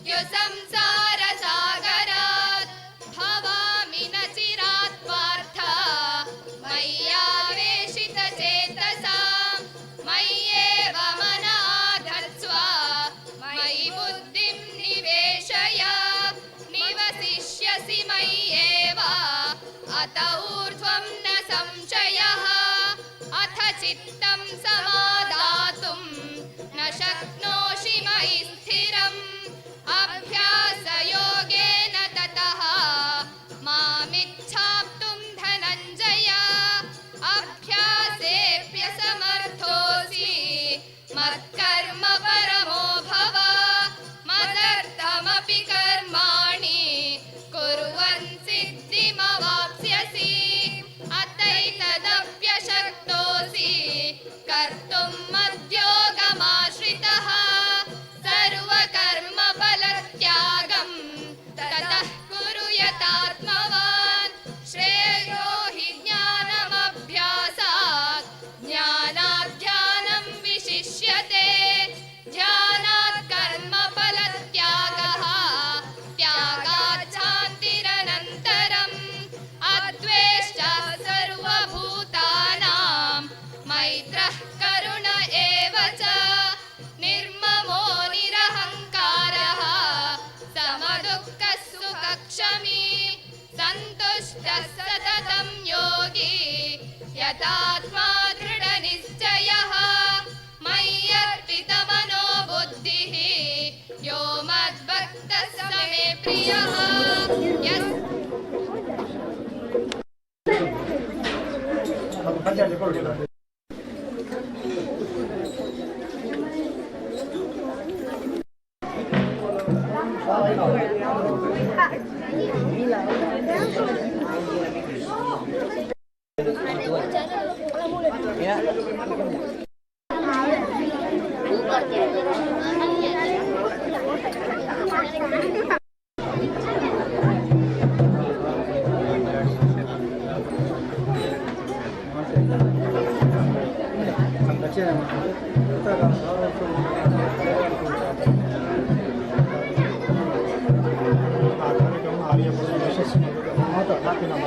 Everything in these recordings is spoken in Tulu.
मृत्युसंसारसागरात् भवामि न चिरात् पार्थ मय्यावेशितचेतसां मय्येव मन आधत्स्व मयि बुद्धिं निवेशय निवसिष्यसि मय्येव अत ऊर्ध्वं न संशयः। अथ चित्तं समादातुं न शक्नोषि मयि स्थिरम् अभ्यासयोगेन ततः मामिच्छाप्तुं धनञ्जय। अभ्यासेऽप्यसमर्थोऽसि मत्कर्म परमो भव मदर्थमपि कर्माणि कुर्वन् सिद्धिमवाप्स्यसि। अतैतदप्यशक्तोऽसि कर्तुं मद्योगमाश्रितः सर्वकर्मफलत्यागं ततः कुरु यतात्मवान्। श्रेयो हि ज्ञानमभ्यासात् ज्ञानात् ध्यानं विशिष्यते ध्यानात् कर्मफलत्यागः त्यागात् शान्तिरनन्तरम्। अद्वेष्टा सर्वभूतानां मैत्रः करुण एव च निर्ममो निरहङ्कारः समदुःखः सुखक्षमी सन्तुष्टः सततं योगी यतात्मा दृढनिश्चयः। मय्यर्पितमनो बुद्धिः यो मद्भक्तः स मे प्रियः। यस् ಆ ಕಾರ್ಯಕ್ರಮ ಆರ್ಯಪುರ ಯಶಸ್ಸು ಮಾತ್ರ ನಮ್ಮ.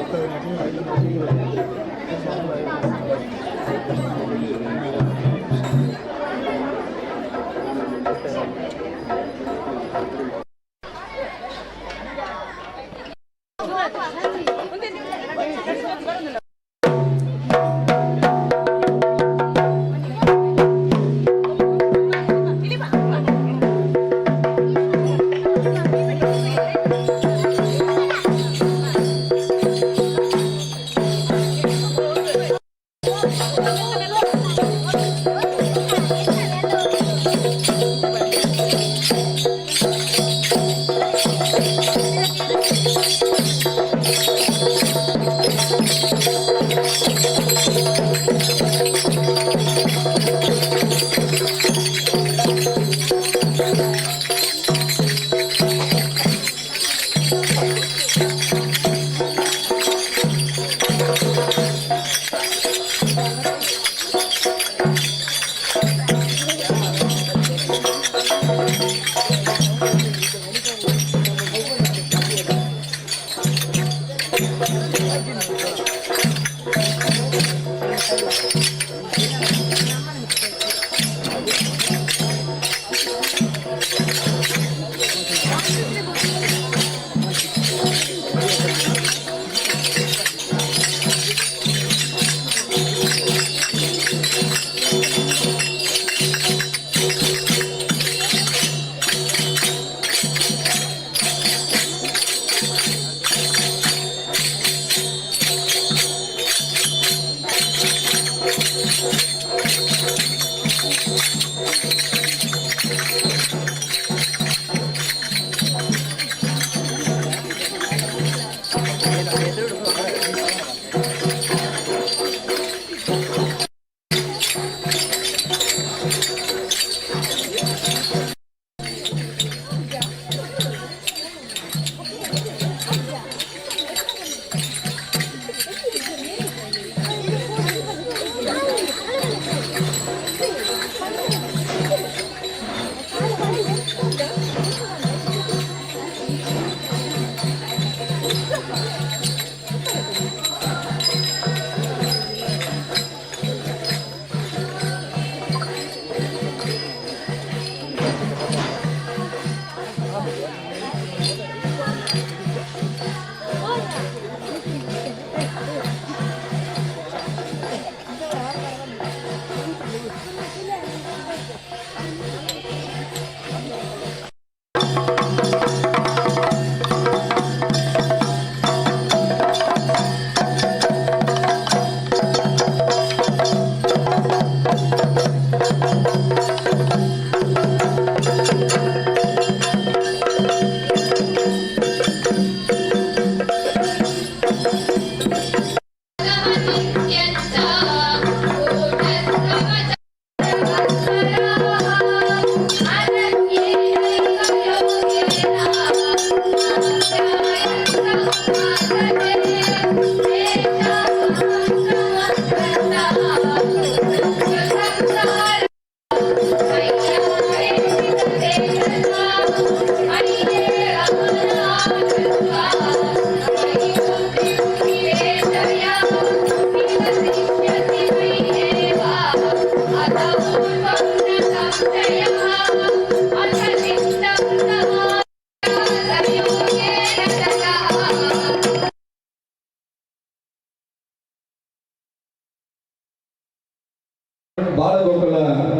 ಬಾಲಗೋಕುಲ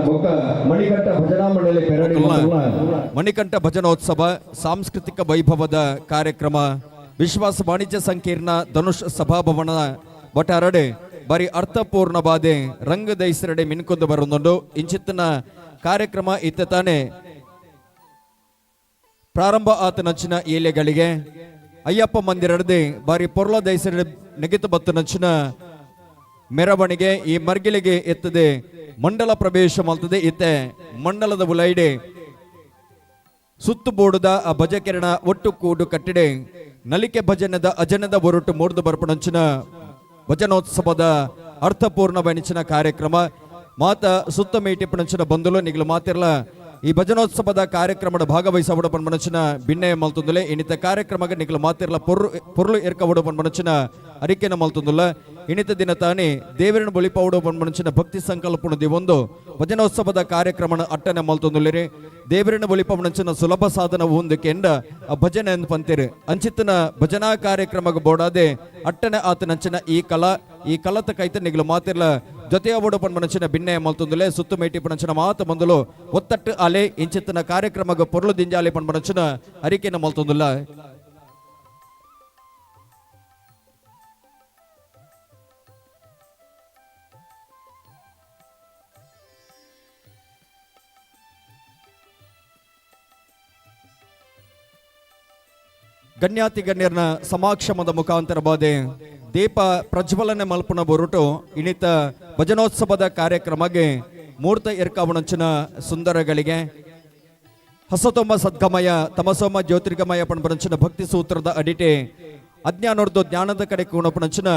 ಬೊಕ್ಕ ಮಣಿಕಂಠ ಭಜನಾ ಮಂಡಳಿ ಪೆರಡಿ ಮಣಿಕಂಠ ಭಜನೋತ್ಸವ ಸಾಂಸ್ಕೃತಿಕ ವೈಭವದ ಕಾರ್ಯಕ್ರಮ ವಿಶ್ವಾಸ ವಾಣಿಜ್ಯ ಸಂಕೀರ್ಣ ಧನುಷ್ ಸಭಾಭವನ ಒಟ್ಟಾರಡೆ ಬಾರಿ ಅರ್ಥಪೂರ್ಣ ಬಾದೆ ರಂಗದೈಸರಡೆ ಮಿನ್ಕೊಂದು ಬರುಂದುಂಡು. ಇಂಚಿತ್ತಿನ ಕಾರ್ಯಕ್ರಮ ಇತ್ತ ತಾನೆ ಪ್ರಾರಂಭ ಆತನಂಚಿನ ಏಲೆಗಳಿಗೆ ಅಯ್ಯಪ್ಪ ಮಂದಿರಡದೆ ಬಾರಿ ಪೊರ್ಲ ದೈಸರಡೆ ನೆಗೆತು ಬತ್ತನಂಚಿನ ಮೆರವಣಿಗೆ ಈ ಮರ್ಗಿಲಿಗೆ ಎತ್ತದೆ ಮಂಡಲ ಪ್ರವೇಶ ಮಲ್ತದೆ. ಇತ್ತೆ ಮಂಡಲದ ಉಲೈಡೆ ಸುತ್ತು ಬೋಡುದ ಆ ಭಜಕಿರಣ ಒಟ್ಟು ಕೂಡು ಕಟ್ಟಿಡೆ ನಲಿಕೆ ಭಜನದ ಅಜನದ ಒರಟು ಮೂರ್ದು ಬರ್ಪಣಂಚಿನ ಭಜನೋತ್ಸವದ ಅರ್ಥಪೂರ್ಣ ಬಣಿಚಿನ ಕಾರ್ಯಕ್ರಮ. ಮಾತ ಸುತ್ತ ಮೇಟಿಪಣಂಚಿನ ಬಂಧುಲು ನಿಗಲು ಮಾತಿರ್ಲ ಈ ಭಜನೋತ್ಸವದ ಕಾರ್ಯಕ್ರಮದ ಭಾಗವಹಿಸವಡ ಪನ್ಮನಚಿನ ಬಿನ್ನೆಯ ಮಲ್ತುಂದುಲೆ. ಇನ್ನಿತ ಕಾರ್ಯಕ್ರಮಕ್ಕೆ ನಿಗಲು ಮಾತಿರ್ಲ ಪೊರ್ರು ಪೊರ್ಲು ಏರ್ಕವಡು ಪನ್ಮನಚಿನ ಅರಿಕೆನ ಮಲ್ತುಂದುಲ್ಲ. ಇನ್ನಿತ ದಿನ ತಾನೇ ದೇವರನ್ನು ಬಲಿಪೌಡು ಪನ್ಮನಚಿನ ಭಕ್ತಿ ಸಂಕಲ್ಪನ ದಿವೊಂದು ಭಜನೋತ್ಸವದ ಕಾರ್ಯಕ್ರಮನ ಅಟ್ಟನೆ ಮಲ್ತುಂದುಲ್ಲಿರಿ. ದೇವರನ್ನು ಬಲಿಪವನಂಚಿನ ಸುಲಭ ಸಾಧನ ಹೊಂದಕ್ಕೆಂಡ ಆ ಭಜನೆ ಎಂದು ಪಂತಿರು. ಅಂಚಿತ್ತನ ಭಜನಾ ಕಾರ್ಯಕ್ರಮಕ್ಕೆ ಬೋಡಾದೆ ಅಟ್ಟನೆ ಆತನಂಚಿನ ಈ ಕಲಾ ಈ ಕಲತ ಕೈತ ನಿಗಲು ಮಾತಿರ್ಲ ಜೊತೆಯವಡು ಪನ್ಮನಂಚಿನ ಬಿನ್ನೆ ಮಲ್ತುಂದುಲೆ. ಸುತ್ತು ಮೇಟಿ ಪಣಂಚಿನ ಮಾತು ಬಂದಲು ಒತ್ತಟ್ಟು ಅಲೆ ಇಂಚಿತ್ತನ ಕಾರ್ಯಕ್ರಮಕ್ಕೆ ಪೊರ್ಲು ದಿಂಜಾಲಿ ಪನ್ಮನಂಚಿನ ಅರಿಕೆನ ಮಲ್ತುಂದುಲ್ಲ. ಗಣ್ಯಾತಿ ಗಣ್ಯರನ ಸಮಾಕ್ಷಮದ ಮುಖಾಂತರ ಬಾದೆ ದೀಪ ಪ್ರಜ್ವಲನೆ ಮಲ್ಪುನ ಬೊರುಟು ಇನಿತ ಭಜನೋತ್ಸವದ ಕಾರ್ಯಕ್ರಮಕ್ಕೆ ಮೂರ್ತ ಎರ್ಕಾವಣಂಚಿನ ಸುಂದರಗಳಿಗೆ ಹಸತೋಮ ಸದ್ಗಮಯ ತಮಸೋಮ ಜ್ಯೋತಿರ್ಗಮಯ ಪಣಪಣಂಚಿನ ಭಕ್ತಿ ಸೂತ್ರದ ಅಡಿಟೆ ಅಜ್ಞಾನೊರ್ದು ಜ್ಞಾನದ ಕಡೆ ಕೂಣಪಣಂಚಿನ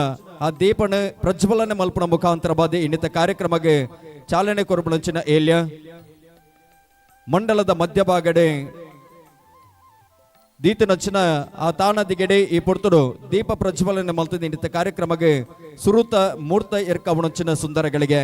ಆ ದೀಪನ ಪ್ರಜ್ವಲನೆ ಮಲ್ಪುನ ಮುಖಾಂತರ ಬಾದೆ ಇನ್ನಿತ ಕಾರ್ಯಕ್ರಮಕ್ಕೆ ಚಾಲನೆ ಕೊರಪಣಂಚಿನ ಏಲ್ಯ ಮಂಡಲದ ಮಧ್ಯಭಾಗಡೆ ದೀತನಚ್ಚಿನ ಆ ತಾಣದಿಗೆಡೆ ಈ ಪೊರ್ತುಡು ದೀಪ ಪ್ರಜ್ವಲನೆ ಮಲ್ತದ ಇನ್ನಿತ ಕಾರ್ಯಕ್ರಮಕ್ಕೆ ಸುರುತ ಮೂರ್ತ ಎರ್ಕವಣಂಚಿನ ಸುಂದರಗಳಿಗೆ.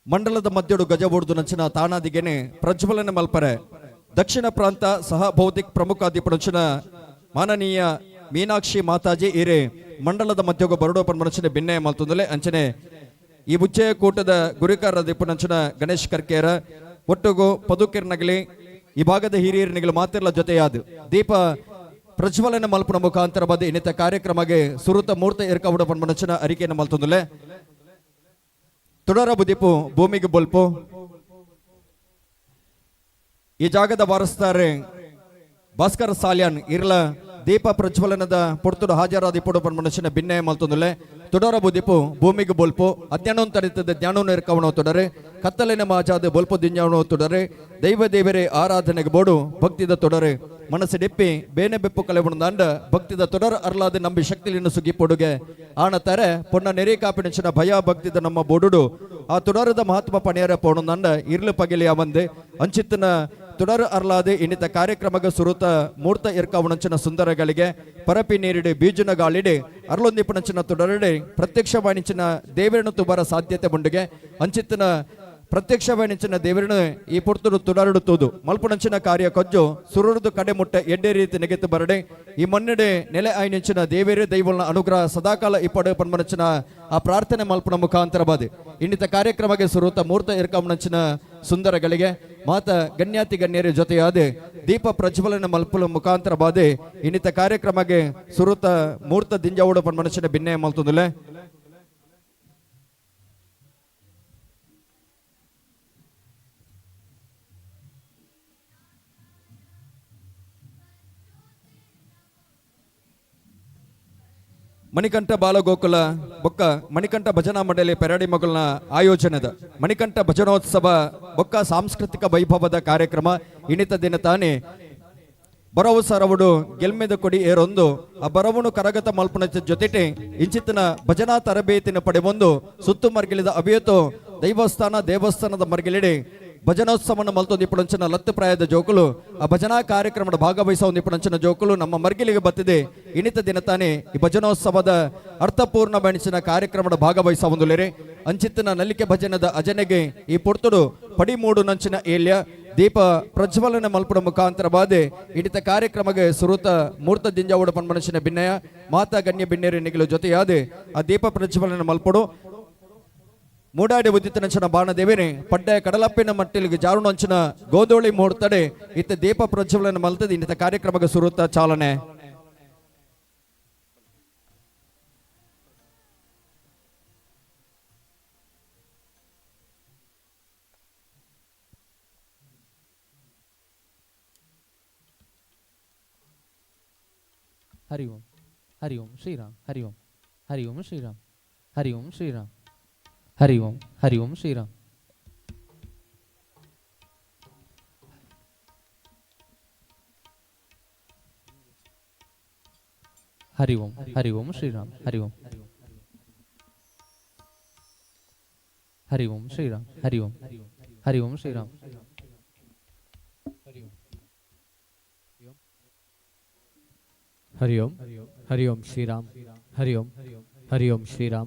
ಮಂಡಲದ ಮಧ್ಯಡು ಗಜಬೋಡ್ದು ನಂಚಿನ ತಾಣಾದಿಗೆನೆ ಪ್ರಜ್ವಲನೆ ಮಲ್ಪರೆ ದಕ್ಷಿಣ ಪ್ರಾಂತ ಸಹ ಬೌದ್ಧಿಕ್ ಪ್ರಮುಖ ಅಧಿಪಣಂಚಿನ ಮಾನನೀಯ ಮೀನಾಕ್ಷಿ ಮಾತಾಜಿ ಇರೆ ಮಂಡಲದ ಮಧ್ಯಗ ಬರಡೋ ಪನ್ಮನಂಚಿನ ಬಿನ್ನೆ ಮಲ್ತುಂದಲೆ. ಅಂಚನೆ ಈ ಬುಚ್ಚೆಯ ಕೂಟದ ಗುರಿಕಾರ ದಿಪ್ಪನಂಚಿನ ಗಣೇಶ್ ಕರ್ಕೇರ ಒಟ್ಟುಗು ಪದುಕಿರ್ನಗಲಿ ಈ ಭಾಗದ ಹಿರಿಯರನಿಗಲು ಮಾತಿರ್ಲ ಜೊತೆಯಾದು ದೀಪ ಪ್ರಜ್ವಲನೆ ಮಲ್ಪುನ ಮುಖಾಂತರ ಬದ ಇನ್ನಿತ ಕಾರ್ಯಕ್ರಮಕ್ಕೆ ಸುರುತ ಮೂರ್ತ ಎರ್ಕವುಡ ಪನ್ಮನಂಚಿನ ಅರಿಕೆಯನ್ನು ಮಲ್ತುಂದಲೆ. ತುಡರ ಬುದಿಪು ಭೂಮಿಗೆ ಬೊಲ್ಪು. ಈ ಜಾಗದ ವಾರಸ್ತಾರೆ ಭಾಸ್ಕರ ಸಾಲ್ಯಾನ್ ಇರ್ಲ ದೀಪ ಪ್ರಜ್ವಲನದ ಪೊರ್ತುಡು ಹಾಜರಾದಿ ಪೊಡು ಮನುಷ್ಯನ ಬಿನ್ನೆ ಮಲ್ತೊಂದುಲೆ. ತುಡರ ಬುದಿಪು ಭೂಮಿಗೆ ಬೊಲ್ಪು. ಅಜ್ಞಾನವನ್ನು ತಡಿತದೆ ಜ್ಞಾನವನ್ನು ಇರ್ಕವಣ ತೊಡರೆ, ಕತ್ತಲಿನ ಮಾಜಾದ ಬೊಲ್ಪು ದಿಂಜಾವಣ ತೊಡರೆ, ದೈವ ದೇವರೇ ಆರಾಧನೆಗೆ ಬೋಡು ಭಕ್ತಿದ ತೊಡರೆ, ಮನಸ್ಸು ಡೆಪ್ಪಿ ಬೇನೆ ಬೆಪ್ಪು ಕಲೆವಣದಾಂಡ ಭಕ್ತಿದ ತೊಡರ ಅರ್ಲಾದ ನಂಬಿ ಶಕ್ತಿಲಿನ ಸುಗಿ ಪೊಡುಗೆ ಆಣ ತಾರೆ ಪೊನ್ನ ನೆರೆ ಕಾಪಿನಂಚಿನ ಭಯ ಭಕ್ತಿದ ನಮ್ಮ ಬೋಡುಡು ಆ ತುಡರದ ಮಹಾತ್ಮ ಪಣಿಯರ ಪೋಣಂದಾಂಡ ಇರ್ಲು ಪಗಿಲಿಯ ಬಂದೆ ಅಂಚಿತ್ತನ ತುಡರ ಅರ್ಲಾದೆ ಇನ್ನಿತ ಕಾರ್ಯಕ್ರಮಗ ಸುರುತ ಮೂರ್ತ ಇರ್ಕವಣಂಚಿನ ಸುಂದರಗಳಿಗೆ ಪರಪಿ ನೀರಿಡೆ ಬೀಜನ ಗಾಳಿಡೆ ಅರ್ಲೊಂದಿಪ್ಪಣಂಚಿನ ತುಡರಡೆ ಪ್ರತ್ಯಕ್ಷ ವಾಣಿಂಚಿನ ದೇವರನ್ನು ತುಬರ ಸಾಧ್ಯತೆ ಮುಂಡುಗೆ ಅಂಚಿತ್ತನ ಪ್ರತ್ಯಕ್ಷ ವಾಣಿಂಚಿನ ದೇವರನ್ನು ಈ ಪುರ್ತುಡು ತುಡರಡು ತೂದು ಮಲ್ಪುಣಂಚಿನ ಕಾರ್ಯ ಕೊಜ್ಜು ಸುರುದು ಕಡೆ ಮುಟ್ಟ ಎಡ್ಡೆ ರೀತಿ ನೆಗೆತು ಬರಡೆ ಈ ಮಣ್ಣಡೆ ನೆಲೆ ಆಯ್ನಿಂಚಿನ ದೇವೇರೆ ದೈವಲ್ನ ಅನುಗ್ರಹ ಸದಾಕಾಲ ಇಪ್ಪಡು ಪನ್ಮನಂಚಿನ ಆ ಪ್ರಾರ್ಥನೆ ಮಲ್ಪುನ ಮುಖಾಂತರ ಬಾದೆ ಇನ್ನಿತ ಕಾರ್ಯಕ್ರಮಕ್ಕೆ ಸುರುತ ಮೂರ್ತ ಇರ್ಕಮನಂಚಿನ ಸುಂದರಗಳಿಗೆ ಮಾತ ಗಣ್ಯಾತಿ ಗಣ್ಯರ ಜೊತೆಯಾದ ದೀಪ ಪ್ರಜ್ವಲನ ಮಲ್ಪುಲ ಮುಖಾಂತರ ಬಾದೆ ಇನ್ನಿತ ಕಾರ್ಯಕ್ರಮಕ್ಕೆ ಸುರುತ ಮೂರ್ತ ದಿಂಜಾವುಡು ಪನ್ಮನಂಚಿನ ಬಿನ್ನೆ ಮಲ್ತುಂದುಲೆ. ಮಣಿಕಂಠ ಬಾಲಗೋಕುಲ ಬೊಕ್ಕ ಮಣಿಕಂಠ ಭಜನಾ ಮಂಡಳಿ ಪೆರಾಡಿ ಮಗುಲ್ನ ಆಯೋಜನೆದ ಮಣಿಕಂಠ ಭಜನೋತ್ಸವ ಬೊಕ್ಕ ಸಾಂಸ್ಕೃತಿಕ ವೈಭವದ ಕಾರ್ಯಕ್ರಮ ಇನಿತ ದಿನ ತಾನೇ ಬರವು ಸರವುಡು ಗೆಲ್ಮೆದ ಕೊಡಿ ಏರೊಂದು ಆ ಬರವುನು ಕರಗತ ಮಲ್ಪುನ ಜೊತೆಟೆ ಇಂಚಿತ್ತಿನ ಭಜನಾ ತರಬೇತಿನ ಪಡೆವೊಂದು ಸುತ್ತು ಮರ್ಗಿಲಿದ ಅಭಿಯತು ದೈವಸ್ಥಾನ ದೇವಸ್ಥಾನದ ಮರ್ಗಿಲಿಡೆ ಭಜನೋತ್ಸವನ ಮಲ್ತೊಂದು ಇಪ್ಪುಡಂಚಿನ ಲತ್ತು ಪ್ರಾಯದ ಜೋಕುಲು ಆ ಭಜನಾ ಕಾರ್ಯಕ್ರಮದ ಭಾಗವಹಿಸುವ ಇಪ್ಪುಡಂಚಿನ ಜೋಕುಲು ನಮ್ಮ ಮರ್ಗಿಲಿಗೆ ಬತ್ತಿದೆ. ಇನಿತ ದಿನ ತಾನೇ ಈ ಭಜನೋತ್ಸವದ ಅರ್ಥಪೂರ್ಣ ಬಣಿಸಿನ ಕಾರ್ಯಕ್ರಮದ ಭಾಗವಹಿಸುವ ಒಂದು ಅಂಚಿತ್ತಿನ ನಲಿಕೆ ಭಜನದ ಅಜನೆಗೆ ಈ ಪೊರ್ತುಡು ಪಡಿಮೂಡು ನಂಚಿನ ಏಲ್ಯ ದೀಪ ಪ್ರಜ್ವಲನೆ ಮಲ್ಪುಡ ಮುಖಾಂತರ ಬಾದೆ ಇಡಿತ ಕಾರ್ಯಕ್ರಮಕ್ಕೆ ಸುರುತ ಮೂರ್ತ ದಿಂಜಾವುಡ ಪನ್ಮನಸಿನ ಭಿನ್ನಯ ಮಾತಾ ಗಣ್ಯ ಬಿನ್ನೇರಿ ನಿಗಿಲು ಜೊತೆಯಾದೆ ಆ ದೀಪ ಪ್ರಜ್ವಲನೆ ಮಲ್ಪಡು. ಮೂಡಾಡಿ ಉದಿತನಂಚಿನ ಬಾಣದೇವಿನಿ ಪಡ್ಡೆ ಕಡಲಪ್ಪಿನ ಮಟ್ಟಿಲಿಗೆ ಜಾರುಣಂಚಿನ ಗೋಧೋಳಿ ಮುಹೂರ್ತಡೆ ಇತ್ತ ದೀಪ ಪ್ರಜ್ವಲನೆ ಮಲ್ತದ ಇನ್ನಿತ ಕಾರ್ಯಕ್ರಮಕ್ಕೆ ಸುರುತ ಚಾಲನೆ. हरि ओम हरि ओम श्री राम हरि ओम हरि ओम श्री राम हरि ओम श्री राम हरि ओम हरि ओम श्री राम। हरि ओम हरि ओम श्री राम हरि ओम हरि ओम श्री राम हरि ओम हरि ओम श्री राम। हरि ओम हरि ओम श्री राम हरि ओम हरि ओम श्री राम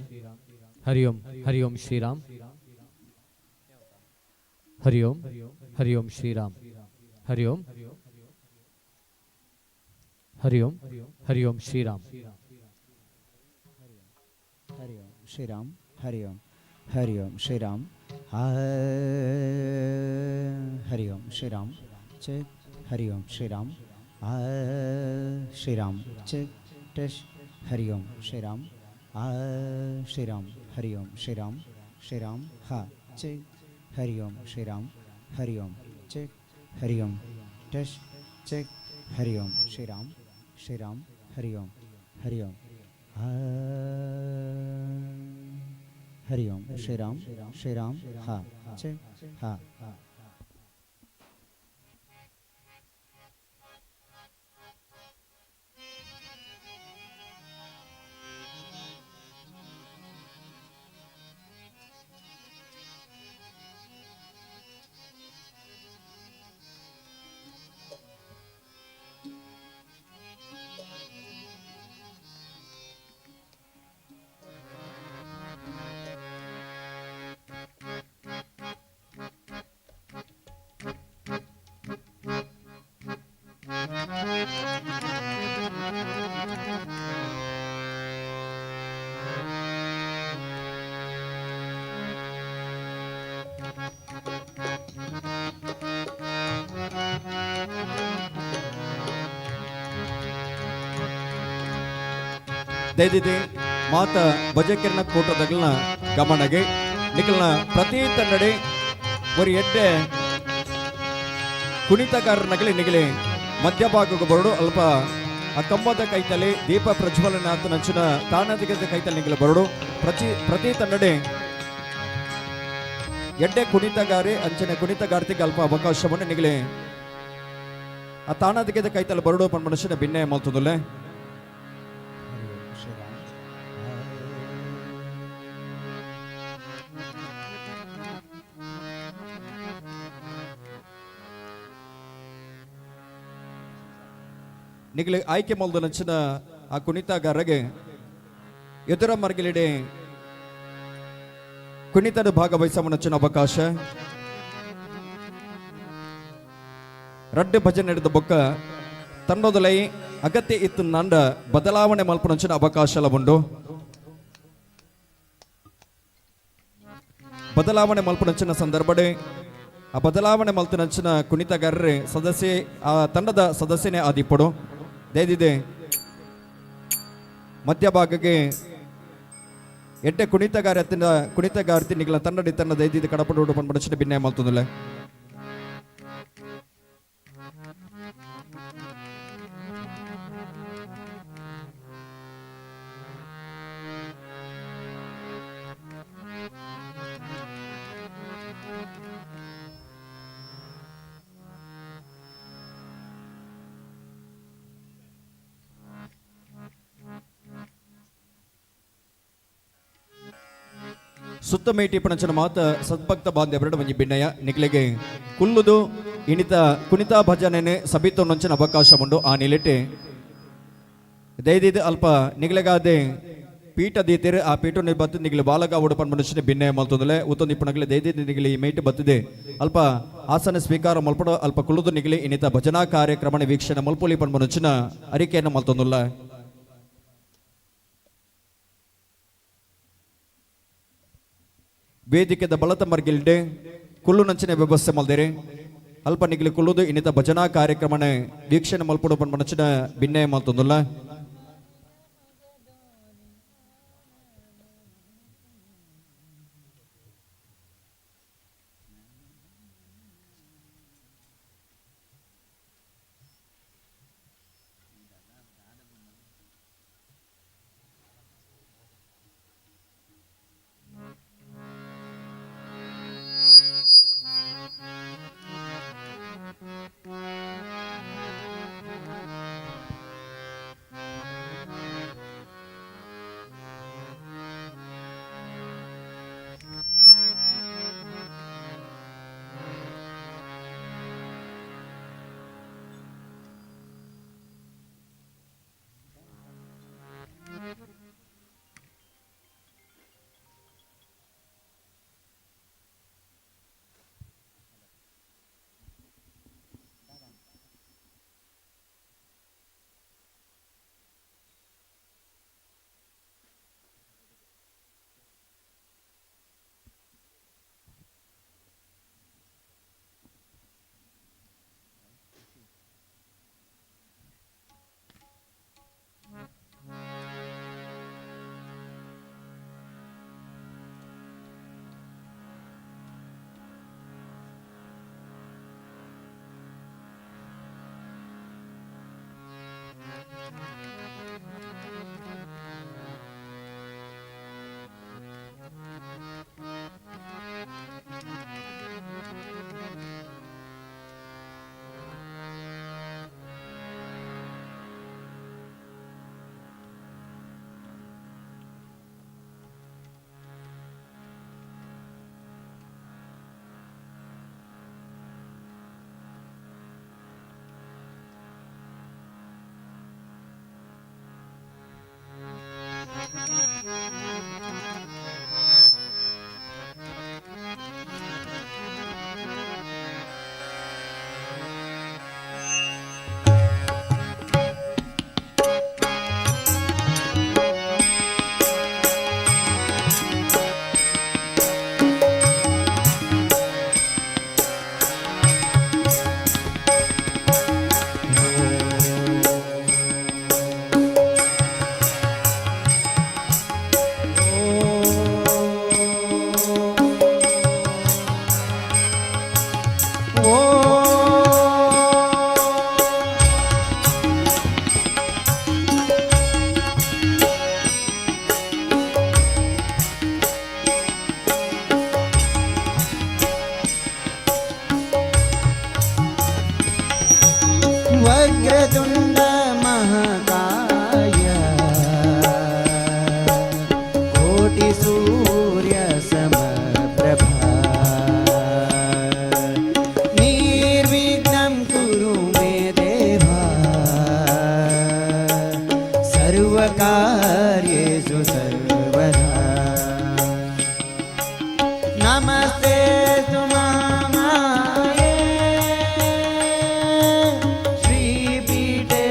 हरि ओम हरि ओम श्री राम हरि ओम हरि ओम श्री राम हरि ओम हरि ओम हरि ओम श्री राम। हरि ओम श्री राम हरि ओम हरि ओम श्री राम हरि ओम श्री राम चेक हरि ओम श्री राम श्री राम चेक टेस्ट हरि ओम श्री राम श्री राम हरि ओम श्री राम श्री राम हा चेक हरि ओम श्री राम हरि ओम चेक हरि ओम टेस्ट चेक हरि ओम श्री राम श्री राम हरि ओम हरि ओम हरि ओम श्री राम श्री राम हा चेक हा। ದಯದಿದೆ ಮಾತ ಭಜಕಿರಣ ಕೂಟದಗಳನ್ನ ಗಮನಗೆ ನಿಖಲ್ನ ಪ್ರತಿ ತಂಡಡೆ ஒரு ಎಡ್ಡೆ ಕುಣಿತಗಾರನಗಲಿ ನಿಗಲಿ ಮಧ್ಯಭಾಗಕ್ಕೆ ಬರಡು ಅಲ್ಪ ಆ ಕಂಬದ ಕೈತಲೆ ದೀಪ ಪ್ರಜ್ವಲನ ನಂಚಿನ ತಾನದಿಗದ ಕೈತಲೆ ನಿಗಲಿ ಬರಡು. ಪ್ರತಿ ಪ್ರತಿ ತಂಡಡೆ ಎಡ್ಡೆ ಕುಣಿತಗಾರೆ ಅಂಚನೆ ಕುಣಿತಗಾರ್ತಿಗೆ ಅಲ್ಪ ಅವಕಾಶವನ್ನು ನಿಗಲಿ ಆ ತಾನದಿಗದ ಕೈತಲೆ ಬರಡು ಪನ್ ಮನುಷ್ಯನ ಭಿನ್ನ ಮಲ್ತದಲ್ಲೇ. हरि ओम श्री राम ನಿಗಲಿ ಆಯ್ಕೆ ಮಲ್ದ ನಂಚಿನ ಆ ಕುಣಿತಗಾರಗೆ ಎದುರ ಮರ್ಗಿಲಿಡೆ ಕುಣಿತದ ಭಾಗವಹಿಸುವ ನಂಚಿನ ಅವಕಾಶ. ರಡ್ಡು ಭಜನೆ ನಡೆದ ಬೊಕ್ಕ ತಂಡದಲೈ ಅಗತ್ಯ ಇತ್ತು ನಂಡ ಬದಲಾವಣೆ ಮಲ್ಪನಂಚಿನ ಅವಕಾಶ ಉಂಡು. ಬದಲಾವಣೆ ಮಲ್ಪನಂಚಿನ ಸಂದರ್ಭಡೆ ಆ ಬದಲಾವಣೆ ಮಲ್ತನಂಚಿನ ಕುಣಿತಗಾರರೇ ಸದಸ್ಯೆ ಆ ತಂಡದ ಸದಸ್ಯನೇ ಆದಿಪ್ಪಡು. ದಯದಿದೆ ಮಧ್ಯಭಾಗಕ್ಕೆ ಎಡ್ಡೆ ಕುಣಿತಗಾರ ಕುಣಿತಗಾರ್ತಿ ನಿಗಲ ತಂಡ ತಂಡ ದಯದಿದೆ ಕಡಪಡು ಪನ್ಪಡಚಿನ ಭಿನ್ನ ಮಲ್ತುಂದುಲೆ. ಸುತ್ತಮೇಟಿ ಪಣಚನ ಮಾತ ಸದ್ಭಕ್ತ ಬಾಂಧವರಡ ಒಂಜಿ ಬಿನ್ನಯ ನಿಕ್ಲೆಗೆ ಕುಲ್ಲುದು ಇನಿತ ಕುಣಿತಾ ಭಜನೆ ಸಬಿತೊಂಚಿನ ಅವಕಾಶ ಉಂಡು. ಆ ನಿಲೆಟೆ ದಯದೀದ್ ಅಲ್ಪ ನಿಗ್ಲೆಗಾದೆ ಪೀಠ ದೀತಿರು ಆ ಪೀಠ ಬತ್ತು ನಿಗ್ಲು ಬಾಲಗ ಉಡುಪನ್ ಮನುಷ್ಯನ ಭಿನ್ನಯ ಮಲ್ತೊಂದುಲೆ ಉತ್ತೊಂದು ಇಪ್ಪನಗಲೆ ದಯದೀದ್ ನಿಗ್ಲಿ ಈ ಮೇಟ್ ಬತ್ತಿದೆ ಅಲ್ಪ ಆಸನ ಸ್ವೀಕಾರ ಮಲ್ಪಡ ಅಲ್ಪ ಕುಲ್ಲುದು ನಿಗ್ಲಿ ಇನ್ನಿತ ಭಜನಾ ಕಾರ್ಯಕ್ರಮ ವೀಕ್ಷಣೆ ಮಲ್ಪೊಲಿ ಪನ್ ಮನುಷ್ಯನ ಅರಿಕೆಯನ್ನು ಮಲ್ತೊಂದುಲ್ಲ. ವೇದಿಕೆದ ಬಲತ ಮರ್ಗಿಲ್ಡೆ ಕುಲ್ಲು ನಂಚಿನ ವ್ಯವಸ್ಥೆ ಮಲ್ದಿರಿ ಅಲ್ಪ ನಿಗ್ಲಿ ಕುಲ್ಲುದು ಇನ್ನಿತ ಭಜನಾ ಕಾರ್ಯಕ್ರಮನೆ ವೀಕ್ಷಣೆ ಮಲ್ಪಡು ಪನ್ ಮನುಷ್ಯನ ಭಿನ್ನಯ ಮಲ್ತೊಂದುಲ್ಲ. वक्रतुण्ड महाकाय कोटिसूर्यसमप्रभा निर्विघ्नं कुरु मे देवा सर्वकार्येषु सर्वदा। नमस्ते सुमामाये श्रीपीठे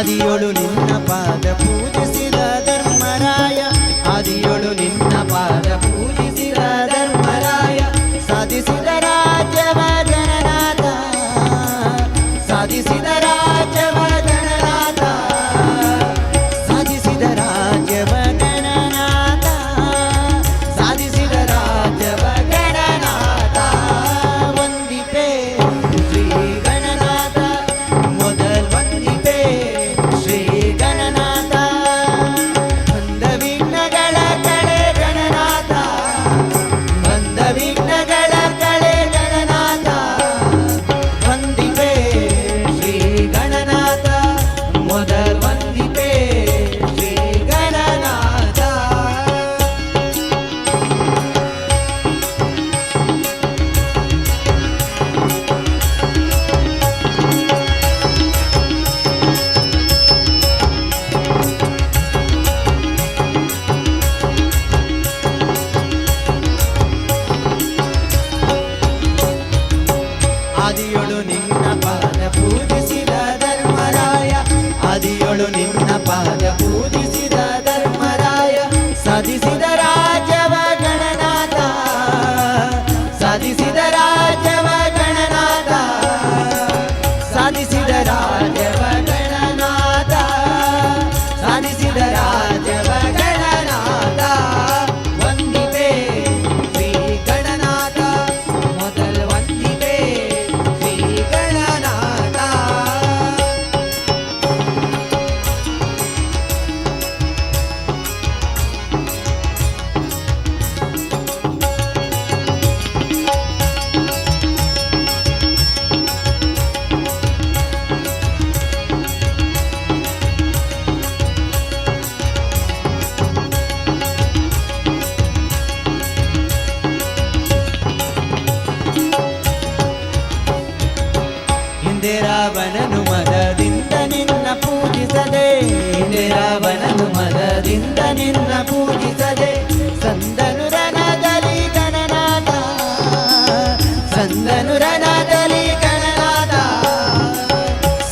ಆದಿಯೊಳು ನಿನ್ನ ಪಾದ ಪೂಜಿಸಿದ ಧರ್ಮರಾಯ, ಆದಿಯೊಳು ನಿನ್ನ ಪಾದ ಪೂಜಿಸಿದ ಧರ್ಮರಾಯ, ಸಾಧಿಸಿದ ರಾಜ್ಯವ ಗಣನಾಥ, ಸಾಧಿಸಿದ ರಾಜ್ಯವ ಗಣನಾಥ, ಸಾಧಿಸಿದ ರಾಜ್ಯವ ಗಣನಾಥ, ಸಾಧಿಸಿದ ರಾಜ್ಯವ ಗಣನಾಥ. ವಂದಿಪೆ ಶ್ರೀ ಗಣನಾಥ, ಮೊದಲ್ ವಂದಿಪೆ ಶ್ರೀ ಗಣನಾಥ, ಬಂದ ವಿಘ್ನಗಳ ಕಳೆ ಗಣನಾಥ, ಬಂದ ವಿಘ್ನಗಳ ಕಳೆ ಗಣನಾಥ, ವಂದಿಪೆ ಶ್ರೀ ಗಣನಾಥ, ಮೊದಲ್ ವಂದಿಪೆ ಶ್ರೀ ಗಣನಾಥ. ಆದಿಯೊಳು ನಿನ್ನ ಪಾದ ಪೂಜಿಸಿದ ಧರ್ಮರಾಯ, ಆದಿಯೊಳು ನಿನ್ನ ಪಾದ ಪೂಜಿಸಿದ ಧರ್ಮರಾಯ, ಸಾಧಿಸಿದ ರಾಜ್ಯವ ಗಣನಾಥ, ಸಾಧಿಸಿದ ರಾಜ್ಯವ ಗಣನಾಥ, ಸಾಧಿಸಿದ ರಾಜ್ಯವ ಗಣನಾಥ, ಸಾಧಿಸಿದ ರಾಜ್ಯವ ಗಣನಾಥ. ವಂದಿಪೆ ಶ್ರೀ ಗಣನಾಥ, ಮೊದಲ ವಂದಿಪೆ ಶ್ರೀ ಗಣನಾಥ. ಹಿಂದೆ ರಾವಣನು ಮದದಿಂದ ನಿನ್ನ ಪೂಜಿಸದೆ, ಹಿಂದೆ ರಾವಣನು ಮದದಿಂದ ನಿನ್ನ ಪೂಜಿಸದೆ, ಸಂದನು ರಣದಲ್ಲಿ ಗಣನಾಥ, ಸಂದನು ರಣದಲ್ಲಿ ಗಣನಾಥ,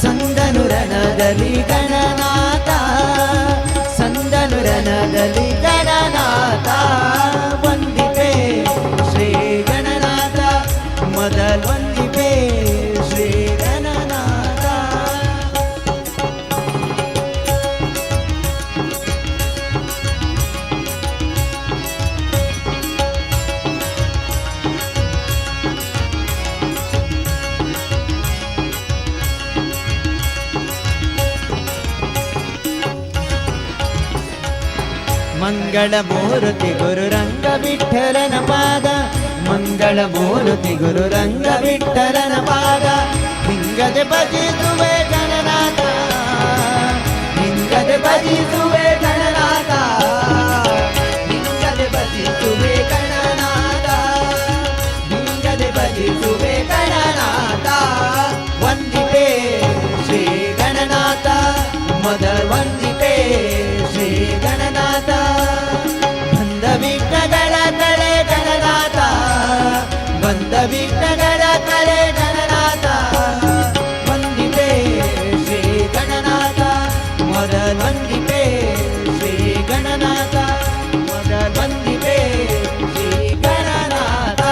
ಸಂದನು ರಣದಲ್ಲಿ ಗಣನಾಥ, ಸಂದನು ರಣದಲ್ಲಿ ಗಣನಾಥ. ವಂದಿಪೆ ಶ್ರೀ ಗಣನಾಥ, ಮೊದಲ್ ವಂದಿಪೆ ಶ್ರೀ ಗಣನಾಥ. ಮಂಗಳ ಮೂರುತಿ ಗುರು ರಂಗ ವಿಠಲನ ಪಾದ, ಮಂಗಳ ಮೂರುತಿ ಗುರು ರಂಗ ವಿಠಲನ ಪಾದ, ಹಿಂಗದೆ ಭಜಿಸುವೆ ಗಣನಾಥ, ಹಿಂಗದೆ ಭಜಿಸುವೆ ಗಣನಾಥ, ಹಿಂಗದೆ ಭಜಿಸುವೆ ಗಣನಾಥ, ಹಿಂಗದೆ ಭಜಿಸುವೆ ಗಣನಾಥ. ವಂದಿಪೆ ಶ್ರೀ ಗಣನಾಥ, ಮೊದಲ್ ವಂದಿಪೆ ಶ್ರೀ ಗಣನಾಥ, ಬಂದ ವಿಘ್ನಗಳ ಕಳೆ ಗಣನಾಥ, ಬಂದ ವಿಘ್ನಗಳ ಕಳೆ ಗಣನಾಥ, ವಂದಿಪೆ ಶ್ರೀ ಗಣನಾಥ, ಮೊದಲ್ ವಂದಿಪೆ ಶ್ರೀ ಗಣನಾಥ, ಮೊದಲ್ ವಂದಿಪೆ ಶ್ರೀ ಗಣನಾಥ.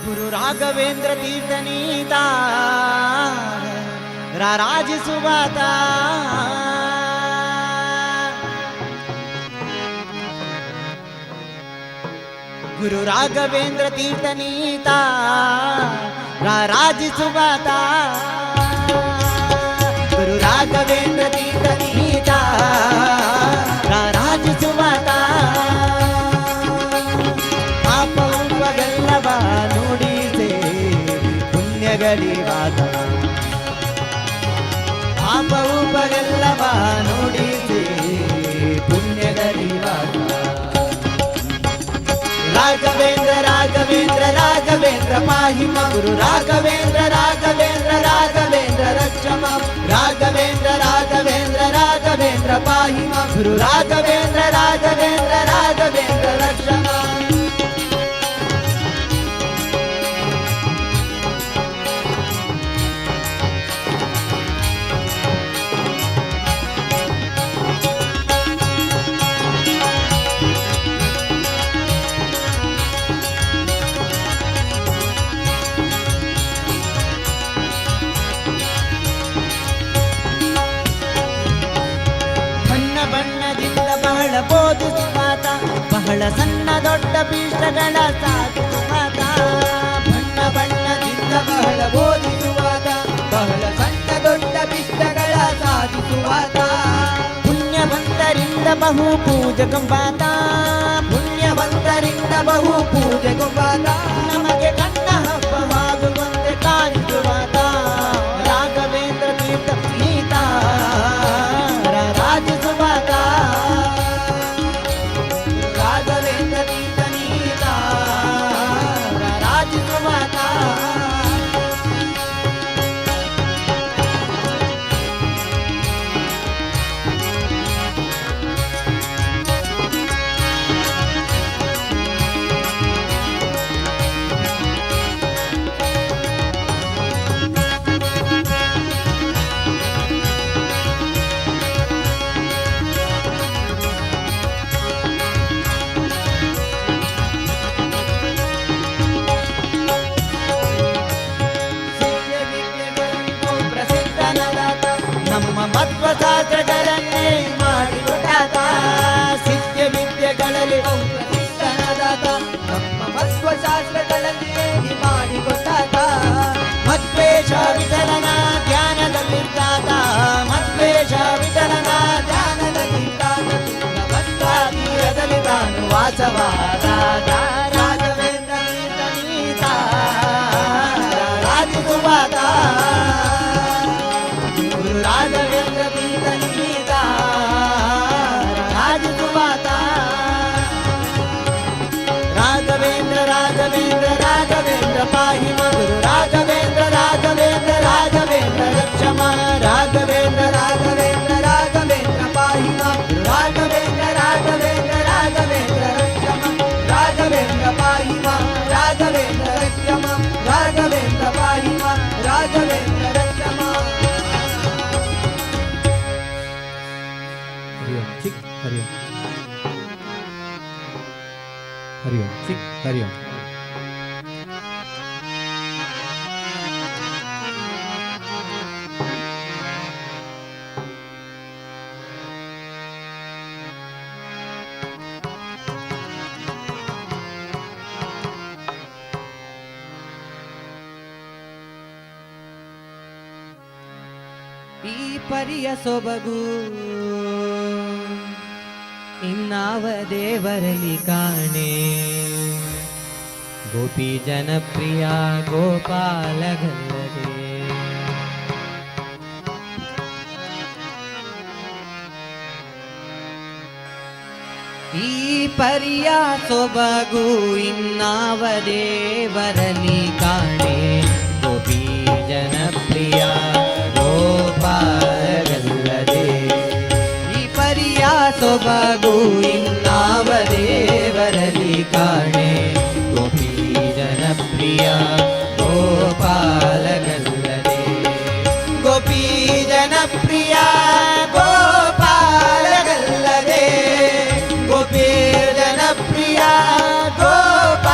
ಗುರು ರಾಘವೇಂದ್ರ ತೀರ್ಥನೀತ ರಾರಾಜಿಸುವಾತ, ಗುರು ರಾಘವೇಂದ್ರ ತೀರ್ಥನೀತ ರಾರಾಜಿಸುವಾತ, ಗುರು ರಾಘವೇಂದ್ರ ತೀರ್ಥನೀತ ರಾರಾಜಿಸುವಾತ, ಪಾಪವೆಲ್ಲವ ನುಡಿಸೆ ಪುಣ್ಯಗಳಿವಾದ, ಪಾಪವು ಪಗೆಲ್ಲವ ನುಡಿಸಿ ರಾಘವೇಂದ್ರ ರಾಘವೇಂದ್ರ ರಾಘವೇಂದ್ರ ಪಾಹಿ ಮಾಂ ಗುರು ರಾಘವೇಂದ್ರ ರಾಘವೇಂದ್ರ ರಾಘವೇಂದ್ರ ರಕ್ಷ ಮಾಂ ರಾಘವೇಂದ್ರ ರಾಘವೇಂದ್ರ ರಾಘವೇಂದ್ರ ಪಾಹಿ ಮಾಂ ಗುರು ರಾಘವೇಂದ್ರ ರಾಘವೇಂದ್ರ ರಾಘವೇಂದ್ರ ರಕ್ಷ ಮಾಂ. ಬಣ್ಣ ಬಣ್ಣದಿಂದ ಬಹಳ ಬೋಧಿಸುವಾತ, ಬಹಳ ಸಣ್ಣ ದೊಡ್ಡ ಪೀಠಗಳ ಸಾಧಿಸುವಾತ. ಬಣ್ಣ ಬಣ್ಣದಿಂದ ಬಹಳ ಬೋಧಿಸುವಾತ, ಬಹಳ ಸಣ್ಣ ದೊಡ್ಡ ಪಿಷ್ಟಗಳ ಸಾಧಿಸುವಾತ. ಪುಣ್ಯವಂತರಿಂದ ಬಹು ಪೂಜೆಗೊಂಬಾತ, ಪುಣ್ಯವಂತರಿಂದ ಬಹು ಪೂಜೆಗೊಂಬಾತ. ನಮಗೆ ಕಣ್ಣ ಹಬ್ಬವಾಗುವಂತೆ ಕಾಣಿಸುವಾತ, ರಾಘವೇಂದ್ರ ತೀರ್ಥ ನೀತ ರಾಜಿಸುವಾತ. ರಾಘವೇಂದ್ರ ತೀರ್ಥ ನೀತ ರಾಜಿಸುವಾತ. ಸಿದ್ಧ ವಿದ್ಯೆಗಳಿಗೂ ಪ್ರಸಿದ್ಧನಾದ, ನಮ್ಮ ಮಧ್ವಶಾಸ್ತ್ರಗಳನ್ನೇ ಮಾಡಿಕೊಟ್ಟಾತ. ಸಿದ್ಧ ವಿದ್ಯೆಗಳಲ್ಲಿ ಪ್ರಸಿದ್ಧನಾದ, ನಮ್ಮ ಮಧ್ವಶಾಸ್ತ್ರಗಳನ್ನೇ ಮಾಡಿಕೊಟ್ಟಾತ. ಮಧ್ವೇಶ ವಿಠಲನ ಧ್ಯಾನದಲ್ಲಿದ್ದಾತ, ಮಧ್ವೇಶ ವಿಠಲನ ಧ್ಯಾನದಲ್ಲಿದ್ದಾತ. ತುಂಗಭದ್ರಾ ತೀರದಲ್ಲಿ ತಾನು ವಾಸವಾದ. ರಾಘವೇಂದ್ರ ನೀತ ರಾಜಿಸುವಾತ. ಗುರು ರಾಘವೇಂದ್ರ ತೀರ್ಥ ನೀತ ರಾಜಿಸುವಾತ. ರಾಘವೇಂದ್ರ ರಾಘವೇಂದ್ರ ರಾಘವೇಂದ್ರ ಪಾಹಿ ಮಾಂ ಗುರು ರಾಘವೇಂದ್ರ ರಾಘವೇಂದ್ರ ರಾಘವೇಂದ್ರ ರಕ್ಷ ಮಾಂ ರಾಘವೇಂದ್ರ ರಾಘವೇಂದ್ರ ರಾಘವೇಂದ್ರ ಪಾಹಿ ಮಾಂ ಗುರು ರಾಘವೇಂದ್ರ ರಾಘವೇಂದ್ರ ರಾಘವೇಂದ್ರ ರಕ್ಷ ಮಾಂ ರಾಘವೇಂದ್ರ ಪಾಹಿ ಮಾಂ ರಾಘವೇಂದ್ರ ರಕ್ಷ ಮಾಂ ರಾಘವೇಂದ್ರ ಪಾಹಿ ಮಾಂ ರಾಘವೇಂದ್ರ ರಕ್ಷ ಮಾಂ. ಹರಿ ಓಂ ಚಿಕ್ ಹರಿ ಓಂ ಹರಿ ಓಂ ಚಿಕ್ ಹರಿ ಓಂ. ಈ ಪರಿಯ ಸೊಬಗು ಇನ್ನಾವ ದೇವರಲ್ಲಿ ಕಾಣೆ, ಗೋಪಿ ಜನಪ್ರಿಯ ಗೋಪಾಲಗಲ್ಲದೆ. ಈ ಪರಿಯ ಸೊಬಗು ಇನ್ನಾವ ದೇವರಲ್ಲಿ ಕಾಣೆ, ಗೋಪಿ ಜನಪ್ರಿಯ ಗೋಪಾಲಗಲ್ಲದೆ. ಈ ಪರಿಯ ಸೊಬಗು ಇನ್ನಾವ ದೇವರಲ್ಲಿ ಕಾಣೆ, ಗೋಪಿ ಜನಪ್ರಿಯ ಗೋಪಾಲಗಲ್ಲದೆ. ಗೋಪಿ ಜನಪ್ರಿಯ ಗೋಪಾಲಗಲ್ಲದೆ, ಗೋಪಿ ಜನಪ್ರಿಯ ಗೋಪಾಲಗಲ್ಲದೆ.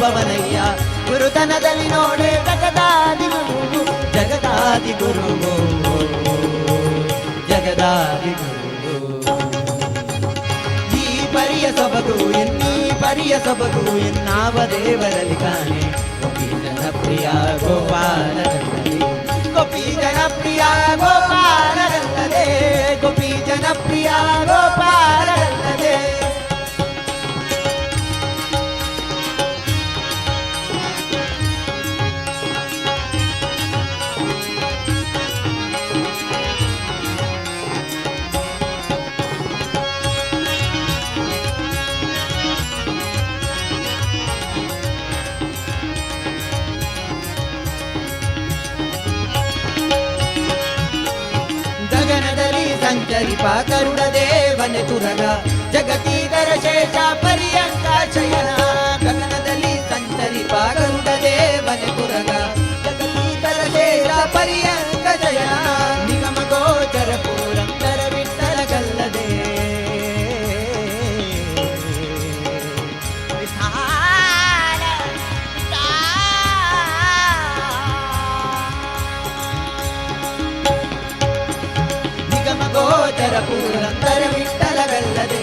ಪವನಯ್ಯ ಗುರುತನದಲ್ಲಿ ನೋಡೆ ಜಗದಾದಿ ಗುರುವು ಜಗದಾದಿ ಗುರುವು ಜಗದಾದಿ ಗುರುವು. ಈ ಪರಿಯ ಸೊಬಗು ಎನ್ನೀ ಪರಿಯ ಸೊಬಗು ಎನ್ನಾವ ದೇವರಲ್ಲಿ ಕಾಣೆ. ಗೋಪಿ ಜನಪ್ರಿಯ ಗೋಪಾಲನಲ್ಲದೆ, ಗೋಪಿ ಜನಪ್ರಿಯ ಗೋಪಾಲನಲ್ಲದೆ, ಗೋಪಿ ಜನಪ್ರಿಯ ಗೋಪಾಲನಲ್ಲದೆ. ಗಗನದಲ್ಲಿ ಸಂಚರಿಪ ಕರುಣ ದೇವನೆ ತುರಗ ಜಗತೀತರ ಶೇಷ ಪರ್ಯಂಕ ಶಯನ. ಗಗನದಲ್ಲಿ ಸಂಚರಿಪ ಕರುಣ ದೇವನೆ ತುರಗ ಜಗತೀತರ ಶೇಷ ಪರ್ಯಂಕ ಶಯನ. ನಿಗಮ ಗೋಚರ ಪುರಂದರ ವಿಠಲ ಗಲ್ಲದೆ ವಿಠಲ ನಿಗಮ ಗೋಚರ ಪುರಂದರ ವಿಠಲಗಲ್ಲದೆ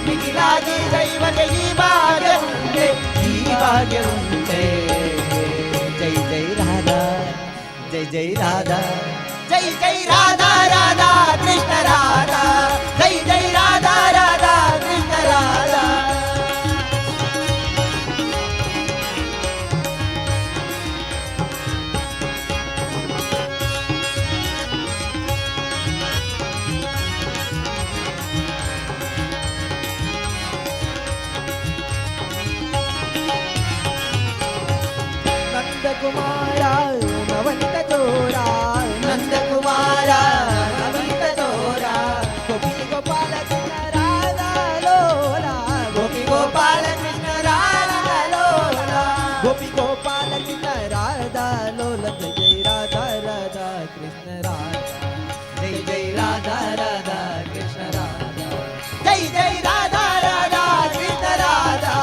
ಮಿಗಿಲಾಗಿ ದೈವಕ್ಕೆ ಈ ಭಾಗ್ಯ ಉಂಟೆ, ಈ ಭಾಗ್ಯ ಉಂಟೆ. ಜೈ ಜೈ ರಾಧಾ ಜೈ ಜೈ ರಾಧಾ ಜೈ ಜೈ ರಾಧಾ ರಾಧಾ ಕೃಷ್ಣ ರಾಧಾ ಜೈ ಜೈ ರಾಧಾ ರಾಧಾ ಕೃಷ್ಣ ರಾಧಾ. ನಂದಕುಮಾರ ನವನಿತ ಚೋರ, ನಂದಕುಮಾರ ನವನಿತ ಚೋರ, ಗೋಪಿ ಗೋಪಾಲ ಕೃಷ್ಣ ರಾಧಾ ಲೋಲ, ಗೋಪಿ ಗೋಪಾಲ ಕೃಷ್ಣ ರಾಧಾ ಲೋಲ, ಗೋಪಿ ಗೋಪಾಲ ಕೃಷ್ಣ ರಾಧಾ ಲೋಲ. ಜೈ ಜೈ ರಾಧಾ ರಾಧಾ ಕೃಷ್ಣ ರಾಧಾ ಜೈ ಜೈ ರಾಧಾ ರಾಧಾ ಕೃಷ್ಣ ರಾಧಾ ಜೈ ಜೈ ರಾಧಾ ರಾಧಾ ಕೃಷ್ಣ ರಾಧಾ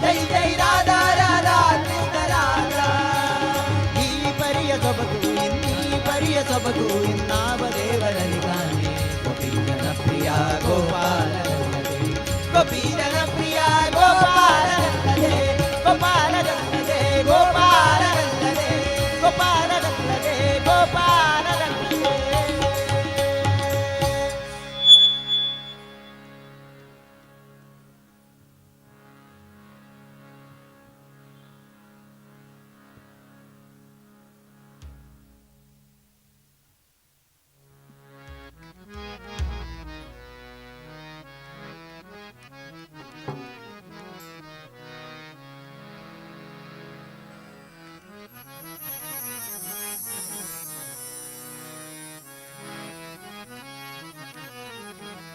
ಜೈ ಜೈ ರಾಧಾ ರಾಧಾ ಕೃಷ್ಣ ರಾಧಾ. ಈ ಪರಿಯ ಸೊಬಗು ಇನ್ನೀ ಪರಿಯ ಸೊಬಗು ಇನ್ನಾವ ದೇವರಲ್ಲಿ ಕಾಣೆ. ಗೋಪಿ ಜನಪ್ರಿಯ ಗೋಪಾಲನಲ್ಲದೆ, ಗೋಪಿ ಜನಪ್ರಿಯ ಗೋಪಾಲನಲ್ಲದೆ, ಗೋಪಾಲನಲ್ಲದೆ, ಗೋಪಾಲನಲ್ಲದೆ, ಗೋಪಾಲನಲ್ಲದೆ, ಗೋಪಾಲನಲ್ಲದೆ.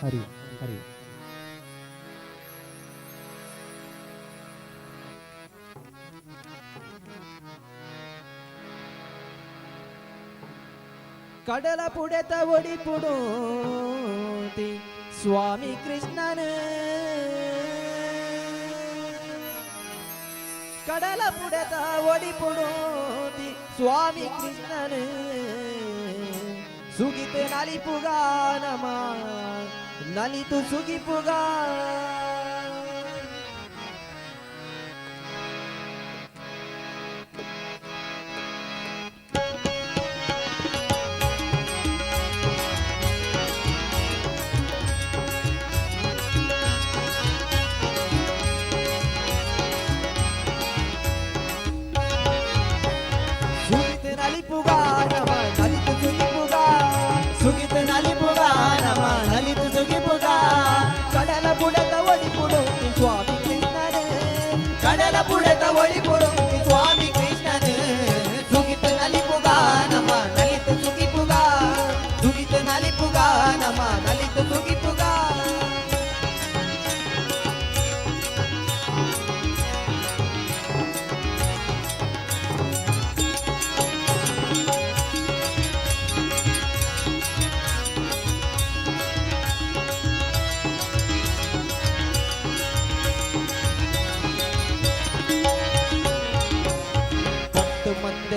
ಹರಿ ಓಂ, ಹರಿ ಓಂ. ಕಡಲ ಪುಡೆತ ಒಡಿಪುಡೋತಿ ಸ್ವಾಮಿ ಕೃಷ್ಣನ, ಕಡಲ ಪುಡೆತ ಒಡಿಪುಡೋತಿ ಸ್ವಾಮಿ ಕೃಷ್ಣನ. ಸುಗಿತ ನಲಿಪುಗ ನಮ ನಲಿತು ಸುಗಿಪುಗ. ಸುಗಿತ ನಲಿಪುಗ ನಮ ನಲಿತು ಸುಗಿಪುಗ, ಸುಗಿತ ನಲಿಪುಗ ನಮ ನಲಿತು ಸುಗಿಪುಗ. ಕಡಲ ಪುಡತ ಒಡಿಪುಡೋತಿ ಸ್ವಾಮಿ ಕೃಷ್ಣನ, ಕಡಲ ಪುಡತ ಒಡಿಪುಡೋತಿ ಸ್ವಾಮಿ ಕೃಷ್ಣನ. ಸುಗಿತ ನಲಿಪುಗ ನಮ ನಲಿತು ಸುಗಿಪುಗ, ಸುಗಿತ ನಲಿಪುಗ ನಮ ನಲಿತು ಸುಗಿಪುಗ.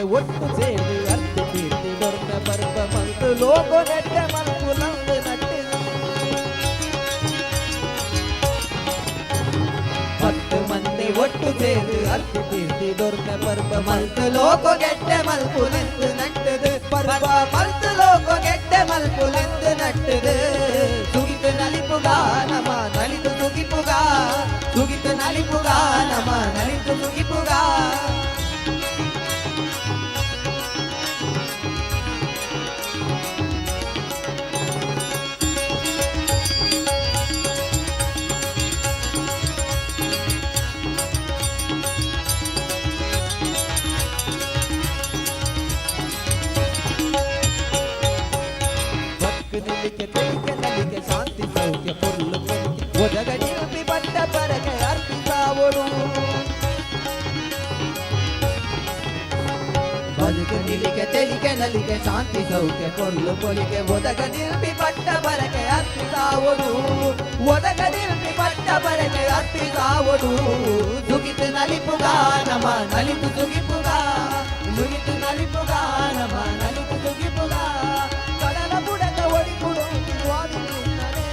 ಮಂದೆ ಒಟ್ಟು ಸೇರ್ದು ಅರ್ತಿ ಕೀರ್ತಿ ದೊರ್ಮೆ ಪರ್ಬ ಮಲ್ತು ಲೋಕೊ ನೆಟ್ಟೆ ಮಲ್ಪುಲಂದು ನಟ್ಟುದು. 10 ಮಂದಿ ಒಟ್ಟು ಸೇರ್ದು ಅರ್ತಿ ಕೀರ್ತಿ ದೊರ್ಮೆ ಪರ್ಬ ಮಲ್ತು ಲೋಕೊ ಗೆಟ್ಟೆ ಮಲ್ಪುಲೆಂದು ನಟ್ಟುದು. ಪರ್ಬ ಮಲ್ತು ಲೋಕೊ ಗೆಟ್ಟೆ ಮಲ್ಪುಲೆಂದು ನಟ್ಟುದು. ಸುಗಿತು ನಲಿಪುಗ ನಮ ನಲಿತು ಸುಗಿಪುಗ, ಸುಗಿತು ನಲಿಪುಗ ನಮ ನಲಿತು ಸುಗಿಪುಗ. ಬದುಕು ನಿಲಿಕೆ ತಿಳಿಕೆ ನಲಿಕೆ ಶಾಂತಿ ಸೌಖ್ಯ ಪೊರ್ಲು ಪೊಲಿಕೆ ಒದಗ ನಿಲ್ಪಿ ಪಟ್ಟ ಪರಕೆ ಅರ್ಪಿಸಾವೊಡು. ಬದುಕು ನಿಲಿಕೆ ತೆಲಿಕೆ ನಲಿಕೆ ಶಾಂತಿ ಸೌಖ್ಯ ಪೊರ್ಲು ಪೊಲಿಕೆ ಒದಗ ನಿಲ್ಪಿ ಪಟ್ಟ ಪರಕೆ ಅರ್ಪಿಸಾವೊಡು. ಒದಗ ನಿಲ್ಪಿ ಪಟ್ಟ ಪರಕೆ ಅರ್ಪಿಸಾವೊಡು. ಸುಗಿತು ನಲಿಪುಗ ನಮ ನಲಿತು ಸುಗಿಪುಗ, ಸುಗಿತು ನಲಿಪುಗ ನಮ ನಲಿತು ಸುಗಿಪುಗ. ಕಡಲ ಬುಡದ ಒಡಿಪುಡು ಸ್ವಾಮಿ ಕೃಷ್ಣನೇ,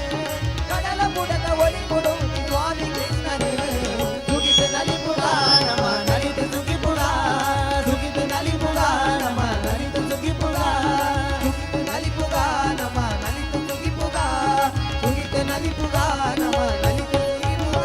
ಕಡಲ ಬುಡದ ಒಡಿಪುಡು ಸ್ವಾಮಿ ಕೃಷ್ಣನೇ. ಸುಗಿತು ನಲಿಪುಗ ನಮ ನಲಿತು ಸುಗಿಪುಗ, ಸುಗಿತು ನಲಿಪುಗ ನಮ ನಲಿತು ಸುಗಿಪುಗ, ಸುಗಿತು ನಲಿಪುಗ ನಮ ನಲಿತು ಸುಗಿಪುಗ, ಸುಗಿತು ನಲಿಪುಗ ನಮ ನಲಿತು ಸುಗಿಪುಗ.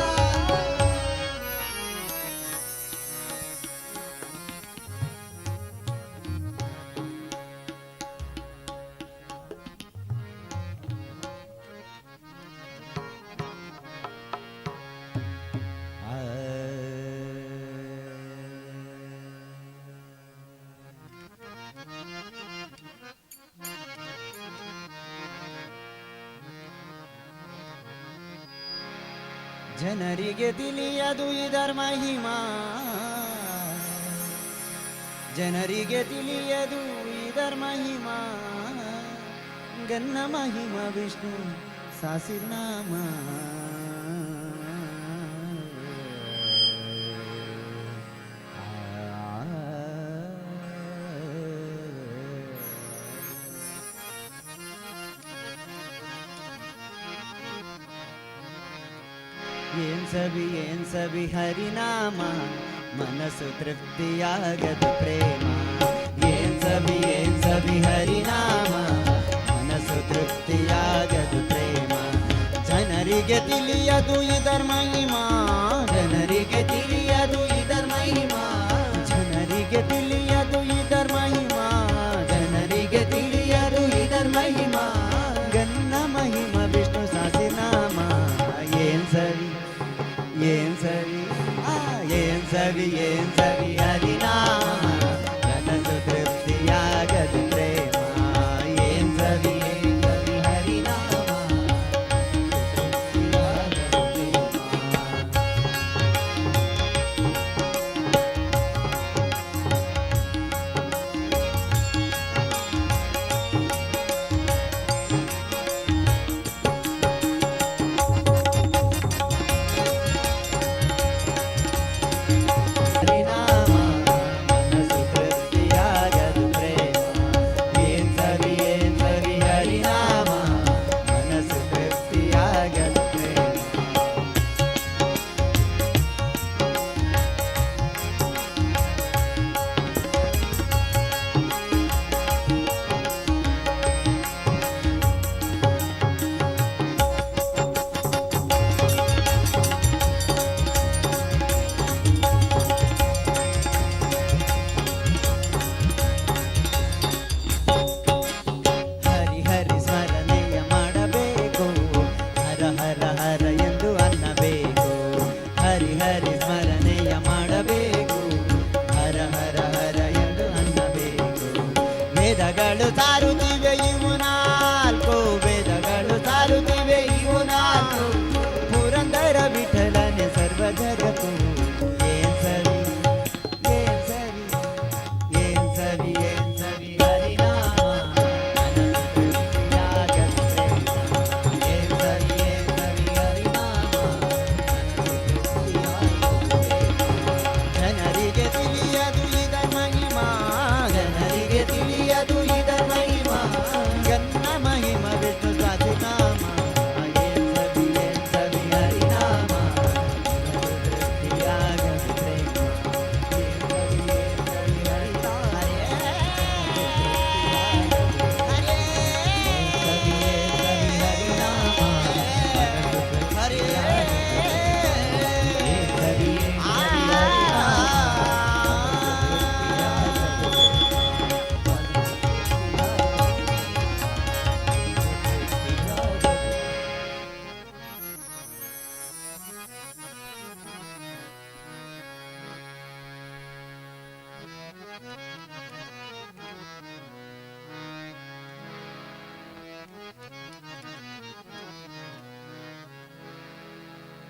ಜನರಿಗೆ ತಿಳಿಯದು ಇದರ ಮಹಿಮಾ, ಜನರಿಗೆ ತಿಳಿಯದು ಇದರ ಮಹಿಮಾ, ಗನ್ನ ಮಹಿಮ ವಿಷ್ಣು ಸಾಸಿರ್ನಾಮ. ಏನ್ ಸವಿ ಏನ್ ಸವಿ ಹರಿನಾಮ, ಮನಸ್ಸು ತೃಪ್ತಿಯಾಗದು ಪ್ರೇಮ. ಏನ್ ಸವಿ ಏನ್ ಸವಿ ಹರಿನಾಮ, ಮನಸ್ಸು ತೃಪ್ತಿಯಾಗದು ಪ್ರೇಮ. ಜನರಿಗೆ ತಿಳಿಯದು ಇದರ ಮಹಿಮಾ, ಜನರಿಗೆ ತಿಳಿಯದು ಇದರ ಮಹಿಮಾ, ಜನರಿಗೆ ತಿಳಿಯದು ಇದರ ಮಹಿಮಾ, ಜನರಿಗೆ ತಿಳಿಯದು ಇದರ ಮಹಿಮಾ, ಗನ್ನ ಮಹಿಮ ವಿಷ್ಣು ಸಾಸಿನಾಮ. ಏನ್ ಸವಿ ಏನ್ ಸವಿ ಆ ಏನ್ ಸವಿ ಏನ್ ಸವಿ ಹರಿನಾಮ, ಮನಸ್ಸು ತೃಪ್ತಿಯಾಗದು ಪ್ರೇಮ. ಏನ್ ಸವಿ ಏನ್ ಸವಿ ಹರಿನಾಮ, ತೃಪ್ತಿಯಾಗದು ಪ್ರೇಮ. ಹರಿನಾಮ ಮನಸ್ಸು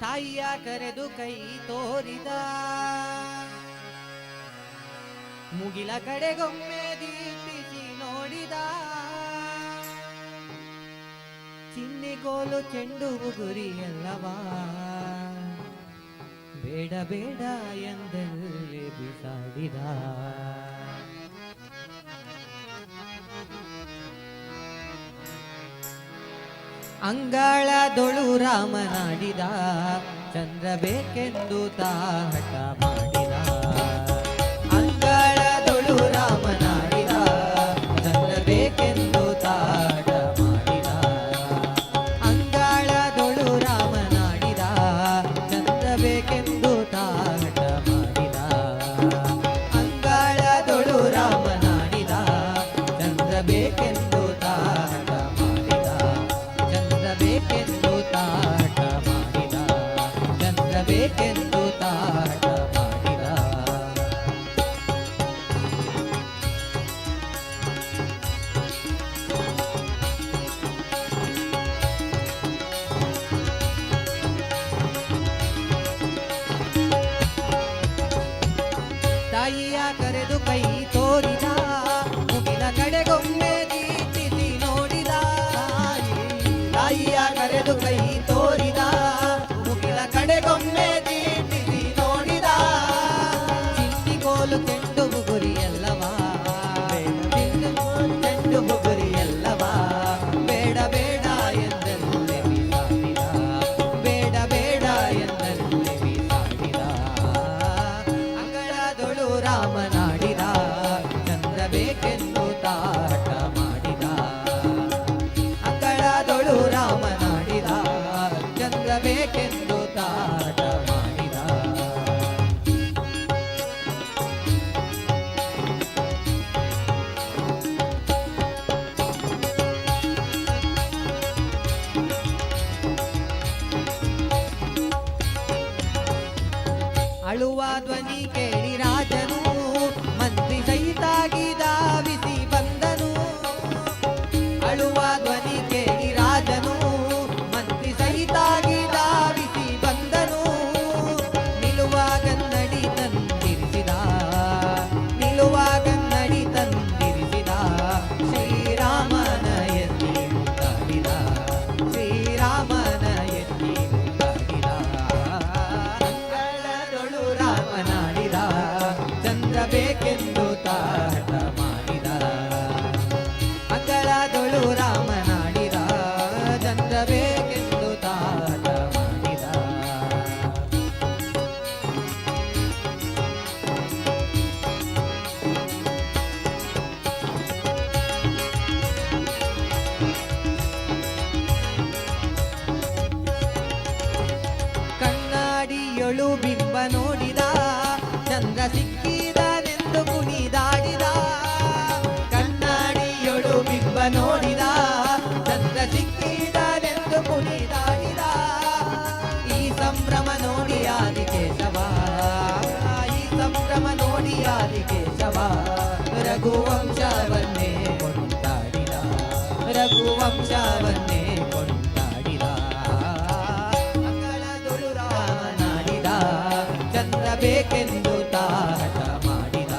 ತಾಯಿಯ ಕರೆದು ಕೈ ತೋರಿದ, ಮುಗಿಲ ಕಡೆಗೊಮ್ಮೆ ದೀಪಿಸಿ ನೋಡಿದ, ಚಿನ್ನಿಗೋಲು ಚೆಂಡು ಗುರಿಯಲ್ಲವಾ, ಬೇಡ ಬೇಡ ಎಂದಲ್ಲೇ ಬಿಸಾಡಿದ. ಅಂಗಳದೊಳು ರಾಮನಾಡಿದ, ಚಂದ್ರ ಬೇಕೆಂದು ತಾಹಟ ಮಾಡಿದ. ಅಂಗಳದೊಳು ರಾಮನಾಡಿದ, ಚಂದ್ರ ಬೇಕೆಂದು ತಾಹಟ ಮಾಡಿದ. ಅಂಗಳದೊಳು ರಾಮನಾಡಿದ, ಚಂದ್ರ ಬೇಕೆಂದು ತಾಹಟ ಮಾಡಿದ. ಅಂಗಳದೊಳು ರಾಮನಾಡಿದ, ಚಂದ್ರ ಬೇಕೆಂದು ತಾಹಟ ಮಾಡಿದ. ಚಂದ್ರ ಬೇಕೆಂದು ತಾಟ ಮಾಡಿದ, ಚಂದ್ರ ಬೇಕೆಂದು ತಾಟ ಮಾಡಿದ. ತಾಯಿಯ ಕರೆದು ಕೈ ತೋರಿದ, ಮುಗಿಲ ಕಡೆಗೊಮ್ಮೆ ದೀಪಿಸಿ ನೋಡಿದ. ತಾಯಿಯ ಕರೆದು ಕೈ ತೋರಿದ, ಮುಗಿಲ ಕಡೆಗೊಮ್ಮೆ ದೀಪಿಸಿ ನೋಡಿದ. ಚಿನ್ನಿಗೋಲು ಕೆಂಡು ಬುಗುರಿಯಲ್ಲವಾ, ಚೆಂಡು ಬುಗುರಿಯಲ್ಲವಾ, ಬೇಡ ಬೇಡ ಎಂದಲ್ಲೇ ಬಿಸಾಡಿದ, ಬೇಡ ಬೇಡ ಎಂದಲ್ಲೇ ಬಿಸಾಡಿದ. ಅಂಗಳದೊಳು ರಾಮನಾಡಿದ, ಚಂದ್ರ ಬೇಕೆಂದು ತಾಟ ಮಾಡಿದ. ಅಂಗಳದೊಳು ರಾಮನಾಡಿದ, ಚಂದ್ರ ಬೇಕೆಂದು ತಾಟ ಮಾಡಿದ. ಅಳುವ ಧ್ವನಿ ಕೇಳಿ ರಾಜನು ಮಂತ್ರಿ ಸಹಿತಾಗಿ ಧಾವಿಸಿ ಬಂದನು. ಅಳುವ ಧ್ವನಿ ಕೇಳಿ ರಾಜನು ಮಂತ್ರಿ ಸಹಿತಾಗಿ ಧಾವಿಸಿ ಬಂದನು. ನಿಲುವ ಕನ್ನಡಿ ತಂದಿರಿಸಿದ, ನಿಲುವ ಕನ್ನಡಿ ತಂದಿರಿಸಿದ. ಶ್ರೀರಾಮನ ಎತ್ತಿ ಮುದ್ದಾಡಿದ, ಶ್ರೀರಾಮನ ಎತ್ತಿ ಮುದ್ದಾಡಿದ. ಅಂಗಳದೊಳು ರಾಮನಾಡಿದ, ಚಂದ್ರ ಬೇಕೆಂದು ತಾಟ ಮಾಡಿದ. ಅಂಗಳದೊಳು ರಾಮನಾಡಿದ, ಚಂದ್ರ ಬೇಕೆಂದು ತಾಟ ಮಾಡಿದ. ಕಣ್ಣಾಡಿಯೊಳು ಬಿಂಬ ನೋಡಿದ, ಚಂದ್ರ ಸಿಕ್ಕಿದನೆಂದು ಕುಣಿದಾಡಿದ. ಕಣ್ಣಾಡಿಯೊಳು ಬಿಂಬ ನೋಡಿದ, ಚಂದ್ರ ಸಿಕ್ಕಿದನೆಂದು ಕುಣಿದಾಡಿದ. ಈ ಸಂಭ್ರಮ ನೋಡಿ ಆದಿಕೇಶವ, ಈ ಸಂಭ್ರಮ ನೋಡಿ ಆದಿಕೇಶವ, ರಘುವಂಶವನ್ನೇ ಕೊಂಡಾಡಿದ, ರಘುವಂಶವನ್ನೇ ಕೊಂಡಾಡಿದ. ಅಂಗಳದೊಳು ರಾಮನಾಡಿದ, ಚಂದ್ರ ಬೇಕೆಂದು ತಾಟ ಮಾಡಿದ.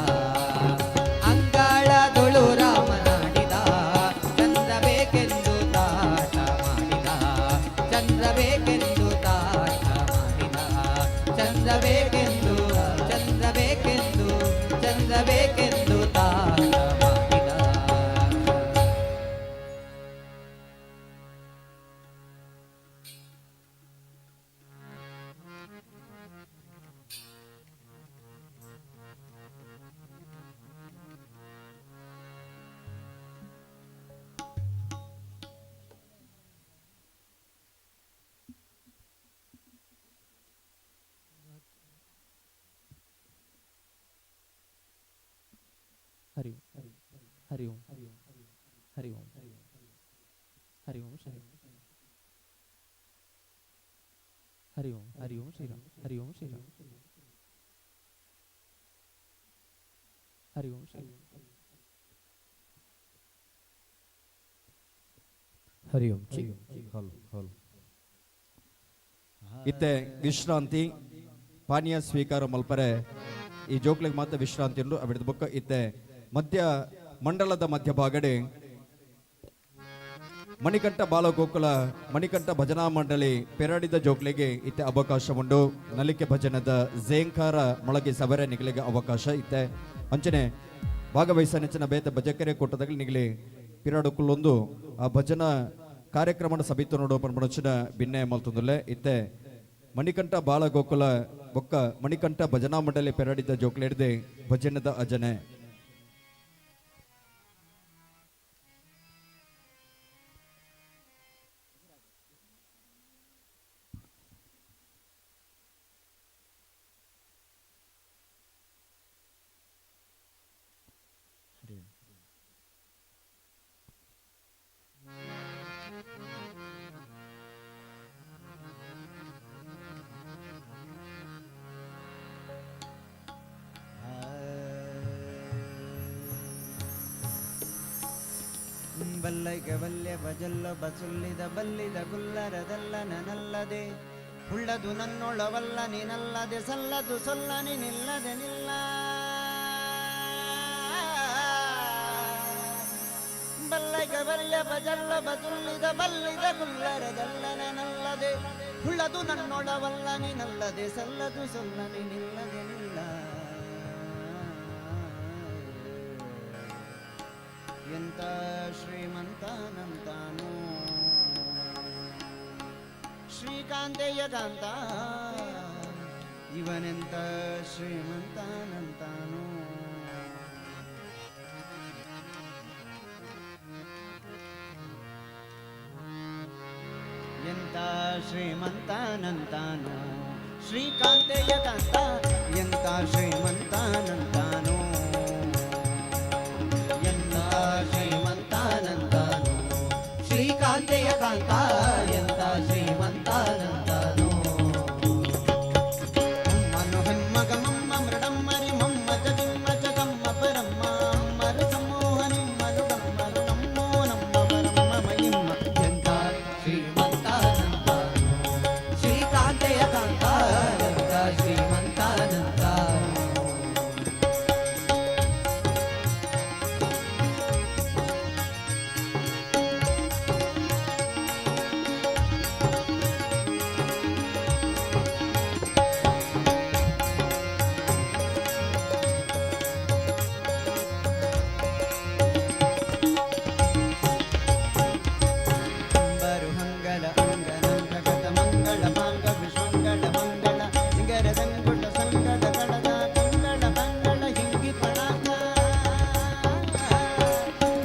ಅಂಗಳದೊಳು ರಾಮನಾಡಿದ, ಚಂದ್ರ ಬೇಕೆಂದು ತಾಟ ಮಾಡಿದ. ಚಂದ್ರ ಬೇಕೆಂದು ತಾಟ ಮಾಡಿದ, ಚಂದ್ರ ಬೇಕೆಂದು, ಚಂದ್ರ ಬೇಕೆಂದು, ಚಂದ್ರ ಬೇಕೆಂದು ತಾಟ ಮಾಡಿದ. हरि ओम हरि ओम हरि ओम हरि ओम श्री हरि ओम हरि ओम श्री राम हरि ओम श्री राम। ಹರಿ ಓಂ ಶ್ರೀ ಹರಿ ಓಂ ಚಿ. ಇತ್ತೆ ವಿಶ್ರಾಂತಿ ಪಾನೀಯ ಸ್ವೀಕಾರ ಮಲ್ಪರೆ ಈ ಜೋಕ್ಲಿಗೆ ಮಾತ್ರ ವಿಶ್ರಾಂತಿ ಉಂಡು. ಅವಿಡ್ದ ಬೊಕ್ಕ ಇತ್ತೆ ಮಧ್ಯ ಮಂಡಲದ ಮಧ್ಯಭಾಗಡೆ ಮಣಿಕಂಠ ಬಾಲಗೋಕುಲ ಮಣಿಕಂಠ ಭಜನಾ ಮಂಡಳಿ ಪೆರಾಡಿದ ಜೋಕ್ಲಿಗೆ ಇತ್ತೆ ಅವಕಾಶ ಉಂಡು. ನಲಿಕೆ ಭಜನದ ಝೇಂಕಾರ ಮೊಳಗಿ ಸವರೆ ನಿಗಲಿಗೆ ಅವಕಾಶ ಇತ್ತೆ. ಅಂಚನೆ ಭಾಗವಹಿಸ ನೆಚ್ಚಿನ ಬೇತ ಭಜಕರೆ ಕೂಟದಾಗ ನಿಗಲಿ ಪಿರಾಡುಕುಲ್ಲೊಂದು ಆ ಭಜನಾ ಕಾರ್ಯಕ್ರಮದ ಸಭಿತು ನೋಡು ಪನ್ಪಣಚಿನ ಭಿನ್ನೆ ಮಲ್ತೊಂದುಲ್ಲೆ. ಇತ್ತೆ ಮಣಿಕಂಠ ಬಾಲಗೋಕುಲ ಬೊಕ್ಕ ಮಣಿಕಂಠ ಭಜನಾ ಮಂಡಳಿ ಪೆರಾಡಿದ ಜೋಕ್ಲೆಡ್ದೆ ಭಜನದ ಅಜನೆ. ಬಲ್ಲೈಗ ಬಲ್ಯ ಬಜಲ್ಲ ಬಸುಲ್ಲಿದ ಬಲ್ಲಿದ ಗುಲ್ಲರದಲ್ಲ ನನಲ್ಲದೆ ಉಳ್ಳದು ನನ್ನೊಳವಲ್ಲ ನೀನಲ್ಲದೆ ಸಲ್ಲದು ಸೊಲ್ಲ ನೀನಿಲ್ಲದೆ ನಿಲ್ಲ. ಬಲ್ಲೈಗ ಬಲ್ಯ ಬಜಲ್ಲ ಬಸುಲ್ಲಿದ ಬಲ್ಲಿದ ಗುಲ್ಲರದಲ್ಲ ನನಲ್ಲದೆ ಉಳ್ಳದು ನನ್ನೊಳವಲ್ಲ ನೀನಲ್ಲದೆ ಸಲ್ಲದು ಸೊಲ್ಲ ನೀನಿಲ್ಲದೆ ನಿಲ್ಲ. ಎಂತ ಶ್ರೀಮಂತನಂತಾನು ಶ್ರೀಕಾಂತೆಯ ಕಾಂತ ಇವನೆಂತ ಶ್ರೀಮಂತನಂತಾನು. ಎಂತ ಶ್ರೀಮಂತನಂತಾನು ಶ್ರೀಕಾಂತೆಯ ಕಾಂತ ಎಂತ ಶ್ರೀಮಂತನಂತಾನು. ಎಂತ ಶ್ರೀಮಂತನಂತಾನು ಶ್ರೀಕಾಂತೆಯ ಕಾಂತ ಎಂತ ಶ್ರೀಮಂತನಂತಾನು. ಮನು ಹೆಮ್ಮಗ ಮಮ್ಮ ಮೃಡಮ್ಮರಿ ಮಮ್ಮ ಜಗಿಮ್ಮ ಜಗಮ್ಮ ಪರಮ್ಮ ಮರ ಸಮೋಹನಿ ಮನು ಗಮ್ಮರು ನಮ್ಮೋ ನಮ್ಮ ಪರಮ್ಮ ಮಹಿಮ್ಮ. ಎಂತ ಶ್ರೀಮಂತನಂತಾನು ಶ್ರೀಕಾಂತೆಯ ಕಾಂತ ಎಂತ ಶ್ರೀಮಂತನಂತಾನು. ಅಂಬರು ಹಂಗಲ ಅಂಗನಂಗಗತ ಮಂಗಳ ಪಾಂಗ ವಿಶ್ವಂಗಳ ಮಂಗಳ ಸಿಂಗರ ಸಂಗುಟ ಸಂಗದ ಕಡದ ಕಂಗಳ ಮಂಗಳ ಹಿಂಗಿ ಪಣಾಂಗ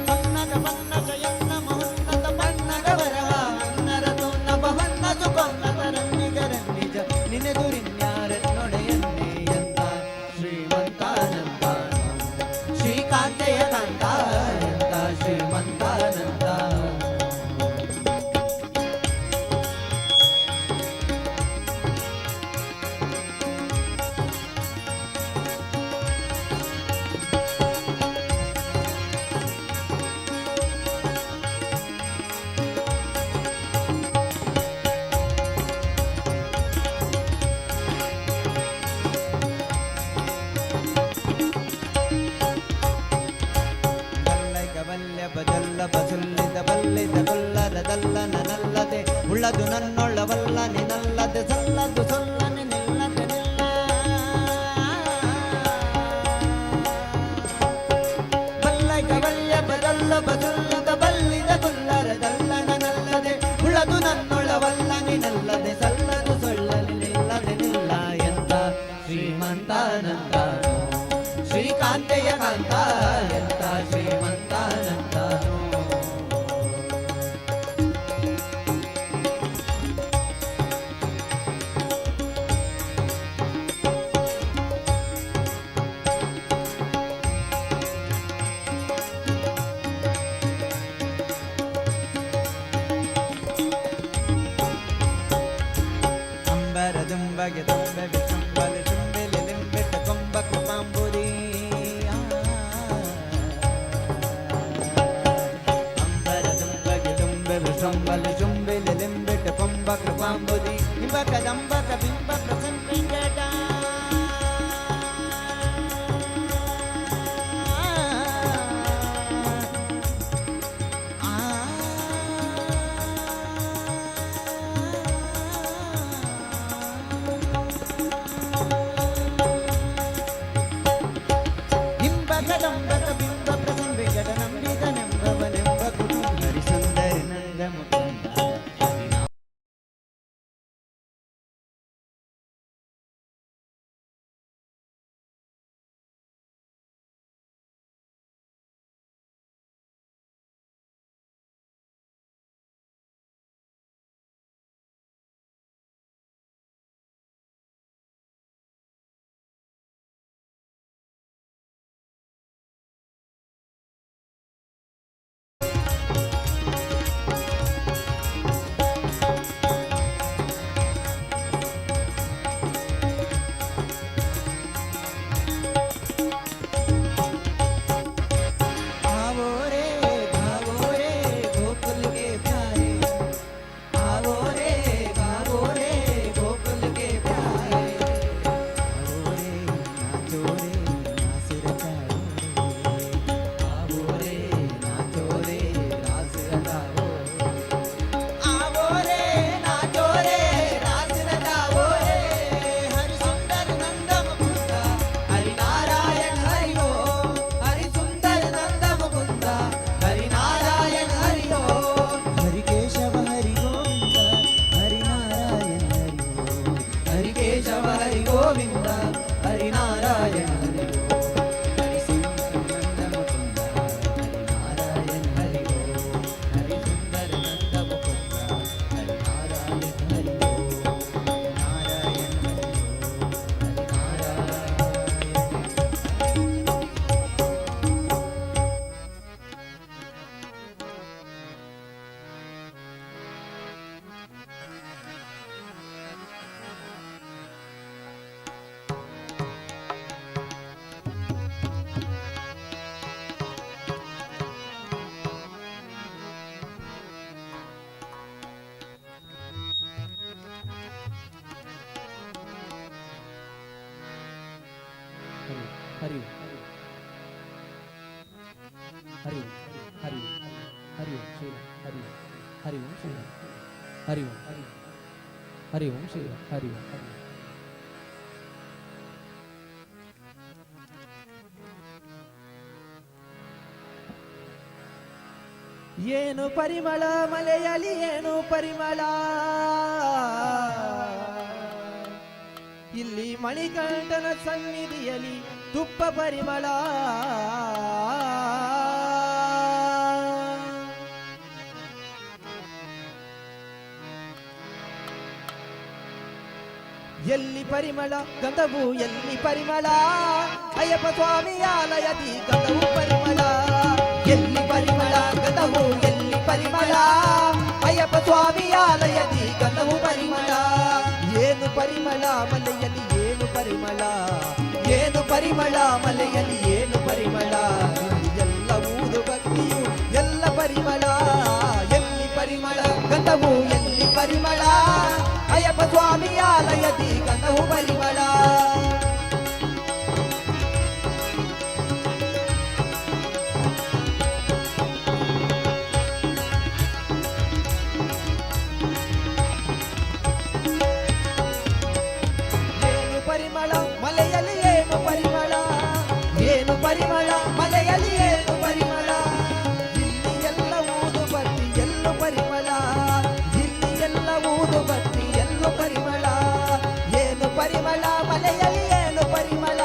ಪನ್ನಗ ಪನ್ನ ಜಯನ್ನ ಮಹೋನ್ನತ ಪನ್ನಗ ವರವ ಅನ್ನರ ತೋನ್ನ ಬಹನ್ನ ಸುಕೊನ್ನತ ರನ್ನಿಗರನ್ನಿಜ ನಿನೆದುರಿನ್ಯಾರನ್ನೊಡೆಯನ್ನೇ. ಎಂತ ಶ್ರೀಮಂತನಂತಾನು ಶ್ರೀಕಾಂತೆಯ ಕಾಂತ ಎಂತ ಶ್ರೀಮಂತನಂತಾನು. ಬಲ್ಲೈಕ ಬಲ್ಯ ಬಜಲ್ಲ ಬಸುಲ್ಲಿದ ಬಲ್ಲಿದ ಕೊಲ್ಲರದಲ್ಲ ನನ್ನಲ್ಲದೆ ಉಳ್ಳದು ನನ್ನೊಳವಲ್ಲ ನಿನ್ನಲ್ಲದೆ ಸಲ್ಲದು ಸೊಲ್ಲ ನಿನ್ನಲ್ಲದೆ ನಿಲ್ಲ. ಬಲ್ಲೈಕ ಬಲ್ಯ ಬಜಲ್ಲ ಬಸುಲ್ಲದ ಬಲ್ಲಿದ ಕೊಲ್ಲರದಲ್ಲ ನನ್ನಲ್ಲದೆ ಉಳ್ಳದು ನನ್ನೊಳವಲ್ಲ ನಿನ್ನಲ್ಲದೆ ಸಲ್ಲದು ಸೊಲ್ಲ ನಿನ್ನಲ್ಲದೆ ನಿಲ್ಲ. ಎಂತ ಶ್ರೀಮಂತನಂತಾನು ಶ್ರೀಕಾಂತೆಯ ಕಾಂತ ಎಂತ ಶ್ರೀಮಂತನಂತಾನು. ಅಂಬರ ದುಂಬಗೆ ತುಂಬೆ ವಿಚುಂಬಲೆ ಚುಂಬೆಲೆ ಲಿಂಬೆಟ ಕೊಂಬ ಕೃಪಾಂಬುರಿ. ಆ, ಕದಂಬಕ ಬಿಂಬ ಪ್ರಸನ್ನ ವೆಂಕಟ ನಂಬಿದನೆಂಬವನೆಂಬ ಕುಟುಂಬ ಹರಿ ಸುಂದರ ನಂದ ಮುಕುಂದ. आवो रे गावो रे गोकुल के प्यारे, आवो रे गावो रे गोकुल के प्यारे, आवो रे नाचो रे रास रचाओ रे, आवो रे नाचो रे रास रचाओ, आवो रे नाचो रे रास रचाओ रे, हरि सुंदर नंद मुकुंद हरि नारायण हरि ओम, हरि सुंदर नंद मुकुंद हरि नारायण हरि ओम, हरि केशव हरि गोविंद हरि नारायण हरि ओम, हरि केशव हरि गोविंद हरि नारायण हरि ओम, हरि सुंदर नंद मुकुंद हरि नारायण हरि ओम, हरि सुंदर नंद मुकुंद हरि नारायण हरि ओम, हरि नारायण हरि ओम, हरि नारायण. हरि ओम हरि ओम हरि ओम हरि ओम श्रीराम हरि ओम हरि ओम श्रीराम हरि ओम हरि ओम श्रीराम हरि ओम. ಏನು ಪರಿಮಳ ಮಲೆಯಲಿ, ಏನು ಪರಿಮಳ ಇಲ್ಲಿ ಮಣಿಕಂಠನ ಸನ್ನಿಧಿಯಲಿ ತುಪ್ಪ ಪರಿಮಳ. ಎಲ್ಲಿ ಪರಿಮಳ ಗಂಧವು, ಎಲ್ಲಿ ಪರಿಮಳ ಅಯ್ಯಪ್ಪ ಸ್ವಾಮಿಯ ಆಲಯದಿ ಗಂಧವು ಪರಿಮಳ. ಎಲ್ಲಿ ಪರಿಮಳ ಗಂಧವು, ಎಲ್ಲಿ ಪರಿಮಳ ಅಯ್ಯಪ್ಪ ಸ್ವಾಮಿಯ ಆಲಯದಿ ಗಂಧವು ಪರಿಮಳ. ಏನು ಪರಿಮಳ ಮಲೆಯಲ್ಲಿ, ಏನು ಪರಿಮಳ, ಏನು ಪರಿಮಳ ಮಲೆಯಲ್ಲಿ, ಏನು ಪರಿಮಳ. ಎಲ್ಲ ಊದು ಭಕ್ತಿಯು ಎಲ್ಲ ಪರಿಮಳ. ಎಲ್ಲಿ ಪರಿಮಳ ಗಂಧವು, ಎಲ್ಲಿ ಪರಿಮಳ ಅಯ್ಯಪ್ಪ ಸ್ವಾಮಿಯ ಆಲಯದಿ ಗಂಧವು ಪರಿಮಳ. ಏನು ಪರಿಮಳ ಮಲೆಯಲ್ಲಿ, ಏನು ಪರಿಮಳ, ಏನು ಪರಿಮಳ ಮಲೆಯಲ್ಲಿ, ಏನು ಪರಿಮಳ. ಇಲ್ಲಿ ಎಲ್ಲ ಊದು ಬತ್ತಿ ಎಲ್ಲು ಪರಿಮಳ, ಇಲ್ಲಿ ಎಲ್ಲ ಊದು ಬತ್ತಿ ಎಲ್ಲು ಪರಿಮಳ. ಏನು ಪರಿಮಳ ಮಲೆಯಲ್ಲಿ, ಏನು ಪರಿಮಳ,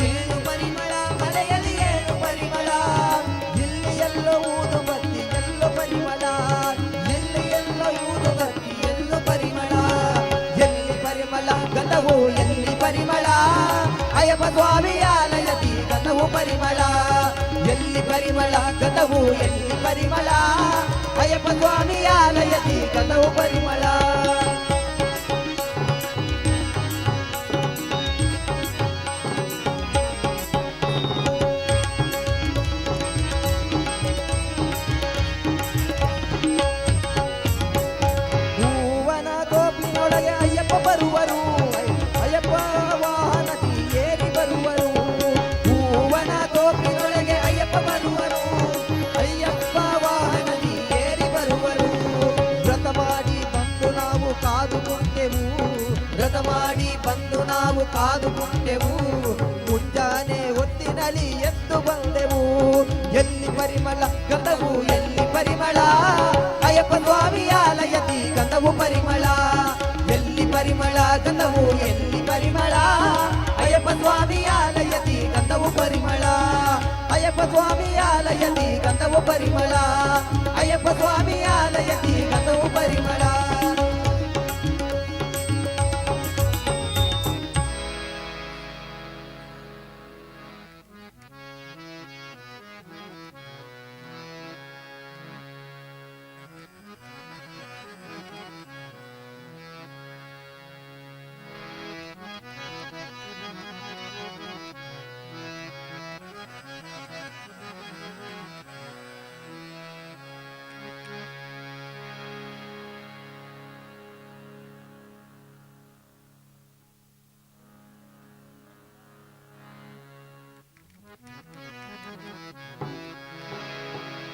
ಏನು ಪರಿಮಳ ಮಲೆಯಲ್ಲಿ, ಏನು ಪರಿಮಳ. ಇಲ್ಲಿ ಎಲ್ಲ ಊದು ಬತ್ತಿ ಎಲ್ಲು ಪರಿಮಳ, ಇಲ್ಲಿ ಎಲ್ಲ ಊದು ಬತ್ತಿ ಎಲ್ಲು ಪರಿಮಳ. ಎಲ್ಲಿ ಪರಿಮಳ ಗಂಧವು, ಎಲ್ಲಿ ಪರಿಮಳ ಅಯ್ಯಪ್ಪ ಸ್ವಾಮಿಯ ಆಲಯದಿ ಗಂಧವು ಪರಿಮಳ. ಎಲ್ಲಿ ಪರಿಮಳ ಗಂಧವು, ಎಲ್ಲಿ ಪರಿಮಳ ಅಯ್ಯಪ್ಪ ಸ್ವಾಮಿಯ ಆಲಯದಿ ಗಂಧವು ಪರಿಮಳ. ಹೂವನ ತೋಪಿನೊಳಗೆ ಅಯ್ಯಪ್ಪ ಬರುವರು, ಅಯ್ಯಪ್ಪ ವಾಹನದಿ ಏರಿ ಬರುವರು. ಹೂವನ ತೋಪಿನೊಳಗೆ ಅಯ್ಯಪ್ಪ ಬರುವರು, ಅಯ್ಯಪ್ಪ ವಾಹನದಿ ಏರಿ ಬರುವರು. ವ್ರತ ಮಾಡಿ ಬಂದು ನಾವು ಕಾದು ಕುಂತೆವು, ವ್ರತ ಮಾಡಿ ಬಂದು ನಾವು ಕಾದು ಕುಂತೆವು. ಮುಂಜಾನೆ ಹೊತ್ತಿನ ನಿನ್ನಲಿ ಎದ್ದು ಬಂದೆವು. ಎಲ್ಲಿ ಪರಿಮಳ ಗಂಧವು, ಎಲ್ಲಿ ಪರಿಮಳ? ಅಯ್ಯಪ್ಪ ಸ್ವಾಮಿ ಆಲಯದಿ ಗಂಧವು ಪರಿಮಳ. ಎಲ್ಲಿ ಪರಿಮಳ ಗಂಧವು, ಎಲ್ಲಿ ಪರಿಮಳ? ಅಯ್ಯಪ್ಪ ಸ್ವಾಮಿ ಆಲಯದಿ ಗಂಧವು ಪರಿಮಳ. ಅಯ್ಯಪ್ಪ ಸ್ವಾಮಿ ಆಲಯದಿ ಗಂಧವು ಪರಿಮಳ. ಅಯ್ಯಪ್ಪ ಸ್ವಾಮಿ ಆಲಯದಿ ಗಂಧವು ಪರಿಮಳ.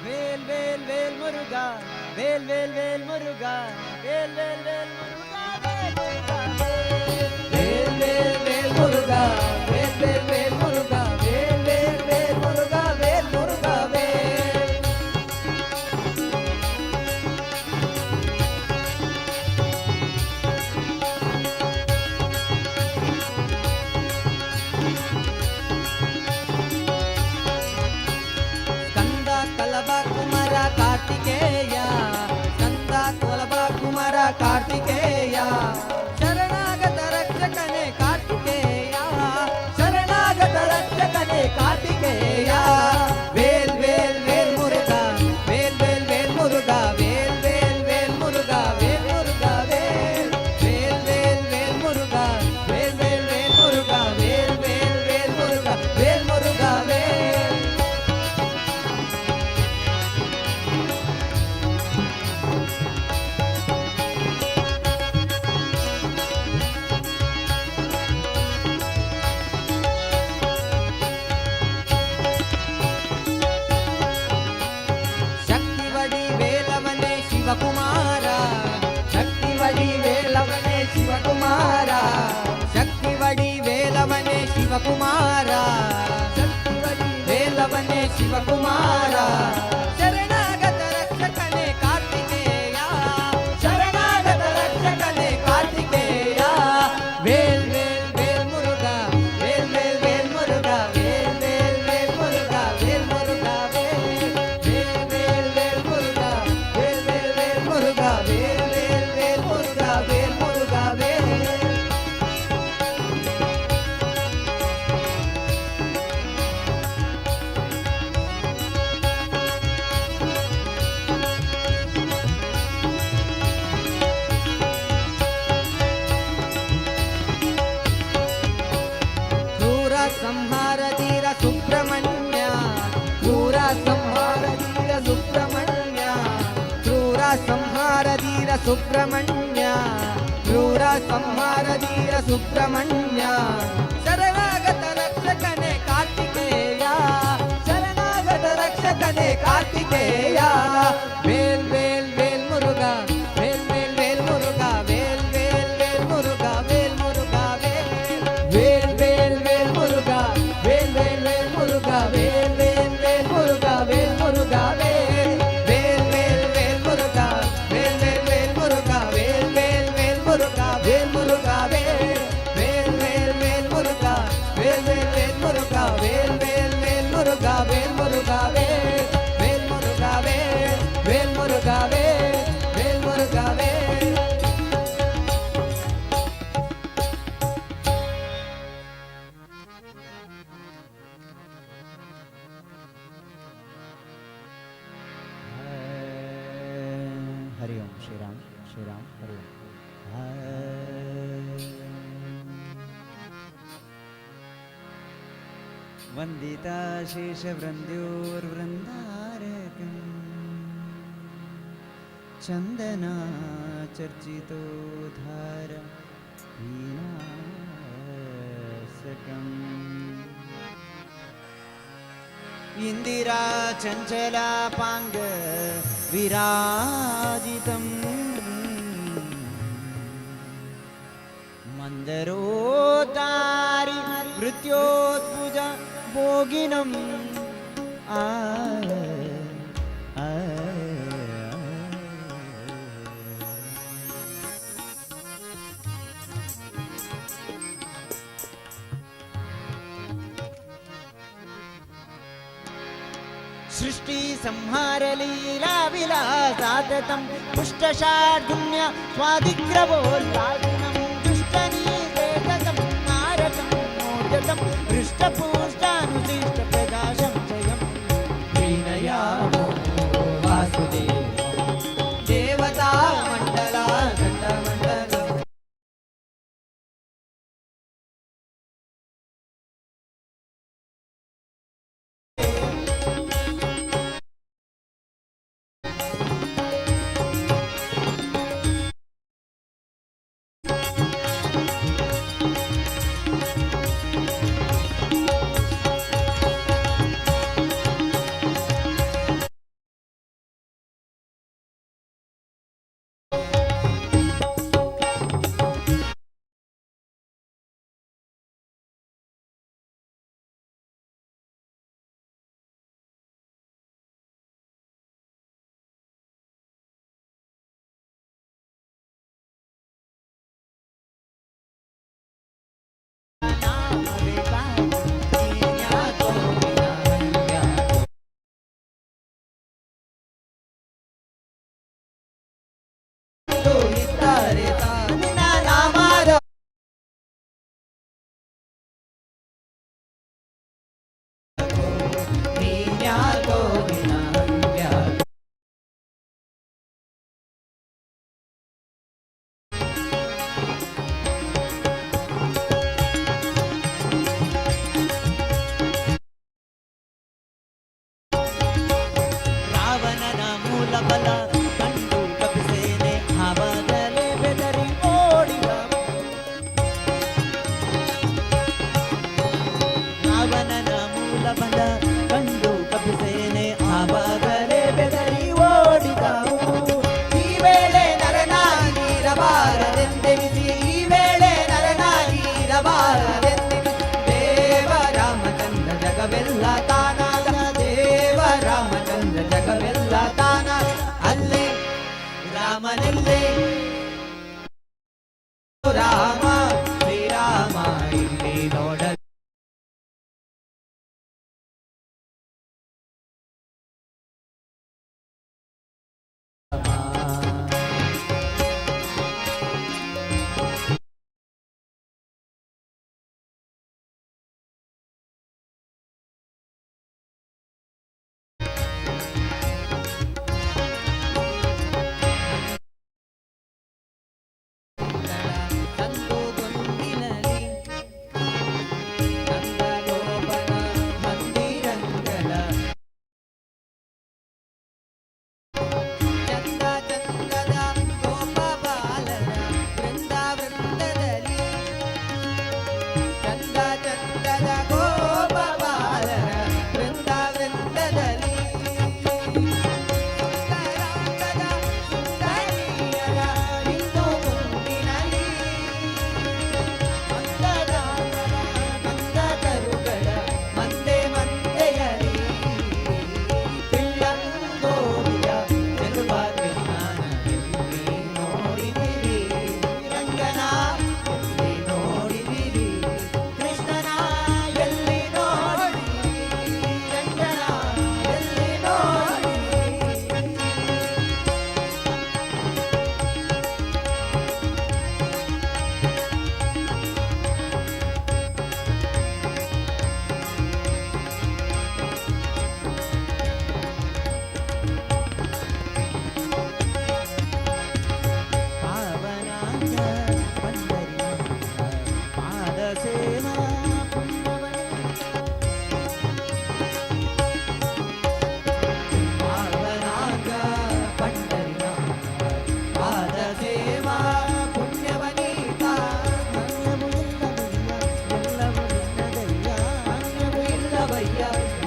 ವೇಲ್ ವೇಲ್ ವೇಲ್ ಮುರುಘ, ವೇಲ್ ವೇಲ್ ವೇಲ್ ಮುರುಘ, ವೇಲ್ ವೇಲ್ ವೇಲ್ ಮುರುಘ, ವೇಲ್ ವೇಲ್ ವೇಲ್ ಮುರುಘ, ವೇಲ್ ವೇಲ್ ವೇಲ್ ಮುರುಘ, ವೇಲ್ ವೇಲ್ ವೇಲ್ ಮುರುಘ, ವೇಲ್ ಮುರುಘ ವೇಲ್. ಸ್ಕಂದ ಕಲಬ ಕುಮಾರ ಕಾರ್ತಿಕೇಯ, ಸ್ಕಂದ ಕಲಬ ಕುಮಾರ ಕಾರ್ತಿಕೇಯ, ಶರಣಾಗತ ರಕ್ಷಕನೇ ಕಾರ್ತಿಕೇಯ, ಶರಣಾಗತ ರಕ್ಷಕನೇ ಕಾರ್ತಿಕೇಯ. ವೇಲ್ ವೇಲ್ ವೇಲ್ ಮುರುಘ, ವೇಲ್ ವೇಲ್ ವೇಲ್ ಮುರುಘ, ವೇಲ್ ವೇಲ್ ವೇಲ್ ಮುರುಘ, ವೇಲ್ ಮುರುಘ ವೇಲ್. ವೇಲ್ ವೇಲ್ ವೇಲ್ ಮುರುಘ, ವೇಲ್ ವೇಲ್ ವೇಲ್ ಮುರುಘ, ವೇಲ್ ವೇಲ್ ವೇಲ್ ಮುರುಘ, ವೇಲ್ ಮುರುಘ ವೇಲ್. ಶಕ್ತಿವಡಿ ವೇಲವನೇ ಶಿವಕುಮಾರ, ಶಕ್ತಿವಡಿ ವೇಲವನೇ ಶಿವಕುಮಾರ, ಶಕ್ತಿವಡಿ ವೇಲವನೇ ಶಿವಕುಮಾರ, ಶಕ್ತಿವಡಿ ವೇಲವನೇ ಶಿವಕುಮಾರ, ಶರಣಾಗತ ರಕ್ಷಕನೇ ಕಾರ್ತಿಕೇಯ, ಶರಣಾಗತ ರಕ್ಷಕನೇ ಕಾರ್ತಿಕೇಯ. ವೇಲ್ ವೇಲ್ ವೇಲ್ ಮುರುಘ, ವೇಲ್ ವೇಲ್ ವೇಲ್ ಮುರುಘ, ವೇಲ್ ವೇಲ್ ವೇಲ್ ಮುರುಘ, ವೇಲ್ ಮುರುಘ ವೇಲ್. ವೇಲ್ ವೇಲ್ ವೇಲ್ ಮುರುಘ, ವೇಲ್ ವೇಲ್ ವೇಲ್ ಮುರುಘ, ವೇಲ್ ವೇಲ್ ವೇಲ್ ಮುರುಘ, ವೇಲ್ ಮುರುಘ ವೇಲ್. ಕ್ರೂರ ಸಂಹಾರ ಧೀರ ಸುಬ್ರಹ್ಮಣ್ಯ, ಕ್ರೂರ ಸಂಹಾರ ಧೀರ ಸುಬ್ರಹ್ಮಣ್ಯ, ಕ್ರೂರ ಸಂಹಾರ ಧೀರ ಸುಬ್ರಹ್ಮಣ್ಯ, ಕ್ರೂರ ಸಂಹಾರ ಧೀರ ಸುಬ್ರಹ್ಮಣ್ಯ, ಶರಣಾಗತ ರಕ್ಷಕನೇ ಕಾರ್ತಿಕೇಯ, ಶರಣಾಗತ ರಕ್ಷಕನೇ ಕಾರ್ತಿಕೇಯ. ವೇಲ್ ವೇಲ್ ವೇಲ್ ಮುರುಘ, ವೇಲ್ ವೇಲ್ ವೇಲ್ ಮುರುಘ, ವೇಲ್ ವೇಲ್ ವೇಲ್ ಮುರುಘ, ವೇಲ್ ಮುರುಘ ವೇಲ್. ವೇಲ್ ವೇಲ್ ವೇಲ್ ಮುರುಘ, ವೇಲ್ ವೇಲ್ ವೇಲ್ ಮುರುಘ, ವೇಲ್ ವೇಲ್ ವೇಲ್ ಮುರುಘ, ವೇಲ್ ಮುರುಘ ವೇಲ್. ವೇಲ್ ವೇಲ್ ವೇಲ್ ಮುರುಘ, ವೇಲ್ ವೇಲ್ ವೇಲ್ ಮುರುಘ, ವೇಲ್ ವೇಲ್ ವೇಲ್ ಮುರುಘ, ವೇಲ್ ಮುರುಘ ವೇಲ್. ವೇಲ್ ವೇಲ್ ವೇಲ್ ಮುರುಘ, ವೇಲ್ ವೇಲ್ ವೇಲ್ ಮುರುಘ, ವೇಲ್ ವೇಲ್ ವೇಲ್ ಮುರುಘ, ವೇಲ್ ಮುರುಘ ವೇಲ್. ವೇಲ್ ಮುರುಘ ವೇಲ್, ವೇಲ್ ಮುರುಘ ವೇಲ್, ವೇಲ್ ಮುರುಘ ವೇಲ್. ಹರಿ ಓಂ ಶ್ರೀರಾಮ್, ಶ್ರೀರಾಮ್, ಹರಿ ಓಂ. ವಂದಿತಾ ಶೇಷವೃಂದ್ಯೋರ್ವೃಂದಾರಕಂ ಚಂದನಾ ಚರ್ಚಿತೋಧಾರ ಪೀನಾಸಕಂ. ಇಂದಿರಾ ಚಂಚಲಾಪಾಂಗ ವಿರಾಜಿತಂ ಮಂದರೋದಾರಿ ವೃತ್ಯೋದ್ಭುಜ ಭೋಗಿನಂ. ಆ ಆ. ಸೃಷ್ಟಿ ಸಂಹಾರ ಲೀಲಾ ವಿಲಾಸಾತತಂ ಪುಷ್ಟಷಾರ್ಗುಣ್ಯ ಸ್ವಾದಿಗ್ರವೋಲ್ಲಾದಿನಂ ದುಷ್ಟನೀವೇದಕಂ ಮಾರಕಂ ಮೋದಕಂ ಹೃಷ್ಟಪುಷ್ಟಾನುಶಿಷ್ಟ ಪ್ರಕಾಶಂ ಜಯಂ ವಿನಯಾಮೋ ವಾಸುದೇವ ದೇವತಾ ಮಂಡಲ ಗಂಡ ಮಂಡಲ. ನಿನ್ನ ನಾಮದ ರಾವಣನ ಮೂಲ ಬಲ ಕಂಡು ಕಪಿಸೇನೆ ಆವಾಗಲೇ ಬೆದರಿ ಓಡಿದ. ರಾವಣನ ಮೂಲ ಬಲ ಕಂಡು ಕಪಿಸೇನೆ ಆವಾಗಲೇ ಬೆದರಿ ಓಡಿದವು. ಈ ವೇಳೆ ನರನಾಗಿ ಇರಬಾರದೆಂದೆನಿಸಿ, ಈ ವೇಳೆ ನರನಾಗಿ ಇರಬಾರದೆಂದೆನಿಸಿ, ದೇವ ರಾಮಚಂದ್ರ ಜಗವೆಲ್ಲ ತಾನಾದ, ದೇವ ರಾಮಚಂದ್ರ ಜಗವೆಲ್ಲ ತಾನ, ಅಲ್ಲೇ ರಾಮನಲ್ಲೇ ರಾಮ ಶ್ರೀರಾಮ ಇಲ್ಲಿ ನೋಡ. ಸಂದುಗೊಂದಿನಲಿ ನಂದಗೋಪನ ಮಂದಿರಂಗಳ ಚಂದ ಚಂದದ ಗೋಪ ಬಾಲನ ವೃಂದ ವೃಂದದಲ್ಲಿ, ಚಂದ ಚಂದದ ಗೋಪ ಬಾಲನ ವೃಂದ ವೃಂದದಲ್ಲಿ, ಸುಂದರಾಂಗದ ಸುಂದರಿಯರ ಇಂದು ಮುಂದಿನಲಿ, ಮಂದರಾಗದ ಮಂದತರುಗಳ ಮಂದೆ ಮಂದೆಯಲಿ, ಪಿಳ್ಳಂಗೋವಿಯ ಚೆಲುವ ಕೃಷ್ಣನ ಎಲ್ಲಿ ನೋಡಿದಿರಿ? ರಂಗನ ಎಲ್ಲಿ ನೋಡಿದಿರಿ? ಕೃಷ್ಣನ ಎಲ್ಲಿ ನೋಡಿದಿರಿ? ರಂಗನ ಎಲ್ಲಿ ನೋಡಿದಿರಿ? ಪಾವನಾಂಗ ಪಂಡರಿನಾಥ ಪಾದ ಸೇವಾ ಪುಣ್ಯವನ. ಪಾವನಾಂಗ ಪಂಡರಿನಾಥ ಪಾದ ಸೇವಾ ಪುಣ್ಯವನೀತ. ಅನ್ಯವು ಇಲ್ಲವಯ್ಯ ಎಲ್ಲವೂ ನಿನ್ನದಯ್ಯ, ಅನ್ಯವು ಇಲ್ಲವಯ್ಯ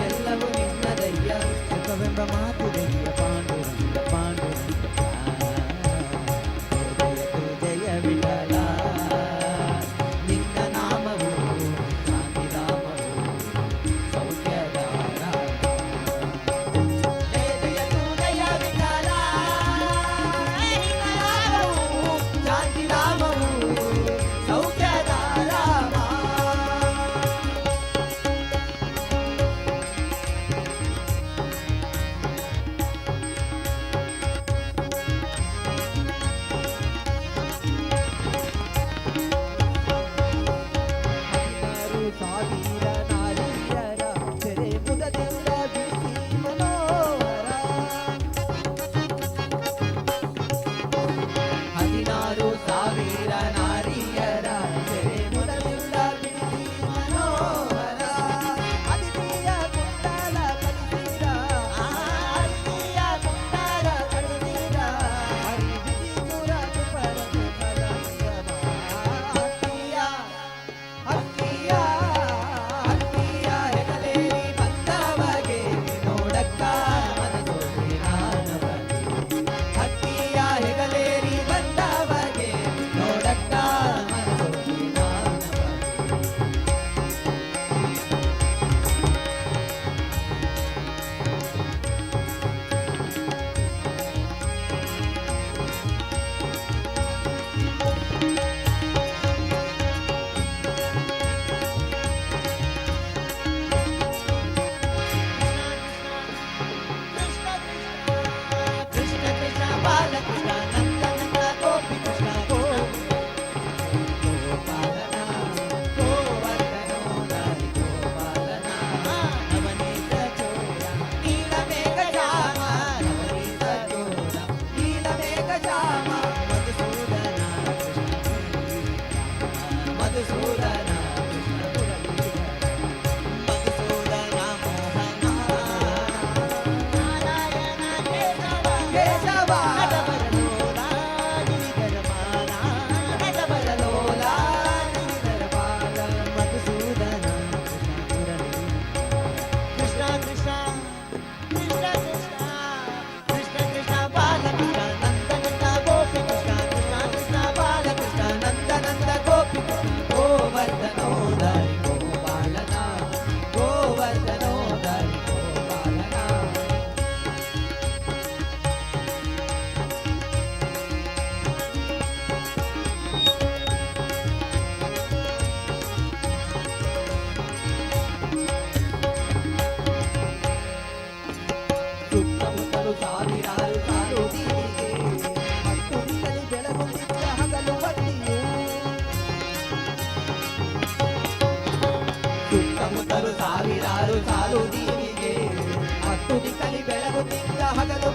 ಎಲ್ಲವೂ ನಿನ್ನದಯ್ಯ, ಸುಖವೆಂಬ ಮಾತುದಯ್ಯ ಪಾಂಡುರಂಗ ಪಾಂಡುರಂಗ. ಜಯ ಜಯ ವಿಠಲ ನಿನ್ನ ನಾಮವು ಶಾಂತಿಧಾಮವು.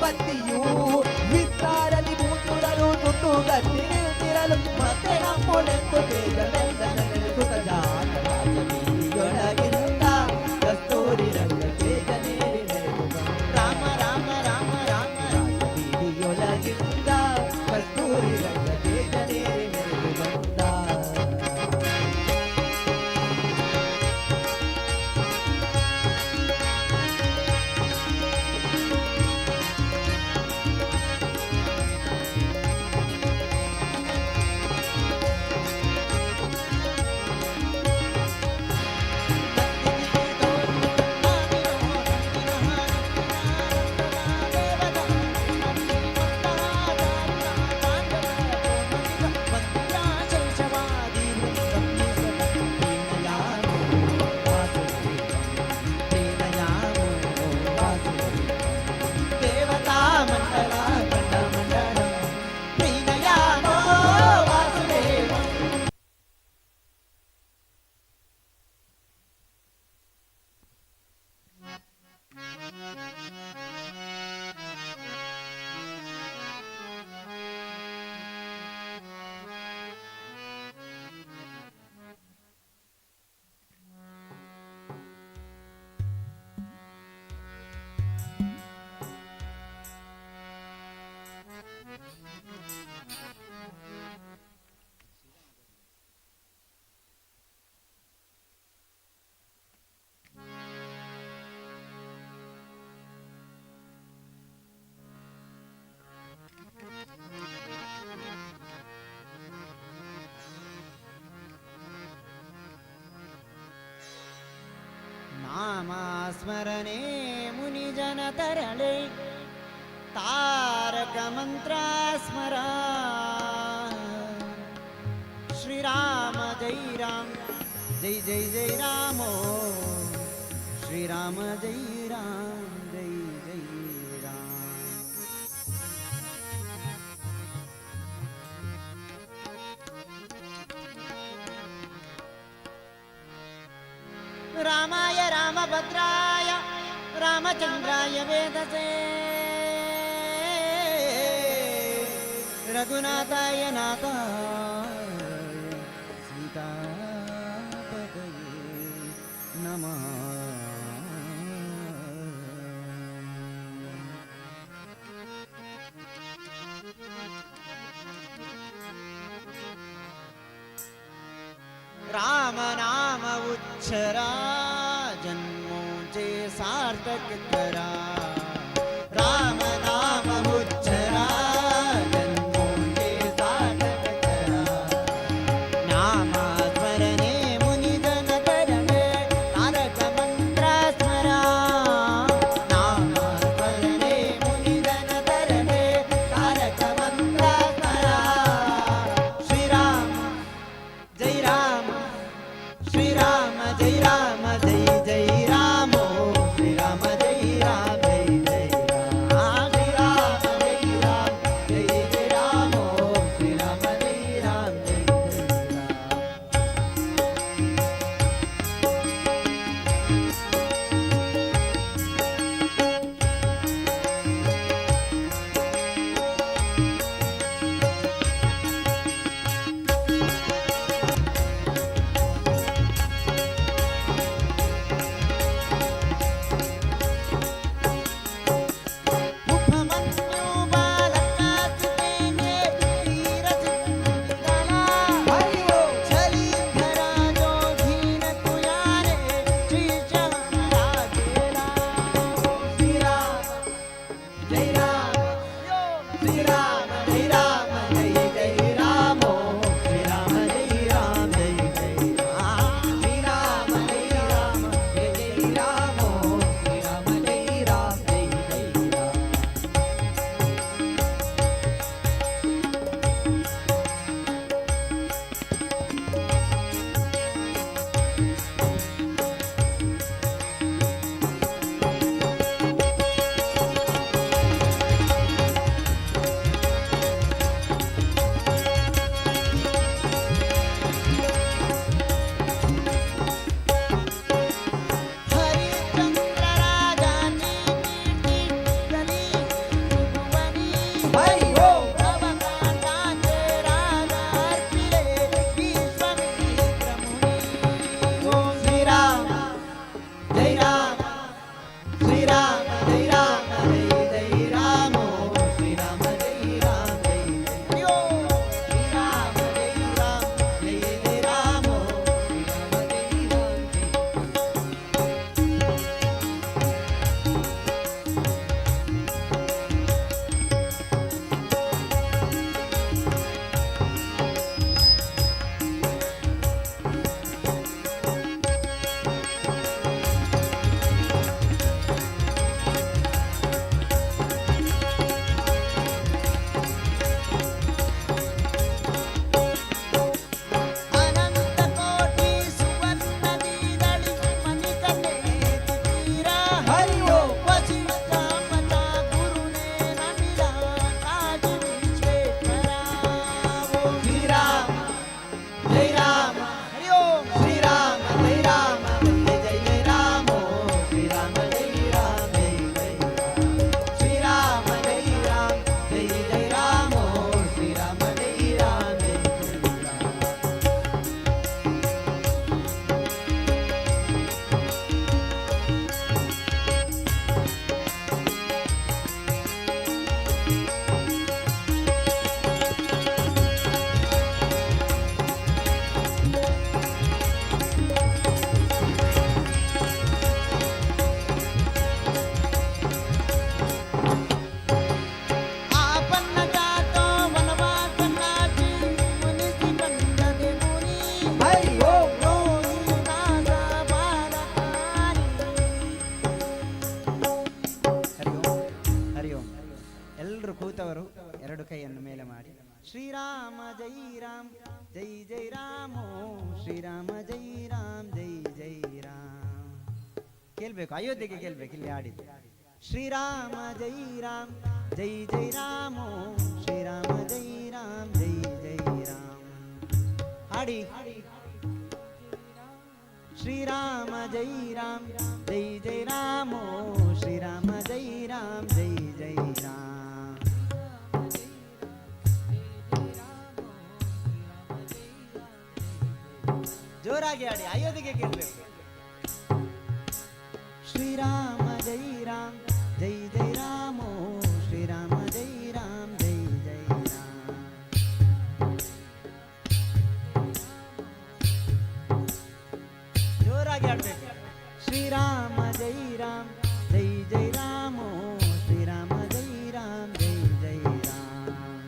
ಬತ್ತಿಯು ವಿಸ್ತಾರಲಿ ಮೂತುರಲು ತುಟ್ಟು ಗಟ್ಟಿ ನಿಲ್ತಿರಲು ಮತ್ತೆ ನಮ್ಮೊಡೆಂದು ತೇಜ ಮೆಲ್ಲ ಸುತ ಜಾತ ರಾಜಬೀದಿಯೊಳಗಿಂದ ಕಸ್ತೂರಿ ರಂಗ ತೇಜ ನೇರಿ ಮೆರೆದು ರಾಮ ರಾಮ ರಾಮ ರಾಮ ರಾಜಬೀದಿಯೊಳಗಿಂದ ಕಸ್ತೂರಿ ರಂಗ ತೇಜ ನೇರಿ ಮೆರೆದು ಬಂದ. ದೇವತಾ ಮಂಡಲ ಕಂಡ ಮಂಡಲ ಪ್ರೀಣಯಾಮೋ ವಾಸುದೇವಂ. ನಾಮಸ್ಮರಣೆ ಮುನಿಜನ ತರಳೆ ತಾರಕ ಮಂತ್ರ ಸ್ಮರ. ಶ್ರೀರಾಮ ಜೈ ರಾಮ ಜೈ ಜೈ ಜೈ ರಾಮೋ, ಶ್ರೀರಾಮ ಜೈ ರಾಮ ಜೈ ಜೈ ರಾಮ. ರಾಮಾಯ ರಾಮಭದ್ರಾಯ ರಾಮಚಂದ್ರಾಯ ವೇದಸೇ ರಘುನಾಥಾಯ ನಾಥಾಯ ಸೀತಾಪತಯೇ ನಮಃ. ರಾಮ ನಾಮ ಉಚ್ಚರಾ ಜನ್ಮೋಚೆ ಸಾರ್ಥಕ ಕರಾ. ರಾಮ ನಾಮ ಉಚ್ಚರಾ ಜನ್ಮೋಚೆ ಸಾರ್ಥಕ ಕರಾ. ನಾಮ ಸ್ಮರಣೆ ಮುನಿಜನ ತರಣೆ ತಾರಕ ಮಂತ್ರ ಸ್ಮರ. ನಾಮ ಸ್ಮರಣೆ ಮುನಿಜನ ತರಣೆ ತಾರಕ ಮಂತ್ರ ಸ್ಮರ. ಶ್ರೀರಾಮ ಜೈ ರಾಮ, ಶ್ರೀರಾಮ ಜೈ ರಾಮ ಜೈ ಜೈ ರಾಮೋ, ಶ್ರೀರಾಮ ಜೈ ರಾಮ ಜೈ ಕೇಳ್ಬೇಕು, ಅಯೋಧ್ಯೆಗೆ ಕೇಳ್ಬೇಕು ಇಲ್ಲಿ ಹಾಡಿದ್ದು. ಶ್ರೀರಾಮ ಜೈ ರಾಮ್ ಜೈ ಜೈ ರಾಮೋ, ಶ್ರೀರಾಮ ಜೈ ರಾಮ್ ಜೈ ಜೈ ರಾಮ್. ಹಾಡಿ. ಶ್ರೀರಾಮ ಜೈ ರಾಮ್ ಜೈ ಜೈ ರಾಮೋ, ಶ್ರೀರಾಮ ಜೈ ರಾಮ್ ಜೈ ಜೈ ರಾಮ್. ಜೋರಾಗಿ ಹಾಡಿ, ಅಯೋಧ್ಯೆಗೆ ಕೇಳಬೇಕು. ಶ್ರೀರಾಮ ಜೈ ರಾಮ್ ಜೈ ಜೈ ರಾಮೋ, ಶ್ರೀರಾಮ ಜೈ ರಾಮ್ ಜೈ ಜೈ ರಾಮ್. ಜೋರಾಗಿ ಹಾಡ್ಬೇಕು. ಶ್ರೀರಾಮ ಜೈ ರಾಮ್ ಜೈ ಜೈ ರಾಮೋ, ಶ್ರೀರಾಮ ಜೈ ರಾಮ್ ಜೈ ಜೈ ರಾಮ್.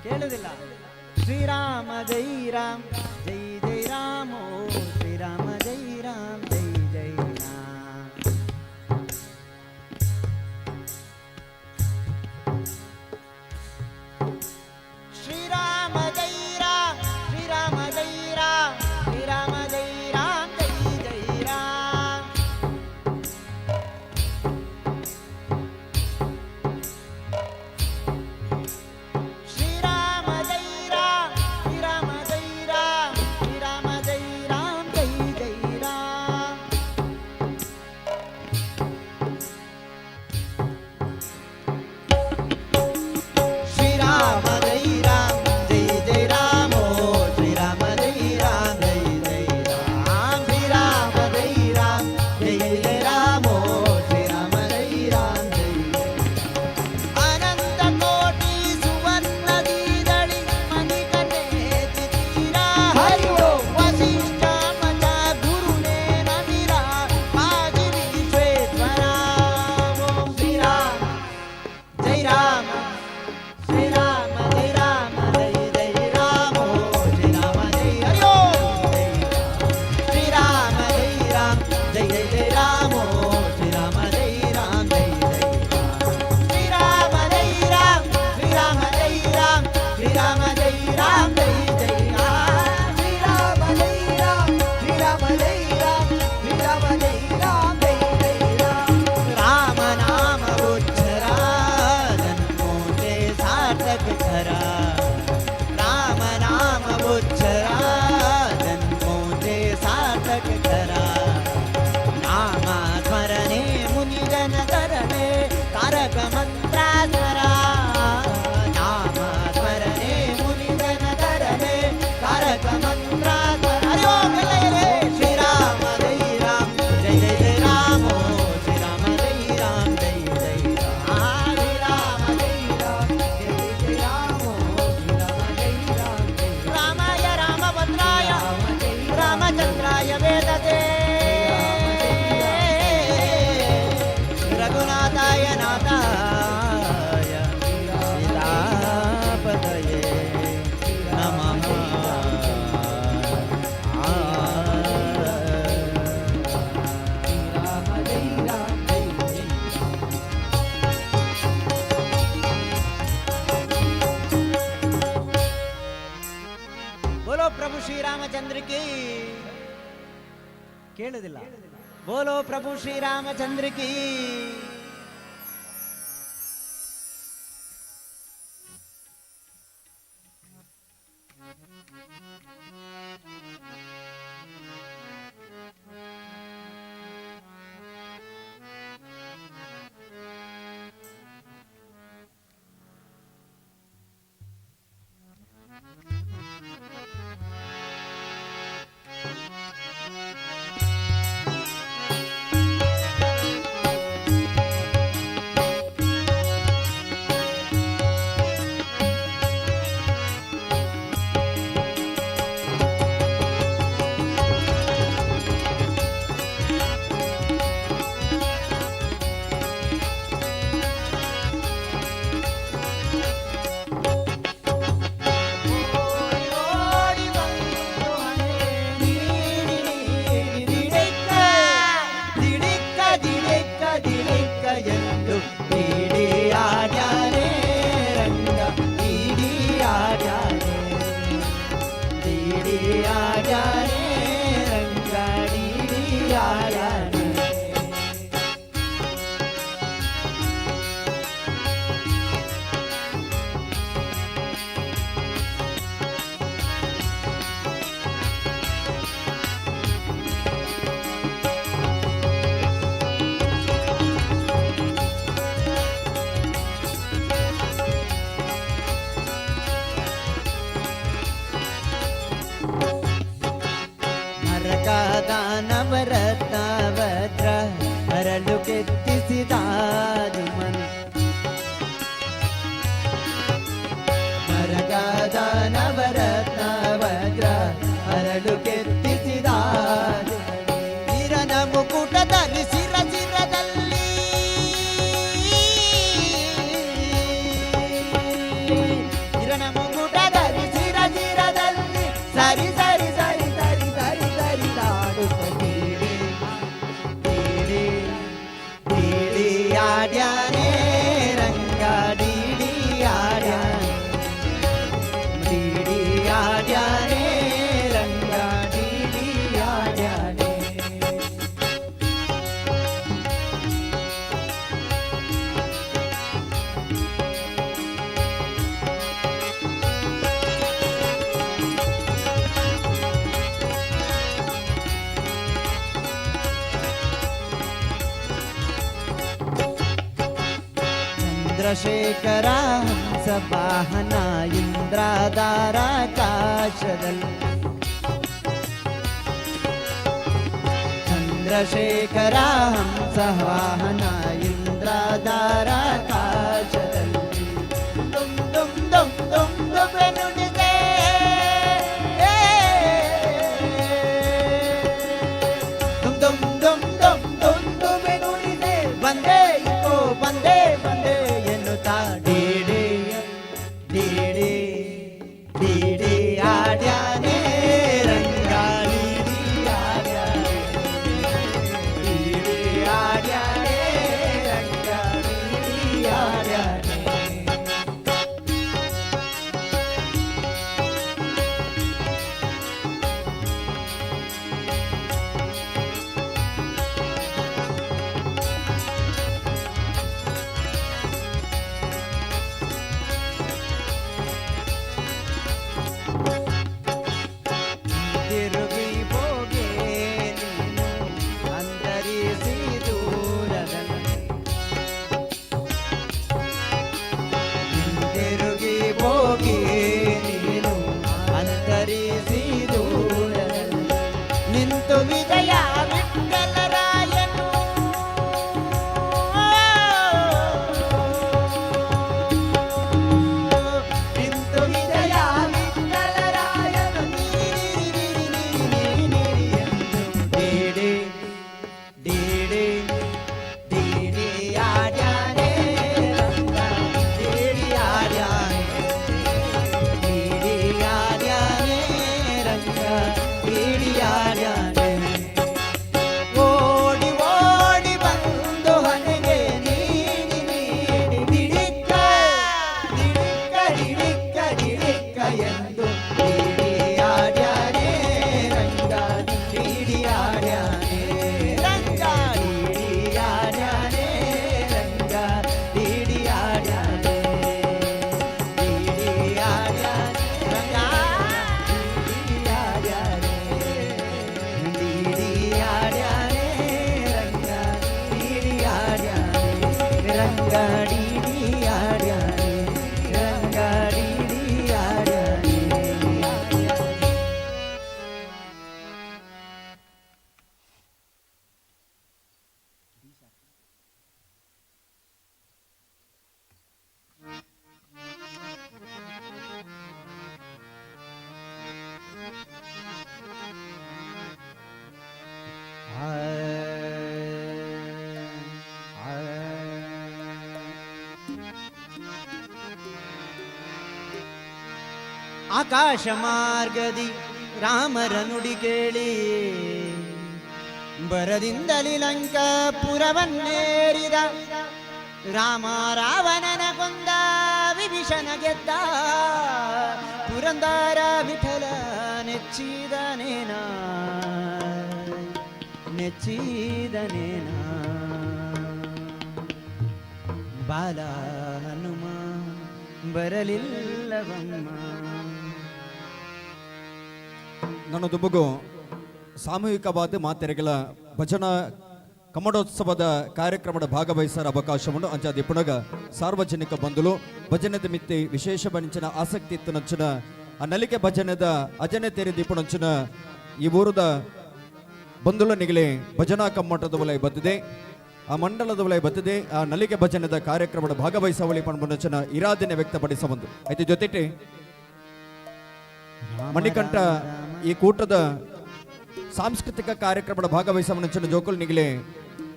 ಕೇಳುದಿಲ್ಲ. ಶ್ರೀರಾಮ ಜೈ ರಾಮ್ ಜೈ ಜೈ ರಾಮೋ, ಶ್ರೀರಾಮ ಜೈ ರಾಮ್ ಜೈ ಜೈ ರಾಮ್. ಶ್ರೀರಾಮ ಜೈ ರಾಮ್, ಶ್ರೀರಾಮ ಜೈ ರಾಮ್, ಶ್ರೀರಾಮ ಜೈ ರಾಮ್ ಜೈ ಜೈ ರಾಮ್. ಶ್ರೀರಾಮ ಜೈ ರಾಮ್, ಶ್ರೀರಾಮ ಜೈ ರಾಮ್, ಶ್ರೀರಾಮ ಜೈ ರಾಮ್ ಜೈ ಜೈ ರಾಮ್. ಶ್ರೀರಾಮ ಜೈ ರಾಮ್ ಜೈ ಜೈ ರಾಮೋ, ಶ್ರೀರಾಮ ಜೈ ರಾಮ್ ಜೈ ಜೈ ರಾಮ್. ಶ್ರೀರಾಮ ಜೈ ರಾಮ್ ಜೈ ಜೈ ರಾಮೋ, ಶ್ರೀರಾಮ ಜೈ ರಾಮ್ ಜೈ ಜೈ. ಅನಂತ ಕೋಟಿ ಸುವರ್ಣ ದೀದಳಿ ಮಣಿಕನೇತಿ ತೀರಾ. ಹರಿ ಓಂ. ವಸಿಷ್ಠ ಮತ ಗುರುನೇ ನಮಿರ ಮಾಜಿ ವಿಶ್ವೇಶ್ವರ. ಓಂ ಶ್ರೀರಾಮ ಜೈ ರಾಮ, ಶ್ರೀರಾಮ ಜೈ ರಾಮ ಜೈ ಜೈ ರಾಮ, ಶ್ರೀರಾಮ ಜೈ ಹರಿ ಓಂ ಜೈ ರಾಮ. ಶ್ರೀರಾಮ ಜೈ ರಾಮ ಜೈ ಜೈ ಜೈ ರಾಮ, ಶ್ರೀರಾಮ ಜೈ ರಾಮ ಜೈ ಜೈ ರಾಮ. ಶ್ರೀರಾಮ ಜೈ ರಾಮ, ಶ್ರೀರಾಮ ಜೈ ರಾಮ, ಶ್ರೀರಾಮ ಜೈ ರಾಮ ಜೈ ಜೈ ರಾಮ. ಶ್ರೀರಾಮ ಜೈ ರಾಮ, ಶ್ರೀರಾಮ ಜೈ ರಾಮ, ಶ್ರೀರಾಮ ಜೈ ರಾಮ ಜೈ ಜೈ ರಾಮ. ರಾಮ ನಾಮ ಉಚ್ಚರಾ ಜನ್ಮೋತೆ ಸಾರ್ಥಕ ಖರಾ. ರಾಮ ನಾಮ ಉಚ್ಚರಾ ಜನ್ಮೋತೆ ಸಾರ್ಥಕ ಖರಾ. ನಾಮ ಸ್ಮರಣೆ ಮುನಿಜನ ತರಣೆ ತಾರಕ ಮಂತ್ರ ಸ್ಮರಾ. ನಾಮ ಸ್ಮರಣೆ ಮುನಿಜನ ತರಣೆ ತಾರಕ ಮಂತ್ರ ಸ್ಮರ. ಹರಿ ಓಂ ಎಲ್ಲೆಯರೇ. ಶ್ರೀರಾಮ ಜೈ ರಾಮ್ ಜೈ ಜೈ ಜೈ ರಾಮ, ಶ್ರೀರಾಮ ಜೈ ರಾಮ್ ಜೈ ಜೈ ರಾಮ್. ಶ್ರೀರಾಮ ಜೈ ರಾಮ್ ಜೈ ಜೈ ರಾಮ, ಶ್ರೀರಾಮ ಜೈ ರಾಮ್ ಜೈ. ರಾಮಾಯ ರಾಮಭದ್ರಾಯ ರಾಮಚಂದ್ರಾಯ ವೇದತೆ, ರಘುನಾಥಾಯ ನಾಥಾಯ ಸೀತಾಪತಯೇ ನಮಃ. ಬೋಲೋ ಪ್ರಭು ಶ್ರೀರಾಮಚಂದ್ರ ಕಿ. ಕೇಳುದಿಲ್ಲ. ಬೋಲೋ ಪ್ರಭು ಶ್ರೀರಾಮಚಂದ್ರ ಕಿ. ಡಿಡಿ ಆಡ್ಯಾನೆ ರಂಗ ಡಿಡಿ ಆಡ್ಯಾನೆ. ಮರಕದಾನವರತ್ನವದ್ರ ಅರಳು ಕೆತ್ತಿಸಿದ ಮನ್ ಮರಕದಾನವರತ್ನವದ್ರ ಅರಳು ಕೆತ್ತಿಸಿದ ಹಿರನ ಮುಕುಟ ಧರಿಸಿರ ಶಿರದಲ್ಲಿ ಹಿರನ ಮುಕುಟ ಧರಿಸಿರ ಶಿರದಲ್ಲಿ ಸರಿ ಸರಿ ಸರಿ ಸರಿ ಸರಿ ಸರಿ ತಾಡುತ್ತ ತೀಡಿ ತೀಡಿ ತೀಡಿ ಆಡ್ಯಾನೆ ರಂಗ ಡಿಡಿ ಆಡ್ಯಾನೆ ಡಿಡಿ ಆಡ್ಯಾನೆ ರಂಗ ಡಿಡಿ ಆಡ್ಯಾನೆ. ಚಂದ್ರಶೇಖರ ಹಂಸ ವಾಹನ ಇಂದ್ರದಾರಾಕಾಶದಲ್ಲಿ ಚಂದ್ರಶೇಖರ ಹಂಸ ವಾಹನ ಇಂದ್ರದಾರಾಕಾಶದಲ್ಲಿ ದುಂ ದುಂ ದುಂ ದುಂ ದುಂ ನುಡಿದೆ ದುಂ ದುಂ ದುಂ ದುಂ ದುಂ ದುಮೆ ನುಡಿದೆ ಬಂದೇ ಇಕೋ ಬಂದೇ ಬಂದೇ ಎನ್ನುತ್ತಾ ಡಿಡಿ ಡಿಡಿ ಡಿಡಿ ಆಡ್ಯಾನೆ ರಂಗ ಡಿಡಿ ಆಡ್ಯಾನೆ ಡಿಡಿ ಆಡ್ಯಾನೆ ರಂಗ ಡಿಡಿ ಆಡ್ಯಾನೆ. ತಿರುಗಿ ಹೋಗೆ ನೀನು ಅಂತರಿಸಿ ದೂರದಲ್ಲಿ ಹಿಂತಿರುಗಿ ಹೋಗಿ ನೀನು ಅಂತರಿಸಿ ದೂರದಲ್ಲಿ ನಿಂತು ವಿಜಯ ವಿಠಲರಾಯನು ನಿಂತು ವಿಜಯ ವಿಠಲರಾಯನು ನೀರಿ ಎಂದು ಡಿಡಿ ಡಿಡಿ ಡಿಡಿ ಆಡ್ಯಾನೆ ರಂಗ ಡಿಡಿ ಆಡ್ಯಾನೆ ಡಿಡಿ ಆಡ್ಯಾನೆ ರಂಗ ಡಿಡಿ ಆಡ್ಯಾನೆ. ಓಡಿ ಓಡಿ ಬಂದು ಹಣೆಗೆ ನೀಡಿ ನೀಡಿ ದಿಡಿಕ್ಕ ದಿಡಿಕ್ಕ ದಿಡಿಕ್ಕ ದಿಡಿಕ್ಕ ಎಂದು ಡಿಡಿ ಆಡ್ಯಾನೆ ರಂಗ ಡಿಡಿ ಆಡ್ಯಾನೆ ರಂಗ ಡಿಡಿ ಆಡ್ಯಾನೆ ರಂಗ ಡಿಡಿ ಆಡ್ಯಾನೆ ಡಿಡಿ ಆಡ್ಯಾನೆ ರಂಗ ಡಿಡಿ ಆಡ್ಯಾನೆ ಡಿಡಿ ಆಡ್ಯಾನೆ ರಂಗ ಡಿಡಿ ಆಡ್ಯಾನೆ ರಂಗ ಡಿಡಿ ಆಡ್ಯಾನೆ ರಂಗ ಡಿಡಿ ಆಡ್ಯಾನೆ. ಆಕಾಶ ಮಾರ್ಗದಿ ರಾಮರ ನುಡಿ ಕೇಳಿ ಬರದಿಂದಲಿ ಲಂಕಾಪುರವನ್ನೇರಿದ ರಾಮ ರಾವಣನ ಕೊಂದ ವಿಭೀಷಣ ಗೆದ್ದ ಪುರ ಪುರಂದರ ವಿಠಲ ನೆಚ್ಚಿದನೇನ, ನೆಚ್ಚಿದನೇನ. ಬಾಲ ಹನುಮ ಬರಲಿಲ್ಲವಮ್ಮ. ನನ್ನ ದುಂಬುಗು ಸಾಮೂಹಿಕವಾದ ಮಾತೆರೆಗಳ ಭಜನಾ ಕಮಡೋತ್ಸವದ ಕಾರ್ಯಕ್ರಮದ ಭಾಗವಹಿಸರ ಅವಕಾಶವನ್ನು ಅಂಚಾದಿ ಪುನಗ ಸಾರ್ವಜನಿಕ ಬಂಧುಲು ಭಜನೆದ ಮಿತ್ತಿ ವಿಶೇಷ ಬನಿಂಚಿನ ಆಸಕ್ತಿ ಇತ್ತು ನಂಚಿನ ಆ ನಲಿಕೆ ಭಜನೆದ ಅಜನೆ ತೆರಿ ದಿಪ್ಪುನಂಚಿನ ಈ ಊರದ ಬಂಧುಲ ನಿಗಲಿ ಭಜನಾ ಕಮ್ಮಟದ ವಲಯ ಬತ್ತಿದೆ, ಆ ಮಂಡಲದ ವಲಯ ಬತ್ತಿದೆ. ಆ ನಲಿಕೆ ಭಜನೆದ ಕಾರ್ಯಕ್ರಮದ ಭಾಗವಹಿಸವಳಿ ಪಣಬುನಂಚಿನ ಇರಾದನೆ ವ್ಯಕ್ತಪಡಿಸಬಹುದು. ಐತೆ ಜೊತೆಗೆ ಮಣಿಕಂಠ ಈ ಕೂಟದ ಸಾಂಸ್ಕೃತಿಕ ಕಾರ್ಯಕ್ರಮದ ಭಾಗವಹಿಸವನಂಚಿನ ಜೋಕುಲ್ ನಿಗಲೆ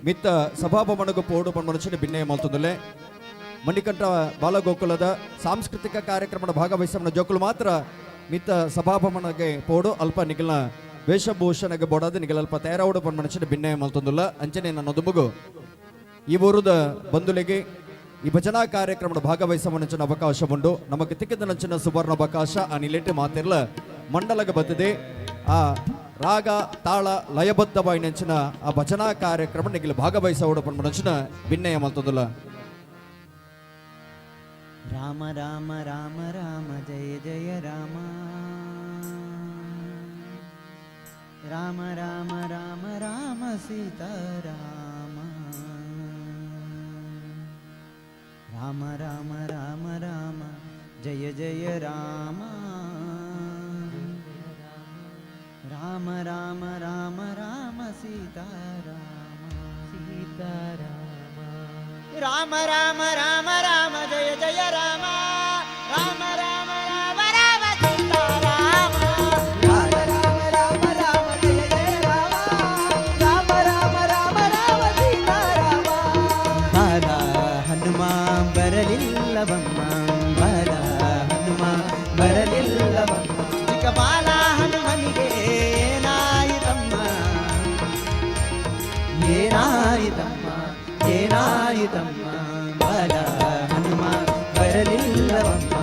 ಮಿತ್ತ ಸಭಾಭವನಗು ಪೋಡು ಪಣ್ಮನಂಚಿನ ಭಿನ್ನಯ ಮಲ್ತುಂದುಲೆ. ಮಣಿಕಂಠ ಬಾಲಗೋಕುಲದ ಸಾಂಸ್ಕೃತಿಕ ಕಾರ್ಯಕ್ರಮದ ಭಾಗವಹಿಸವನ ಜೋಕುಲು ಮಾತ್ರ ಮಿತ್ತ ಸಭಾಭವನಗೆ ಪೋಡು. ಅಲ್ಪ ನಿಗಲ್ನ ವೇಷಭೂಷಣಗೆ ಬೋಡಾದ ನಿಗಲ ಅಲ್ಪ ತಯಾರಾವುಡು ಪಣ್ಮನಂಚಿನ ಭಿನ್ನಯ ಮಲ್ತುಂದುಲ್ಲ. ಅಂಚನೆ ನನ್ನ ದುಂಬುಗು ಈ ಊರುದ ಬಂಧುಲಿಗೆ ಈ ಭಜನಾ ಕಾರ್ಯಕ್ರಮದ ಭಾಗವಹಿಸವನಂಚಿನ ಅವಕಾಶ ಉಂಡು. ನಮಗೆ ತಿಕ್ಕಿದ ನಂಚಿನ ಸುವರ್ಣ ಅವಕಾಶ ಆ ನಿಲೆಟ್ಟು ಮಾತಿರ್ಲ ಮಂಡಲಗ ಬತ್ತದೆ. ಆ ರಾಗ ತಾಳ ಲಯಬದ್ಧವಾಯಿನಂಚಿನ ಆ ಭಜನಾ ಕಾರ್ಯಕ್ರಮ ನಿಗಿಲ ಭಾಗವಹಿಸವಡು ಪಣ್ಮನಂಚಿನ ಭಿನ್ನಯ ಮಲ್ತುಂದುಲ್ಲ. ರಾಮ ರಾಮ ರಾಮ ರಾಮ ಜಯ ಜಯ ರಾಮ, ರಾಮ ರಾಮ ರಾಮ ರಾಮ ಸೀತಾರಾಮ, ರಾಮ ರಾಮ ರಾಮ ರಾಮ ಜಯ ಜಯ ರಾಮ, ರಾಮ ರಾಮ ರಾಮ ರಾಮ ಸೀತಾರಾಮ, ಸೀತಾರಾಮ. ರಾಮ ರಾಮ ರಾಮ ರಾಮ ಜಯ ಜಯ ರಾಮ, ರಾಮ ರಾಮ ರಾಮ ರಾಮ ಸೀತಾರಾಮ, ರಾಮ ರಾಮ ರಾಮ ರಾಮ ಜಯ ಜಯ ರಾಮ, ರಾಮ ರಾಮ ರಾಮ ರಾಮ ಸೀತಾರಾಮ. ಬಾಲ ಹನುಮ ಬರಲಿಲ್ಲವಮ್ಮ, ಬಾಲ ಹನುಮ ಬರಲಿಲ್ಲವಮ್ಮ. ಚಿಕ್ಕ ಬಾಲ ಹನುಮನಿಗೆ ಏನಾಯಿತಮ್ಮ, ಏನಾಯಿತಮ್ಮ, ಏನಾಯಿತಮ್ಮ? ಬಾಲ ಹನುಮ ಬರಲಿಲ್ಲವಮ್ಮ,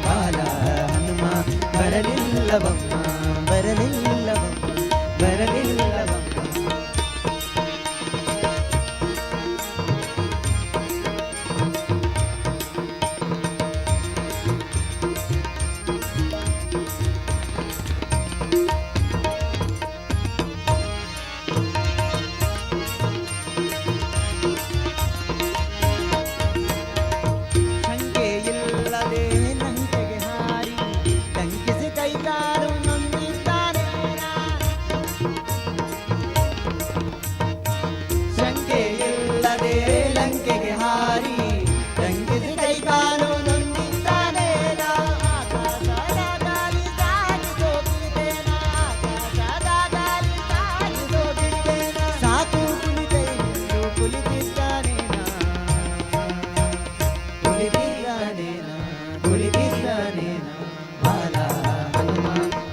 ಬಾಲ ಹನುಮ ಬರಲಿಲ್ಲವಮ್ಮ, ಬರಲಿಲ್ಲವಮ್ಮ, ಬರಲಿಲ್ಲವಮ್ಮ. ಶಂಕೆ ಇಲ್ಲದೆ ಲಂಕೆಗೆ ಹಾರಿ ಲಂಕಿಸಿ ಕೈಕಾಲು ನೊಂದಿದ್ದಾನೆ. ಶಂಕೆ ಇಲ್ಲದೆ ಲಂಕೆಗೆ ಹಾರಿ ಲಂಕಿಸಿ ಕೈಕಾಲು ನೊಂದಿದ್ದಾನೆ. ಆಕಾಶದ ಗಾಳಿ ಸಾಗಿಸೋಗಿದ್ದೇನ, ಆಕಾಶದ ಗಾಳಿ ಸಾಗಿಸೋಗಿದ್ದೇನ. ಸಾಕು ಕುಳಿತೆಂದು ಕುಳಿತಿದ್ದಾನೇನ, ಕುಳಿತಿದ್ದಾನೇನ, ಕುಳಿತಿದ್ದಾನೇನ. ಬಾಲ ಹನುಮ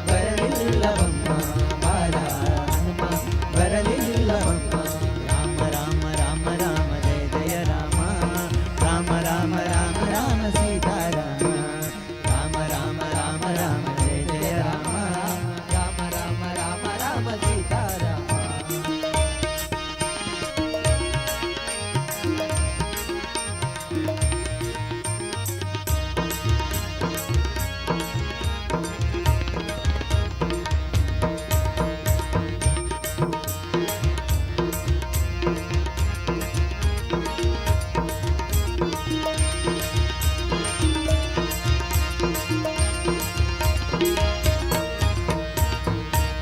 ಬರಲಿಲ್ಲವಮ್ಮ, ಬಾಲ ಹನುಮ ಬರಲಿಲ್ಲವಮ್ಮ. ರಾಮ ರಾಮ ರಾಮ ರಾಮ ಜಯ ಜಯ ರಾಮ, ರಾಮ ರಾಮ ರಾಮ ರಾಮ ಸೀತಾರಾಮ, ರಾಮ ರಾಮ ರಾಮ ರಾಮ ಜಯ ಜಯ ರಾಮ, ರಾಮ ರಾಮ ರಾಮ ರಾಮ ಸೀತಾರಾಮ.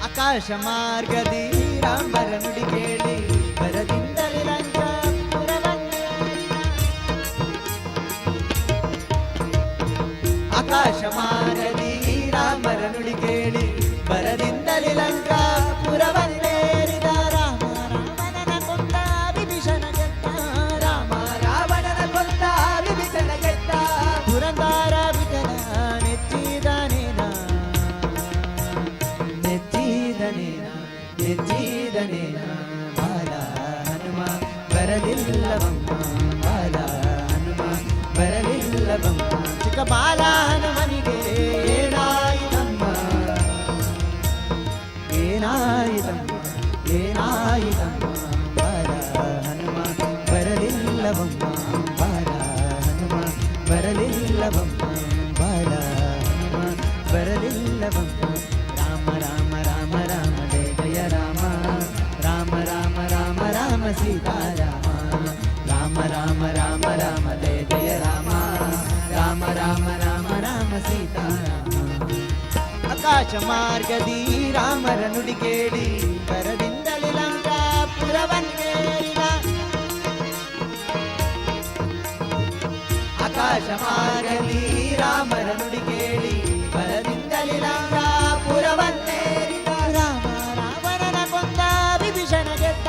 ಆಕಾಶ ಮಾರ್ಗದಿ ರಾಮರ ನುಡಿ ಕೇಳಿ ಬರದಿಂದಲೇ ಲಂಕಾಪುರವನ್ನೇರಿದ. ಆಕಾಶ ಮಾರ್ಗದಿ ರಾಮರ ನುಡಿ ಕೇಳಿ ಬರದಿಂದಲೇ ಲಂಕಾಪುರವನ್ನೇರಿದ. ರಾಮ ರಾವಣನ ಕೊಂದ ವಿಭೀಷಣ ಗೆದ್ದ, ರಾಮ ರಾವಣನ ಕೊಂದ ವಿಭೀಷಣ ಗೆದ್ದ. ಪುರಂದರ ವಿಠಲ ನೆಚ್ಚಿದನೇನ, ನೆಚ್ಚಿದನೇನ, ನೆಚ್ಚಿದನೇನ. ಬಾಲ ಹನುಮ ಬರಲಿಲ್ಲವಮ್ಮ, ಬಾಲ ಹನುಮ ಬರಲಿಲ್ಲವಮ್ಮ. ಚಿಕ್ಕ ಬಾಲ ಹನುಮನಿಗೆ ಏನಾಯಿತಮ್ಮ? ಏನಾಯಿತಮ್ಮ, ಏನಾಯಿತಮ್ಮ? ಬಾಲ ಹನುಮ ಬರಲಿಲ್ಲವಮ್ಮ, ಬಾಲ ಹನುಮ ಬರಲಿಲ್ಲವಮ್ಮ, ಬಾಲ ಹನುಮ ಬರಲಿಲ್ಲವಮ್ಮ. ರಾಮ ರಾಮ ರಾಮ ರಾಮ ಜಯ ಜಯ ರಾಮ, ರಾಮ ರಾಮ ರಾಮ ರಾಮ ಸೀತಾರಾಮ, ರಾಮ ರಾಮ ರಾಮ ರಾಮ ಜಯ ಜಯ ರಾಮ, ರಾಮ ರಾಮ ರಾಮ ರಾಮ ಸೀತಾರಾಮ. ಆಕಾಶ ಮಾರ್ಗದಿ ರಾಮರ ನುಡಿ ಕೇಳಿ ಬರದಿಂದಲೇ ಲಂಕಾಪುರವನ್ನೇರಿದ. ಆಕಾಶ ಮಾರ್ಗದಿ ರಾಮರ ನುಡಿ ಕೇಳಿ ಬರದಿಂದಲೇ ಲಂಕಾಪುರವನ್ನೇರಿದ. ರಾಮ ರಾವಣನ ಕೊಂದ ವಿಭೀಷಣ ಗೆದ್ದ,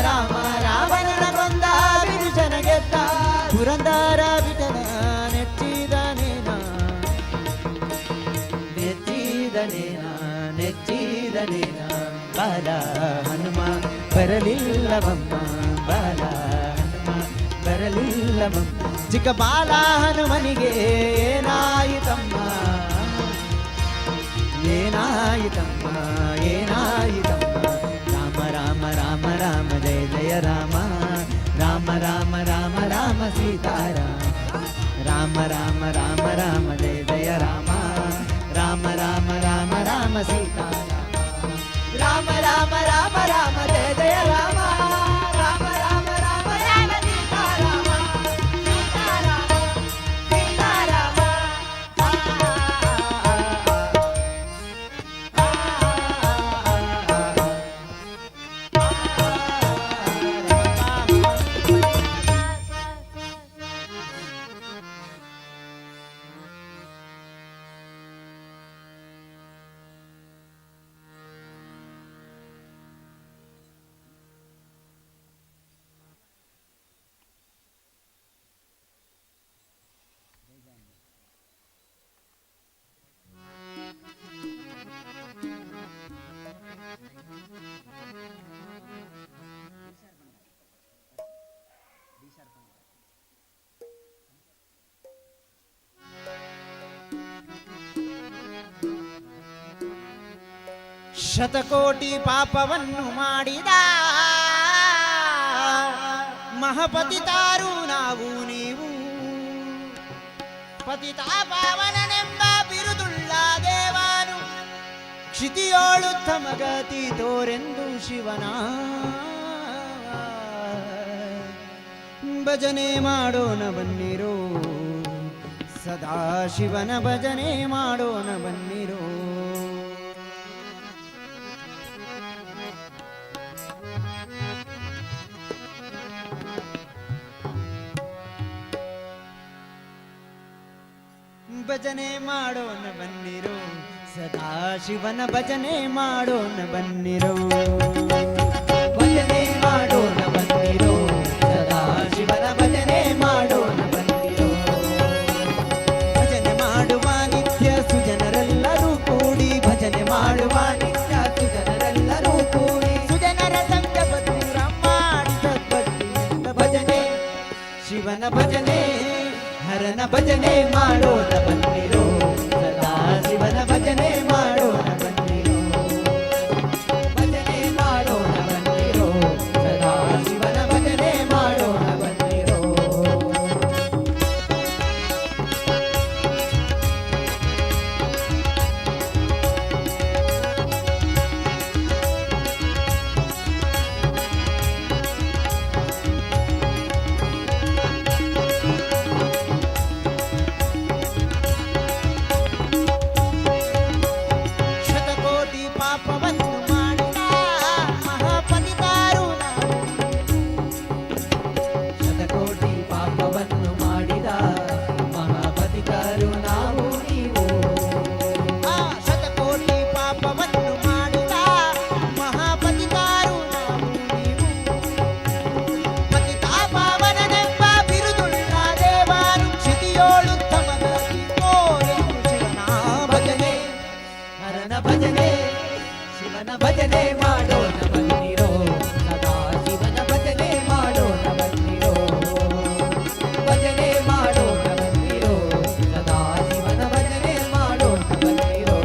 ರಾಮ ರಾವಣನ ಕೊಂದ ವಿಭೀಷಣ ಗೆದ್ದ, ಪುರಂದರ ವಿಠಲ ನೆಚ್ಚಿದನೇನ, ನೆಚ್ಚಿದನೇನ, ನೆಚ್ಚಿದನೇನ? ಬಾಲ ಹನುಮ ಬರಲಿಲ್ಲವಮ್ಮ, ಬಾಲ ಹನುಮ ಬರಲಿಲ್ಲವಮ್ಮ. ಚಿಕ್ಕ ಬಾಲ ಹನುಮನಿಗೆ ಏನಾಯಿತಮ್ಮ, ಏನಾಯಿತಮ್ಮ, ಏನಾಯಿತಮ್ಮ? ರಾಮ ರಾಮ ರಾಮ ರಾಮ ಜಯ ಜಯ ರಾಮ, ರಾಮ ರಾಮ ರಾಮ ರಾಮ ಸೀತಾರಾಮ, ರಾಮ ರಾಮ ರಾಮ ರಾಮ ಜಯ ಜಯ ರಾಮ, ರಾಮ ರಾಮ ರಾಮ ರಾಮ ಸೀತಾರಾಮ, ರಾಮ ರಾಮ ರಾಮ ರಾಮ ಜಯ ಜಯ ರಾಮ, ರಾಮ ರಾಮ ರಾಮ ರಾಮ ಸೀತಾರಾಮ, ಸೀತಾರಾಮ ಸೀತಾರಾಮ. ಆ, ಆ, ಆ, ಆ, ಆ. ಶತಕೋಟಿ ಪಾಪವನ್ನು ಮಾಡಿದ ಮಹಪತಿತಾರು ನಾವು ನೀವು. ಪತಿತ ಪಾವನನೆಂಬ ಬಿರುದುಳ್ಳ ದೇವಾನು ಕ್ಷಿತಿಯೋಳು ತಮಗತಿ ತೋರೆಂದು ಶಿವನ ಭಜನೆ ಮಾಡೋಣ ಬನ್ನಿರೋ, ಸದಾ ಶಿವನ ಭಜನೆ ಮಾಡೋಣ ಬನ್ನಿರೋ. ಭಜನೆ ಮಾಡೋಣ ಬನ್ನಿರೋ, ಸದಾ ಶಿವನ ಭಜನೆ ಮಾಡೋಣ ಬನ್ನಿರೋ. ಭಜನೆ ಮಾಡೋಣ ಬನ್ನಿರೋ, ಸದಾ ಶಿವನ ಭಜನೆ ಮಾಡೋಣ ಬನ್ನಿರೋ. ಭಜನೆ ಮಾಡುವ ನಿತ್ಯ ಸುಜನರೆಲ್ಲರೂ ಕೂಡಿ, ಭಜನೆ ಮಾಡುವ ನಿತ್ಯ ಸುಜನರೆಲ್ಲರೂ ಕೂಡಿ, ಸುಜನರ ಸಂಗಮ ದೂರ ಮಾಡಿ ಸದ್ಭಕ್ತಿಯಿಂದ ಭಜನೆ, ಶಿವನ ಭಜನೆ, ಹರನ ಭಜನೆ ಮಾಡೋಣ ಬನ್ನಿರೋ, ಸದಾ ಶಿವನ ಭಜನೆ ಮಾಡೋಣ ಬನ್ನಿರೋ. ಭಜನೆ ಮಾಡೋಣ ಬನ್ನಿರೋ, ಸದಾ ಶಿವನ ಭಜನೆ ಮಾಡೋಣ ಬನ್ನಿರೋ. ಶತಕೋಟಿ ಪಾಪವನ್ನು ಮಾಡಿದ ಮಹಾಪತಿತಾರು ನಾವು. ಶತಕೋಟಿ ಪಾಪವನ್ನು ಮಾಡಿದ ಮಹಾಪತಿತರು ನಾವು ನೀವು. ಆ ಶತಕೋಟಿ ಪಾಪವನ್ನು ಮಾಡಿದ ಮಹಾಪತಿತಾರು ನಾವು ನೀವು. ಪತಿತ ಪಾವನನೆಂಬ ಬಿರುದುಳ್ಳ ದೇವಾನು ಕ್ಷಿತಿಯೋಳು ತಮಗತಿ ತೋರೆಂದು ಶಿವನ ಭಜನೆ, ಹರನ ಭಜನೆ, ಶಿವನ ಭಜನೆ ಮಾಡೋಣ ಬನ್ನಿರೋ, ಸದಾ ಶಿವನ ಭಜನೆ ಮಾಡೋಣ ಬನ್ನಿರೋ. ಭಜನೆ ಮಾಡೋಣ ಬನ್ನಿರೋ, ಸದಾ ಶಿವನ ಭಜನೆ ಮಾಡೋಣ ಬನ್ನಿರೋ.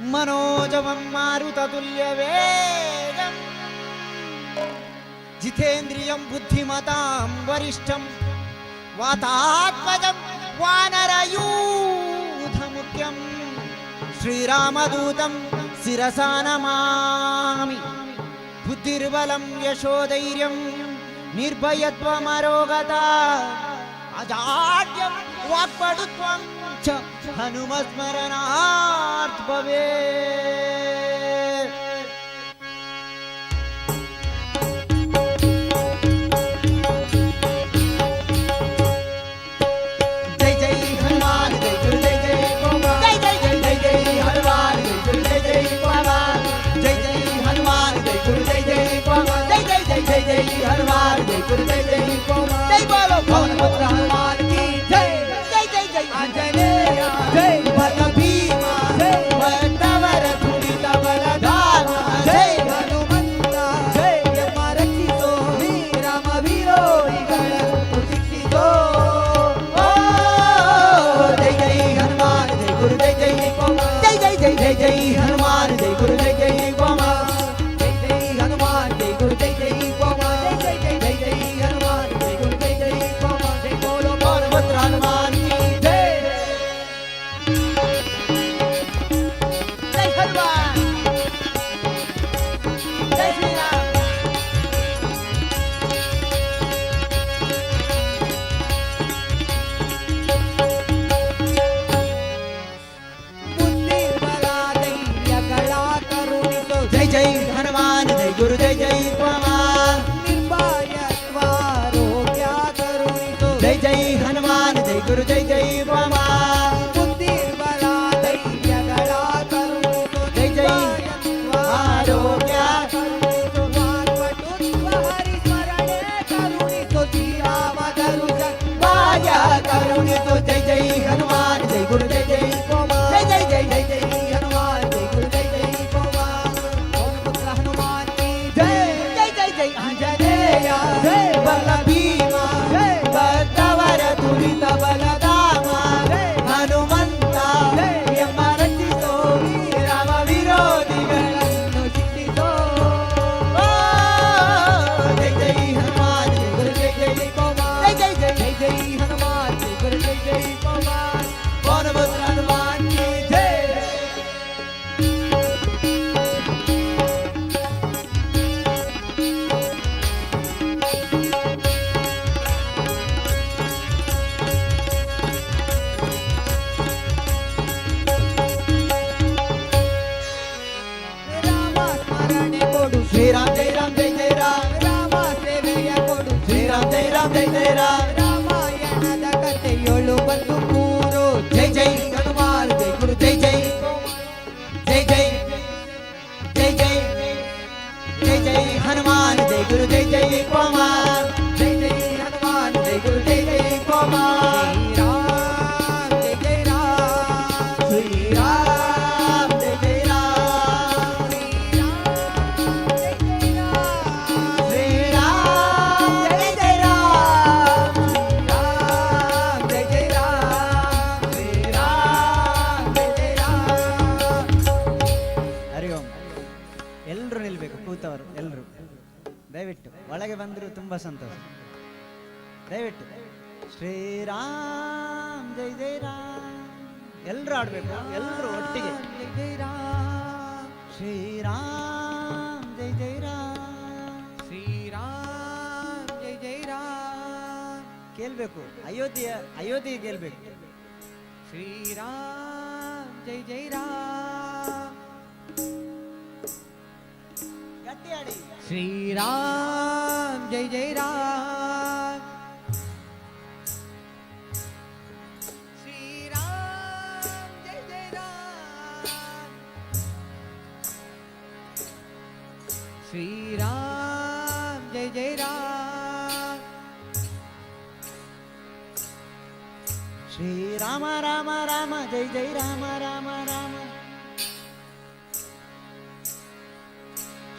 मनोजवं मारुततुल्यवेगम् जितेन्द्रियं बुद्धिमतां वरिष्ठं वातात्मजं वानरयूथमुख्यं श्रीरामदूतं शिरसा नमामि। बुद्धिर्बलं यशोधैर्यं निर्भयत्वमरोगता अजाड्यं वाक्पटुत्वं च हनुमस्मरणात् भवेत्। जय जय हनुमान जय गुरु जय जय जय जय जय जय जय हनुमान जय गुरु जय जय जय जय हनुमान जय गुरु जय जय जय जय जय जय जय हनुमान जय गुरु जय जय जय। बोलो पवन पुत्र हनुमान की जय। जय जय जय आंजनेय जय, बल भीमा जय, बलवर तुलित बलधामा जय, हनुमंता जय, यಮ ರಕ್ಷಿಸೋ ರಾಮ ವಿರೋಧಿಗಳನ್ನು ಶಿಕ್ಷಿಸೋ। ಓ ಜೈ ಜೈ ಹನುಮಾನ್ ಜೈ ಗುರು ಜೈ ಜೈ ಜೈ ಜೈ ಜೈ ಜೈ ಜೈ ಹನುಮಾನ್ ಜೈ ಗುರು ಜೈ ಜೈ ಜೈ ಜೈ ಹನುಮಾನ್ ಜೈ ಗುರು ಜೈ ಜೈ ಜೈ ಜೈ ಜೈ ಜೈ ಹನುಮಾನ್ ಜೈ ಗುರು ಜೈ ಜೈ ಜೈ। ಬೋಲೋ ಪವನ ಪುತ್ರ ಹನುಮಾನ್ ಕಿ ಜೈ। ಜೈ ಹನುಮಾನ್ ಜೈ ಶ್ರೀರಾಮ್। ಬುದ್ಧಿಬಲ ಧೈರ್ಯಗಳ ಕರುಣಿಸೋ ಜೈ ಜೈ ಹನುಮಾನ್ ಜೈ ಗುರು ಜೈ ಜೈ ನಿರ್ಭಯತ್ವ ಆರೋಗ್ಯ ಕರುಣಿಸೋ ಜೈ ಜೈ ಹನುಮಾನ್ ಜೈ ಗುರು ಜೈ ಜೈ ಬುದ್ಧಿಬಲ ಧೈರ್ಯಗಳ ಕರುಣಿಸೋ ಜೈ ಜೈ ಆರೋಗ್ಯ ಕರುಣಿಸೋ ವಾಕ್ಪಟುತ್ವ ಹರಿಸ್ಮರಣೆ ಕರುಣಿಸೋ ಶ್ರೀರಾಮ ದರುಶ ಭಾಗ್ಯ ಕರುಣಿಸೋ ಜೈ ಜೈ ಹನುಮಾನ್ ಜೈ ಗುರು ಜೈ ಜೈ ಜೈ ಜೈ ಜೈ ಜೈ ಜೈ ಹನುಮಾನ್ ಜೈ ಗುರು ಜೈ ಜೈ ಪುತ್ರ ಹನುಮಾನ್ ಕಿ ಜೈ। ಜೈ ಜೈ ಜೈ ಆಂಜನೇಯ ಜೈ, ಬಲ ಭೀಮ ಜೈ, ಬಲವರ ತುರಿತ ಬಲಧಾಮ ಹನುಮಂತ ಯಮ ರಕ್ಷಿಸೋ ರಾಮ ವಿರೋಧಿಗಳನ್ನು ಶಿಕ್ಷಿಸೋ। ಓ ಜೈ ಜೈ ಹನುಮಾನ್ ಜೈ ಗುರು ಜೈ ಜೈ ಜೈ ಜೈ ಜೈ ಜೈ ಜೈ ಹನುಮಾನ್ ಜೈ ಗುರು ಜೈ ಜೈ ಪವನ ಪುತ್ರ ಹನುಮಾನ್ ಕಿ ಜೈ। ರಾಮ ಸ್ಮರಣೆ ಕೊಡು ಶ್ರೀರಾಮ್ ಜೈ ರಾಮ್ ಜೈ ಜೈ ರಾಮ್, ರಾಮ ಸೇವೆಯ ಕೊಡು ಶ್ರೀರಾಮ್ ಜೈ ರಾಮ್ ಜೈ ಜೈ ರಾಮ್, ರಾಮಾಯಣದ ಕಥೆಯೊಳು ಬಂದು ಕೂರು ಜೈ ಜೈ ಹನುಮಾನ್ ಜೈ ಗುರು ಜೈ ಜೈ ಜೈ ಜೈ ಜೈ ಜೈ ಜೈ ಜೈ ಹನುಮಾನ್ ಜೈ ಗುರು ಜೈ ಜೈ ಕುಮಾರ್ ಜೈ ಜೈ ಹನುಮಾನ್ ಜೈ ಗುರು ಜೈ ಜೈ ಕುಮಾರ್ ರಾಮ್ ಜೈ ಜೈ ರಾಮ್ ಶ್ರೀರಾಮ್ ಜೈ ಜೈ ರಾಮ್ ಶ್ರೀರಾಮ್ ಜೈ ಜೈ ರಾಮ್ ರಾಮ್ ಜೈ ಜೈ ರಾಮ್ ಶ್ರೀರಾಮ್ ಜೈ ಜೈ ರಾಮ್। ಹರಿ ಓಂ। ಎಲ್ಲರೂ ನಿಲ್ಬೇಕು, ಕೂತವರು ಎಲ್ಲರೂ ದಯವಿಟ್ಟು ಒಳಗೆ ಬಂದರೂ ತುಂಬ ಸಂತೋಷ। ದಯವಿಟ್ಟು ಶ್ರೀರಾಮ್ ಜೈ ಜೈ ರಾಮ್ ಎಲ್ಲರೂ ಆಡಬೇಕು, ಎಲ್ಲರೂ ಒಟ್ಟಿಗೆ ಜೈ ಜೈ ರಾಮ್ ಶ್ರೀರಾಮ್ ಜೈ ಜೈ ರಾಮ್ ಶ್ರೀರಾಮ್ ಜೈ ಜೈ ರಾಮ್। ಕೇಳಬೇಕು, ಅಯೋಧ್ಯೆಯ ಅಯೋಧ್ಯೆ ಕೇಳಬೇಕು। ಶ್ರೀರಾಮ್ ಜೈ ಜೈ ರಾಮ್। ಗಟ್ಟಿ ಆಡಿ। ಶ್ರೀರಾಮ್ ಜೈ ಜೈ ರಾಮ್ ಶ್ರೀರಾಮ್ ಜೈ ಜೈ ರಾಮ್ ಶ್ರೀರಾಮ್ ಜೈ ಜೈ ರಾಮ್। ಶ್ರೀರಾಮ ರಾಮ ರಾಮ ಜೈ ಜೈ ರಾಮ ರಾಮ ರಾಮ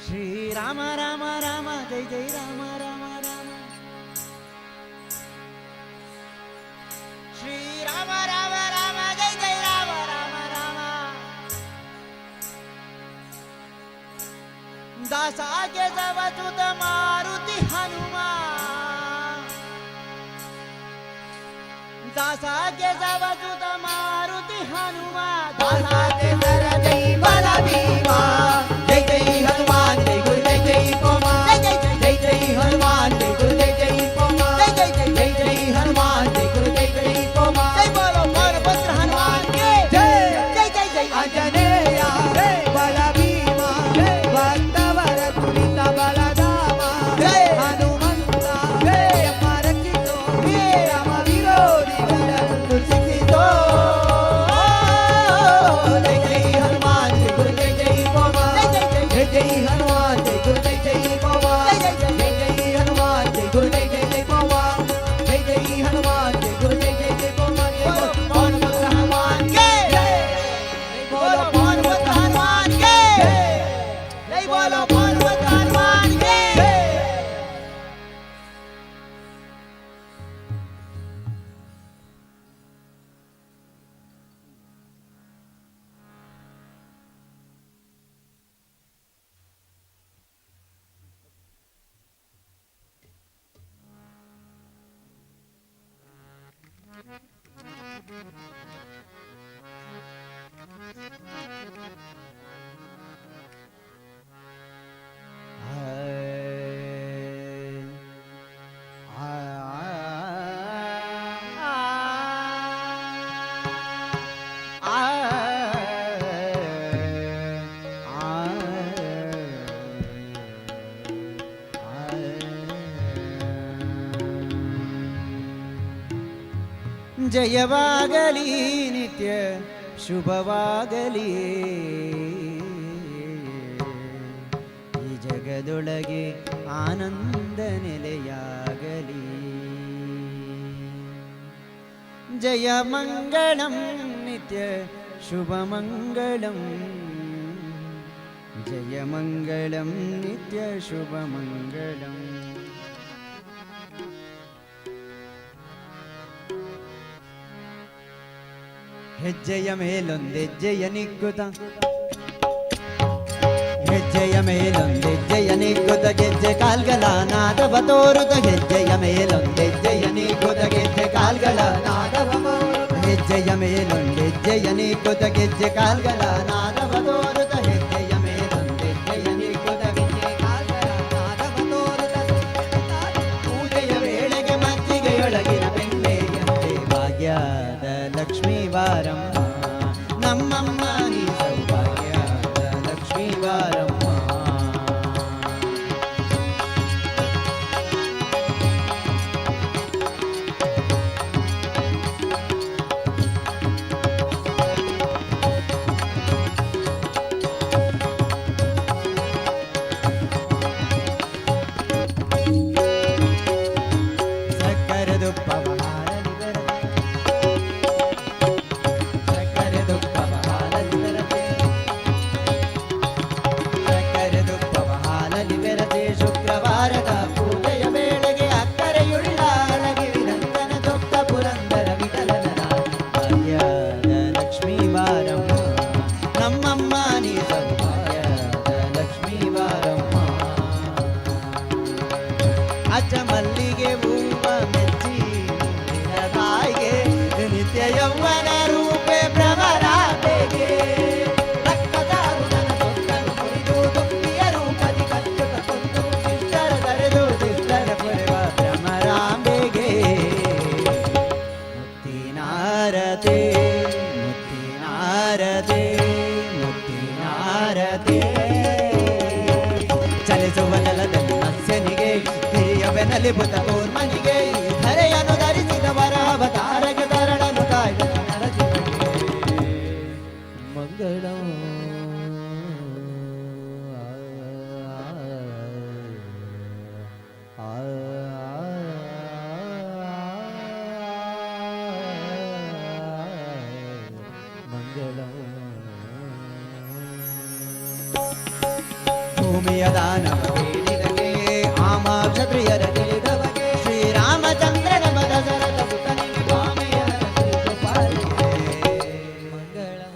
ಶ್ರೀರಾಮ ರಾಮ ರಾಮ ಜೈ ಜೈ ರಾಮ ರಾಮ ರಾಮ ಶ್ರೀರಾಮ ರಾಮ ರಾಮ ಜೈ ಜೈ ರಾಮ ರಾಮ ರಾಮ। ದಾಸ ಕೇಶವ ಸುತ ಮಾರುತಿ ಹನುಮ, ದಾಸ ಕೇಶವ ಸುತ ಮಾರುತಿ ಹನುಮ, ದಾಸ ಕೇಸರ ಜೈ ಬಲ ಭೀಮಾ. ಜೈ ಜೈ ಹನುಮಾನ್ ಜೈ ಗುರು ಜೈ ಜೈ ಪೋಮಾ, ಜೈ ಜೈ ಜೈ ಜೈ ಹನುಮಾನ್ ಜೈ ಗುರು ಜೈ ಜೈ ಪೋಮಾ, ಜೈ ಜೈ ಜೈ ಜೈ ಜೈ ಹನುಮಾನ್ ಜೈ ಗುರು ಜೈ ಜೈ ಪೋಮಾ. ಜೈ ಬೋಲೋ ಪುತ್ರ ಹನುಮಾನ್ ಕೆ ಜೈ ಜೈ ಜೈ ಜೈ. ಆಂಜನೇಯ ಬಲ ಭೀಮಾ, ಭಕ್ತವರ ತುಲಿತ ಬಲಧಾಮ, ಹನುಮಂತ ಎಮ್ಮ ರಕ್ಷಿಸೋ, ರಾಮ ವಿರೋಧಿಗಳನ್ನು ಶಿಕ್ಷಿಸೋ. ಜೈ ಜೈ ಹನುಮಾನ್ ಜೈ ಗುರು ಜೈ ಜೈ ಪೋಮಾ, ಜೈ ಜೈ ಹನುಮಾನ್ ಜೈ ಗುರು ಜೈ ಜೈ ಪೋಮಾ, ಜೈ ಜೈ ಹನುಮಾನ್ ಜೈ ಗುರು ಜೈ ಜೈ ಜೈ ಪೋಮಾ, ಜೈ ಜೈ ಹನುಮಾನ್ ಜೈ ಗುರು ಜೈ ಜೈ ಜೈ ಪೋಮಾ. ಪವನ ಪುತ್ರ ಹನುಮಾನ್ ಕೆ ಜೈ, ಬೋಲೋ ಪವನ ಪುತ್ರ ಹನುಮಾನ್ ಕೆ ಜೈ, ಬೋಲೋ ಪವನ ಪುತ್ರ ಹನುಮಾನ್ ಕೆ ಜೈ. ಜಯವಾಗಲಿ ನಿತ್ಯ ಶುಭವಾಗಲಿ, ಈ ಜಗದೊಳಗೆ ಆನಂದ ನೆಲೆಯಾಗಲಿ. ಜಯ ಮಂಗಳಂ ನಿತ್ಯ ಶುಭ ಮಂಗಳಂ, ಜಯ ಮಂಗಳಂ ನಿತ್ಯ ಶುಭ ಮಂಗಳಂ. ಹೆಜ್ಜೆಯ ಮೇಲೊಂದೆಜ್ಜೆಯ ನಿಗ್ಗುತ, ಹೆಜ್ಜೆಯ ಮೇಲೊಂದೆಜ್ಜೆಯ ನಿಗ್ಗುತ, ಗೆಜ್ಜೆ ಕಾಲ್ಗಳ ನಾದವ ತೋರುತ, ಹೆಜ್ಜೆಯ ಮೇಲೊಂದೆಜ್ಜೆಯ ನಿಗ್ಗುತ, ಗೆಜ್ಜೆ ಕಾಲ್ಗಳ ನಾದವ, ಹೆಜ್ಜೆಯ ಮೇಲೊಂದೆಜ್ಜೆಯ ನಿಗ್ಗುತ, ಗೆಜ್ಜೆ ಕಾಲ್ಗಳ ನಾದವ ತೋರುತ, ಹೆಜ್ಜೆಯ ಮೇಲೊಂದೆಜ್ಜೆಯ ನಿಗ್ಗುತ, ಗೆಜ್ಜೆ ಕಾಲ್ಗಳ ನಾದವ ತೋರುತ, ಪೂಜೆಯ ವೇಳೆಗೆ ಮಜ್ಜಿಗೆಯೊಳಗಿನ ಬೆಣ್ಣೆಯಂತೆ ಭಾಗ್ಯದ ಲಕ್ಷ್ಮೀ ಬಾರಮ್ಮ, ನಮ್ಮಮ್ಮ ನೀ ಸೌಭಾಗ್ಯದ ಲಕ್ಷ್ಮೀ ಬಾರಮ್ಮ. ಸಕ್ಕರೆ ತುಪ್ಪವ ಹಾಲಲ್ಲಿ ಬೆರೆತೆ, ಸಕ್ಕರೆ ತುಪ್ಪವ ಹಾಲಲ್ಲಿ ಬೆರೆತೆ, ಸಕ್ಕರೆ ತುಪ್ಪವ ಹಾಲಲ್ಲಿ ಬೆರೆತೆ, ಶುಕ್ರವಾರದ ಪೂಜೆಯ ವೇಳೆಗೆ ಅಕ್ಕರೆಯುಳ್ಳ ಅಳಗಿರಿ ನಂದನ ದೊಡ್ಡ ಪುರಂದರ ವಿಠಲನ ಭಾಗ್ಯದ ಲಕ್ಷ್ಮೀ ಬಾರಮ್ಮ, ನಮ್ಮಮ್ಮ ನೀ ಸೌಭಾಗ್ಯದ ಲಕ್ಷ್ಮೀ ಬಾರಮ್ಮ. ಅಚ್ಚ ಮಲ್ಲಿಗೆ ಹೂವ ಮೆಚ್ಚಿ ನಿನ್ನ ತಾಯಿಗೆ, ನಿತ್ಯ ಯೌವನ ರೂಪೆ ಭ್ರಮರಾಂಬೆಗೆ, ರಕ್ತದಾರುಣನ ಸೊತ್ತನು ಮುರಿದು ದುಂಬಿಯ ರೂಪದಿ ಕಚ್ಚುತ ಕೊಂದು ಶಿಷ್ಟರ ತರೆದು ಶಿಷ್ಟರ ಪೊರೆವ ಭ್ರಮರಾಂಬೆಗೆ. ಮುತ್ತಿನಾರತೆ ಮುತ್ತಿನಾರತೆ ಮುತ್ತಿನಾರತೆ, ಚಲಿಸುವ ಜಲದಲ್ಲಿ ಮತ್ಸ್ಯನಿಗೆ, ಕಿರಿಯವೆನಲಿಬುತ ಕೂರ್ಮನಿಗೆ, ಧರೆಯನ್ನು ಧರಿಸಿದ ವರಾವತಾರಗೆ, ತರಳನು ಕಾಯ್ದ ನರಸಿಂಹಗೆ. ಮಂಗಳಂ. ಮಂಗಳಂ. ಭೂಮಿಯ ದಾನವ ಬೇಡಿದಗೆ, ಆಮ ಕ್ಷತ್ರಿಯರ ತಿಳಿದವಗೆ, ಶ್ರೀರಾಮಚಂದ್ರನ ದಶರಥ ಸುತನಿಗೆ, ಭಾಮೆಯರ ಗೋಪಾಲಿಗೆ. ಮಂಗಳಂ.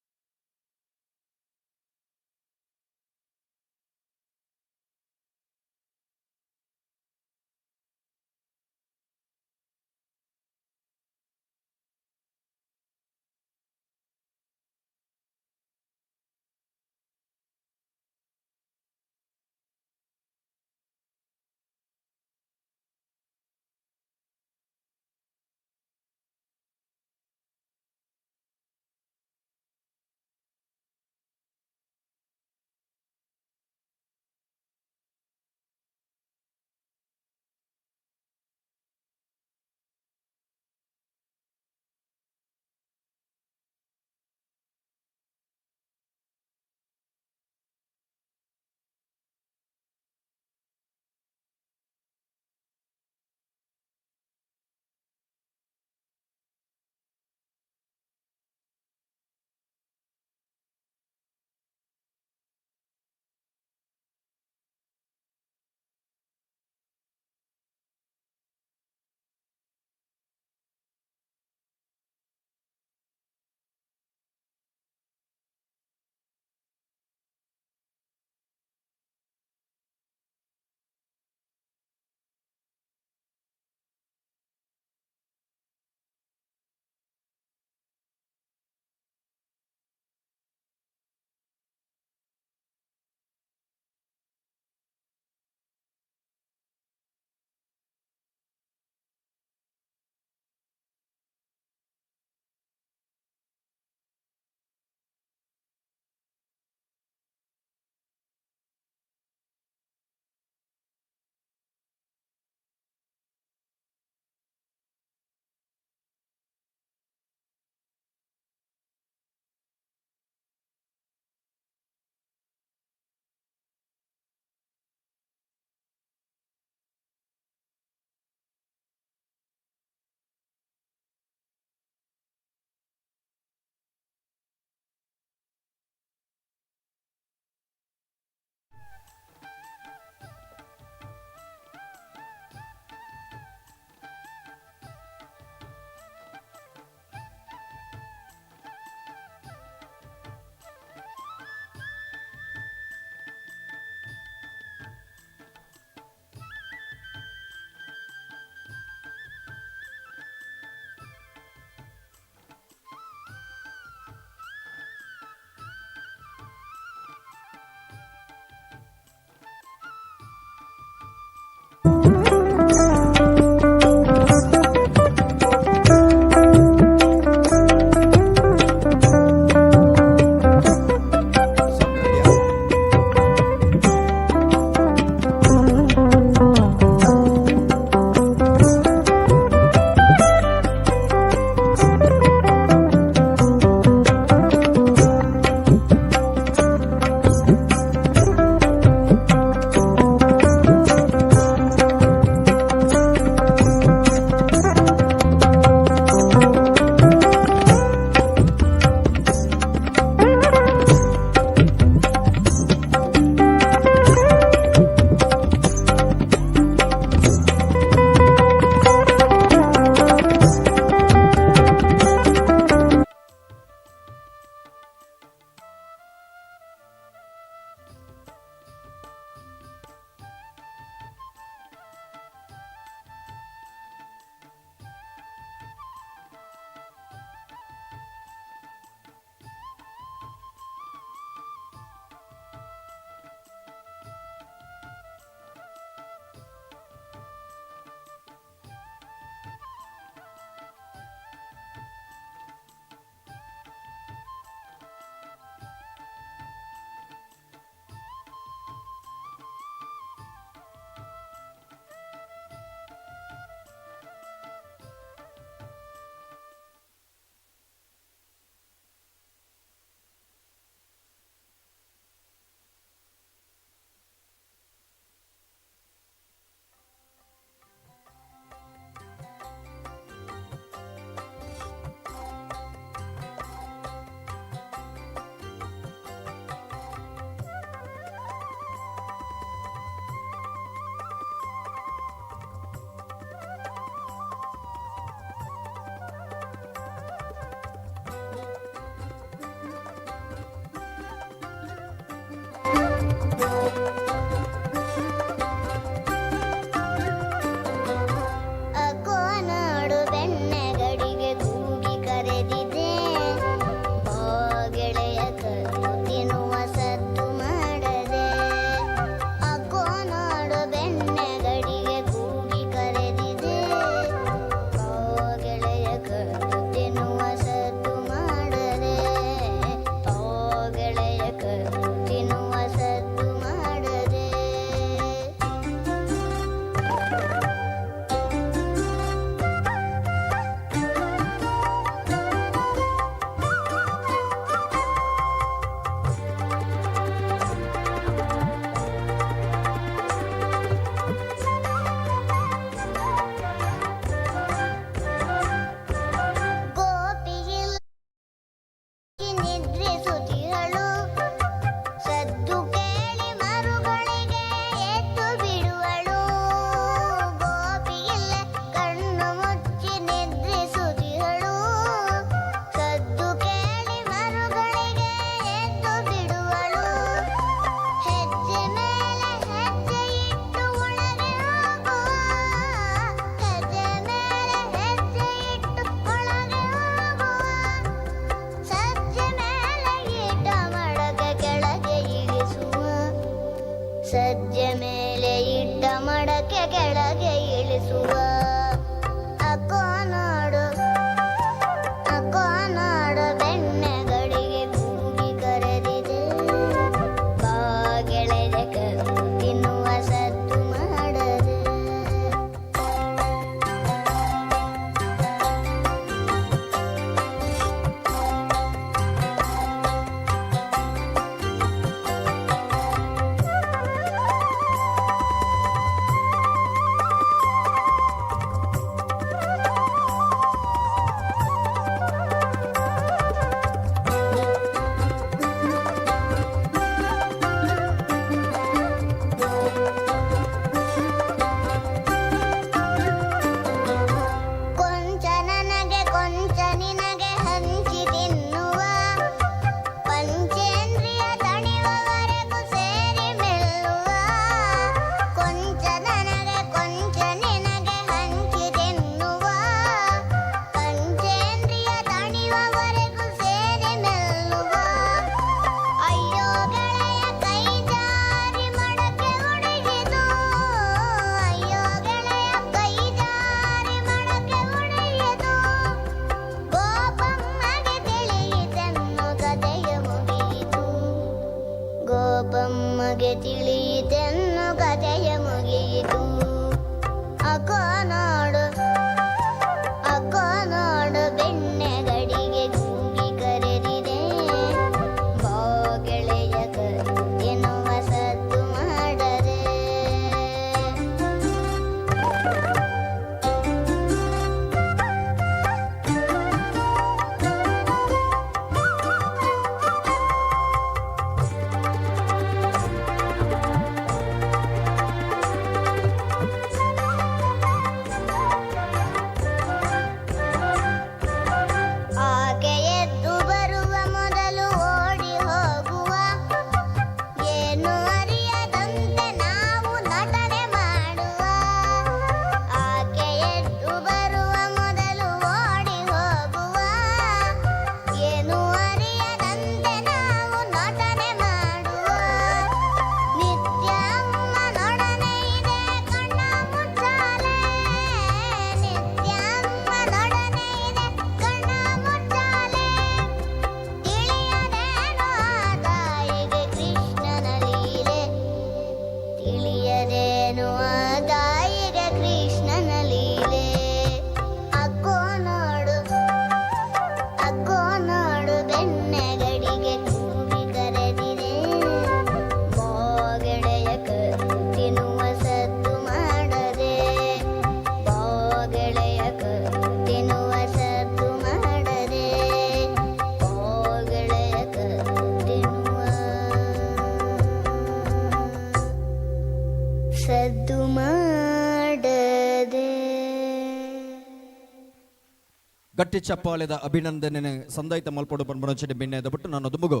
ಗಟ್ಟಿ ಚಪ್ಪಾಳೆದ ಅಭಿನಂದನೆ ಸಂದಾಯಿತ ಮಲ್ಪೊಡು ಪನ್ಪುನಂಚಿನ ಬಿನ್ನೆದ ಬಿಟ್ಟು ನಾನು ದುಂಬುಗು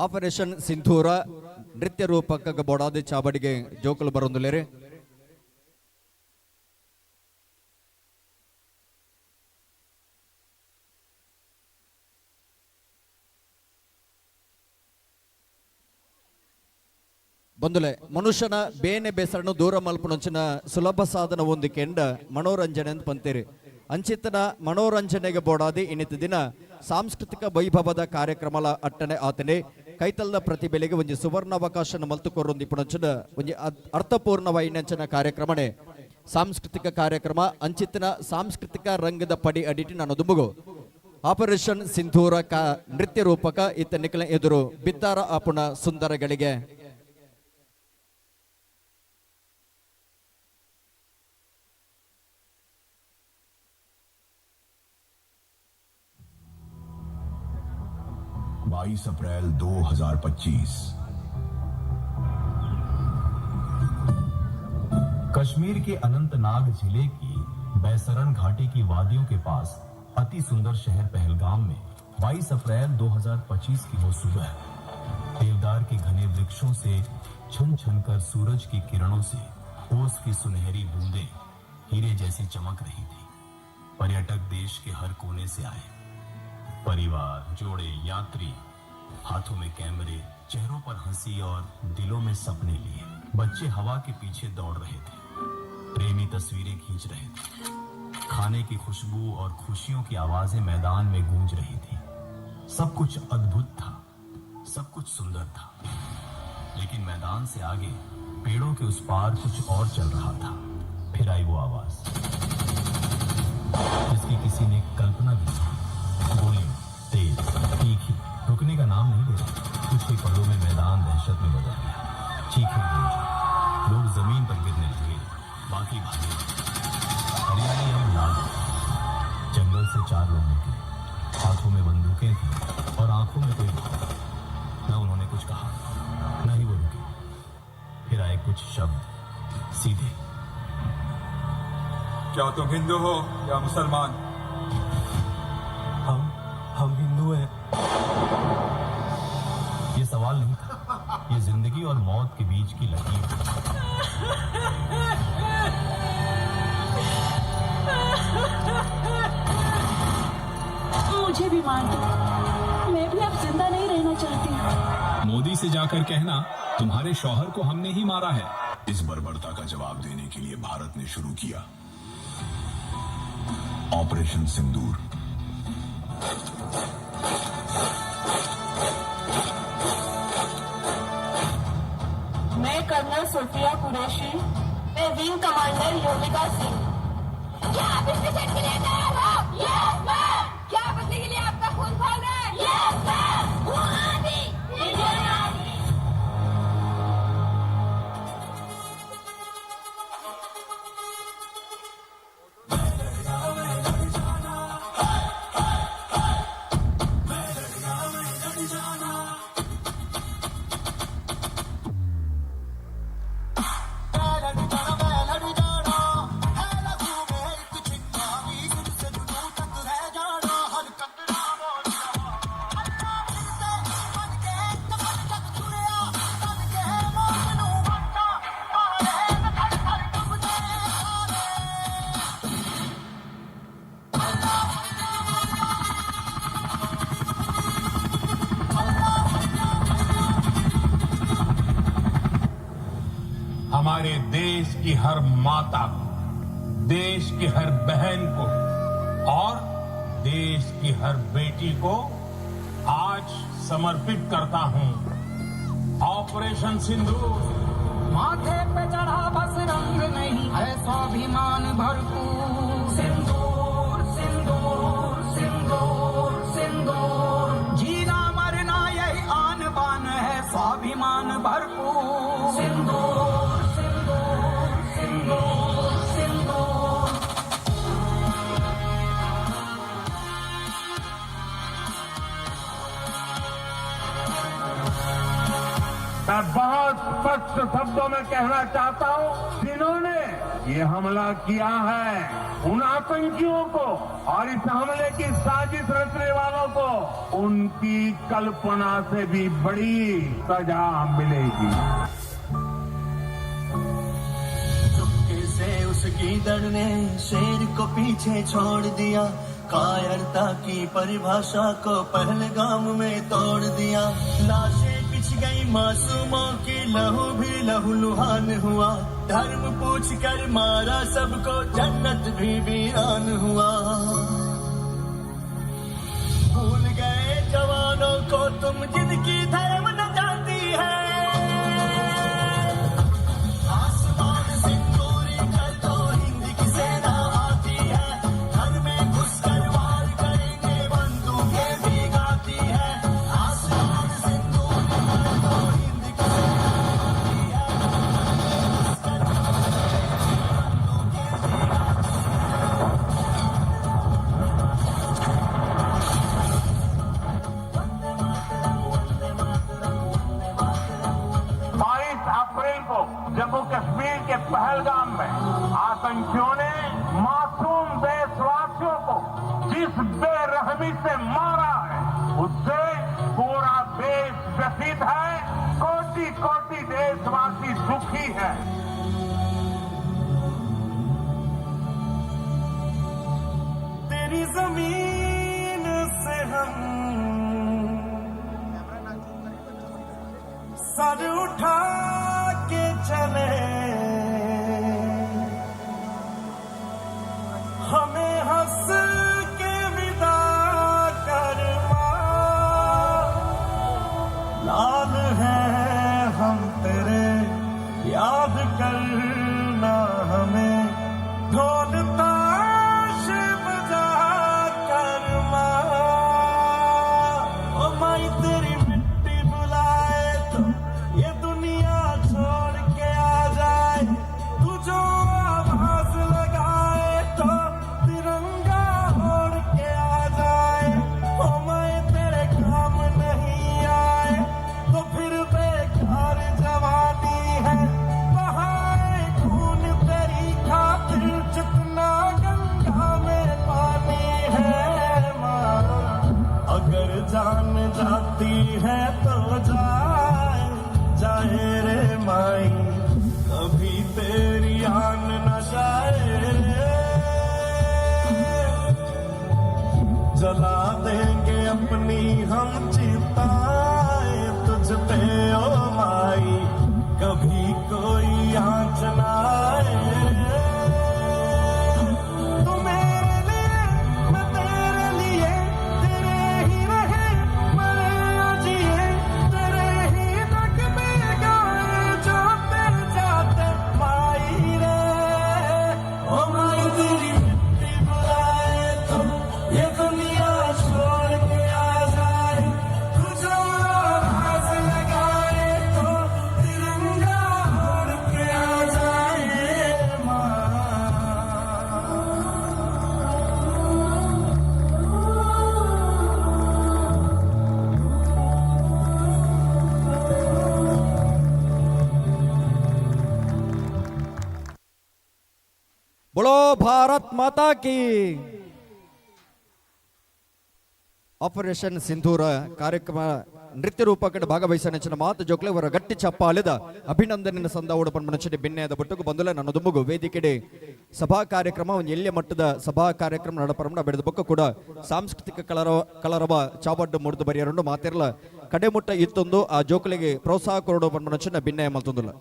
ಆಪರೇಷನ್ ಸಿಂಧೂರ ನೃತ್ಯ ರೂಪಕ ಬೋಡಾದಿ ಚಾವಡಿಗೆ ಜೋಕುಲು ಬರೊಂದುಲ್ಲೆರ್. ಬಂದುಲೆ ಮನುಷ್ಯನ ಬೇನೆ ಬೇಸರನ್ನು ದೂರ ಮಲ್ಪುನಂಚಿನ ಸುಲಭ ಸಾಧನ ಒಂದು ಕೆಂಡ ಮನೋರಂಜನೆ ಅಂತ ಪಂತೀರಿ. ಅಂಚಿತನ ಮನೋರಂಜನೆಗೆ ಬೋಡಾದಿ ಇನ್ನಿತ ದಿನ ಸಾಂಸ್ಕೃತಿಕ ವೈಭವದ ಕಾರ್ಯಕ್ರಮಲ ಅಟ್ಟನೆ ಆತನೆ ಕೈತಲ್ದ ಪ್ರತಿಭೆಲೆಗೆ ಒಂಜಿ ಸುವರ್ಣಾವಕಾಶ ಮಲ್ತುಕೊರೊಂದು ಇಪ್ಪುನಂಚಿನ ಒಂಜಿ ಅರ್ಥಪೂರ್ಣವಾಯಿನಂಚಿನ ಕಾರ್ಯಕ್ರಮನೆ ಸಾಂಸ್ಕೃತಿಕ ಕಾರ್ಯಕ್ರಮ. ಅಂಚಿತನ ಸಾಂಸ್ಕೃತಿಕ ರಂಗದ ಪಡಿ ಅಡಿಟಿ ನಾನು ದುಂಬುಗು ಆಪರೇಷನ್ ಸಿಂಧೂರ ನೃತ್ಯ ರೂಪಕ ಇತ್ತ ನಿಖಲ ಎದುರು ಬಿತ್ತಾರ ಆಪುಣ ಸುಂದರಗಳಿಗೆ. 22 अप्रैल 2025 कश्मीर के अनंतनाग जिले की बैसरन घाटी की वादियों के पास अति सुंदर शहर पहलगाम में 22 अप्रैल 2025 की वो सुबह देवदार के घने वृक्षों से छन छन कर सूरज की किरणों से ओस की सुनहरी बूंदें हीरे जैसी चमक रही थी। पर्यटक देश के हर कोने से आए, परिवार, जोड़े, यात्री, हाथों में कैमरे, चेहरों पर हंसी और दिलों में सपने लिए। बच्चे हवा के पीछे दौड़ रहे थे, प्रेमी तस्वीरें खींच रहे थे, खाने की खुशबू और खुशियों की आवाजें मैदान में गूंज रही थी। सब कुछ अद्भुत था, सब कुछ सुंदर था, लेकिन मैदान से आगे पेड़ों के उस पार कुछ और चल रहा था। फिर आई वो आवाज जिसकी किसी ने कल्पना भी नहीं की। गोली तेज, तीखी, रुकने का नाम नहीं ले रही। कुछ ही पलों में मैदान दहशत में बदल गया। चीखें गूंजी, लोग जमीन पर गिरने लगे, बाकी भागे। हरियाली अब लाल थी। जंगल से चार लोग निकले। हाथों में बंदूकें थी और आंखों में कोई भाव न। उन्होंने कुछ कहा, न ही वो रुके। फिर आए कुछ शब्द सीधे। क्या तुम हिंदू हो या मुसलमान? हम हिंदू हैं। ये सवाल नहीं था, ये जिंदगी और मौत के बीच की लकीर थी। मुझे भी मार दो, मैं भी अब जिंदा नहीं रहना चाहती। मोदी से जाकर कहना, तुम्हारे शौहर को हमने ही मारा है। इस बर्बरता का जवाब देने के लिए भारत ने शुरू किया ऑपरेशन सिंदूर। मैं कर्नल सोफिया कुरैशी, मैं विंग कमांडर योगिता सिंह। क्या आप इस मिशन के लिए तैयार हो? Yes ma'am. क्या बदले के लिए आपका खून खौल रहा है? Yes ma'am. वो आदि इंडियन आर्मी। हमारे देश की हर माता को, देश की हर बहन को और देश की हर बेटी को आज समर्पित करता हूं ऑपरेशन सिंदूर। माथे पे चढ़ा बस रंग नहीं है, स्वाभिमान भरपूर। सिंदूर सिंदूर सिंदूर सिंदूर, जीना मरना यही आन बान है, स्वाभिमान भरपूर। सिंदूर सिंदूर सिंदूर सिंदूर। मैं बहुत स्पष्ट शब्दों में कहना चाहता हूं, जिन्होंने ये हमला किया है, उन आतंकियों को और इस हमले की साजिश रचने वालों को उनकी कल्पना से भी बड़ी सजा मिलेगी। चुपके से उस गीदड़ ने शेर को पीछे छोड़ दिया, कायरता की परिभाषा को पहलगाम में तोड़ दिया। लाशें बिछ गई मासूमों की, लहू भी लहू लुहान हुआ। धर्म पूछ कर मारा सबको, जन्नत भी वीरान हुआ। भूल गए जवानों को तुम जिनकी धर्म न जाती है। आसमान सिंदूरी कर दो हिंद की सेना आती है। घर में घुस कर वार करेंगे बंदूकें भी गाती है। आसमान सिंदूरी कर दो हिंद की सेना आती है। घुस कर बंदूकें भी गाती है। वंदे मातरम वंदे मातरम वंदे मातरम। 22 अप्रैल को जम्मू कश्मीर के पहलगाम में आतंकियों ने मासूम देशवासियों को जिस बेरहमी से मारा है, उससे पूरा देश व्यथित है, कोटि कोटि देशवासी दुखी है। तेरी जमीन से हम सर उठा के चले, हमें हंस के विदा कर माँ। लाल है हम तेरे, याद करना हमें, ढोल ताश बजा कर माँ। ओ माई तेरी मिट्टी बुलाए तो ये दुनिया छोड़ के आ जाए। तू जो आवाज लगाए तो तिरंगा ओढ़ के आ जाए। ओ माई तेरे काम नहीं आए तो फिर बेकार जवानी है। बहाए खून तेरी खातिर जितना गंगा में पानी है माँ। अगर जान जाती है तो जाए जाए रे माई, कभी तेरी आन न जाए रे। जला देंगे अपनी हम चिताएं तुझ पे ओ माई, कभी कोई आँच न आए रे। तू मेरे लिए मैं तेरे लिए, तेरे ही रहे मरे या जिए, तेरे ही नगमे गाए जाते जाते माई रे। ओ माई तेरी मिट्टी बुलाए तो ये दुनिया छोड़ के आ जाए। तू जो आवाज लगाए तो तिरंगा ओढ़ के आ जाए माँ। बोलो भारत माता की। ಆಪರೇಷನ್ ಸಿಂಧೂರ ಕಾರ್ಯಕ್ರಮ ನೃತ್ಯ ರೂಪಕಡೆ ಭಾಗವಹಿಸ ಮಾತು ಜೋಕ್ಲೆ ಅವರ ಗಟ್ಟಿ ಚಪ್ಪಾಲೆದ ಅಭಿನಂದನೆ ಸಂದ ಉಡಪನ್ ಬಿನ್ನೆದ ಬೊಟ್ಟುಗು ಬಂದುಲ ನನ್ನ ದುಂಬುಗು ವೇದಿಕೆಡೆ ಸಭಾ ಕಾರ್ಯಕ್ರಮ ಒಂದು ಎಲ್ಲಿಯ ಮಟ್ಟದ ಸಭಾ ಕಾರ್ಯಕ್ರಮ ನಡಪರಮಡ ಬೆಳೆದ ಬೊಕ್ಕ ಕೂಡ ಸಾಂಸ್ಕೃತಿಕ ಕಲರವ ಕಲರವ ಚಾವಡ್ಡು ಮುರಿದು ಬರಿಯರುಂಡು ಮಾತಿರ್ಲ ಕಡೆಮುಟ್ಟ ಇತ್ತೊಂದು ಆ ಜೋಕುಲಿಗೆ ಪ್ರೋತ್ಸಾಹ ಕೊರಡು ಪನ್ಪನಚಿನ ಬಿನ್ನೆಯ ಮಲ್ತೊಂದುಲ್ಲ.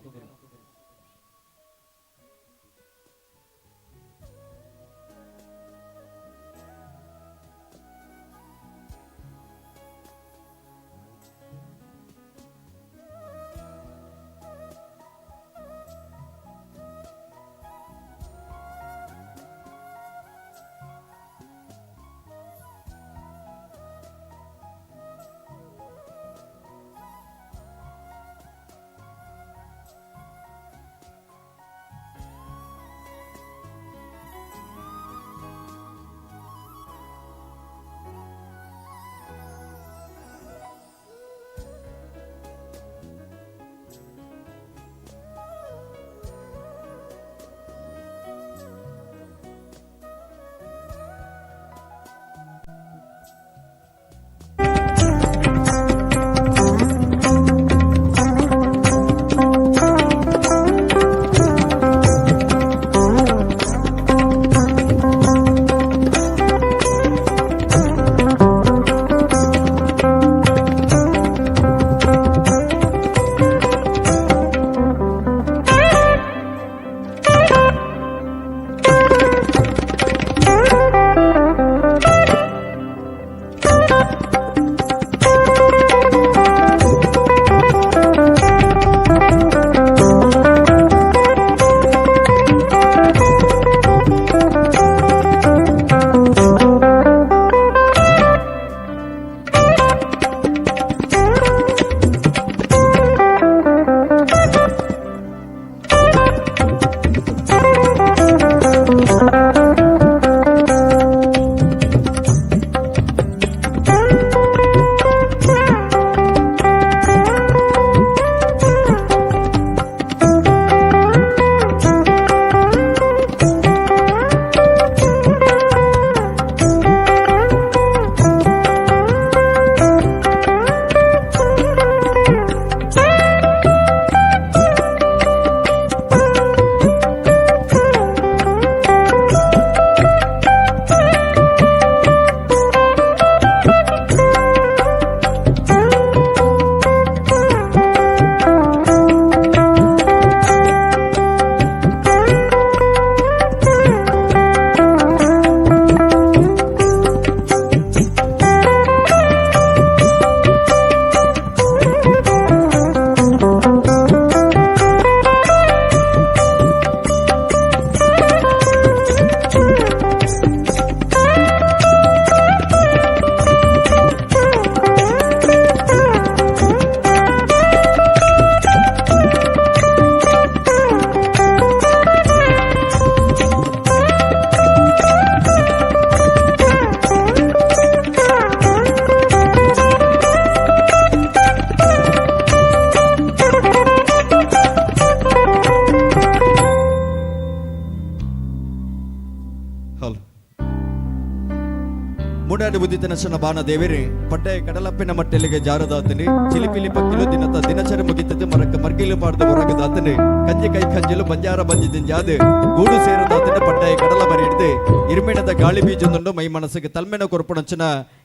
ಮೂಡಾಡಿ ಉದಿತನಶನ ಬಾನ ದೇವಿರಿ ಪಡ್ಡೆ ಕಡಲಪ್ಪಿನ ಮಟ್ಟೆಲ್ಲಿಗೆ ಜಾರದಾತನಿ ಚಿಲಿಪಿಲಿ ಪಕ್ಕಿಲು ದಿನತ ದಿನಚರಿ ಮುಗಿತದೆ ಮರಕ್ಕ ಮರ್ಗಿಲು ಪಾಡ್ದು ಹೊರಗದಾತನಿ ಕಂಜಿ ಕೈ ಕಂಜಿಲು ಬಂಜಾರ ಬಂಜಿದಿಂಜಾದು ಗೂಡು ಸೇರದಾತನಿ ಪಡ್ಡಾಯ ಕಡಲ ಬರಿ ಹಿಡ್ದು ಇರ್ಮಿಣದ ಗಾಳಿ ಬೀಜೊಂದುಂಡು ಮೈ ಮನಸ್ಸಿಗೆ ತಲ್ಮೆನ ಕೊರ್ಪುಣಂಚಿನ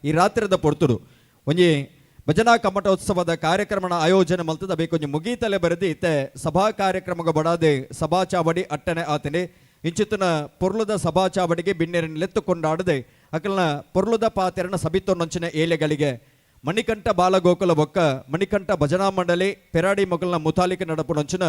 ಈ ರಾತ್ರಿದ ಪೊರ್ತುಡು ಒಂಜಿ ಭಜನಾ ಕಮ್ಮಟೋತ್ಸವದ ಕಾರ್ಯಕ್ರಮನ ಆಯೋಜನೆ ಮಲ್ತದ ಬೇಕೊಂಜಿ ಮುಗೀತಲೆ ಬರೆದು ಇತ್ತೆ ಸಭಾ ಕಾರ್ಯಕ್ರಮಗ ಬಡಾದೆ ಸಭಾ ಚಾವಡಿ ಅಟ್ಟನೆ ಆತನೆ ಇಂಚಿತ್ತಿನ ಪೊರ್ಲುದ ಸಭಾ ಚಾವಡಿಗೆ ಬಿನ್ನೆರನ್ನು ಲೆತ್ತು ಕೊಂಡಾಡದೆ ಅಕಲ್ನ ಪೊರ್ಲುದ ಪಾತೆರನ ಸಬಿತೊನ್ನೊಂಚಿನ ಏಲೆಗಳಿಗೆ ಮಣಿಕಂಠ ಬಾಲಗೋಕುಲ ಬೊಕ್ಕ ಮಣಿಕಂಠ ಭಜನಾ ಮಂಡಳಿ ಪೆರಾಡಿ ಮೊಗಲ್ನ ಮುತಾಲಿಕ ನಡಪುನೊಂಚಿನ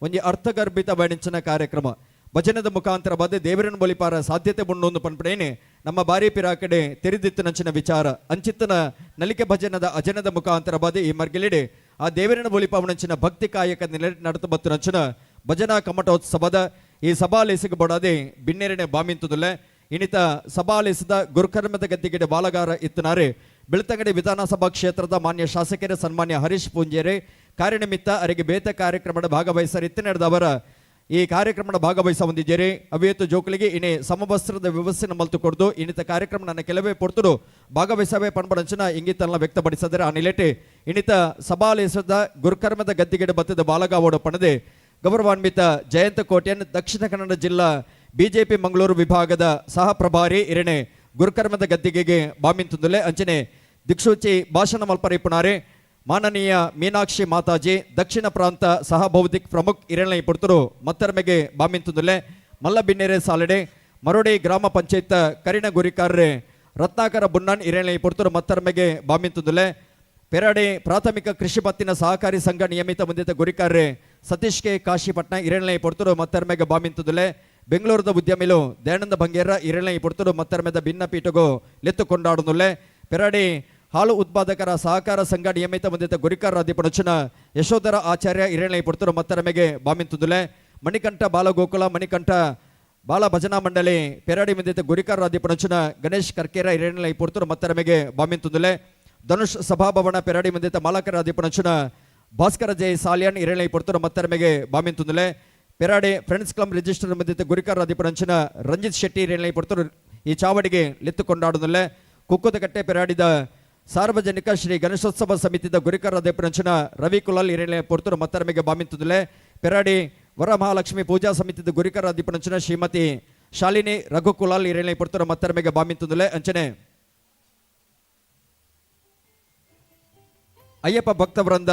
ಒಂಜಿ ಅರ್ಥಗರ್ಭಿತ ಬಣಿಂಚಿನ ಕಾರ್ಯಕ್ರಮ ಭಜನದ ಮುಖಾಂತರ ಬದೆ ದೇವರನ್ನು ಬಲಿಪಾರ ಸಾಧ್ಯತೆ ಉಂಡು ಪನ್ಪಡೇನೆ ನಮ್ಮ ಬಾರಿ ಪಿರಾಕಡೆ ತೆರೆದಿತ್ತನಂಚಿನ ವಿಚಾರ ಅಂಚಿತ್ತನ ನಲಿಕೆ ಭಜನದ ಅಜನದ ಮುಖಾಂತರ ಬದೆ ಈ ಮರ್ಗಿಲಿಡೆ ಆ ದೇವರನ್ನು ಬಲಿಪಾವನಂಚಿನ ಭಕ್ತಿ ಕಾಯಕ ನೆಲೆ ನಡತ ಬತ್ತನಂಚಿನ ಭಜನಾ ಕಮಟೋತ್ಸವದ ಈ ಸಭಾಲೇಸಿಗೆ ಬಡಾದೆ ಬಿನ್ನೆರನೆ ಬಾಮಿಂತುದುಲ್ಲೆ ಇನಿತ ಸಭಾಲೇಸದ ಗುರುಕರ್ಮದ ಗದ್ದಿಗೆಡೆ ಬಾಲಗಾರ ಇತ್ತನಾರೆ ಬೆಳ್ತಂಗಡಿ ವಿಧಾನಸಭಾ ಕ್ಷೇತ್ರದ ಮಾನ್ಯ ಶಾಸಕರ ಸನ್ಮಾನ್ಯ ಹರೀಶ್ ಪೂಂಜೇರೆ ಕಾರ್ಯನಿಮಿತ್ತ ಅರಿಗೆ ಬೇತ ಕಾರ್ಯಕ್ರಮದ ಭಾಗವಹಿಸರು ಇತ್ತನೆಡೆದವರ ಈ ಕಾರ್ಯಕ್ರಮದ ಭಾಗವಹಿಸ ಹೊಂದಿದ್ದೀರಿ. ಅವಿಯತ್ತು ಜೋಕುಲಿಗೆ ಇನಿ ಸಮವಸ್ತ್ರದ ವ್ಯವಸ್ಥೆ ಮಲ್ತು ಕೊಡ್ದು ಇನ್ನಿತ ಕಾರ್ಯಕ್ರಮ ನನ್ನ ಕೆಲವೇ ಪೊರ್ತುಡು ಭಾಗವಹಿಸವೇ ಪಣಪಡಂಚನ ಇಂಗಿತನ ವ್ಯಕ್ತಪಡಿಸಿದರೆ ಆ ನಿಲೆಟೆ ಇನ್ನಿತ ಸಭಾಲೇಸದ ಗುರುಕರ್ಮದ ಗದ್ದಿಗೆಡೆ ಬತ್ತದ ಬಾಲಗಾವೋಡು ಪಣದೆ ಗೌರವಾನ್ವಿತ ಜಯಂತ ಕೋಟ್ಯನ್ ದಕ್ಷಿಣ ಕನ್ನಡ ಜಿಲ್ಲಾ ಬಿಜೆಪಿ ಮಂಗಳೂರು ವಿಭಾಗದ ಸಹ ಪ್ರಭಾರಿ ಇರಣೆ ಗುರುಕರ್ಮದ ಗದ್ದಿಗೆಗೆ ಬಾಮಿಂತುಂದುಲೆ ಅಂಚನೆ ದಿಕ್ಸೂಚಿ ಭಾಷಣ ಮಲ್ಪರಿಪುಣಾರೆ ಮಾನನೀಯ ಮೀನಾಕ್ಷಿ ಮಾತಾಜಿ ದಕ್ಷಿಣ ಪ್ರಾಂತ ಸಹ ಬೌದ್ಧಿಕ್ ಪ್ರಮುಖ್ ಇರಣೆ ಪುರ್ತರು ಮತ್ತರ್ಮೆಗೆ ಬಾಮಿಂತುಂದುಲೆ ಮಲ್ಲಬಿನ್ನೆರೆ ಸಾಲಡೆ ಮರೋಡಿ ಗ್ರಾಮ ಪಂಚಾಯತ್ ಕರಿಣ ಗುರಿಕಾರ್ರೆ ರತ್ನಾಕರ ಬುನ್ನನ್ ಇರಣೆ ಪುರ್ತರು ಮತ್ತರ್ಮೆಗೆ ಬಾಮಿಂತುಂದುಲೆ ಪೆರಾಡೆ ಪ್ರಾಥಮಿಕ ಕೃಷಿ ಪತ್ತಿನ ಸಹಕಾರಿ ಸಂಘ ನಿಯಮಿತ ಮುಂದಿತ ಗುರಿಕಾರ್ರೆ ಸತೀಶ್ ಕೆ ಕಾಶಿಪಟ್ನ ಇರಣೆ ಪೊರ್ತರು ಮತ್ತರ್ಮೆಗೆ ಬಾಮಿಂತುಂದುಲೆ ಬೆಂಗಳೂರದ ಉದ್ಯಮಿಲು ದಯಾನಂದ ಬಂಗೇರ ಇರಣೆ ಪೊರ್ತರು ಮತ್ತರ್ಮೆದ ಭಿನ್ನ ಪೀಠಗು ಲೆತ್ತು ಕೊಂಡಾಡುನುಲ್ಲೆ ಪೆರಾಡಿ ಹಾಲು ಉತ್ಪಾದಕರ ಸಹಕಾರ ಸಂಘ ನಿಯಮಿತ ಹೊಂದಿದ್ದ ಗುರಿಕಾರ ಅಧಿಪಡಚನ ಯಶೋಧರ ಆಚಾರ್ಯ ಇರಣೆ ಪೊರ್ತರು ಮತ್ತರಮೆಗೆ ಬಾಮಿಂತುದುಲೆ ಮಣಿಕಂಠ ಬಾಲಗೋಕುಲ ಮಣಿಕಂಠ ಬಾಲ ಭಜನಾ ಮಂಡಳಿ ಪೆರಾಡಿ ಮುಂದಿದ್ದ ಗುರಿಕಾರ ಅಧಿಪಡಚನ ಗಣೇಶ್ ಕರ್ಕೇರ ಇರಣೆ ಪೊರ್ತರು ಮತ್ತರಮೆಗೆ ಬಾಮಿಂತುದುಲೆ ಧನುಷ್ ಸಭಾಭವನ ಪೆರಾಡಿ ಮುಂದಿದ್ದ ಮಾಲಕರ ಅಧಿಪಡಚನ ಭಾಸ್ಕರ ಜೈ ಸಾಲಿಯನ್ ಇರಣೆ ಪೊರ್ತರು ಮತ್ತರಮೆಗೆ ಬಾಮಿಂತುದುಲೆ ಪೆರಾಡೆ friends club register ಮುಂದಿದ್ದ ಗುರಿಕಾರ ಅಧಿಪಡಂಚಿನ ರಂಜಿತ್ ಶೆಟ್ಟಿ ಇರಣೆ ಪೊರ್ತರು ಈ ಚಾವಡಿಗೆ ಲೆತ್ತು ಕೊಂಡಾಡುದಲ್ಲೆ ಕುಕ್ಕುದಕಟ್ಟೆ ಪೆರಾಡಿದ ಸಾರ್ವಜನಿಕ ಶ್ರೀ ಗಣೇಶೋತ್ಸವ ಸಮಿತಿದ ಗುರಿಕಾರ ಅಧಿಪಡಂಚಿನ ರವಿ ಕುಲಾಲ್ ಇರಣೆ ಪೊರ್ತರು ಮತ್ತರಮೆಗೆ ಬಾಮಿಂತುದುಲೆ ಪೆರಾಡಿ ವರಮಹಾಲಕ್ಷ್ಮಿ ಪೂಜಾ ಸಮಿತಿದ ಗುರಿಕಾರ ಅಧಿಪಡಂಚಿನ ಶ್ರೀಮತಿ ಶಾಲಿನಿ ರಘುಕುಲಾಲ್ ಇರಣೆ ಪೊರ್ತರು ಮತ್ತರಮೆಗೆ ಬಾಮಿಂತುದುಲೆ ಅಂಚನೆ ಅಯ್ಯಪ್ಪ ಭಕ್ತವೃಂದ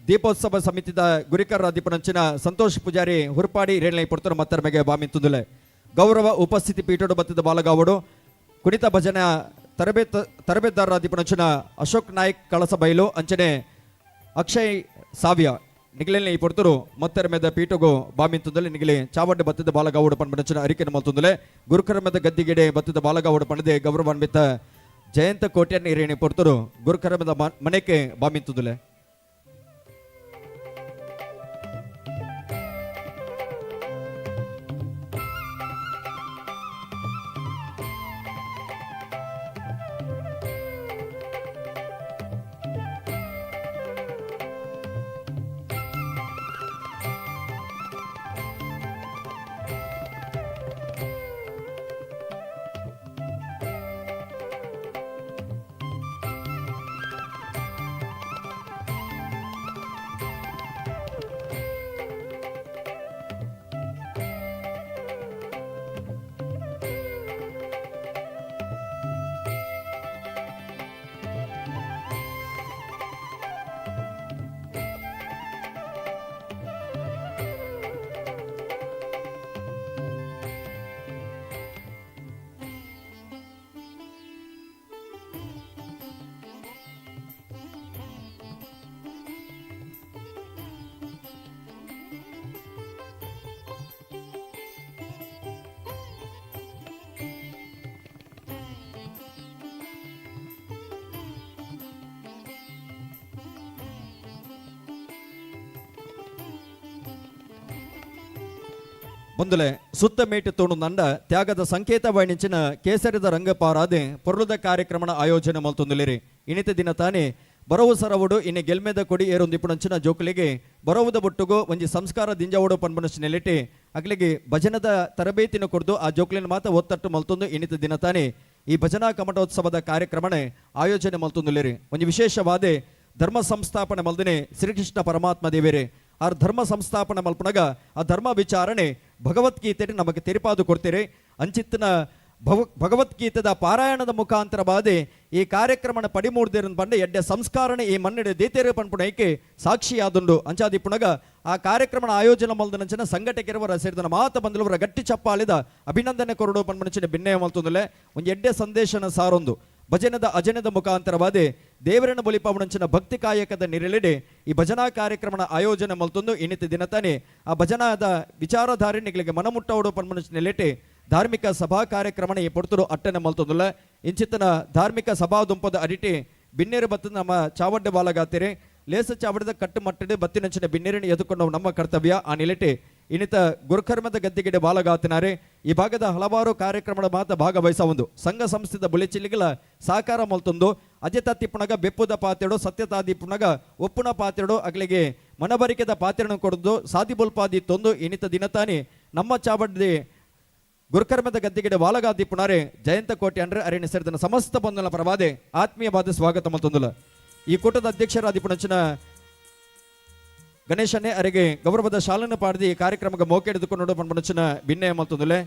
ದೀಪೋತ್ಸವ ಸಮಿತಿದ ಗುರಿಕಾರ ಅಧಿಪನಂಚಿನ ಸಂತೋಷ್ ಪೂಜಾರಿ ಹುರ್ಪಾಡಿ ಇರೇಳೆ ಪೊರ್ತರು ಮತ್ತರ್ಮೆಗೆ ಬಾಮಿಂತುದುಲೆ ಗೌರವ ಉಪಸ್ಥಿತಿ ಪೀಠೋಡು ಬತ್ತಿದ ಬಾಲಗಾವಡು ಕುಣಿತ ಭಜನೆ ತರಬೇತುದಾರರ ಅಧಿಪನಂಚಿನ ಅಶೋಕ್ ನಾಯ್ಕ್ ಕಳಸಬೈಲು ಅಂಚನೆ ಅಕ್ಷಯ್ ಸಾವ್ಯ ನಿಗಲೆನೆ ಈ ಪೊರ್ತರು ಮತ್ತರ್ಮೆದ ಪೀಠಗು ಬಾಮಿಂತುದುಲೆ ನಿಗಲಿ ಚಾವಡ್ಡೆ ಬತ್ತಿದ ಬಾಲಗಾವಡು ಪನ್ಪನಂಚಿನ ಅರಿಕೆನ ಮಲ್ತುಂದುಲೆ ಗುರುಕರ್ಮದ ಗದ್ದಿಗೆಡೆ ಬತ್ತಿದ ಬಾಲಗಾವಡು ಪಣದೆ ಗೌರವಾನ್ವಿತ ಜಯಂತ ಕೋಟ್ಯನ್ ಇರೇಣಿ ಪೊರ್ತರು ಗುರುಕರ್ಮದ ಮನೆಗೆ ಬಾಮಿಂತುದುಲೆ. ಬಂದುಲೆ ಸುತ್ತ ಮೇಟು ತೋಣು ನಂಡ ತ್ಯಾಗದ ಸಂಕೇತ ವೈಣಿಂಚಿನ ಕೇಸರಿದ ರಂಗಪಾರಾದೆ ಪೊರ್ಲುದ ಕಾರ್ಯಕ್ರಮನ ಆಯೋಜನೆ ಮಲ್ತೊಂದುಲಿರಿ. ಇನಿತ ದಿನ ತಾನೇ ಬರವು ಸರವುಡು ಇನ್ನು ಗೆಲ್ಮೆದ ಕೊಡಿ ಏರೊಂದಿಪುಣಂಚಿನ ಜೋಕುಲಿಗೆ ಬರವುದ ಬೊಟ್ಟುಗು ಒಂಜಿ ಸಂಸ್ಕಾರ ದಿಂಜಾವುಡು ಪನ್ಪುನಂಚಿನ ನೆಲೆಟೆ ಅಗಲಿಗೆ ಭಜನದ ತರಬೇತಿನ ಕೊಡ್ದು ಆ ಜೋಕುಲಿನ ಮಾತ ಒತ್ತಟ್ಟು ಮಲ್ತೊಂದು ಇನಿತ ದಿನ ತಾನೇ ಈ ಭಜನಾ ಕಮಟೋತ್ಸವದ ಕಾರ್ಯಕ್ರಮನೆ ಆಯೋಜನೆ ಮಲ್ತೊಂದುಲ್ಲೆರ್. ಒಂಜಿ ವಿಶೇಷವಾದ ಧರ್ಮ ಸಂಸ್ಥಾಪನೆ ಮಲ್ದಿನಿ ಶ್ರೀಕೃಷ್ಣ ಪರಮಾತ್ಮ ದೇವೆರೆ. ಆ ಧರ್ಮ ಸಂಸ್ಥಾಪನೆ ಮಲ್ಪುನಗ ಆ ಧರ್ಮ ವಿಚಾರಣೆ ಭಗವದ್ಗೀತೆ ನಮಗೆ ತೆರಿಪಾದು ಕೊಡ್ತೀರಿ. ಅಂಚಿತ್ತಿನ ಭಗವದ್ಗೀತೆದ ಪಾರಾಯಣದ ಮುಖಾಂತರ ಬಾದೆ ಈ ಕಾರ್ಯಕ್ರಮನ ಪಡಿಮೂಡ್ದಿರನ್ ಪಂಡ ಎಡ್ಡೆ ಸಂಸ್ಕಾರಣ ಈ ಮಣ್ಣೆಡೆ ದೇತೇರು ಪನ್ಪುನೈಕೆ ಸಾಕ್ಷಿಯಾದುಂಡು. ಅಂಚಾದಿಪ್ಪುನಗ ಆ ಕಾರ್ಯಕ್ರಮನ ಆಯೋಜನೆ ಮಲ್ದನಂಚಿನ ಸಂಘಟಕರವರ ಸೇರಿದನ ಮಾತ ಬಂದಲವರ ಗಟ್ಟಿ ಚಪ್ಪಾಳಿದ ಅಭಿನಂದನೆ ಕೊರಡು ಪನ್ಪುನಂಚಿನ ಭಿನ್ನಯ ಮಲ್ತೊಂದುಲ್ಲೆ. ಒಂಜಿ ಎಡ್ಡೆ ಸಂದೇಶನ ಸಾರೊಂದು ಭಜನದ ಅಜನದ ಮುಖಾಂತರವಾದೆ ದೇವರನ್ನು ಬಲಿಪಾವಣಂಚಿನ ಭಕ್ತಿ ಕಾಯಕದ ನಿರಳಿಡೆ ಈ ಭಜನಾ ಕಾರ್ಯಕ್ರಮನ ಆಯೋಜನೆ ಮಲ್ತೊಂದು ಇನ್ನಿತ ದಿನತಾನೆ ಆ ಭಜನಾದ ವಿಚಾರಧಾರಣಿಗಳಿಗೆ ಮನಮುಟ್ಟವಡು ಪನ್ಮನಂಚಿನ ನೆಲೆಟೆ ಧಾರ್ಮಿಕ ಸಭಾ ಕಾರ್ಯಕ್ರಮನ ಈ ಪೊರ್ತುಡು ಅಟ್ಟನೆ ಮಲ್ತೊಂದುಲ್ಲ. ಇಂಚಿತನ ಧಾರ್ಮಿಕ ಸಭಾ ದುಂಪದ ಅಡಿಟಿ ಬಿನ್ನೇರು ಬತ್ತ ನಮ್ಮ ಚಾವಡ್ಡೆ ಬಾಲಗಾತಿರೆ ಲೇಸ ಚಾವಡದ ಕಟ್ಟುಮಟ್ಟಡೆ ಬತ್ತಿನಂಚಿನ ಬಿನ್ನೇರನ್ನು ಎದುಕೊಂಡು ನಮ್ಮ ಕರ್ತವ್ಯ. ಆ ನಿಲೆಟೆ ಇನ್ನಿತ ಗುರುಕರ್ಮದ ಗದ್ದಿಗೆಡೆ ಬಾಲಗಾತಿನಾರೆ ಈ ಭಾಗದ ಹಲವಾರು ಕಾರ್ಯಕ್ರಮದ ಮಾತ ಭಾಗವಹಿಸಬಹುದು. ಸಂಘ ಸಂಸ್ಥೆದ ಬುಲೆಚಿಲ್ಲಿಗಳ ಸಾಕಾರ ಮಲ್ತೊಂದು ಅಜತ ತಿಪ್ಪುನಗ ಬೆಪ್ಪುದ ಪಾತೆಡು ಸತ್ಯತಾದಿಪ್ಪುನಗ ಒಪ್ಪುನ ಪಾತೆಡು ಅಗಲಿಗೆ ಮನಬರಿಕೆದ ಪಾತೆರನ್ನು ಕೊಡದು ಸಾದಿ ಬೊಲ್ಪಾದಿ ತೊಂದು ಇನ್ನಿತ ದಿನತಾನೆ ನಮ್ಮ ಚಾವಡ್ಡೆ ಗುರುಕರ್ಮದ ಗದ್ದಿಗೆಡೆ ವಾಲಗಾದಿ ಪುಣಾರೆ ಜಯಂತ ಕೋಟೆ ಅಂದ್ರೆ ಅರಣ್ಯ ಸೇರಿದ ಸಮಸ್ತ ಬಂಧುಗಳ ಪರವಾದೆ ಆತ್ಮೀಯವಾದ ಸ್ವಾಗತ ಮತ್ತೊಂದುಲ. ಈ ಕೂಟದ ಅಧ್ಯಕ್ಷರಾದಿ ಪುಣಚಿನ ಗಣೇಶನೇ ಅರೆಗೆ ಗೌರವದ ಶಾಲನ್ನು ಪಾಡ್ದಿ ಈ ಕಾರ್ಯಕ್ರಮಕ್ಕೆ ಮೋಕೆ ಹಿಡಿದುಕೊಂಡು ಪಣಚಿನ ಭಿನ್ನಯ ಮತ್ತೊಂದುಲೆ.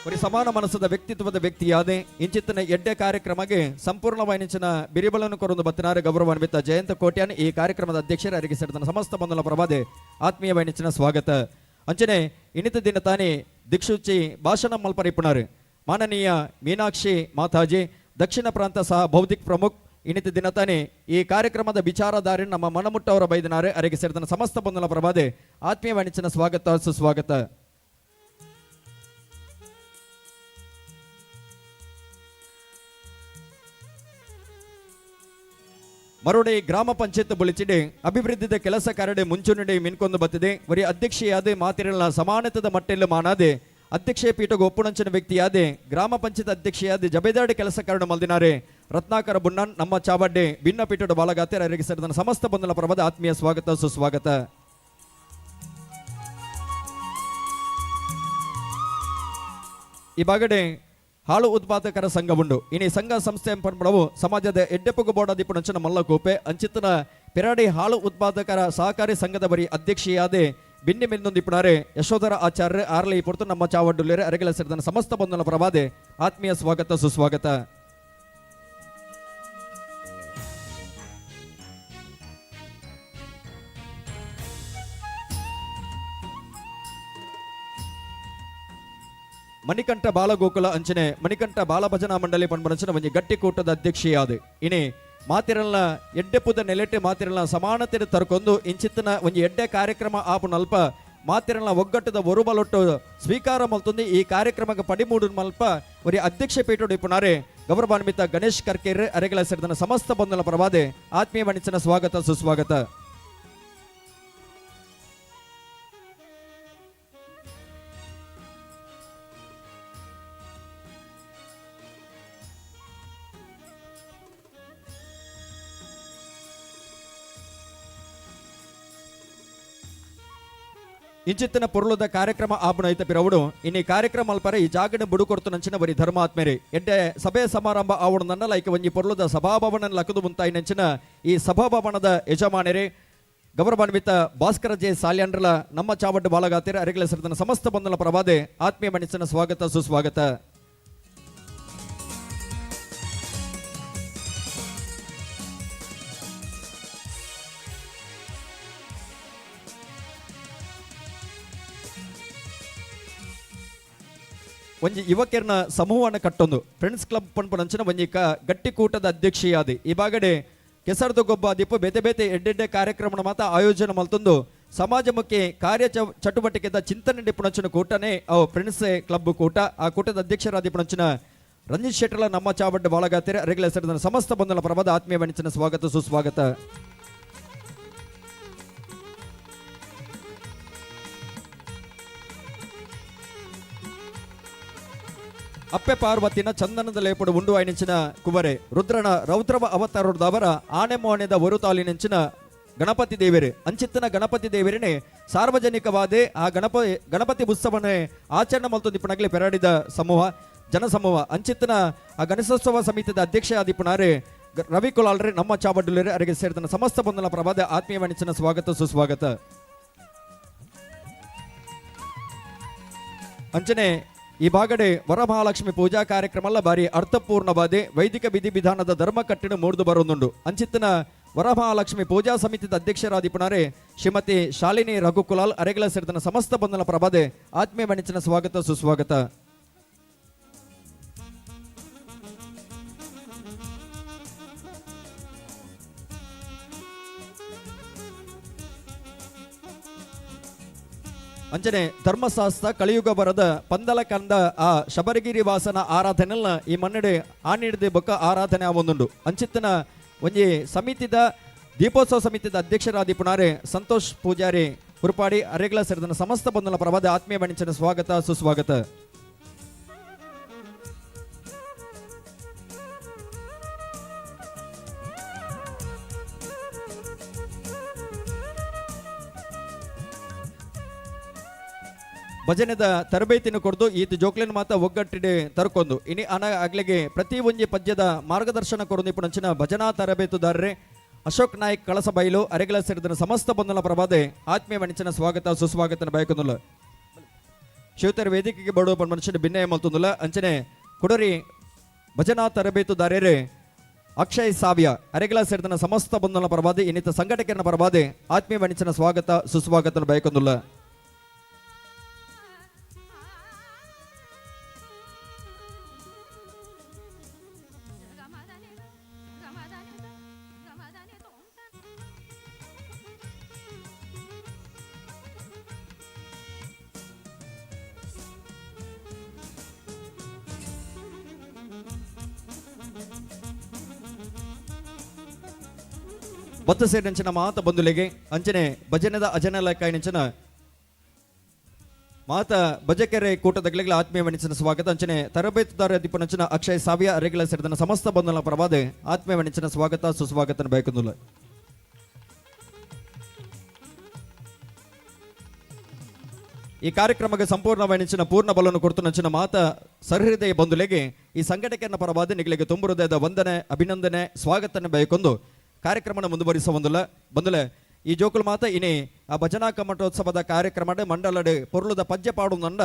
ಒರಿ ಸಮಾನ ಮನಸ್ಸದ ವ್ಯಕ್ತಿತ್ವದ ವ್ಯಕ್ತಿಯಾದೆ ಇಂಚಿತ್ತನ ಎಡ್ಡೆ ಕಾರ್ಯಕ್ರಮಕ್ಕೆ ಸಂಪೂರ್ಣವಾಯಿನ ಬಿರಿಬಲನ್ನು ಕೊರೊಂದು ಬತ್ತಿನಾರೆ ಗೌರವಾನ್ವಿತ ಜಯಂತ ಕೋಟ್ಯಾನ್ ಈ ಕಾರ್ಯಕ್ರಮದ ಅಧ್ಯಕ್ಷರ ಅರಿಗೆ ಸೇರಿದ ಸಮಸ್ತ ಬಂಧುಗಳ ಪ್ರಭಾದೆ ಆತ್ಮೀಯವಾಯಿನ ಸ್ವಾಗತ. ಅಂಚನೆ ಇನ್ನಿತ ದಿನ ತಾನೇ ದಿಕ್ಷೂಚಿ ಭಾಷಣ ಮಲ್ಪರಿಪುಣರು ಮಾನನೀಯ ಮೀನಾಕ್ಷಿ ಮಾತಾಜಿ ದಕ್ಷಿಣ ಪ್ರಾಂತ ಸಹ ಬೌದ್ಧಿಕ್ ಪ್ರಮುಖ್ ಇನ್ನಿತ ದಿನ ತಾನೇ ಈ ಕಾರ್ಯಕ್ರಮದ ವಿಚಾರಧಾರಿ ನಮ್ಮ ಮನಮುಟ್ಟವರ ಬೈದನಾರೆ ಅರಿಗೆ ಸೇರಿದ ಸಮಸ್ತ ಬಂಧುಗಳ ಪ್ರಭಾದೆ ಆತ್ಮೀಯವಾಣಿಚಿನ ಸ್ವಾಗತ ಸುಸ್ವಾಗತ. ಮರುಡಿ ಗ್ರಾಮ ಪಂಚಾಯತ್ ಬುಳಿಚಿಡೆ ಅಭಿವೃದ್ಧಿದ ಕೆಲಸ ಕಾರ್ಯಡೆ ಮುಂಚೂಣಿಡೆ ಮಿನ್ಕೊಂದು ಬತ್ತಿದೆ. ವರಿ ಅಧ್ಯಕ್ಷೆಯಾದ ಮಾತಿರಲ್ಲ ಸಮಾನತದ ಮಟ್ಟೆಲ್ಲ ಮಾನಾದೆ ಅಧ್ಯಕ್ಷೆ ಪೀಠಗೆ ಒಪ್ಪುಣಂಚಿನ ವ್ಯಕ್ತಿಯಾದೆ ಗ್ರಾಮ ಪಂಚಾಯತ್ ಅಧ್ಯಕ್ಷೆಯಾದ ಜಬೇದಾಡಿ ಕೆಲಸ ಕಾರ್ಯ ಮಲ್ದಿನಾರೆ ರತ್ನಾಕರ ಬುಣ್ಣನ್ ನಮ್ಮ ಚಾವಡ್ಡೆ ಭಿನ್ನ ಪೀಠದ ಬಾಲಗಾತೆ ಅವರಿಗೆ ಸೇರಿದ ಸಮಸ್ತ ಬಂಧುಗಳ ಪರವಾದ ಆತ್ಮೀಯ ಸ್ವಾಗತ ಸುಸ್ವಾಗತ. ಈ ಬಾಗಡೆ ಹಾಳು ಉತ್ಪಾದಕರ ಸಂಘ ಉಂಡು. ಇನಿ ಸಂಘ ಸಂಸ್ಥೆ ಪನ್ಪಡವು ಸಮಾಜದ ಎಡ್ಡೆಪುಗು ಬೋಡಾದಿಪ್ಪುನಂಚಿನ ಮಲ್ಲ ಕೂಪೆ ಅಂಚಿತನ ಪೆರಾಡಿ ಹಾಳು ಉತ್ಪಾದಕರ ಸಹಕಾರಿ ಸಂಘದ ಬರಿ ಅಧ್ಯಕ್ಷೆಯಾದೆ ಬಿನ್ನಿ ಮೆನ್ನೊಂದಿಪ್ಪುನಾರೆ ಯಶೋಧರ ಆಚಾರ್ಯ ಆರ್ಲಿ ಪೊರ್ತು ನಮ್ಮ ಚಾವಡ್ಡುಲ್ಲೇರೆ ಅರೆಗೆಲ ಸೇರಿದ ಸಮಸ್ತ ಬಂಧುಗಳ ಪರವಾದೆ ಆತ್ಮೀಯ ಸ್ವಾಗತ ಸುಸ್ವಾಗತ. ಮಣಿಕಂಠ ಬಾಲಗೋಕುಲ ಅಂಚನೆ ಮಣಿಕಂಠ ಬಾಲಭಜನಾ ಮಂಡಳಿ ಪನ್ಪನಂಚನ ಒಂಜಿ ಗಟ್ಟಿ ಕೂಟದ ಅಧ್ಯಕ್ಷೆಯಾದ ಇನಿ ಮಾತಿರಲ್ನ ಎಡ್ಡೆಪುದ ನೆಲೆಟೆ ಮಾತಿರಲ್ನ ಸಮಾನತೆ ತರ್ಕೊಂದು ಇಂಚಿತ್ತನ ಒಂಜಿ ಎಡ್ಡೆ ಕಾರ್ಯಕ್ರಮ ಆಪುನಲ್ಪ ಮಾತಿರಲ್ನ ಒಗ್ಗಟ್ಟದ ಒರುಬಲೊಟ್ಟು ಸ್ವೀಕಾರ ಮಲ್ತೊಂದು ಈ ಕಾರ್ಯಕ್ರಮಕ್ಕೆ ಪಡಿಮೂಡು ಮಲ್ಪ ಒರಿ ಅಧ್ಯಕ್ಷ ಪೀಠೋಡು ಇಪ್ಪುನಾರೆ ಗೌರವಾನ್ವಿತ ಗಣೇಶ್ ಕರ್ಕೇರ್ ಅರೆಗಳ ಸೇರಿದ ಸಮಸ್ತ ಬಂಧುಗಳ ಪರವಾದೆ ಆತ್ಮೀಯ ಮಣಿಚನ ಸ್ವಾಗತ ಸುಸ್ವಾಗತ. ಇಂಚಿತ್ತಿನ ಪೊರುಳದ ಕಾರ್ಯಕ್ರಮ ಆಪುಣ ಐತ ಪಿರವುಡು ಇನ್ನಿ ಕಾರ್ಯಕ್ರಮ ಅಲ್ಪರೆ ಈ ಜಾಗನ ಬುಡು ಕೊಡ್ತು ನಂಚಿನ ಬರಿ ಧರ್ಮಾತ್ಮೇರೆ ಎಡ್ಡೆ ಸಭೆ ಸಮಾರಂಭ ಆವಣ ನನ್ನ ಲೈಕ್ ಒಂಜಿ ಪೊರುಳದ ಸಭಾಭವನ ಲಕದು ಮುಂತಾಯಿ ನಂಚಿನ ಈ ಸಭಾಭವನದ ಯಜಮಾನರೇ ಗೌರವಾನ್ವಿತ ಭಾಸ್ಕರ ಜೆ ಸಾಲ್ಯಾಂಡ್ರಲ ನಮ್ಮ ಚಾವಡ್ಡು ಬಾಲಗಾತಿರ ಅರಿಗಳ ಸೇರಿದ ಸಮಸ್ತ ಬಂಧುಗಳ ಪ್ರಭಾದೆ ಆತ್ಮೀಯ ಮನಸ್ಸಿನ ಸ್ವಾಗತ ಸುಸ್ವಾಗತ. ಒಂಜಿ ಯುವಕರನ್ನ ಸಮೂಹವನ್ನು ಕಟ್ಟೊಂದು ಫ್ರೆಂಡ್ಸ್ ಕ್ಲಬ್ ಪನ್ಪುನಂಚಿನ ಒಂಜಿ ಗಟ್ಟಿ ಕೂಟದ ಅಧ್ಯಕ್ಷೆಯಾದಿ ಈ ಬಾಗಡೆ ಕೆಸರ್ದು ಗೊಬ್ಬ ದಿಪ್ಪು ಬೇತೆ ಬೇತೆ ಎಡ್ಡೆಡ್ಡೆ ಕಾರ್ಯಕ್ರಮ ಮಾತ ಆಯೋಜನೆ ಮಲ್ತೊಂದು ಸಮಾಜಮುಖಿ ಕಾರ್ಯ ಚಟುವಟಿಕೆದ ಚಿಂತನೆ ಡಿಪುಣಂಚಿನ ಕೂಟನೇ ಅವು ಫ್ರೆಂಡ್ಸ್ ಕ್ಲಬ್ ಕೂಟ. ಆ ಕೂಟದ ಅಧ್ಯಕ್ಷರಾದಿ ಪುಣಂಚಿನ ರಂಜಿತ್ ಶೆಟ್ಟರ್ಲ ನಮ್ಮ ಚಾವಡ್ಡ ಬಾಳಗಾತಿರ ಅರೆಗಳ ಸೇರಿದ ಸಮಸ್ತ ಬಂಧುಗಳ ಪರವಾದ ಆತ್ಮೀಯ ಮಣಿಚಿನ ಸ್ವಾಗತ ಸುಸ್ವಾಗತ. ಅಪ್ಪೆ ಪಾರ್ವತಿನ ಚಂದನದ ಲೇಪಡು ಉಂಡು ಆಯ್ನಿಂಚಿನ ಕುವರೆ ರುದ್ರನ ರೌದ್ರವ ಅವತಾರದವರ ಆನೆ ಮೋನೆದ ಒರುತಾಲಿನಿಂಚಿನ ಗಣಪತಿ ದೇವರು ಅಂಚಿತ್ತನ ಗಣಪತಿ ದೇವರನೆ ಸಾರ್ವಜನಿಕವಾದ ಆ ಗಣಪತಿ ಉತ್ಸವನೆ ಆಚರಣೆ ಮಲ್ತೊಂದಿಪ್ಪುನಗಲೆ ಪೆರಾಡಿದ ಸಮೂಹ ಜನಸಮೂಹ ಅಂಚಿತ್ತನ ಆ ಗಣೇಶೋತ್ಸವ ಸಮಿತಿದ ಅಧ್ಯಕ್ಷ ಆದಿಪ್ಪುನಾರೆ ರವಿ ಕುಲಾಲ್ರೆ ನಮ್ಮ ಚಾವಡ್ಡುಲೇರೆ ಅರಿಗೆ ಸೇರಿದ ಸಮಸ್ತ ಬಂಧನ ಪ್ರಭಾದ ಆತ್ಮೀಯ ವಾಣಿಜ್ಯನ ಸ್ವಾಗತ ಸುಸ್ವಾಗತ. ಅಂಚನೆ ಈ ಭಾಗಡೆ ವರಮಹಾಲಕ್ಷ್ಮಿ ಪೂಜಾ ಕಾರ್ಯಕ್ರಮ ಬಾರಿ ಅರ್ಥಪೂರ್ಣವಾದ ವೈದಿಕ ವಿಧಿ ವಿಧಾನದ ಧರ್ಮ ಕಟ್ಟಿನ ಮೂರ್ದು ಬರೋದುಂಡು. ಅಂಚಿತ್ತನ ವರಮಹಾಲಕ್ಷ್ಮಿ ಪೂಜಾ ಸಮಿತಿದ ಅಧ್ಯಕ್ಷರಾದಿಪುನಾರೆ ಶ್ರೀಮತಿ ಶಾಲಿನಿ ರಘುಕುಲಾಲ್ ಅರೆಗಳ ಸೇರಿದ ಸಮಸ್ತ ಬಂಧನ ಪ್ರಭಾದೆ ಆತ್ಮೀಯ ವಾಣಿಜ್ಯನ ಸ್ವಾಗತ ಸುಸ್ವಾಗತ. ಅಂಚನೆ ಧರ್ಮಶಾಸ್ತ್ರ ಕಲಿಯುಗ ಬರದ ಪಂದಲ ಕಂದ ಆ ಶಬರಿಗಿರಿ ವಾಸನ ಆರಾಧನೆಲ್ಲ ಈ ಮನ್ನಡೆ ಆನಿಡ್ದೆ ಬೊಕ್ಕ ಆರಾಧನೆ ಆವೊಂದುಂಡು. ಅಂಚಿತ್ತನ ಒಂಜಿ ಸಮಿತಿದ ದೀಪೋತ್ಸವ ಸಮಿತಿದ ಅಧ್ಯಕ್ಷರಾದಿಪುನಾರೆ ಸಂತೋಷ್ ಪೂಜಾರಿ ಹುರುಪಾಡಿ ಅರೆಗಳ ಸೇರಿದ ಸಮಸ್ತ ಬಂಧನ ಪ್ರಭಾದ ಆತ್ಮೀಯ ವಾಣಿಜ್ಯನ ಸ್ವಾಗತ ಸುಸ್ವಾಗತ. ಭಜನೆದ ತರಬೇತಿನ ಕೊಡ್ದು ಈತ ಜೋಕ್ಲಿನ ಮಾತ ಒಗ್ಗಟ್ಟಿಡೆ ತರ್ಕೊಂಡು ಇನಿ ಅನ ಅಗ್ಲಿಗೆ ಪ್ರತಿ ಒಂಜಿ ಪದ್ಯದ ಮಾರ್ಗದರ್ಶನ ಕೊರದು ಇಪ್ಪುನಂಚಿನ ಭಜನಾ ತರಬೇತುದಾರರೆ ಅಶೋಕ್ ನಾಯ್ಕ್ ಕಳಸಬೈಲು ಅರೆಗಳ ಸೇರಿದ ಸಮಸ್ತ ಬಂಧನ ಪ್ರಭಾದೆ ಆತ್ಮೀಯ ಮನುಷ್ಯನ ಸ್ವಾಗತ ಸುಸ್ವಾಗತನ ಬಯಕೊಂದುಲ್ಲ. ಶಿವತರ ವೇದಿಕೆಗೆ ಬಡುವ ಮನುಷ್ಯನ ಭಿನ್ನಯ ಮಲ್ತೊಂದುಲ್ಲ. ಅಂಚನೆ ಕುಡರಿ ಭಜನಾ ತರಬೇತುದಾರರೇ ಅಕ್ಷಯ್ ಸಾವ್ಯ ಅರೆಗಳ ಸೇರಿದ ಸಮಸ್ತ ಬಂಧನ ಪ್ರಭಾದೆ ಇನ್ನಿತ ಸಂಘಟಕರನ್ನ ಪರವಾದೆ ಆತ್ಮೀಯ ಮನುಷ್ಯನ ಸ್ವಾಗತ ಸುಸ್ವಾಗತನ ಬಯಕೊಂದುಲ್ಲ. ಬತ್ತ ಸೇರಿನಂಚಿನ ಮಾತ ಬಂಧುಲೆಗೆ ಅಂಚನೆ ಭಜನೆದ ಅಜನೆಲ ಕಾಯಿನಂಚಿನ ಮಾತ ಭಜಕೆರೆ ಕೂಟದಗಳಿಗೆ ಆತ್ಮೀಯ ವಣಿಸಿನ ಸ್ವಾಗತ. ಅಂಚನೆ ತರಬೇತುದಾರ ದಿಪ್ಪನಂಚಿನ ಅಕ್ಷಯ್ ಸಾವ್ಯ ಅರೆಗಳ ಸೇರಿದ ಸಮಸ್ತ ಬಂಧುಲ ಪ್ರಭಾದೆ ಆತ್ಮೀಯ ವಣಿಸಿನ ಸ್ವಾಗತ ಸುಸ್ವಾಗತನ ಬಯಕುಂದುಲ್ಲ. ಈ ಕಾರ್ಯಕ್ರಮಕ್ಕೆ ಸಂಪೂರ್ಣ ವಣಿಸಿನ ಪೂರ್ಣ ಬಲವನ್ನು ಕೊಡ್ತು ನಂಚಿನ ಮಾತ ಸಹೃದಯ ಬಂಧುಲೆಗೆ ಈ ಸಂಘಟಕನ ಪರವಾದ ನಿಗಳಿಗೆ ತುಂಬು ಹೃದಯದ ವಂದನೆ ಅಭಿನಂದನೆ ಸ್ವಾಗತನ ಬಯಕೊಂದು ಕಾರ್ಯಕ್ರಮನ ಮುಂದುವರಿಸ ಒಂದುಲ್ಲ. ಬಂದುಲೆ ಈ ಜೋಕುಲ್ ಮಾತ ಇನಿ ಆ ಭಜನಾ ಕಮಟೋತ್ಸವದ ಕಾರ್ಯಕ್ರಮ ಮಂಡಲಡು ಪೊರ್ಲುದ ಪಜ್ಜೆ ಪಾಡುಂದಂಡ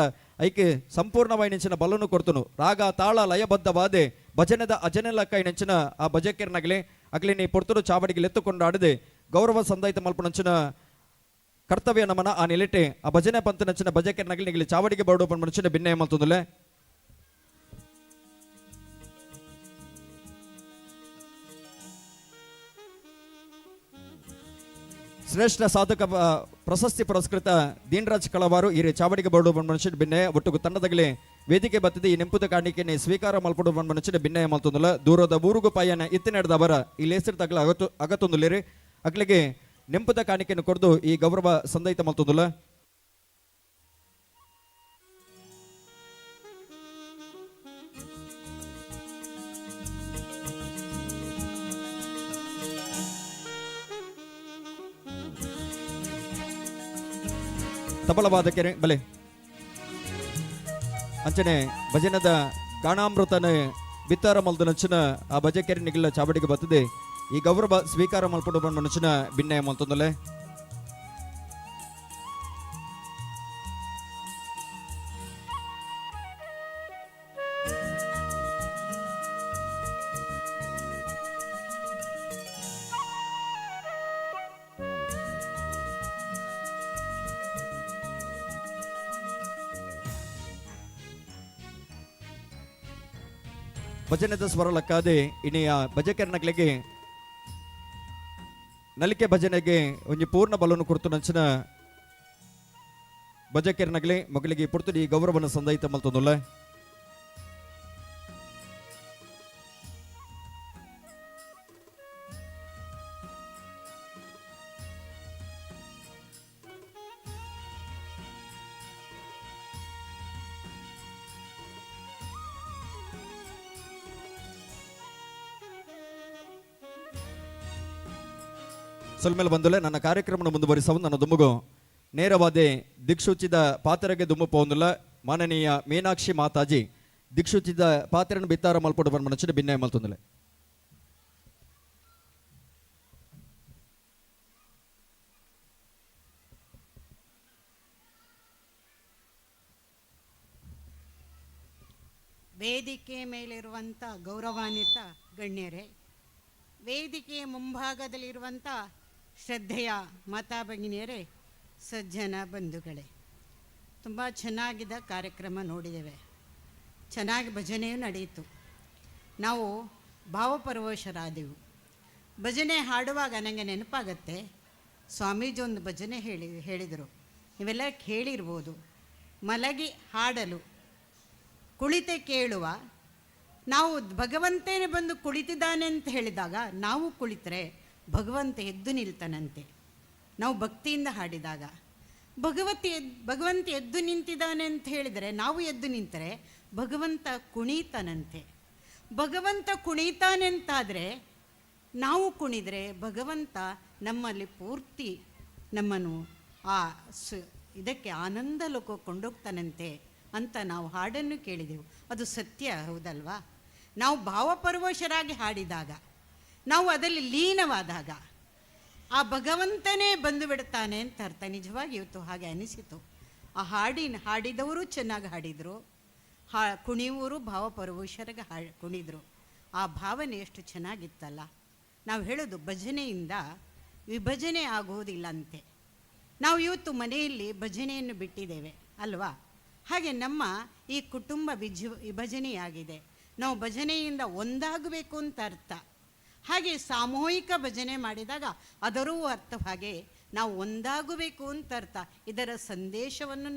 ಐಕೆ ಸಂಪೂರ್ಣವಾಗಿ ಬಲನು ಕೊಡ್ತುನು. ರಾಗ ತಾಳ ಲಯಬದ್ಧವಾದೆ ಭಜನೆದ ಅಜನೆಲ ಕೈ ನೆಂಚಿನ ಆ ಭಜಕಿರ್ನಗಲಿ ಅಗಲಿ ನೀ ಪೊರ್ತುಡು ಚಾವಡಿಗೆ ಎತ್ತುಕೊಂಡಾಡದೆ ಗೌರವ ಸಂದಾಯಿತ ಮಲ್ಪುನಂಚಿನ ಕರ್ತವ್ಯ ನಮನ ಆ ನಿಲೆಟೆ ಆ ಭಜನೆ ಪಂತ ನಂಚಿನ ಭಜಕಿರ್ನಗಲಿ ನಿಗಲಿ ಚಾವಡಿಗೆ ಬರಡು ಪಂಚಿನ ಭಿನ್ನ ಮಲ್ತುಂದುಲೆ. ಶ್ರೇಷ್ಠ ಸಾಧಕ ಪ್ರಶಸ್ತಿ ಪುರಸ್ಕೃತ ದೀನ್ರಾಜ್ ಕಳವಾರು ಈ ಚಾವಡಿಗೆ ಬರಡು ಮನುಷ್ಯ ಬಿನ್ನೆ ಒಟ್ಟುಗು ತಂಡದಗಲಿ ವೇದಿಕೆ ಬತ್ತಿದೆ ಈ ನೆಂಪುದ ಕಾಣಿಕೆನೆ ಸ್ವೀಕಾರ ಮಲ್ಪಡು ಮನುಷ್ಯನ ಬಿನ್ನೆ ಮಲ್ತೊಂದುಲ್ಲ. ದೂರದ ಊರುಗು ಪಾಯನ ಇತ್ತಿನಡೆದವರ ಈ ಲೇಸರ್ ತಗಲ ಅಗತೊಂದುಲೇರಿ ಅಕ್ಲಿಗೆ ನೆಂಪುದ ಕಾಣಿಕೆಯನ್ನು ಕೊಡ್ದು ಈ ಗೌರವ ಸಂದಯಿತ ಮಲ್ತೊಂದುಲ್ಲ. ತಬಲವಾದಕೆರೆ ಬಲೆ ಅಂಚನೆ ಭಜನದ ಗಾಣಾಮೃತನ ಬಿತ್ತಾರ ಮಲ್ದು ನಂಚಿನ ಆ ಭಜಕೆರೆ ನಿಗಿಲ್ಲ ಚಾವಡಿಗೆ ಬತ್ತದೆ ಈ ಗೌರವ ಸ್ವೀಕಾರ ಮಲ್ಪಡು ಮನುಷ್ಯನ ಭಿನ್ನಯ ಮಲ್ತೊಂದುಲೆ. ಭಜನೆದ ಸ್ವರ ಲಕ್ಕಾದೆ ಇನಿಯ ಭಜಕರ್ನಗಳಿಗೆ ನಲಿಕೆ ಭಜನೆಗೆ ಒಂಜಿ ಪೂರ್ಣ ಬಲವನ್ನು ಕೊಡ್ತು ನಂಚಿನ ಭಜಕೆರ್ನಗಲೆ ಮಗಳಿಗೆ ಪುರ್ತುಡಿ ಗೌರವವನ್ನು ಸಂದಯಿತ ಮಲ್ತೊಂದುಲ್ಲ. ಸೊಲ್ಮೇಲೆ ಬಂದುಲೆ ನನ್ನ ಕಾರ್ಯಕ್ರಮವನ್ನು ಮುಂದುವರಿಸವು ನನ್ನ ದುಮ್ಮಗು ನೇರವಾದೆ ದಿಕ್ಸೂಚಿದ ಪಾತ್ರಗೆ ದುಂಬು ಪೋಂದುಲ್ಲ ಮಾನನೀಯ ಮೀನಾಕ್ಷಿ ಮಾತಾಜಿ ದಿಕ್ಸೂಚಿದ ಪಾತ್ರನ ಬಿತ್ತಾರ ಮಲ್ಪೊಡು ಪನ್ಪುನಂಚಿನ ಬಿನ್ನಯ ಮಲ್ತೊಂದುಲ್ಲೆ. ವೇದಿಕೆ ಮೇಲಿರುವಂಥ ಗೌರವಾನ್ವಿತ ಗಣ್ಯರೇ, ವೇದಿಕೆಯ ಮುಂಭಾಗದಲ್ಲಿರುವಂಥ ಶ್ರದ್ಧೆಯ ಮಾತಾ ಭಗಿನಿಯರೇ, ಸಜ್ಜನ ಬಂಧುಗಳೇ, ತುಂಬ ಚೆನ್ನಾಗಿದ್ದ ಕಾರ್ಯಕ್ರಮ ನೋಡಿದ್ದೇವೆ. ಚೆನ್ನಾಗಿ ಭಜನೆಯೂ ನಡೆಯಿತು. ನಾವು ಭಾವಪರವಶರಾದೆವು. ಭಜನೆ ಹಾಡುವಾಗ ನನಗೆ ನೆನಪಾಗತ್ತೆ, ಸ್ವಾಮೀಜಿ ಒಂದು ಭಜನೆ ಹೇಳಿದರು, ನೀವೆಲ್ಲ ಕೇಳಿರ್ಬೋದು. ಮಲಗಿ ಹಾಡಲು ಕುಳಿತೆ ಕೇಳುವ, ನಾವು ಭಗವಂತನೇ ಬಂದು ಕುಳಿತಿದ್ದಾನೆ ಅಂತ ಹೇಳಿದಾಗ ನಾವು ಕುಳಿತರೆ ಭಗವಂತ ಎದ್ದು ನಿಲ್ತಾನಂತೆ. ನಾವು ಭಕ್ತಿಯಿಂದ ಹಾಡಿದಾಗ ಭಗವಂತ ಎದ್ದು ನಿಂತಿದ್ದಾನೆ ಅಂತ ಹೇಳಿದರೆ ನಾವು ಎದ್ದು ನಿಂತರೆ ಭಗವಂತ ಕುಣಿತಾನಂತೆ. ಭಗವಂತ ಕುಣಿತಾನೆ ಅಂತಾದರೆ ನಾವು ಕುಣಿದರೆ ಭಗವಂತ ನಮ್ಮಲ್ಲಿ ಪೂರ್ತಿ ನಮ್ಮನ್ನು ಆ ಇದಕ್ಕೆ ಆನಂದ ಲೋಕಕ್ಕೆ ಕೊಂಡೋಗ್ತಾನಂತೆ ಅಂತ ನಾವು ಹಾಡನ್ನು ಕೇಳಿದೆವು. ಅದು ಸತ್ಯ, ಹೌದಲ್ವಾ? ನಾವು ಭಾವಪರವಶರಾಗಿ ಹಾಡಿದಾಗ, ನಾವು ಅದರಲ್ಲಿ ಲೀನವಾದಾಗ ಆ ಭಗವಂತನೇ ಬಂದು ಬಿಡ್ತಾನೆ ಅಂತ ಅರ್ಥ. ನಿಜವಾಗಿ ಇವತ್ತು ಹಾಗೆ ಅನಿಸಿತು. ಆ ಹಾಡಿದವರು ಚೆನ್ನಾಗಿ ಹಾಡಿದರು, ಕುಣಿಯುವರು ಭಾವಪರವಶರಾಗಿ ಕುಣಿದರು. ಆ ಭಾವನೆ ಎಷ್ಟು ಚೆನ್ನಾಗಿತ್ತಲ್ಲ. ನಾವು ಹೇಳೋದು ಭಜನೆಯಿಂದ ವಿಭಜನೆ ಆಗುವುದಿಲ್ಲ ಅಂತೆ. ನಾವು ಇವತ್ತು ಮನೆಯಲ್ಲಿ ಭಜನೆಯನ್ನು ಬಿಟ್ಟಿದ್ದೇವೆ ಅಲ್ವಾ? ಹಾಗೆ ನಮ್ಮ ಈ ಕುಟುಂಬ ವಿಭಜನೆಯಾಗಿದೆ. ನಾವು ಭಜನೆಯಿಂದ ಒಂದಾಗಬೇಕು ಅಂತ ಅರ್ಥ. ಹಾಗೆ ಸಾಮೂಹಿಕ ಭಜನೆ ಮಾಡಿದಾಗ ಅದರೂ ಅರ್ಥ ಹಾಗೆ ನಾವು ಒಂದಾಗಬೇಕು ಅಂತ ಅರ್ಥ. ಇದರ ಸಂದೇಶವನ್ನು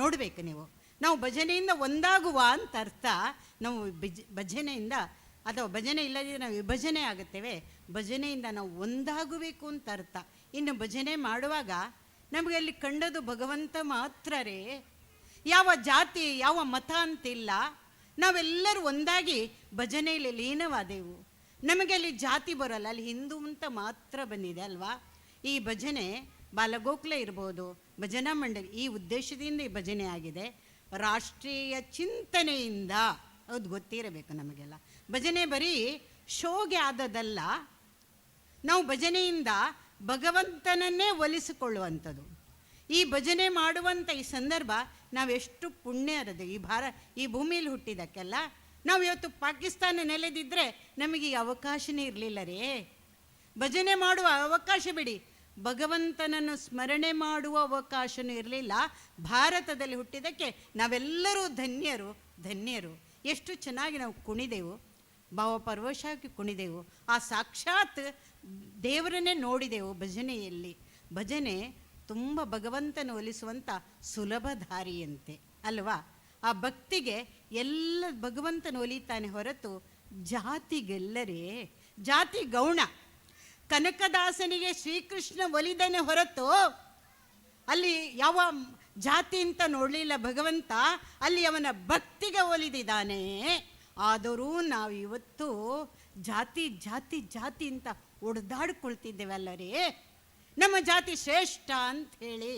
ನೋಡಬೇಕು ನೀವು. ನಾವು ಭಜನೆಯಿಂದ ಒಂದಾಗುವ ಅಂತ ಅರ್ಥ. ನಾವು ಭಜನೆಯಿಂದ ಅಥವಾ ಭಜನೆ ಇಲ್ಲದಿದ್ದರೆ ನಾವು ವಿಭಜನೆ ಆಗುತ್ತೇವೆ. ಭಜನೆಯಿಂದ ನಾವು ಒಂದಾಗಬೇಕು ಅಂತ ಅರ್ಥ. ಇನ್ನು ಭಜನೆ ಮಾಡುವಾಗ ನಮಗೆ ಅಲ್ಲಿ ಕಂಡದು ಭಗವಂತ ಮಾತ್ರ ರೇ. ಯಾವ ಜಾತಿ ಯಾವ ಮತ ಅಂತಿಲ್ಲ. ನಾವೆಲ್ಲರೂ ಒಂದಾಗಿ ಭಜನೆಯಲ್ಲಿ ಲೀನವಾದೆವು. ನಮಗೆ ಅಲ್ಲಿ ಜಾತಿ ಬರೋಲ್ಲ, ಅಲ್ಲಿ ಹಿಂದೂ ಅಂತ ಮಾತ್ರ ಬಂದಿದೆ ಅಲ್ವಾ. ಈ ಭಜನೆ ಬಾಲಗೋಕುಲ ಇರ್ಬೋದು, ಭಜನಾ ಮಂಡಳಿ, ಈ ಉದ್ದೇಶದಿಂದ ಈ ಭಜನೆ ಆಗಿದೆ. ರಾಷ್ಟ್ರೀಯ ಚಿಂತನೆಯಿಂದ, ಅದು ಗೊತ್ತಿರಬೇಕು ನಮಗೆಲ್ಲ. ಭಜನೆ ಬರೀ ಶೋಗೆ ಆದದಲ್ಲ, ನಾವು ಭಜನೆಯಿಂದ ಭಗವಂತನನ್ನೇ ಒಲಿಸಿಕೊಳ್ಳುವಂಥದ್ದು. ಈ ಭಜನೆ ಮಾಡುವಂಥ ಈ ಸಂದರ್ಭ ನಾವೆಷ್ಟು ಪುಣ್ಯರದು. ಈ ಭೂಮಿಯಲ್ಲಿ ಹುಟ್ಟಿದ್ದಕ್ಕೆಲ್ಲ ನಾವು ಇವತ್ತು ಪಾಕಿಸ್ತಾನ ನೆಲೆದಿದ್ದರೆ ನಮಗೆ ಈ ಅವಕಾಶನೇ ಇರಲಿಲ್ಲ ರೇ. ಭಜನೆ ಮಾಡುವ ಅವಕಾಶ ಬಿಡಿ, ಭಗವಂತನನ್ನು ಸ್ಮರಣೆ ಮಾಡುವ ಅವಕಾಶನೂ ಇರಲಿಲ್ಲ. ಭಾರತದಲ್ಲಿ ಹುಟ್ಟಿದ್ದಕ್ಕೆ ನಾವೆಲ್ಲರೂ ಧನ್ಯರು, ಧನ್ಯರು. ಎಷ್ಟು ಚೆನ್ನಾಗಿ ನಾವು ಕುಣಿದೆವು, ಭಾವಪರವಶಾಗಿ ಕುಣಿದೆವು. ಆ ಸಾಕ್ಷಾತ್ ದೇವರನ್ನೇ ನೋಡಿದೆವು ಭಜನೆಯಲ್ಲಿ. ಭಜನೆ ತುಂಬ ಭಗವಂತನ ಒಲಿಸುವಂಥ ಸುಲಭ ದಾರಿಯಂತೆ ಅಲ್ವಾ. ಆ ಭಕ್ತಿಗೆ ಎಲ್ಲ ಭಗವಂತನ ಒಲಿತಾನೆ ಹೊರತು ಜಾತಿಗೆಲ್ಲರೇ ಜಾತಿ ಗೌಣ. ಕನಕದಾಸನಿಗೆ ಶ್ರೀಕೃಷ್ಣ ಒಲಿದನೆ ಹೊರತು ಅಲ್ಲಿ ಯಾವ ಜಾತಿ ಅಂತ ನೋಡಲಿಲ್ಲ ಭಗವಂತ, ಅಲ್ಲಿ ಅವನ ಭಕ್ತಿಗೆ ಒಲಿದಿದ್ದಾನೆ. ಆದರೂ ನಾವು ಇವತ್ತು ಜಾತಿ ಜಾತಿ ಜಾತಿ ಅಂತ ಒಡೆದಾಡ್ಕೊಳ್ತಿದ್ದೇವಲ್ಲರೇ. ನಮ್ಮ ಜಾತಿ ಶ್ರೇಷ್ಠ ಅಂಥೇಳಿ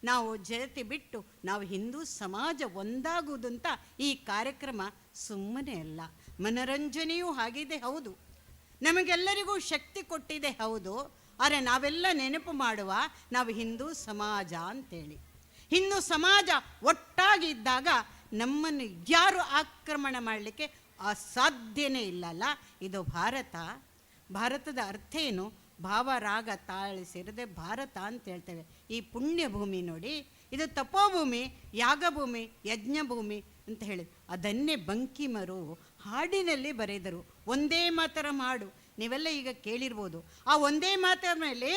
ನಾವು ಜಾತಿ ಬಿಟ್ಟು ನಾವು ಹಿಂದೂ ಸಮಾಜ ಒಂದಾಗುವುದು ಅಂತ ಈ ಕಾರ್ಯಕ್ರಮ ಸುಮ್ಮನೆ ಅಲ್ಲ. ಮನರಂಜನೆಯೂ ಆಗಿದೆ ಹೌದು, ನಮಗೆಲ್ಲರಿಗೂ ಶಕ್ತಿ ಕೊಟ್ಟಿದೆ ಹೌದು. ಆದರೆ ನಾವೆಲ್ಲ ನೆನಪು ಮಾಡುವ ನಾವು ಹಿಂದೂ ಸಮಾಜ ಅಂಥೇಳಿ. ಹಿಂದೂ ಸಮಾಜ ಒಟ್ಟಾಗಿದ್ದಾಗ ನಮ್ಮನ್ನು ಯಾರು ಆಕ್ರಮಣ ಮಾಡಲಿಕ್ಕೆ ಅಸಾಧ್ಯನೇ ಇಲ್ಲಲ್ಲ. ಇದು ಭಾರತ. ಭಾರತದ ಅರ್ಥ ಏನು? ಭಾವ ರಾಗ ತಾಳಿ ಸೇರಿದೆ ಭಾರತ ಅಂತ ಹೇಳ್ತೇವೆ. ಈ ಪುಣ್ಯ ಭೂಮಿ ನೋಡಿ, ಇದು ತಪೋಭೂಮಿ, ಯಾಗಭೂಮಿ, ಯಜ್ಞಭೂಮಿ ಅಂತ ಹೇಳಿ ಅದನ್ನೇ ಬಂಕಿಮರು ಹಾಡಿನಲ್ಲಿ ಬರೆದರು. ಒಂದೇ ಮಾತರಂ ಹಾಡು ನೀವೆಲ್ಲ ಈಗ ಕೇಳಿರ್ಬೋದು. ಆ ಒಂದೇ ಮಾತರ ಮೇಲೆ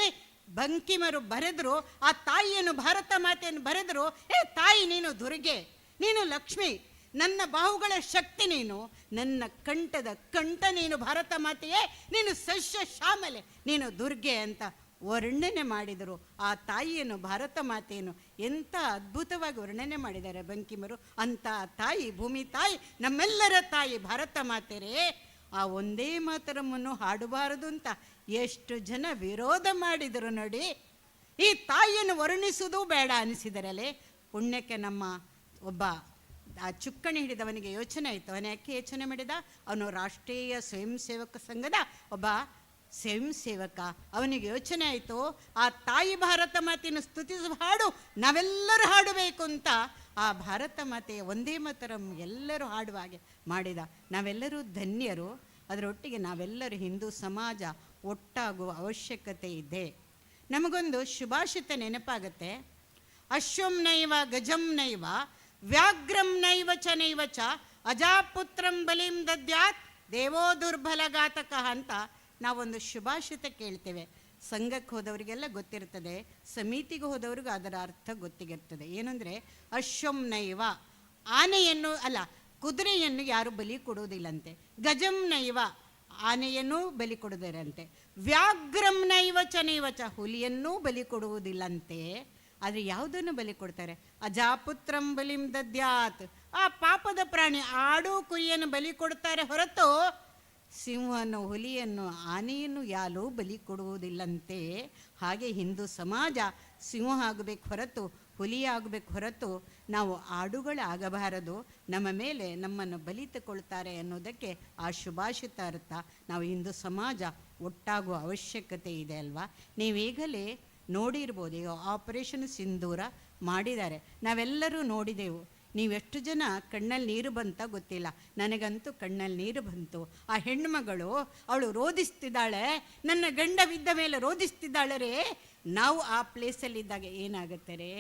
ಬಂಕಿಮರು ಬರೆದರು. ಆ ತಾಯಿಯನ್ನು, ಭಾರತ ಮಾತೆಯನ್ನು ಬರೆದರು. ಏ ತಾಯಿ, ನೀನು ದುರ್ಗೆ, ನೀನು ಲಕ್ಷ್ಮಿ, ನನ್ನ ಬಾಹುಗಳ ಶಕ್ತಿ ನೀನು, ನನ್ನ ಕಂಠದ ಕಂಠ ನೀನು ಭಾರತ ಮಾತೆಯೇ, ನೀನು ಸಸ್ಯ ಶ್ಯಾಮಲೆ, ನೀನು ದುರ್ಗೆ ಅಂತ ವರ್ಣನೆ ಮಾಡಿದರು. ಆ ತಾಯಿಯನ್ನು, ಭಾರತ ಮಾತೆಯನ್ನು ಎಂಥ ಅದ್ಭುತವಾಗಿ ವರ್ಣನೆ ಮಾಡಿದ್ದಾರೆ ಬಂಕಿಮರು. ಅಂಥ ತಾಯಿ, ಭೂಮಿ ತಾಯಿ, ನಮ್ಮೆಲ್ಲರ ತಾಯಿ ಭಾರತ ಮಾತೆರೇ. ಆ ಒಂದೇ ಮಾತರಮ್ಮನ್ನು ಹಾಡಬಾರದು ಅಂತ ಎಷ್ಟು ಜನ ವಿರೋಧ ಮಾಡಿದರು ನೋಡಿ. ಈ ತಾಯಿಯನ್ನು ವರ್ಣಿಸುವುದು ಬೇಡ ಅನಿಸಿದರಲ್ಲೇ. ಪುಣ್ಯಕ್ಕೆ ನಮ್ಮ ಒಬ್ಬ ಆ ಚುಕ್ಕಣಿ ಹಿಡಿದವನಿಗೆ ಯೋಚನೆ ಆಯಿತು. ಅವನು ಯಾಕೆ ಯೋಚನೆ ಮಾಡಿದ? ಅವನು ರಾಷ್ಟ್ರೀಯ ಸ್ವಯಂ ಸೇವಕ ಸಂಘದ ಒಬ್ಬ ಸ್ವಯಂ ಸೇವಕ. ಅವನಿಗೆ ಯೋಚನೆ ಆಯಿತು, ಆ ತಾಯಿ ಭಾರತ ಮಾತೆಯನ್ನು ಸ್ತುತಿಸುವ ಹಾಡು ನಾವೆಲ್ಲರೂ ಹಾಡಬೇಕು ಅಂತ. ಆ ಭಾರತ ಮಾತೆಯ ಒಂದೇ ಮಾತರಂ ಎಲ್ಲರೂ ಹಾಡುವ ಹಾಗೆ ಮಾಡಿದ. ನಾವೆಲ್ಲರೂ ಧನ್ಯರು. ಅದರೊಟ್ಟಿಗೆ ನಾವೆಲ್ಲರೂ ಹಿಂದೂ ಸಮಾಜ ಒಟ್ಟಾಗುವ ಅವಶ್ಯಕತೆ ಇದೆ. ನಮಗೊಂದು ಶುಭಾಷಿತ ನೆನಪಾಗತ್ತೆ. ಅಶ್ವಂ ನೈವ ಗಜಂ ನೈವ ವ್ಯಾಘ್ರಂ ನೈವ ಚ ನೈವ ಚ ಅಜಾಪುತ್ರಂ ಬಲಿಂ ದದ್ಯಾತ್ ದೇವೋ ದುರ್ಬಲ ಘಾತಕಃ ಅಂತ ನಾವೊಂದು ಶುಭಾಷಿತ ಕೇಳ್ತೇವೆ. ಸಂಘಕ್ಕೆ ಹೋದವರಿಗೆಲ್ಲ ಗೊತ್ತಿರ್ತದೆ, ಸಮಿತಿಗೆ ಹೋದವ್ರಿಗೂ ಅದರ ಅರ್ಥ ಗೊತ್ತಿರ್ತದೆ. ಏನಂದರೆ ಅಶ್ವಂ ನೈವ, ಆನೆಯನ್ನು ಅಲ್ಲ ಕುದುರೆಯನ್ನು ಯಾರು ಬಲಿ ಕೊಡುವುದಿಲ್ಲಂತೆ. ಗಜಂ ನೈವ, ಆನೆಯನ್ನೂ ಬಲಿ ಕೊಡುವುದಿರಂತೆ. ವ್ಯಾಘ್ರಂ ನೈವ ಚ ನೈವ ಚ, ಹುಲಿಯನ್ನೂ ಬಲಿ ಕೊಡುವುದಿಲ್ಲಂತೆ. ಆದರೆ ಯಾವುದನ್ನು ಬಲಿ ಕೊಡ್ತಾರೆ? ಅಜಾಪುತ್ರಂ ಬಲಿಂ ದದ್ಯಾತ್, ಆ ಪಾಪದ ಪ್ರಾಣಿ ಆಡು ಕುರಿಯನ್ನು ಬಲಿ ಕೊಡ್ತಾರೆ ಹೊರತು ಸಿಂಹವನ್ನು ಹುಲಿಯನ್ನು ಆನೆಯನ್ನು ಯಾರೂ ಬಲಿ ಕೊಡುವುದಿಲ್ಲಂತೆ. ಹಾಗೆ ಹಿಂದೂ ಸಮಾಜ ಸಿಂಹ ಆಗಬೇಕು ಹೊರತು ಹುಲಿ ಆಗಬೇಕು ಹೊರತು ನಾವು ಆಡುಗಳಾಗಬಾರದು. ನಮ್ಮ ಮೇಲೆ ನಮ್ಮನ್ನು ಬಲಿ ತಗೊಳ್ತಾರೆ ಅನ್ನೋದಕ್ಕೆ ಆ ಶುಭಾಷಿತ ಅರ್ಥ. ನಾವು ಹಿಂದೂ ಸಮಾಜ ಒಟ್ಟಾಗುವ ಅವಶ್ಯಕತೆ ಇದೆ ಅಲ್ವಾ? ನೀವೀಗಲೇ ನೋಡಿರ್ಬೋದು, ಈಗ ಆಪರೇಷನ್ ಸಿಂಧೂರ ಮಾಡಿದ್ದಾರೆ, ನಾವೆಲ್ಲರೂ ನೋಡಿದೆವು. ನೀವೆಷ್ಟು ಜನ ಕಣ್ಣಲ್ಲಿ ನೀರು ಬಂತ ಗೊತ್ತಿಲ್ಲ, ನನಗಂತೂ ಕಣ್ಣಲ್ಲಿ ನೀರು ಬಂತು. ಆ ಹೆಣ್ಣುಮಗಳು ಅವಳು ರೋದಿಸ್ತಿದ್ದಾಳೆ, ನನ್ನ ಗಂಡ ಬಿದ್ದ ಮೇಲೆ ರೋದಿಸ್ತಿದ್ದಾಳೆ ರೇ. ನಾವು ಆ ಪ್ಲೇಸಲ್ಲಿದ್ದಾಗ ಏನಾಗುತ್ತೆ ರೇ?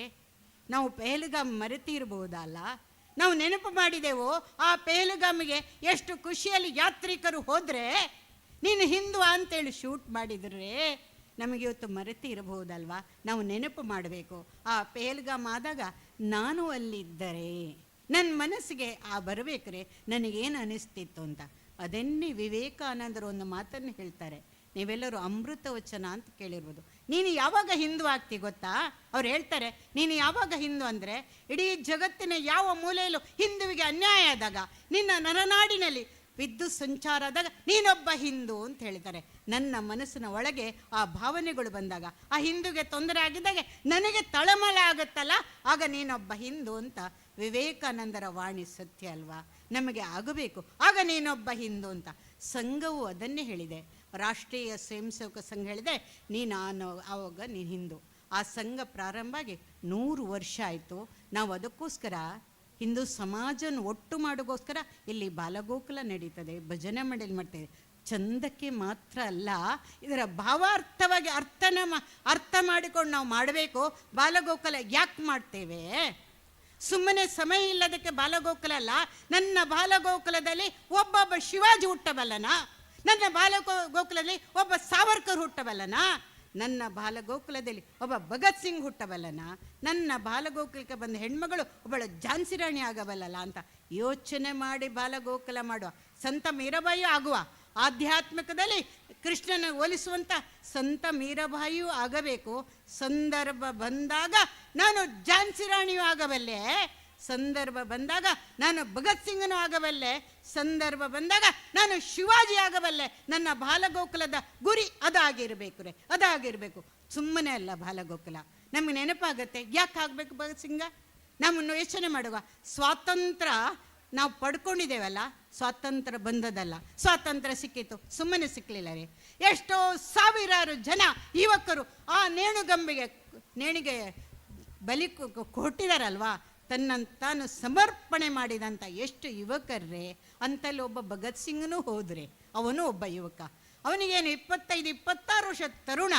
ನಾವು ಪೆಹಲ್ಗಾಮ್ ಮರೆತಿರ್ಬೋದಲ್ಲ, ನಾವು ನೆನಪು ಮಾಡಿದೆವು. ಆ ಪೆಹಲ್ಗಾಮಿಗೆ ಎಷ್ಟು ಖುಷಿಯಲ್ಲಿ ಯಾತ್ರಿಕರು ಹೋದರೆ ನೀನು ಹಿಂದೂ ಅಂತೇಳಿ ಶೂಟ್ ಮಾಡಿದ್ರೆ ನಮಗೆ ಇವತ್ತು ಮರೆತಿರಬಹುದಲ್ವ? ನಾವು ನೆನಪು ಮಾಡಬೇಕು. ಆ ಪೆಹಲ್ಗಾಮ್ ಆದಾಗ ನಾನು ಅಲ್ಲಿದ್ದರೆ ನನ್ನ ಮನಸ್ಸಿಗೆ ಆ ಬರಬೇಕ್ರೆ, ನನಗೇನು ಅನ್ನಿಸ್ತಿತ್ತು ಅಂತ. ಅದನ್ನೇ ವಿವೇಕಾನಂದರು ಒಂದು ಮಾತನ್ನು ಹೇಳ್ತಾರೆ, ನೀವೆಲ್ಲರೂ ಅಮೃತ ವಚನ ಅಂತ ಕೇಳಿರ್ಬೋದು. ನೀನು ಯಾವಾಗ ಹಿಂದೂ ಆಗ್ತಿ ಗೊತ್ತಾ? ಅವ್ರು ಹೇಳ್ತಾರೆ, ನೀನು ಯಾವಾಗ ಹಿಂದೂ ಅಂದರೆ ಇಡೀ ಜಗತ್ತಿನ ಯಾವ ಮೂಲೆಯಲ್ಲೂ ಹಿಂದುವಿಗೆ ಅನ್ಯಾಯ ಆದಾಗ, ನಿನ್ನ ನರನಾಡಿನಲ್ಲಿ ವಿದ್ಯುತ್ ಸಂಚಾರ ಆದಾಗ ನೀನೊಬ್ಬ ಹಿಂದೂ ಅಂತ ಹೇಳ್ತಾರೆ. ನನ್ನ ಮನಸ್ಸಿನ ಒಳಗೆ ಆ ಭಾವನೆಗಳು ಬಂದಾಗ, ಆ ಹಿಂದೂಗೆ ತೊಂದರೆ ಆಗಿದ್ದಾಗ ನನಗೆ ತಳಮಳ ಆಗುತ್ತಲ್ಲ, ಆಗ ನೀನೊಬ್ಬ ಹಿಂದೂ ಅಂತ ವಿವೇಕಾನಂದರ ವಾಣಿ ಸತ್ಯ ಅಲ್ವಾ? ನಮಗೆ ಆಗಬೇಕು, ಆಗ ನೀನೊಬ್ಬ ಹಿಂದೂ ಅಂತ. ಸಂಘವು ಅದನ್ನೇ ಹೇಳಿದೆ, ರಾಷ್ಟ್ರೀಯ ಸ್ವಯಂ ಸೇವಕ ಸಂಘ ಹೇಳಿದೆ, ನೀನು ಆವಾಗ ನೀನು ಹಿಂದೂ. ಆ ಸಂಘ ಪ್ರಾರಂಭ ಆಗಿ 100 ವರ್ಷ ಆಯಿತು. ನಾವು ಅದಕ್ಕೋಸ್ಕರ ಹಿಂದೂ ಸಮಾಜನ ಒಟ್ಟು ಮಾಡೋಕ್ಕೋಸ್ಕರ ಇಲ್ಲಿ ಬಾಲಗೋಕುಲ ನಡೀತದೆ, ಭಜನೆ ಮಂಡಳಿ ಮಾಡ್ತೇವೆ. ಚಂದಕ್ಕೆ ಮಾತ್ರ ಅಲ್ಲ, ಇದರ ಭಾವಾರ್ಥವಾಗಿ ಅರ್ಥ ಮಾಡಿಕೊಂಡು ನಾವು ಮಾಡಬೇಕು. ಬಾಲಗೋಕುಲ ಯಾಕೆ ಮಾಡ್ತೇವೆ? ಸುಮ್ಮನೆ ಸಮಯ ಇಲ್ಲದಕ್ಕೆ ಬಾಲಗೋಕುಲ ಅಲ್ಲ. ನನ್ನ ಬಾಲಗೋಕುಲದಲ್ಲಿ ಒಬ್ಬೊಬ್ಬ ಶಿವಾಜಿ ಹುಟ್ಟಬಲ್ಲನ? ನನ್ನ ಗೋಕುಲದಲ್ಲಿ ಒಬ್ಬ ಸಾವರ್ಕರ್ ಹುಟ್ಟಬಲ್ಲನ? ನನ್ನ ಬಾಲಗೋಕುಲದಲ್ಲಿ ಒಬ್ಬ ಭಗತ್ ಸಿಂಗ್ ಹುಟ್ಟಬಲ್ಲನ? ನನ್ನ ಬಾಲಗೋಕುಲಕ್ಕೆ ಬಂದ ಹೆಣ್ಮಗಳು ಒಬ್ಬಳು ಝಾನ್ಸಿ ರಾಣಿ ಆಗಬಲ್ಲಲ್ಲ ಅಂತ ಯೋಚನೆ ಮಾಡಿ ಬಾಲಗೋಕುಲ ಮಾಡುವ ಸಂತ ಮೀರಾಬಾಯಿಯೂ ಆಗುವ, ಆಧ್ಯಾತ್ಮಿಕದಲ್ಲಿ ಕೃಷ್ಣನ ಹೋಲಿಸುವಂಥ ಸಂತ ಮೀರಾಬಾಯಿಯೂ ಆಗಬೇಕು. ಸಂದರ್ಭ ಬಂದಾಗ ನಾನು ಝಾನ್ಸಿ ರಾಣಿಯೂ ಆಗಬಲ್ಲೆ, ಸಂದರ್ಭ ಬಂದಾಗ ನಾನು ಭಗತ್ ಸಿಂಗನೂ ಆಗಬಲ್ಲೆ, ಸಂದರ್ಭ ಬಂದಾಗ ನಾನು ಶಿವಾಜಿ ಆಗಬಲ್ಲೆ. ನನ್ನ ಬಾಲಗೋಕುಲದ ಗುರಿ ಅದಾಗಿರಬೇಕು ರೇ, ಅದಾಗಿರಬೇಕು. ಸುಮ್ಮನೆ ಅಲ್ಲ ಬಾಲಗೋಕುಲ. ನಮಗೆ ನೆನಪಾಗತ್ತೆ ಯಾಕೆ ಆಗಬೇಕು ಭಗತ್ ಸಿಂಗ? ನಮ್ಮನ್ನು ಯೋಚನೆ ಮಾಡುವ ಸ್ವಾತಂತ್ರ್ಯ ನಾವು ಪಡ್ಕೊಂಡಿದ್ದೇವಲ್ಲ, ಸ್ವಾತಂತ್ರ್ಯ ಬಂದದಲ್ಲ, ಸ್ವಾತಂತ್ರ್ಯ ಸಿಕ್ಕಿತು, ಸುಮ್ಮನೆ ಸಿಕ್ಕಲಿಲ್ಲ ರೀ. ಎಷ್ಟೋ ಸಾವಿರಾರು ಜನ ಯುವಕರು ಆ ನೇಣಿಗೆ ಬಲಿ ಕೊಟ್ಟಿದಾರಲ್ವಾ, ತನ್ನನ್ನು ತಾನು ಸಮರ್ಪಣೆ ಮಾಡಿದಂಥ ಎಷ್ಟು ಯುವಕರೇ. ಅಂತಲ್ಲಿ ಒಬ್ಬ ಭಗತ್ ಸಿಂಗ್ನೂ ಹೋದರೆ, ಅವನು ಒಬ್ಬ ಯುವಕ. ಅವನಿಗೇನು 25-26 ವರ್ಷ ತರುಣ,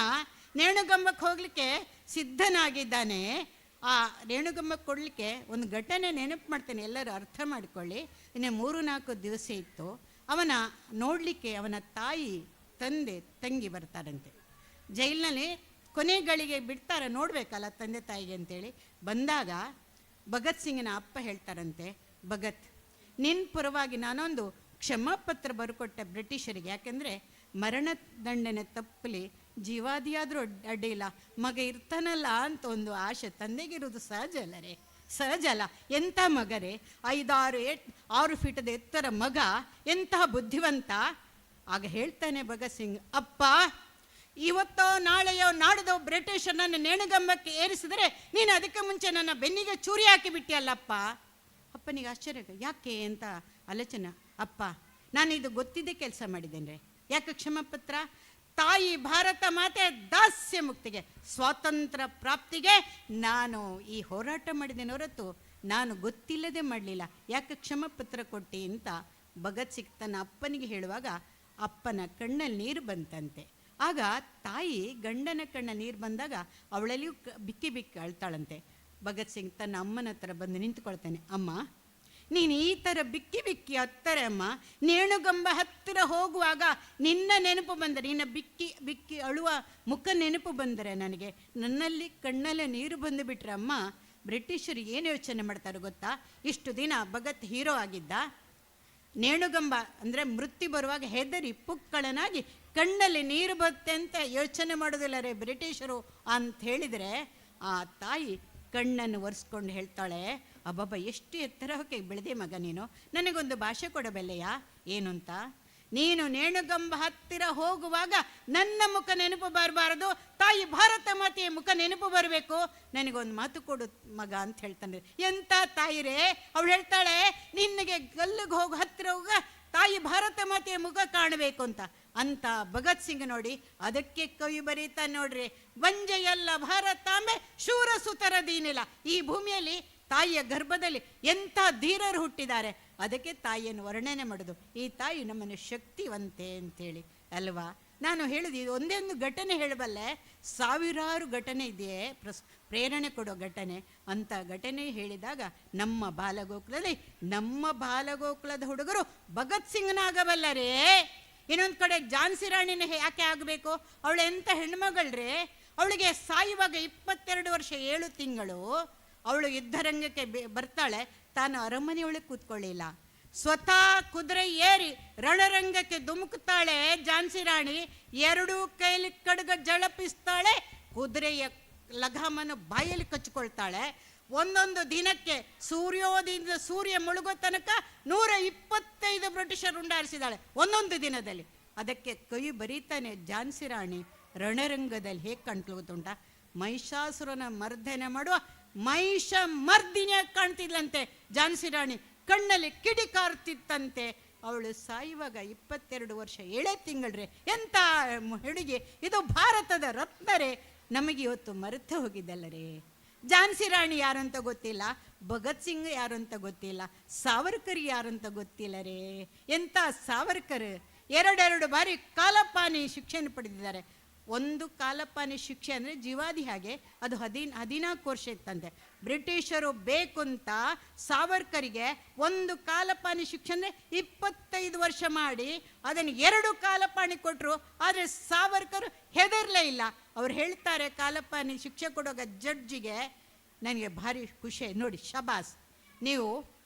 ನೇಣುಗಂಬಕ್ಕೆ ಹೋಗಲಿಕ್ಕೆ ಸಿದ್ಧನಾಗಿದ್ದಾನೆ. ಆ ರೇಣುಗಂಬಕ್ಕೆ ಕೊಡಲಿಕ್ಕೆ ಒಂದು ಘಟನೆ ನೆನಪು ಮಾಡ್ತೇನೆ, ಎಲ್ಲರೂ ಅರ್ಥ ಮಾಡಿಕೊಳ್ಳಿ. ಇನ್ನು 3-4 ದಿವಸ ಇತ್ತು. ಅವನ ನೋಡಲಿಕ್ಕೆ ಅವನ ತಾಯಿ, ತಂದೆ, ತಂಗಿ ಬರ್ತಾರಂತೆ. ಜೈಲಿನಲ್ಲಿ ಕೊನೆಗಳಿಗೆ ಬಿಡ್ತಾರೆ, ನೋಡಬೇಕಲ್ಲ ತಂದೆ ತಾಯಿಗೆ ಅಂತೇಳಿ. ಬಂದಾಗ ಭಗತ್ ಸಿಂಗಿನ ಅಪ್ಪ ಹೇಳ್ತಾರಂತೆ, ಭಗತ್, ನಿನ್ನ ಪರವಾಗಿ ನಾನೊಂದು ಕ್ಷಮಾಪತ್ರ ಬರುಕೊಟ್ಟೆ ಬ್ರಿಟಿಷರಿಗೆ, ಯಾಕೆಂದರೆ ಮರಣದಂಡನೆ ತಪ್ಪಲಿ ಜೀವಾದಿಯಾದರೂ ಅಡ್ಡಿಲ್ಲ, ಮಗ ಇರ್ತಾನಲ್ಲ ಅಂತ ಒಂದು ಆಸೆ ತಂದೆಗಿರೋದು ಸಹಜ ಅಲ್ಲ ರೇ, ಸಹಜ ಅಲ್ಲ. ಎಂಥ ಮಗರೇ, 5-6 ಫೀಟದ ಎತ್ತರ ಮಗ, ಎಂತಹ ಬುದ್ಧಿವಂತ. ಆಗ ಹೇಳ್ತಾನೆ ಭಗತ್ ಸಿಂಗ್, ಅಪ್ಪ, ಇವತ್ತೋ ನಾಳೆಯೋ ನಾಡ್ದೋ ಬ್ರಿಟಿಷರನ್ನು ನೇಣುಗಂಬಕ್ಕೆ ಏರಿಸಿದರೆ ನೀನು ಅದಕ್ಕೆ ಮುಂಚೆ ನನ್ನ ಬೆನ್ನಿಗೆ ಚೂರಿ ಹಾಕಿಬಿಟ್ಟಿಯಲ್ಲಪ್ಪ. ಅಪ್ಪನಿಗೆ ಆಶ್ಚರ್ಯ, ಯಾಕೆ ಅಂತ ಆಲೋಚನೆ. ಅಪ್ಪ, ನಾನು ಇದು ಗೊತ್ತಿದ್ದೇ ಕೆಲಸ ಮಾಡಿದ್ದೇನೆ, ಯಾಕೆ ಕ್ಷಮಾಪತ್ರ? ತಾಯಿ ಭಾರತ ಮಾತೆ ದಾಸ್ಯ ಮುಕ್ತಿಗೆ, ಸ್ವಾತಂತ್ರ್ಯ ಪ್ರಾಪ್ತಿಗೆ ನಾನು ಈ ಹೋರಾಟ ಮಾಡಿದ್ದೇನೆ ಹೊರತು ನಾನು ಗೊತ್ತಿಲ್ಲದೆ ಮಾಡಲಿಲ್ಲ, ಯಾಕೆ ಕ್ಷಮಾಪತ್ರ ಕೊಟ್ಟಿ ಅಂತ ಭಗತ್ ಸಿಂಗ್ ತನ್ನ ಅಪ್ಪನಿಗೆ ಹೇಳುವಾಗ ಅಪ್ಪನ ಕಣ್ಣಲ್ಲಿ ನೀರು ಬಂತಂತೆ. ಆಗ ತಾಯಿ ಗಂಡನ ಕಣ್ಣಲ್ಲಿ ನೀರು ಬಂದಾಗ ಅವಳಲ್ಲಿಯೂ ಬಿಕ್ಕಿ ಬಿಕ್ಕಿ ಅಳ್ತಾಳಂತೆ. ಭಗತ್ ಸಿಂಗ್ ತನ್ನ ಅಮ್ಮನ ಹತ್ರ ಬಂದು ನಿಂತುಕೊಳ್ತಾನೆ. ಅಮ್ಮ, ನೀನು ಈ ಥರ ಬಿಕ್ಕಿ ಬಿಕ್ಕಿ ಹತ್ತಾರೆ ಅಮ್ಮ, ನೇಣುಗಂಬ ಹತ್ತಿರ ಹೋಗುವಾಗ ನಿನ್ನ ನೆನಪು ಬಂದರೆ, ನಿನ್ನ ಬಿಕ್ಕಿ ಬಿಕ್ಕಿ ಅಳುವ ಮುಖ ನೆನಪು ಬಂದರೆ ನನಗೆ ನನ್ನಲ್ಲಿ ಕಣ್ಣಲ್ಲೇ ನೀರು ಬಂದು ಬಿಟ್ರೆ ಅಮ್ಮ, ಬ್ರಿಟಿಷರು ಏನು ಯೋಚನೆ ಮಾಡ್ತಾರೆ ಗೊತ್ತಾ? ಇಷ್ಟು ದಿನ ಭಗತ್ ಹೀರೋ ಆಗಿದ್ದ, ನೇಣುಗಂಬ ಅಂದರೆ ಮೃತ್ಯು ಬರುವಾಗ ಹೆದರಿ ಪುಕ್ಕಳನಾಗಿ ಕಣ್ಣಲ್ಲಿ ನೀರು ಬರುತ್ತೆ ಅಂತ ಯೋಚನೆ ಮಾಡೋದಿಲ್ಲ ರೇ ಬ್ರಿಟಿಷರು ಅಂತ ಹೇಳಿದರೆ, ಆ ತಾಯಿ ಕಣ್ಣನ್ನು ಒರೆಸ್ಕೊಂಡು ಹೇಳ್ತಾಳೆ, ಅಬ್ಬಬ್ಬ ಎಷ್ಟು ಎತ್ತರಕ್ಕೆ ಬೆಳೆದೆ ಮಗ ನೀನು, ನನಗೊಂದು ಭಾಷೆ ಕೊಡಬಲ್ಲೆಯಾ? ಏನು ಅಂತ? ನೀನು ನೇಣುಗಂಬ ಹತ್ತಿರ ಹೋಗುವಾಗ ನನ್ನ ಮುಖ ನೆನಪು ಬರಬಾರದು, ತಾಯಿ ಭಾರತ ಮಾತೆಯ ಮುಖ ನೆನಪು ಬರಬೇಕು, ನನಗೊಂದು ಮಾತು ಕೊಡು ಮಗ ಅಂತ ಹೇಳ್ತಾನೆ. ಎಂಥ ತಾಯಿರೇ! ಅವಳು ಹೇಳ್ತಾಳೆ, ನಿನಗೆ ಗಲ್ಲಿಗೆ ಹೋಗು ಹತ್ತಿರ ಹೋಗ ತಾಯಿ ಭಾರತ ಮಾತೆಯ ಮುಖ ಕಾಣಬೇಕು ಅಂತ. ಅಂತ ಭಗತ್ ಸಿಂಗ್ ನೋಡಿ ಅದಕ್ಕೆ ಕವಿ ಬರೀತಾ ನೋಡ್ರಿ, ಬಂಜೆಯಲ್ಲ ಭಾರತಾಂಬೆ ಶೂರ ಸುತರ ದೀನಿಲ್ಲ. ಈ ಭೂಮಿಯಲ್ಲಿ ತಾಯಿಯ ಗರ್ಭದಲ್ಲಿ ಎಂಥ ಧೀರರು ಹುಟ್ಟಿದ್ದಾರೆ, ಅದಕ್ಕೆ ತಾಯಿಯನ್ನು ವರ್ಣನೆ ಮಾಡೋದು. ಈ ತಾಯಿ ನಮ್ಮನ್ನು ಶಕ್ತಿವಂತೆ ಅಂಥೇಳಿ ಅಲ್ವಾ? ನಾನು ಹೇಳುದು ಇದು ಒಂದೇ ಒಂದು ಘಟನೆ ಹೇಳಬಲ್ಲೆ, ಸಾವಿರಾರು ಘಟನೆ ಇದೆಯೇ ಪ್ರೇರಣೆ ಕೊಡೋ ಘಟನೆ. ಅಂಥ ಘಟನೆ ಹೇಳಿದಾಗ ನಮ್ಮ ಬಾಲಗೋಕುಲದಲ್ಲಿ ನಮ್ಮ ಬಾಲಗೋಕುಲದ ಹುಡುಗರು ಭಗತ್ ಸಿಂಗ್ನಾಗಬಲ್ಲರೇ. ಇನ್ನೊಂದು ಕಡೆ ಝಾನ್ಸಿ ರಾಣಿನ ಯಾಕೆ ಆಗಬೇಕು? ಅವಳು ಎಂಥ ಹೆಣ್ಮಗಳ್ರಿ, ಅವಳಿಗೆ ಸಾಯುವಾಗ 22 ವರ್ಷ 7 ತಿಂಗಳು. ಅವಳು ಯುದ್ಧರಂಗಕ್ಕೆ ಬರ್ತಾಳೆ, ತಾನು ಅರಮನೆಯೊಳಗೆ ಕೂತ್ಕೊಳ್ಳಿಲ್ಲ, ಸ್ವತಃ ಕುದುರೆ ಏರಿ ರಣರಂಗಕ್ಕೆ ಧುಮುಕ್ತಾಳೆ ಝಾನ್ಸಿ ರಾಣಿ. ಎರಡೂ ಕೈಲಿ ಕಡ್ಗ ಜಳಪಿಸ್ತಾಳೆ, ಕುದುರೆಯ ಲಗಾಮನ್ನು ಬಾಯಲ್ಲಿ ಕಚ್ಕೊಳ್ತಾಳೆ. ಒಂದೊಂದು ದಿನಕ್ಕೆ ಸೂರ್ಯೋದಯದಿಂದ ಸೂರ್ಯ ಮುಳುಗೋ ತನಕ 125 ಬ್ರಿಟಿಷರು ಉಂಡಾರಿಸಿದಾಳೆ ಒಂದೊಂದು ದಿನದಲ್ಲಿ. ಅದಕ್ಕೆ ಕೈ ಬರೀತಾನೆ ಝಾನ್ಸಿ ರಾಣಿ ರಣರಂಗದಲ್ಲಿ ಹೇಗೆ ಕಾಣ್ತುಂಟ, ಮಹಿಷಾಸುರನ ಮರ್ದನೆ ಮಾಡುವ ಮಹಿಷ ಮರ್ದಿನಿಯಾಗಿ ಕಾಣ್ತಿದ್ಲಂತೆ ಝಾನ್ಸಿ ರಾಣಿ, ಕಣ್ಣಲ್ಲಿ ಕಿಡಿಕಾರ್ತಿತ್ತಂತೆ. ಅವಳು ಸಾಯುವಾಗ 22 ವರ್ಷ 7 ತಿಂಗಳ್ರೆ. ಎಂಥ ಹುಡುಗಿ ಇದು, ಭಾರತದ ರತ್ನರೇ. ನಮಗೆ ಇವತ್ತು ಮರೆತು ಹೋಗಿದ್ದಲ್ಲರೇ. ಝಾನ್ಸಿ ರಾಣಿ ಯಾರು ಅಂತ ಗೊತ್ತಿಲ್ಲ, ಭಗತ್ ಸಿಂಗ್ ಯಾರು ಅಂತ ಗೊತ್ತಿಲ್ಲ, ಸಾವರ್ಕರ್ ಯಾರು ಅಂತ ಗೊತ್ತಿಲ್ಲ ರೇ. ಎಂಥ ಸಾವರ್ಕರ್ 2 ಬಾರಿ ಕಾಲಪಾನಿ ಶಿಕ್ಷೆಯನ್ನು ಪಡೆದಿದ್ದಾರೆ. ಒಂದು ಕಾಲಪಾನಿ ಶಿಕ್ಷೆ ಅಂದರೆ ಜೀವಾದಿ ಹಾಗೆ, ಅದು 14 ವರ್ಷ ಇತ್ತಂತೆ. ಬ್ರಿಟಿಷರು ಬೇಕು ಅಂತ ಸಾವರ್ಕರಿಗೆ ಒಂದು ಕಾಲಪಾನಿ ಶಿಕ್ಷೆ ಅಂದರೆ 25 ವರ್ಷ ಮಾಡಿ ಅದನ್ನು 2 ಕಾಲಪಾನಿ ಕೊಟ್ಟರು. ಆದರೆ ಸಾವರ್ಕರ್ ಹೆದರಲೇ ಇಲ್ಲ. ಅವ್ರು ಹೇಳ್ತಾರೆ ಕಾಲಪಾನಿ ಶಿಕ್ಷೆ ಕೊಡುವಾಗ ಜಡ್ಜಿಗೆ, ನನಗೆ ಭಾರಿ ಖುಷಿ ನೋಡಿ, ಶಬಾಸ್, ನೀವು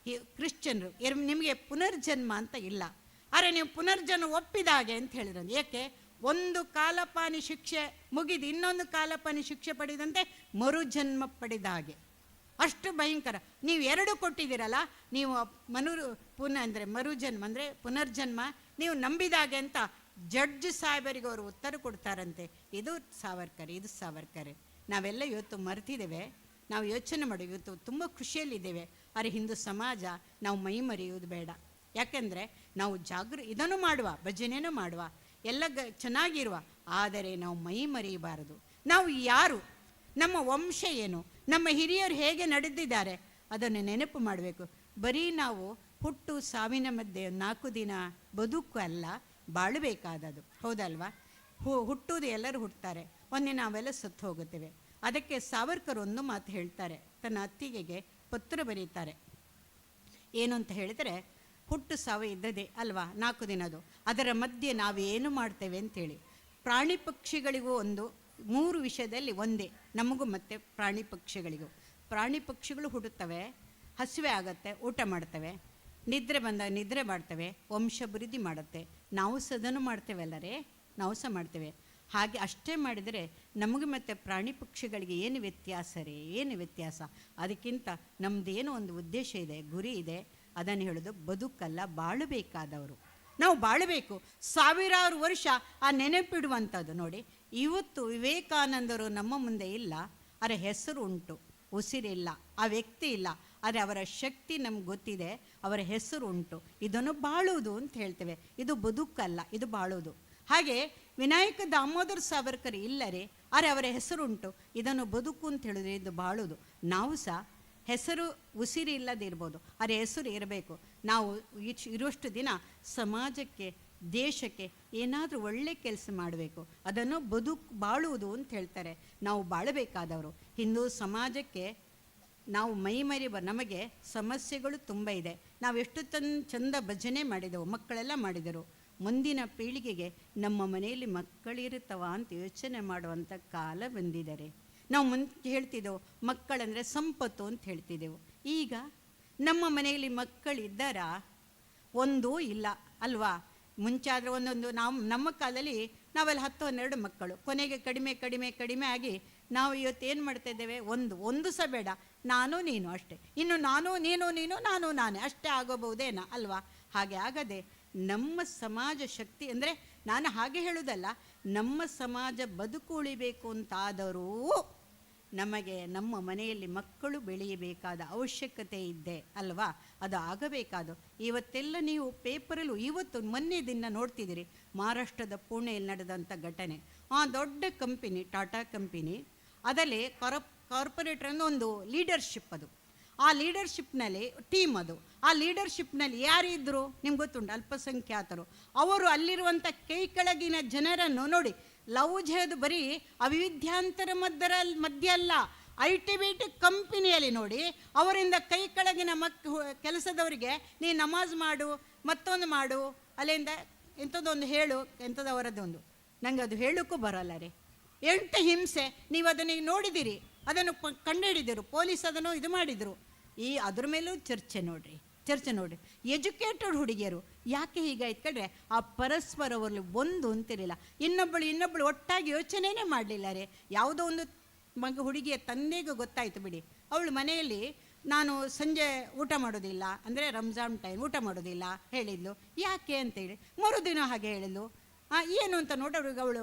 ಕ್ರಿಶ್ಚಿಯನ್ರು, ನಿಮಗೆ ಪುನರ್ಜನ್ಮ ಅಂತ ಇಲ್ಲ, ಆದರೆ ನೀವು ಪುನರ್ಜನ್ಮ ಒಪ್ಪಿದ ಹಾಗೆ ಅಂತ ಹೇಳಿದ್ರು. ಏಕೆ? ಒಂದು ಕಾಲಪಾನಿ ಶಿಕ್ಷೆ ಮುಗಿದು ಇನ್ನೊಂದು ಕಾಲಪಾನಿ ಶಿಕ್ಷೆ ಪಡೆದಂತೆ ಮರುಜನ್ಮ ಪಡೆದ ಹಾಗೆ, ಅಷ್ಟು ಭಯಂಕರ. ನೀವು 2 ಕೊಟ್ಟಿದ್ದೀರಲ್ಲ, ನೀವು ಪುನಃ ಅಂದರೆ ಮರುಜನ್ಮ ಅಂದರೆ ಪುನರ್ಜನ್ಮ ನೀವು ನಂಬಿದಾಗೆ ಅಂತ ಜಡ್ಜ್ ಸಾಹೇಬರಿಗೆ ಅವರು ಉತ್ತರ ಕೊಡ್ತಾರಂತೆ. ಇದು ಸಾವರ್ಕರ್, ಇದು ಸಾವರ್ಕರ್. ನಾವೆಲ್ಲ ಇವತ್ತು ಮರೆತಿದ್ದೇವೆ. ನಾವು ಯೋಚನೆ ಮಾಡಿ ಇವತ್ತು ತುಂಬ ಖುಷಿಯಲ್ಲಿದ್ದೇವೆ. ಆದರೆ ಹಿಂದೂ ಸಮಾಜ ನಾವು ಮೈ ಮರೆಯುವುದು ಬೇಡ. ಯಾಕೆಂದರೆ ನಾವು ಇದನ್ನು ಮಾಡುವ, ಭಜನೆಯೂ ಮಾಡುವ, ಎಲ್ಲ ಚೆನ್ನಾಗಿರುವ, ಆದರೆ ನಾವು ಮೈ ಮರೆಯಬಾರದು. ನಾವು ಯಾರು, ನಮ್ಮ ವಂಶ ಏನು, ನಮ್ಮ ಹಿರಿಯರು ಹೇಗೆ ನಡೆದಿದ್ದಾರೆ ಅದನ್ನು ನೆನಪು ಮಾಡಬೇಕು. ಬರೀ ನಾವು ಹುಟ್ಟು ಸಾವಿನ ಮಧ್ಯೆ 4 ದಿನ ಬದುಕು ಅಲ್ಲ, ಬಾಳಬೇಕಾದದ್ದು, ಹೌದಲ್ವಾ? ಹುಟ್ಟುವುದು ಎಲ್ಲರೂ ಹುಟ್ಟುತ್ತಾರೆ, ಒಂದಿನ ನಾವೆಲ್ಲ ಸತ್ತು ಹೋಗುತ್ತೇವೆ. ಅದಕ್ಕೆ ಸಾವರ್ಕರ್ ಒಂದು ಮಾತು ಹೇಳ್ತಾರೆ, ತನ್ನ ಅತ್ತಿಗೆಗೆ ಪತ್ರ ಬರೀತಾರೆ. ಏನು ಅಂತ ಹೇಳಿದರೆ, ಹುಟ್ಟು ಸಾವು ಇದ್ದದೆ ಅಲ್ವಾ 4 ದಿನದು, ಅದರ ಮಧ್ಯೆ ನಾವೇನು ಮಾಡ್ತೇವೆ ಅಂಥೇಳಿ. ಪ್ರಾಣಿ ಪಕ್ಷಿಗಳಿಗೂ ಒಂದು 3 ವಿಷಯದಲ್ಲಿ ಒಂದೇ, ನಮಗೂ ಮತ್ತು ಪ್ರಾಣಿ ಪಕ್ಷಿಗಳಿಗೂ. ಪ್ರಾಣಿ ಪಕ್ಷಿಗಳು ಹುಟ್ಟುತ್ತವೆ, ಹಸಿವೆ ಆಗತ್ತೆ, ಊಟ ಮಾಡ್ತವೆ, ನಿದ್ರೆ ಬಂದಾಗ ನಿದ್ರೆ ಮಾಡ್ತವೆ, ವಂಶಭಿವೃದ್ಧಿ ಮಾಡುತ್ತೆ. ನಾವು ಸದನು ಮಾಡ್ತೇವಲ್ಲರೇ, ನಾವು ಸಹ ಮಾಡ್ತೇವೆ. ಹಾಗೆ ಅಷ್ಟೇ ಮಾಡಿದರೆ ನಮಗೆ ಮತ್ತು ಪ್ರಾಣಿ ಪಕ್ಷಿಗಳಿಗೆ ಏನು ವ್ಯತ್ಯಾಸ ರೀ, ಏನು ವ್ಯತ್ಯಾಸ? ಅದಕ್ಕಿಂತ ನಮ್ಮದೇನೋ ಒಂದು ಉದ್ದೇಶ ಇದೆ, ಗುರಿ ಇದೆ. ಅದನ್ನು ಹೇಳೋದು ಬದುಕಲ್ಲ, ಬಾಳಬೇಕಾದವರು. ನಾವು ಬಾಳಬೇಕು ಸಾವಿರಾರು ವರ್ಷ ಆ ನೆನಪಿಡುವಂಥದ್ದು. ನೋಡಿ, ಇವತ್ತು ವಿವೇಕಾನಂದರು ನಮ್ಮ ಮುಂದೆ ಇಲ್ಲ, ಅವರ ಹೆಸರು ಉಂಟು, ಉಸಿರಿಲ್ಲ, ಆ ವ್ಯಕ್ತಿ ಇಲ್ಲ, ಆದರೆ ಅವರ ಶಕ್ತಿ ನಮ್ಗೆ ಗೊತ್ತಿದೆ, ಅವರ ಹೆಸರು ಉಂಟು. ಇದನ್ನು ಬಾಳುವುದು ಅಂತ ಹೇಳ್ತೇವೆ. ಇದು ಬದುಕಲ್ಲ, ಇದು ಬಾಳುವುದು. ಹಾಗೆ ವಿನಾಯಕ ದಾಮೋದರ್ ಸಾವರ್ಕರ್ ಇಲ್ಲರೆ, ಆದರೆ ಅವರ ಹೆಸರುಂಟು. ಇದನ್ನು ಬದುಕು ಅಂತ ಹೇಳಿದ್ರೆ ಇದು ಬಾಳುವುದು. ನಾವು ಸಹ ಹೆಸರು ಉಸಿರು ಇಲ್ಲದಿರ್ಬೋದು, ಆದರೆ ಹೆಸರು ಇರಬೇಕು. ನಾವು ಇರುವಷ್ಟು ದಿನ ಸಮಾಜಕ್ಕೆ, ದೇಶಕ್ಕೆ ಏನಾದರೂ ಒಳ್ಳೆ ಕೆಲಸ ಮಾಡಬೇಕು. ಅದನ್ನು ಬಾಳುವುದು ಅಂತ ಹೇಳ್ತಾರೆ. ನಾವು ಬಾಳಬೇಕಾದವರು. ಹಿಂದೂ ಸಮಾಜಕ್ಕೆ ನಾವು ಮೈಮರಿ ನಮಗೆ ಸಮಸ್ಯೆಗಳು ತುಂಬ ಇದೆ. ನಾವು ಎಷ್ಟು ಚಂದ ಭಜನೆ ಮಾಡಿದೆವು, ಮಕ್ಕಳೆಲ್ಲ ಮಾಡಿದರು. ಮುಂದಿನ ಪೀಳಿಗೆಗೆ ನಮ್ಮ ಮನೆಯಲ್ಲಿ ಮಕ್ಕಳಿರುತ್ತವ ಅಂತ ಯೋಚನೆ ಮಾಡುವಂಥ ಕಾಲ ಬಂದಿದ್ದಾರೆ. ನಾವು ಮುಂಚೆ ಹೇಳ್ತಿದ್ದೆವು ಮಕ್ಕಳಂದರೆ ಸಂಪತ್ತು ಅಂತ ಹೇಳ್ತಿದ್ದೆವು. ಈಗ ನಮ್ಮ ಮನೆಯಲ್ಲಿ ಮಕ್ಕಳಿದ್ದಾರಾ? ಒಂದೂ ಇಲ್ಲ ಅಲ್ವಾ? ಮುಂಚೆ ಆದರೆ ಒಂದೊಂದು, ನಾವು ನಮ್ಮ ಕಾಲದಲ್ಲಿ ನಾವೆಲ್ಲ 10-12 ಮಕ್ಕಳು, ಕೊನೆಗೆ ಕಡಿಮೆ ಕಡಿಮೆ ಕಡಿಮೆ ಆಗಿ ನಾವು ಇವತ್ತೇನು ಮಾಡ್ತಾಯಿದ್ದೇವೆ, ಒಂದು ಒಂದು ಸಹ ಬೇಡ, ನಾನು ನೀನು ಅಷ್ಟೇ. ಇನ್ನು ನಾನು ನೀನು ನೀನು ನಾನು ನಾನೇ ಅಷ್ಟೇ ಆಗೋಬಹುದೇನ ಅಲ್ವಾ? ಹಾಗೆ ಆಗದೆ ನಮ್ಮ ಸಮಾಜ ಶಕ್ತಿ ಅಂದರೆ, ನಾನು ಹಾಗೆ ಹೇಳುವುದಲ್ಲ, ನಮ್ಮ ಸಮಾಜ ಬದುಕು ಉಳಿಬೇಕು ಅಂತಾದರೂ ನಮಗೆ ನಮ್ಮ ಮನೆಯಲ್ಲಿ ಮಕ್ಕಳು ಬೆಳೆಯಬೇಕಾದ ಅವಶ್ಯಕತೆ ಇದೆ ಅಲ್ವಾ? ಅದು ಆಗಬೇಕಾದ. ಇವತ್ತೆಲ್ಲ ನೀವು ಪೇಪರಲ್ಲೂ ಇವತ್ತು ಮೊನ್ನೆ ದಿನ ನೋಡ್ತಿದ್ದೀರಿ, ಮಹಾರಾಷ್ಟ್ರದ ಪುಣೆಯಲ್ಲಿ ನಡೆದಂಥ ಘಟನೆ. ಆ ದೊಡ್ಡ ಕಂಪನಿ ಟಾಟಾ ಕಂಪನಿ, ಅದರಲ್ಲಿ ಕಾರ್ಪೊರೇಟರ್ ಅನ್ನೋ ಒಂದು ಲೀಡರ್ಶಿಪ್, ಅದು ಆ ಲೀಡರ್ಶಿಪ್ನಲ್ಲಿ ಟೀಮ್, ಅದು ಆ ಲೀಡರ್ಶಿಪ್ನಲ್ಲಿ ಯಾರಿದ್ದರು ನಿಮ್ಗೆ ಗೊತ್ತುಂಟು, ಅಲ್ಪಸಂಖ್ಯಾತರು. ಅವರು ಅಲ್ಲಿರುವಂಥ ಕೈ ಕೆಳಗಿನ ಜನರನ್ನು ನೋಡಿ, ಲವ್ ಜೆಹದ್ ಬರೀ ಅವಿದ್ಯಾಂತರ ಮಧ್ಯ ಅಲ್ಲ, I T B T ಕಂಪನಿಯಲ್ಲಿ ನೋಡಿ, ಅವರಿಂದ ಕೈ ಕೆಳಗಿನ ಕೆಲಸದವರಿಗೆ ನೀನು ನಮಾಜ್ ಮಾಡು, ಮತ್ತೊಂದು ಮಾಡು, ಅಲ್ಲಿಂದ ಎಂಥದ್ದೊಂದು ಹೇಳು, ಎಂಥದ್ದು ಅವರದ್ದೊಂದು, ನನಗೆ ಅದು ಹೇಳೋಕ್ಕೂ ಬರೋಲ್ಲ ರೀ. ಎಂಟು ಹಿಂಸೆ! ನೀವು ಅದನ್ನು ಈಗ ನೋಡಿದ್ದೀರಿ, ಅದನ್ನು ಕಂಡುಹಿಡಿದರು, ಪೊಲೀಸ್ ಅದನ್ನು ಇದು ಮಾಡಿದರು. ಈ ಅದ್ರ ಮೇಲೂ ಚರ್ಚೆ ನೋಡ್ರಿ, ಚರ್ಚೆ ನೋಡ್ರಿ. ಎಜುಕೇಟೆಡ್ ಹುಡುಗಿಯರು ಯಾಕೆ ಹೀಗಾಯ್ತು ಕಂಡ್ರೆ, ಆ ಪರಸ್ಪರವರಲ್ಲಿ ಒಂದು ಅಂತಿರಲಿಲ್ಲ, ಇನ್ನೊಬ್ಬಳು ಒಟ್ಟಾಗಿ ಯೋಚನೆಯೇ ಮಾಡಲಿಲ್ಲ ರೀ. ಯಾವುದೋ ಒಂದು ಮಗ ಹುಡುಗಿಯ ತಂದೆಗೂ ಗೊತ್ತಾಯಿತು ಬಿಡಿ, ಅವಳು ಮನೆಯಲ್ಲಿ ನಾನು ಸಂಜೆ ಊಟ ಮಾಡೋದಿಲ್ಲ, ಅಂದರೆ ರಂಜಾನ್ ಟೈಮ್ ಊಟ ಮಾಡೋದಿಲ್ಲ ಹೇಳಿದ್ಲು. ಯಾಕೆ ಅಂತೇಳಿ ಮರುದಿನ ಹಾಗೆ ಹೇಳಿದ್ಲು. ಏನು ಅಂತ ನೋಡೋರಿಗೆ ಅವಳು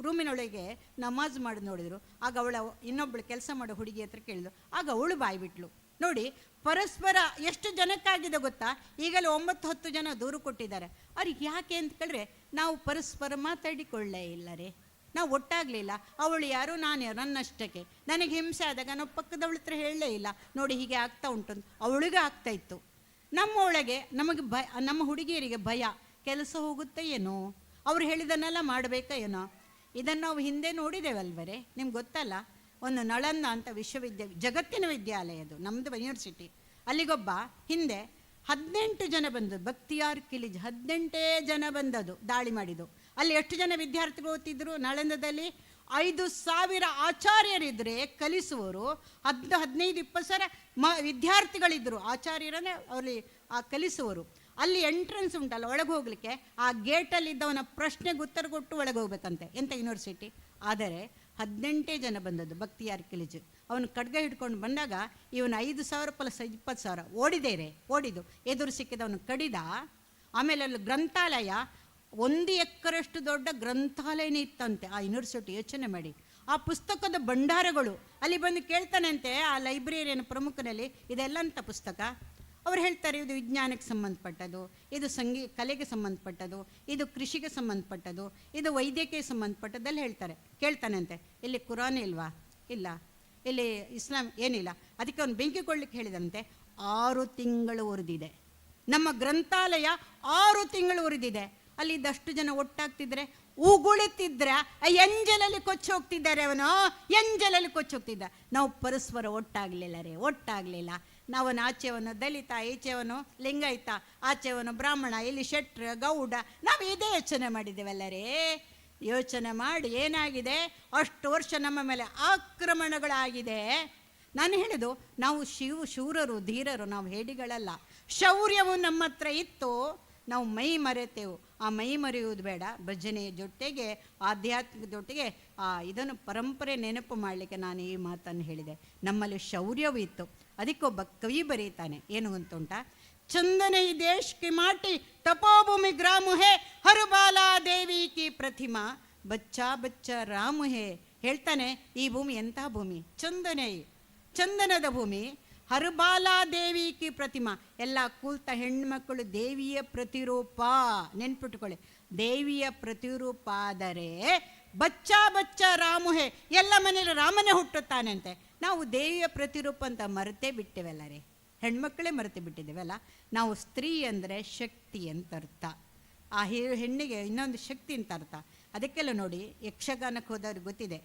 ರೂಮಿನೊಳಗೆ ನಮಾಜ್ ಮಾಡಿ ನೋಡಿದರು. ಆಗ ಅವಳ ಇನ್ನೊಬ್ಬಳು ಕೆಲಸ ಮಾಡೋ ಹುಡುಗಿ ಹತ್ರ ಕೇಳಿದ್ಲು. ಆಗ ಅವಳು ಬಾಯ್ಬಿಟ್ಲು. ನೋಡಿ, ಪರಸ್ಪರ ಎಷ್ಟು ಜನಕ್ಕಾಗಿದೆ ಗೊತ್ತಾ? ಈಗಲೇ 9-10 ಜನ ದೂರು ಕೊಟ್ಟಿದ್ದಾರೆ. ಅವ್ರಿಗೆ ಯಾಕೆ ಅಂತ ಕೇಳಿದ್ರೆ, ನಾವು ಪರಸ್ಪರ ಮಾತಾಡಿಕೊಳ್ಳೇ ಇಲ್ಲ ರೀ, ನಾವು ಒಟ್ಟಾಗಲಿಲ್ಲ. ಅವಳು ಯಾರು, ನಾನು ಯಾರು, ನನ್ನಷ್ಟಕ್ಕೆ ನನಗೆ ಹಿಂಸೆ ಆದಾಗ ನಾವು ಪಕ್ಕದವಳ ಹತ್ರ ಹೇಳಲೇ ಇಲ್ಲ, ನೋಡಿ ಹೀಗೆ ಆಗ್ತಾ ಉಂಟು ಅಂತ. ಅವಳಿಗೆ ಆಗ್ತಾ ಇತ್ತು. ನಮ್ಮ ಒಳಗೆ ನಮಗೆ ಭಯ, ನಮ್ಮ ಹುಡುಗಿಯರಿಗೆ ಭಯ, ಕೆಲಸ ಹೋಗುತ್ತೆ ಏನೋ, ಅವ್ರು ಹೇಳಿದನ್ನೆಲ್ಲ ಮಾಡಬೇಕಾ ಏನೋ. ಇದನ್ನು ನಾವು ಹಿಂದೆ ನೋಡಿದ್ದೇವಲ್ವರೇ, ನಿಮ್ಗೆ ಗೊತ್ತಲ್ಲ, ಒಂದು ನಳಂದ ಅಂತ ಜಗತ್ತಿನ ವಿದ್ಯಾಲಯ ಅದು, ನಮ್ಮದು ಯೂನಿವರ್ಸಿಟಿ. ಅಲ್ಲಿಗೊಬ್ಬ ಹಿಂದೆ 18 ಜನ ಬಂದದ್ದು, ಬಕ್ತಿಯಾರ್ ಕಿಲಿಜ್ 18 ಜನ ಬಂದದ್ದು, ದಾಳಿ ಮಾಡಿದ್ದು. ಅಲ್ಲಿ ಎಷ್ಟು ಜನ ವಿದ್ಯಾರ್ಥಿಗಳು ಓದ್ತಿದ್ರು ನಳಂದದಲ್ಲಿ? 5,000 ಆಚಾರ್ಯರಿದ್ದರೆ ಕಲಿಸುವವರು, 15-20 ಸಾವಿರ ವಿದ್ಯಾರ್ಥಿಗಳಿದ್ದರು. ಆಚಾರ್ಯರನ್ನೇ ಅಲ್ಲಿ ಆ ಕಲಿಸುವರು. ಅಲ್ಲಿ ಎಂಟ್ರೆನ್ಸ್ ಉಂಟಲ್ಲ ಒಳಗೆ ಹೋಗಲಿಕ್ಕೆ, ಆ ಗೇಟಲ್ಲಿದ್ದವನ ಪ್ರಶ್ನೆಗೆ ಉತ್ತರ ಕೊಟ್ಟು ಒಳಗೆ ಹೋಗ್ಬೇಕಂತೆ, ಎಂಥ ಯೂನಿವರ್ಸಿಟಿ. ಆದರೆ 18 ಜನ ಬಂದದ್ದು ಬಕ್ತಿಯಾರ್ ಕಿಲಿಜ್. ಅವನು ಖಡ್ಗ ಹಿಡ್ಕೊಂಡು ಬಂದಾಗ ಇವನು 5,000 ಪ್ಲಸ್ 20,000 ಓಡಿದೇರೆ, ಓಡಿದ್ದು ಎದುರು ಸಿಕ್ಕಿದವನು ಕಡಿದ. ಆಮೇಲೆ ಅಲ್ಲಿ ಗ್ರಂಥಾಲಯ, 1 ಎಕರಷ್ಟು ದೊಡ್ಡ ಗ್ರಂಥಾಲಯನೇ ಇತ್ತಂತೆ ಆ ಯೂನಿವರ್ಸಿಟಿ. ಯೋಚನೆ ಮಾಡಿ, ಆ ಪುಸ್ತಕದ ಭಂಡಾರಗಳು. ಅಲ್ಲಿ ಬಂದು ಕೇಳ್ತಾನಂತೆ ಆ ಲೈಬ್ರರಿಯನ್ ಪ್ರಮುಖನಲ್ಲಿ, ಇದೆಲ್ಲಂಥ ಪುಸ್ತಕ? ಅವ್ರು ಹೇಳ್ತಾರೆ, ಇದು ವಿಜ್ಞಾನಕ್ಕೆ ಸಂಬಂಧಪಟ್ಟದ್ದು, ಇದು ಕಲೆಗೆ ಸಂಬಂಧಪಟ್ಟದ್ದು, ಇದು ಕೃಷಿಗೆ ಸಂಬಂಧಪಟ್ಟದ್ದು, ಇದು ವೈದ್ಯಕೀಯ ಸಂಬಂಧಪಟ್ಟದ್ದೆಲ್ಲ ಹೇಳ್ತಾರೆ. ಕೇಳ್ತಾನಂತೆ, ಇಲ್ಲಿ ಕುರಾನ್ ಇಲ್ವಾ? ಇಲ್ಲ. ಇಲ್ಲಿ ಇಸ್ಲಾಂ ಏನಿಲ್ಲ. ಅದಕ್ಕೆ ಅವ್ನು ಬೆಂಕಿ ಕೊಳ್ಳಿಕ್ಕೆ ಹೇಳಿದಂತೆ. 6 ತಿಂಗಳು ಉರಿದಿದೆ ನಮ್ಮ ಗ್ರಂಥಾಲಯ, 6 ತಿಂಗಳು ಉರಿದಿದೆ. ಅಲ್ಲಿ ಇದ್ದಷ್ಟು ಜನ ಒಟ್ಟಾಗ್ತಿದ್ರೆ, ಉಗುಳುತ್ತಿದ್ರೆ ಆ ಎಂಜಲಲ್ಲಿ ಕೊಚ್ಚಿ ಹೋಗ್ತಿದ್ದಾರೆ, ಅವನು ಎಂಜಲಲ್ಲಿ ಕೊಚ್ಚಿ ಹೋಗ್ತಿದ್ದ. ನಾವು ಪರಸ್ಪರ ಒಟ್ಟಾಗಲಿಲ್ಲ ರೀ, ಒಟ್ಟಾಗಲಿಲ್ಲ. ನಾವನು ಆಚೆವನು ದಲಿತ, ಈಚೆವನು ಲಿಂಗಾಯತ, ಆಚೆವನು ಬ್ರಾಹ್ಮಣ, ಇಲ್ಲಿ ಶೆಟ್ರು ಗೌಡ, ನಾವು ಇದೇ ಯೋಚನೆ ಮಾಡಿದ್ದೇವಲ್ಲ ರೀ. ಯೋಚನೆ ಮಾಡಿ ಏನಾಗಿದೆ, ಅಷ್ಟು ವರ್ಷ ನಮ್ಮ ಮೇಲೆ ಆಕ್ರಮಣಗಳಾಗಿದೆ. ನಾನು ಹೇಳೋದು, ನಾವು ಶೂರರು, ಧೀರರು, ನಾವು ಹೇಡಿಗಳಲ್ಲ. ಶೌರ್ಯವು ನಮ್ಮ ಹತ್ರ ಇತ್ತು, ನಾವು ಮೈ ಮರೆತೆವು. ಆ ಮೈ ಮರೆಯುವುದು ಬೇಡ. ಭಜನೆಯ ಜೊತೆಗೆ, ಆಧ್ಯಾತ್ಮಿಕ ಜೊತೆಗೆ ಇದನ್ನು ಪರಂಪರೆ ನೆನಪು ಮಾಡಲಿಕ್ಕೆ ನಾನು ಈ ಮಾತನ್ನು ಹೇಳಿದೆ. ನಮ್ಮಲ್ಲಿ ಶೌರ್ಯವೂ ಇತ್ತು. ಅದಕ್ಕೊಬ್ಬ ಕವಿ ಬರೀತಾನೆ, ಏನು ಅಂತುಂಟ, ಚಂದನ ಈ ದೇಶಕ್ಕೆ ಮಾಟಿ ತಪೋಭೂಮಿ ಗ್ರಾಮ ಹೇ ಹರುಬಾಲಾ ದೇವಿ ಕಿ ಪ್ರತಿಮಾ, ಬಚ್ಚಾ ಬಚ್ಚ ರಾಮು ಹೇ ಹೇಳ್ತಾನೆ. ಈ ಭೂಮಿ ಎಂಥ ಭೂಮಿ? ಚಂದನೆ, ಚಂದನದ ಭೂಮಿ. ಹರ್ಬಾಲಾ ದೇವಿ ಕಿ ಪ್ರತಿಮಾ. ಎಲ್ಲ ಕೂಲ್ತ ಹೆಣ್ಮಕ್ಕಳು ದೇವಿಯ ಪ್ರತಿರೂಪ ನೆನ್ಪಿಟ್ಕೊಳ್ಳಿ. ದೇವಿಯ ಪ್ರತಿರೂಪ ಆದರೆ ಬಚ್ಚಾ ಬಚ್ಚ ರಾಮು ಹೇ, ಎಲ್ಲ ಮನೇಲಿ ರಾಮನೇ ಹುಟ್ಟುತ್ತಾನೆ ಅಂತೆ. ನಾವು ದೇವಿಯ ಪ್ರತಿರೂಪ ಅಂತ ಮರೆತೇ ಬಿಟ್ಟೆವಲ್ಲ ರೀ, ಹೆಣ್ಮಕ್ಕಳೇ ಮರೆತು ಬಿಟ್ಟಿದ್ದೇವಲ್ಲ. ನಾವು ಸ್ತ್ರೀ ಅಂದರೆ ಶಕ್ತಿ ಅಂತ ಅರ್ಥ. ಆ ಹೆಣ್ಣಿಗೆ ಇನ್ನೊಂದು ಶಕ್ತಿ ಅಂತ ಅರ್ಥ. ಅದಕ್ಕೆಲ್ಲ ನೋಡಿ, ಯಕ್ಷಗಾನಕ್ಕೆ ಹೋದವ್ರಿಗೆ ಗೊತ್ತಿದೆ,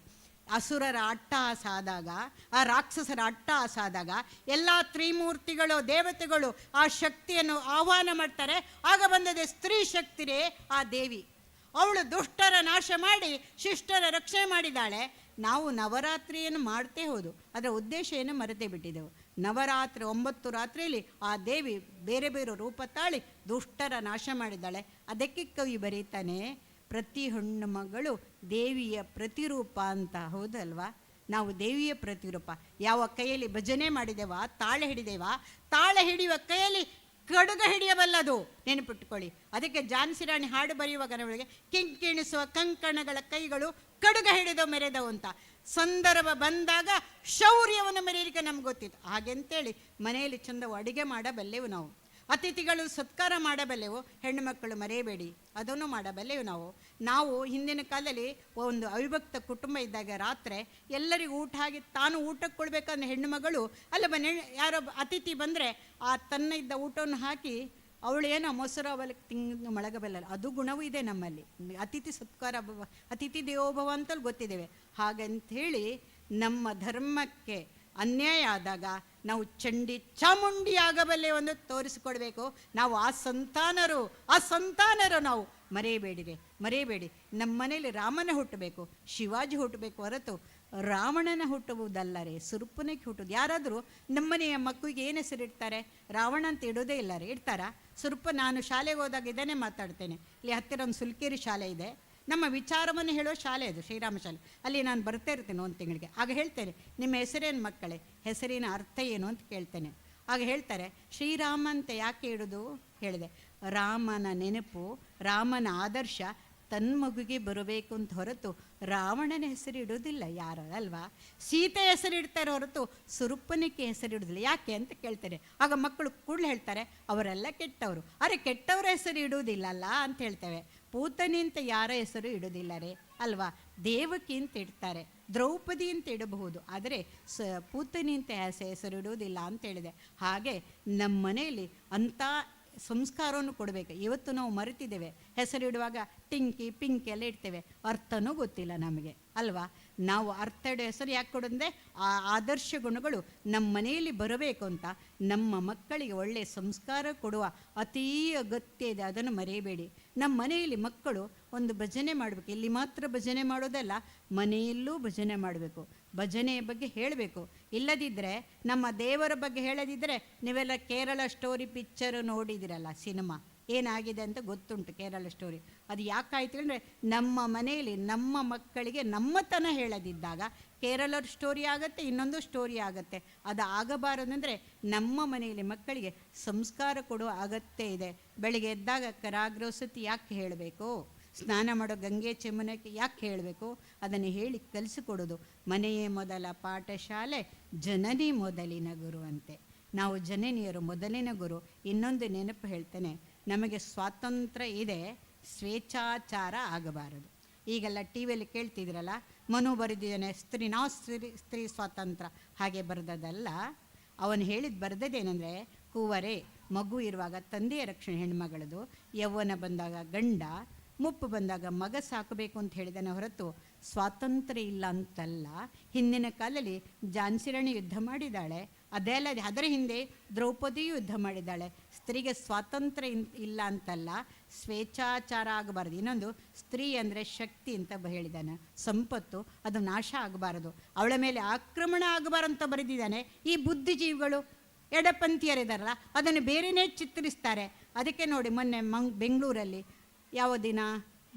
ಅಸುರರ ಅಟ್ಟಹಾಸ ಆದಾಗ, ಆ ರಾಕ್ಷಸರ ಅಟ್ಟಹಾಸ ಆದಾಗ ಎಲ್ಲ ತ್ರಿಮೂರ್ತಿಗಳು ದೇವತೆಗಳು ಆ ಶಕ್ತಿಯನ್ನು ಆಹ್ವಾನ ಮಾಡ್ತಾರೆ. ಆಗ ಬಂದದೆ ಸ್ತ್ರೀ ಶಕ್ತಿರೇ ಆ ದೇವಿ. ಅವಳು ದುಷ್ಟರ ನಾಶ ಮಾಡಿ ಶಿಷ್ಟರ ರಕ್ಷಣೆ ಮಾಡಿದ್ದಾಳೆ. ನಾವು ನವರಾತ್ರಿಯನ್ನು ಮಾಡ್ತೇ ಹೋದು, ಅದರ ಉದ್ದೇಶ ಏನು ಮರೆತೇ ಬಿಟ್ಟಿದ್ದೆವು. ನವರಾತ್ರಿ 9 ರಾತ್ರಿಯಲ್ಲಿ ಆ ದೇವಿ ಬೇರೆ ಬೇರೆ ರೂಪ ತಾಳಿ ದುಷ್ಟರ ನಾಶ ಮಾಡಿದ್ದಾಳೆ. ಅದಕ್ಕೆ ಕವಿ ಬರೀತಾನೆ, ಪ್ರತಿ ಹೆಣ್ಣು ಮಗಳು ದೇವಿಯ ಪ್ರತಿರೂಪ ಅಂತ. ಹೌದಲ್ವಾ? ನಾವು ದೇವಿಯ ಪ್ರತಿರೂಪ. ಯಾವ ಕೈಯಲ್ಲಿ ಭಜನೆ ಮಾಡಿದೆವಾ, ತಾಳೆ ಹಿಡಿದೇವಾ, ತಾಳೆ ಹಿಡಿಯುವ ಕೈಯಲ್ಲಿ ಕಡುಗ ಹಿಡಿಯಬಲ್ಲದು, ನೆನಪಿಟ್ಟುಕೊಳ್ಳಿ. ಅದಕ್ಕೆ ಝಾನ್ಸಿ ರಾಣಿ ಹಾಡು ಬರೆಯುವಾಗ ನಮಗೆ ಕಿಂಕಿಣಿಸುವ ಕಂಕಣಗಳ ಕೈಗಳು ಕಡುಗ ಹಿಡಿದು ಮೆರೆದವು ಅಂತ. ಸಂದರ್ಭ ಬಂದಾಗ ಶೌರ್ಯವನ್ನು ಮೆರೆಯಲಿಕ್ಕೆ ನಮ್ಗೆ ಗೊತ್ತಿತ್ತು. ಹಾಗೆಂತೇಳಿ ಮನೆಯಲ್ಲಿ ಚಂದವು ಅಡುಗೆ ಮಾಡಬಲ್ಲೆವು ನಾವು, ಅತಿಥಿಗಳು ಸತ್ಕಾರ ಮಾಡಬಲ್ಲೆವು. ಹೆಣ್ಣು ಮಕ್ಕಳು ಮರೆಯಬೇಡಿ, ಅದನ್ನು ಮಾಡಬಲ್ಲೆವು ನಾವು. ನಾವು ಹಿಂದಿನ ಕಾಲದಲ್ಲಿ ಒಂದು ಅವಿಭಕ್ತ ಕುಟುಂಬ ಇದ್ದಾಗ ರಾತ್ರಿ ಎಲ್ಲರಿಗೂ ಊಟ ಆಗಿ ತಾನು ಊಟಕ್ಕೆ ಕೊಡ್ಬೇಕಂದ್ರೆ ಹೆಣ್ಣು ಮಗಳು ಅಲ್ಲ ಮನೆ ಯಾರೋ ಅತಿಥಿ ಬಂದರೆ ಆ ತನ್ನ ಇದ್ದ ಊಟವನ್ನು ಹಾಕಿ ಅವಳೇನೋ ಮೊಸರು ಅವಲಕ್ಕಿ ತಿಂದು ಮಳಗಬಲ್ಲ, ಅದು ಗುಣವೂ ಇದೆ ನಮ್ಮಲ್ಲಿ. ಅತಿಥಿ ಸತ್ಕಾರ ಅತಿಥಿ ದೇವೋಭವ ಅಂತಲೂ ಗೊತ್ತಿದ್ದೇವೆ. ಹಾಗಂಥೇಳಿ ನಮ್ಮ ಧರ್ಮಕ್ಕೆ ಅನ್ಯಾಯ ಆದಾಗ ನಾವು ಚಂಡಿ ಚಾಮುಂಡಿ ಆಗಬಲ್ಲೆ ಒಂದು ತೋರಿಸಿಕೊಡ್ಬೇಕು. ನಾವು ಆ ಸಂತಾನರು, ಆ ಸಂತಾನರು ನಾವು. ಮರೆಯಬೇಡಿರಿ, ಮರೆಯಬೇಡಿ. ನಮ್ಮ ಮನೇಲಿ ರಾಮನ ಹುಟ್ಟಬೇಕು, ಶಿವಾಜಿ ಹುಟ್ಟಬೇಕು ಹೊರತು ರಾವಣನ ಹುಟ್ಟುವುದಲ್ಲ ರೀ, ಸುರುಪನಕ್ಕೆ ಹುಟ್ಟುವುದು. ಯಾರಾದರೂ ನಮ್ಮನೆಯ ಮಕ್ಕಳಿಗೆ ಏನು ಹೆಸರಿಡ್ತಾರೆ? ರಾವಣ ಅಂತ ಇಡೋದೇ ಇಲ್ಲ ರೀ, ಇಡ್ತಾರಾ? ಸುರುಪ. ನಾನು ಶಾಲೆಗೆ ಹೋದಾಗ ಇದನ್ನೇ ಮಾತಾಡ್ತೇನೆ. ಇಲ್ಲಿ ಹತ್ತಿರ ಒಂದು ಸುಲ್ಕೇರಿ ಶಾಲೆ ಇದೆ, ನಮ್ಮ ವಿಚಾರವನ್ನು ಹೇಳೋ ಶಾಲೆ ಅದು, ಶ್ರೀರಾಮ ಶಾಲೆ. ಅಲ್ಲಿ ನಾನು ಬರ್ತಾ ಇರ್ತೇನೆ ಒಂದು ತಿಂಗಳಿಗೆ. ಆಗ ಹೇಳ್ತೇನೆ, ನಿಮ್ಮ ಹೆಸರೇನು ಮಕ್ಕಳೇ, ಹೆಸರಿನ ಅರ್ಥ ಏನು ಅಂತ ಕೇಳ್ತೇನೆ. ಆಗ ಹೇಳ್ತಾರೆ, ಶ್ರೀರಾಮ ಅಂತ ಯಾಕೆ ಇಡೋದು ಹೇಳಿದೆ. ರಾಮನ ನೆನಪು, ರಾಮನ ಆದರ್ಶ ತನ್ನ ಮಗುಗೆ ಬರಬೇಕು ಅಂತ ಹೊರತು ರಾವಣನ ಹೆಸರು ಇಡೋದಿಲ್ಲ ಯಾರು ಅಲ್ವಾ. ಸೀತೆ ಹೆಸರು ಇಡ್ತಾರೆ ಹೊರತು ಸುರುಪನಕ್ಕೆ ಹೆಸರು ಇಡೋದಿಲ್ಲ ಯಾಕೆ ಅಂತ ಕೇಳ್ತಾರೆ. ಆಗ ಮಕ್ಕಳು ಕೂಡಲೇ ಹೇಳ್ತಾರೆ, ಅವರೆಲ್ಲ ಕೆಟ್ಟವರು. ಅರೆ, ಕೆಟ್ಟವರ ಹೆಸರು ಇಡೋದಿಲ್ಲಲ್ಲ ಅಂತ ಹೇಳ್ತೇವೆ. ಪೂತನಿ ಅಂತ ಯಾರ ಹೆಸರು ಇಡೋದಿಲ್ಲ ರೇ ಅಲ್ವಾ. ದೇವಕಿ ಅಂತ ಇಡ್ತಾರೆ, ದ್ರೌಪದಿ ಅಂತ ಇಡಬಹುದು, ಆದರೆ ಪೂತನಿ ಅಂತ ಹೆಸರು ಇಡುವುದಿಲ್ಲ ಅಂತ ಹೇಳಿದೆ. ಹಾಗೆ ನಮ್ಮ ಮನೆಯಲ್ಲಿ ಅಂಥ ಸಂಸ್ಕಾರವನ್ನು ಕೊಡಬೇಕು. ಇವತ್ತು ನಾವು ಮರೆತಿದ್ದೇವೆ. ಹೆಸರಿಡುವಾಗ ಟಿಂಕಿ ಪಿಂಕಿ ಎಲ್ಲ ಇಡ್ತೇವೆ, ಅರ್ಥನೂ ಗೊತ್ತಿಲ್ಲ ನಮಗೆ ಅಲ್ವಾ. ನಾವು ಅರ್ಥ ಇಡೋ ಹೆಸರು ಯಾಕೆ ಕೊಡೋದಂದರೆ ಆ ಆದರ್ಶ ಗುಣಗಳು ನಮ್ಮ ಮನೆಯಲ್ಲಿ ಬರಬೇಕು ಅಂತ ನಮ್ಮ ಮಕ್ಕಳಿಗೆ ಒಳ್ಳೆಯ ಸಂಸ್ಕಾರ ಕೊಡುವ ಅತೀ ಅಗತ್ಯ ಇದೆ, ಅದನ್ನು ಮರೆಯಬೇಡಿ. ನಮ್ಮ ಮನೆಯಲ್ಲಿ ಮಕ್ಕಳು ಒಂದು ಭಜನೆ ಮಾಡಬೇಕು. ಇಲ್ಲಿ ಮಾತ್ರ ಭಜನೆ ಮಾಡೋದಲ್ಲ, ಮನೆಯಲ್ಲೂ ಭಜನೆ ಮಾಡಬೇಕು. ಭಜನೆಯ ಬಗ್ಗೆ ಹೇಳಬೇಕು. ಇಲ್ಲದಿದ್ದರೆ, ನಮ್ಮ ದೇವರ ಬಗ್ಗೆ ಹೇಳದಿದ್ದರೆ, ನೀವೆಲ್ಲ ಕೇರಳ ಸ್ಟೋರಿ ಪಿಕ್ಚರು ನೋಡಿದಿರಲ್ಲ, ಸಿನಿಮಾ ಏನಾಗಿದೆ ಅಂತ ಗೊತ್ತುಂಟು ಕೇರಳ ಸ್ಟೋರಿ. ಅದು ಯಾಕಾಯ್ತು ಅಂದರೆ, ನಮ್ಮ ಮನೆಯಲ್ಲಿ ನಮ್ಮ ಮಕ್ಕಳಿಗೆ ನಮ್ಮತನ ಹೇಳದಿದ್ದಾಗ ಕೇರಳ ಸ್ಟೋರಿ ಆಗುತ್ತೆ, ಇನ್ನೊಂದು ಸ್ಟೋರಿ ಆಗುತ್ತೆ. ಅದು ಆಗಬಾರದಂದರೆ ನಮ್ಮ ಮನೆಯಲ್ಲಿ ಮಕ್ಕಳಿಗೆ ಸಂಸ್ಕಾರ ಕೊಡುವ ಅಗತ್ಯ ಇದೆ. ಬೆಳಿಗ್ಗೆ ಎದ್ದಾಗ ಕರಾಗ್ರೋಸತಿ ಯಾಕೆ ಹೇಳಬೇಕು, ಸ್ನಾನ ಮಾಡೋ ಗಂಗೆ ಚೆಮ್ಮನಕ್ಕೆ ಯಾಕೆ ಹೇಳಬೇಕು, ಅದನ್ನು ಹೇಳಿ ಕಲಿಸಿಕೊಡೋದು. ಮನೆಯೇ ಮೊದಲ ಪಾಠಶಾಲೆ, ಜನನಿ ಮೊದಲಿನ ಗುರುವಂತೆ. ನಾವು ಜನನಿಯರು ಮೊದಲಿನ ಗುರು. ಇನ್ನೊಂದು ನೆನಪು ಹೇಳ್ತೇನೆ, ನಮಗೆ ಸ್ವಾತಂತ್ರ್ಯ ಇದೆ, ಸ್ವೇಚ್ಛಾಚಾರ ಆಗಬಾರದು. ಈಗೆಲ್ಲ ಟಿ ವಿಯಲ್ಲಿ ಕೇಳ್ತಿದ್ರಲ್ಲ, ಮನು ಬರೆದಿದ್ದಾನೆ ಸ್ತ್ರೀ, ನಾವು ಸ್ತ್ರೀ, ಸ್ತ್ರೀ ಸ್ವಾತಂತ್ರ್ಯ, ಹಾಗೆ ಬರೆದದಲ್ಲ. ಅವನು ಹೇಳಿದ ಬರೆದದೇನೆಂದರೆ, ಕೂವರೇ ಮಗು ಇರುವಾಗ ತಂದೆಯ ರಕ್ಷಣೆ ಹೆಣ್ಮಗಳದು, ಯೌವನ ಬಂದಾಗ ಗಂಡ, ಮುಪ್ಪು ಬಂದಾಗ ಮಗ ಸಾಕಬೇಕು ಅಂತ ಹೇಳಿದಾನೆ ಹೊರತು ಸ್ವಾತಂತ್ರ್ಯ ಇಲ್ಲ ಅಂತಲ್ಲ. ಹಿಂದಿನ ಕಾಲದಲ್ಲಿ ಝಾನ್ಸಿ ರಾಣಿ ಯುದ್ಧ ಮಾಡಿದ್ದಾಳೆ, ಅದೇ ಅಲ್ಲ, ಅದರ ಹಿಂದೆ ದ್ರೌಪದಿಯು ಯುದ್ಧ ಮಾಡಿದ್ದಾಳೆ. ಸ್ತ್ರೀಗೆ ಸ್ವಾತಂತ್ರ್ಯ ಇಲ್ಲ ಅಂತಲ್ಲ, ಸ್ವೇಚ್ಛಾಚಾರ ಆಗಬಾರ್ದು. ಇನ್ನೊಂದು, ಸ್ತ್ರೀ ಅಂದರೆ ಶಕ್ತಿ ಅಂತ ಹೇಳಿದ್ದಾನೆ, ಸಂಪತ್ತು, ಅದು ನಾಶ ಆಗಬಾರದು, ಅವಳ ಮೇಲೆ ಆಕ್ರಮಣ ಆಗಬಾರ್ದು ಅಂತ ಬರೆದಿದ್ದಾನೆ. ಈ ಬುದ್ಧಿಜೀವಿಗಳು ಎಡಪಂಥೀಯರಿದ್ದಾರಲ್ಲ, ಅದನ್ನು ಬೇರೆಯೇ ಚಿತ್ರಿಸ್ತಾರೆ. ಅದಕ್ಕೆ ನೋಡಿ, ಮೊನ್ನೆ ಬೆಂಗಳೂರಲ್ಲಿ ಯಾವ ದಿನ,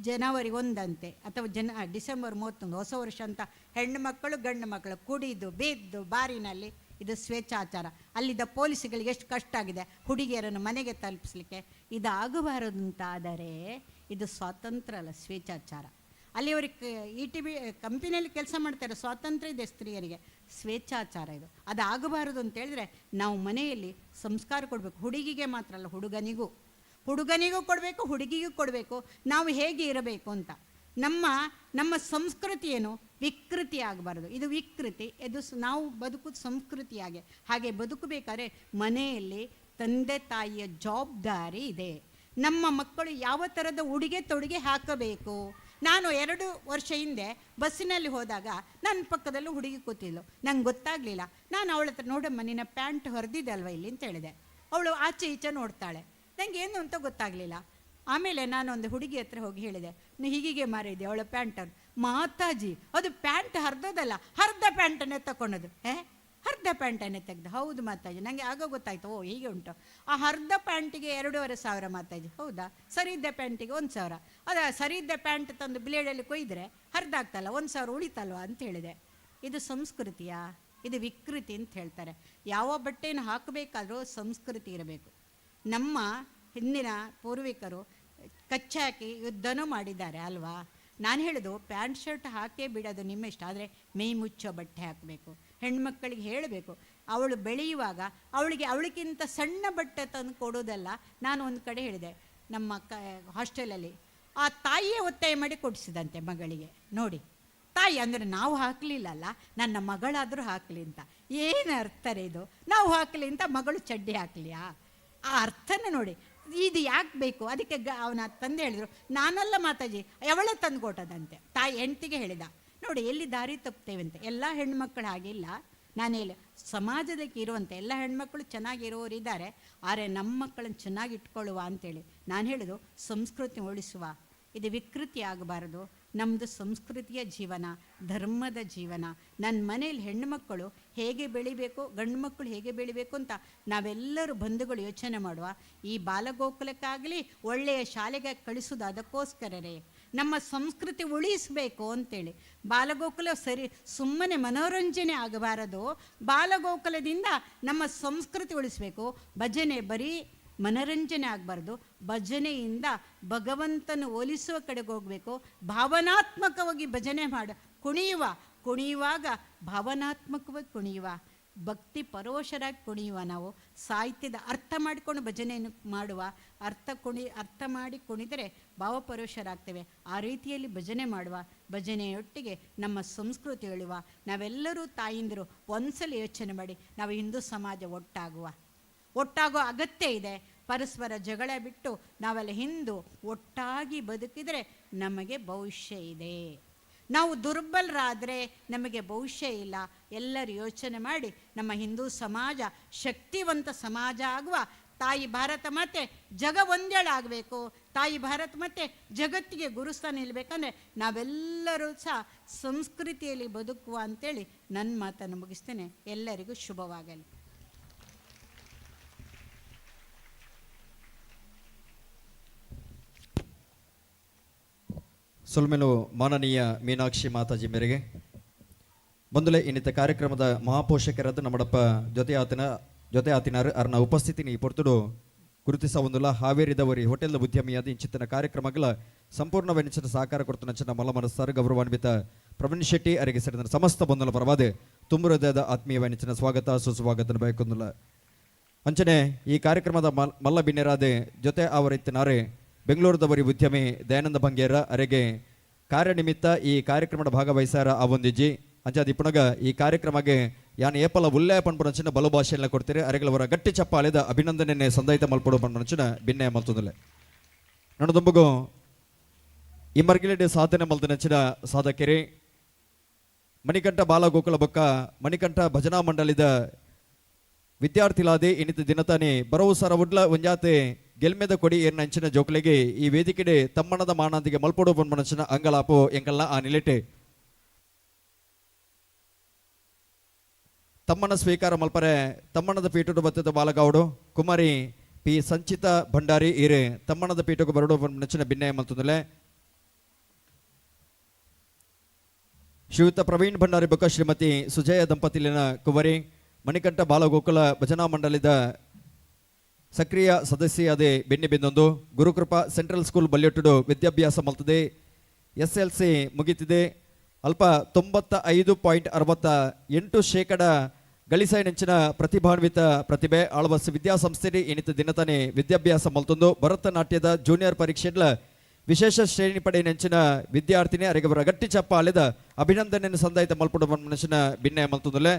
ಜನವರಿ 1 ಅಥವಾ ಡಿಸೆಂಬರ್ 31 ಹೊಸ ವರ್ಷ ಅಂತ ಹೆಣ್ಣು ಮಕ್ಕಳು ಗಂಡು ಮಕ್ಕಳು ಕುಡಿದು ಬಿದ್ದು ಬಾರಿನಲ್ಲಿ, ಇದು ಸ್ವೇಚ್ಛಾಚಾರ. ಅಲ್ಲಿದ್ದ ಪೊಲೀಸ್ಗಳಿಗೆ ಎಷ್ಟು ಕಷ್ಟ ಆಗಿದೆ ಹುಡುಗಿಯರನ್ನು ಮನೆಗೆ ತಲುಪಿಸ್ಲಿಕ್ಕೆ. ಇದಾಗಬಾರದು ಅಂತಾದರೆ ಇದು ಸ್ವಾತಂತ್ರ್ಯ ಅಲ್ಲ, ಸ್ವೇಚ್ಛಾಚಾರ. ಅಲ್ಲಿ ಅವ್ರಿಗೆ ಇ ಟಿ ಬಿ ಕಂಪನಿಯಲ್ಲಿ ಕೆಲಸ ಮಾಡ್ತಾರೆ, ಸ್ವಾತಂತ್ರ್ಯ ಇದೆ ಸ್ತ್ರೀಯರಿಗೆ, ಸ್ವೇಚ್ಛಾಚಾರ ಇದು. ಅದು ಆಗಬಾರದು ಅಂತೇಳಿದ್ರೆ ನಾವು ಮನೆಯಲ್ಲಿ ಸಂಸ್ಕಾರ ಕೊಡಬೇಕು. ಹುಡುಗಿಗೆ ಮಾತ್ರ ಅಲ್ಲ, ಹುಡುಗನಿಗೂ ಹುಡುಗನಿಗೂ ಕೊಡಬೇಕು, ಹುಡುಗಿಗೂ ಕೊಡಬೇಕು. ನಾವು ಹೇಗೆ ಇರಬೇಕು ಅಂತ ನಮ್ಮ ನಮ್ಮ ಸಂಸ್ಕೃತಿಯನ್ನು ವಿಕೃತಿ ಆಗಬಾರದು. ಇದು ವಿಕೃತಿ, ಇದು ನಾವು ಬದುಕುದು ಸಂಸ್ಕೃತಿಯಾಗೆ. ಹಾಗೆ ಬದುಕಬೇಕಾದ್ರೆ ಮನೆಯಲ್ಲಿ ತಂದೆ ತಾಯಿಯ ಜವಾಬ್ದಾರಿ ಇದೆ. ನಮ್ಮ ಮಕ್ಕಳು ಯಾವ ಥರದ ಉಡುಗೆ ತೊಡುಗೆ ಹಾಕಬೇಕು. ನಾನು 2 ವರ್ಷ ಹಿಂದೆ ಬಸ್ಸಿನಲ್ಲಿ ಹೋದಾಗ ನನ್ನ ಪಕ್ಕದಲ್ಲೂ ಹುಡುಗಿ ಕೂತಿದ್ಲು, ನಂಗೆ ಗೊತ್ತಾಗಲಿಲ್ಲ. ನಾನು ಅವಳ ಹತ್ರ, ನೋಡಮ್ಮ ನಿನ್ನ ಪ್ಯಾಂಟ್ ಹರಿದಿದೆ ಅಲ್ವ ಇಲ್ಲಿ ಅಂತ ಹೇಳಿದೆ. ಅವಳು ಆಚೆ ಈಚೆ ನೋಡ್ತಾಳೆ, ನನಗೆ ಏನು ಅಂತ ಗೊತ್ತಾಗಲಿಲ್ಲ. ಆಮೇಲೆ ನಾನೊಂದು ಹುಡುಗಿ ಹತ್ರ ಹೋಗಿ ಹೇಳಿದೆ, ನೀ ಹೀಗೀಗೆ ಮಾರಿದ್ದೆ ಅವಳ ಪ್ಯಾಂಟನ್ನು. ಮಾತಾಜಿ, ಅದು ಪ್ಯಾಂಟ್ ಹರಿದೋದಲ್ಲ, ಹರಿದ ಪ್ಯಾಂಟನ್ನೇ ತಗೊಳೋದು. ಹರಿದ ಪ್ಯಾಂಟನ್ನೇ ತೆಗ್ದು. ಹೌದು ಮಾತಾಜಿ, ನನಗೆ ಆಗ ಗೊತ್ತಾಯ್ತು, ಓ ಹೀಗೆ ಉಂಟು. ಆ ಹರಿದ ಪ್ಯಾಂಟಿಗೆ 2,500 ಮಾತಾಜಿ. ಹೌದಾ, ಸರಿ ಇದ್ದ ಪ್ಯಾಂಟಿಗೆ 1,000. ಅದ ಸರಿ ಇದ್ದ ಪ್ಯಾಂಟ್ ತಂದು ಬ್ಲೇಡಲ್ಲಿ ಕೊಯ್ದರೆ ಹರಿದಾಗ್ತಲ್ಲ, 1,000 ಉಳಿತಲ್ವ ಅಂತ ಹೇಳಿದೆ. ಇದು ಸಂಸ್ಕೃತಿಯಾ? ಇದು ವಿಕೃತಿ ಅಂತ ಹೇಳ್ತಾರೆ. ಯಾವ ಬಟ್ಟೆಯನ್ನು ಹಾಕಬೇಕಾದ್ರೂ ಸಂಸ್ಕೃತಿ ಇರಬೇಕು. ನಮ್ಮ ಹಿಂದಿನ ಪೂರ್ವಿಕರು ಕಚ್ಚಾಕಿ ಯುದ್ಧನೂ ಮಾಡಿದ್ದಾರೆ ಅಲ್ವಾ. ನಾನು ಹೇಳೋದು ಪ್ಯಾಂಟ್ ಶರ್ಟ್ ಹಾಕೇ ಬಿಡೋದು ನಿಮ್ಮ ಇಷ್ಟ, ಆದರೆ ಮೈ ಮುಚ್ಚೋ ಬಟ್ಟೆ ಹಾಕಬೇಕು. ಹೆಣ್ಮಕ್ಕಳಿಗೆ ಹೇಳಬೇಕು, ಅವಳು ಬೆಳೆಯುವಾಗ ಅವಳಿಗೆ ಅವಳಿಗಿಂತ ಸಣ್ಣ ಬಟ್ಟೆ ತಂದು ಕೊಡೋದಲ್ಲ. ನಾನು ಒಂದು ಕಡೆ ಹೇಳಿದೆ ನಮ್ಮ ಹಾಸ್ಟೆಲಲ್ಲಿ, ಆ ತಾಯಿಯೇ ಒತ್ತಾಯ ಮಾಡಿ ಕೊಡಿಸಿದಂತೆ ಮಗಳಿಗೆ. ನೋಡಿ, ತಾಯಿ ಅಂದರೆ ನಾವು ಹಾಕಲಿಲ್ಲಲ್ಲ, ನನ್ನ ಮಗಳಾದರೂ ಹಾಕಲಿ ಅಂತ. ಏನು ಅರ್ಥರೇ ಇದು, ನಾವು ಹಾಕಲಿ ಅಂತ ಮಗಳು ಚಡ್ಡಿ ಹಾಕಲಿಯಾ? ಆ ಅರ್ಥನ ನೋಡಿ, ಇದು ಯಾಕೆ ಬೇಕು? ಅದಕ್ಕೆ ಅವನ ತಂದೆ ಹೇಳಿದರು, ನಾನಲ್ಲ ಮಾತಾಜಿ, ಅವಳೇ ತಂದು ಕೊಟ್ಟದಂತೆ. ತಾಯಿ ಹೆಂಡ್ತಿಗೆ ಹೇಳಿದ. ನೋಡಿ ಎಲ್ಲಿ ದಾರಿ ತಪ್ತೇವೆ ಅಂತ. ಎಲ್ಲ ಹೆಣ್ಮಕ್ಳು ಹಾಗಿಲ್ಲ, ನಾನು ಹೇಳಿ ಸಮಾಜದಕ್ಕೆ ಇರುವಂತೆ ಎಲ್ಲ ಹೆಣ್ಮಕ್ಳು ಚೆನ್ನಾಗಿರೋರು ಇದ್ದಾರೆ, ಆದರೆ ನಮ್ಮ ಮಕ್ಕಳನ್ನು ಚೆನ್ನಾಗಿ ಇಟ್ಕೊಳ್ಳುವ ಅಂತೇಳಿ ನಾನು ಹೇಳೋದು ಸಂಸ್ಕೃತಿ ಉಳಿಸುವ. ಇದು ವಿಕೃತಿ ಆಗಬಾರದು. ನಮ್ಮದು ಸಂಸ್ಕೃತಿಯ ಜೀವನ, ಧರ್ಮದ ಜೀವನ. ನನ್ನ ಮನೇಲಿ ಹೆಣ್ಣುಮಕ್ಕಳು ಹೇಗೆ ಬೆಳಿಬೇಕು, ಗಂಡು ಮಕ್ಕಳು ಹೇಗೆ ಬೆಳಿಬೇಕು ಅಂತ ನಾವೆಲ್ಲರೂ ಬಂಧುಗಳು ಯೋಚನೆ ಮಾಡುವ. ಈ ಬಾಲಗೋಕುಲಕ್ಕಾಗಲಿ ಒಳ್ಳೆಯ ಶಾಲೆಗೆ ಕಳಿಸೋದು ಅದಕ್ಕೋಸ್ಕರವೇ, ನಮ್ಮ ಸಂಸ್ಕೃತಿ ಉಳಿಸಬೇಕು ಅಂತೇಳಿ. ಬಾಲಗೋಕುಲ ಸರಿ ಸುಮ್ಮನೆ ಮನೋರಂಜನೆ ಆಗಬಾರದು. ಬಾಲಗೋಕುಲದಿಂದ ನಮ್ಮ ಸಂಸ್ಕೃತಿ ಉಳಿಸಬೇಕು. ಭಜನೆ ಬರೀ ಮನರಂಜನೆ ಆಗಬಾರ್ದು, ಭಜನೆಯಿಂದ ಭಗವಂತನ ಒಲಿಸುವ ಕಡೆಗೆ ಹೋಗಬೇಕು. ಭಾವನಾತ್ಮಕವಾಗಿ ಭಜನೆ ಮಾಡ ಕುಣಿಯುವಾಗ ಭಾವನಾತ್ಮಕವಾಗಿ ಕುಣಿಯುವ, ಭಕ್ತಿ ಪರೋಶರಾಗಿ ಕುಣಿಯುವ. ನಾವು ಸಾಹಿತ್ಯದ ಅರ್ಥ ಮಾಡಿಕೊಂಡು ಭಜನೆಯನ್ನು ಮಾಡುವ, ಅರ್ಥ ಮಾಡಿ ಕುಣಿದರೆ ಭಾವಪರೋಶರಾಗ್ತೇವೆ. ಆ ರೀತಿಯಲ್ಲಿ ಭಜನೆ ಮಾಡುವ, ಭಜನೆಯೊಟ್ಟಿಗೆ ನಮ್ಮ ಸಂಸ್ಕೃತಿ ಹೇಳುವ. ನಾವೆಲ್ಲರೂ ತಾಯಿಂದರು ಒಂದ್ಸಲ ಯೋಚನೆ ಮಾಡಿ, ನಾವು ಹಿಂದೂ ಸಮಾಜ ಒಟ್ಟಾಗುವ ಅಗತ್ಯ ಇದೆ. ಪರಸ್ಪರ ಜಗಳ ಬಿಟ್ಟು ನಾವೆಲ್ಲ ಹಿಂದೂ ಒಟ್ಟಾಗಿ ಬದುಕಿದರೆ ನಮಗೆ ಭವಿಷ್ಯ ಇದೆ. ನಾವು ದುರ್ಬಲರಾದರೆ ನಮಗೆ ಭವಿಷ್ಯ ಇಲ್ಲ. ಎಲ್ಲರೂ ಯೋಚನೆ ಮಾಡಿ ನಮ್ಮ ಹಿಂದೂ ಸಮಾಜ ಶಕ್ತಿವಂತ ಸಮಾಜ ಆಗುವ. ತಾಯಿ ಭಾರತ ಮಾತೆ ಜಗ ಒಂದೇಳಾಗಬೇಕು. ತಾಯಿ ಭಾರತ ಮಾತೆ ಜಗತ್ತಿಗೆ ಗುರುಸ್ಥಾನ ನಿಲ್ಲಬೇಕಂದ್ರೆ ನಾವೆಲ್ಲರೂ ಸಹ ಸಂಸ್ಕೃತಿಯಲ್ಲಿ ಬದುಕುವ ಅಂತೇಳಿ ನನ್ನ ಮಾತನ್ನು ಮುಗಿಸ್ತೇನೆ. ಎಲ್ಲರಿಗೂ ಶುಭವಾಗಲಿ. ಸೊಲ್ಮೆಲು ಮಾನನೀಯ ಮೀನಾಕ್ಷಿ ಮಾತಾಜಿ ಮೇರೆಗೆ ಬಂದುಲೆ ಇನ್ನಿತ ಕಾರ್ಯಕ್ರಮದ ಮಹಾಪೋಷಕರಾದ ನಮ್ಮಡಪ್ಪ ಜೊತೆ ಆತಿನಾರು ಅರ್ನ ಉಪಸ್ಥಿತಿನಿ ಪೊರ್ತುಡು ಗುರುತಿಸ ಒಂದುಲ ಹಾವೇರಿದವರಿ ಹೋಟೆಲ್ ಉದ್ಯಮಿಯಾದ ಇಂಚಿತನ ಕಾರ್ಯಕ್ರಮಗಳ ಸಂಪೂರ್ಣ ವೆನಿಚಿನ ಸಹಕಾರ ಕೊಡ್ತು ಮಲ್ಲ ಮನಸ್ಸಾರು ಗೌರವಾನ್ವಿತ ಪ್ರವೀಣ್ ಶೆಟ್ಟಿ ಅರಿಗೆ ಸೇರಿದ ಸಮಸ್ತ ಬಂಧುಲ ಪರವಾದ ತುಂಬು ಹೃದಯದ ಆತ್ಮೀಯ ವೆನಿಚಿನ ಸ್ವಾಗತ ಸುಸ್ವಾಗತ ಬಯಕೊಂದುಲ. ಅಂಚನೆ ಈ ಕಾರ್ಯಕ್ರಮದ ಮಲ್ಲ ಬಿನ್ನೆರಾದೆ ಜೊತೆ ಅವರಿತ್ತಿನಾರೆ ಬೆಂಗಳೂರದವರಿ ಉದ್ಯಮಿ ದಯಾನಂದ ಬಂಗೇರ ಅರೆಗೆ ಕಾರ್ಯನಿಮಿತ್ತ ಈ ಕಾರ್ಯಕ್ರಮದ ಭಾಗವಹಿಸಾರ ಅವೊಂದಿಜ್ಜಿ ಅಂಚಾದ ಇಪ್ಪುನಗ ಈ ಕಾರ್ಯಕ್ರಮಕ್ಕೆ ಯಾನ್ ಏಪಲ ಉಲ್ಲೆ ಪನ್ಪುನಂಚಿನ ಬಲು ಭಾಷೆಯನ್ನು ಕೊಡ್ತೀರಿ ಅರೆಗಳವರ ಗಟ್ಟಿ ಚಪ್ಪಾಳೆದ ಅಭಿನಂದನೆ ಸಂದಯಿತ ಮಲ್ಪಡು ಪನ್ಪುನಂಚಿನ ಭಿನ್ನೆ ಮಲ್ತುಂದುಲೆ. ನನ್ನದೊಂಬಗು ಈ ಮರ್ಗಿಲೆಡೆ ಸಾಧನೆ ಮಲ್ತನಂಚಿನ ಸಾಧಕಿರಿ ಮಣಿಕಂಠ ಬಾಲಗೋಕುಲ ಬೊಕ್ಕ ಮಣಿಕಂಠ ಭಜನಾ ಮಂಡಳಿದ ವಿದ್ಯಾರ್ಥಿಲಾದೆ ಇನ್ನಿತ ದಿನತಾನೆ ಬರವು ಸರ ಉಡ್ಲ ಒಂಜಾತೆ ಗೆಲ್ಮೆದ ಕೊಡಿ ಏರ್ನಂಚಿನ ಜೋಕ್ಲೆಗೆ ಈ ವೇದಿಕೆಡೆ ತಮ್ಮಣದ ಮಾನಂದಿಗೆ ಮಲ್ಪೊಡು ಪನ್ಪುನಂಚಿನ ಅಂಗಲಾಪು ಎಂಕಲ್ನ ಆ ನಿಲೆಟೆ ತಮ್ಮನ ಸ್ವೀಕಾರ ಮಲ್ಪರೆ ತಮ್ಮಣದ ಪೀಠದ ಬತ್ತದ ಬಾಲಗೌಡು ಕುಮಾರಿ ಪಿ ಸಂಚಿತ ಭಂಡಾರಿ ಈರೆ ತಮ್ಮಣದ ಪೀಠకు ಬರಡು ಪನ್ಪುನಂಚಿನ ಬಿನ್ನೆ ಮಲ್ತುಂದುಲೆ. ಶ್ರೀಯುತ ಪ್ರವೀಣ್ ಭಂಡಾರಿ ಬೊಕ್ಕ ಶ್ರೀಮತಿ ಸುಜಯ ದಂಪತಿಲಿನ ಕುವರಿ ಮಣಿಕಂಠ ಬಾಲಗೋಕುಲ ಭಜನಾ ಮಂಡಳಿದ ಸಕ್ರಿಯ ಸದಸ್ಯೆಯಾದ ಬೆನ್ನಿ ಬಿಂದೊಂದು ಗುರುಕೃಪಾ ಸೆಂಟ್ರಲ್ ಸ್ಕೂಲ್ ಬಲ್ಯೊಟ್ಟುಡು ವಿದ್ಯಾಭ್ಯಾಸ ಮಲ್ತದೆ. ಎಸ್ ಎಲ್ ಸಿ ಮುಗಿತಿದೆ. ಅಲ್ಪ 95.68% ಗಳಿಸೈನಂಚಿನ ಪ್ರತಿಭಾನ್ವಿತ ಪ್ರತಿಭೆ. ಆಳ್ವಾಸ್ ವಿದ್ಯಾಸಂಸ್ಥೆ ಇನಿತ ದಿನತಾನೆ ವಿದ್ಯಾಭ್ಯಾಸ ಮಲ್ತೊಂದು ಭರತನಾಟ್ಯದ ಜೂನಿಯರ್ ಪರೀಕ್ಷೆಡ್ಲ ವಿಶೇಷ ಶ್ರೇಣಿ ಪಡೆಯಿನಂಚಿನ ವಿದ್ಯಾರ್ಥಿನಿ. ಅರೆಗವರ ಗಟ್ಟಿ ಚಪ್ಪಾಲೆದ ಅಭಿನಂದನೆಯನ್ನು ಸಂದಾಯಿತ ಮಲ್ಪುಡು ಮನುಷ್ಯನ ಭಿನ್ನ ಮಲ್ತೊಂದುಲ್ಲೆ.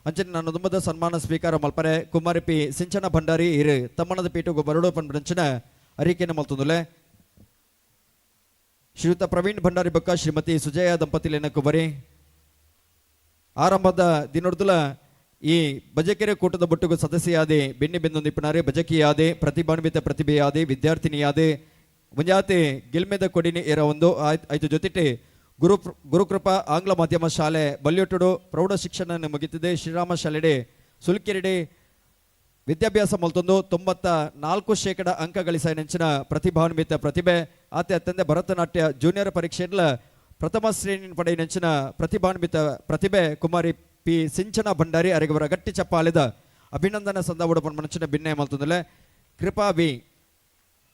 ಅಂಚನೆ ನಾನು ದುಂಬದ ಸನ್ಮಾನ ಸ್ವೀಕಾರ ಮಲ್ಪರೆ ಕುಮಾರಿ ಪಿ ಸಿಂಚನ ಭಂಡಾರಿ ಇರು ತಮ್ಮನದ ಪೀಠಗು ಬರಡು ಪನ್ಪಂಚಿನ ಅರಿಕೆಯನ್ನು ಮಲ್ತೊಂದುಲ್ಲೆ. ಶ್ರೀಯುತ ಪ್ರವೀಣ್ ಭಂಡಾರಿ ಬೊಕ್ಕ ಶ್ರೀಮತಿ ಸುಜಯ ದಂಪತಿಲೇನ ಕುಬರಿ. ಆರಂಭದ ದಿನೊಡ್ದುಲ ಈ ಬಜಕೆರೆ ಕೂಟದ ಬೊಟ್ಟುಗು ಸದಸ್ಯಾದೆ ಬೆನ್ನಿ ಬೆಂದೊಂದಿಪ್ಪನಾರೆ ಬಜಕಿಯಾದೆ ಪ್ರತಿಭಾನ್ವಿತ ಪ್ರತಿಭೆಯಾದೆ ವಿದ್ಯಾರ್ಥಿನಿಯಾದೆ ಮುಂಜಾತೆ ಗೆಲ್ಮೆದ ಕೊಡಿನಿ ಏರ ಒಂದು ಆಯ್ತು. ಜೊತೆಟೆ ಗುರುಕೃಪಾ ಆಂಗ್ಲ ಮಾಧ್ಯಮ ಶಾಲೆ ಬಲ್ಯೊಟ್ಟುಡು ಪ್ರೌಢ ಶಿಕ್ಷಣ ಮುಗಿತಿದೆ. ಶ್ರೀರಾಮ ಶಾಲೆಡೆ ಸುಲ್ಕೆರೆಡೆ ವಿದ್ಯಾಭ್ಯಾಸ ಮಲ್ತೊಂದು 94% ಅಂಕ ಗಳಿಸ ನೆಂಚಿನ ಪ್ರತಿಭಾನ್ವಿತ ಪ್ರತಿಭೆ. ಆತೆ ಅತ್ಯಂತ ಭರತನಾಟ್ಯ ಜೂನಿಯರ್ ಪರೀಕ್ಷೆಗಳ ಪ್ರಥಮ ಶ್ರೇಣಿ ಪಡೆಯಿನೆಂಚಿನ ಪ್ರತಿಭಾನ್ವಿತ ಪ್ರತಿಭೆ ಕುಮಾರಿ ಪಿ ಸಿಂಚನ ಭಂಡಾರಿ ಅರೆಗವರ ಗಟ್ಟಿ ಚಪ್ಪಾಲೆದ ಅಭಿನಂದನ ಸಂದಾವುಡ ಮನಚಿನ ಭಿನ್ನೆ ಮಲ್ತೊಂದುಲ್ಲೆ. ಕೃಪಾ ಬಿ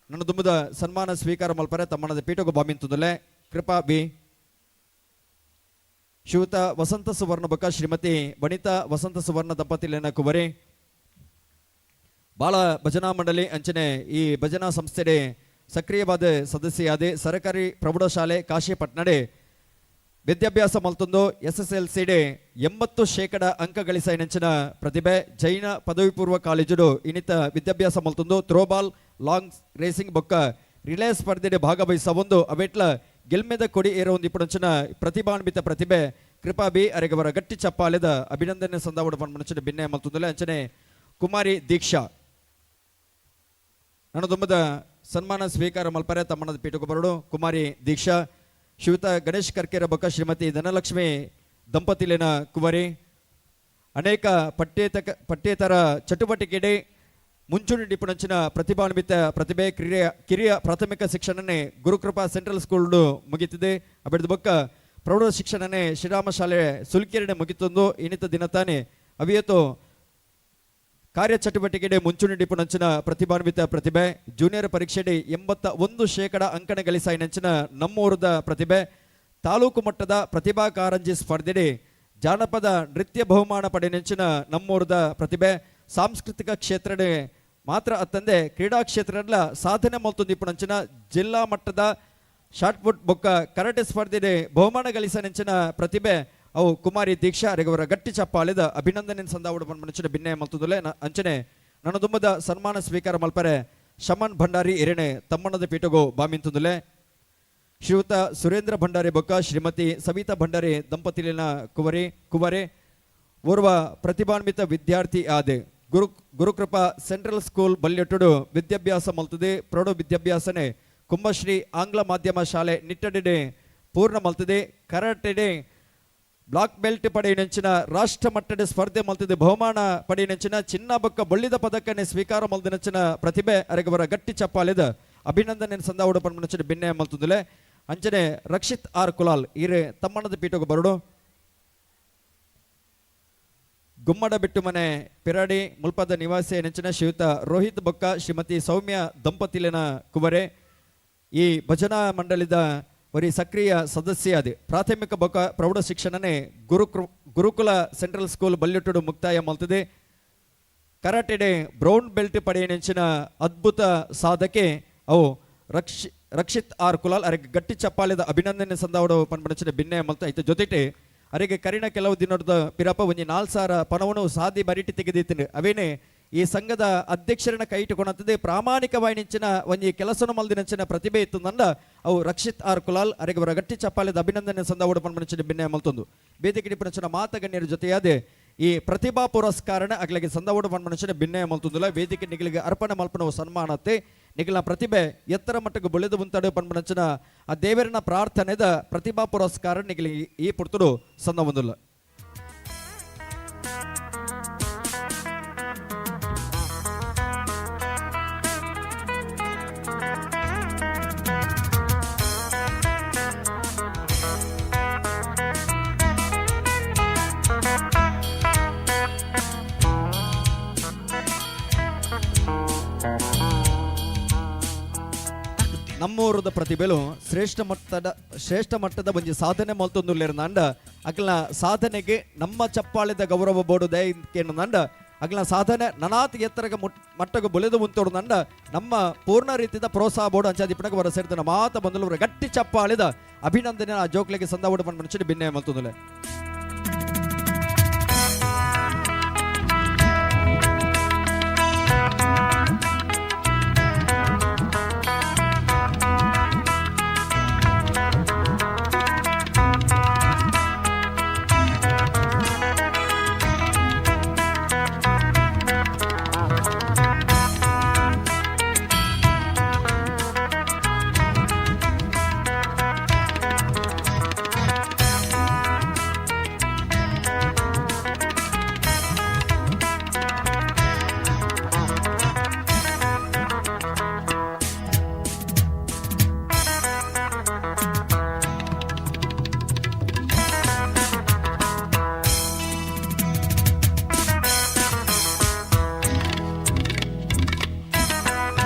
ನನ್ನ ದುಂಬುದ ಸನ್ಮಾನ ಸ್ವೀಕಾರ ಮಲ್ಪರೆ ತಮ್ಮನದ ಪೀಠಗು ಬಾಮಿಂತುಂದುಲ್ಲೆ. ಕೃಪಾ ಬಿ. ಶ್ರೀಯುತ ವಸಂತ ಸುವರ್ಣ ಬೊಕ್ಕ ಶ್ರೀಮತಿ ವನಿತಾ ವಸಂತ ಸುವರ್ಣ ದಂಪತಿಲೇನ ಕುವರಿ. ಬಾಳ ಭಜನಾ ಮಂಡಳಿ ಅಂಚನೆ ಈ ಭಜನಾ ಸಂಸ್ಥೆಡೆ ಸಕ್ರಿಯವಾದ ಸದಸ್ಯೆಯಾದೆ. ಸರಕಾರಿ ಪ್ರೌಢಶಾಲೆ ಕಾಶಿಪಟ್ನಡೆ ವಿದ್ಯಾಭ್ಯಾಸ ಮಲ್ತೊಂದು ಎಸ್ ಎಸ್ ಎಲ್ ಸಿಡೆ 80% ಅಂಕ ಗಳಿಸ ನೆಂಚಿನ ಪ್ರತಿಭೆ. ಜೈನ ಪದವಿ ಪೂರ್ವ ಕಾಲೇಜುಡು ಇನ್ನಿತ ವಿದ್ಯಾಭ್ಯಾಸ ಮಲ್ತೊಂದು ಥ್ರೋಬಾಲ್, ಲಾಂಗ್ ರೇಸಿಂಗ್ ಬೊಕ್ಕ ರಿಲೇ ಸ್ಪರ್ಧೆಡೆ ಭಾಗವಹಿಸ ಒಂದು ಅವೆಟ್ಲ ಗೆಲ್ಮೆದ ಕೊಡಿ ಏರೋ ಒಂದು ಇಪ್ಪಡಂಚಿನ ಪ್ರತಿಭಾನ್ವಿತ ಪ್ರತಿಭೆ ಕೃಪಾ ಬಿ ಅರೆಗವರ ಗಟ್ಟಿ ಚಪ್ಪಾಲೆದ ಅಭಿನಂದನೆ ಸಂದಾವಡ ಪನ್ಮನಚಿನ ಬಿನ್ನೆ ಮಲ್ತೊಂದುಲ್ಲೆ. ಅಂಚನೆ ಕುಮಾರಿ ದೀಕ್ಷಾ ನನ್ನ ದುಂಬದ ಸನ್ಮಾನ ಸ್ವೀಕಾರ ಮಲ್ಪರೆ ತಮ್ಮನದ ಪೀಠಕ್ಕೆ ಬರಡು. ಕುಮಾರಿ ದೀಕ್ಷಾ. ಶ್ರೀಯುತ ಗಣೇಶ್ ಕರ್ಕೇರ ಬೊಕ್ಕ ಶ್ರೀಮತಿ ಧನಲಕ್ಷ್ಮಿ ದಂಪತಿಲೇನ ಕುಮಾರಿ. ಅನೇಕ ಪಠ್ಯೇತರ ಚಟುವಟಿಕೆಡೆ ಮುಂಚೂಣಿ ಡಿಪುಣಂಚಿನ ಪ್ರತಿಭಾನ್ವಿತ ಪ್ರತಿಭೆ. ಕಿರಿಯ ಪ್ರಾಥಮಿಕ ಶಿಕ್ಷಣನೇ ಗುರುಕೃಪಾ ಸೆಂಟ್ರಲ್ ಸ್ಕೂಲ್ ಮುಗಿತಿದೆ. ಅಬಿಡ್ದ ಬೊಕ್ಕ ಪ್ರೌಢ ಶಿಕ್ಷಣನೇ ಶ್ರೀರಾಮ ಶಾಲೆ ಸುಲ್ಕೆರೆಡೆ ಮುಗಿತೊಂದು ಇನ್ನಿತ ದಿನ ತಾನೆ ಅವಿಯತು ಕಾರ್ಯಚಟುವಟಿಕೆಡೆ ಮುಂಚೂಣಿ ಡಿಪುಣಂಚಿನ ಪ್ರತಿಭಾನ್ವಿತ ಪ್ರತಿಭೆ. ಜೂನಿಯರ್ ಪರೀಕ್ಷೆಡೆ 81% ಅಂಕಣ ಗಳಿಸಾಯಿನಂಚಿನ ನಮ್ಮೂರದ ಪ್ರತಿಭೆ. ತಾಲೂಕು ಮಟ್ಟದ ಪ್ರತಿಭಾ ಕಾರಂಜಿ ಸ್ಪರ್ಧೆಡೆ ಜಾನಪದ ನೃತ್ಯ ಬಹುಮಾನ ಪಡೆನೆಂಚಿನ ನಮ್ಮೂರದ ಪ್ರತಿಭೆ. ಸಾಂಸ್ಕೃತಿಕ ಕ್ಷೇತ್ರಡೆ ಮಾತ್ರ ಅತ್ತಂದೆ ಕ್ರೀಡಾ ಕ್ಷೇತ್ರಗಳ ಸಾಧನೆ ಮಲ್ತೊಂದಿಪ್ಪುನಂಚಿನ, ಜಿಲ್ಲಾ ಮಟ್ಟದ ಶಾಟ್ಪುಟ್ ಬೊಕ್ಕ ಕರಾಟೆ ಸ್ಪರ್ಧೆಡೆ ಬಹುಮಾನ ಗಳಿಸ ನೆಂಚಿನ ಪ್ರತಿಭೆ ಅವು ಕುಮಾರಿ ದೀಕ್ಷಾ ರೆಗವರ ಗಟ್ಟಿ ಚಪ್ಪಾಳಿದ ಅಭಿನಂದನೆ ಸಂದಾವುಡು ಮನುಷ್ಯನ ಭಿನ್ನೆ ಮಲ್ತುದುಲೆ. ಅಂಚನೆ ನನ್ನ ದುಂಬದ ಸನ್ಮಾನ ಸ್ವೀಕಾರ ಮಲ್ಪರೆ ಶಮನ್ ಭಂಡಾರಿ ಎರೆಣೆ ತಮ್ಮಣ್ಣದ ಪೀಠಗೋ ಬಾಮಿಂತುದುಲೆ. ಶ್ರೀಯುತ ಸುರೇಂದ್ರ ಭಂಡಾರಿ ಬೊಕ್ಕ ಶ್ರೀಮತಿ ಸವಿತಾ ಭಂಡಾರಿ ದಂಪತಿಲಿನ ಕುವರೆ. ಓರ್ವ ಪ್ರತಿಭಾನ್ವಿತ ವಿದ್ಯಾರ್ಥಿ ಆದೆ. ಗುರುಕೃಪಾ ಸೆಂಟ್ರಲ್ ಸ್ಕೂಲ್ ಬಲ್ಯೊಟ್ಟುಡು ವಿದ್ಯಾಭ್ಯಾಸ ಮಲ್ತದೆ. ಪ್ರೌಢ ವಿದ್ಯಾಭ್ಯಾಸನೆ ಕುಂಭಶ್ರೀ ಆಂಗ್ಲ ಮಾಧ್ಯಮ ಶಾಲೆ ನಿಟ್ಟಡೆ ಪೂರ್ಣ ಮಲ್ತದೆ. ಕರಾಟೆಡೆ ಬ್ಲಾಕ್ ಬೆಲ್ಟ್ ಪಡೆಯಿನಂಚಿನ, ರಾಷ್ಟ್ರ ಮಟ್ಟದ ಸ್ಪರ್ಧೆ ಮಲ್ತದೆ ಬಹುಮಾನ ಪಡೆಯಿನಂಚಿನ, ಚಿನ್ನ ಬೊಕ್ಕ ಬೊಳ್ಳಿದ ಪದಕನೆ ಸ್ವೀಕಾರ ಮಲ್ದಿನಂಚಿನ ಪ್ರತಿಭೆ. ಅರೆಗವರ ಗಟ್ಟಿ ಚಪ್ಪಾಲಿದ ಅಭಿನಂದನೆ ಸಂದಾವುಡ ಪನ್ಮನಂಚಿನ ಬಿನ್ನೆ ಮಲ್ತುದುಲೆ. ಅಂಚನೆ ರಕ್ಷಿತ್ ಆರ್ ಕುಲಾಲ್ ಈರೆ ತಮ್ಮಣ್ಣದ ಪೀಠకు ಬರಡು. ಗುಮ್ಮಡ ಬಿಟ್ಟು ಮನೆ ಪಿರಾಡಿ ಮುಲ್ಪದ ನಿವಾಸಿ ನೆಂಚಿನ ಶ್ರೀಯುತ ರೋಹಿತ್ ಬೊಕ್ಕ ಶ್ರೀಮತಿ ಸೌಮ್ಯ ದಂಪತಿಲಿನ ಕುವರೆ. ಈ ಭಜನಾ ಮಂಡಳಿದ ಒರಿ ಸಕ್ರಿಯ ಸದಸ್ಯ ಅದೇ. ಪ್ರಾಥಮಿಕ ಬೊಕ್ಕ ಪ್ರೌಢ ಶಿಕ್ಷಣನೇ ಗುರುಕುಲ ಸೆಂಟ್ರಲ್ ಸ್ಕೂಲ್ ಬಲ್ಯೊಟ್ಟುಡು ಮುಕ್ತಾಯ ಮಲ್ತದೆ. ಕರಾಟೆಡೆ ಬ್ರೌನ್ ಬೆಲ್ಟ್ ಪಡೆಯನೆಂಚಿನ ಅದ್ಭುತ ಸಾಧಕೆ ಅವು ರಕ್ಷಿತ್ ಆರ್ ಕುಲಾಲ್. ಅರೆಗೆ ಗಟ್ಟಿ ಚಪ್ಪಾಳಿದ ಅಭಿನಂದನೆ ಸಂದಾವಡು ಪನ್ಪಣಚಿನ ಬಿನ್ನೆ ಮಲ್ತ. ಐತ ಜೊತೆಟೆ ಅರೆಗೆ ಕರಿನ ಕೆಲವು ದಿನದ ಪಿರಪ ಒಂಜಿ 4000 ಪಣವನ್ನು ಸಾದಿ ಬರಿಟಿ ತೆಗೆದಿತ್ತಿನ ಅವೇನೆ ಈ ಸಂಘದ ಅಧ್ಯಕ್ಷರನ್ನ ಕೈಟುಕೊಣತ್ತದೆ. ಪ್ರಾಮಾಣಿಕವಾಯಿನಿಂಚಿನ ಒಂಜಿ ಕೆಲಸನ ಮಲ್ದಿನಂಚಿನ ಪ್ರತಿಭೆ ಇತ್ತು ನಂದ ಅವು ರಕ್ಷಿತ್ ಆರ್ ಕುಲಾಲ್. ಅರೆಗೆ ಅವರ ಗಟ್ಟಿ ಚಪ್ಪಾಳಿದ ಅಭಿನಂದನೆ ಸಂದಾವಡು ಪನ್ಪಣಚಿನ ಬಿನ್ನೆ ಮಲ್ತೊಂದು ಬೇದಿಗೆ ಪಣಚಿನ ಮಾತಗಣ್ಯರ ಜೊತೆಯಾದೆ ಈ ಪ್ರತಿಭಾ ಪುರಸ್ಕಾರನ ಅಗ್ಲಿಗೆ ಸಂದವಡು ಪನ್ಮನುಷ್ಯನ ಬಿನ್ನೆ ಮಲ್ತುಂದುಲ. ವೇದಿಕೆ ನಿಗಲಿಗೆ ಅರ್ಪಣೆ ಮಲ್ಪನವು ಸನ್ಮಾನತೆ. ನಿಗಲ ಪ್ರತಿಭೆ ಎತ್ತರ ಮಟ್ಟಕ್ಕೆ ಬೊಳೆದು ಮುಂತಾಡು ಪನ್ಮನಂಚಿನ ಆ ದೇವರನ ಪ್ರಾರ್ಥನೆದ ಪ್ರತಿಭಾ ಪುರಸ್ಕಾರ ನಿಗಲಿಗೆ ಈ ಪುರ್ತುಡು ಸಂದ ಒಂದುಲ್ಲ. ನಮ್ಮೂರದ ಪ್ರತಿಭೆಲು ಶ್ರೇಷ್ಠ ಮಟ್ಟದ ಒಂಜಿ ಸಾಧನೆ ಮಲ್ತೊಂದುಲ್ಲೆರ್ ನಾಂಡ ಅಕ್ಲ್ನ ಸಾಧನೆಗೆ ನಮ್ಮ ಚಪ್ಪಾಳೆದ ಗೌರವ ಬೋಡು ದಯಕೇನು ನಾಂಡ ಅಗ್ಲ ಸಾಧನೆ ನನಾತ್ ಎತ್ತರಗ ಮಟ್ಟಗ ಬುಲೆದು ಮುಂತೋಡು ನಂಡ ನಮ್ಮ ಪೂರ್ಣ ರೀತಿಯ ಪ್ರೋತ್ಸಾಹ ಬೋರ್ಡು ಅಂಚಾದಿಪ್ಪನಗ ವರ ಸೇರಿದ ಮಾತ ಬಂದಲು ಗಟ್ಟಿ ಚಪ್ಪಾಳಿದ ಅಭಿನಂದನೆ ಆ ಜೋಕ್ಲೆಗೆ ಸಂದಾವಡು ಮನುಷ್ಯನ ಭಿನ್ನ ಮಲ್ತೊಂದುಲೆ.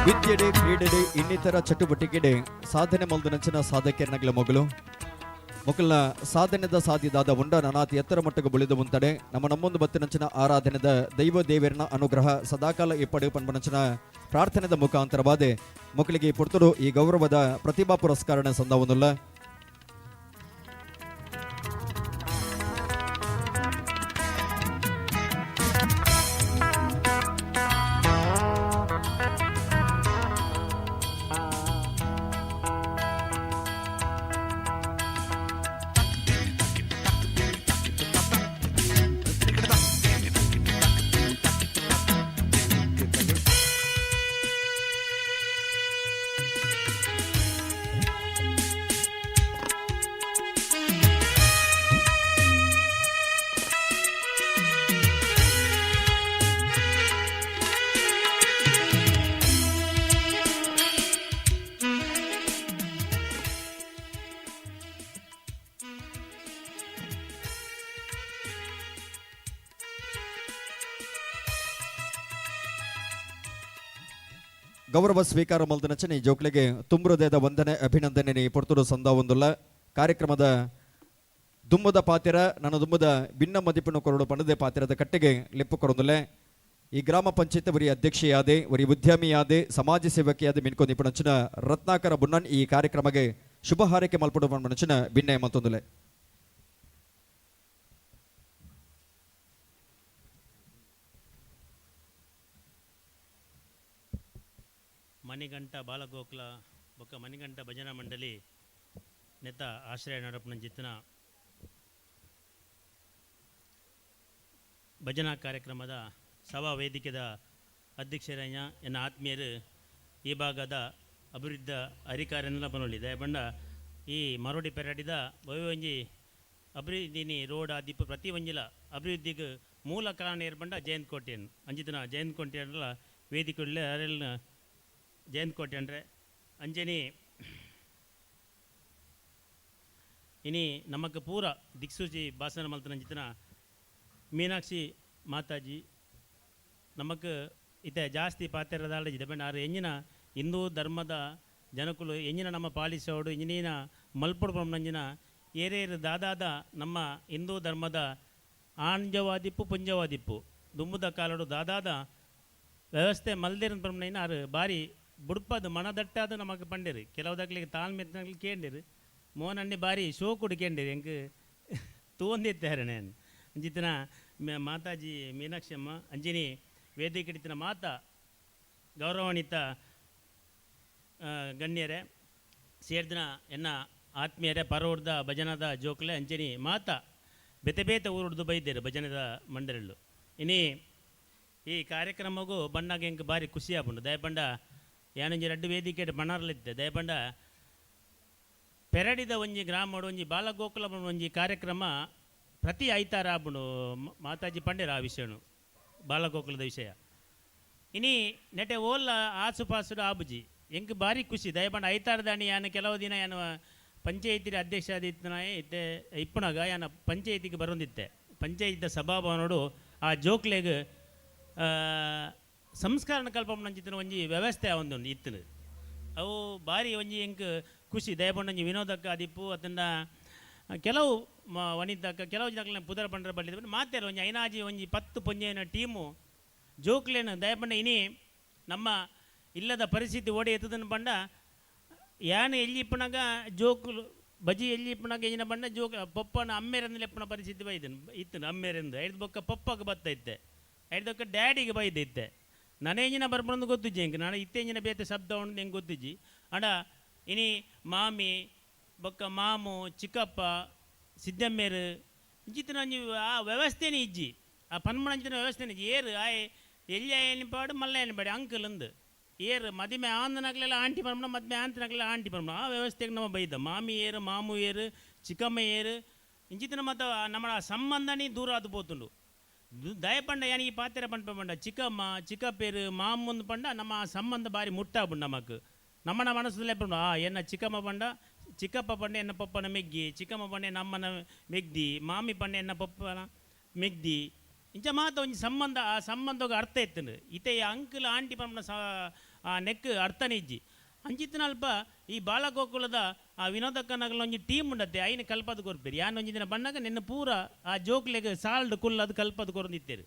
ವಿದ್ಯೆಡೆ ಕ್ರೀಡೆಡೆ ಇನ್ನಿತರ ಚಟುವಟಿಕೆಡೆ ಸಾಧನೆ ಮಲ್ದನಂಚಿನ ಸಾಧಕರ್ನಗಲ ಮೊಗಲು ಮೊಕಲ್ನ ಸಾಧನೆದ ಸಾಧ್ಯದಾದ ಉಂಡ ನನಾತಿ ಎತ್ತರ ಮಟ್ಟಕ್ಕೆ ಬುಳಿದು ಮುಂತಡೆ ನಮ್ಮ ನಮ್ಮೊಂದು ಬತ್ತಿನಂಚಿನ ಆರಾಧನೆದ ದೈವ ದೇವರನ ಅನುಗ್ರಹ ಸದಾಕಾಲ ಇಪ್ಪಡು ಪನ್ಪನಂಚಿನ ಪ್ರಾರ್ಥನೆದ ಮುಖಾಂತರವಾದೆ ಮಕ್ಕಳಿಗೆ ಪುರ್ತುಡು ಈ ಗೌರವದ ಪ್ರತಿಭಾ ಪುರಸ್ಕಾರಣ ಸಂದವನ್ನುಲ್ಲ. ಗೌರವ ಸ್ವೀಕಾರ ಮಲ್ದನಚನೆ ಜೋಕ್ಲೆಗೆ ತುಂಬೃದಯದ ವಂದನೆ ಅಭಿನಂದನೆ ಪೊರ್ತುಡು ಸಂದಾವೊಂದುಲ್ಲ. ಕಾರ್ಯಕ್ರಮದ ದುಮ್ಮದ ಪಾತಿರ ನನ್ನ ದುಮ್ಮದ ಭಿನ್ನ ಮದಿಪನ್ನು ಕೊರಡು ಪಣದೆ ಪಾತಿರದ ಕಟ್ಟೆಗೆ ಲೆಪ್ಪು ಕೊರೊಂದುಲ್ಲೆ. ಈ ಗ್ರಾಮ ಪಂಚಾಯತ್ ಒರಿ ಅಧ್ಯಕ್ಷೆಯಾದೆ ಒರಿ ಉದ್ಯಮಿಯಾದೆ ಸಮಾಜ ಸೇವಕಿಯಾದ ಮಿನ್ಕೊ ನಿಪುಣಂಚಿನ ರತ್ನಾಕರ ಬುನ್ನನ್ ಈ ಕಾರ್ಯಕ್ರಮಕ್ಕೆ ಶುಭ ಹಾರೈಕೆ ಮಲ್ಪಡು ಪಣಂಚಿನ ಭಿನ್ನ ಮತ್ತೊಂದುಲೆ. ಮಣಿಗಂಟ ಬಾಲಗೋಕುಲ ಬೊಕ್ಕ ಮಣಿಗಂಟ ಭಜನಾ ಮಂಡಳಿ ನೆತ್ತ ಆಶ್ರಯ ನಡಪುನ ಭಜನಾ ಕಾರ್ಯಕ್ರಮದ ಸಭಾ ವೇದಿಕೆದ ಅಧ್ಯಕ್ಷರಯ್ಯ ಎನ್ನ ಆತ್ಮೀಯರು ಈ ಭಾಗದ ಅಭಿವೃದ್ಧ ಅಧಿಕಾರಿನೆಲ್ಲ ಬನ್ನೊಳ್ಳಿದೆ ಬಂಡ ಈ ಮರೋಡಿ ಪೆರಡಿದ ಒಂಜಿ ಅಭಿವೃದ್ಧಿನಿ ರೋಡ್ ಆದಿಪ್ಪ ಪ್ರತಿ ಒಂಜಿಲ ಅಭಿವೃದ್ಧಿಗೆ ಮೂಲ ಕಾರಣ ಏರ್ಬಂಡ ಜಯಂತ್ ಕೋಟೆಯನ್ನು ಅಂಜಿತನ ಜಯಂತ್ ಕೋಟೆಯನ್ನೆಲ್ಲ ವೇದಿಕೆ ಅರೆಲ್ನ ಜಯಂತ್ ಕೋಟೆ ಅಂದರೆ ಅಂಜನಿ ಇನಿ ನಮಕ್ ಪೂರ ದಿಕ್ಸೂಚಿ ಭಾಷಣ ಮಲ್ತನ ಅಂಜಿತನ ಮೀನಾಕ್ಷಿ ಮಾತಾಜಿ ನಮಕ್ ಇತ್ತೆ ಜಾಸ್ತಿ ಪಾತೆರದಾಳ ಇದೆ ಆರು ಎಂಜಿನ ಹಿಂದೂ ಧರ್ಮದ ಜನಕುಲು ಎಂಜಿನ ನಮ್ಮ ಪಾಲಿಸೋಡು ಎಂಜಿನ ಮಲ್ಪೊಡು ನಂಜಿನ ಏರೇರು ದಾದಾದ ನಮ್ಮ ಹಿಂದೂ ಧರ್ಮದ ಆಂಜವಾದಿಪ್ಪು ಪುಂಜವಾದಿಪ್ಪು ದುಂಬುದ ಕಾಲಡು ದಾದಾದ ವ್ಯವಸ್ಥೆ ಮಲ್ದಿರನ್ ಪ್ರಮಾಣ ಆರು ಬಾರಿ ಬುಡ್ಪದು ಮನದಟ್ಟಾದ ನಮಗೆ ಪಂಡೇರು ಕೆಲವುದಾಗ್ಲಿಗೆ ತಾಳ್ಮೆ ಕೇಂಡಿರು ಮೋನಣ್ಣಿ ಬಾರಿ ಶೋಕುಡು ಕೇಂಡಿರು ಎಂಕ್ ತೂಂದಿತ್ತಾರೆ ನಾನು ಅಂಜಿತನ ಮಾತಾಜಿ ಮೀನಾಕ್ಷಿ ಅಮ್ಮ ಅಂಜಿನಿ ವೇದಿಕೆ ಮಾತಾ ಗೌರವಾನ್ವಿತ ಗಣ್ಯರೇ ಸೇರ್ದಿನ ಎನ್ನ ಆತ್ಮೀಯರೇ ಪರೋಡ್ದ ಭಜನದ ಜೋಕ್ಲೆ ಅಂಜಿನಿ ಮಾತಾ ಬೇತೆ ಬೇತೆ ಊರುಡ್ದು ಬೈದೇರು ಭಜನದ ಮಂಡಳಿಲು. ಇನಿ ಈ ಕಾರ್ಯಕ್ರಮಗೂ ಬಣ್ಣಾಗ ಎಂಕ್ ಬಾರಿ ಖುಷಿ ಆಪುಂಡು ದಯಪಂಡ ಯಾನೊಂಜಿ ರಡ್ಡು ವೇದಿಕೆ ಬಣ್ಣರ್ಲಿತ್ತೆ ದಯಪಂಡ ಪೆರಡಿದ ಒಂಜಿ ಗ್ರಾಮಡು ಒಂಜಿ ಬಾಲಗೋಕುಲ ಒಂಜಿ ಕಾರ್ಯಕ್ರಮ ಪ್ರತಿ ಐತಾರ ಆಪುಂಡು. ಮಾತಾಜಿ ಪಂಡೇರು ಆ ವಿಷಯನು ಬಾಲಗೋಕುಲದ ವಿಷಯ. ಇನಿ ನೆಟೆ ಓಲ್ಲ ಆಸುಪಾಸುಡು ಆಬುಜಿ ಎಂಕ್ ಬಾರಿ ಖುಷಿ ದಯಪಂಡ ಐತಾರದಾಣಿ ಯಾನು ಕೆಲವು ದಿನ ಯಾನು ಪಂಚಾಯತಿ ಅಧ್ಯಕ್ಷ ಆದಿತ್ತನಾಯ ಇತ್ತೆ ಇಪ್ಪುನಾಗ ಯಾನ ಪಂಚಾಯತಿಗೆ ಬರೋಂದಿತ್ತೆ ಪಂಚಾಯತಿದ ಸಭಾಭವನೋಡು ಆ ಜೋಕ್ಲೆಗ್ ಸಂಸ್ಕರಣ ಕಲ್ಪನೆ ಒಂಜಿ ವ್ಯವಸ್ಥೆ ಒಂದು ಇತ್ತು. ಅವು ಬಾರಿ ಒಂಜಿ ಎಂಕ್ ಖುಷಿ ದಯಪಂಡೊಂಜಿ ವಿನೋದಕ್ಕ ಅದಿಪ್ಪು ಅತ್ತಂಡ ಕೆಲವು ವನಿತಕ್ಕ ಕೆಲವು ಜನಕ್ಲೆನ ಪುದರ್ ಪಂಡ್ರೆ ಬಲ್ಲಿ ಮಾತೆರ್ ಒಂಜಿ ಐನಾಜಿ ಒಂಜಿ 10 ಪೊಂಜೆನ ಟೀಮು ಜೋಕ್ಲೇನು ದಯಪಂಡ ಇನಿ ನಮ್ಮ ಇಲ್ಲದ ಪರಿಸ್ಥಿತಿ ಓಡಿ ಎತ್ತದನ್ನು ಪಂಡ ಯಾನ್ ಎಲ್ಲಿ ಇಪ್ಪುನಗ ಜೋಕುಲು ಬಜಿ ಎಲ್ಲಿ ಇಪ್ಪುನಗ ಎಂಜಿನ ಪಂಡ ಜೋಕ್ ಪೊಪ್ಪನ ಅಮ್ಮೇರಂದು ಲೆಪ್ಪುನ ಪರಿಸ್ಥಿತಿ ಬೈದನು ಇತ್ತು ಅಮ್ಮೇರೆಂದು ಐದು ಬೊಕ್ಕ ಪಪ್ಪಗೆ ಬತ್ತ ಇತ್ತೆ ಐದು ಡ್ಯಾಡಿಗೆ ಬೈದಿತ್ತೆ ನನೇಂಜಿನ ಬರ್ಪಣಂದು ಗೊತ್ತಿಜ್ಜಿ ಎಂಕ್ ನಾನು ಇತ್ತೆಂಜಿನ ಬೇತೆ ಶಬ್ದ ಉಂಡು ಎಂಕ್ ಗೊತ್ತಿಜ್ಜಿ ಅಂಡ ಇನಿ ಮಾಮಿ ಬೊಕ್ಕ ಮಾಮು ಚಿಕ್ಕಪ್ಪ ಸಿದ್ದಮ್ಮೇರು ಇಂಚಿತ್ತಿನ ಒಂಜಿ ಆ ವ್ಯವಸ್ಥೆನೇ ಇಜ್ಜಿ ಆ ಪನ್ಮಣಂಚಿನ ವ್ಯವಸ್ಥೆನೇ ಇಜ್ಜಿ ಏರು ಆಯ್ ಎಲ್ಲಿ ಆಯನ ಪಾಡು ಮಲ್ಲ ಪಾಡು ಅಂಕಲ್ ಅಂದು ಏರು ಮದಿಮೆ ಆಂದನಾಗ್ಲೆಲ್ಲ ಆಂಟಿ ಪರ್ಮಣ ಮದ್ಮೆ ಆಂತನಾಗ್ಲೆಲ್ಲ ಆಂಟಿ ಪರ್ಮಣ ಆ ವ್ಯವಸ್ಥೆಗೆ ನಮ್ಮ ಬೈದ ಮಾಮಿ ಏರು ಮಾಮು ಏರು ಚಿಕ್ಕಮ್ಮ ಏರು ಇಂಚಿತ್ತಿನ ಮತ್ತು ನಮ್ಮ ಸಂಬಂಧನೇ ದೂರ ಆದು ಪೋತುಂಡು ದಯಪಂಡ ಯಾನ್ ಈ ಪಾತೆರ ಪಂಡ ಪಂಡ ಚಿಕ್ಕಮ್ಮ ಚಿಕ್ಕಪ್ಪೇರು ಮಾಮುಂದು ಪಂಡ ನಮ್ಮ ಆ ಸಂಬಂಧ ಬಾರಿ ಮುಟ್ಟಾಪುಂಡು ನಮಕ್ ನಮ್ಮನ ಮನಸ್ಸಲ್ಲೇ ಪಂಡ ಆ ಎನ್ನ ಚಿಕ್ಕಮ್ಮ ಪಂಡ ಚಿಕ್ಕಪ್ಪ ಪಂಡ ಎನ್ನ ಪಪ್ಪನ ಮೆಗ್ಗಿ ಚಿಕ್ಕಮ್ಮ ಪಂಡ ನಮ್ಮನ ಮೆಗ್ದಿ ಮಾಮಿ ಪಂಡ ಎನ್ನ ಪಪ್ಪನ ಮೆಗ್ದಿ ಇಂಚ ಮಾತ ಒಂಜಿ ಸಂಬಂಧ ಆ ಸಂಬಂಧಗ್ ಅರ್ಥ ಇತ್ತುಂಡು ಇತ್ತೆ ಈ ಅಂಕಲ್ ಆಂಟಿ ಪಂಪನ ಆ ನೆಕ್ ಅರ್ಥನೇ ಇಜ್ಜಿ ಅಂಚಿತ್ತಿನ ಅಲ್ಪ ಈ ಬಾಲಗೋಕುಲದ ಆ ವಿನೋದಕ್ಕನಗಲ ಒಂಜಿ ಟೀಮ್ ಉಂಡತ್ತೆ ಐನ ಕಲ್ಪದ ಕೊರ್ಪೇರು ಯಾನ್ ಒಂಜಿ ದಿನ ಬಣ್ಣಗ ನಿನ್ನ ಪೂರ ಆ ಜೋಕ್ಲೆಗ್ ಸಾಲ್ಡ್ ಕುಲ್ಲದು ಕಲ್ಪದ ಕೊರೊಂದಿತ್ತೇರು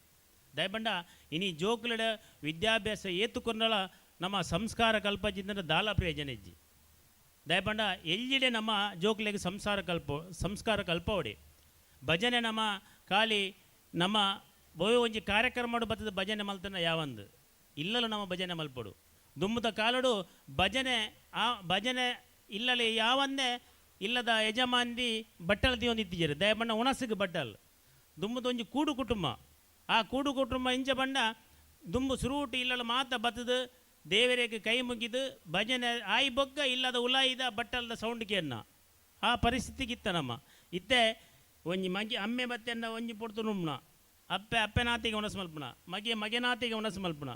ದಯಪಂಡ ಇನಿ ಜೋಕ್ಲೆಡ ವಿದ್ಯಾಭ್ಯಾಸ ಏತು ಕೊರ್ನಲ ನಮ್ಮ ಸಂಸ್ಕಾರ ಕಲ್ಪಜಿಂದ ದಾಲ ಪ್ರಯೋಜನ ಇಜ್ಜಿ ದಯಪಂಡ ಎಲ್ಲಿಡೆ ನಮ್ಮ ಜೋಕ್ಲೆಗ್ ಸಂಸ್ಕಾರ ಕಲ್ಪವಡೆ ಭಜನೆ ನಮ್ಮ ಖಾಲಿ ನಮ್ಮ ಬೋಯ್ ಒಂಜಿ ಕಾರ್ಯಕ್ರಮ ಬತ್ತದ ಭಜನೆ ಮಲ್ತನ ಯಾವಂದು ಇಲ್ಲಲು ನಮ್ಮ ಭಜನೆ ಮಲ್ಪಡು ದುಮ್ಮದ ಕಾಲಡು ಭಜನೆ ಆ ಭಜನೆ ಇಲ್ಲಲೆ ಯಾವಂದೇ ಇಲ್ಲದ ಯಜಮಾನ್ದಿ ಬಟ್ಟಲ್ ದಿವೊಂದಿತ್ತಿಜರು ದಯಪಂಡ ಉಣಸಿಗೆ ಬಟ್ಟಲ್ ದುಮ್ಮದ ಒಂಜಿ ಕೂಡು ಕುಟುಂಬ ಆ ಕೂಡು ಕುಟುಂಬ ಇಂಚ ಬಂಡ ದುಂಬು ಸುರೂಟು ಇಲ್ಲಲು ಮಾತ ಬತ್ತದು ದೇವರಿಗೆ ಕೈ ಮುಗಿದು ಭಜನೆ ಆಯಿ ಬೊಗ್ಗ ಇಲ್ಲದ ಉಲಾಯಿದ ಬಟ್ಟಲ್ದ ಸೌಂಡ್ ಕೇರ್ನ ಆ ಪರಿಸ್ಥಿತಿಗಿತ್ತ ನಮ್ಮ ಇತ್ತೆ ಒಂಜಿ ಮಗಿ ಅಮ್ಮೆ ಬತ್ತೆಂಡ ಒಂಜಿ ಪೊಡ್ತು ನುಮ್ನ ಅಪ್ಪೆ ಅಪ್ಪೆನಾತಿಗೆ ಉಣಸ್ ಮಲ್ಪುನ ಮಗೆ ಮಗೆನಾತಿಗೆ ಉಣಸ್ ಮಲ್ಪುನ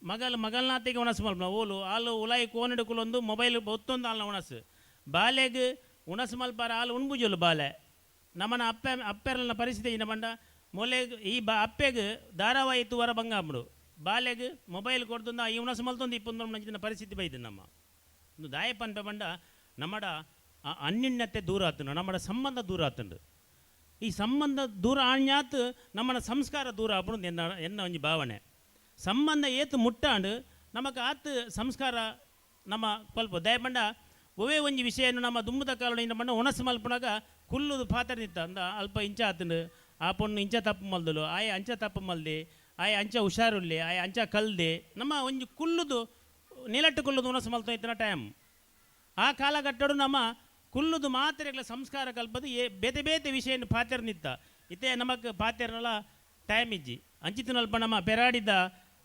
ಮಗಲ್ ಮಗಲ್ನಾತಿಗೆ ಉಣಸ್ ಮಲ್ಪುನ ಓಲು ಆಲು ಉಲಾಯಿ ಕೋನಡು ಕುಲೊಂದು ಮೊಬೈಲ್ ಒತ್ತೊಂದು ಆಲ್ನ ಉಣಸ್ ಬಾಲೆಗ್ ಉಣಸ್ ಮಲ್ಪಾರ ಆಲು ಉಣ್ಬುಜೊಲು ಬಾಲೆ ನಮ್ಮನ ಅಪ್ಪೆ ಅಪ್ಪೆರಲ್ನ ಪರಿಸ್ಥಿತಿ ಏನ ಪಂಡ ಮೊಲೆಗ್ ಈ ಬಾ ಅಪ್ಪೆಗ್ ಧಾರಾವಾಹಿ ತೂವರ ಬಂಗಾಂಬುಡು ಬಾಲೆಗ್ ಮೊಬೈಲ್ ಕೊಡ್ತುಂದ ಈ ಉಣಸ್ ಮಲ್ತೊಂದು ಇಪ್ಪೊಂದು ನಂಚಿನ ಪರಿಸ್ಥಿತಿ ಬೈದು ನಮ್ಮ ಒಂದು ದಾಯ ಪನ್ಪೆ ಪಂಡ ನಮ್ಮಡ ಆ ಅನ್ಯೋನ್ಯತೆ ದೂರ ಆತುಂಡು ನಮ್ಮಡ ಸಂಬಂಧ ದೂರ ಆತುಂಡು ಈ ಸಂಬಂಧ ದೂರ ಆಣ್ಯಾತ್ ನಮ್ಮನ ಸಂಸ್ಕಾರ ದೂರ ಆಪುಂಡು ಎನ್ನ ಎನ್ನ ಒಂಜಿ ಭಾವನೆ ಸಂಬಂಧ ಏತು ಮುಟ್ಟಾಂಡು ನಮಕ್ ಆತ್ ಸಂಸ್ಕಾರ ನಮ್ಮ ಕೊಲ್ಪ ದಯಪಂಡ ಒವೇ ಒಂಜಿ ವಿಷಯನು ನಮ್ಮ ದುಂಬುದ ಕಾಲದ ಪಂಡ ಒಣಸು ಮಲ್ಪುನಾಗ ಕುಲ್ಲುದು ಪಾತ್ರ ನಿತ್ತ ಅಂದ ಅಲ್ಪ ಇಂಚ ಆತುಂಡು ಆ ಪೊಣ್ಣು ಇಂಚ ತಪ್ಪು ಮಲ್ದಲು ಆಯೆ ಅಂಚ ತಪ್ಪು ಮಲ್ದೆ ಆಯೆ ಅಂಚ ಹುಷಾರುಲ್ಲೆ ಆಯೆ ಅಂಚ ಕಲ್ದೆ ನಮ್ಮ ಒಂಜಿ ಕುಲ್ಲುದು ನಿಲಟ್ಟು ಕುಲ್ಲುದು ಒಣಸು ಮಲ್ತ ಇತ್ತಿನ ಟೈಮ್ ಆ ಕಾಲಘಟ್ಟಡು ನಮ್ಮ ಕುಲ್ಲುದು ಮಾತ್ರೆಗಳ ಸಂಸ್ಕಾರ ಕಲ್ಪದು ಏ ಬೇತೆ ಬೇತೆ ವಿಷಯ ಪಾತ್ರ ನಿತ್ತ ಇತ್ತೆ ನಮಕ್ ಪಾತೆರ್ನಲ ಟೈಮ್ ಇಜ್ಜಿ ಅಂಚಿತ್ತಿನಲ್ಪ ನಮ್ಮ ಪೆರಾಡಿದ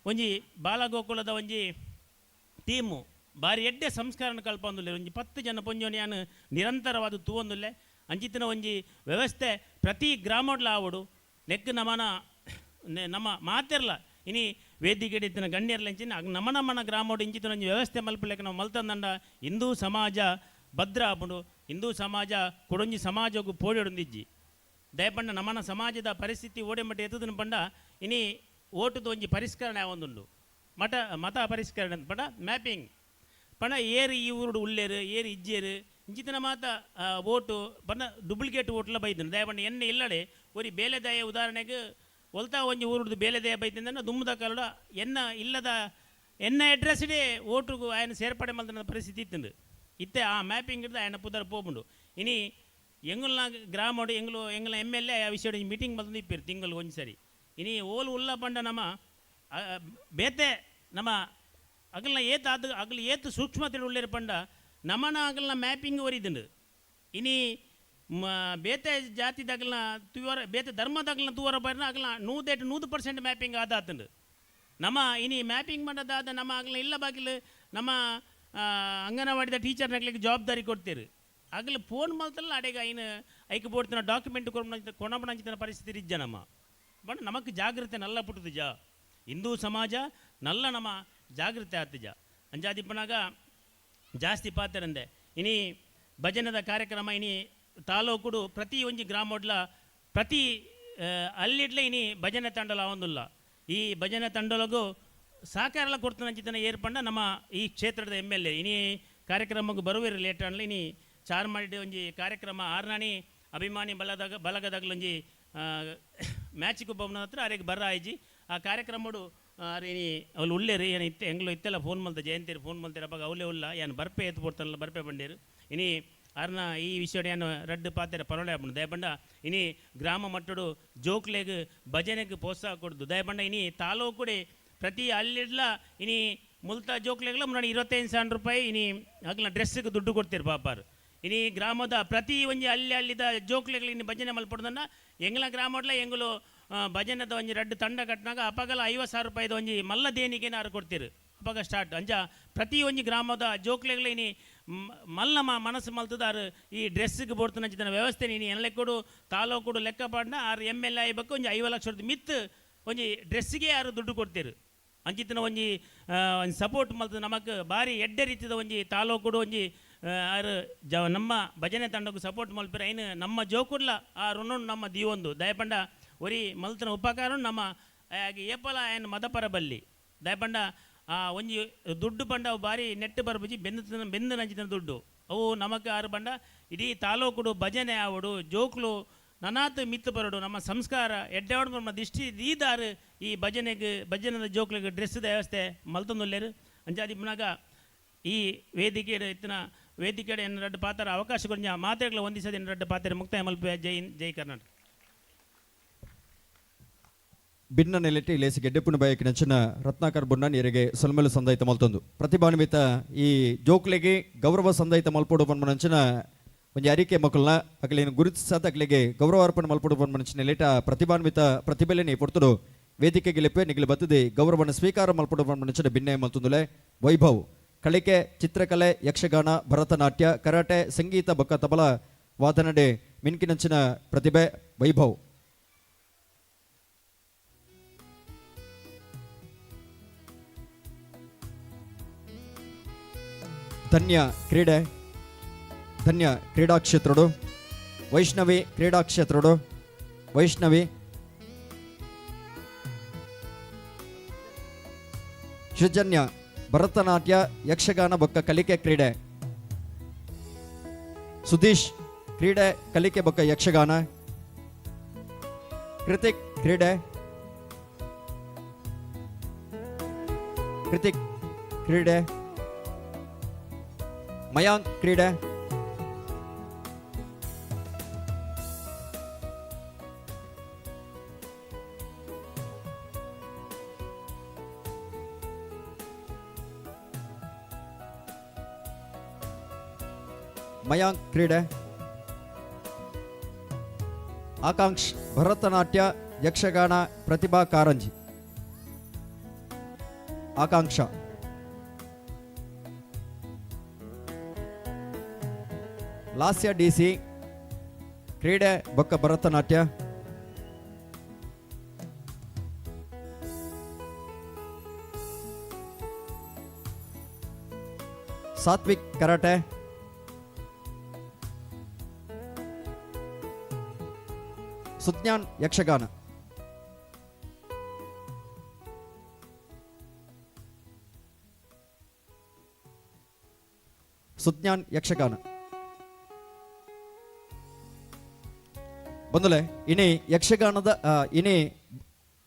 ಒಂಜಿ ಬಾಲಗೋಕುಲದ ಒಂಜಿ ಟೀಮು ಬಾರಿ ಎಡ್ಡೆ ಸಂಸ್ಕಾರನ ಕಲ್ಪೊಂದುಲ್ಲೆ ಒಂಜಿ 10 ಜನ ಪೊಂಜೋನಿ ಯಾನ್ ನಿರಂತರವಾದ ತೂವೊಂದುಲ್ಲೆ ಅಂಚಿತ್ತಿನ ಒಂಜಿ ವ್ಯವಸ್ಥೆ ಪ್ರತಿ ಗ್ರಾಮಡ್ಲ ಆವಡು ನೆಕ್ ನಮನ ನಮ್ಮ ಮಾತೆರ್ಲ ಇನಿ ವೇದಿಕೆ ಇತ್ತಿನ ಗಣ್ಯರ್ಲ ಇಂಚಿನ ನಮ ನಮನ ಗ್ರಾಮೋಡು ಇಂಚಿತ್ತಿನ ಒಂಜಿ ವ್ಯವಸ್ಥೆ ಮಲ್ಪಲೆಕ್ಕ ನಾವು ಮಲ್ತಂದಂಡ ಹಿಂದೂ ಸಮಾಜ ಭದ್ರ ಆಪುಂಡು ಹಿಂದೂ ಸಮಾಜ ಕೊಡೊಂಜಿ ಸಮಾಜಕ್ಕೂ ಪೋಡಿಡೊಂದಿಜ್ಜಿ ದಯಪಂಡ ನಮನ ಸಮಾಜದ ಪರಿಸ್ಥಿತಿ ಓಡೆಮಟ್ಟ ಎತ್ತದನ ಪಂಡ ಇನಿ ಓಟುದ ಒಂಜಿ ಪರಿಷ್ಕರಣೆ ಒಂದುಂಡು ಮತ ಪರಿಷ್ಕರಣೆ ಪಂಡ ಮ್ಯಾಪಿಂಗ್ ಪಂಡ ಏರು ಈ ಊರುಡು ಉಲ್ಲೇರು ಏರು ಇಜ್ಜೇರು ಇಂಚಿತ್ತಿನ ಮಾತ ಓಟು ಪಂಡ ಡೂಪ್ಲಿಕೇಟ್ ಓಟ್ಲ ಬೈದನು ದಯಪಂಡ ಎಣ್ಣೆ ಇಲ್ಲಡೆ ಒರಿ ಬೇಲೆದಾಯ ಉದಾಹರಣೆಗೆ ಒಲ್ತಾ ಒಂಜಿ ಊರುಡು ಬೇಲೆದಾಯ ಬೈದಿಂದನ ದುಮ್ಮದ ಕಾಲಡ ಎನ್ನ ಇಲ್ಲದ ಎನ್ನ ಅಡ್ರೆಸ್ಡೇ ಓಟುಗು ఆయన ಸೇರ್ಪಡೆ ಮಲ್ತನ ಪರಿಸ್ಥಿತಿ ಇತ್ತುಂಡು ಇತ್ತೆ ಆ ಮ್ಯಾಪಿಂಗ್ ಹಿಡ್ದು ఆయన ಪುದರ್ ಪೋಪುಂಡು ಇನಿ ಎಂಗುಲ್ನ ಗ್ರಾಮಡು ಎಂಗ್ಲು ಎಂಗ್ಲ ಎಮ್ ಎಲ್ ಎ ಆ ವಿಷಯ ಮೀಟಿಂಗ್ ಮಲ್ತೊಂದು ಇಪ್ಪೇರು ತಿಂಗಳು ಒಂಜಿ ಸರಿ ಇನಿ ಓಲು ಉಲ್ಲ ಪಂಡ ನಮ್ಮ ಬೇತೆ ನಮ್ಮ ಅಗಲ್ನ ಏತ್ ಅದು ಅಗಲು ಏತ್ ಸೂಕ್ಷ್ಮತೆ ಉಳ್ಳೇರು ಪಂಡ ನಮನ ಅಗಲ್ನ ಮ್ಯಾಪಿಂಗ್ ಒರಿದುಂಡು ಇನಿ ಬೇತೆ ಜಾತಿದಾಗಲ್ನ ತುವರ ಬೇತೆ ಧರ್ಮದಾಗಲ್ನ ತೂವರ ಬರ್ನ ಅಗಲ್ನ 100% ಮ್ಯಾಪಿಂಗ್ ಆದಾತುಂಡು ನಮ್ಮ ಇನಿ ಮ್ಯಾಪಿಂಗ್ ಮಾಡೋದಾದ ನಮ್ಮ ಅಗಲ್ನ ಇಲ್ಲ ಬಾಗಿಲು ನಮ್ಮ ಅಂಗನವಾಡಿದ ಟೀಚರ್ನಗ್ಲಿಗೆ ಜವಾಬ್ದಾರಿ ಕೊಡ್ತೀರಿ ಅಗಲು ಫೋನ್ ಮಲ್ತಲ್ಲ ಅಡೆಗೆ ಐನು ಐಕ್ ಬೋಡ್ತಿನ ಡಾಕ್ಯುಮೆಂಟ್ ಕೊಣಬಣಂಚಿನ ಪರಿಸ್ಥಿತಿ ಇಜ್ಜ ನಮ್ಮ ಬಟ್ ನಮಕ್ ಜಾಗೃತೆ ನಲ್ಲ ಪುಟ್ಟುದಿಜ ಹಿಂದೂ ಸಮಾಜ ನಲ್ಲ ನಮ್ಮ ಜಾಗೃತೆ ಆತಿಜ ಅಂಜಾದಿಪ್ಪನಾಗ ಜಾಸ್ತಿ ಪಾತೆರಂದೆ ಇನಿ ಭಜನದ ಕಾರ್ಯಕ್ರಮ ಇನಿ ತಾಲೂಕುಡು ಪ್ರತಿ ಒಂಜಿ ಗ್ರಾಮೋಡ್ಲ ಪ್ರತಿ ಅಲ್ಲಿಡ್ಲೆ ಇನಿ ಭಜನೆ ತಂಡಲ ಆವೊಂದುಲ್ಲ ಈ ಭಜನೆ ತಂಡಲಗು ಸಹಕಾರ ಎಲ್ಲ ಕೊಡ್ತಾನೆ ಅಂಚಿತನ ಏರ್ಪಂಡ ನಮ್ಮ ಈ ಕ್ಷೇತ್ರದ ಎಮ್ ಎಲ್ ಎ. ಇನಿ ಕಾರ್ಯಕ್ರಮಕ್ಕೆ ಬರುವೇರು ಲೇಟ್ ಆಂಡ್ಲ. ಇನಿ ಚಾರ್ಮಾಡಿ ಒಂಜಿ ಕಾರ್ಯಕ್ರಮ ಆರ್ನಾಣಿ ಅಭಿಮಾನಿ ಬಲದಾಗ ಬಲಗದಾಗಲೊಂಜಿ ಮ್ಯಾಚಿಗೆ ಒಬ್ಬನ ಹತ್ರ ಅರೆಗೆ ಬರ್ರ ಆಯ್ಜಿ. ಆ ಕಾರ್ಯಕ್ರಮಡು ಆರ್ ಇನಿ ಅವಳು ಉಳ್ಳೇರು ಏನು ಇತ್ತೆ ಎಂಗ್ಲು ಇತ್ತೆಲ್ಲ ಫೋನ್ ಮಲ್ತ ಜಯಂತಿರು ಫೋನ್ ಮಲ್ತಿರ ಅಪ್ಪಾಗ ಅವಲೇ ಉಲ್ಲ ಏನು ಬರ್ಪೆ ಎತ್ತು ಪೋಡ್ತಾನಲ್ಲ ಬರ್ಪೆ ಬಂಡೇರು. ಇನಿ ಅರ್ನ ಈ ವಿಷಯ ಏನು ರಡ್ಡು ಪಾತೆರ ಪರೊಳೆ ಆಪುಂಡು. ದಯಪಂಡ ಇನಿ ಗ್ರಾಮ ಮಟ್ಟಡು ಜೋಕ್ಲೆಗ್ ಭಜನೆಗ್ ಪ್ರೋತ್ಸಾಹ ಕೊಡ್ದು. ದಯಪಂಡ ಇನಿ ತಾಲೂಕುಡೆ ಪ್ರತಿ ಅಲ್ಲಿಡ್ಲ ಇನಿ ಮುಲ್ತ ಜೋಕ್ಲೆಗ್ಲ ಮುನ್ನಾಡಿ 25,000 ರೂಪಾಯಿ ಇನಿ ಅಗ್ಲ ಡ್ರೆಸ್ಗೆ ದುಡ್ಡು ಕೊಡ್ತೀರಿ ಪಾಪಾರು. ಇನಿ ಗ್ರಾಮದ ಪ್ರತಿ ಒಂಜಿ ಅಲ್ಲಿ ಅಲ್ಲಿದ ಜೋಕ್ಲೆಗ್ಲ ಇನಿ ಭಜನೆ ಮಲ್ಪಡ್ದನ್ನ ಎಂಗ್ಲ ಗ್ರಾಮಡ್ಲ ಎಂಗುಲು ಭಜನೆದ ಒಂಜಿ ರಡ್ಡು ತಂಡ ಕಟ್ಟಿನಾಗ ಅಪಗಲ 50,000 ರೂಪಾಯಿದ ಒಂಜಿ ಮಲ್ಲ ದೇಣಿಗೆನ ಆರು ಕೊಡ್ತೀರು ಅಪಗ ಸ್ಟಾರ್ಟ್. ಅಂಚ ಪ್ರತಿ ಒಂಜಿ ಗ್ರಾಮದ ಜೋಕ್ಲೆಗ್ಲ ಇನಿ ಮಲ್ಲ ಮನಸ್ಸು ಮಲ್ತದಾರು ಈ ಡ್ರೆಸ್ಗೆ ಬೋಡ್ತನಂಚಿನ ವ್ಯವಸ್ಥೆ ಇನಿ ಎನ್ಲೆಕ್ಕೂಡು ತಾಲೂಕುಡು ಲೆಕ್ಕ ಪಾಡ್ನ ಆರು ಎಮ್ ಎಲ್ ಎ ಆಯ್ಬೇಕು ಒಂಜಿ 50 ಲಕ್ಷದ ಮಿತ್ ಒಂಜಿ ಡ್ರೆಸ್ಸಿಗೆ ಆರು ದುಡ್ಡು ಕೊಡ್ತೀರು. ಅಂಚಿತನ ಒಂಜಿ ಒಂಜಿ ಸಪೋರ್ಟ್ ಮಲ್ತದ ನಮಕ್ ಬಾರಿ ಎಡ್ಡೆ ರೀತಿದ ಒಂಜಿ ತಾಲೂಕುಡು ಒಂಜಿ ಆರು ನಮ್ಮ ಭಜನೆ ತಂಡಕ್ಕೂ ಸಪೋರ್ಟ್ ಮಲ್ಪಿರ ಐನು ನಮ್ಮ ಜೋಕುಡ್ಲ ಆ ಋಣ ನಮ್ಮ ದೀವೊಂದು. ದಯಪಂಡ ಒರಿ ಮಲ್ತನ ಉಪಕಾರ ನಮ್ಮ ಆಗಿ ಏಪಲ ಏನು ಮದಪರ ಬಲ್ಲಿ. ದಯಪಂಡ ಆ ಒಂಜಿ ದುಡ್ಡು ಪಂಡ ಅವು ಬಾರಿ ನೆಟ್ಟು ಬರ್ಬುಜಿ ಬೆಂದು ಬೆಂದು ನಂಚಿನ ದುಡ್ಡು ಅವು ನಮಕ್ ಆರು ಪಂಡ ಇಡೀ ತಾಲೂಕುಡು ಭಜನೆ ಆವಡು ಜೋಕ್ಲು ನನಾತ್ ಮಿತ್ತು ಬರಡು ನಮ್ಮ ಸಂಸ್ಕಾರ ಎಡ್ಡೆವಡು ನಮ್ಮ ದೃಷ್ಟಿ ದೀದಾರು ಈ ಭಜನೆಗೆ ಭಜನೆದ ಜೋಕ್ಲಿಗೆ ಡ್ರೆಸ್ದ ವ್ಯವಸ್ಥೆ ಮಲ್ತೊಂದುಲ್ಲೇರು. ಅಂಚಾದಿ ಪುನಗ ಈ ವೇದಿಕೆ ಇತ್ತಿನ ವೇದಿಕೆ ಎನ್ನ ರಡ್ಡು ಪಾತ್ರ ಅವಕಾಶ ಕೊಂಚ ಮಾತೆಗಳ ಹೊಂದಿಸದ ಎನ್ನ ರಡ್ಡು ಪಾತ್ರ ಮುಕ್ತಾಯ ಮಲ್ಪೆ. ಜೈ ಜೈ ಕರ್ನಾಟಕ. ಭಿನ್ನ ನೆಲೆಟಿ ಲೇಸಿ ಗೆಡ್ಡೆಪ್ಪುನ ಬಯಕೆ ನಂಚಿನ ರತ್ನಾಕರ್ ಬೊಣ್ಣನ್ ಇರೆಗೆ ಸೊಲ್ಮೆಲು ಸಂದಾಯಿತ ಮಲ್ತೊಂದು ಪ್ರತಿಭಾನ್ವಿತ ಈ ಜೋಕ್ಲೆಗೆ ಗೌರವ ಸಂದಾಯಿತ ಮಲ್ಪೊಡು ಪನ್ಪುನಂಚಿನ ಒಂಜಿ ಅರಿಕೆ ಮಕ್ಕಳನ್ನ ಅಕಲೇನು ಗುರುತಿಸಾದ ಅಕಲೆಗೆ ಗೌರವ ಅರ್ಪಣೆ ಮಲ್ಪೊಡು ಪನ್ಪುನಂಚಿನ ಲೇಟ ಪ್ರತಿಭಾನ್ವಿತ ಪ್ರತಿಭೆಲೆನೆ ಪೊರ್ತುಡು ವೇದಿಕೆಗೆ ಲೆಪ್ಪೆ ನಿಗಲು ಬತ್ತದೆ ಗೌರವನ ಸ್ವೀಕಾರ ಮಲ್ಪೊಡು ಪನ್ಪುನಂಚಿನ ಭಿನ್ನ ಮಲ್ತೊಂದುಲೆ. ವೈಭವ್ ಕಲಿಕೆ ಚಿತ್ರಕಲೆ ಯಕ್ಷಗಾನ ಭರತನಾಟ್ಯ ಕರಾಟೆ ಸಂಗೀತ ಬೊಕ್ಕ ತಬಲ ವಾದನಡೆ ಮಿನ್ಕಿನಂಚಿನ ಪ್ರತಿಭೆ ವೈಭವ್. ಧನ್ಯ ಕ್ರೀಡೆ ಧನ್ಯ ಕ್ರೀಡಾಕ್ಷೇತ್ರುಡು ವೈಷ್ಣವಿ ಕ್ರೀಡಾಕ್ಷೇತ್ರುಡು ವೈಷ್ಣವಿ ಸೃಜನ್ಯ ಭರತನಾಟ್ಯ ಯಕ್ಷಗಾನ ಬೊಕ್ಕ ಕಲಿಕೆ ಕ್ರೀಡೆ ಸುಧೀಶ್ ಕ್ರೀಡೆ ಕಲಿಕೆ ಬೊಕ್ಕ ಯಕ್ಷಗಾನ ಕೃತಿಕ್ ಕ್ರೀಡೆ ಕೃತಿಕ್ ಕ್ರೀಡೆ ಮಯಾಂಕ್ ಕ್ರೀಡೆ ಮಯಾಂಕ್ ಕ್ರೀಡೆ ಆಕಾಂಕ್ಷ್ ಭರತನಾಟ್ಯ ಯಕ್ಷಗಾನ ಪ್ರತಿಭಾ ಕಾರಂಜಿ ಆಕಾಂಕ್ಷ ಲಾಸ್ಯ ಡಿಸಿ ಕ್ರೀಡೆ ಬೊಕ್ಕ ಭರತನಾಟ್ಯ ಸಾತ್ವಿಕ್ ಕರಾಟೆ ಸುಜ್ಞಾನ್ ಯಕ್ಷಗಾನ ಸುಜ್ಞಾನ್ ಯಕ್ಷಗಾನ ಬಂದುಲೆ ಇನಿ ಯಕ್ಷಗಾನದ ಇನಿ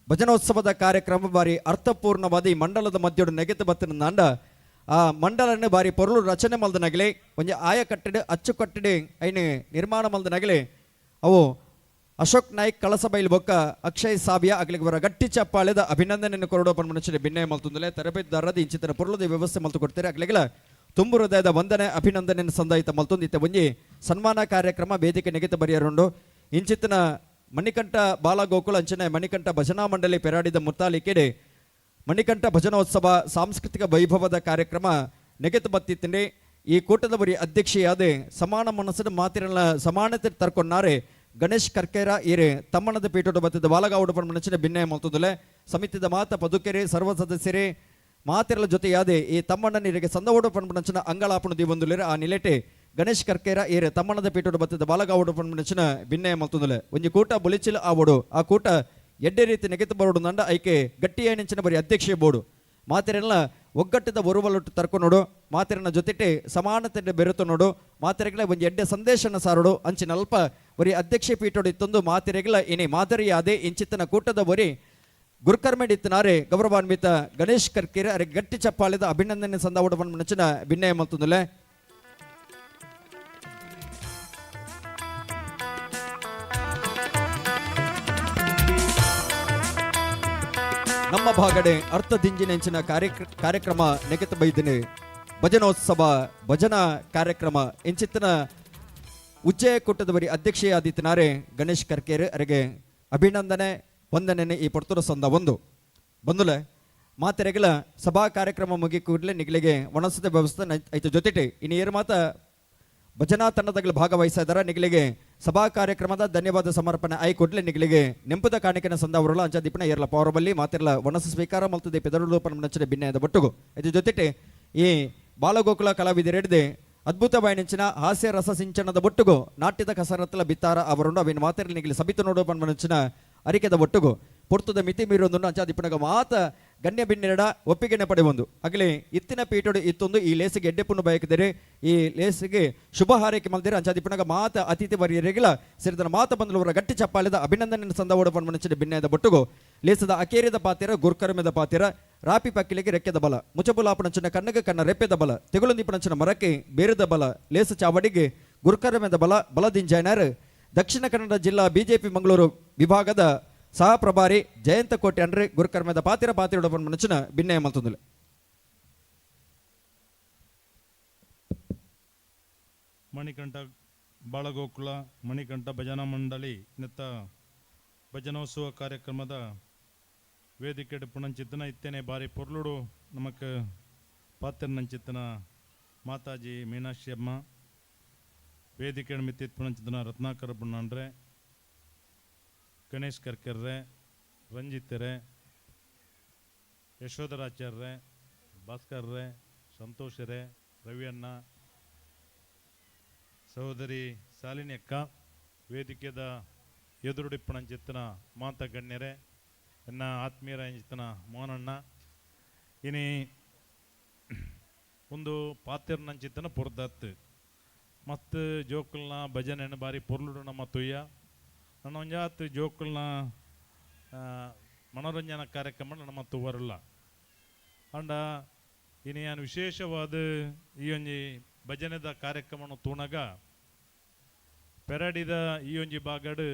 ಭಜನೋತ್ಸವದ ಕಾರ್ಯಕ್ರಮ ಬಾರಿ ಅರ್ಥಪೂರ್ಣವಾದ ಈ ಮಂಡಲದ ಮಧ್ಯಡು ನೆಗೆತು ಬತ್ತಿನ ನಾಂಡ ಆ ಮಂಡಲನ್ನು ಬಾರಿ ಪೊರುಳು ರಚನೆ ಮಲ್ದ ನಗಲೆ ಒಂಜಿ ಆಯ ಕಟ್ಟಡ ಅಚ್ಚು ಕಟ್ಟಡ ಐನು ನಿರ್ಮಾಣ ಮಲ್ದ ನಗಲೆ ಅವು ಅಶೋಕ್ ನಾಯ್ಕ್ ಕಳಸಬೈಲ್ ಬೊಕ್ಕ ಅಕ್ಷಯ್ ಸಾಬಿಯಾ ಅಗಲಿಗೆ ಬರ ಗಟ್ಟಿ ಚಪ್ಪಾಳೆದ ಅಭಿನಂದನೆಯನ್ನು ಕೊರಡೋ ಪನ್ಮನುಷ್ಯನ ಭಿನ್ನಯ ಮಲ್ತುಂದಲೆ ತರಬೇತುದಾರದ ಇಂಚಿತನ ಪೊರುಳದ ವ್ಯವಸ್ಥೆ ಮಲ್ತು ಕೊಡ್ತಾರೆ. ಅಗಲಿಗೆಲ್ಲ ತುಂಬು ಹೃದಯದ ವಂದನೆ ಅಭಿನಂದನೆಯನ್ನು ಸಂದಾಯಿತ ಮಲ್ತೊಂದು ಇತ್ತೆ ಒಂಜಿ ಸನ್ಮಾನ ಕಾರ್ಯಕ್ರಮ ವೇದಿಕೆ ನೆಗೆತ ಬರಿಯರುಂಡು. ಇಂಚಿತನ ಮಣಿಕಂಠ ಬಾಲಗೋಕುಲ ಅಂಚನೆ ಮಣಿಕಂಠ ಭಜನಾ ಮಂಡಳಿ ಪೆರಾಡಿದ ಮುತ್ತಾಲಿಕೆಡೆ ಮಣಿಕಂಠ ಭಜನೋತ್ಸವ ಸಾಂಸ್ಕೃತಿಕ ವೈಭವದ ಕಾರ್ಯಕ್ರಮ ನೆಗೆತು ಬತ್ತಿತ್ತಂಡೆ. ಈ ಕೂಟದ ಬರಿ ಅಧ್ಯಕ್ಷೆಯಾದ ಸಮಾನ ಮನಸ್ಸಿನ ಮಾತಿನ ಸಮಾನತೆ ತರ್ಕೊಂಡಾರೆ ಗಣೇಶ್ ಕರ್ಕೇರ ಈರೆ ತಮ್ಮನದ ಪೀಠೋಡು ಬತ್ತಿದ ಬಾಲಗಾವುಡು ಮನಸ್ಸಿನ ಭಿನ್ನಯ ಮಲ್ತುದುಲೆ ಸಮಿತಿದ ಮಾತ ಪದುಕೆರೆ ಸರ್ವ ಸದಸ್ಯರೇ ಮಾತಿರಲ ಜೊತೆಯಾದೆ ಈ ತಮ್ಮಣ್ಣ ನೀರಿಗೆ ಸಂದವೋಡು ಪನ್ಪುನಂಚಿನ ಅಂಗಳಾಪಣು ದಿವಂದುಲೇರೆ ಆ ನಿಲೆಟೆ ಗಣೇಶ್ ಕರ್ಕೇರ ಈರೆ ತಮ್ಮನದ ಪೀಠೋಡು ಬತ್ತಿದ ಬಾಲಗಾವುಡು ಪನ್ಪುನಂಚಿನ ಭಿನ್ನಯ ಮಲ್ತುದುಲೆ ಒಂಜಿ ಕೂಟ ಬುಲಿಚಿಲ್ ಆವೋಡು ಆ ಕೂಟ ಎಡ್ಡೆ ರೀತಿ ನೆಗೆತು ಬರೋಡು ನಂಡ ಐಕೆ ಗಟ್ಟಿಯ ನೆಂಚಿನ ಬರಿ ಅಧ್ಯಕ್ಷೆ ಬೋಡು ಮಾತೆರೆಲ್ಲ ಒಗ್ಗಟ್ಟದ ಒರುವಲೊಟ್ಟು ತರ್ಕೊನೋಡು ಮಾತೆರನ ಜೊತೆಟೆ ಸಮಾನತೆ ಬೆರೆತು ನೋಡು ಮಾತೆರೆಗಳ ಒಂಜಿ ಎಡ್ಡೆ ಸಂದೇಶನ ಸಾರೋಡು ಅಂಚಿನ ಅಲ್ಪ ಒರಿ ಅಧ್ಯಕ್ಷ ಪೀಠೋಡು ಇತ್ತೊಂದು ಮಾತೆರೆಗಳ ಇನಿ ಮಾದರಿಯಾದೆ ಇಂಚಿತ್ತನ ಕೂಟದ ಒರಿ ಗುರುಕರ್ಮೆಡಿತ್ತನಾರೆ ಗೌರವಾನ್ವಿತ ಗಣೇಶ್ ಕರ್ಕೇರಿ ಅರೆ ಗಟ್ಟಿ ಚಪ್ಪಾಳಿದ ಅಭಿನಂದನೆ ಸಂದಾವಡ ಮನಚಿನ ಭಿನ್ನಯ ಮಲ್ತೊಂದುಲ್ಲೆ. ನಮ್ಮ ಭಾಗಡೆ ಅರ್ಥ ದಿಂಜಿನೆಂಚಿನ ಕಾರ್ಯಕ್ರಮ ನೆಗೆತ ಬೈದಿನಿ ಭಜನೋತ್ಸವ ಭಜನಾ ಕಾರ್ಯಕ್ರಮ ಇಂಚಿತ್ತನ ಉಜ್ಜಯ ಕೂಟದವರಿ ಅಧ್ಯಕ್ಷೆಯಾದಿತ್ತನಾರೆ ಗಣೇಶ್ ಕರ್ಕೇರಿ ಅರೆಗೆ ಅಭಿನಂದನೆ ವಂದನೆ ಈ ಪೊರ್ತುರ ಸಂದ ಒಂದು ಬಂದುಲೆ ಮಾತೆರೆಗಲ ಸಭಾ ಕಾರ್ಯಕ್ರಮ ಮುಗಿ ಕೂಡಲೇ ನಿಗಲಿಗೆ ವನಸದ ವ್ಯವಸ್ಥೆ ಐತ ಜೊತೆಟೆ ಇನ್ನು ಏರು ಮಾತ ಭಜನಾ ತಂಡದಗಳು ಭಾಗವಹಿಸ್ತಾ ಇದ್ದಾರೆ. ನಿಗಲಿಗೆ ಸಭಾ ಕಾರ್ಯಕ್ರಮದ ಧನ್ಯವಾದ ಸಮರ್ಪಣೆ ಆಯ್ ಕೂಡಲೇ ನಿಗಲಿಗೆ ನೆಂಪುದ ಕಾಣಿಕೆನ ಸಂದವರಲ್ಲ ಅಂಚ ದೀಪನ ಏರ್ಲ ಪೌರಬಲ್ಲಿ ಮಾತಿರ್ಲ ವನಸ ಸ್ವೀಕಾರ ಮಲ್ತದೆ ಪೆದರುಳು ಪನ್ಮನಚನೆ ಭಿನ್ನಯದ ಬೊಟ್ಟುಗು ಇದ್ರ ಜೊತೆಟೆ ಈ ಬಾಲಗೋಕುಲ ಕಲಾವಿದರೆಡ್ದೆ ಅದ್ಭುತ ಬಾಯಣಿಂಚಿನ ಹಾಸ್ಯ ರಸ ಸಿಂಚನದ ಬೊಟ್ಟುಗು ನಾಟ್ಯದ ಕಸರತ್ತಲ ಬಿತ್ತಾರ ಅವರುಂಡು ಅವಿನ ಮಾತಿರ್ಲ ನಿಗಲಿ ಸಬಿತು ನೋಡು ಪನ್ಮನಚಿನ ಅರಿಕೆದ ಒಟ್ಟುಗು ಪೊರ್ತುದ ಮಿತಿ ಮೀರೊಂದು ಅಂಚ ದಿಪ್ಪನಗ ಮಾತ ಗಣ್ಯ ಬಿನ್ನೆರಡ ಒಪ್ಪಿಗೆನೆ ಪಡೆಯೊಂದು ಅಗಲಿ ಇತ್ತಿನ ಪೀಠೋಡು ಇತ್ತೊಂದು ಈ ಲೇಸಿಗೆ ಎಡ್ಡೆಪುನ್ನು ಬಯಕಿದರೆ ಈ ಲೇಸಿಗೆ ಶುಭ ಹಾರೈಕೆ ಮಲ್ದಿರ ಅಂಚ ದಿಪ್ಪನಗ ಮಾತ ಅತಿಥಿ ವರಿಯರಿಗಳ ಸೇರಿದ ಮಾತ ಬಂದಲವರ ಗಟ್ಟಿ ಚಪ್ಪಾಳಿದ ಅಭಿನಂದನೆ ಸಂದವೋಡ ಪನ್ಮನಚಿನ ಭಿನ್ನಯದ ಬೊಟ್ಟುಗು ಲೇಸದ ಅಕೇರಿದ ಪಾತಿರ ಗುರ್ಕರ್ಮೆದ ಪಾತಿರ ರಾಪಿ ಪಕ್ಕಿಲಿಗೆ ರೆಕ್ಕೆದ ಬಲ ಮುಚಬುಲಾಪನಂಚಿನ ಕಣ್ಣಗೆ ಕಣ್ಣ ರೆಪ್ಪೆದ ಬಲ ತೆಗುಲುಂದಿಪನಂಚಿನ ಮರಕ್ಕೆ ಬೇರದ ಬಲ ಲೇಸ ಚಾವಡಿಗೆ ಗುರ್ಕರ್ಮೆದ ಬಲ ಬಲದಿಂಜೈನರ್ ದಕ್ಷಿಣ ಕನ್ನಡ ಜಿಲ್ಲಾ ಬಿಜೆಪಿ ಮಂಗಳೂರು ವಿಭಾಗದ ಸಹ ಪ್ರಭಾರಿ ಜಯಂತ ಕೋಟೆ ಅಂದ್ರೆ ಗುರುಕರ್ಮದ ಪಾತಿರ ಪಾತಿರ ಮನಚಿನ ಭಿನ್ನಯ ಮಲ್ತೊಂದುಲೆ. ಮಣಿಕಂಠ ಬಾಳಗೋಕುಲ ಮಣಿಕಂಠ ಭಜನಾ ಮಂಡಳಿ ನೆತ್ತ ಭಜನೋತ್ಸವ ಕಾರ್ಯಕ್ರಮದ ವೇದಿಕೆ ಪುಣಂಚಿತ್ತನ ಇತ್ತೇನೆ ಬಾರಿ ಪೊರ್ಲುಡು ನಮಕ್ ಪಾತ್ರನಂಚಿತ್ತನ ಮಾತಾಜಿ ಮೀನಾಕ್ಷಿ ಅಮ್ಮ ವೇದಿಕೆ ಮಿತ್ತಿತ್ ಪುಣಂಚಿತ್ತನ ರತ್ನಾಕರ ಪುಣ್ಣಾಂಡ್ರೆ ಗಣೇಶ್ ಕರ್ಕರ್ರೆ ರಂಜಿತ್ರೆ ಯಶೋಧರಾಚಾರ್ರೆ ಭಾಸ್ಕರ್ರೆ ಸಂತೋಷರೇ ರವಿಯಣ್ಣ ಸಹೋದರಿ ಶಾಲಿನಿ ಅಕ್ಕ ವೇದಿಕೆದ ಎದುರುಡಿಪ್ಪಣಂಚಿತ್ತನ ಮಾತ ಗಣ್ಯರೇ ಎನ್ನ ಆತ್ಮೀಯರ ಅಂಚಿತ್ತನ ಮೋಹನಣ್ಣ ಇನಿ ಒಂದು ಪಾತಿರ್ನಂಚಿತ್ತನ ಪೊರ್ದತ್ತು ಮಸ್ತ್ ಜೋಕುಲ್ನ ಭಜನೆಯನ್ನು ಬಾರಿ ಪೊರ್ಲುಡು ನಮ್ಮ ತುಯ್ಯ ನನ್ನ ಒಂಜಾತ್ ಜೋಕುಲ್ನ ಮನೋರಂಜನಾ ಕಾರ್ಯಕ್ರಮ ನಮ್ಮ ತುವರಲ್ಲ ಅಂಡ ಇನಿ ಯಾನ್ ವಿಶೇಷವಾದ ಈ ಒಂಜಿ ಭಜನೆದ ಕಾರ್ಯಕ್ರಮವನ್ನು ತೂನಗ ಪೆರಡಿದ ಈ ಒಂಜಿ ಭಾಗಡು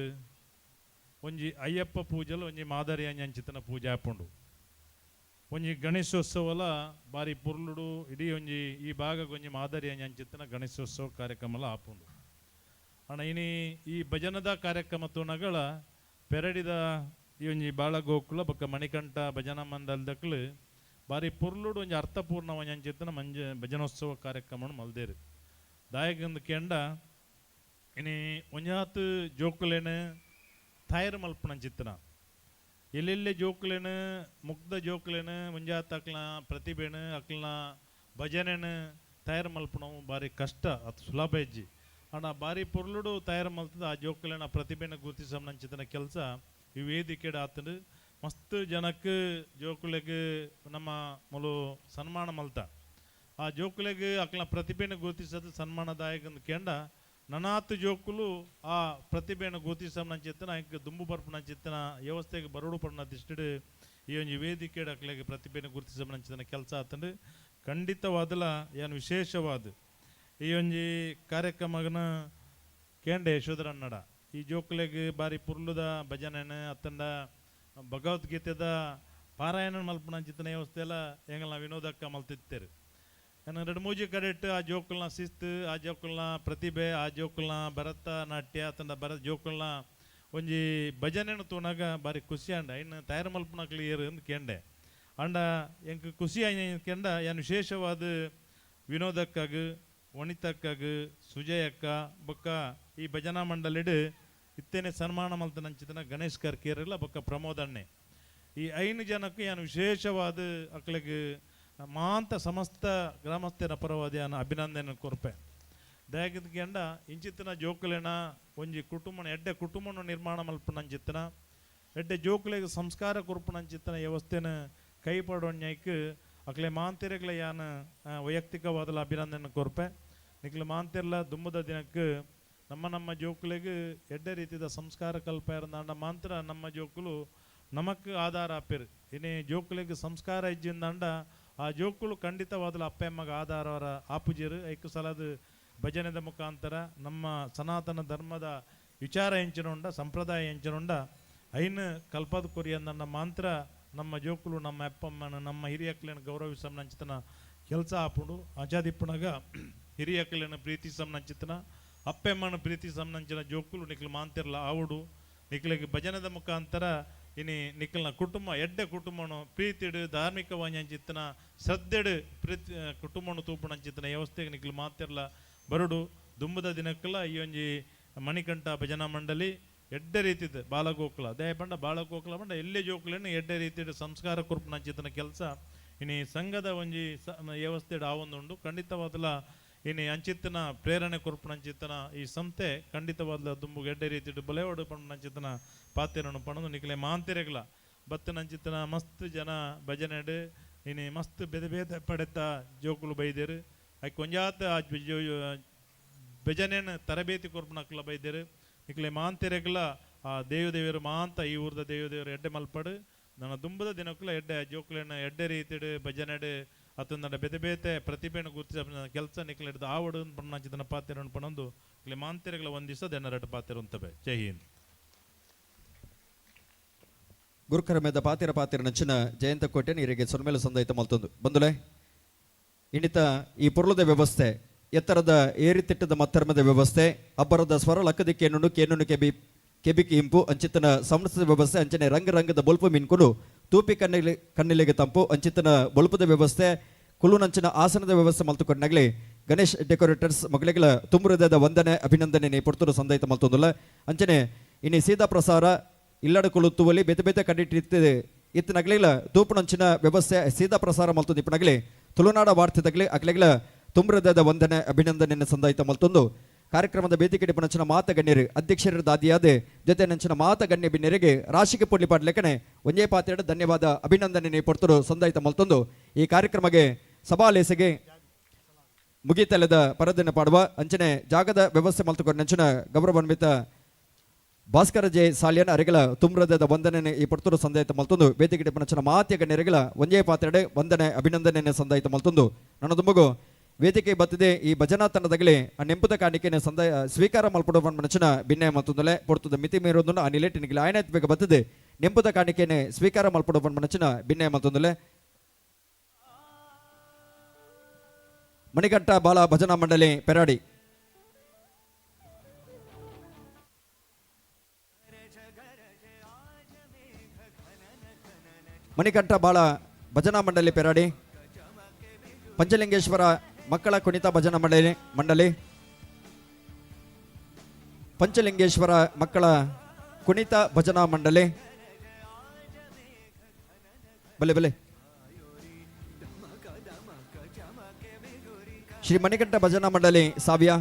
ಒಂಜಿ ಅಯ್ಯಪ್ಪ ಪೂಜೆಲು ಒಂಜಿ ಮಾದರಿ ಅಂಚಿತನ ಪೂಜೆ ಆಪುಂಡು ಒಂಜಿ ಗಣೇಶೋತ್ಸವಲ ಬಾರಿ ಪುರ್ಲುಡು ಇಡೀ ಒಂಜಿ ಈ ಭಾಗಕ್ಕೆ ಒಂಜಿ ಮಾದರಿ ಅಂಚಿತನ ಗಣೇಶೋತ್ಸವ ಕಾರ್ಯಕ್ರಮಲ ಆಪುಂಡು ಅಣ್ಣ ಇನಿ ಈ ಭಜನದ ಕಾರ್ಯಕ್ರಮ ತೂನಗಳ ಪೆರಡಿದ ಈ ಒಂಜಿ ಬಾಳಗೋಕುಲ ಬೊಕ್ಕ ಮಣಿಕಂಠ ಭಜನಾ ಮಂಡಲದಕ್ಲು ಬಾರಿ ಪುರ್ಲುಡು ಒಂಜಿ ಅರ್ಥಪೂರ್ಣ ಒಂಜಿ ಅಂಚಿತ್ತನ ಮಂಜ ಭಜನೋತ್ಸವ ಕಾರ್ಯಕ್ರಮ ಮಲ್ದೇರು ದಾಯಕಂದು ಕೆಂಡ ಇನಿ ಒಂಜಾತ್ ಜೋಕುಲೇನು ತಯಾರು ಮಲ್ಪುನಂಚಿತ್ತನ ಎಲ್ಲೆಲ್ಲೆ ಜೋಕುಲೇನು ಮುಗ್ಧ ಜೋಕುಲೇನು ಒಂಜಾತ್ ಅಕ್ಲ ಪ್ರತಿಭೆನು ಅಕ್ಲನ ಭಜನೆನು ತಯಾರು ಮಲ್ಪುನವು ಬಾರಿ ಕಷ್ಟ ಅದು ಸುಲಭ ಹೆಜ್ಜಿ ಅಣ್ಣ ಬಾರಿ ಪೊರ್ಲುಡು ತಯಾರು ಮಲ್ತದ ಆ ಜೋಕುಲೇನ ಪ್ರತಿಭೆನ ಗುರುತಿಸಂಚಿತನ ಕೆಲಸ ಈ ವೇದಿಕೆಡ್ ಆತಂಡು ಮಸ್ತ್ ಜನಕ್ಕೆ ಜೋಕುಲೆಗ್ ನಮ್ಮ ಮುಲು ಸನ್ಮಾನ ಮಲ್ತ ಆ ಜೋಕುಲೆಗ್ ಅಕ್ಲ ಪ್ರತಿಭೆನ ಗುರುತಿಸೋದು ಸನ್ಮಾನದಾಯಕ ಕೆಂಡ ನನಾತ್ ಜೋಕುಲು ಆ ಪ್ರತಿಭೆಯನ್ನು ಗುರುತಿಸಂಚಿತ್ತನ ಐಕ್ ದುಂಬು ಬರ್ಪುನಂಚಿತ್ತನ ವ್ಯವಸ್ಥೆಗೆ ಬರೋಡು ಪಡ್ನ ದಿಷ್ಟಿಡ್ ಈ ಒಂಜಿ ವೇದಿಕೆಡ್ ಅಕ್ಲೆಗ್ ಪ್ರತಿಭೆನ ಗುರುತಿಸಂಚಿತನ ಕೆಲಸ ಆತಂಡು ಖಂಡಿತವಾದಲ ಏನು ವಿಶೇಷವಾದ ಈ ಒಂಜಿ ಕಾರ್ಯಕ್ರಮಗನ ಕೇಂಡೆ ಯಶೋಧರನ್ನಡ ಈ ಜೋಕುಲೆಗ್ ಬಾರಿ ಪುರ್ಲುದ ಭಜನೆನ ಅತ್ತಂಡ ಭಗವದ್ಗೀತೆದ ಪಾರಾಯಣ ಮಲ್ಪುನಂಚಿತ್ತನ ವ್ಯವಸ್ಥೆ ಎಲ್ಲ ಎಂಗಲ್ನ ವಿನೋದಕ್ಕ ಮಲ್ತಿತ್ತೇರು ಏನ ಎರಡು ಮೂಜಿ ಕಡೆಟ್ ಆ ಜೋಕುಲ್ನ ಶಿಸ್ತು ಆ ಜೋಕುಲ್ನ ಪ್ರತಿಭೆ ಆ ಜೋಕುಲ್ನ ಭರತನಾಟ್ಯ ಅತ್ತಂಡ ಭರತ ಜೋಕುಲ್ನ ಒಂಜಿ ಭಜನೆನು ತೂನಗ ಬಾರಿ ಖುಷಿ ಅಂಡ ಇನ್ನು ತಯಾರು ಮಲ್ಪುನಕ್ಲು ಏರು ಅಂದ್ ಕೇಂಡೆ ಅಂಡ ಎಂಕ್ ಖುಷಿ ಆಯ್ನ ಕೆಂಡ ಏನು ವಿಶೇಷವಾದ ವಿನೋದಕ್ಕಾಗ ವನಿತಕ್ಕಾಗ ಸುಜಯಕ್ಕ ಬೊಕ್ಕ ಈ ಭಜನಾ ಮಂಡಲಿಡ್ ಇತ್ತೇನೆ ಸನ್ಮಾನ ಮಲ್ತನಂಚಿತನ ಗಣೇಶ್ ಕರ್ಕೇರಲ್ಲ ಬೊಕ್ಕ ಪ್ರಮೋದಣ್ಣೆ ಈ ಐನು ಜನಕ್ಕೆ ಏನು ವಿಶೇಷವಾದ ಅಕ್ಲೆಗ್ ಮಾಂತ ಸಮಸ್ತ ಗ್ರಾಮಸ್ಥರ ಪರವಾದ ಯಾನ ಅಭಿನಂದನೆ ಕೊರ್ಪೆ ದಯಾಗಿದ್ದ ಕೆಂಡ ಇಂಚಿತ್ತನ ಜೋಕುಲೆನ ಒಂಜಿ ಕುಟುಂಬನ ಎಡ್ಡೆ ಕುಟುಂಬನ ನಿರ್ಮಾಣ ಮಲ್ಪುನಂಚಿತ್ತನ ಎಡ್ಡೆ ಜೋಕುಲೆಗ್ ಸಂಸ್ಕಾರ ಕೊರ್ಪುನಂಚಿತ್ತನ ವ್ಯವಸ್ಥೆನ ಕೈಪಾಡೊಣ್ಯೈಕ್ ಅಕ್ಲೆ ಮಾಂತಿರೆಗ್ಲ ಯಾನ್ ವೈಯಕ್ತಿಕವಾದಲ ಅಭಿನಂದನೆ ಕೊರ್ಪೆ. ನಿಕ್ಲೆ ಮಾಂತಿರ್ಲ ದುಂಬುದ ದಿನಕ್ಕೆ ನಮ್ಮ ನಮ್ಮ ಜೋಕುಲೆಗ್ ಎಡ್ಡೆ ರೀತಿದ ಸಂಸ್ಕಾರ ಕಲ್ಪೆರಂದಾಂಡ ಮಾತ್ರ ನಮ್ಮ ಜೋಕುಲು ನಮಕ್ ಆಧಾರ ಆಪೆರ್. ಇನಿ ಜೋಕುಲೆಗ್ ಸಂಸ್ಕಾರ ಇಜ್ಜಿಂದಾಂಡ ಆ ಜೋಕುಲು ಖಂಡಿತವಾದಲ ಅಪ್ಪೆಮ್ಮಗ ಆಧಾರವರ ಆಪುಜೆರ್. ಐಕ್ ಸಲದ ಭಜನೆದ ಮುಖಾಂತರ ನಮ್ಮ ಸನಾತನ ಧರ್ಮದ ವಿಚಾರ ಎಂಚಿನುಂಡ, ಸಂಪ್ರದಾಯ ಎಂಚಿನುಂಡ ಐನ್ ಕಲ್ಪದ ಕೊರಿಯಂದನ್ನ ಮಾತ್ರ ನಮ್ಮ ಜೋಕುಲು ನಮ್ಮ ಅಪ್ಪಮ್ಮನ ನಮ್ಮ ಹಿರಿಯಕ್ಲೆನ ಗೌರವಿಸಂಚಿತನ ಕೆಲಸ ಆಪುಂಡು. ಆಚಾದಿಪ್ಪುನಗ ಹಿರಿಯಕ್ಲೆನ ಪ್ರೀತಿಸಂಚಿತನ ಅಪ್ಪೆಮ್ಮನ ಪ್ರೀತಿಸಂಚಿನ ಜೋಕುಲು ನಿಕ್ಲು ಮಾಂತಿರ್ಲ ಆವುಡು. ನಿಕ್ಲೆಗ್ ಭಜನೆದ ಮುಖಾಂತರ ಇನಿ ನಿಕ್ಲ್ನ ಕುಟುಂಬ ಎಡ್ಡೆ ಕುಟುಂಬನು ಪ್ರೀತಿಡು ಧಾರ್ಮಿಕವಾಂಚಿತನ ಶ್ರದ್ಧೆಡು ಪ್ರೀತಿ ಕುಟುಂಬನು ತೂಪುಣಂಚಿತನ ವ್ಯವಸ್ಥೆಗೆ ನಿಕ್ಲು ಮಾತಿರ್ಲ ಬರುಡು. ದುಂಬುದ ದಿನಕ್ಕಲ ಈ ಒಂಜಿ ಮಣಿಕಂಠ ಭಜನಾ ಮಂಡಳಿ ಎಡ್ಡೆ ರೀತಿದ ಬಾಲಗೋಕುಲ ದಯ ಪಂಡ ಬಾಲಗೋಕುಲ ಪಂಡ ಎಲ್ಲೆ ಜೋಕುಲೇನು ಎಡ್ಡೆ ರೀತಿಯ ಸಂಸ್ಕಾರ ಕೊರ್ಪುನಂಚಿತನ ಕೆಲಸ ಇನಿ ಸಂಘದ ಒಂಜಿ ವ್ಯವಸ್ಥೆಡ್ ಆವೊಂದುಂಡು. ಖಂಡಿತವಾದಲ ಇನಿ ಅಂಚಿತ್ತನ ಪ್ರೇರಣೆ ಕೊರ್ಪುನಂಚಿತ್ತನ ಈ ಸಂಸ್ಥೆ ಖಂಡಿತವಾದಲ ದುಂಬುಗ್ ಎಡ್ಡೆ ರೀತಿಡ್ ಬಲೆವಡು ಪಂಪುನಂಚಿತ್ತನ ಪಾತೆರನು ಪಣದು ನಿಕ್ಲೆ ಮಾಂತಿರೆಗ್ಲ ಬತ್ತನಂಚಿತ್ತನ ಮಸ್ತ್ ಜನ ಭಜನೆಡ್ ಇನಿ ಮಸ್ತ್ ಬೇತೆ ಬೇತೆ ಪಡೆತ ಜೋಕುಲು ಬೈದೆರ್. ಐಕ್ ಒಂಜಾತ ಭಜನೆನ್ ತರಬೇತಿ ಕೊರ್ಪುನಕ್ಲ ಬೈದೆರ್. ನಿಕ್ಲೆ ಮಾಂತಿರೆಗ್ಲ ಆ ದೇವದೇವರು ಮಾಂತ ಈ ಊರ್ದ ದೇವದೇವರು ಎಡ್ಡೆ ಮಲ್ಪಡು. ನನ್ನ ದುಂಬುದ ದಿನಕ್ಕಲ ಎಡ್ಡೆ ಜೋಕ್ಲೆನ ಎಡ್ಡೆ ರೀತಿಡ್ ಭಜನೆಡ್ ಅತ್ತಂದ ಬೇತೆ ಬೇತೆ ಪ್ರತಿಭೆಯನ್ನು ಗುರುತಿಸ ಕೆಲಸ ನಿಕ್ಲೆ ಆವಡು ಪಣ್ಣಂಚಿತನ ಪಾತೆರನ್ನು ಪಣೊಂದು ನಿಕ್ಲೆ ಮಾಂತಿರೆಗ್ಲ ಒಂದ್ ದಿವಸ ದೆನ್ನರಟ್ಟು ಪಾತೆರ ಉಂತವೆ. ಜೈ ಹಿಂದ್. ಗುರುಕರಮೇದ ಪಾತಿರ ಪಾತಿರ ನಂಚಿನ ಜಯಂತ ಕೋಟೆ ನೀರಿಗೆ ಸೊನ್ಮೇಲೆ ಸಂದಯಿತ ಮಲ್ತೊಂದು ಬಂದುಲೆ ಇನ್ನಿತ ಈ ಪೊರ್ಲದ ವ್ಯವಸ್ಥೆ ಎತ್ತರದ ಏರಿತಿಟ್ಟದ ಮತ್ತರ್ಮದ ವ್ಯವಸ್ಥೆ ಅಬ್ಬರದ ಸ್ವರ ಲಕ್ಕದಿ ಕೇನುನು ಕೇನುನು ಕೆಬಿ ಕೆಬಿಕಿ ಇಂಪು ಅಂಚಿತನ ಸಂಸ್ಥೆ ವ್ಯವಸ್ಥೆ ಅಂಚನೆ ರಂಗ ರಂಗದ ಬೊಲ್ಪು ಮಿನ್ಕುಲು ತೂಪಿ ಕಣ್ಣಿಲೆ ಕಣ್ಣಿಲೆಗೆ ತಂಪು ಅಂಚಿತನ ಬೊಲ್ಪದ ವ್ಯವಸ್ಥೆ ಕುಲುನಂಚಿನ ಆಸನದ ವ್ಯವಸ್ಥೆ ಮಲ್ತುಕೊಂಡಾಗಲಿ ಗಣೇಶ್ ಡೆಕೋರೇಟರ್ಸ್ ಮಗಳಿಗಳ ತುಂಬುರದ ವಂದನೆ ಅಭಿನಂದನೆ ಪೊರ್ತುರು ಸಂದಯಿತ ಮಲ್ತೊಂದುಲ್ಲ. ಅಂಚನೆ ಇನಿ ಸೀದಾ ಪ್ರಸಾರ ಇಲ್ಲಡ ಕುಲುತ್ತುವಲಿ ಬೇತೆ ಬೇತೆ ಕಡಿಟ್ಟಿತ್ತು ಇತ್ತನಗ್ಲಿಲ ತೂಪುನಂಚಿನ ವ್ಯವಸ್ಥೆ ಸೀದಾ ಪ್ರಸಾರ ಮಲ್ತೊಂದು ಇಪ್ಪನಗಲಿ ತುಳುನಾಡ ವಾರ್ತೆದಗ್ಲಿ ಅಕ್ಲೆಗಳ ತುಂಬುರದ ವಂದನೆ ಅಭಿನಂದನೆಯನ್ನು ಸಂದಾಯಿತ ಮಲ್ತೊಂದು ಕಾರ್ಯಕ್ರಮದ ವೇದಿಕೆ ಪುನಂಚಿನ ಮಾತ ಗಣ್ಯರು ಅಧ್ಯಕ್ಷರ ದಾದಿಯಾದ ಜೊತೆ ನಂಚಿನ ಮಾತ ಗಣ್ಯ ಬಿನ್ನೆರಿಗೆ ರಾಶಿಗೆ ಪೊಡ್ಲಿ ಪಾಡ್ಲೆಕನೆ ಒಂಜೇ ಪಾತ್ರೆಡ ಧನ್ಯವಾದ ಅಭಿನಂದನೆ ಪೊರ್ತರು ಸಂದಾಯಿತ ಮಲ್ತೊಂದು ಈ ಕಾರ್ಯಕ್ರಮಕ್ಕೆ ಸಭಾಲೇಸೆಗೆ ಮುಗಿತಲದ ಪರದನ್ನು ಪಾಡುವ ಅಂಚನೆ ಜಾಗದ ವ್ಯವಸ್ಥೆ ಮಲ್ತುಕೊಂಡು ನಂಚಿನ ಗೌರವಾನ್ವಿತ ಭಾಸ್ಕರ ಜೆ ಸಾಲಿಯನ್ ಅರೆಗಳ ತುಮ್ರದ ವಂದನೆ ಈ ಪೊರ್ತರು ಸಂದಾಯಿತ ಮಲ್ತೊಂದು ವೇದಿಕೆ ಪುನಂಚಿನ ಮಾತ್ಯ ಗಣ್ಯರಿಗಳ ಒಂಜೇ ಪಾತ್ರೆಡೆ ವಂದನೆ ಅಭಿನಂದನೆ ಸಂದಾಯಿತ ಮಲ್ತೊಂದು ನನ್ನ ದುಂಬಗು ವೇದಿಕೆ ಬತ್ತಿದೆ ಈ ಭಜನಾ ತಂಡದಗಲಿ ಆ ನೆಂಪುದ ಕಾಣಿಕೆನ ಸಂದಾಯ ಸ್ವೀಕಾರ ಮಲ್ಪಡುವ ಮನಚಿನ ಭಿನ್ನ ಮತ್ತೊಂದಲೆ ಪೊರ್ತದ ಮಿತಿ ಮೀರೋದನ್ನು ಆ ನಿಲೆಟಿನಿಗೆ ಆಯನಾತ್ ಬೇಗ ಬತ್ತದೆ ನೆಂಪುದ ಕಾಣಿಕೆನೆ ಸ್ವೀಕಾರ ಮಲ್ಪಡುವ ಮನಚಿನ ಭಿನ್ನ ಮತ್ತೊಂದಲೆ. ಮಣಿಕಂಠ ಬಾಲ ಭಜನಾ ಮಂಡಳಿ ಪೆರಾಡಿ. ಮಣಿಕಂಠ ಬಾಳ ಭಜನಾ ಮಂಡಳಿ ಪೆರಾಡಿ. ಪಂಚಲಿಂಗೇಶ್ವರ ಮಕ್ಕಳ ಕುಣಿತ ಭಜನಾ ಮಂಡಳಿ ಮಂಡಳಿ ಪಂಚಲಿಂಗೇಶ್ವರ ಮಕ್ಕಳ ಕುಣಿತ ಭಜನಾ ಮಂಡಳಿ ಬಲೆ ಬಲೆ. ಶ್ರೀ ಮಣಿಕಂಠ ಭಜನಾ ಮಂಡಳಿ ಸಾವ್ಯ.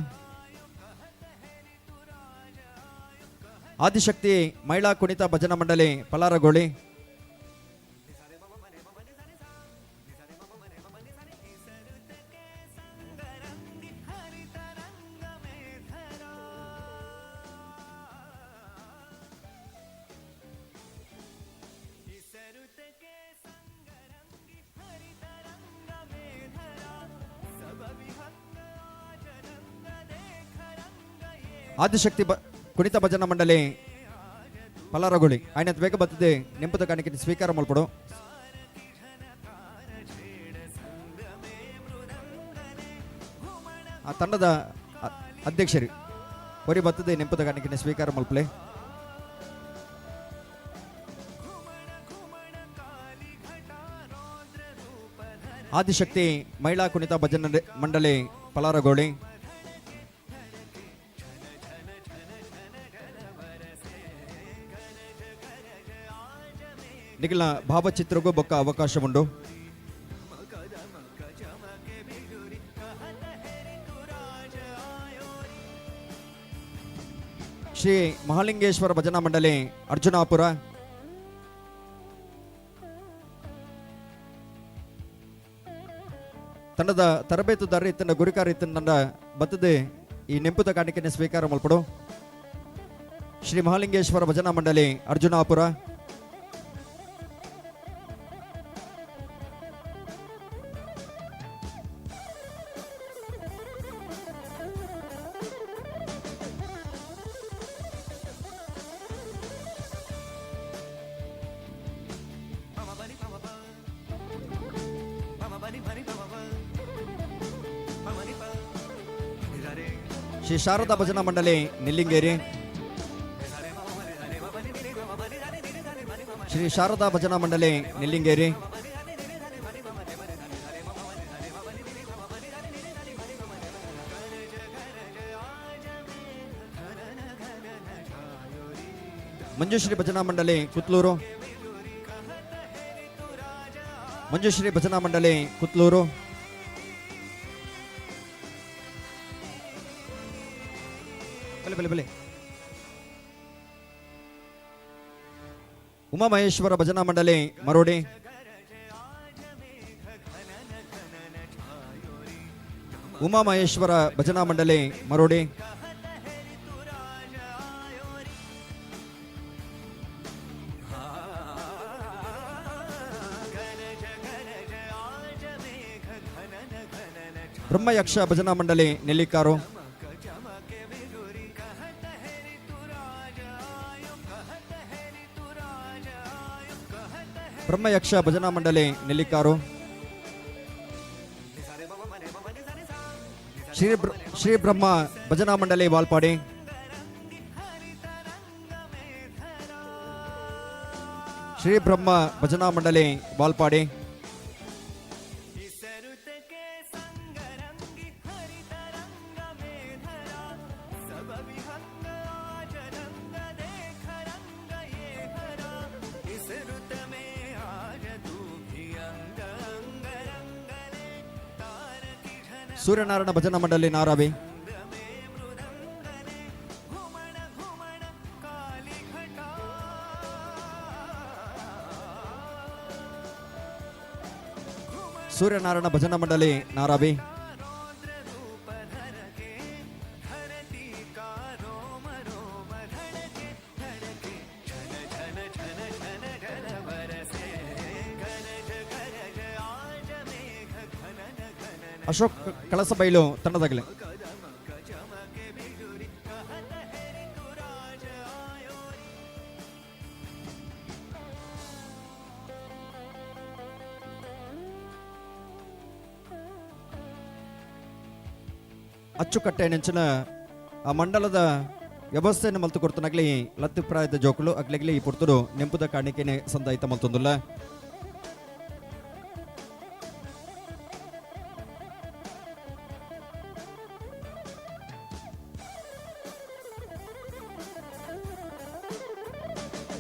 ಆದಿಶಕ್ತಿ ಮಹಿಳಾ ಕುಣಿತ ಭಜನಾ ಮಂಡಳಿ ಪಲಾರಗೋಳಿ. ಆದಿಶಕ್ತಿ ಕುಣಿತ ಭಜನಾ ಮಂಡಳಿ ಪಲಾರಗೋಳಿ ಆಯ್ನತ್ ಬೇಗ ಬತ್ತದೆ ನೆಂಪದ ಕಾಣಿಕೆ ಸ್ವೀಕಾರ ಮಲ್ಪಡು. ಆ ತಂಡದ ಅಧ್ಯಕ್ಷರು ಒರಿ ಬತ್ತದೆ ನೆಂಪದ ಕಾಣಿಕೆ ಸ್ವೀಕಾರ ಮಲ್ಪಲೆ. ಆದಿಶಕ್ತಿ ಮಹಿಳಾ ಕುಣಿತ ಭಜನಾ ಮಂಡಳಿ ಪಲಾರಗೋಳಿ. ನಿಖಿಲ ಭಾವಚಿತ್ರಗೂ ಬೊಕ್ಕ ಅವಕಾಶ ಉಂಡು. ಶ್ರೀ ಮಹಾಲಿಂಗೇಶ್ವರ ಭಜನಾ ಮಂಡಳಿ ಅರ್ಜುನಾಪುರ. ತಂಡದ ತರಬೇತುದಾರ ಇತ್ತಂಡ ಗುರಿಕಾರ ಇತ್ತಂಡ ಬತ್ತದೆ ಈ ನೆಂಪುದ ಕಾಣಿಕೆಯನ್ನು ಸ್ವೀಕಾರ ಮಲ್ಪಡು. ಶ್ರೀ ಮಹಾಲಿಂಗೇಶ್ವರ ಭಜನಾ ಮಂಡಳಿ ಅರ್ಜುನಾಪುರ. ಶ್ರೀ ಶಾರದಾ ಭಜನಾ ಮಂಡಳಿ ನಿಲ್ಲಿಂಗೇರಿ. ಶ್ರೀ ಶಾರದಾ ಭಜನಾ ಮಂಡಳಿ ನಿಲ್ಲಿಂಗೇರಿ. ಮಂಜುಶ್ರೀ ಭಜನಾ ಮಂಡಳಿ ಕುತ್ಲೂರು. ಮಂಜುಶ್ರೀ ಭಜನಾ ಮಂಡಳಿ ಕುತ್ಲೂರು. ಬಲೆ ಬಲೆ ಬಲೆ. ಉಮಾಮಹೇಶ್ವರ ಭಜನಾ ಮಂಡಳಿ ಮರೋಡಿ. ಉಮಾಮಹೇಶ್ವರ ಭಜನಾ ಮಂಡಳಿ ಮರೋಡಿ. ಬ್ರಹ್ಮಯಕ್ಷ ಭಜನಾ ಮಂಡಳಿ ನೆಲ್ಲಿಕಾರು. ಬ್ರಹ್ಮಯಕ್ಷ ಭಜನಾ ಮಂಡಳಿ ನೆಲ್ಲಿಕಾರು. ಶ್ರೀ ಶ್ರೀ ಬ್ರಹ್ಮ ಭಜನಾ ಮಂಡಳಿ ವಾಲ್ಪಾಡಿ. ಶ್ರೀ ಬ್ರಹ್ಮ ಭಜನಾ ಮಂಡಳಿ ವಾಲ್ಪಾಡಿ. ಸೂರ್ಯನಾರಾಯಣ ಭಜನಾ ಮಂಡಳಿ ನಾರಾವಿ. ಸೂರ್ಯನಾರಾಯಣ ಭಜನಾ ಮಂಡಳಿ ನಾರಾವಿ. ಅಶೋಕ್ ಕಳಸಬೈಲು ತಂಡದಾಗಲಿ. ಅಚ್ಚುಕಟ್ಟೆ ನೆಂಚಿನ ಆ ಮಂಡಲದ ವ್ಯವಸ್ಥೆಯನ್ನು ಮಲ್ತು ಕೊಡ್ತನಗ್ಲಿ ಲತ್ತಿಪ್ರಾಯದ ಜೋಕುಲು ಅಗ್ಲಿಗ್ಲಿ ಈ ಪುರ್ತುಡು ನೆಂಪುದ ಕಾಣಿಕೆನೆ ಸಂದಾಯಿತ ಮಲ್ತೊಂದುಲ್ಲ.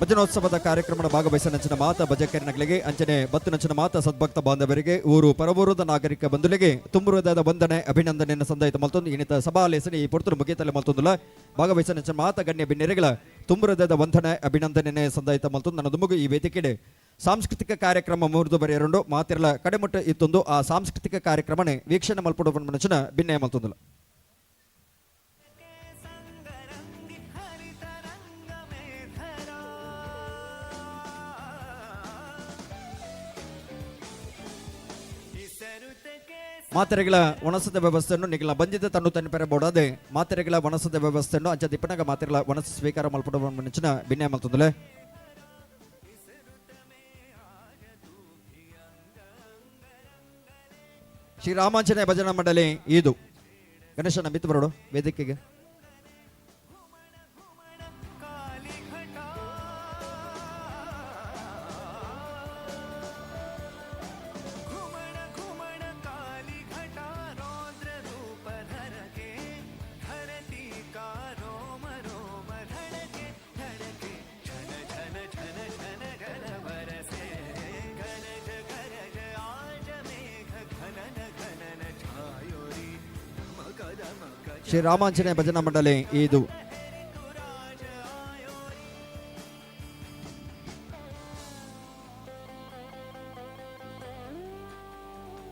ಭಜನೋತ್ಸವದ ಕಾರ್ಯಕ್ರಮದ ಭಾಗವಹಿಸ ನಂಚಿನ ಮಾತ ಭಜಕರಿನಗಳಿಗೆ ಅಂಚನೆ ಬತ್ತು ನಂಚಿನ ಮಾತ ಸದ್ಭಕ್ತ ಬಾಂಧವರಿಗೆ ಊರು ಪರವೂರದ ನಾಗರಿಕ ಬಂಧುಲಿಗೆ ತುಂಬುವುದಾದ ವಂದನೆ ಅಭಿನಂದನೆಯನ್ನು ಸಂದಾಯಿತ ಮಲ್ತೊಂದು ಇನ್ನಿತ ಸಭಾಲೇಸನಿ ಈ ಪೊರ್ತುಡು ಮುಗಿತಲೆ ಮಲ್ತೊಂದುಲ್ಲ. ಭಾಗವಹಿಸ ನಂಚಿನ ಮಾತ ಗಣ್ಯ ಬಿನ್ನೆರೆಗಳ ತುಂಬುವುದಾದ ವಂದನೆ ಅಭಿನಂದನೆ ಸಂದಾಯಿತ ಮಲ್ತೊಂದು ನನ್ನ ದುಮುಗು ಈ ವೇದಿಕೆಡೆ ಸಾಂಸ್ಕೃತಿಕ ಕಾರ್ಯಕ್ರಮ ಮುರಿದು ಬರೆಯರುಂಡು ಮಾತಿರಲ ಕಡೆಮುಟ್ಟ ಇತ್ತೊಂದು ಆ ಸಾಂಸ್ಕೃತಿಕ ಕಾರ್ಯಕ್ರಮನೆ ವೀಕ್ಷಣೆ ಮಲ್ಪಡು ಮನುಷ್ಯನ ಭಿನ್ನ ಮಲ್ತೊಂದುಲ್ಲ. ಮಾತೆರೆಗಳ ವನಸದ ವ್ಯವಸ್ಥೆಯನ್ನು ನಿಗಲ ಬಂದಿದ್ದ ತನ್ನು ತನ್ನ ಬೋಡಾದೆ ಮಾತೆರೆಗಳ ವನಸದ ವ್ಯವಸ್ಥೆಯನ್ನು ಅಂಚ ದಿಪ್ಪನಾಗ ಮಾತೆರೆಗಳ ವನಸ ಸ್ವೀಕಾರ ಮಲ್ಪಡುವ ಮುಂಚಿನ ಭಿನ್ನ ಮಲ್ತೊಂದುಲೆ. ಶ್ರೀ ರಾಮಾಂಜನೇಯ ಭಜನಾ ಮಂಡಳಿ ಇದು ಗಣೇಶನ ಮಿತ್ತು ಬರೋಡು ವೇದಿಕೆಗೆ. ಶ್ರೀ ರಾಮಾಂಜನೇಯ ಭಜನಾ ಮಂಡಳಿ ಇದು.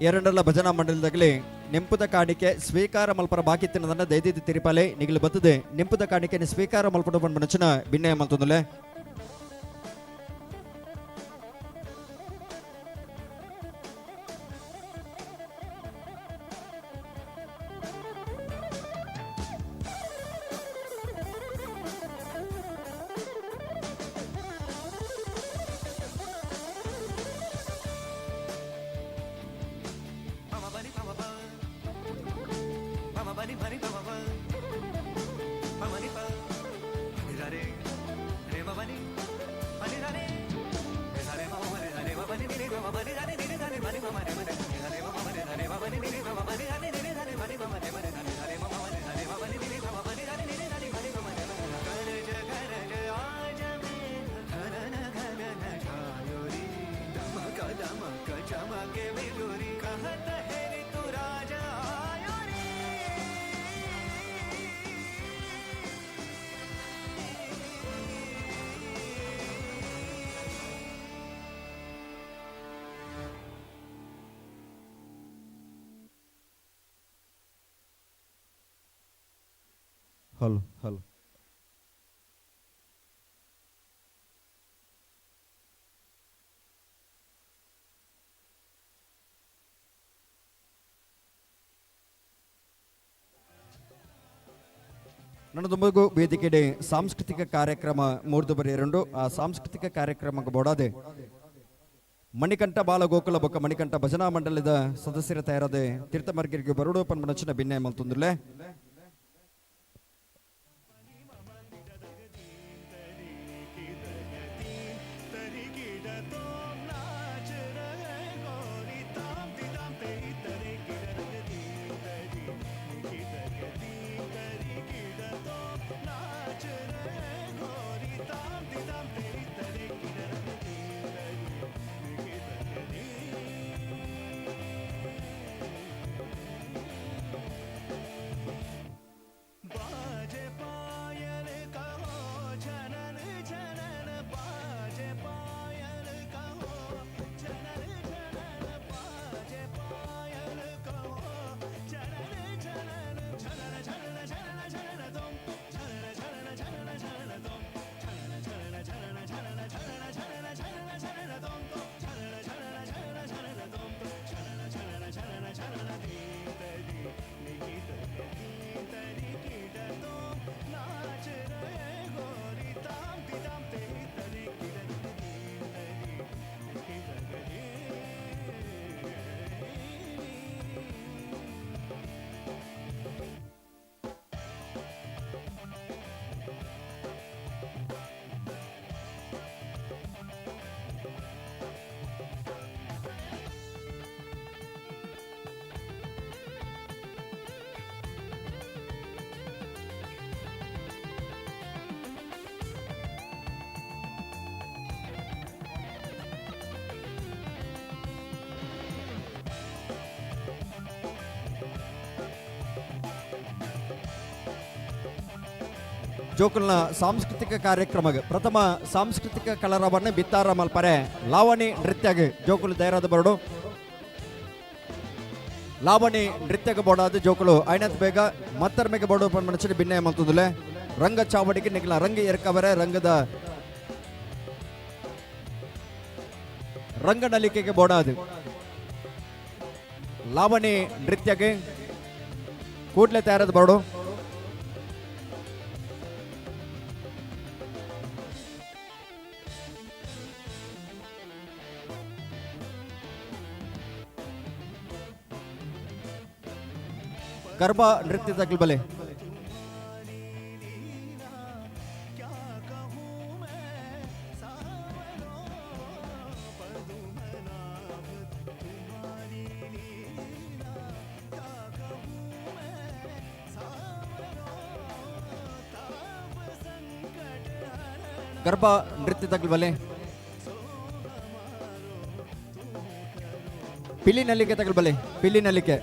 ಎರಡಲ್ಲ ಭಜನಾ ಮಂಡಲದಾಗಲಿ ನೆಂಪುದ ಕಾಣಿಕೆ ಸ್ವೀಕಾರ ಮಲ್ಪರ ಬಾಕಿ ತಿನ್ನದನ್ನ ದಯದಿದ್ದು ತಿರುಪಾಲೆ ನಿಗಲು ಬತ್ತದೆ ನೆಂಪುದ ಕಾಣಿಕೆ ಸ್ವೀಕಾರ ಮಲ್ಪಡ ಮನಚಿನ ಭಿನ್ನಯ ಮಲ್ತೊಂದುಲೆ. Hello hello. ನನ್ನದೊಂಬಗು ವೇದಿಕೆಡೆ ಸಾಂಸ್ಕೃತಿಕ ಕಾರ್ಯಕ್ರಮ ಮೂರ್ದು ಬರಿ ಎರಡು. ಆ ಸಾಂಸ್ಕೃತಿಕ ಕಾರ್ಯಕ್ರಮಕ್ಕೆ ಬೋಡಾದೆ ಮಣಿಕಂಠ ಬಾಲಗೋಕುಲ ಬೊಕ್ಕ ಮಣಿಕಂಠ ಭಜನಾ ಮಂಡಲದ ಸದಸ್ಯರ ತಯಾರಾದೆ ತೀರ್ಥಮರ್ಗಿರಿಗೆ ಬರುಡು ಪನ್ಮನಚಿನ ಭಿನ್ನ ಮಲ್ತೊಂದುಲ್ಲೆ. ಜೋಕುಲ್ನ ಸಾಂಸ್ಕೃತಿಕ ಕಾರ್ಯಕ್ರಮ ಪ್ರಥಮ ಸಾಂಸ್ಕೃತಿಕ ಕಲರವನ್ನು ಬಿತ್ತಾರ ಮಲ್ಪರೆ ಲಾವಣಿ ನೃತ್ಯಗೆ ಜೋಕುಲು ತಯಾರಾದ ಬರಡು. ಲಾವಣಿ ನೃತ್ಯಕ್ಕೆ ಬೋಡಾದ ಜೋಕುಲು ಐನತ್ ಬೇಗ ಮತ್ತರ್ಮೆಗೆ ಬೋಡು ಮನುಷ್ಯನ ಭಿನ್ನಯ ಮಲ್ತುದುಲೆ. ರಂಗ ಚಾವಡಿಗೆ ನಿಗ್ಲ ರಂಗ ಎರಕವರೆ ರಂಗದ ರಂಗ ನಲಿಕೆಗೆ ಬೋಡಾದು ಲಾವಣಿ ನೃತ್ಯಕ್ಕೆ ಕೂಡ್ಲೆ ತಯಾರಾದ ಬರಡು. ಗರ್ಭ ನೃತ್ಯದ ಬಲೆ ಗರ್ಭ ನೃತ್ಯದ ಬಲೆ ಪಿಲಿ ನಲಿಕೆ ತಗಲ್ಬಲೆ ಪಿಲಿ ನಲಿಕೆ.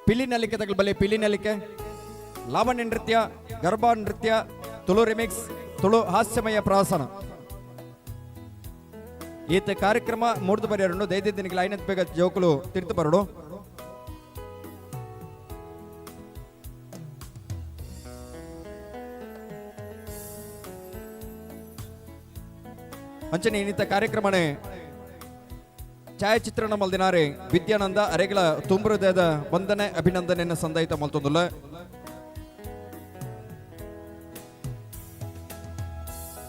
ಪಿಲಿ ನಲಿಕೆ ತಗಲ್ ಬಲೆ ಪಿಲಿ ನಲಿಕೆ, ಲಾವಣ್ಯ ನೃತ್ಯ, ಗರ್ಭಾ ನೃತ್ಯ, ತುಳು ರಿಮಿಕ್ಸ್, ತುಳು ಹಾಸ್ಯಮಯ ಪ್ರಾಸನ. ಈತ ಕಾರ್ಯಕ್ರಮ ಮೂರ್ದು ಬರೆಯರು ದೈದಿನಿಗೆ ಐನತ್ ಬೇಗ ಜೋಕುಲು ತಿರ್ತು ಬರಡು. ಅಂಚನೆ ಇನ್ನಿತ ಕಾರ್ಯಕ್ರಮನೇ ಛಾಯಾಚಿತ್ರಣ ಮಲ್ದಿನಾರೆ ವಿದ್ಯಾನಂದ ಅರೆಗಳ ತುಂಬೃದಯದ ವಂದನೆ ಅಭಿನಂದನೆಯನ್ನು ಸಂದಾಯಿತ ಮಲ್ತೊಂದುಲ್ಲ.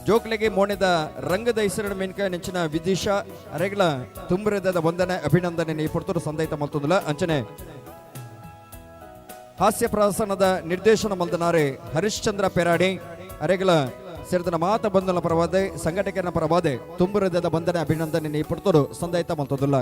ಜೋಕ್ಲೆಗೆ ಮೋಣೆದ ರಂಗದ ಹೆಸರಿನ ಮೇನ್ಕ ನೆಂಚಿನ ವಿದಿಶಾ ಅರೆಗಳ ತುಂಬೃದಯದ ವಂದನೆ ಅಭಿನಂದನೆ ಈ ಪೊರ್ತುಡು ಸಂದಾಯಿತ ಮಲ್ತೊಂದುಲ್ಲ. ಅಂಚನೆ ಹಾಸ್ಯ ಪ್ರಹಸನದ ನಿರ್ದೇಶನ ಮಲ್ದನಾರೆ ಹರಿಶ್ಚಂದ್ರ ಪೆರಾಡಿ ಅರೆಗಳ ಸೇರಿದ ಮಾತ ಬಂಧನ ಪರವಾದೆ ಸಂಘಟಕರ ಪರವಾದೆ ತುಂಬುರದ ಬಂಧನ ಅಭಿನಂದನೆ ಈ ಪೊರ್ತುಡು ಸಂದಾಯಿತ ಮಲ್ತೊಂದುಲ್ಲ.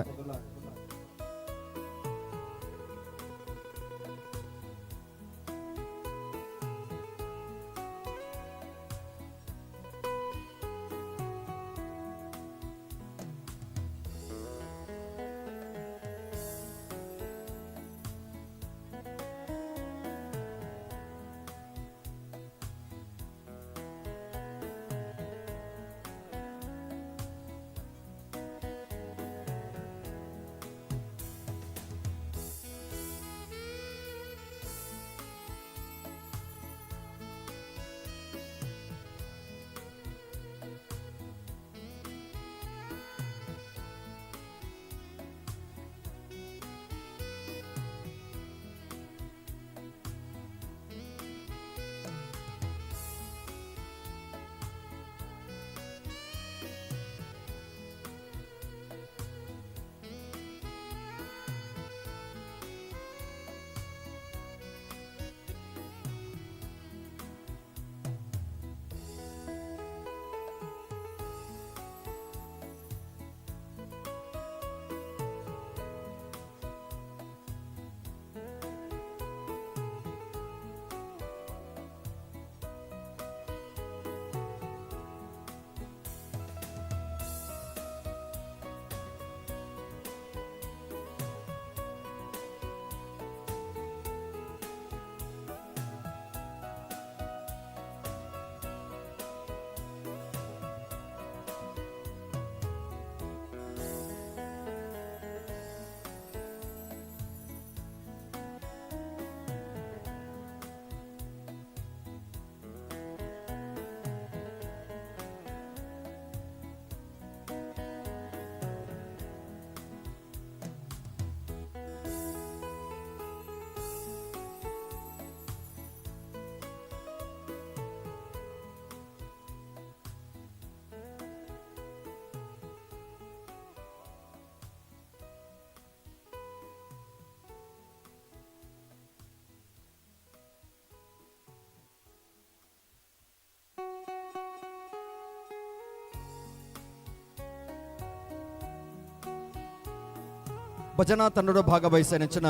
ಭಜನಾ ತಂಡದ ಭಾಗವಹಿಸ ನೆಚ್ಚಿನ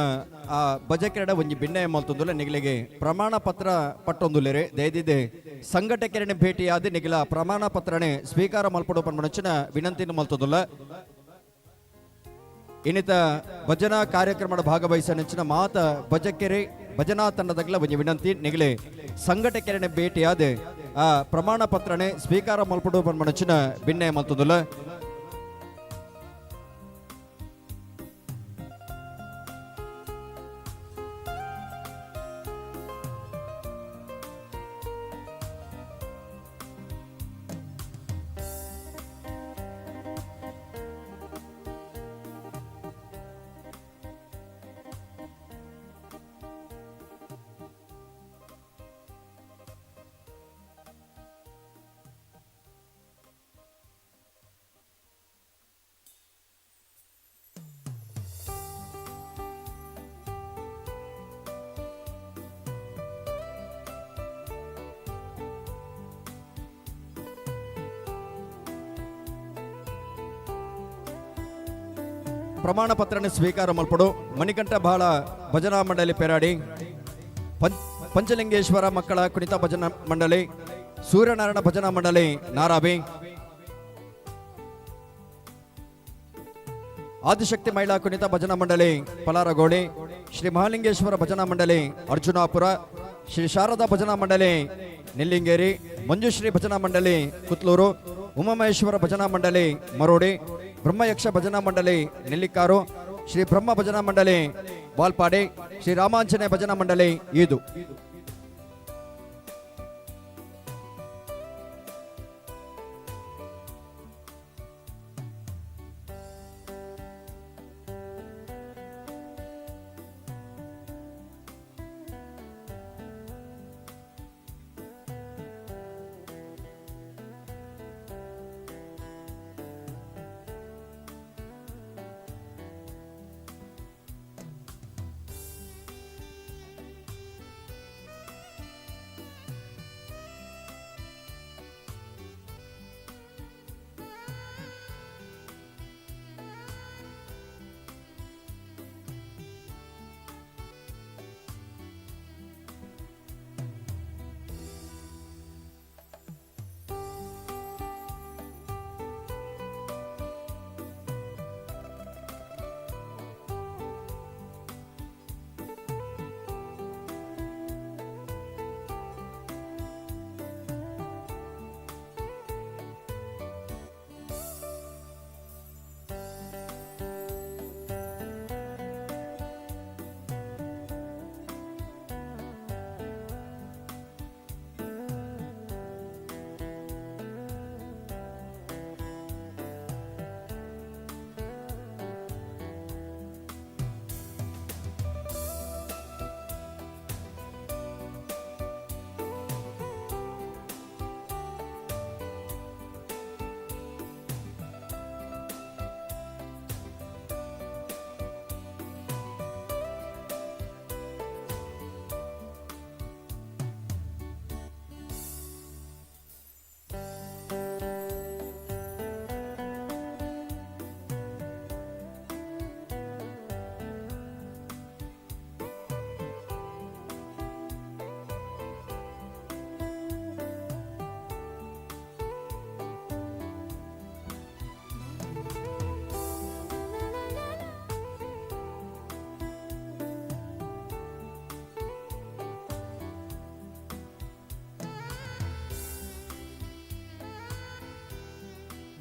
ಆ ಭಜಕೆರಡ ಒಂಜಿ ಬಿನ್ನಯ ಮಲ್ತೊಂದುಲ್ಲ ನಿಗಲಿಗೆ ಪ್ರಮಾಣ ಪತ್ರ ಪಟ್ಟೊಂದುಲ್ಲೆರೆ. ದಯದಿದೆ ಸಂಘಟಕರನೆ ಭೇಟಿಯಾದ ನಿಗಲ ಪ್ರಮಾಣ ಪತ್ರನೆ ಸ್ವೀಕಾರ ಮಲ್ಪಡು ಪನ್ಪುನಂಚಿನ ವಿನಂತಿನ ಮಲ್ತೊಂದುಲ್ಲ. ಇನ್ನಿತ ಭಜನಾ ಕಾರ್ಯಕ್ರಮದ ಭಾಗವಹಿಸ ನೆಚ್ಚಿನ ಮಾತ ಭಜಕೆರೆ ಭಜನಾ ತಂಡದಗ್ಲ ಒಂಜಿ ವಿನಂತಿ, ನಿಗಲೆ ಸಂಘಟಕರನೆ ಭೇಟಿಯಾದ ಆ ಪ್ರಮಾಣ ಪತ್ರನೆ ಸ್ವೀಕಾರ ಮಲ್ಪಡು ಪನ್ಪುನಂಚಿನ ಬಿನ್ನಯ ಮಲ್ತೊಂದುಲ್ಲ. ಪ್ರಮಾಣ ಪತ್ರನ ಸ್ವೀಕಾರ ಮಲ್ಪಡು ಮಣಿಕಂಠ ಬಾಳ ಭಜನಾ ಮಂಡಳಿ ಪೆರಾಡಿ, ಪಂಚಲಿಂಗೇಶ್ವರ ಮಕ್ಕಳ ಕುಣಿತ ಭಜನಾ ಮಂಡಳಿ, ಸೂರ್ಯನಾರಾಯಣ ಭಜನಾ ಮಂಡಳಿ ನಾರಾಬಿ. ಆದಿಶಕ್ತಿ ಮಹಿಳಾ ಕುಣಿತ ಭಜನಾ ಮಂಡಳಿ ಪಲಾರಗೋಳಿ, ಶ್ರೀ ಮಹಾಲಿಂಗೇಶ್ವರ ಭಜನಾ ಮಂಡಳಿ ಅರ್ಜುನಾಪುರ, ಶ್ರೀ ಶಾರದಾ ಭಜನಾ ಮಂಡಳಿ ನೆಲ್ಲಿಂಗೇರಿ, ಮಂಜುಶ್ರೀ ಭಜನಾ ಮಂಡಳಿ ಕುತ್ಲೂರು, ಉಮಾಮಹೇಶ್ವರ ಭಜನಾ ಮಂಡಳಿ ಮರೋಡಿ, ಬ್ರಹ್ಮಯಕ್ಷ ಭಜನಾ ಮಂಡಳಿ ನೆಲ್ಲಿಕಾರು, ಶ್ರೀ ಬ್ರಹ್ಮ ಭಜನಾ ಮಂಡಳಿ ವಾಲ್ಪಾಡಿ, ಶ್ರೀ ರಾಮಾಂಜನೇಯ ಭಜನಾ ಮಂಡಳಿ ಈದು.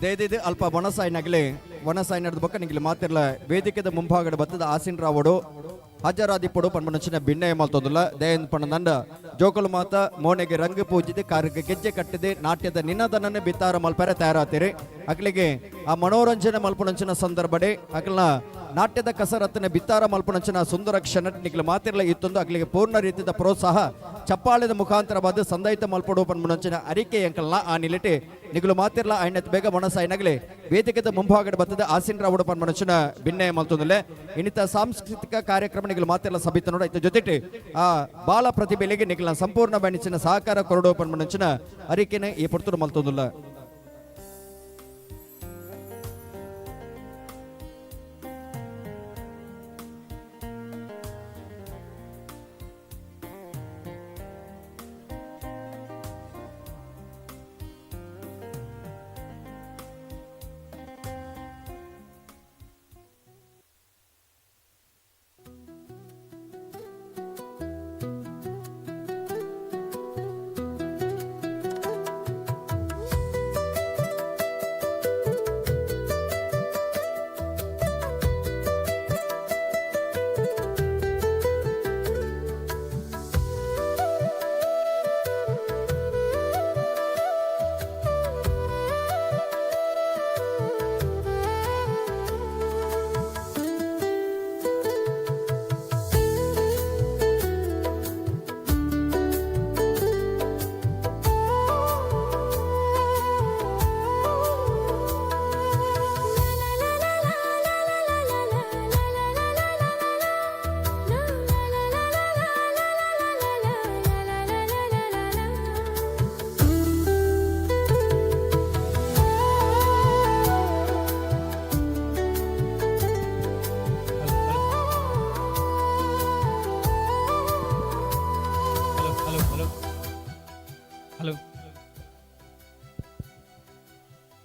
ದೇದಿದ್ದು ಅಲ್ಪ ವನಸಾಯಿನಗಲೇ ವನಸಾಯಿ ನಡೆದ ಬೊಕ್ಕ ನಿಂಗಿಲ್ ಮಾತಿರ್ಲ ವೇದಿಕೆದ ಮುಂಭಾಗದ ಬತ್ತದ ಆಸಿನ್ ರಾವಡು ಹಾಜರಾದಿಪ್ಪಡು ಪನ್ಪನಂಚಿನ ಭಿನ್ನಯ ಮಲ್ತೊಂದುಲ್ಲ. ದಯನ್ ಪಣ್ಣಂದ ಜೋಕುಲು ಮಾತ ಮೋನೆಗೆ ರಂಗು ಪೂಜಿದೆ ಕಾರಿಗೆ ಗೆಜ್ಜೆ ಕಟ್ಟಿದೆ ನಾಟ್ಯದ ನಿನದನನ್ನೇ ಬಿತ್ತಾರ ಮಲ್ಪರೆ ತಯಾರಾತಿರಿ. ಅಕ್ಲಿಗೆ ಆ ಮನೋರಂಜನೆ ಮಲ್ಪನಂಚಿನ ಸಂದರ್ಭಡೆ ಅಕ್ಲನ ನಾಟ್ಯದ ಕಸರತ್ತನೆ ಬಿತ್ತಾರ ಮಲ್ಪನಂಚಿನ ಸುಂದರ ಕ್ಷಣ ನಿಕ್ಲ ಮಾತಿರ್ಲ ಇತ್ತೊಂದು ಅಕ್ಲಿಗೆ ಪೂರ್ಣ ರೀತಿಯ ಪ್ರೋತ್ಸಾಹ ಚಪ್ಪಾಳೆದ ಮುಖಾಂತರವಾದ ಸಂದಯಿತ ಮಲ್ಪಡು ಪನ್ಪನಂಚಿನ ಅರಿಕೆ ಅಂಕಲ್ನ ಆ ನಿಲಿಟಿ ನಿಗುಲು ಮಾತಿರ್ಲ ಐನತ್ ಬೇಗ ಮನಸಾಯಿನಗಲೇ ವೇದಿಕೆದ ಮುಂಭಾಗದ ಬತ್ತದ ಆಸಿನ್ ರಾವುಡು ಪನ್ಪನಂಚಿನ ಭಿನ್ನಯ ಮಲ್ತೊಂದುಲ್ಲೆ. ಇನ್ನಿತ ಸಾಂಸ್ಕೃತಿಕ ಕಾರ್ಯಕ್ರಮ ನಿಗಲು ಮಾತಿರ್ಲ ಸಭಿತ ನೋಡ ಇತ್ತ ಜೊತೆಟಿ ಆ ಬಾಲ ಪ್ರತಿಭೆಗೆ ನಿಗಲ ಸಂಪೂರ್ಣ ಬಣಿಚಿನ ಸಹಕಾರ ಕೊರಡು ಪನ್ಪನಂಚಿನ ಅರಿಕೆನೆ ಈ ಪೊರ್ತುಡು ಮಲ್ತೊಂದುಲ್ಲ.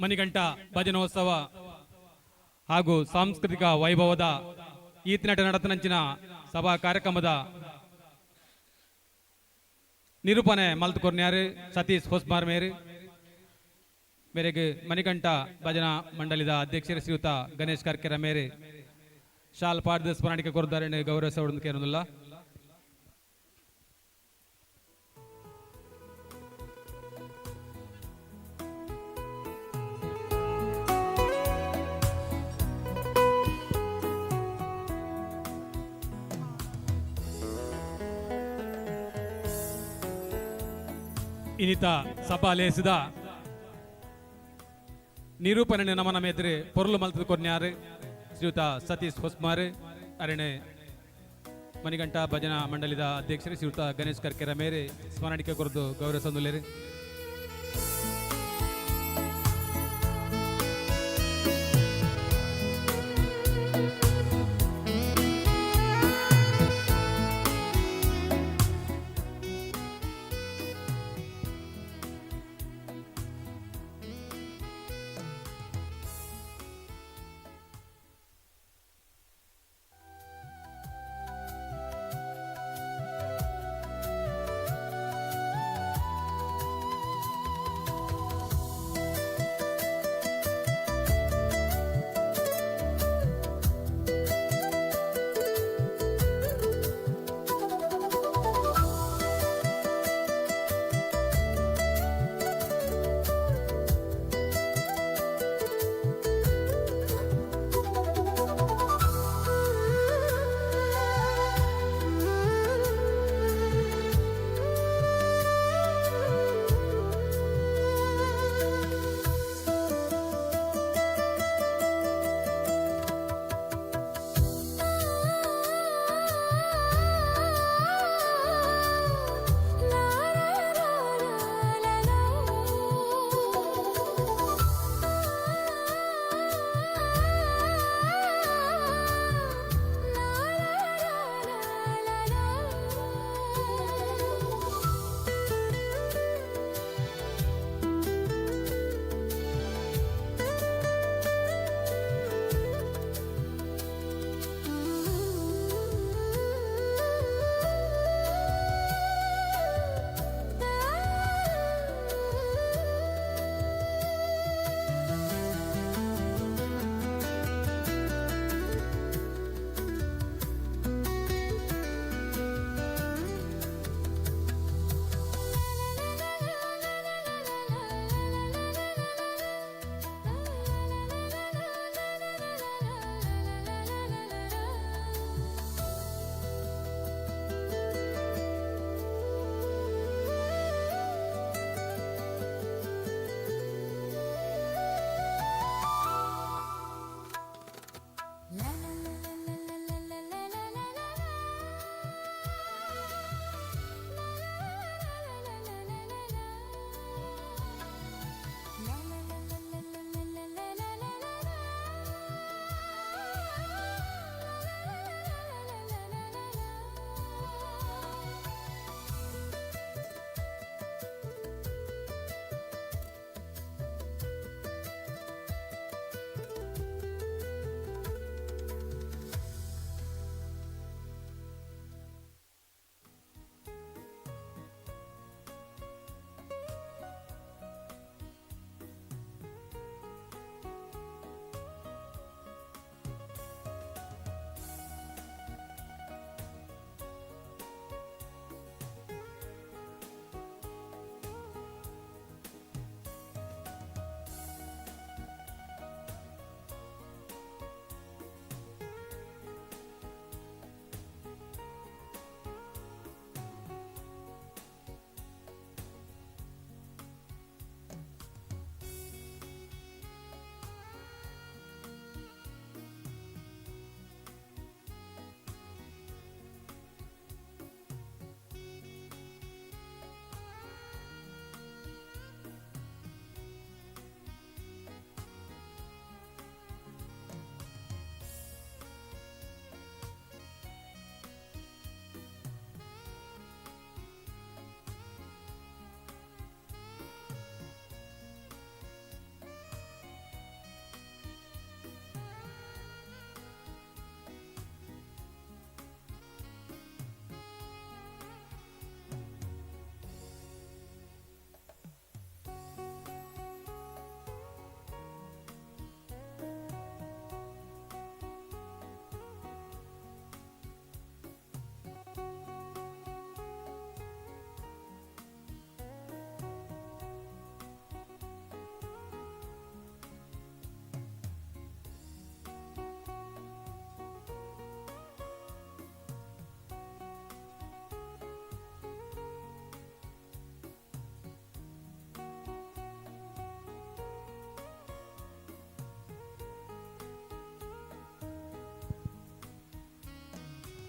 ಮಣಿಕಂಠ ಭಜನೋತ್ಸವ ಹಾಗೂ ಸಾಂಸ್ಕೃತಿಕ ವೈಭವದ ಈತಿನಟ ನಡತನಂಚಿನ ಸಭಾ ಕಾರ್ಯಕ್ರಮದ ನಿರೂಪಣೆ ಮಲ್ತು ಕೊರ್ನ್ಯಾರು ಸತೀಶ್ ಹೊಸ್ಮಾರ್ ಮೇರು. ಮೇರೆಗೆ ಮಣಿಕಂಠ ಭಜನಾ ಮಂಡಳಿದ ಅಧ್ಯಕ್ಷರು ಶ್ರೀಯುತ ಗಣೇಶ್ ಕರ್ಕೆರ ಮೇರೆ ಶಾಲ್ ಪಾಡ್ದ ಸ್ಮರಣಿಕೆ ಕೊರ್ದಾರೆ ಗೌರವ ಸೌಡ್ ಕೇರಲ್ಲ. ಇನಿತ ಸಭಾ ಲೇಸಿದ ನಿರೂಪಣೆ ನಮನ ಮೇದ್ರೆ ಪೊರ್ಲು ಮಲ್ತದ ಕೊರ್ನ್ಯಾರು ಶ್ರೀಯುತ ಸತೀಶ್ ಹೊಸ್ಮಾರ್ ಅರಣೆ, ಮಣಿಗಂಟ ಭಜನಾ ಮಂಡಳಿದ ಅಧ್ಯಕ್ಷರು ಶ್ರೀಯುತ ಗಣೇಶ್ ಕರ್ಕೆರ ಮೇರೆ ಸ್ಮರಣಿಕೆ ಕೊರದು ಗೌರವ ಸಂದುಲೇರಿ.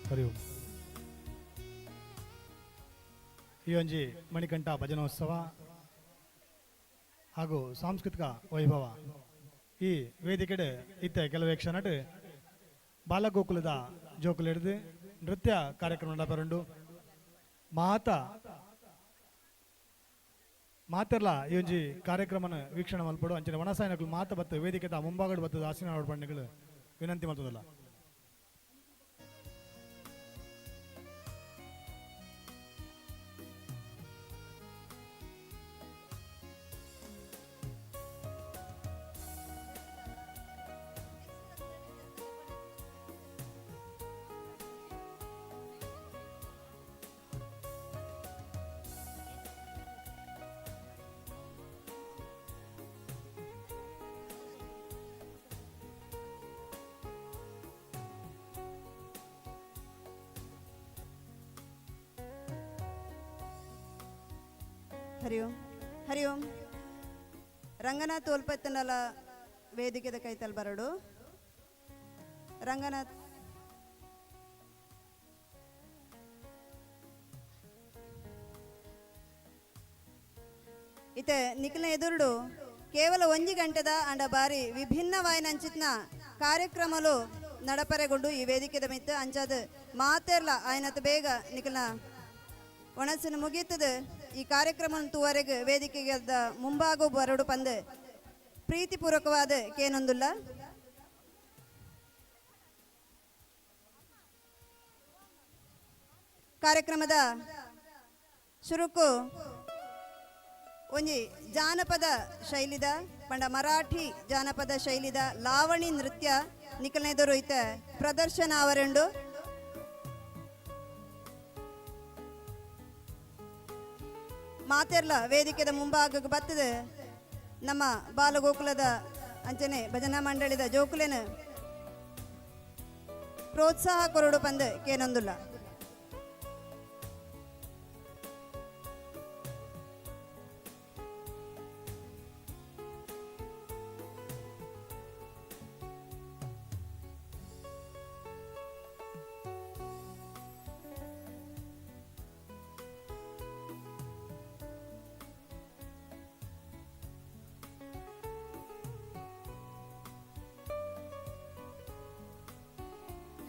ಹರಿ ಓಂ. ಈ ಒಂಜಿ ಮಣಿಕಂಠ ಭಜನೋತ್ಸವ ಹಾಗೂ ಸಾಂಸ್ಕೃತಿಕ ವೈಭವ ಈ ವೇದಿಕೆಡೆ ಇತ್ತೆ ಕೆಲವು ಕ್ಷಣಟ್ ಬಾಲಗೋಕುಲದ ಜೋಕುಲು ಹಿಡಿದು ನೃತ್ಯ ಕಾರ್ಯಕ್ರಮ ನಡಪರುಂಡು. ಮಾತ ಮಾತೆರ್ಲ ಈ ಒಂಜಿ ಕಾರ್ಯಕ್ರಮನ ವೀಕ್ಷಣೆ ಮಲ್ಪಡು ಅಂಚನೆ ವನಸಾಯನಕುಲು ಮಾತ ಬತ್ತು ವೇದಿಕೆದ ಮುಂಭಾಗಡು ಬತ್ತದ ಆಸೀನ ಪಂಡಿಗಳು ವಿನಂತಿ ಮಲ್ತದಲ್ಲ. ಹರಿ ಓಂ, ಹರಿ ಓಂ. ರಂಗನಾಥ್ ಒಲ್ಪತ್ತನಲ ವೇದಿಕೆದ ಕೈತಲ್ ಬರಡು. ರಂಗನಾಥ್ ಇತ್ತೆ ನಿಖಿಲ ಎದುರುಡು ಕೇವಲ ಒಂಜಿ ಗಂಟೆದ ಅಂಡ ಬಾರಿ ವಿಭಿನ್ನ ವಾಯನಂಚಿತ್ನ ಕಾರ್ಯಕ್ರಮಲು ನಡಪರೆಗೊಂಡು ಈ ವೇದಿಕೆದ ಮಿತ್ತ ಅಂಚಾದ ಮಾತೆರ್ಲ ಆಯನತ್ ಬೇಗ ನಿಖಿಲ ಒಣಸಿನ ಮುಗೀತದ ಈ ಕಾರ್ಯಕ್ರಮ ತೂವರೆಗೆ ವೇದಿಕೆಗೆ ಮುಂಭಾಗ ಬರಡು ಪಂದು ಪ್ರೀತಿಪೂರ್ವಕವಾದ ಕೇನೊಂದುಲ್ಲ. ಕಾರ್ಯಕ್ರಮದ ಶುರುಕು ಒಂಜಿ ಜಾನಪದ ಶೈಲಿದ ಪಂಡ ಮರಾಠಿ ಜಾನಪದ ಶೈಲಿದ ಲಾವಣಿ ನೃತ್ಯ ನಿಖಲನೆದುರು ಇತ್ತ ಪ್ರದರ್ಶನ ಅವರೆಂಡು. ಮಾತೆರ್ಲ ವೇದಿಕೆದ ಮುಂಭಾಗಕ್ಕೆ ಬರ್ತದೆ ನಮ್ಮ ಬಾಲಗೋಕುಲದ ಅಂಚನೆ ಭಜನಾ ಮಂಡಳಿದ ಜೋಕುಲೇನ ಪ್ರೋತ್ಸಾಹ ಕೊರಡು ಪಂದ ಕೇನೊಂದುಲ್ಲ.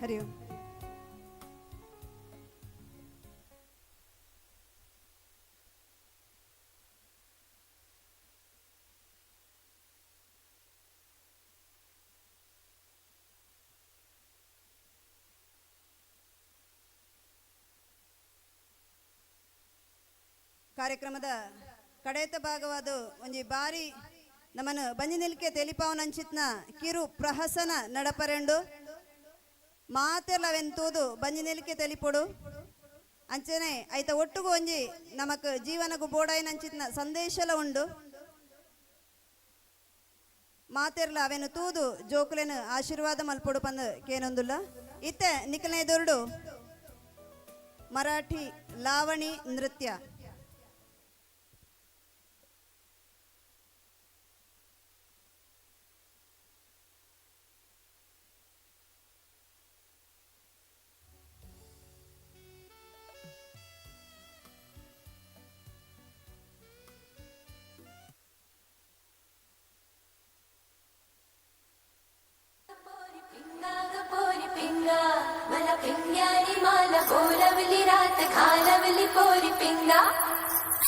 ಹರಿ ಓಂ. ಕಾರ್ಯಕ್ರಮದ ಕಡೆತ ಭಾಗವಾದ ಒಂಜಿ ಬಾರಿ ನಮ್ಮನ್ನು ಬಂಜಿ ನಿಲ್ಕೆ ತೆಲಿಪಾವನಂಚಿತ್ನ ಕಿರು ಪ್ರಹಸನ ನಡಪರೆಂಡು. ಮಾತೆಲ್ಲವೆಂತೂದು ಬಂಜಿ ನಿಲ್ಕೆ ತೆಲಿಪೊಡು ಅಂಚನೆ ಐತ ಒಟ್ಟುಗು ಒಂಜಿ ನಮಕ್ ಜೀವನಗು ಬೋಡಾಯಿನಂಚಿತ್ನ ಸಂದೇಶಲ ಉಂಡು. ಮಾತೆರ್ಲ ಅವೆನು ತೂದು ಜೋಕುಲೆನು ಆಶೀರ್ವಾದ ಮಲ್ಪೊಡು ಪಂದು ಕೇನೊಂದುಲ್ಲ. ಇತ್ತೆ ನಿಖಲನೆ ದೊರಡು ಮರಾಠಿ ಲಾವಣಿ ನೃತ್ಯ.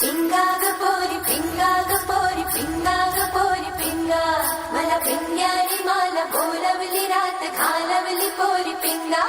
पिंगाग पोरी पिंगाग पोरी पिंगाग पोरी पिंगा मला पिंग्यानी माला बोलवली रात घालवली पोरी पिंगा.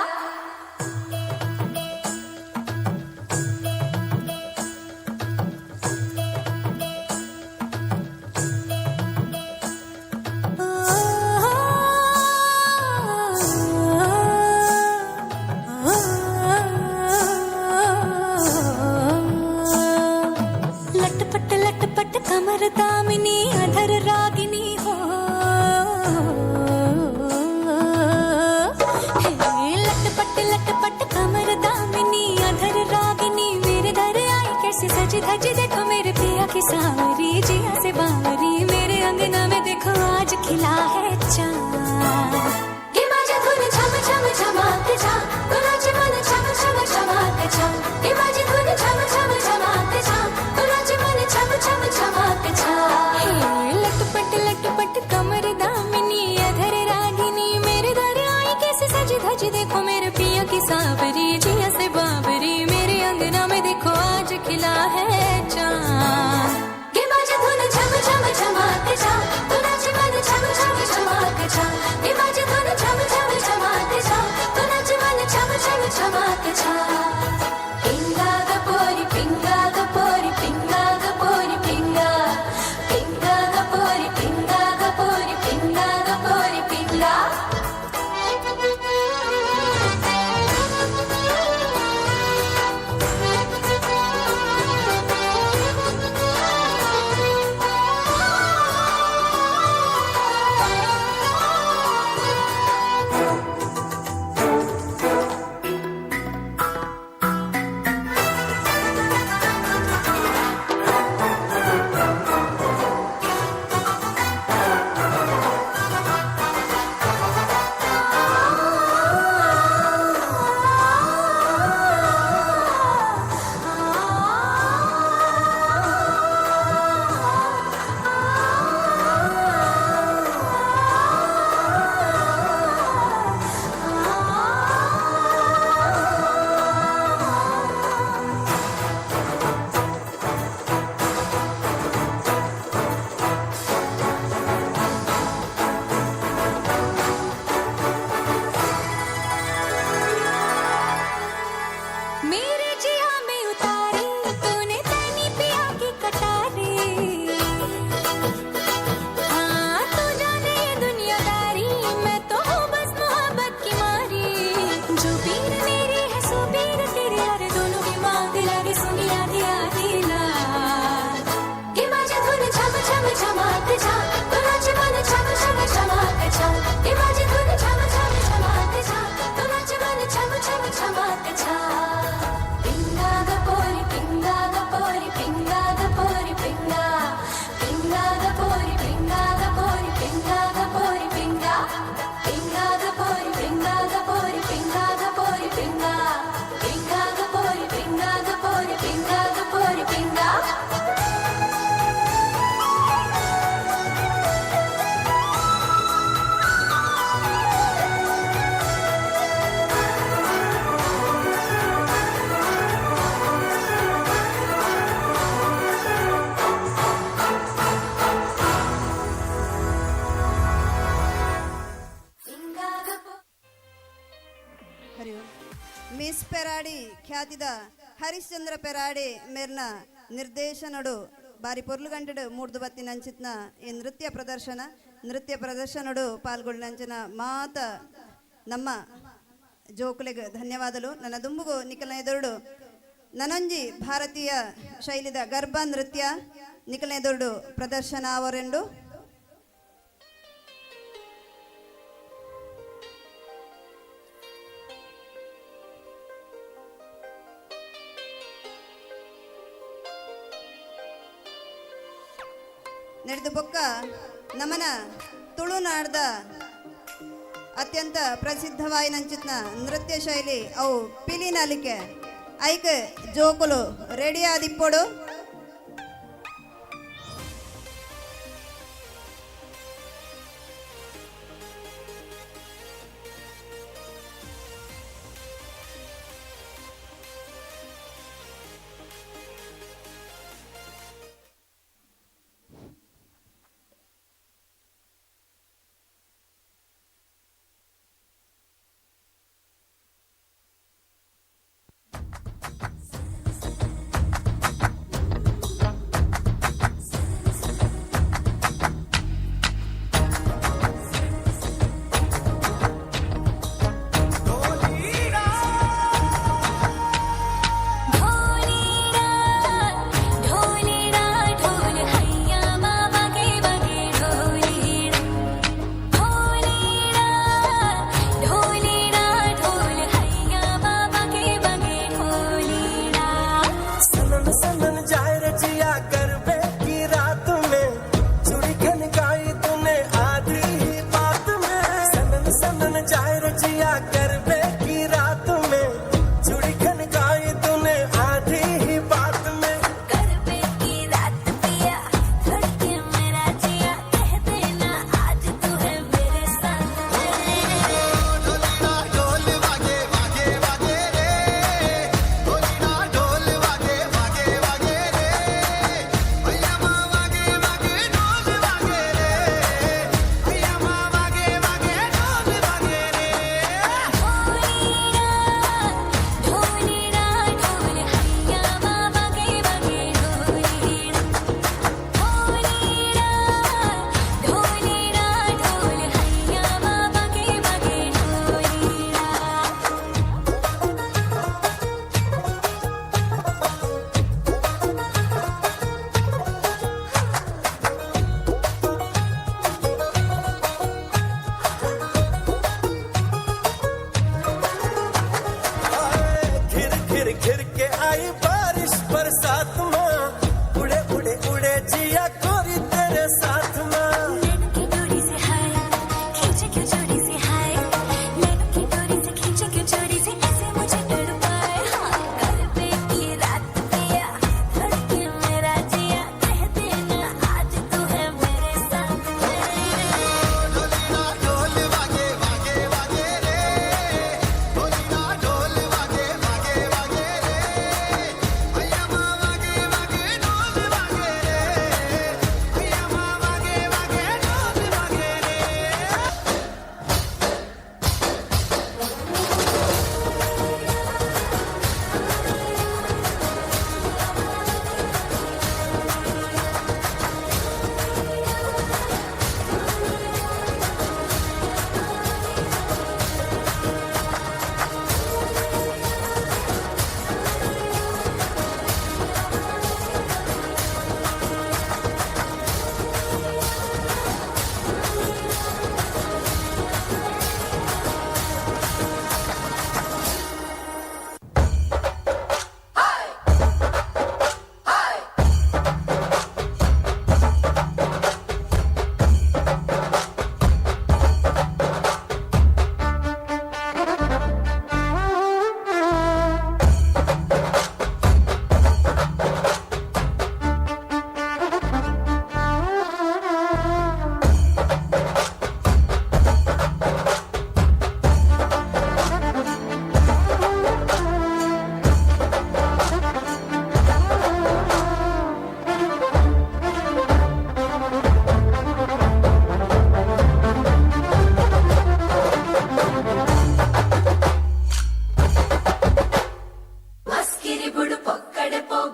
दामिनी अधर रागिनी हो, हे लटपट लटपट कमर दामिनी अधर रागिनी मेरे दर आई कैसे सज धज देखो मेरे पिया की सावरी जिया से बावरी मेरे अंगना में देखो आज खिला है चांद. के माझ्या धुन झम झम झमात झा कोणाचे मन छा खिला है चांद। के बाजे धुन झम झम झमाक जा, तू नाच मन झम झम झमाक जा। के बाजे धुन झम झम झमाक जा, तू नाच मन झम झम झमाक जा। पिंगा पोरी पिंगा पोरी पिंगा पोरी पिंगा, पिंगा पोरी पिंगा पोरी पिंगा पोरी पिंगा। मेरे जिया में उतारी तूने तैनी पिया की कटारी। हाँ तू जाने ये दुनियादारी, मैं तो हूँ बस मोहब्बत की मारी। जो पीर मेरी है सो पीर तेरी, और दोनों की मांग लागे सुनी आधी आधी रात। के बाजे धुन झम झम झमाक जा, तू नाच मन झम झम झमाक जा। के बाजे धुन झम झम झमाक जा, तू नाच मन झम झम झमाक जा। पिंगा पोरी पिंगा पोरी पिंगा पोरी पिंगा, पिंगा पोरी पिंगा पोरी पिंगा पोरी पिंगा, पिंगा पोरी पिंगा पोरी पिंगा पोरी पिंगा, पिंगा पोरी पिंगा पोरी पिंगा पोरी पिंगा। ಹರಿ ಓಂ. ಮಿಸ್ ಪೆರಾಡಿ ಖ್ಯಾತಿದ ಹರಿಶ್ಚಂದ್ರ ಪೆರಾಡಿ ಮೇರ್ನ ನಿರ್ದೇಶನಡು ಬಾರಿ ಪೊರ್ಲುಗಂಟೆಡು ಮೂಡ್ದು ಬತ್ತಿ ನಂಚಿತ್ನ ಈ ನೃತ್ಯ ಪ್ರದರ್ಶನ ನೃತ್ಯ ಪ್ರದರ್ಶನಡು ಪಾಲ್ಗೊಳ್ಳಿನಂಚಿನ ಮಾತ ನಮ್ಮ ಜೋಕುಲೆಗ್ ಧನ್ಯವಾದಲು. ನನ್ನ ದುಂಬುಗು ನಿಕಲ್ನ ಎದುರುಡು ನನೊಂಜಿ ಭಾರತೀಯ ಶೈಲಿದ ಗರ್ಭ ನೃತ್ಯ ನಿಕಲ್ನ ಎದುರುಡು ಪ್ರದರ್ಶನ ಅವರೆಂಡು. ನಡೆದು ಬೊಕ್ಕ ನಮನ ತುಳುನಾಡ್ದ ಅತ್ಯಂತ ಪ್ರಸಿದ್ಧವಾಯಿನಂಚಿತ್ನ ನೃತ್ಯ ಶೈಲಿ ಅವು ಪಿಲಿನಲಿಕೆ ಐಕ್ ಜೋಕುಲು ರೆಡಿ ಆದಿಪ್ಪೊಡು.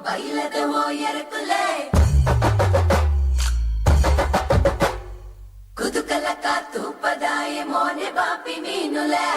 ಬೈಲದ ಓ ಎರಕುಲೆ ಕುದುಕಲಕ ತೂಪದಾಯ ಮೋನೆ ಬಾಪಿ ಮೀನುಲೆ.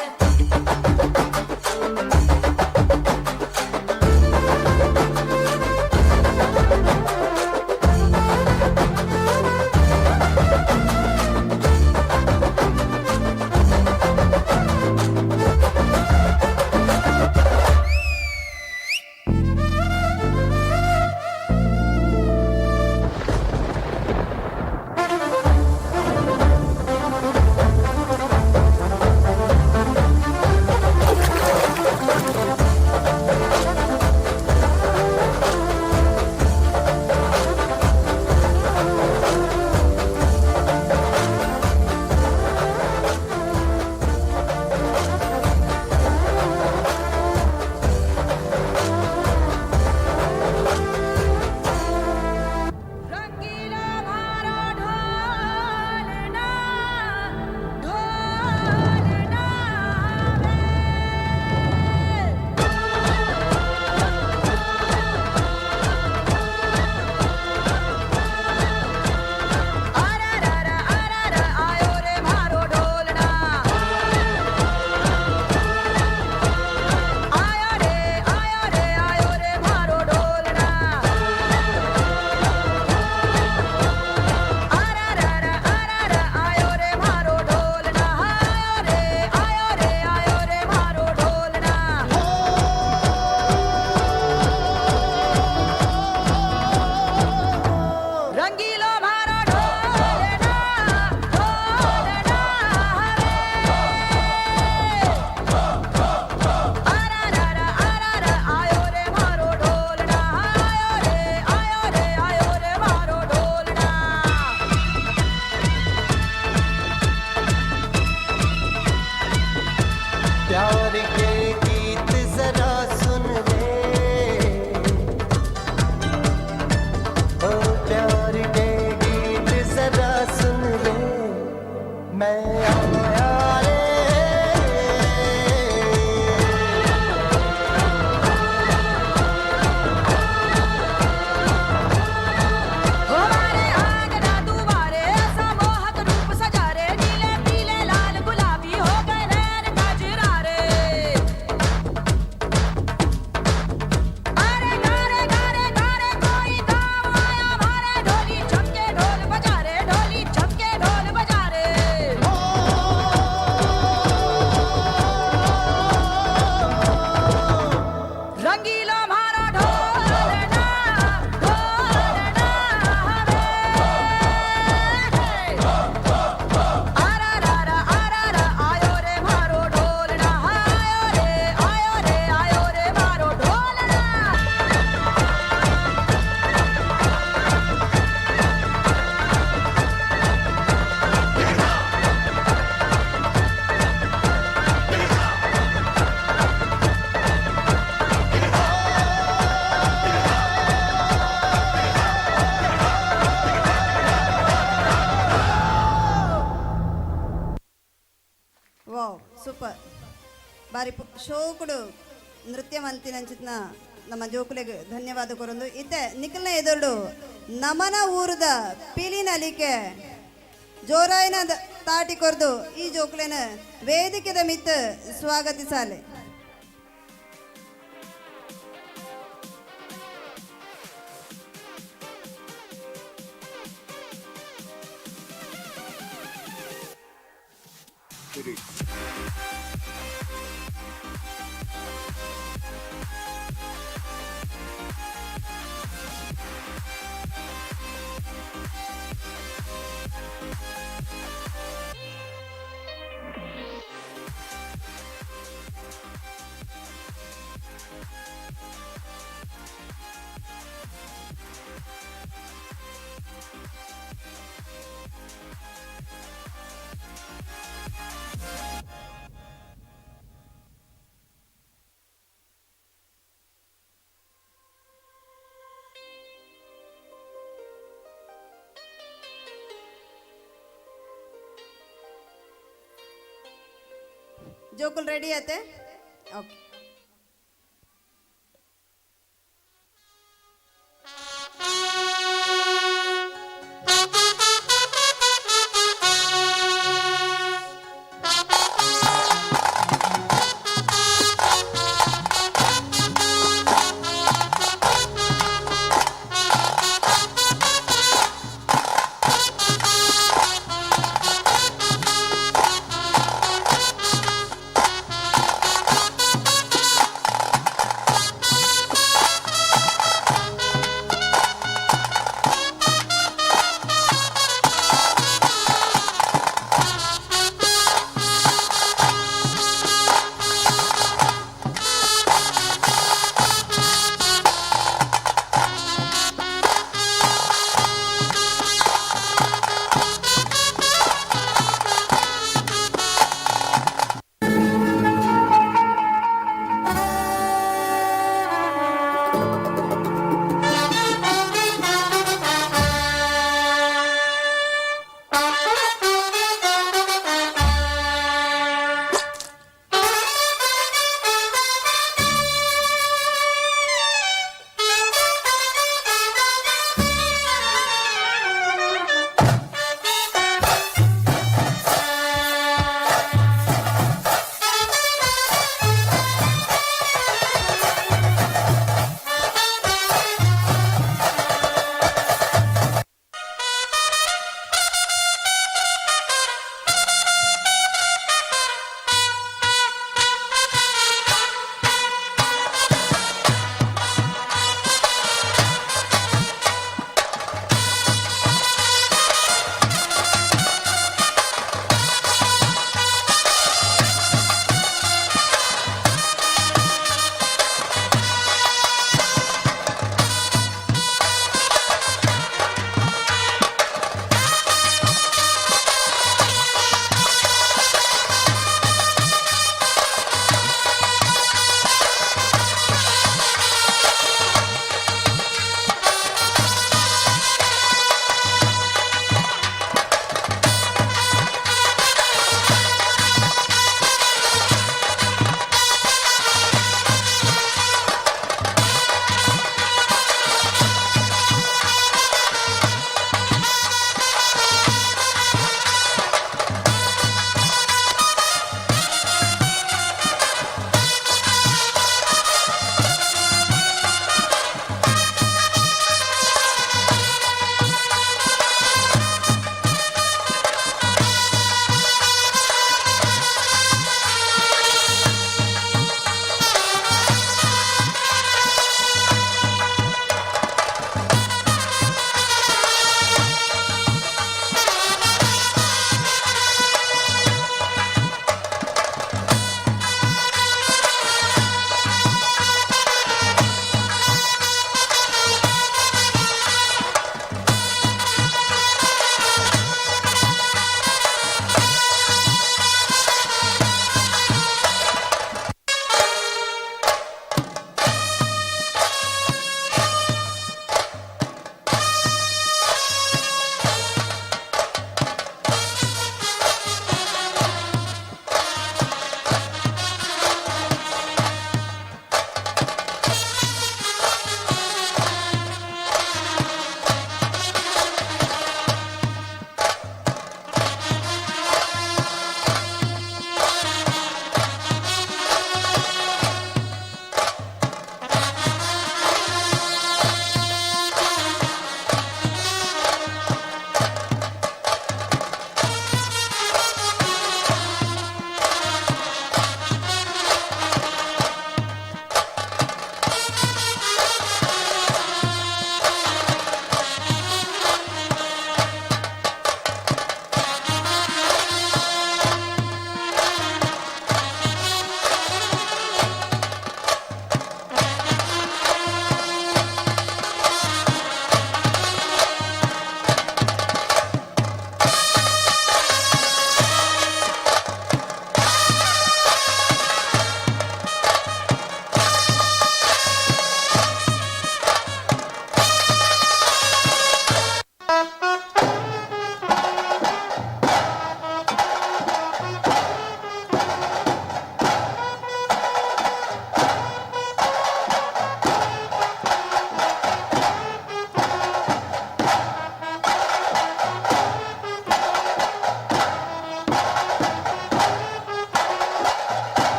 प्यार के गीत जरा सुन ले, ओ प्यार के गीत जरा सुन ले, मैं आया रे। हमारे आंगना दुआरे ऐसा मोहक रूप सजा रे, नीले पीले लाल गुलाबी हो गए नैन कजरा रे। अरे गारे गारे गारे कोई गाँव आया मारे, ढोली झमके ढोल बजा रे, ढोली झमके ढोल बजा रे। रंगीला मारा ढोलना ढोलना आरा रा रा आरा रा आयो रे मारो ढोलना, आयो रे आयो रे आयो रे मारो ढोलना। ವಾವ್, ಸೂಪರ್. ಬಾರಿ ಶೋಕುಡು ನೃತ್ಯ ಮಲ್ತಿನಂಚಿತ್ನ ನಮ್ಮ ಜೋಕುಲೆಗ್ ಧನ್ಯವಾದ ಕೊರೊಂದು. ಇತ್ತೆ ನಿಖಲ್ನ ಎದುರುಡು ನಮನ ಊರುದ ಪಿಲಿನಲಿಕೆ ಜೋರಾಯಿನ ತಾಟಿ ಕೊರ್ದು ಈ ಜೋಕುಲೆನ ವೇದಿಕೆದ ಮಿತ್ ಸ್ವಾಗತಿಸಾಲೆ. ಜೋಕುಲ್ ರೆಡಿ ಆತೆ? ಓಕೆ.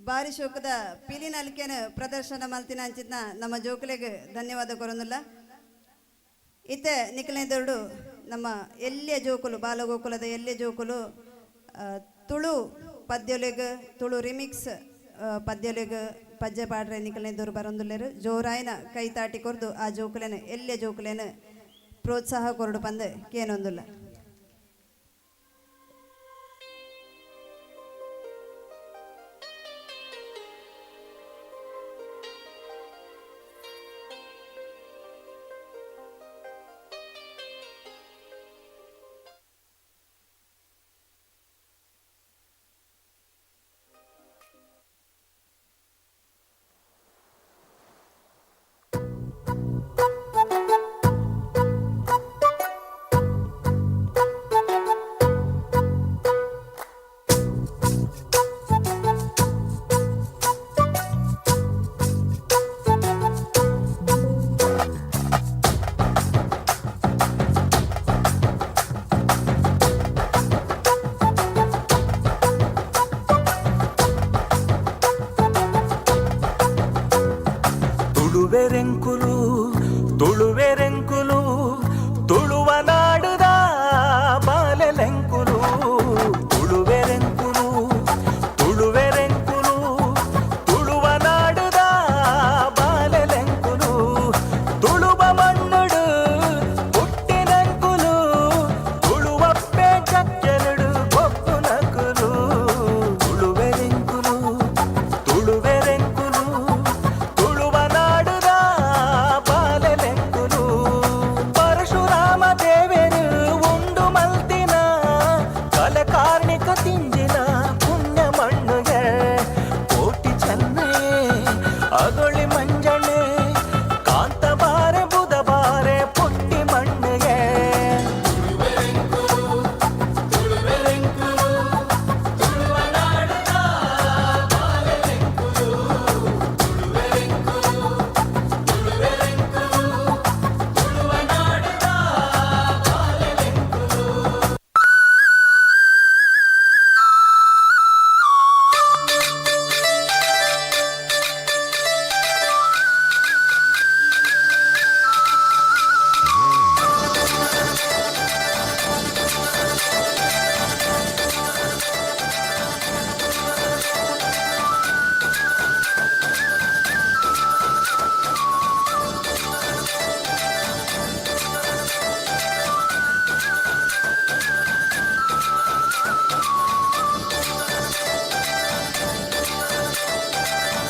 ಬಾರಿ ಶೋಕದ ಪಿಲಿನ ಅಲ್ಕೆನ ಪ್ರದರ್ಶನ ಮಲ್ತಿನ ಅಂಚಿನ ನಮ್ಮ ಜೋಕುಲೆಗ್ ಧನ್ಯವಾದ ಕೊರೊಂದುಲ್ಲ. ಇತ್ತೆ ನಿಕಲನೆ ದೊರಡು ನಮ್ಮ ಎಲ್ಲಿಯ ಜೋಕುಲು, ಬಾಲಗೋಕುಲದ ಎಲ್ಲಿಯ ಜೋಕುಲು ತುಳು ಪದ್ಯೊಲೆಗ್, ತುಳು ರಿಮಿಕ್ಸ್ ಪದ್ಯೊಲೆಗ್ ಪಜ್ಜೆ ಪಾಡ್ರೆ ನಿಕಲನೆ ದೊರು ಬರೊಂದುಲ್ಲೆರ್. ಜೋರಾಯಿನ ಕೈ ತಾಟಿ ಕೊರ್ದು ಆ ಜೋಕುಲೆನ, ಎಲ್ಲಿಯ ಜೋಕುಲೆನ ಪ್ರೋತ್ಸಾಹ ಕೊರಡು ಪಂದ್ ಕೇನೊಂದುಲ್ಲ. ತುಳುವೆರೆಂಕುಲು ತುಳುವೆರೆಂಕುಲು ತುಳುವ ನಾಡುದ ಬಾಲೆಲೆಂಕುಲು ತುಳುವೆರೆಂಕುಲು ತುಳುವೆರೆಂಕುಲು ತುಳುವ ನಾಡುದ ಬಾಲೆಲೆಂಕುಲು ತುಳುವ ಮಣ್ಣುಡು ಪುಟ್ಟಿನಂಕುಲು ತುಳುವಪ್ಪೆ ಚಕ್ಕೆಲುಡು ಗೊಪ್ಪುನಕುಲು ತುಳುವೆರೆಂಕುಲು ತುಳುವೆರೆಂಕುಲು ತುಳುವ ನಾಡುದ ಬಾಲೆಲೆಂಕುಲು ಪರಶುರಾಮ ದೇವೆರು ಉಂಡು ಮಲ್ತಿನ ಕಲಕಾರ್ಣಿಕ ತಿಂಜಿನ ಪುಣ್ಯ ಮಣ್ಣುಗೆ ಕೋಟಿ ಚೆನ್ನಯೇ ಅಗೊಳಿ ಮಂಜಣೆ ಕಾಂತಬಾರೆ ಬುಧಬಾರೆ ಪುಟ್ಟಿ ಮಣ್ಣುಗೆ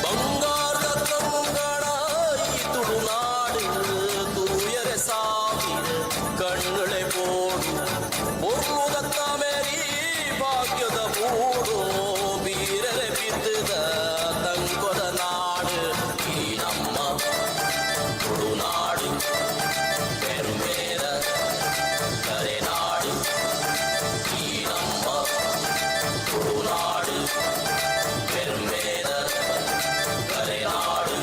ಬಂಗಾರದ ಕಂಗಣ ಈ ತುಳುನಾಡು ತೂಯರೆ ಸಾವಿರ ಕಣ್ಣುಳೆ ಬೋಡು ಪೊರ್ಲುದತ್ತ ಮೇರಿ ಭಾಗ್ಯದ ಬೂಡು ಬೀರರೆ ಬಿದ್ದದ ತಂಕೊದ ನಾಡು ಈ ನಮ್ಮ ತುಳುನಾಡು ಪೆರುಮೇರ ಕರೆನಾಡು ಈ ನಮ್ಮ ತುಳುನಾಡು ಪೆರುಮೇರ ಕರೆನಾಡು.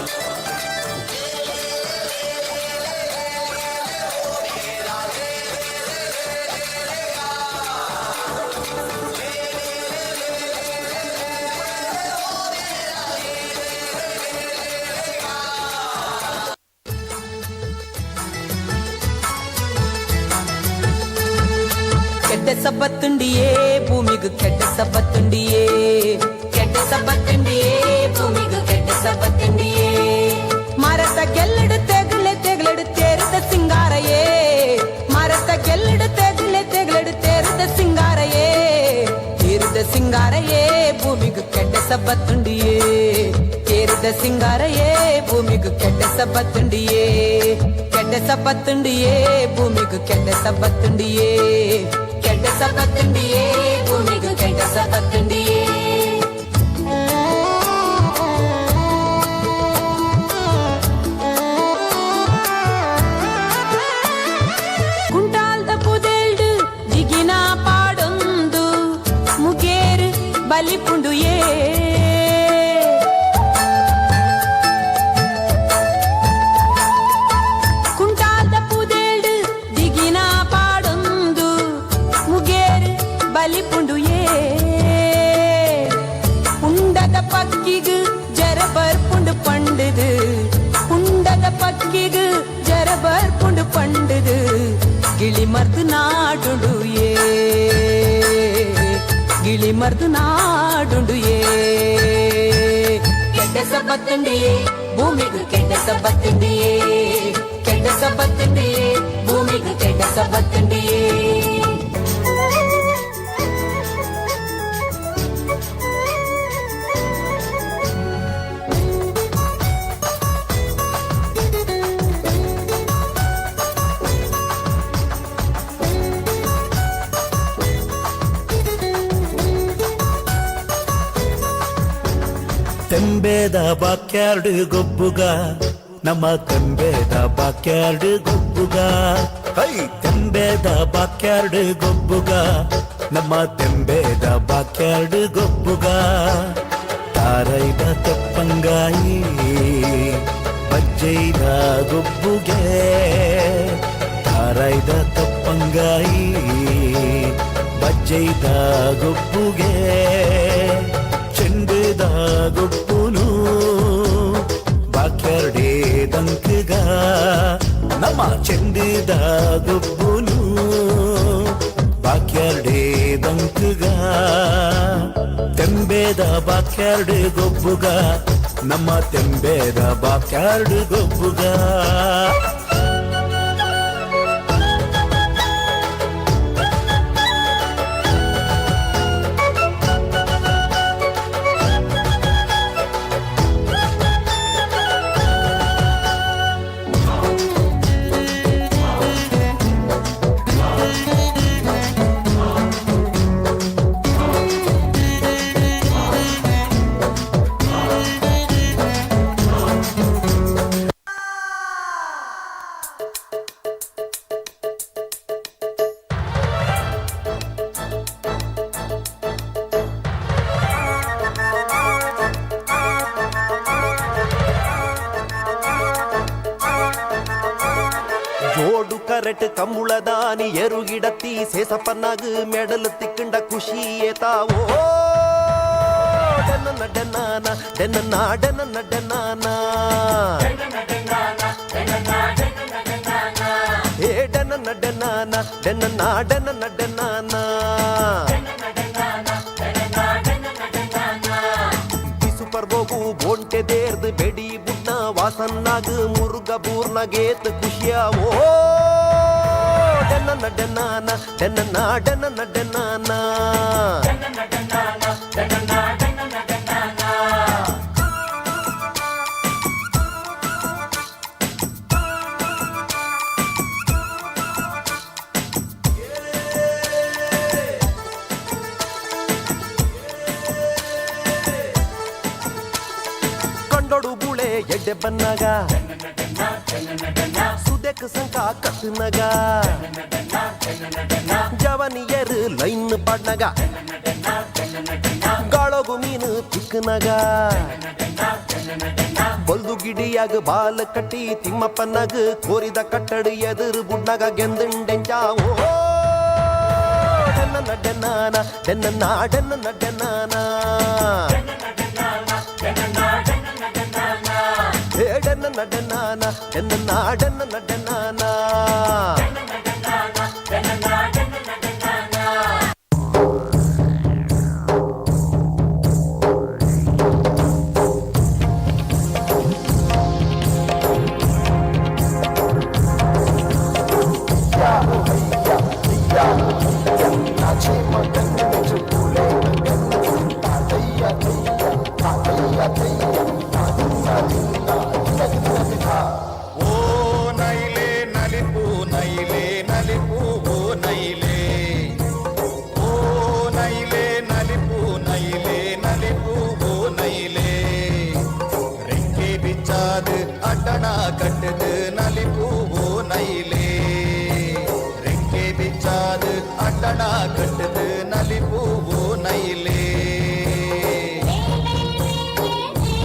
ಕೆಟ್ಟ ಸಬ್ಬತ್ತುಂಡಿಯೇ ಭೂಮಿಗೂ ಕೆಟ್ಟ ಸಬ್ಬತ್ತುಂಡಿಯೇ, ಕೆಟ್ಟ ಸಬ್ಬತ್ತುಂಡಿಯೇ ಭೂಮಿಗೂ ಕೆಟ್ಟ ಸಬ್ಬತ್ತುಂಡಿಯೇ. ಮರತ ಕೆಲ್ಲಡು ತೆಗಲೆ ತೆಗಲೆಡು ತೇರದ ಸಿಂಗಾರಯೇ, ಮರತ ಕೆಲ್ಲಡು ತೆಗಲೆ ತೆಗಲೆಡು ತೇರದ ಸಿಂಗಾರಯೇ, ತೇರದ ಸಿಂಗಾರಯೇ ಭೂಮಿಗೂ ಕೆಟ್ಟ ಸಬ್ಬತ್ತುಂಡಿಯೇ, ತೇರದ ಸಿಂಗಾರಯೇ ಭೂಮಿಗೂ ಕೆಟ್ಟ ಸಬ್ಬತ್ತುಂಡಿಯೇ, ಕೆಟ್ಟ ಸಬ್ಬತ್ತುಂಡಿಯೇ ಭೂಮಿಗೂ ಕೆಟ್ಟ ಸಬ್ಬತ್ತುಂಡಿಯೇ, ಕೆಟ್ಟ ಸಬ್ಬತ್ತುಂಡಿಯೇ ಭೂಮಿಗೂ ಕೆಟ್ಟ ಸಬ್ಬತ್ತುಂಡಿಯೇ. ಕುಂಟಾಲ್ದ ಪುದೆಲ್ಡು ಜಿಗಿನ ಪಾಡೊಂದು ಮುಗೇರು ಬಲಿಪುಂಡುಯೇ, ಕುಂಟಾಲ್ದ ಪುದೆಲ್ಡು ಜಿಗಿನ ಪಾಡೊಂದು ಮುಗೇರು ಬಲಿಪುಂಡುಯೇ. ಪಕ್ಕಿಗ್ ಜರ ಬರ್ಪುಂಡು ಪಂಡುದು, ಪುಂಡದ ಪಕ್ಕಿಗ್ ಜರ ಬರ್ಪುಂಡು ಪಂಡುದು, ಗಿಳಿ ಮರ್ದು ನಾಡುಂಡು ಏ, ಗಿಳಿ ಮರ್ದು ನಾಡುಂಡು ಏ. ಕೆಟ್ಟ ಸಬ್ಬತ್ತುಂಡಿಯೇ ಭೂಮಿಗೆ, ಕೆಟ್ಟ ಸಬ್ಬತ್ತುಂಡಿಯೇ, ಕೆಟ್ಟ ಸಬ್ಬತ್ತುಂಡಿಯೇ ಭೂಮಿಗೆ, ಕೆಟ್ಟ ಸಬ್ಬತ್ತುಂಡಿಯೇ. ತೆಂಬೇದ ಬಾಕ್ಯಾರ್ಡ್ ಗೊಬ್ಬುಗ, ನಮ್ಮ ತೆಂಬೇದ ಬಾಕ್ಯಾರ್ಡ್ ಗೊಬ್ಬುಗ. ಹೈ, ತೆಂಬೇದ ಬಾಕ್ಯಾರ್ಡ್ ಗೊಬ್ಬುಗ, ನಮ್ಮ ತೆಂಬೇದ ಬಾಕ್ಯಾರ್ಡ್ ಗೊಬ್ಬುಗ. ತಾರೈದ ತೆಪ್ಪಂಗಾಯಿ ಬಜ್ಜೈದ ಗೊಬ್ಬುಗೆ, ತಾರೈದ ತಪ್ಪಂಗಾಯಿ ಬಜ್ಜೈದ ಗೊಬ್ಬುಗೆ. ಚೆಂಡುದ ಗೊಬ್ಬುನು ಬಾಕ್ಯಾರ್ಡೇ ದಂಕಗ, ನಮ್ಮ ಚೆಂಡುದ ಗೊಬ್ಬುನು ಬಾಕ್ಯಾರ್ಡೇ ದಂಕಗ. ತೆಂಬೇದ ಬಾಕ್ಯಾರ್ಡ್ ಗೊಬ್ಬುಗ, ನಮ್ಮ ತೆಂಬೇದ ಬಾಕ್ಯಾರ್ಡ್ ಗೊಬ್ಬುಗ. ಜೋಡು ಕರೆಟ್ ಕಂಬುಳದಾನಿ ಎರುಗಿಡತ್ತಿ ಸೇಸಪ್ಪನಾಗ ಮೆಡಲ್ ತಿಕ್ಕಂಡ ಖುಷಿಯೇ ತಾವೋ. ಡೆನ್ನ ಡೆನ್ನಾನ ಡೆನ್ನ ಡೆನ್ನ ಡೆನ್ನಾನ, ಏ ಡೆನ್ನ ಡೆನ್ನಾನ ಡೆನ್ನ ಡೆನ್ನ ಡೆನ್ನಾನ. ಬಿಸು ಪರ್ಬೋಗು ಬೋಂಟೆ ದೇರ್ದು ಬೆಡಿ ಬುಡ್ನ ವಾಸನ್ನಾಗ ಮುರುಗ ಬೂರ್ನಗೇತ್ ಖುಷಿಯಾವೋ. ಡೆನ್ನ ಡೆನ್ನಾನ ಡೆನ್ನ ಡೆನ್ನ ಡೆನ್ನಾನ. ಕಂಡೊಡು ಬುಳೆ ಎಡ್ಡೆ ಬನ್ನಾಗ ಸುದೆಕ್ ಸಂಕ ಕಟ್ಟುನಗ, ಜವನಿಯರು ಲೈನ್ ಪಾಡ್ನಗ ಗಾಳೋಗು ಮೀನು ತಿಕ್ಕನಗ, ಬೊಲ್ದು ಗಿಡಿಯಾಗ ಬಾಲ ಕಟ್ಟಿ ತಿಮ್ಮಪ್ಪನಾಗ ಕೋರಿದ ಕಟ್ಟಡ ಎದುರು ಬುಡ್ನಾಗ ಗೆಂದುಂಡೆಂಚಾವೋ. ಡೆನ್ನ ಡೆನ್ನಾನ ಡೆನ್ನ ಡೆನ್ನ ಡೆನ್ನಾನ, ಏ ಡೆನ್ನ ಡೆನ್ನಾನ ಡೆನ್ನ ಡೆನ್ನ ಡೆನ್ನಾನ. ಓ ನೈಲೆ ನಲಿಪು ನೈಲೆ ನಲಿಪು ಓ ನೈಲೆ, ಓ ನೈಲೆ ನಲಿಪು ನೈಲೆ ನಲಿಪು ಓ ನೈಲೆ. ರೆಕ್ಕೆ ಬಿಚ್ಚಾದು ಅಡ್ಡಣ ಕಟ್ಟದು ನಲಿಪು ಓ ನೈಲೆ, ರೆಕ್ಕೆ ಬಿಚ್ಚಾದು ಅಡ್ಡಣ ಕಟ್ಟದು ನಲಿಪು ಓ ನೈಲೆ. ೇ.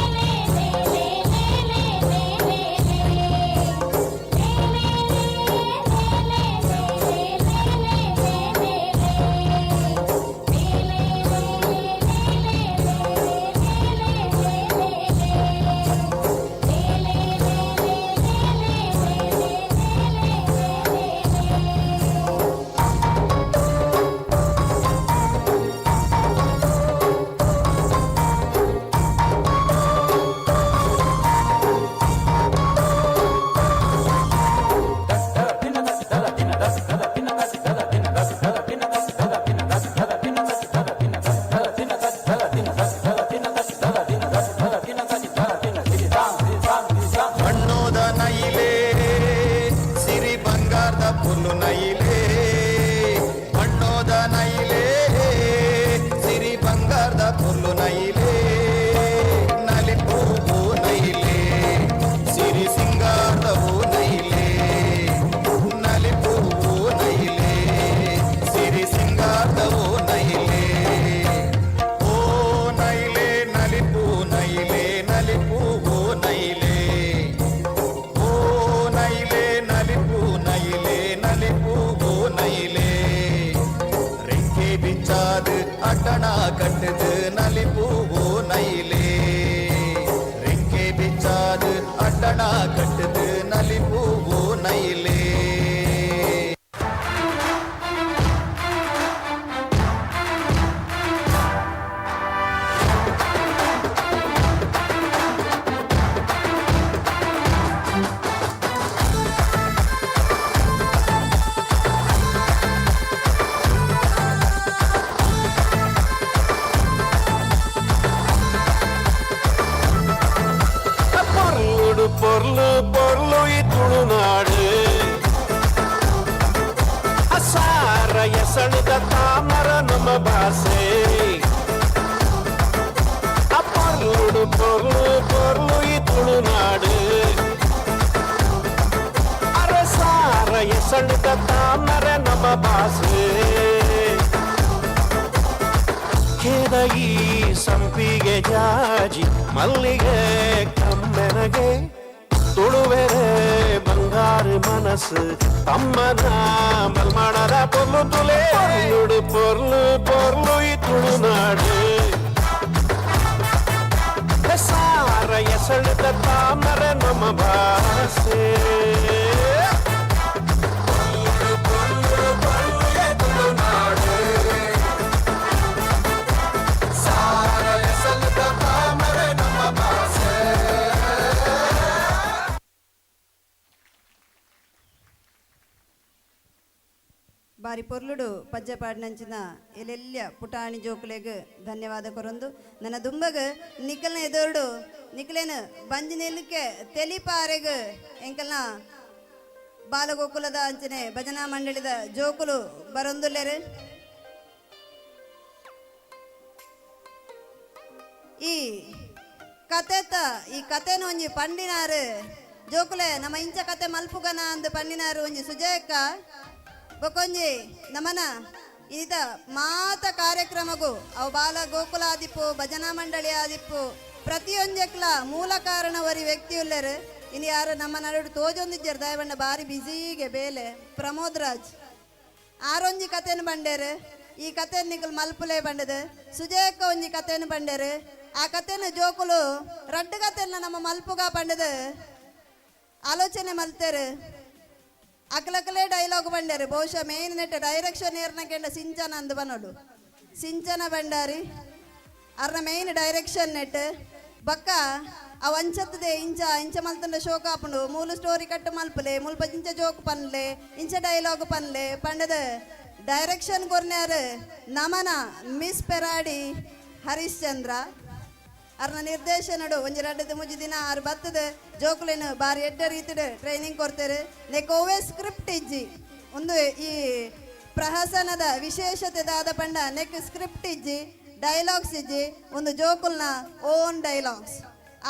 ನೈಲೇ. ರೆಕ್ಕೆ ಬಿಚ್ಚಾದು ಅಡ್ಡಣ ಕಟ್ಟದು ನಲಿಪು ಓ ನೈಲೇ. ಪೊರ್ಲುಡು ಪೊರ್ಲು ಪೊರ್ಲು ಈ ತುಳುನಾಡು, ಅಸಾರ ಎಸಣದ ತಾಮರ ನಮ್ಮ ಭಾಷೆ. ಪೊರ್ಲುಡು ಪೊರ್ಲು ಪೊರ್ಲು ಈ ತುಳುನಾಡು, ಅರಸಾರ ಎಸಣದ ತಾಮರ ನಮ್ಮ ಭಾಷೆ. ಕೆದಗಿ ಸಂಪಿಗೆ ಜಾಜಿ ಮಲ್ಲಿಗೆ ಕಮ್ಮೆನಗೆ, ತುಳುವೆರೆ ಬಂಗಾರು ಮನಸ್ಸು ತಮ್ಮನ ಮಲ್ಮಾಣದ ಪೊರ್ಲು ತುಲೆ. ಪೊರ್ಲುಡು ಪೊರ್ಲು ಪೊರ್ಲು ಈ ತುಳುನಾಡು, ಸಾರ ಎಸಳದ ತಾಮರ ನಮ್ಮ ಭಾಷೆ. ಪೊರ್ಲು ಪೊರ್ಲು ಈ ತುಳುನಾಡು, ಸಾರ ಎಸಳದ ತಾಮರ ನಮ್ಮ ಭಾಷೆ. ಬಾರಿ ಪೊರ್ಲುಡು ಪಜ್ಜಪಾಡಿನಂಚಿನ ಎಲ್ಲೆಲ್ಲ ಪುಟಾಣಿ ಜೋಕುಲೆಗ್ ಧನ್ಯವಾದ ಕೊರೊಂದು, ನನ್ನ ದುಂಬಗ್ ನಿಕಲ್ನ ಎದುರುಡು ನಿಕಲೇನು ಬಂಜಿನೆಲ್ಲಕ್ಕೆ ತೆಲಿಪಾರೆಗ್ ಎಂಕಲ್ನ ಬಾಲಗೋಕುಲದ ಅಂಚನೆ ಭಜನಾ ಮಂಡಳಿದ ಜೋಕುಲು ಬರೊಂದುಲ್ಲೆರು. ಈ ಕತೆತ ಈ ಕತೆನ ಒಂಜಿ ಪಂಡಿನಾರು ಜೋಕುಲೆ ನಮ್ಮ ಇಂಚ ಕತೆ ಮಲ್ಪುಗನ ಅಂದ್ ಪಂಡಿನಾರು ಒಂಜಿ ಸುಜಯಕ್ಕ ಬೊಕೊಂಜಿ ನಮನ ಈತ ಮಾತ ಕಾರ್ಯಕ್ರಮಗೂ ಅವು ಬಾಲ ಗೋಕುಲ ಆದಿಪ್ಪು ಭಜನಾ ಮಂಡಳಿ ಆದಿಪ್ಪು ಪ್ರತಿಯೊಂಜಕ್ಲ ಮೂಲ ಕಾರಣ ವರಿ ವ್ಯಕ್ತಿ ಉಲ್ಲೆರು. ಇನ್ನು ಯಾರು ನಮ್ಮ ನಡುಡು ತೋಜೊಂದಿಜ್ಜರು ದಯಬಂಡ ಬಾರಿ ಬಿಸಿಗೆ ಬೇಲೆ ಪ್ರಮೋದ್ ರಾಜ್ ಆರೊಂಜಿ ಕತೆನು ಬಂಡೇರು. ಈ ಕತೆನ್ ನಿಕಲ್ ಮಲ್ಪುಲೆ ಬಂಡದು ಸುಜಯಕ್ಕ ಒಂಜಿ ಕತೆನು ಬಂಡೇರು. ಆ ಕತೆನ ಜೋಕುಲು ರಡ್ಡು ಕತೆನ ನಮ್ಮ ಮಲ್ಪುಗ ಬಂಡದು ಆಲೋಚನೆ ಮಲ್ತೇರು. ಅಕ್ಲಕ್ಲೇ ಡೈಲಾಗ್ ಬಂಡಾರಿ ಬಹುಶಃ ಮೇನ್ ನೆಟ್ ಡೈರೆಕ್ಷನ್ ಏರ್ನ ಕೆಂಡ ಸಿಂಚನ ಅಂದ್ ಬನ್ನೋಡು ಸಿಂಚನ ಬಂಡಾರಿ ಅರ್ನ ಮೇನ್ ಡೈರೆಕ್ಷನ್ ನೆಟ್ ಬಕ್ಕ ಅವು ಅಂಚತ್ತದೆ ಇಂಚ ಇಂಚ ಮಲ್ತಂಡ ಶೋಕ ಆಪುಂಡು ಮೂಲು ಸ್ಟೋರಿ ಕಟ್ಟು ಮಲ್ಪಲೆ ಮುಲ್ಪ ಇಂಚ ಜೋಕ್ ಪನ್ಲೆ ಇಂಚ ಡೈಲಾಗ್ ಪನ್ಲೆ ಪಂಡದ ಡೈರೆಕ್ಷನ್ ಕೊರ್ನ್ಯಾರು ನಮನ ಮಿಸ್ ಪೆರಾಡಿ ಹರಿಶ್ಚಂದ್ರ ಅರ್ನ ನಿರ್ದೇಶನಡು ಒಂಜಿ ರಡ್ಡದ ಮುಜಿ ದಿನ ಆರು ಬತ್ತದ ಜೋಕುಲೇನು ಬಾರಿ ಎಡ್ಡ ರೀತಿಡ್ ಟ್ರೈನಿಂಗ್ ಕೊಡ್ತಾರೆ. ನೆಕ್ ಓವೇ ಸ್ಕ್ರಿಪ್ಟ್ ಇಜ್ಜಿ ಒಂದು ಈ ಪ್ರಹಸನದ ವಿಶೇಷತೆ ದಾದ ಪಂಡ ನೆಕ್ ಸ್ಕ್ರಿಪ್ಟ್ ಇಜ್ಜಿ ಡೈಲಾಗ್ಸ್ ಇಜ್ಜಿ ಒಂದು ಜೋಕುಲ್ನ ಓನ್ ಡೈಲಾಗ್ಸ್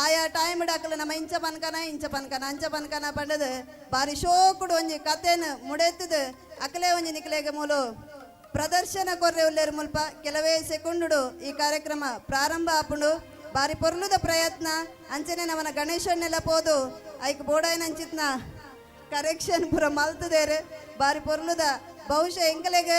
ಆಯಾ ಟೈಮ್ ಡಾಕಲು ನಮ್ಮ ಇಂಚ ಪನ್ಕನ ಇಂಚ ಪನ್ಕನ ಅಂಚ ಪನ್ಕನ ಪಂಡದು ಬಾರಿ ಶೋಕುಡು ಒಂಜಿ ಕತೆನು ಮುಡೆತ್ತದು ಅಕಲೆ ಒಂಜಿ ನಿಕ್ಲೆಗೆ ಮೂಲು ಪ್ರದರ್ಶನ ಕೊರ್ರೆ ಉಲ್ಲೇರು ಮುಲ್ಪ ಕೆಲವೇ ಸೆಕೆಂಡುಡು ಈ ಕಾರ್ಯಕ್ರಮ ಪ್ರಾರಂಭ ಆಪುಂಡು. ಬಾರಿ ಪೊರ್ಲುದ ಪ್ರಯತ್ನ ಅಂಚನೆ ನಮನ ಗಣೇಶನ್ನೆಲ್ಲ ಪೋದು ಐಕ್ ಬೋಡಾಯಿನ ಅಂಚಿತ್ನ ಕರೆಕ್ಷನ್ ಪೂರ ಮಲ್ತದೇರು. ಬಾರಿ ಪೊರ್ಲುದ ಬಹುಶಃ ಎಂಕಲೆಗ್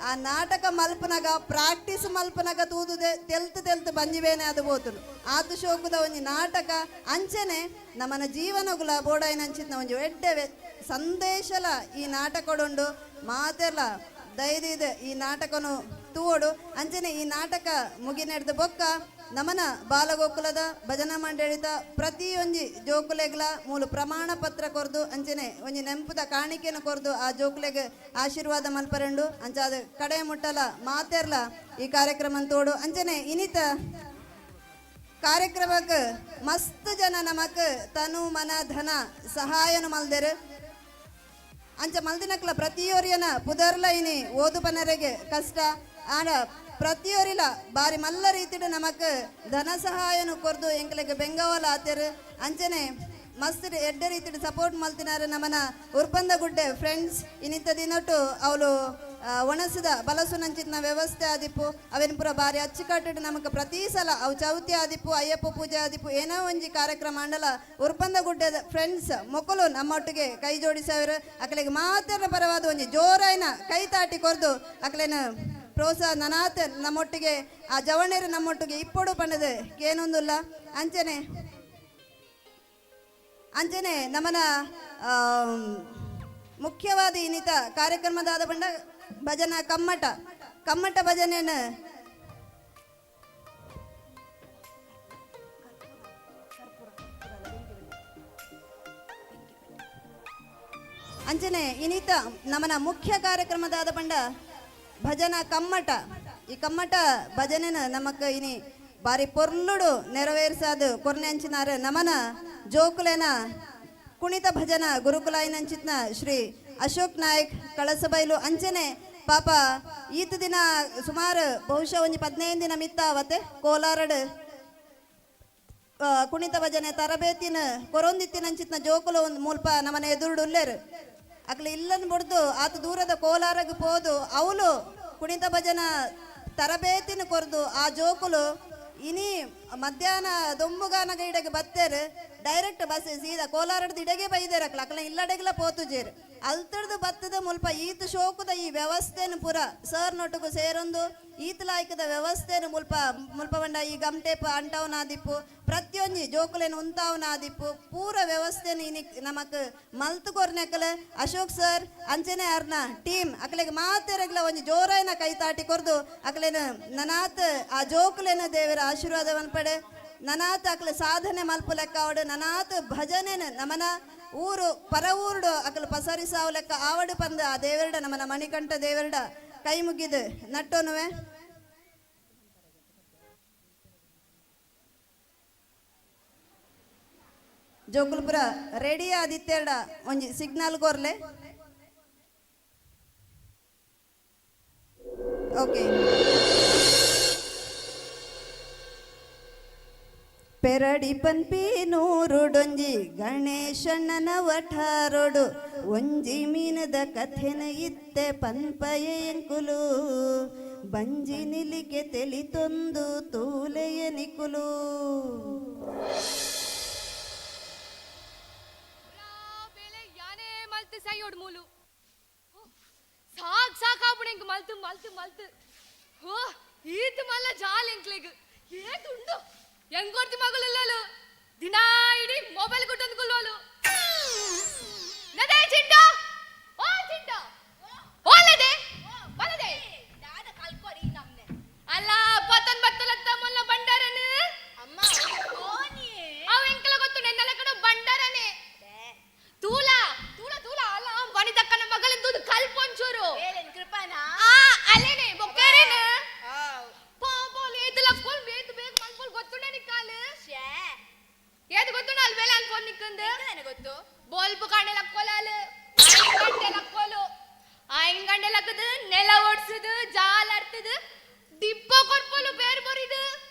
ಆ ನಾಟಕ ಮಲ್ಪನಗ ಪ್ರಾಕ್ಟೀಸ್ ಮಲ್ಪನಗ ತೂದುದೆ ತೆಲ್ತು ತೆಲ್ತು ಬಂಜಿಬೇನೆ ಅದು ಬೋತುನು ಆತು ಶೋಕುದ ಒಂಜಿ ನಾಟಕ ಅಂಚನೆ ನಮನ ಜೀವನಗುಲ ಬೋಡಾಯಿನ ಅಂಚಿತ್ನ ಒಂಜಿ ಎಡ್ಡೆ ಸಂದೇಶಲ ಈ ನಾಟಕಡುಂಡು. ಮಾತೆರ್ಲ ದಯದೀದ ಈ ನಾಟಕನು ತೂವೋಡು. ಅಂಚನೆ ಈ ನಾಟಕ ಮುಗಿನೆಡ್ದು ಬೊಕ್ಕ ನಮನ ಬಾಲಗೋಕುಲದ ಭಜನಾ ಮಂಡಳಿತ ಪ್ರತಿಯೊಂಜಿ ಜೋಕುಲೆಗ್ಲ ಮೂಲು ಪ್ರಮಾಣ ಪತ್ರ ಕೊರ್ದು ಅಂಚನೆ ಒಂಜಿ ನೆಂಪುದ ಕಾಣಿಕೆಯನ್ನು ಕೊರ್ದು ಆ ಜೋಕುಲೆಗ್ ಆಶೀರ್ವಾದ ಮಲ್ಪರಂಡು ಅಂಚಾದ ಕಡೆ ಮುಟ್ಟಲ ಮಾತೆರ್ಲ ಈ ಕಾರ್ಯಕ್ರಮ ತೋಡು. ಅಂಚನೆ ಇನಿತ ಕಾರ್ಯಕ್ರಮಕ್ಕೆ ಮಸ್ತ್ ಜನ ನಮಕ್ ತನು ಮನ ಧನ ಸಹಾಯನು ಮಲ್ದೆರು. ಅಂಚ ಮಲ್ದಿನಕ್ಲ ಪ್ರತಿಯೊರಿಯನ ಪುದರ್ಲ ಇನಿ ಓದು ಪನರೆಗೆ ಕಷ್ಟ ಆಡ ಪ್ರತಿಯೊರಿಲ ಬಾರಿ ಮಲ್ಲ ರೀತಿಡು ನಮಕ್ ಧನ ಸಹಾಯನು ಕೊರ್ದು ಎಂಕಲೆಗ್ ಬೆಂಗವಲ ಆತೆರು. ಅಂಚನೆ ಮಸ್ತ್ ಎಡ್ಡೆ ರೀತಿಡು ಸಪೋರ್ಟ್ ಮಲ್ತಿನಾರು ನಮನ ಉರ್ಪಂದ ಗುಡ್ಡೆ ಫ್ರೆಂಡ್ಸ್ ಇನ್ನಿತ್ತ ದಿನಟು ಅವಳು ಒಣಸಿದ ಬಲಸುನಂಚಿತ್ನ ವ್ಯವಸ್ಥೆ ಆದಿಪ್ಪು ಅವೇನು ಪೂರ ಬಾರಿ ಅಚ್ಚುಕಟ್ಟು ನಮಕ್ ಪ್ರತಿ ಸಲ ಅವು ಚೌತಿ ಆದಿಪ್ಪು ಅಯ್ಯಪ್ಪ ಪೂಜೆ ಆದಿಪ್ಪು ಏನೋ ಒಂಜಿ ಕಾರ್ಯಕ್ರಮ ಅಂಡಲ ಉರ್ಪಂದ ಗುಡ್ಡೆದ ಫ್ರೆಂಡ್ಸ್ ಮೊಕ್ಕಲು ನಮ್ಮೊಟ್ಟಿಗೆ ಕೈ ಜೋಡಿಸವರು. ಅಕಲೆಗೆ ಮಾತ್ರ ಪರವಾದ ಒಂಜಿ ಜೋರಾಯಿನ ಕೈ ತಾಟಿ ಕೊರ್ದು ಅಕಲೇನು ಪ್ರೋತ್ಸಾಹ ನನಾತ್ ನಮ್ಮೊಟ್ಟಿಗೆ ಆ ಜವಣೇರು ನಮ್ಮೊಟ್ಟಿಗೆ ಇಪ್ಪೊಡು ಪಂಡದು ಕೇನೊಂದುಲ್ಲ. ಅಂಚನೆ ಅಂಚನೆ ನಮನ ಮುಖ್ಯವಾದ ಇನ್ನಿತ ಕಾರ್ಯಕ್ರಮದಾದ ಬಂಡ ಭಜನಾ ಕಮ್ಮಟ ಕಮ್ಮಟ ಭಜನೆಯನ್ನು ಅಂಚನೆ ಇನ್ನಿತ ನಮನ ಮುಖ್ಯ ಕಾರ್ಯಕ್ರಮದಾದ ಬಂಡ ಭಜನಾ ಕಮ್ಮಟ. ಈ ಕಮ್ಮಟ ಭಜನೆನ ನಮಕ್ ಇನಿ ಬಾರಿ ಪೊರ್ಲುಡು ನೆರವೇರಿಸಾದು ಕೊರ್ನೆ ಅಂಚಿನಾರು ನಮನ ಜೋಕುಲೆನ ಕುಣಿತ ಭಜನ ಗುರುಕುಲಾಯಿನಂಚಿತ್ನ ಶ್ರೀ ಅಶೋಕ್ ನಾಯಕ್ ಕಳಸಬೈಲು. ಅಂಚನೆ ಪಾಪ ಈತ ದಿನ ಸುಮಾರು ಬಹುಶಃ ಒಂಜಿ 15 ದಿನ ಮಿತ್ತಾವತ್ತೆ ಕೋಲಾರಡು ಕುಣಿತ ಭಜನೆ ತರಬೇತಿನ ಕೊರೊಂದಿತ್ತಿನಂಚಿತ್ನ ಜೋಕುಲು ಒಂದು ಮೂಲ್ಪ ನಮನ ಎದುರುಡು ಉಲ್ಲೇರು ಅಕ್ಲೆ ಇಲ್ಲನ್ ಬುಡ್ದು ಆತ ದೂರದ ಕೋಲಾರಗ್ ಪೋದು ಅವಲು ಕುಣಿತ ಭಜನ ತರಬೇತಿನ ಕೊರ್ದು ಆ ಜೋಕುಲು ಇನಿ ಮಧ್ಯಾಹ್ನ ದೊಂಬುಗಾನಗ ಇಡಗೆ ಬತ್ತೇರು ಡೈರೆಕ್ಟ್ ಬಸ್ ಸೀದಾ ಕೋಲಾರಡ್ದು ಇಡಗೆ ಬೈದೇರು ಅಕ್ಲ ಅಕ್ಲ ಇಲ್ಲಡೆಗ್ಲ ಪೋತುಜೇರು ಅಲ್ತಡ್ದು ಬತ್ತದ ಮುಲ್ಪ ಈತ ಶೋಕದ ಈ ವ್ಯವಸ್ಥೆನು ಪೂರ ಸರ್ ನೊಟ್ಟುಗು ಸೇರೊಂದು ಈತ ಲಾಯ್ಕದ ವ್ಯವಸ್ಥೆನು ಮುಲ್ಪ ಮುಲ್ಪ ಬಂಡ ಈ ಗಮ್ಟೇಪ್ ಅಂಟವನಾದಿಪ್ಪು ಪ್ರತಿಯೊಂಜಿ ಜೋಕುಲೇನು ಉಂತಾವನಾದಿಪ್ಪು ಪೂರ ವ್ಯವಸ್ಥೆನು ಇನಿ ನಮಕ್ ಮಲ್ತು ಕೊರ್ನೆಕಲ ಅಶೋಕ್ ಸರ್ ಅಂಚನೆ ಅರ್ನ ಟೀಮ್ ಅಕ್ಲೆಗ್ ಮಾತೆರಗ್ಲ ಒಂಜಿ ಜೋರಾಯನ ಕೈ ತಾಟಿ ಕೊರ್ದು ಅಕ್ಲೇನು ನನಾತ್ ಆ ಜೋಕುಲೇನ ದೇವರ ಆಶೀರ್ವಾದ ಪಡೆ ನನಾತ್ ಅಕ್ಲೆ ಸಾಧನೆ ಮಲ್ಪು ಲೆಕ್ಕ ಆವಡು ನನಾತ್ ಭಜನೆನ ನಮನ ಊರು ಪರ ಊರುಡು ಅಕಲು ಪಸರಿಸಾವು ಲೆಕ್ಕ ಆವಡು ಪಂದ ಆ ದೇವರಡ ನಮನ ಮಣಿಕಂಠ ದೇವರಡ ಕೈ ಮುಗಿದು ನಟ್ಟೋನುವೆ. ಜೋಕುಲ್ಪುರ ರೆಡಿ ಆದಿತ್ಯರ್ಡ ಒಂಜಿ ಸಿಗ್ನಲ್ ಕೊರ್ಲೆ. ಓಕೆ. ಪೆರಡಿ ಪನ್ಪಿ ನೂರುಡೊಂಜಿ ಗಣೇಶಣ್ಣನ ವಠಾರೊಡು ಒಂಜಿ ಮೀನದ ಕಥೆನ ಇತ್ತೆ ಪನ್ಪಯ ಎಂಕುಲು ಬಂಜಿ ನಿಲಿಕೆ ತೆಲಿತೊಂದು ತೂಲೆಯ ನಿಕುಲು. ಮೂಲು ಸಾಕ್ ಸಾಕಾಪುಣ ಇಂಕ್ ಮಲ್ತು ಮಲ್ತು ಮಲ್ತು ಹೋ ಈತ ಮಲ್ಲ ಜಾಲ್ ಎಂಕ್ಲೆಗ್ ಏತುಂಡು ಎಂಗೊರ್ತಿ ಮಗಳುಲ್ಲಲು ದಿನಾ ಇಡೀ ಮೊಬೈಲ್ ಕೊಟ್ಟೊಂದು ಕುಲ್ಲೋಲು ನದೇ ಚಿಂಟ ಓ ಚಿಂಟ ಓಲದೆ ಬಲದೆ ದಾದ ಕಲ್ಕೊರಿ ನಮ್ನೆ ಅಲ್ಲ ಬತ್ತನ್ ಬತ್ತಲತ್ತ ಮೊಲ್ಲ ಬಂಡಾರನ ಅಮ್ಮ ಕೋನಿಯೇ ಅವ ಎಂಕಲ ಗೊತ್ತು ನೆನ್ನಲ ಕಡೆ ಬಂಡಾರನೆ ತೂಲಾ ತೂಲಾ ತೂಲಾ ಅಲ್ಲ ವನಿತಕ್ಕನ ಮಗಳಿಂದ ದೂದು ಕಲ್ಪೊಂಚೂರು ಏಲೇನ್ ಕೃಪಾನಾ ಆ ಅಲ್ಲೇನೆ ಬೊಕ್ಕೇರೇನ ಪೋ ಪೋ ಲೇತು ಲಕ್ಕೋಲ್ ಬೇತು ಬೇಗ ಮಲ್ಪೋಲ್ ಗೊತ್ತುಂಡ ನಿಕ್ಕಾಲು ಶ್ಯೇ ಏದು ಗೊತ್ತುಂಡ ಅಲ್ಲಿ ಬೇಲೆ ಅಲ್ಲಿ ಫೋನ್ ನಿಕ್ಕಂದು ನನಗೆ ಗೊತ್ತು ಬೋಲ್ಪು ಕಾಣೆ ಲಕ್ಕೋಲಾಲು ಗಂಟೆ ಲಕ್ಕೋಲು ಐನ್ ಗಂಟೆ ಲಕ್ಕದು ನೆಲ ಓಡ್ಸುದು ಜಾಲ ಅರ್ತದು ದಿಪ್ಪ ಕೊರ್ಪೋಲು ಬೇರೆ ಬರಿದು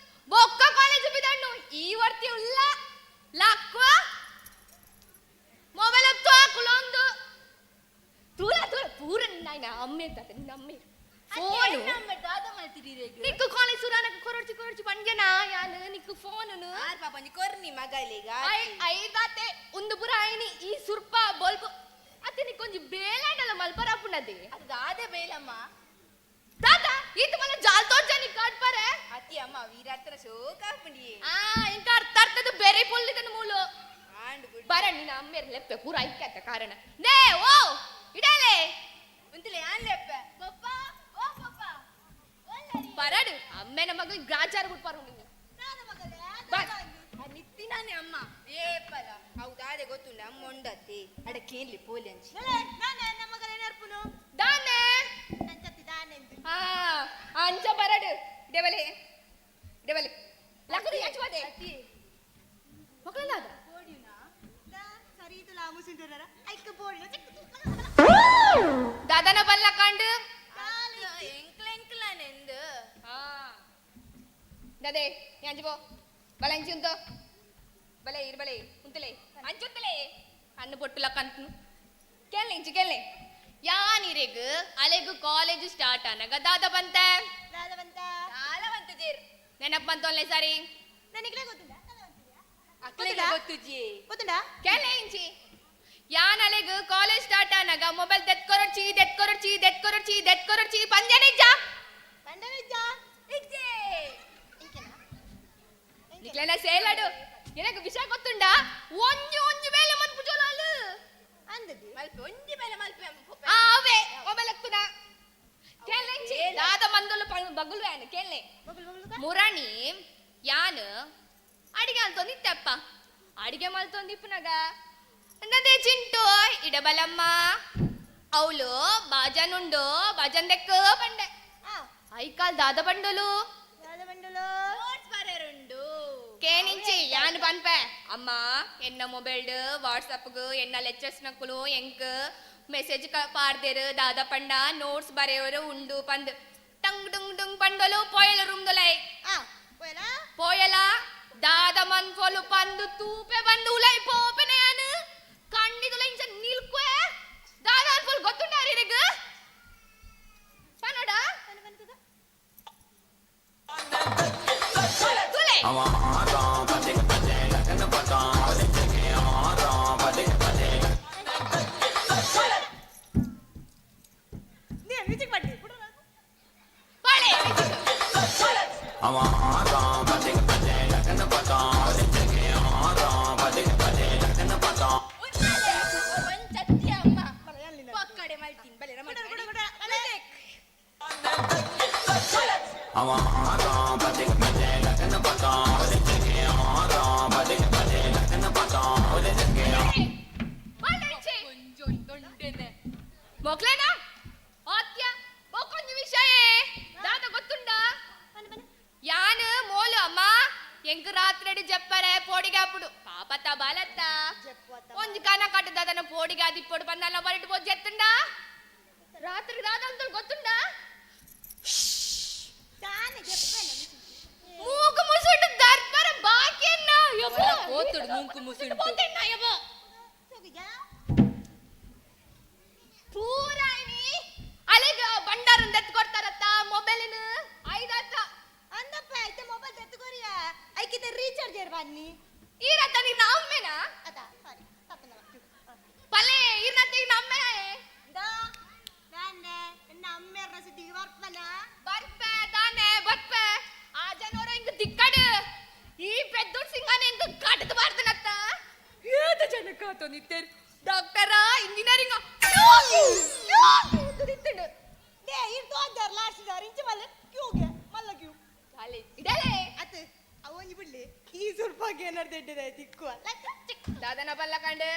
ಬೊಕ್ಕ ಕಾಲೇಜ್ ಬಿದಣ್ಣು ಈ ವರ್ತಿ ಉಲ್ಲ ಲಕ್ವ ಮೊಬೈಲ್ ಹೊತ್ತು ಹಾಕುಲೊಂದು ತೂಲ ತೂಲ ಪೂರ ನಾಯ್ನ ಅಮ್ಮೆ ತಾತ ನಿನ್ನ ಅಮ್ಮೆ ಫೋನು ದಾದ ಮಲ್ತಿರಿ ನಿಕ್ಕು ಕಾಲೇಜ್ ಸುರಾನಕ ಕೊರಡ್ಚಿ ಕೊರಡ್ಚಿ ಪಂಜನಾ ಯಾನು ನಿಕ್ಕು ಫೋನು ಆರ್ ಪಾಪ ಒಂಜಿ ಕೊರ್ನಿ ಮಗಲಿಗ I ಐದಾತೆ ಒಂದು ಪುರ ಐನಿ ಈ ಸುರ್ಪ ಬೊಲ್ಪು ಅತ್ತೆ ನಿಕ್ಕೊಂಜಿ ಬೇಲಾಂಡಲ ಮಲ್ಪರ ಅಪ್ಪುನದೆ ಅದು ದಾದ ಬೇಲಮ್ಮ ತಾತ ಈತ ಮಲ್ಲ ಜಾಲ್ ತೋರ್ಜ ನಿಕ್ ಕಾಟ್ಪರೆ ಅತಿ ಅಮ್ಮ ವೀರಾತ್ರ ಶೋಕ ಆಪುಂಡಿಯೇ ಆ ಇಂಕ ಅರ್ಥ ಅರ್ಥದ ಬೇರೆ ಪೊಲ್ಲಿದನ ಮೂಲು ಆಂಡ್ ಗುಡ್ ಬರ ನಿನ್ನ ಅಮ್ಮೇರ್ ಲೆಪ್ಪೆ ಪೂರ ಐಕ್ಯತ ಕಾರಣ ನೇ ಓ ಇಡಲೆ ಉಂತಲೆ ಆನ್ ಲೆಪ್ಪೆ ಪಪ್ಪ ಓ ಪಪ್ಪ ಬರಡು ಅಮ್ಮೇನ ಮಗಳು ಗ್ರಾಚಾರ ಬಿಟ್ಪಾರು ನಿಂಗೆ ನಿತ್ತಿನಾನೆ ಅಮ್ಮ ಏಪಲ ಹೌದಾದೆ ಗೊತ್ತುಂಡ ಅಮ್ಮ ಉಂಡತ್ತೆ ಅಡ ಕೇನ್ಲಿ ಪೋಲಿ ಅಂಚಿ ದಾನೆ ಆ ಅಂಚ ಬರಡು ಇಡಬಲೆ ಇಡಬಲೆ ಲಕ್ಕದು ಯಾಚುವಾದೆ ಮಕ್ಕಳಲ್ಲ ದಾದನ ಬಲ್ಲ ಕಂಡು ಎಂಕ್ಲ ಎಂಕ್ಲನೆಂದು ದದೆ ಯಾಂಜಿ ಪೋ ಬಲ ಅಂಚಿ ಉಂಟು ಬಲೆ ಇರು ಬಲೆ ಉಂತಲೆ ಅಂಚುತ್ತಲೆ ಕಣ್ಣು ಪೊಟ್ಟುಲ ಕಂತು ಕೇಳಿ ಇಂಚಿ ಕೇಳಿ ಯಾನಿರೆಗ್ ಅಲೆಗ್ ಕಾಲೇಜ್ ಸ್ಟಾರ್ಟ್ ಆನಗ ದಾದ ಬಂತೆ ದಾಲ ಬಂತು ಜೇರ್ ನೆನಪ್ ಬಂತೊಲ್ಲೆ ಸರಿ ಅಕ್ಲೆಗೆ ಗೊತ್ತು ಜಿ ಕೇಳಿ ಇಂಚಿ ಯಾನ್ ಅಲೆಗ್ ಕಾಲೇಜ್ ಸ್ಟಾರ್ಟ್ ಆನಗ ಮೊಬೈಲ್ ದೆತ್ಕೊರೊಡ್ಚಿ ದೆತ್ಕೊರೊಡ್ಚಿ ದೆತ್ಕೊರೊಡ್ಚಿ ದೆತ್ಕೊರೊಡ್ಚಿ ಪಂಜನೆ ಜಾ ನಿಕ್ಲೆನ ಸೇಲಾಡು ಎನಕ್ ವಿಷಯ ಗೊತ್ತುಂಡ ಒಂಜಿ ಒಂಜಿ ಬೇಲೆ ಮನ್ಪುಜೋಲಾಲು ಅಂದದಿ ಮಲ್ಪೆ ಒಂಜಿ ಬೇಲೆ ಮಲ್ಪೆ. ಆ ಅವೇ ಒಬೆಲಕ್ಕುನ ಕೇಳ್ನೆ ದಾದ ಮಂದೊಲು ಬಗುಲು ಯಾನು ಕೇಳ್ನೆ ಮುರಣಿ ಯಾನು ಅಡಿಗೆ ಅಲ್ತೊಂದಿತ್ತಪ್ಪ ಅಡಿಗೆ ಮಲ್ತೊಂದಿಪ್ಪುನಗ ನದೇ ಚಿಂಟು ಇಡಬಲಮ್ಮ ಅವಳು ಬಾಜನುಂಡು ಬಾಜನ್ ದೆಕ್ಕ ಬಂಡೆ ಐಕಾಲ್ ದಾದ ಬಂಡಲು ಕೇನಿಂಚಿ ಯಾನ್ ಪನ್ಪೆ ಅಮ್ಮ ಎನ್ನ ಮೊಬೈಲ್ ವಾಟ್ಸಪ್ಗ್ ಎನ್ನ ಲೆಕ್ಚರ್ಸ್ ನಕ್ಕುಲು ಎಂಕ್ ಮೆಸೇಜ್ ಪಾಡ್ದೇರು ದಾದ ಪಂಡ ನೋಟ್ಸ್ ಬರೆಯೋರು ಉಂಡು ಪಂದ್ ಟಂಗ್ ಡುಂಗ್ ಡುಂಗ್ ಪಂಡಲು ಪೋಯಲ ರೂಮ್ ದೊಲೈ ಪೋಯಲ ದಾದ ಮನ್ಫೋಲು ಪಂದು ತೂಪೆ ಬಂದು ಉಲೈ ಪೋಪೆನೆ ಯಾನು ಕಣ್ಣಿದುಲ ಇಂಚ ನಿಲ್ಕುವೆ ದಾದ ಅನ್ಫೋಲ್ ಗೊತ್ತುಂಡ ಇರೆಗ್ ಪನೋಡ ತುಲೆ ಪಕ್ಕಡೆ ಮಲ್ತೀನಿ ಬಲೆ ರಮಣ. ಮೊಕ್ಲೇನ ಆತ್ಯ ಬೊಕ್ಕೊಂಜಿ ವಿಷಯ ದಾದ ಗೊತ್ತುಂಡ ಯಾನು ಮೋಲು ಅಮ್ಮ ಎಂಕ್ ರಾತ್ರಿ ಜಪ್ಪರೆ ಪೋಡಿಗೆ ಹಾಪುಡು ಪಾಪತ್ತ ಬಾಲತ್ತ ಒಂಜಿ ಕನ ಕಟ್ಟು ದಾದನ ಪೋಡಿಗೆ ಅದಿಪ್ಪೊಡು ಬಂದಲ್ಲ ಬರಿಟ್ ಪೋಜ್ ಎತ್ತುಂಡ ರಾತ್ರಿ ದಾದ ಅಂತ ಗೊತ್ತುಂಡ ಮೂಗು ಮುಸುಂಡು ದರ್ಬಾರ ಬಾಕಿಯನ್ನ ಯಬ್ಬ ಪೋತುಡು ಮೂಂಕು ಮುಸುಂಟು. ಪೋತೆಣ್ಣ ಯಬ್ಬ ಪೂರಾಯ್ನಿ ಅಲೆಗ ಬಂಡಾರನ್ ದೆತ್ ಕೊಡ್ತಾರತ್ತ ಮೊಬೈಲಿನ ಐದತ್ತ ಅಂದಪ್ಪ ಐತೆ ಮೊಬೈಲ್ ತೆತ್ತುಕೊರಿಯ ಐಕಿತ ರೀಚಾರ್ಜ್ ಇರ್ಬಾನ್ನಿ ಈರತ್ತ ನೀನ್ ಅಮ್ಮೆನಾ ಅದ ಸಾರಿ ತಪ್ಪನ ಪಲೆ ಈರ್ನತ್ತ ನೀನ್ ಅಮ್ಮೆ ನಾನೇ ಎನ್ನ ಅಮ್ಮೆರ್ನ ಸುದ್ದಿಗೆ ಬರ್ಪನ ಬರ್ಪೆ ದಾನೆ ಬರ್ಪೆ ಆ ಜನೋರ ಹಿಂಗ ದಿಕ್ಕಡು ಈ ಪೆದ್ದೂರ್ ಸಿಂಗಾನೆ ಹಿಂಗ ಕಟ್ಟದ ಬಾರ್ದನತ್ತ ಏತ ಜನಕ್ಕ ನಿತ್ತೇರು ಡಾಕ್ಟರ ಇಂಜಿನಿಯರಿಂಗ್ ನಿತ್ತುಂಡು they ಇರ್ ತೋಜಾರ್ ಲಾಸ್ಟ್ ಜಾರ್ ಇಂಚ ಮಲ್ಲ ಕ್ಯೂಗೆ ಮಲ್ಲ ಕ್ಯೂ ಇದಲೇ ಅತ್ ಅವೊಂಜಿ ಬಿಡ್ಲಿ ಈ ಸ್ವಲ್ಪ ಏನಾರು ದೆಡ್ಡದಾಯ್ತು ಇಕ್ಕು ದಾದನ ಬಲ್ಲ ಕಂಡು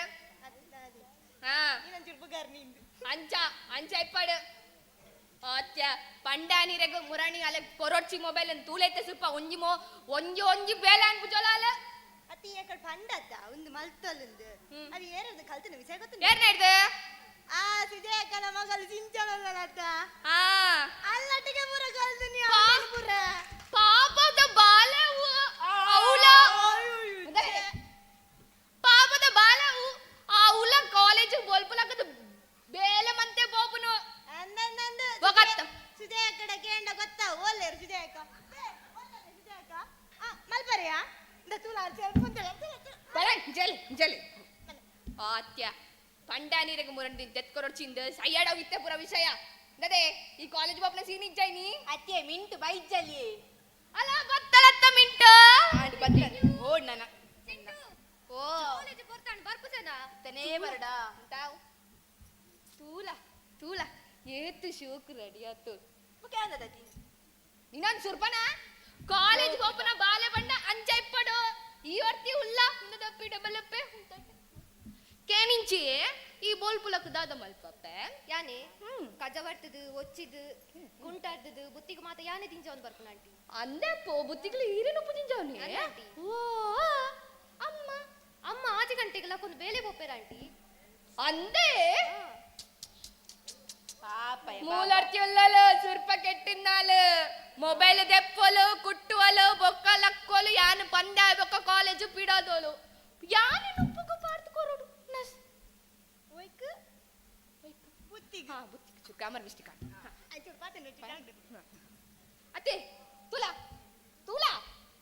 ಹಾ ಇನ್ನೊಂದು ಗರ್ನಿಂದು ಅಂಚ ಅಂಚ ಇಪ್ಪಡು ಅತ್ಯ ಪಂಡಾನಿರೆಗ್ ಮುರಾಣಿ ಅಲೆ ಕೊರೊಡ್ಚಿ ಮೊಬೈಲ್ ಅನ್ ತೂಲೈತೆ ಸ್ವಲ್ಪ ಒಂಜಿ ಮೋ ಒಂಜಿ ಒಂಜಿ ಬೇಲೆ ಅನ್ಪುಜೋಲ ಅಲ್ಲ ಅತ್ತಿ ಏಕಡ್ ಪಂಡತ್ತ ಒಂದು ಮಲ್ತೊಲ್ಲುಂದು ಅದು ಏರದು ಕಲ್ತನ ವಿಷಯ ಗೊತ್ತು ಏರ್ನ ಹಿಡ್ದು ಆ ಸುಜಯಕ್ಕನ ಮಗಳು ಸಿಂಚನಲ್ಲತ್ತ ಆ ಅಲ್ಲಟ್ಟಿಗೆ ಪೂರ ಕಲ್ತನಿ ಪೂರ ಪಾಪದ ಬಾಲವು ಅವಳ ಪಾಪದ ಬಾಲವು ಆ ಉಲ ಕಾಲೇಜ್ ಬೋಲ್ಪುಲಕದ ಬೇಲೆ ಮಂತೆ ಬೋಪುನು ಒಗತ್ತ ಸುಜಯಕ್ಕಡ ಕೇಂಡ ಗೊತ್ತಾ ಓಲ್ಲೇರು ಸುಜಯಕ್ಕ ಸುಜಯಕ್ಕ ಮಲ್ಪರಿಯಾ ಇಂದ ತೂಲ ಬಲ ಜಲ್ ಜಲ್ ಆತ್ಯ ಪಂಡಾನೀರಗ ಮುರಂಡಿ ದೆತ್ಕೊರೊಡ್ಚಿಂದ ಸಯ್ಯಾಡೋಗಿತ್ತೆ ಪುರ ವಿಷಯ ಗದೆ ಈ ಕಾಲೇಜ್ ಬಾಪ್ನ ಸೀನ್ ಇಜ್ಜಾಯ್ನಿ ಅತ್ತೆ ಮಿಂಟು ಬೈಜಲಿ ಅಲ್ಲ ಬತ್ತಲತ್ತ ಮಿಂಟು ಬತ್ತ ಓಡ್ ನನ್ನ ಓ ಕಾಲೇಜ್ ಬರ್ತಾನೆ ಬರ್ಪುಜನ ತನೇ ಬರಡಾ ತಾವು ತೂಲ ತೂಲ ಏತು ಶೋಕ್ ರೆಡಿ ಆತು ನಿನ್ನೊಂದು ಸುರ್ಪನ ಕಾಲೇಜ್ ಹೋಪನ ಬಾಲೆ ಬಂಡ ಅಂಚ ಇಪ್ಪಡು ಈ ವರ್ತಿ ಉಲ್ಲ ದಪ್ಪಿ ಡಬಲ್ ಅಪ್ಪೆ ಕೇನಿಂಚಿ ಈ ಬೋಲ್ಪುಲಕ್ ದಾದ ಮಲ್ಪಪ್ಪೆ ಯಾನೆ ಕಜವರ್ತದು ಒಚ್ಚಿದು ಕುಂಟಾಡ್ದದು ಬುತ್ತಿಗೆ ಮಾತ ಯಾನೆ ದಿಂಜವನ್ ಬರ್ಪುನ ಆಂಟಿ ಅಂದೆ ಪೋ ಬುತ್ತಿಗ್ಲು ಈರೇನು ಪುಜಿಂಜವನಿ ಆಂಟಿ. ಓ ಅಮ್ಮ ಅಮ್ಮ ಆಜಿ ಗಂಟೆಗೆಲ್ಲ ಕೊಂದು ಬೇಲೆ ಪೋಪೆರ ಆಂಟಿ ಅಂದೆ ಪಾಪ ಮೂಲರ್ತಿ ಉಲ್ಲಲು ಸುರ್ಪ ಕೆಟ್ಟಿನಾಲು ಮೊಬೈಲ್ ದೆಪ್ಪಲು ಕುಟ್ಟುವಲು ಬೊಕ್ಕ ಲಕ್ಕೋಲು ಯಾನು ಪಂದ್ಯ ಬೊಕ್ಕ ಕಾಲೇಜು ಪಿಡೋದೋಲು ಯಾನು ನುಪ್ಪುಗು ಪಾರ್ತು ಕೊರೋಡು ನಸ್ ಒಯ್ಕ್ ಬುತ್ತಿಗೆ ಹಾ ಬುತ್ತಿಗೆ ಚೂರು ಗ್ರಾಮರ್ ಮಿಸ್ಟೇಕ್ ಅಂಚೂರು ಪಾತೆ ಅತ್ತೆ ತುಲಾ ತುಲಾ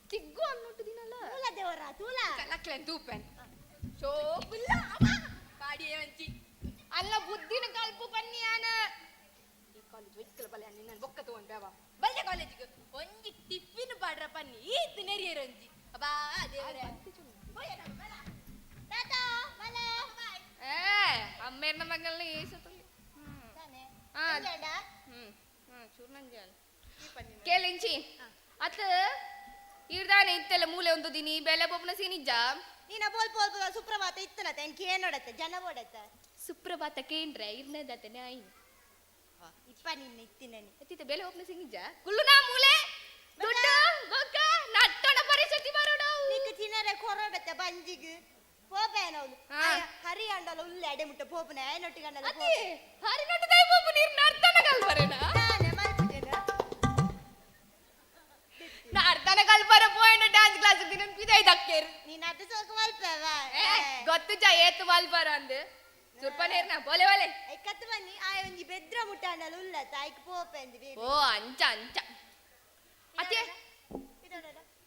ತಿಗ್ಗು ಅನ್ನೋಟು ದಿನಲ್ಲ ತೂಲ ದೇವರ ತೂಲ ಲಕ್ಲೆನ್ ತೂಪೆನ್ ಶೋಕುಲ್ಲ ಪಾಡಿಯೇ ಮಂಚಿ ಅಲ್ಲ ಬುದ್ಧಿನ ಕಲ್ಪು ಪನ್ನಿಯಾನ ಈ ಕಾಲೇಜ್ ಒಯ್ಕಲ ಬಲೆ ನಿನ್ನ ಬೊಕ್ಕ ತಗೊಂಡ್ ಬೇವ ಬಲ್ಲೆ ಕಾಲೇಜಿಗೆ ಒಂಜಿ ಟಿಫಿನ್ ಪಾಡ್ರ ಪನ್ನಿ ಈತ್ ನೆರಿಯರೊಂಜಿ ಅಬ್ಬಾ ದೇವರೇ. ಟಾಟಾ ಮಲೆ. ಏ ಅಮ್ಮೇರ್ನ ಮಗಲ್ನ ಏಸು ಕೇಳಿಂಚಿ ಅತ್ ಇರ್ದಾನೆ ಇತ್ತೆಲ್ಲ ಮೂಲೆ ಒಂದು ದಿನಿ ಬೆಲೆ ಬೊಬ್ಬನ ಸೀನಿಜ್ಜ ನೀನ ಬೋಲ್ ಬೋಲ್ ಬೋಲ್ ಸುಪ್ರಭಾತ ಇತ್ತನತ ಎನ್ ಕೇನೋಡತ್ತ ಜನ ಬೋಡತ್ತ. ಸುಪ್ರಭಾತ ಕೇಂದ್ರ ಇರ್ನದತನೆ ಆಯ್ನ ಇಪ್ಪ ನಿನ್ನ ಇತ್ತಿನನಿ. ಅತ್ತಿತ್ತ ಬೆಲೆ ಒಬ್ಬನ ಸಿಂಗಿಜ್ಜ ಕುಳ್ಳುನಾ ಮೂಲೆ ದುಡ್ಡು ಬೊಕ್ಕ ನಟ್ಟಣ ಪರಿಸ್ಥಿತಿ ಬರೋಡು. ನಿಕ್ ತಿನರೆ ಕೊರಡತ್ತ ಬಂಜಿಗ್ ಪೋಪೇನವಳು ಹರಿ ಅಂಡಲ ಉಲ್ಲೆ ಅಡೆ ಮುಟ್ಟ ಪೋಪನೆ ಆಯನೊಟ್ಟಿಗೆ ಅಂಡಲ. ಅತಿ ಹರಿ ನಟ್ಟು ದೈ ಪೋಪು ನೀರ್ ನರ್ತನ ಕಲ್ಪರೇನ ನರ್ತನ ಕಲ್ಪರ ಪೋಯಣ ಡ್ಯಾನ್ಸ್ ಕ್ಲಾಸ್ ದಿನ ಪಿದೈ ದಕ್ಕೇರ್. ನೀನ್ ಅದು ಸೋಕ ಮಲ್ಪವ ಗೊತ್ತು ಜ ಏತು ಮಲ್ಪರ ಅಂದ್ ಸುರ್ಪ ನೇರ್ನ ಬೋಲೆ ಬೋಲೆ ಐಕತ್ತು ಬನ್ನಿ ಆಯ ಒಂಜಿ ಬೆದ್ರ ಮುಟ್ಟ ಅಂಡಲ ಉಲ್ಲತ್ತ ಐಕ್ ಪೋಪೆ ಅಂದಿ. ಓ ಅಂಚ ಅಂಚ ಅತ್ತೆ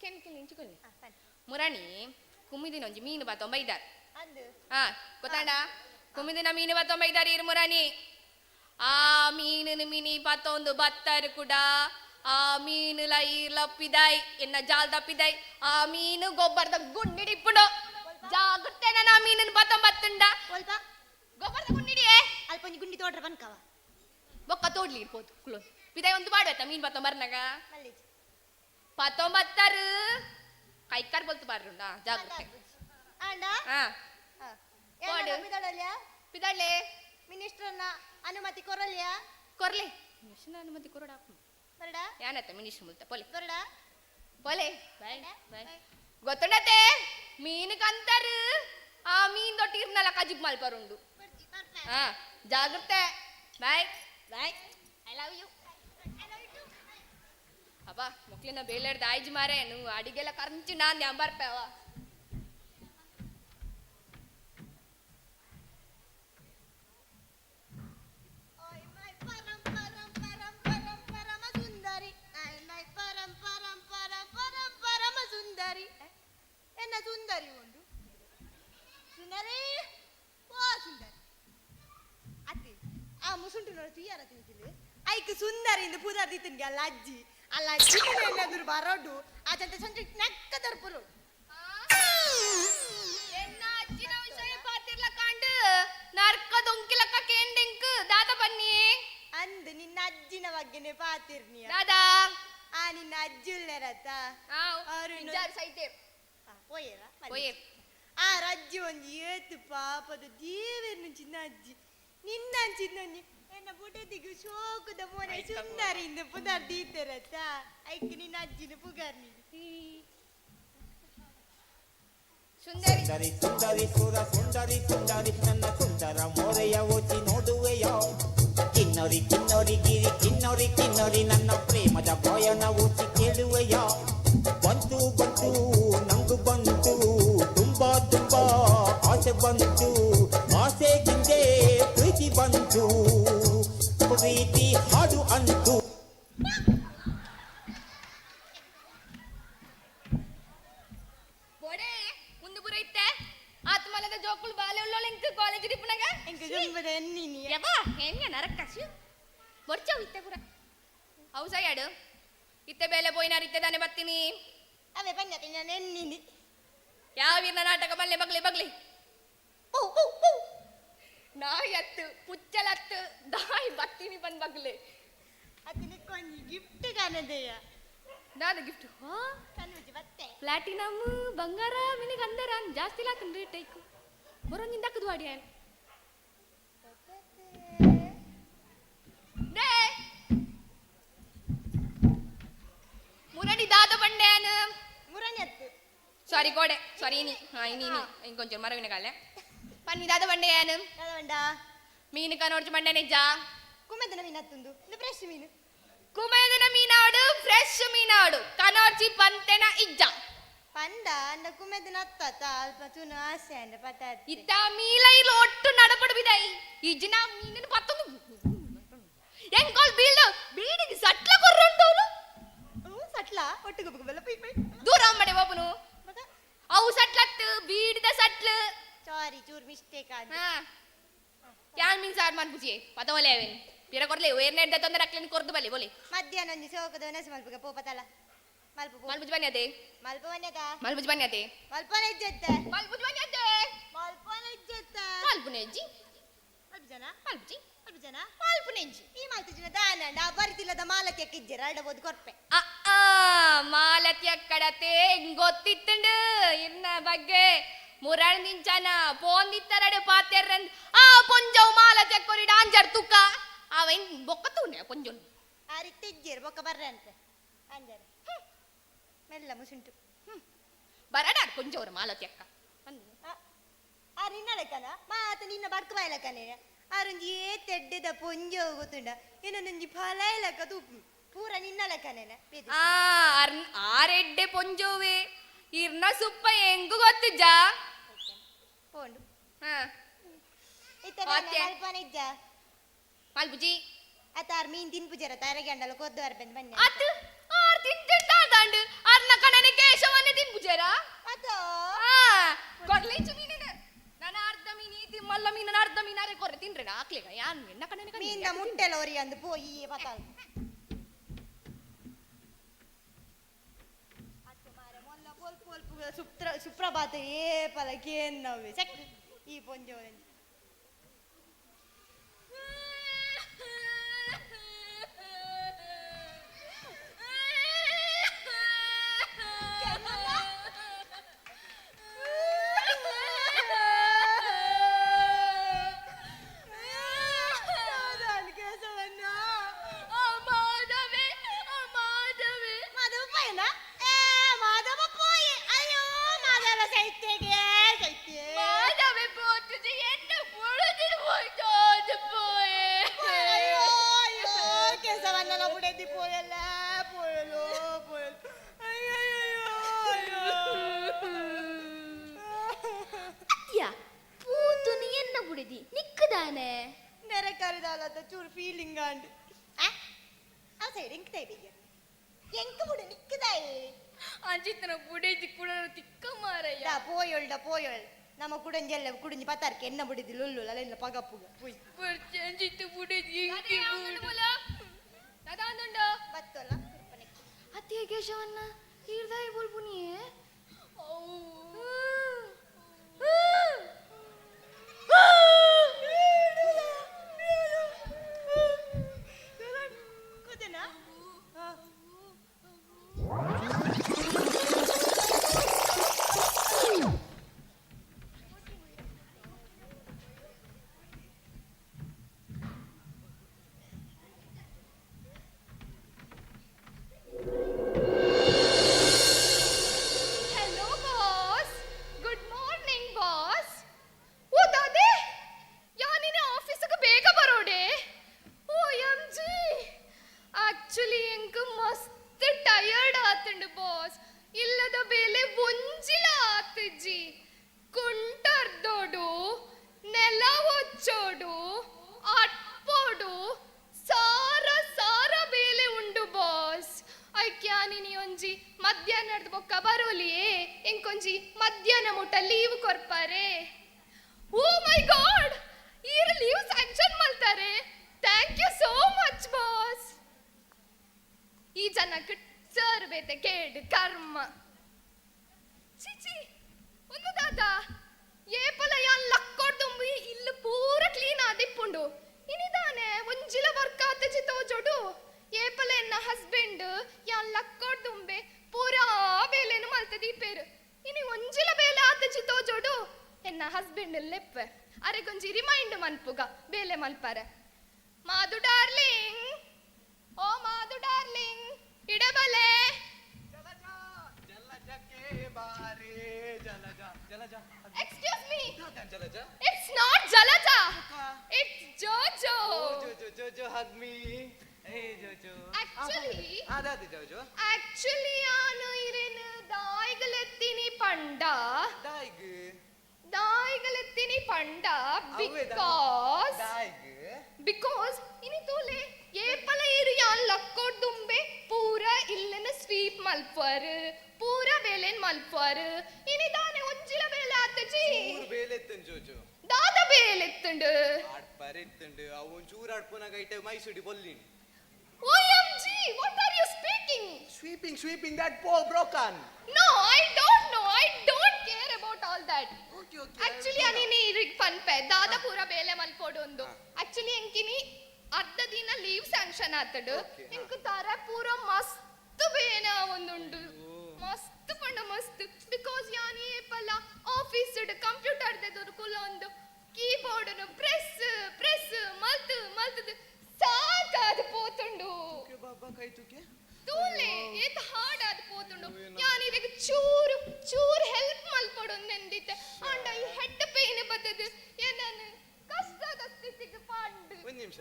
ಕೆನ್ ಕೆನ್ ಇಂಚಿಕೊಳ್ಳಿ ಮುರಾಣಿ ಕುಮ್ಮಿದಿನ ಒಂಜಿ ಮೀನು ಬಾ ತೊಂಬೈದಾರ್. ಹಾ ಗೊತ್ತಾಂಡ ಕುಮ್ಮಿದಿನ ಮೀನು ಬಾ ತೊಂಬೈದಾರ್ ಇರು ಮುರಾಣಿ. ಆ ಮೀನು ಮೀನಿ ಪತ್ತೊಂದು ಬತ್ತರು ಕೂಡ ಆ ಮೀನು ಲಪ್ಪಿದಾಯ್ ಎನ್ನ ಜಾಲ್ ತಪ್ಪಿದಾಯ್ ಆ ಮೀನು ಗೊಬ್ಬರದ ಗುಂಡಿಡಿಪ್ಪುಂಡು ಜಾಗ್ರತೆ ನಾನು ಆ ಮೀನನ್ನು ಬತ್ತೊಂಬತ್ತುಂಡ ಗೊಬ್ಬರದ ಗುಂಡಿಡಿಯೇ ಅಲ್ಪ ಒಂಜಿ ಗುಂಡಿ ತೋಡ್ರ ಬನ್ಕವ ಬೊಕ್ಕ ತೋಡ್ಲಿ ಇರ್ಬೋದು ಕುಲೋ ಪಿದಾಯ್ ಒಂದು ಬಾಡುವ ಮೀನು ಬತ್ತೊಂಬರ್ನಾಗ ಪತ್ತೊಂಬತ್ತಾರು ಕೈಕಾರ್ ಬೊಲ್ತು ಬಾರುಂಡ ಜಾಗ್ರತೆ. ಹಾ ಪಿದಾಡ್ಲೆ ಮಿನಿಸ್ಟರ್ನ ಅನುಮತಿ ಕೊರಲ್ಯಾ? ಕೊರ್ಲೆ ಮಿನಿಸ್ಟರ್ನ ಅನುಮತಿ ಕೊರಡ ಬರಡ ಯಾನತ್ತ ಮಿನಿಸ್ಟರ್ ಮುಲ್ತ ಪೊಲೆ ಬರಡ ಪೊಲೆ ಬಾಯ್ ಬಾಯ್ ಗೊತ್ತುಂಡತೆ ಮೀನು ಕಂತಾರು ಆ ಮೀನ್ ದೊಟ್ಟಿ ಇರ್ನಲ್ಲ ಕಜಿಪ್ ಮಲ್ಪರುಂಡು. ಹಾ ಜಾಗ್ರತೆ bye bye I love you. ಅಬ್ಬಾ ಮಕ್ಳಿನ ಬೇಲೆಡ್ದ ಆಯ್ಜ್ ಮಾರೆ ನೀವು ಅಡಿಗೆಲ್ಲ ಕರ್ಂಚಿ ನಾನ್ ಯಾಂಬರ್ಪೇವ. ಸುಂದರಿ ಎನ್ನ ಸುಂದರಿ ಉಂಡು ಸುಂದರಿ ಓ ಸುಂದರಿ ಅತ್ತಿ ಆ ಮುಸುಂಟು ನೋಡು ತುಯ್ಯಾರ ತಿಂತಿಲ್ಲ ಐಕ್ ಸುಂದರಿ ಇಂದು ಪೂದಾರ್ ದಿತ್ತನ್ಗೆ ಅಲ್ಲ ಅಜ್ಜಿ ಅಲ್ಲ ಅಜ್ಜಿ ಏನಾದ್ರು ಬರೋಡು ಆ ಚಂತ ಸಂಜೆ ನಕ್ಕ ದರ್ಪರು. ಎನ್ನ ಅಜ್ಜಿನ ವಿಷಯ ಪಾತಿರ್ಲ ಕಾಂಡು ನರ್ಕ ದೊಂಕಿಲಕ್ಕ ಕೇಂಡೆಂಕ್ ದಾದ ಬನ್ನಿ ಅಂದ್ ನಿನ್ನ ಅಜ್ಜಿನ ಬಗ್ಗೆನೆ ಪಾತಿರ್ನಿಯ ದಾದಾ ಆ ನಿನ್ನ ಅಜ್ಜಿ ಉಲ್ಲೆರತ್ತ ಪೋಯೇರ ಪೋಯೇರ್ ಆ ರಜ್ಜಿ ಒಂಜಿ ಏತು ಪಾಪದ ದೇವೇರ್ನ ಚಿನ್ನ ಅಜ್ಜಿ ನಿನ್ನ ಚಿನ್ನೊಂಜಿ ಎನ್ನ ಪುಟದಿಗು ಶೋಕದ ಮೋನೆ ಸುಂದರಿಂದ ಪುದರ್ ದೀತೆರತ್ತ ಐಕ್ ನಿನ್ನ ಅಜ್ಜಿನ ಪುಗರ್ನಿ. ಸುಂದರಿ ಸುಂದರಿ ಸುರ ಸುಂದರಿ ಸುಂದರಿ ನನ್ನ ಸುಂದರ ಮೋರೆಯ ಓಚಿ ನೋಡುವೆಯೋ ಕಿನ್ನರಿ ಕಿನ್ನರಿ ಗಿರಿ ಕಿನ್ನರಿ ಕಿನ್ನರಿ ನನ್ನ ಪ್ರೇಮದ ಗಾಯನ ಊಚಿ ಕೇಳುವೆಯೋ ಬಂತು ಬಂತು ನಂಗು ಬಂತು ತುಂಬಾ ತುಂಬಾ ಆಸೆ ಬಂತು ಆಸೆಗಿಂದೆ ಪ್ರೀತಿ ಬಂತು ಪ್ರೀತಿ ಹಾಡು ಅಂತು. ಬೋಡೆ ಮುಂದೆ ಬುರ ಇತ್ತೆ ಆತ್ಮಲದ ಜೋಕುಳು ಬಾಲೆ ಉಳ್ಳೋಳು ಇಂಕ್ ಕಾಲೇಜ್ ಡಿಪ್ಪುನಗ ಎಂಕ್ ಜುಂಬದ ಎನ್ನಿನಿ ಯವ್ವ ಹೆಂಗ ನರಕಶಿ ಬೊರ್ಚವು ಇತ್ತೆ ಪುರ ಹೌಸಾ ಯಾಡು ಇತ್ತೆ ಬೇಲೆ ಪೋಯಿನಾರ್ ಇತ್ತೆ ತಾನೆ ಬತ್ತೀನಿ ಅವೇ ಪಂಜ ನಾನು ಎನ್ನಿನಿ ಯಾವ ನಾಟಕ ಬಲ್ಲೆ ಬಗ್ಲಿ ಬಗ್ಲಿ ನಾಯಿ ಅತ್ತು ಪುಚ್ಚಲತ್ತು ದಾಯಿ ಬತ್ತೀನಿ ಬಂದ್ ಬಗ್ಲೆ ಅದು ನಿಕ್ಕೊಂಜಿ ಗಿಫ್ಟ್ ಕಾಣದೆಯ ದಾದ ಗಿಫ್ಟ್ ಬತ್ತೆ ಪ್ಲಾಟಿನಮ್ ಬಂಗಾರ ಮಿನಿಗೆ ಅಂದರ ಜಾಸ್ತಿ ಲಾತನ್ ರೇಟ್ ಐಕು ಬರೋಂಜಿಂದ ದಕ್ಕದು ವಾಡಿ ಮುರಣಿ ದಾದ ಬಂಡೆನ್ ಮುರಣಿ ಅತ್ತು ಸಾರಿ ಗೋಡೆ ಸಾರಿ ಇನಿ ಹಾ ಇನಿ ಇನಿ ಇಂಕೊಂಚೂರು ಮರವಿನ ಕಾಲೆ ಪನ್ನಿ ದಾದ ಬಂಡೆಯಾನು ದಾದ ಬಂಡ ಮೀನು ಕನೋರ್ಚು ಬಂಡೆ ನಿಜ ಕುಮೆದನ ಮೀನು ಅತ್ತುಂದು ಇದು ಫ್ರೆಶ್ ಮೀನು ಕುಮೆದನ ಮೀನಾಡು ಫ್ರೆಶ್ ಮೀನಾಡು ಕನೋರ್ಚಿ ಪಂತೆನ ಇಜ್ಜ ಪಂಡ ಅಂಡ ಕುಮೆದನ ಅತ್ತ ಅಲ್ಪ ತುನು ಆಸೆ ಅಂಡ ಪತ ಇತ್ತ ಮೀಲ ಇಲ್ಲ ಒಟ್ಟು ನಡಪಡು ಬಿದೈ ಇಜ್ಜಿನ ಮೀನಿನ ಪತ್ತೊಂದು ಎಂಕೋಲ್ ಬೀಳು ಬೀಡಿಗೆ ಸಟ್ಲ ಕೊರ್ರಂಟವನು ಸಟ್ಲ ಒಟ್ಟು ಗುಬ್ ಬೆಲ್ಲ ಪೈ ಪೈ ದೂರ ಮಡೆ ಒಬ್ಬನು ಅವು ಸಟ್ಲತ್ತು ಬೀಡಿದ ಸಟ್ಲು ಸಾರಿ ಚೂರ್ ಮಿಸ್ಟೇಕ್ ಆದ ಹಾ ಯಾನ್ ಮೀನ್ ಸಾರ್ ಮಾನ್ ಪುಜಿಯೆ ಪತವಲೆ ಅವೇನ್ ಪಿರ ಕೊರ್ಲೆ ವೇರ್ನೆ ಎಡ್ದ ತೊಂದರೆ ಅಕ್ಲೇನ್ ಕೊರ್ದು ಬಲಿ ಬೋಲಿ ಮಧ್ಯಾಹ್ನ ಒಂಜಿ ಸೋಕದ ಒನಸು ಮಲ್ಪುಗ ಪೋಪತಲ ಮಲ್ಪುಜಿ ಬನ್ನಿ. ಮಲ್ಪ ಬನ್ಯದ. ಮಲ್ಪುಜಿ ಬನ್ನಿ. ಮಲ್ಪನೆ ಇಜ್ಜತ್ತೆ. ಮಲ್ಪುಜಿ ಬನ್ನಿ. ಮಲ್ಪನೆ ಇಜ್ಜತ್ತೆ. ಮಲ್ಪುನೆಜ್ಜಿ. ಮಲ್ಪುಜನ? ಮಲ್ಪುಜಿ. ಮಲ್ಪುಜನ? ಮಲ್ಪುನೆಜ್ಜಿ. ಈ ಮಲ್ತುಜಿನ ದಾನಂಡ ಬರಿತಿಲ್ಲದ ಮಾಲತಿ ಅಕ್ಕಿಜ್ಜೆರ ಅಡ ಬೋದು ಕೊರ್ಪೆ. ಆ ಮಾಲತಿ ಅಕ್ಕಡತೆ ಗೊತ್ತಿತ್ತಂಡು ಇರ್ನ ಬಗ್ಗೆ ಮುರಾಣ್ ದಿಂಚನ ಪೋಂದಿತ್ತರಡೆ ಪಾತೆರ್ರಂದ್ ಆ ಪೊಂಜವು ಮಾಲತಿ ಅಕ್ಕೊರಿ ಡಾಂಜರ್ ತುಕ್ಕ ಅವ ಬೊಕ್ಕ ತೂನೆ ಪೊಂಜೊನ್ ಆರಿತ್ತಿಜ್ಜೆರ್ ಬೊಕ್ಕ ಬರ್ರಂತೆ ಅಂಜರ್ ಮೆಲ್ಲ ಮುಸುಂಟು ಬರಡಾರ್ ಪೊಂಜವ್ರ ಮಾಲತಿ ಅಕ್ಕ. ಆ ನಿನ್ನ ಲೆಕ್ಕನ ಮಾತ ನಿನ್ನ ಬಡ್ಕ ಬಾಯಲಕ್ಕನೆ ಆರೊಂಜಿ ಏ ತೆಡ್ಡೆದ ಪೊಂಜವು ಗೊತ್ತುಂಡ ಏನೊಂಜಿ ಫಲ ಇಲಕ್ಕ ತೂಪು ಪೂರ ನಿನ್ನ ಲೆಕ್ಕನೇನೆ. ಆ ಆರೆಡ್ಡೆ ಪೊಂಜೋವೆ ಇರ್ನ ಸುಪ್ಪ ಹೆಂಗು ಗೊತ್ತಿಜ್ಜಾ ಪೋಂಡು. ಮಲ್ಪುಜಿ. ಅತಾರ್ ಮೀನ್ ತಿನ್ಪುಜರ ತಾರಗೆ ಅಂಡಲ ಕೊದ್ದು ಬರ್ಬಂದು ಬನ್ನಿ. ಅತ್ ಆರ್ ತಿಂತಾಂಡು ಅರ್ನ ಕಣನೆ ಕೇಶವನ್ನೇ ತಿನ್ಪುಜರ ಅತೋ ಕೊರ್ಲೇಚು ಮೀನಿನ ನನ್ನ ಅರ್ಧ ಮೀನು ಈ ತಿಮ್ಮಲ್ಲ ಮೀನ ಅರ್ಧ ಮೀನಾರೆ ಕೊರ್ರೆ ತಿನ್ರೆ ಹಾಕ್ಲೇಗ ಯಾನ್ ಎನ್ನ ಕಣನೆ ಮೀನ ಮುಟ್ಟೆಲ ಒರಿ ಅಂದು ಪೋಯಿ ಪತಾಲ್ ಸುಪ್ರ ಸುಪ್ರಭಾತ ಏ ಪಲಕೇನ್ನವೆ ಚೆಕ್ ಈ ಪೊಂಜೋರೆಂಜಿ. ಚೂರು ಫೀಲಿಂಗ್ ಆಂಡ್ ಆ ಸೈಡ್ ಎಂಕ್ ತೈಬಿಗೆ ಎಂಕ್ ಬುಡು ನಿಕ್ಕದಾಯಿ ಅಂಚಿತನ ಬುಡೇಜಿ ಕೂಡ ತಿಕ್ಕ ಮಾರಯ್ಯ ಡಾ ಪೋಯೊಳ್ ಡಾ ಪೋಯೊಳ್ ನಮ್ಮ ಕುಡಂಜೆಲ್ಲ ಕುಡಂಜಿ ಪತಾರ್ಕೆ ಎನ್ನ ಬುಡಿದಿ ಲೊಲ್ಲು ಅಲ್ಲ ಪಗಪ್ಪುಗ ಪುಯ್ ಅಂಚಿತ್ತು ಬುಡೇಜಿ ದಾದಾಂದುಂಡ ಬತ್ತೊಲ್ಲ ಅತ್ತಿಯ ಕೇಶವನ್ನ ಈರ್ದಾಯಿ ಬೋಲ್ಪುನಿಯೇ. ಮಧ್ಯಾಹ್ನದ ಬೊಕ್ಕ ಬರೋಲಿಯೇ ಎಂಕೊಂಜಿ ಮಧ್ಯಾಹ್ನ ಮುಟ್ಟ ಲೀವ್ ಕೊರ್ಪಾರೆ. ಓ ಮೈ ಗಾಡ್, ಈರ್ ಲೀವ್ ಸ್ಯಾಂಕ್ಷನ್ ಮಾಡ್ತಾರೆ. Thank you so much boss. ಈ ಜನಕ್ಕೆ ಸರ್ ಬೇತೆ ಕೇಡು ಕರ್ಮ. ಚಿಚಿ ಒಂದು ದಾದ ಏಪಲ ಯಾನ್ ಲಕ್ಕೊಡ್ದುಂಬಿ ಇಲ್ಲಿ ಪೂರ ಕ್ಲೀನ್ ಆದಿಪ್ಪುಂಡು. ಇನಿದಾನೆ ಒಂಜಿಲ ವರ್ಕ್ ಆತಜಿ ತೋಜೋಡು. ಏಪಲ ಎನ್ನ ಹಸ್ಬೆಂಡ್ ಯಾನ್ ಲಕ್ಕೊಡ್ದುಂಬೆ ಪೂರಾ ಬೇಲೆನು ಮಲ್ತದೀಪೇರು. ಇನಿ ಒಂಜಿಲ ಬೇಲೆ ಆತಜಿ ತೋಜೋಡು. ಎನ್ನ ಹಸ್ಬೆಂಡ್ ಲೆಪ್ಪೆ ಅರೆ ಕೊಂಜಿ ರಿಮೈಂಡ್ ಮನ್ಪುಗ ಬೇಲೆ ಮಲ್ಪಾರೆ. ಮಾದು ಡಾರ್ಲಿಂಗ್, ಓ ಮಾದು ಡಾರ್ಲಿಂಗ್ ಇಡಬಲೆ. Excuse me. It's not Jalaja. It's Jojo. Jojo, Jojo, hug me. Hey Jojo. Actually, adadi Jojo. Actually, ನಾನು ಇರೇನು ದಾಯಿಗಲೆತ್ತಿನಿ ಪಂಡ. ದಾಯಿಗ್. ದಾಯಿಗಲೆತ್ತಿನಿ ಪಂಡ because. ದಾಯಿಗ್. Because ಇನಿ ತೋಲೆ ಏಪಲ ಇರು ಯಾನ್ ಲಕ್ಕೊಡ್ದುಂಬೆ ಪೂರ ಇಲ್ಲನ ಸ್ವೀಪ್ ಮಲ್ಪರ್, ಪೂರ ಬೇಲೆನ್ ಮಲ್ಪರ್. ಇನಿ ದಾನೆ ಒಂಜಿಲ ಬೇಲೆ ಆತಜಿ. ಚೂರು ಬೇಲೆ ಎತ್ತುಂಡು ಜೋಜೋ. ದಾದ ಬೇಲೆ ಎತ್ತುಂಡು. ಆಡ್ಪರ್ ಎತ್ತುಂಡು ಅವು ಒಂಚೂರು ಆಡ್ಪುನಾಗ ಐಟೆ ಮೈಸೂಡಿ ಬೊಲ್ಲಿನಿ. OMG! She, what are you speaking? Sweeping, sweeping that po broken. No, I don't know. I don't care about all that. Actually, ಅನಿನಿ ಇರಿಗ್ ಪನ್ಪೆ ದಾದ ಪೂರ ಬೇಲೆ ಮಲ್ಪೊಡೊಂದು. ಆಕ್ಚುಲಿ ಎಂಕಿನಿ ಅರ್ಧ ದಿನ ಲೀವ್ ಸ್ಯಾಂಕ್ಷನ್ ಆತಡು. ಎಂಕ್ ತರ ಪೂರ ಮಸ್ತ್ ಬೇನೆ ಆವೊಂದುಂಡು. ಮಸ್ತ್ ಪಂಡ ಮಸ್ತ್. Because ಯಾನ್ ಏಪಲ ಆಫೀಸ್ ಕಂಪ್ಯೂಟರ್ ದೆದುರು ಕುಲೊಂದು ಕೀಬೋರ್ಡ್ ಪ್ರೆಸ್ ಪ್ರೆಸ್ ಮಲ್ತ್ ಮಲ್ತದು ಸಾಕಾದ್ ಪೋತುಂಡು. ಬಾಬಾ ಕೈ ತೂಕೆ. ತೂಲೆ ಏತ್ ಹಾರ್ಡ್ ಆದ್ ಪೋತುಂಡು. ಯಾನ್ ಇರೆಗ್ ಚೂರು ಚೂರು ಹೆಲ್ಪ್ ಮಲ್ಪೊಡೊಂದೆಂದಿತ್ತೆ. ಆಂಡ ಈ ಹೆಡ್ ಪೇನ್ ಬತ್ತದು ಏನನ್ ಕಷ್ಟದ ಸ್ಥಿತಿಗೆ ಪಾಂಡು. ಒಂದ್ ನಿಮಿಷ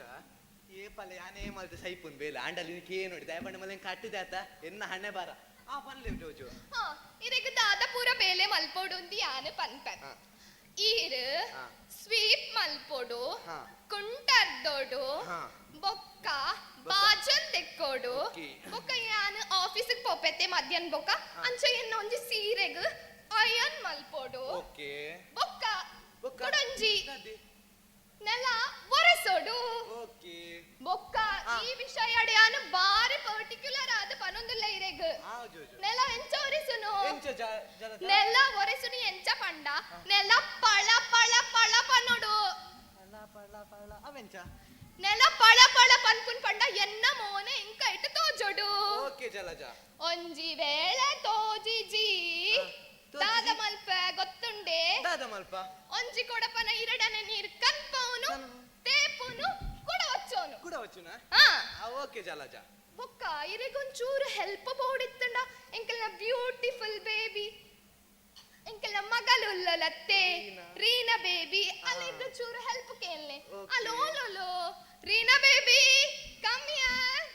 ಏಪಲ್ಲ ಯಾನೇ ಮಲ್ತ ಸೈಪುನ್ ಬೇಲೆ ಆಂಡಲ್ ನಿನಗೆ ಏನು ನೋಡಿ ದಯಪಂಡ ಮಲ್ಲ ಕಟ್ಟಿದೆ ಆತ ಎನ್ನ ಹಣೆ ಬಾರ ಆ ಪನ್ಲೆ ಜೋಜು. ಹಾ, ಇರೆಗ್ ದಾದ ಪೂರ ಬೇಲೆ ಮಲ್ಪೊಡೊಂದು ಯಾನ್ ಪನ್ಪೆ. ಈರ್ ಸ್ವೀಪ್ ಮಲ್ಪೊಡು, ಕುಂಟರ್ದೊಡು, ಬೊಕ್ಕ ಬಾಜನ್ ತೆಕ್ಕೋಡು, ಬೊಕ್ಕ ಯಾನ್ ಆಫೀಸಿಗೆ ಪೋಪೆತ್ತೆ ಮಧ್ಯಾಹ್ನ ಬೊಕ್ಕ ಅಂಚ ಎನ್ನ ಒಂಜಿ ಸೀರೆಗ್ ಅಯನ್ ಮಲ್ಪೊಡು, ಬೊಕ್ಕ ಕುಡೊಂಜಿ ನೆಲ ಒರೆಸೋಡು. ಬೊಕ್ಕ ಈ ವಿಷಯ ಯಾನ್ ಬಾರಿ ಪರ್ಟಿಕ್ಯುಲರ್ ಆದ ಪನೊಂದುಲ್ಲ ಇರೆಗ್. ನೆಲ ಎಂಚ ಒರೆಸುನು? ನೆಲ ಒರೆಸುನು ಎಂಚ ಪಂಡ ನೆಲ ಪಳ ಪಳ ಪಳ ಪನೊಡು. ನೆಲ ಪಳ ಪಳ ಪನ್ಪುನ್ ಪಂಡ ಎನ್ನ ಮೋನೆ ಇಂಕ ಇಟ್ಟು ತೋಜೊಡು. ಒಂಜಿ ವೇಳೆ ತೋಜಿಜಿ ದಾದ ಮಲ್ಪ ಗೊತ್ತುಂಡೆ. ಒಂಜಿ ಕೊಡಪನ ಇರಡನೆ ನೀರ್ ಕನ್ಪವನು ತೇಪುನು ಕುಡ ವಚ್ಚೋನು. ಕುಡ ವಚ್ಚುನಾ? ಓಕೆ ಜಲಜ. ಬೊಕ್ಕ ಇರೆಗೊಂಚೂರು ಹೆಲ್ಪ್ ಬೋಡಿತ್ತಂಡ ಎಂಕಲ್ನ ಬ್ಯೂಟಿಫುಲ್ ಬೇಬಿ ಎಂಕಲ್ನ ಮಗಲುಲ್ಲಲತ್ತೆ ರೀನಾ ಬೇಬಿ ಅಲ್ಲಿದ್ದ ಚೂರು ಹೆಲ್ಪ್ ಕೇಳ್ನೆ. ಅಲೋಲೋಲೋ ರೀನಾ ಬೇಬಿ ಕಮ್ here.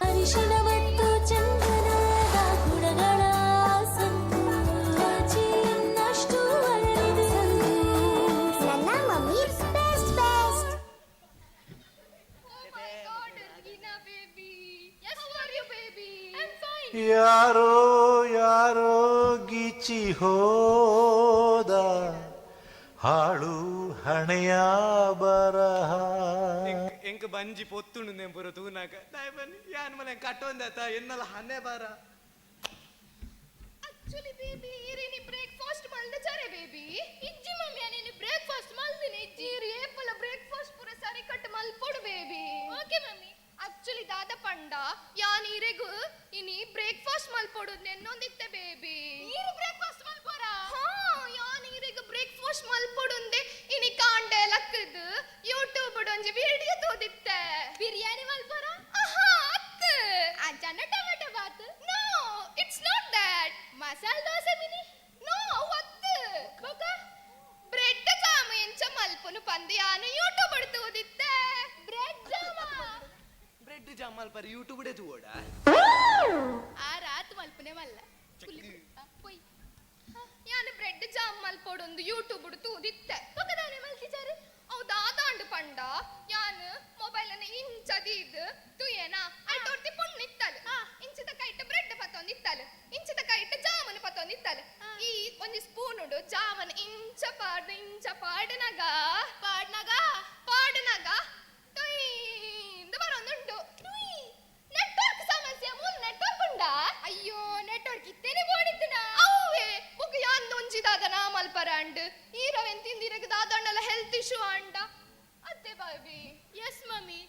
ಅರಿಶಿನ ಮತ್ತು ಚಂದನದ ಗುಣಗಳ ಸಂತು ಇನ್ನಷ್ಟು ಅರಳಿದೆ ಸಂತು. ನನ್ನ mummy best best. Oh my God, Reena baby. Yes, how are you baby? I'm fine. ಯಾರೋ ಯಾರೋ ಗೀಚಿ ಹೋದ ಹಾಳು ಹಣೆಯ ಬರಹ. ಎಂಕ್ ಬಂಜಿ ಪೊತ್ತುಂಡು ನೆಂಪುರ ತೂನಾಗ ದಾಯಪನ್ ಯಾನ್ ಮನೆ ಕಟ್ಟೊಂದಾತ ಎನ್ನಲ ಹಣೆ ಬಾರ. ಆಕ್ಚುಲಿ ಬೇಬಿ ಇರಿನಿ ಬ್ರೇಕ್ಫಾಸ್ಟ್ ಮಲ್ದ ಚರೆ ಬೇಬಿ. ಇಜ್ಜಿ ಮಮ್ಮಿ ನೀನು ಬ್ರೇಕ್ಫಾಸ್ಟ್ ಮಲ್ದಿನಿ ಇಜ್ಜಿ. ಇರಿ ಏಪಲ ಬ್ರೇಕ್ಫಾಸ್ಟ್ ಪೂರ ಸರಿ ಕಟ್ ಮಲ್ಪೊಡು ಬೇಬಿ. Okay mummy. ಆಕ್ಚುಲಿ ದಾದ ಪಂಡ ಯಾನ್ ಇರೆಗು ಇನಿ ಬ್ರೇಕ್ಫಾಸ್ಟ್ ಮಲ್ಪೊಡು ನೆನ್ನೊಂದಿತ್ತೆ ಬೇಬಿ. ಈರು ಬ್ರೇಕ್ಫಾಸ್ಟ್ ಮಲ್ಪೊರ? ಹಾ, ಯಾನ್ ಇರೆಗು ಬ್ರೇಕ್ಫಾಸ್ಟ್ ಮಲ್ಪೊಡುಂದೆ ಇನಿ ಕಾಂಡೆ ಲಕ್ಕದು ಯೂಟ್ಯೂಬ್ ಒಂಜಿ ವಿಡಿಯೋ ತೋದಿತ್ತೆ. ಬಿರಿಯಾನಿ ಮಲ್ಪೊರ? ಆಹಾ ಅತ್ ಅಜನ tomato bath. No, it's not that. Masala dosa mini? No, ಅತ್ ಬೊಕ ಬ್ರೆಡ್ ಜಾಮ್ ಎಂಚ ಮಲ್ಪುನು ಪಂದು ಯಾನು ಯೂಟ್ಯೂಬ್ ತೋದಿತ್ತೆ. ಬ್ರೆಡ್ ಜಾಮ ಬ್ರೆಡ್ ಜಾಮ್ ಮಲ್ಪರ ಯೂಟ್ಯೂಬ್ ಡೇ ತೂವಡ. ಆ ರಾತ್ ಮಲ್ಪುನೆ ಮಲ್ಲ ಪೊಯ್. ಯಾನು ಬ್ರೆಡ್ ಜಾಮ್ ಮಲ್ಪೊಡೊಂದು ಯೂಟ್ಯೂಬ್ ತೂದಿತ್ತೆ. ಬೊಕ ದಾನೆ ಮಲ್ತಿಜಾರು? ಅವು ದಾದಾಂಡು ಪಂಡ ಯಾನು ಮೊಬೈಲ್ ಅನ್ನು ಇಂಚದೀದ್ ತುಯೇನ ಐಟೋರ್ತಿ ಪೊಣ್ಣಿತ್ತಲು ಇಂಚಿದ ಕೈಟ್ ಬ್ರೆಡ್ ಪತ್ತೊಂದಿತ್ತಲು ಇಂಚಿದ ಕೈಟ್ ಜಾಮೂನ್ ಪತ್ತೊಂದಿತ್ತಲು. ಈ ಒಂಜಿ ಸ್ಪೂನ್ ಉಂಡು ಜಾಮನ್ ಇಂಚ ಪಾಡ್ದು ಇಂಚ ಪಾಡನಗ ಪಾಡ್ನಗ ಪಾಡನಗ ತುಯ್ ಬರೊಂದುಂಡು. ನೆಟ್ವರ್ಕ್ ಸಮಸ್ಯೆ ಮೂಲ ನೆಟ್ವರ್ಕ್ ಉಂಡಾ? ಅಯ್ಯೋ ನೆಟ್ವರ್ಕ್ ಇತ್ತೇನೆ ಬೋಡಿತ್ತುನಾ. ಅವೇ ಬೊಕ್ಕ ಯಾನ್ ಒಂಜಿ ದಾದನ ಮಲ್ಪರ ಅಂಡ್ ಈ ರವೆನ್ ತಿಂದಿರಗ ದಾದಣ್ಣಲ ಹೆಲ್ತ್ ಇಶ್ಯೂ ಅಂಡ ಅತ್ತೆ ಬಾಬಿ. ಎಸ್ ಮಮ್ಮಿ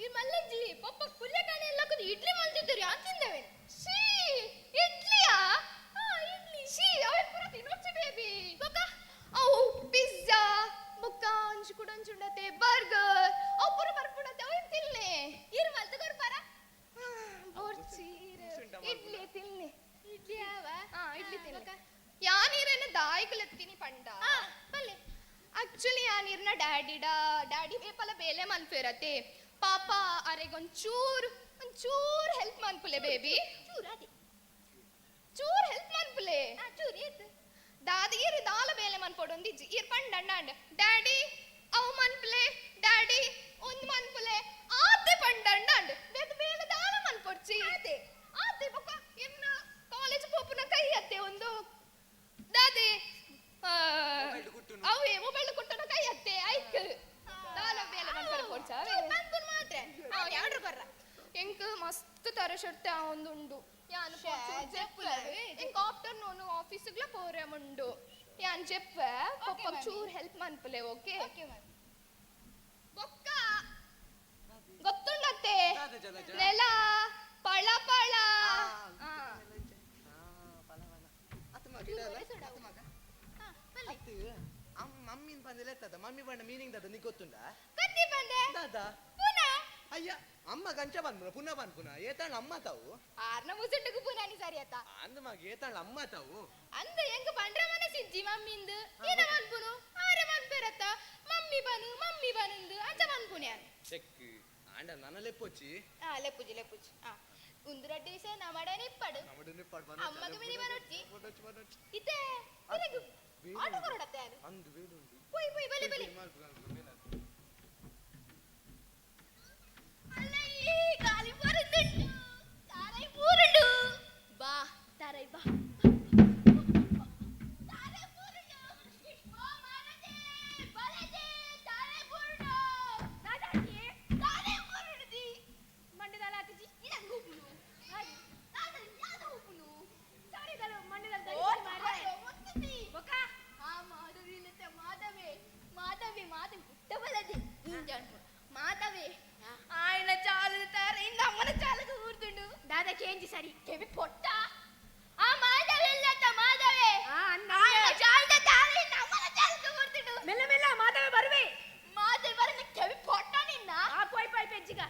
ಈ ಮಲ್ಲಜ್ಜಿ ಪಪ್ಪ ಪುಲ್ಯಕಾಣಿ ಎಲ್ಲ ಕುದು ಇಡ್ಲಿ ಮಲ್ತಿದ್ದರು ಯಾನ್ ತಿಂದವೆ. She ಇಡ್ಲಿಯಾ? ಹಾ ಇಡ್ಲಿ. She ಅವೆ ಪೂರ ತಿನ್ನೊಚ್ಚಿ ಬೇಬಿ. ಬೊಕ್ಕ ಅವು ಪಿಜ್ಜಾ ಬೊಕ್ಕ ಅಂಚು ಕೂಡ ಅಂಚುಂಡತೆ ಬರ್ಗರ್ ಅವು ಪೂರ ಬರ್ಪುಂಡತೆ ಅವು ತಿನ್ನೆ. ಇರ್ ಮಲ್ತು ಕೊರ್ಪಾರ? ಬೋರ್ಚಿ ಇಡ್ಲಿ ತಿನ್ನೆ. ಇಡ್ಲಿ ಆವ? ಹಾ ಇಡ್ಲಿ ತಿನ್ನೆ. ಯಾನೀರನ್ನ ದಾಯಿಕುಲೆತ್ತೀನಿ ಪಂಡ ಬಲ್ಲೆ. ಆಕ್ಚುಲಿ ಯಾನೀರ್ನ ಡ್ಯಾಡಿಡ ಡ್ಯಾಡಿ ಬೇಪಲ ಬೇಲೆ ಮನ್ಪಿರತೆ ಪಾಪ ಅರೆಗೊಂಚೂರು ಒಂಚೂರು ಹೆಲ್ಪ್ ಮನ್ಪುಲೆ ಬೇಬಿ. ಚೂರ್ ಹೆಲ್ಪ್ ಮನ್ಪುಲೆ. ದಾದ ಈರು ದಾಲ ಬೇಲೆ ಮನ್ಪೊಡೊಂದು ಇಜ್ಜಿ ಈರ್ ಪಂಡ ಅಂಡ ಡ್ಯಾಡಿ ಅವು ಮನ್ಪುಲೆ ಡ್ಯಾಡಿ ಒಂದ್ ಮನ್ಪುಲೆ ಆತೆ ಪಂಡ ಅಂಡ ಬೇಗ ಬೇಗ ದಾಲ ಮನ್ಪೊಡ್ಚಿ ಆತೆ ಆತೆ ಬೊಕ್ಕ ಇರ್ನ ಕಾಲೇಜ್ ಪೋಪುನ ಕೈ ಅತ್ತೆ ಒಂದು ದಾದೆ ಅವೇ ಮೊಬೈಲ್ ಕುಟ್ಟುನ ಕೈ ಅತ್ತೆ ಐಕ್ ದಾಲ ಬೇಲೆ ಮನ್ಪರ ಪೊಡ್ಚ ಮಾತ್ರ ಎಂಕ್ ಜೆಪ್ಪುಲೆ ಇಂಕ ಆಫ್ಟರ್ನೂನ್ ಆಫೀಸ್ಗ್ಲ ಪೋರೆ ಮುಂಡು ಯಾನ್ ಜೆಪ್ಪೆ ಪಪ್ಪಗ್ ಚೂರ್ ಹೆಲ್ಪ್ ಮನ್ಪುಲೆ ಓಕೆ ಬೊಕ್ಕ ಗೊತ್ತುಂಡತ್ತೆ ನೆಲ ಪಳ ಪಳ ಮಮ್ಮಿನ ಬಂದಿಲ್ಲ ಎತ್ತದ ಮಮ್ಮಿ ಬಂಡ ಮೀನಿಂಗ್ ದಾದ ನೀ ಗೊತ್ತುಂಡ ಕತ್ತಿ ಬಂದೆ ದಾದ ಪುನಃ ಅಯ್ಯ ಅಮ್ಮ ಗಂಚ ಬಂದ್ಪುನ ಪುನಃ ಬಂದ್ಪುನ ಏತಾಳ ಅಮ್ಮ ತಾವು ಆರ್ನ ಮುಸುಂಡುಗು ಪುನಾನಿ ಸರಿ ಆತ ಅಂದ ಮಗ ಏತಾಳ ಅಮ್ಮ ತಾವು ಅಂದ ಹೆಂಗ ಬಂಡ್ರ ಮನಸ್ಸಿಜ್ಜಿ ಮಮ್ಮಿಂದು ಏನ ಮನ್ಪುನು ಆರೆ ಮನ್ಪೆರತ್ತ ಮಮ್ಮಿ ಬನು ಮಮ್ಮಿ ಬನುಂದು ಅಂಚ ಮನ್ಪುನ್ಯಾನ್ ಚೆಕ್ ಆಂಡ ನನ್ನ ಲೆಪ್ಪೊಚ್ಚಿ ಆ ಲೆಪ್ಪುಜಿ ಲೆಪ್ಪುಜಿ ಆ ಉಂದುರಡ್ಡಿ ವಿಷಯ ನಮಡನೆ ಇಪ್ಪಡು ಅಮ್ಮಗ ಮಿನಿ ಬನೊಚ್ಚಿ ಇತ್ತೆ ಇರಗು ಆಟೋ ಕೊರಡತ್ತೆ ಯಾರು ಅಂದು ಬೇಡುಂಡು ಪೋಯ್ ಪೋಯ್ ಬಲಿ ಬಲಿ ಅಲ್ಲ ಈ ಗಾಲಿ ಬರುತ್ತುಂಟು ತಾರೈ ಪೂರುಂಡು ಬಾ ತಾರೈ ಬಾ ತಾರೈ ಪೂರುಂಡು ಓ ಮಾರತೆ ಬಲತೆ ತಾರೈ ಪೂರುಂಡು ದಾದಾಜಿ ತಾರೈ ಪೂರುಂಡು the ಮಂಡದಾಲ ಆತಿಜಿ ಇದಂಗ ಉಪ್ಪುನು ದಾದ ಯಾದ ಉಪ್ಪುನು ಸಾರಿ ದಲ ಮಂಡದಾಲ ದೈ ಮಾರೆ ಒತ್ತುತಿ ಬೊಕ ಆ ಮಾಧವಿ ಲತೆ ಮಾಧವಿ ಮಾಧವಿ ಮಾಧವಿ ಪುಟ್ಟ ಬಲದೆ ಇಂಜನ್ಪು ಮಾಧವಿ ఆయన చాలు తారు అమ్మన చాలకు ఊరుతుండు దాదా కేంజి సరి కెవి పొట్ట ఆ మాధవి లత మాధవి ఆయన చాలు తారు అమ్మన చాలకు ఊరుతుండు మెల్ల మెల్ల మాధవి బరువే మాధవి బరువు కెవి పొట్ట నిన్న ఆ పోయి పోయి పెంచిగా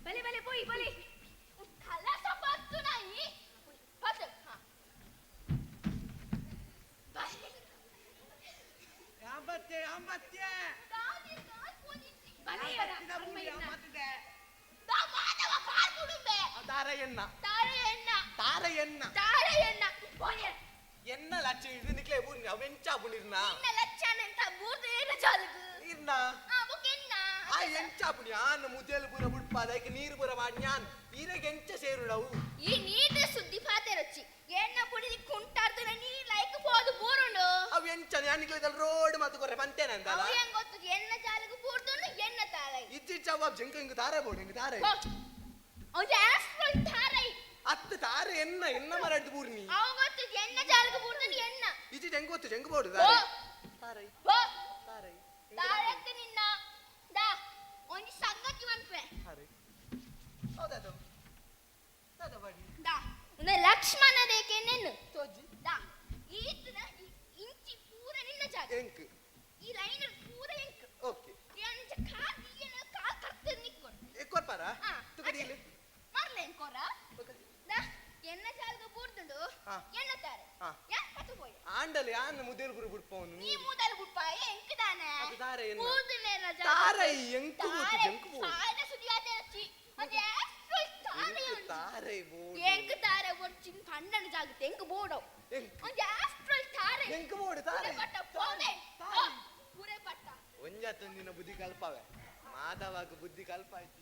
బలి బలి పోయి బలి కలస పత్తునాయి పత్తు ಅಂಬತ್ತೆ ಅಂಬತ್ತೆ ತಾರಯ್ಯಣ್ಣ ತಾರಯ್ಯಣ್ಣ ತಾರಯ್ಯಣ್ಣ ತಾರಯ್ಯಣ್ಣ పోయే ಎನ್ನ ಲಚ್ಚ ಇದು ನಿಕ್ಲೆ ಬೂರ್ನಿ ಅವೆಂಚ ಬುಣಿರ್ನ ನಿನ್ನ ಲಚ್ಚನಂತ ಬೂರ್ದು ಏನು ಚಾಲುಗು ಇರ್ನ ಆ ಬೊಕೆನ್ನ ಆ ಎಂಚ ಬುಣಿ ಆನ ಮುದೇಲು ಪೂರ ಬುಡ್ಪಾದ ಐಕ ನೀರು ಪೂರ ವಾಡ್ಯಾನ್ ಈರೆಗೆ ಎಂಚ ಸೇರುಡವು ಈ ನೀರು ಸುದ್ದಿ ಫಾತೆರೊಚ್ಚಿ ಎನ್ನ ಪುಡಿ ಕುಂಟಾರ್ದುನ ನೀರ್ ಲೈಕ್ ಪೋದು ಬೂರುಂಡು ಅವು ಎಂಚ ಯಾನಿಕ್ಲೆ ರೋಡ್ ಮಾತು ಕೊರೆ ಪಂತೇನೆ ಅಂತಲ್ಲ ಅವು ಹೆಂಗ್ ಗೊತ್ತು ಎನ್ನ ಚಾಲುಗು ಬೂರ್ದುನು ಎನ್ನ ತಾರೈ ಇಜ್ಜಿ ಚವಾಬ್ ಜಂಕ ಹಿಂಗ ತಾರೆ ಬೋಡು ಹಿಂಗ ತಾರೆ ಅವ್ನು ಆಸ್ಟ್ರೋಲ್ ತಾರೈ ಅತ್ತ ತಾರೆ ಎನ್ನ ಎನ್ನ ಮರಡ್ದು ಬೂರ್ನಿ ಅವ ಗೊತ್ತು ಎನ್ನ ಚಾಲುಗು ಬೂರ್ದುನು ಎನ್ನ ಇಜ್ಜಿ ಜಂಗ ಗೊತ್ತು ಜಂಗ ಬೋಡು ಓ ತಾರೆ ಓ ತಾರೈ ತಾರಕ್ಕೆ ನಿನ್ನ ದಾ ಒಂಜಿ ಸಂಗತಿ ಮನ್ಪೆ ತಾರೈ ಹೌದದು ದಾದ ಬಾಡಿ ದಾ ಉಂದೆ ಲಕ್ಷ್ಮಣ ರೇಖೆ ನೆನ್ನು ತೋಜಿ ದಾ ಈತನ ಇಂಚಿ ಪೂರ ನಿನ್ನ ಜಾಗ ಎಂಕ್ ಈ ಲೈನ್ ಪೂರ ಎಂಕ್ ಓಕೆ ಅಂಚ ಕಾಲ್ ದೀಯನ ಕಾಲ್ ಕರ್ತದ ನಿಕ್ಕೊಡು ಎಕ್ಕೊರ್ಪಾರ ಆ, ತುಕಡಿಲಿ ಮರ್ಲೆ ಎಂಕೊರ ದಾ ಎನ್ನ ಜಾಲ್ಗ ಬೂರ್ದುಂಡು ಆ. ಎನ್ನ ತಾರೆ ಆ. ಯಾ ಪತು ಪೋಯ್ ಆಂಡಲಿ ಆನ್ ಮುದೇಲು ಪೂರ ಬುಡ್ಪವನು ನೀ ಮೂದಲ್ ಬುಡ್ಪಾಯ ಎಂಕ್ ದಾನೆ ಅದು ತಾರೆ ಎನ್ನ ಬೂರ್ದುನೇನ ಜಾಗ ತಾರೈ ಎಂಕು ಗೊತ್ತು ಜಂಕು ಬೋಡು ತಾರೆ ಸುದ್ದಿ ಆತೆ ಅದು ಆಸ್ಟ್ರೋಲ್ ತಾರೆ ಎಂಕ್ ಉಂಡು. ತಾರೈ ಬೋಡು ಎಂಕ್ ತಾರೆ ಒಡ್ಚಿನ್ ಪಂಡನ ಜಾಗತೆ ಎಂಕ್ ಬೋಡವ್ ಎಂಕ್ ಒಂಜಿ ಆಸ್ಟ್ರೋಲ್ ತಾರೆ ಎಂಕ್ ಬೋಡು ತಾರೆ ಪೂರೆ ಪಟ್ಟ ಪೋವೆ ಓ, ಪೂರೆ ಪಟ್ಟ ಒಂಜತ್ತೊಂದಿನ ಬುದ್ಧಿ ಕಲ್ಪವೆ ಮಾಧವಾಗ ಬುದ್ಧಿ ಕಲ್ಪಾಯ್ತು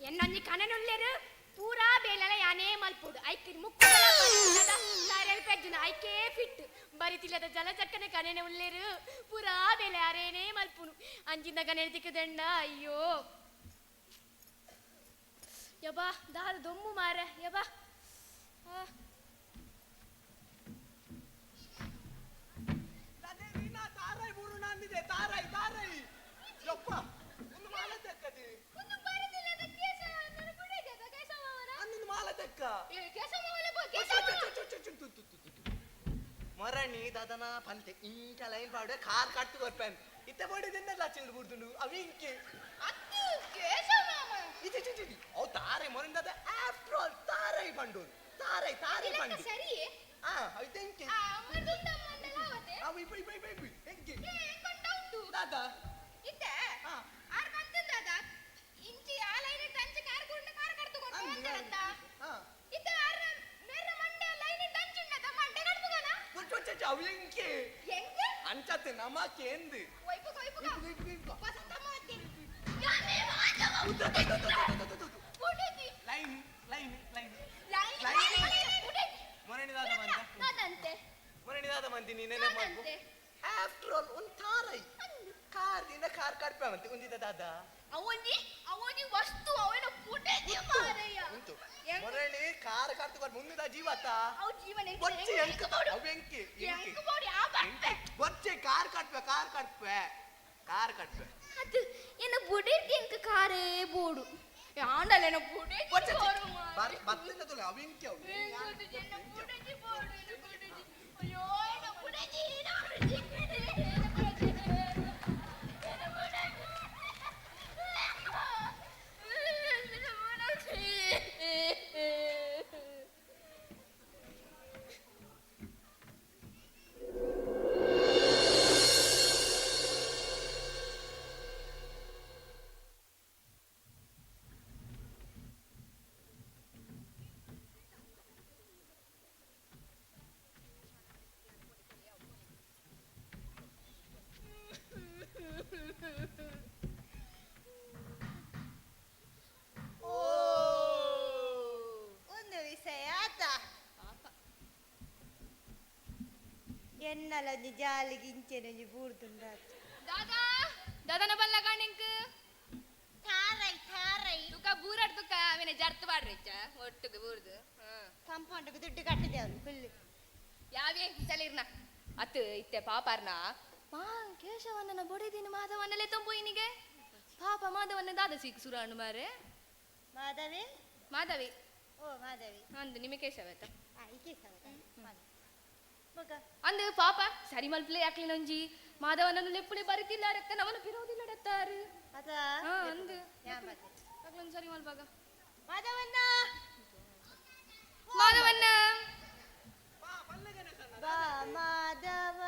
ಎನ್ನೊಂಜಿ ಕನನುಲ್ಲೆರು ಪೂರಾ ಬೇಲಲ ಯಾನೇ ಮಲ್ಪುಡು ಐಕಿರ್ ಮುಕ್ಕು ತಾರೆಲ್ ಪೆಜ್ಜುನ ಐಕೇ ಫಿಟ್ ಬರಿತಿಲ್ಲದ ಜಲ ಚಕ್ಕನೆ ಕನೆನೆ ಉಲ್ಲೆರು ಪೂರಾ ಬೇಲೆ ಅರೇನೇ ಮಲ್ಪುನು ಅಂಜಿಂದ ಕನೆ ತಿಕ್ಕದೆಂಡ ಅಯ್ಯೋ ಯಬಾ ದಾದ ದೊಮ್ಮು ಮಾರ ಯಬಾ ಆ. ತಾರೈ ಬೂರು ನಂದಿದೆ ತಾರೈ ತಾರೈ ಯಪ್ಪ ಒಂದು ಮಾಲ ತೆಕ್ಕದಿ ಒಂದು ಬರದಿಲ್ಲದ ಕೇಸ ನನ್ನ ಬುಡಗದ ಕೇಸವರ ಅನ್ನೊಂದು ಮಾಲ ತೆಕ್ಕ ಏ ಕೇಸವರ ಬೋ ಕೇಸವ ಮರಣಿ ದಾದನ ಪಂತೆ ಇಂಕ ಲೈನ್ ಪಾಡೆ ಕಾರ್ ಕಟ್ಟು ಕೊರ್ಪೆನ್ ಇತ್ತೆ ಬೋಡಿದೆಲ್ಲ ಲಚ್ಚಿಲ್ದು ಬುಡ್ದುಂಡು ಅವಿ ಇಂಕೆ ಅತ್ತು ಕೇಸವ ಮಾಮ ಇಚಿ ಚಿ ಚಿ ಅವು ತಾರೆ ಮೊರಿಂದ ಆಫ್ಟರ್ ಆಲ್ ತಾರೈ ಬಂಡೂರು ತಾರೈ ತಾರೈ ಇಲ್ಲಕ್ಕ ಬಂಡಿ ಸರಿ ಆ ಅವು ಎಂಕೆ ಆ ಮರ್ದುಂಡ ಮಂದಲ ಅವತೆ ಅವು ಇಪ್ಪ ಇಪ್ಪ ಇಪ್ಪ ಇಪ್ಪ ಎಂಕೆ ಏ ಎಂಕೊಂಡ ಉಂಟು ದಾದ ಇತ್ತೆ ಆರ್ ಬಂತಂದ ದಾದ ಇಂಚಿ ಆ ಲೈನ್ ಟಂಚ್ ಕಾರ್ ಗುಂಡ ಕಾರ್ ಕಡ್ತು ಕೊರ್ಪೆ ಅಂತಾರತ್ತ ಇತ್ತೆ ಆರ್ ಮೇರ ಮಂಡೆ ಲೈನ್ ಟಂಚ್ ಉಂಡದ ಮಂಡೆ ಕಡ್ಪುಗನ ಅವು ಎಂಕೆ ಎಂಗೆ ಅಂಚತ್ತೆ ನಮಕೇಂದು ಒಯ್ಪುಗ ಒಯ್ಪುಗ ಇಪ್ಪ ವಸಂತಮ್ಮ ಅತ್ತಿ ಯಾನೇ Madhava ಬುಡದಿ line line line line line. ಬುಡದಿ ಮೊರಣಿ ದಾದ ಬಂತ ನಾದಂತೆ ಮೊರಣಿ ದಾದ ಬಂತೀನಿ ತಾರೈ ಕಾರ್ ದಿನ ಕಾರ್ ಕಡ್ಪೆ ಮಂತೆ ಉಂದಿದ ದಾದಾ ಅವೊಂಜಿ ಅವೊಂಜಿ ವಸ್ತು ಅವನ ಪುಟೆ ಮಾರಯ್ಯ ಉಂಟು ಮೊರಳಿ ಕಾರ್ ಕರ್ತು ಕೊರ್ ಮುಂದಿದ ಜೀವತ ಅವು ಜೀವನ ಎಂಕ್ ಬೊಚ್ಚೆ ಎಂಕ್ ಎಂಕ್ ಬೋಡು. ಅವು ಎಂಕಿ ಎಂಕಿ ಎಂಕ್ ಬೋಡು, ಆ ಬರ್ಪೆ. ಬೊಚ್ಚೆ ಕಾರ್ ಕಟ್ಪೆ ಕಾರ್ ಕಟ್ಪೆ ಕಾರ್ ಕಟ್ಪೆ ಅದು ಎನ್ನ ಬುಡಿರ್ತಿ ಎಂಕ್ ಕಾರೇ ಬೋಡು ಆಂಡಲ ಎನ್ನ ಬುಡಿರ್ತಿ ಬೊಚ್ಚೆ ಬೋಡು ಮಾರ್ರೆ. ಬತ್ತಿನ ತುಲೆ ಅವು ಎಂಕಿ ಅವು ಎಂಕ್ ಎನ್ನ ಬುಡಿರ್ತಿ ಬೋಡು, ಎನ್ನ ಬುಡಿರ್ತಿ. ಅಯ್ಯೋ ಎನ್ನ ಬುಡಿರ್ತಿ, ಎನ್ನ ಬುಡಿರ್ತಿ, ಎನ್ನ ಬುಡಿರ್ತಿ, ಎನ್ನ ಬುಡಿರ್ತಿ. ಎನ್ನ ಬುಡಿರ್ತಿ. ಒಂದು ವಿಷಯ ಆತ ಎನ್ನಲ ಒಂಜಿ ಜಾಲಿಗೆ ಇಂಚೆನೆ ಒಂಜಿ ಬೂರ್ದುಂಡಾತ ದಾದಾ ದಾದಾನ ಬಲ್ಲ ಕಾಣಿಂಕ್ ತಾರೈ ತಾರೈ ತುಕ ಬೂರಾಡ್ ತುಕ ಅವೇನೆ ಜರ್ತು ಬಾಡ್ರಿಚ್ಚ ಒಟ್ಟುಗೆ ಬೂರ್ದು ಕಾಂಪೌಂಡ್ಗೆ ದುಡ್ಡು ಕಟ್ಟಿದೆ ಅವನು ಫುಲ್ ಯಾವೇ ಚಲಿರ್ನ ಅತ್ತು ಇತ್ತೆ ಪಾಪಾರ್ನ ಮಾ ಕೇಶವಣ್ಣನ ಬೊಡೆದಿನ ಮಾಧವನ್ನಲೇ ತುಂಬು ಇನ್ನಿಗೆ ಪಾಪ ಮಾಧವನ್ನ ದಾದ ಸೀಕ್ ಸುರಾಣು ಮಾರೆ ಮಾಧವಿ ಮಾಧವಿ ಓ ಮಾಧವಿ ಅಂದು ನಿಮಗೆ ಕೇಶವ ಆಯ್ತಾ ಆ ಈ ಕೇಶವ ಮಗ ಅಂದು ಪಾಪ ಸರಿ ಮಲ್ಪ್ಲೆ ಯಾಕ್ಲಿನ ಒಂಜಿ ಮಾಧವನನ್ನು ಲೆಪ್ಪುಲೆ ಬರಿತಿಲ್ಲ ರಕ್ತ ನವನ ಬಿರೋದಿಲ್ಲ ಡತ್ತಾರು ಅದ ಹಾ ಅಂದು ಯಾ ಮಾಧವಿ ಅಕ್ಲೊಂದು ಸರಿ ಮಲ್ಪಾಗ ಮಾಧವಣ್ಣ ಮಾಧವನ್ನ ಬಾ ಮಾಧವ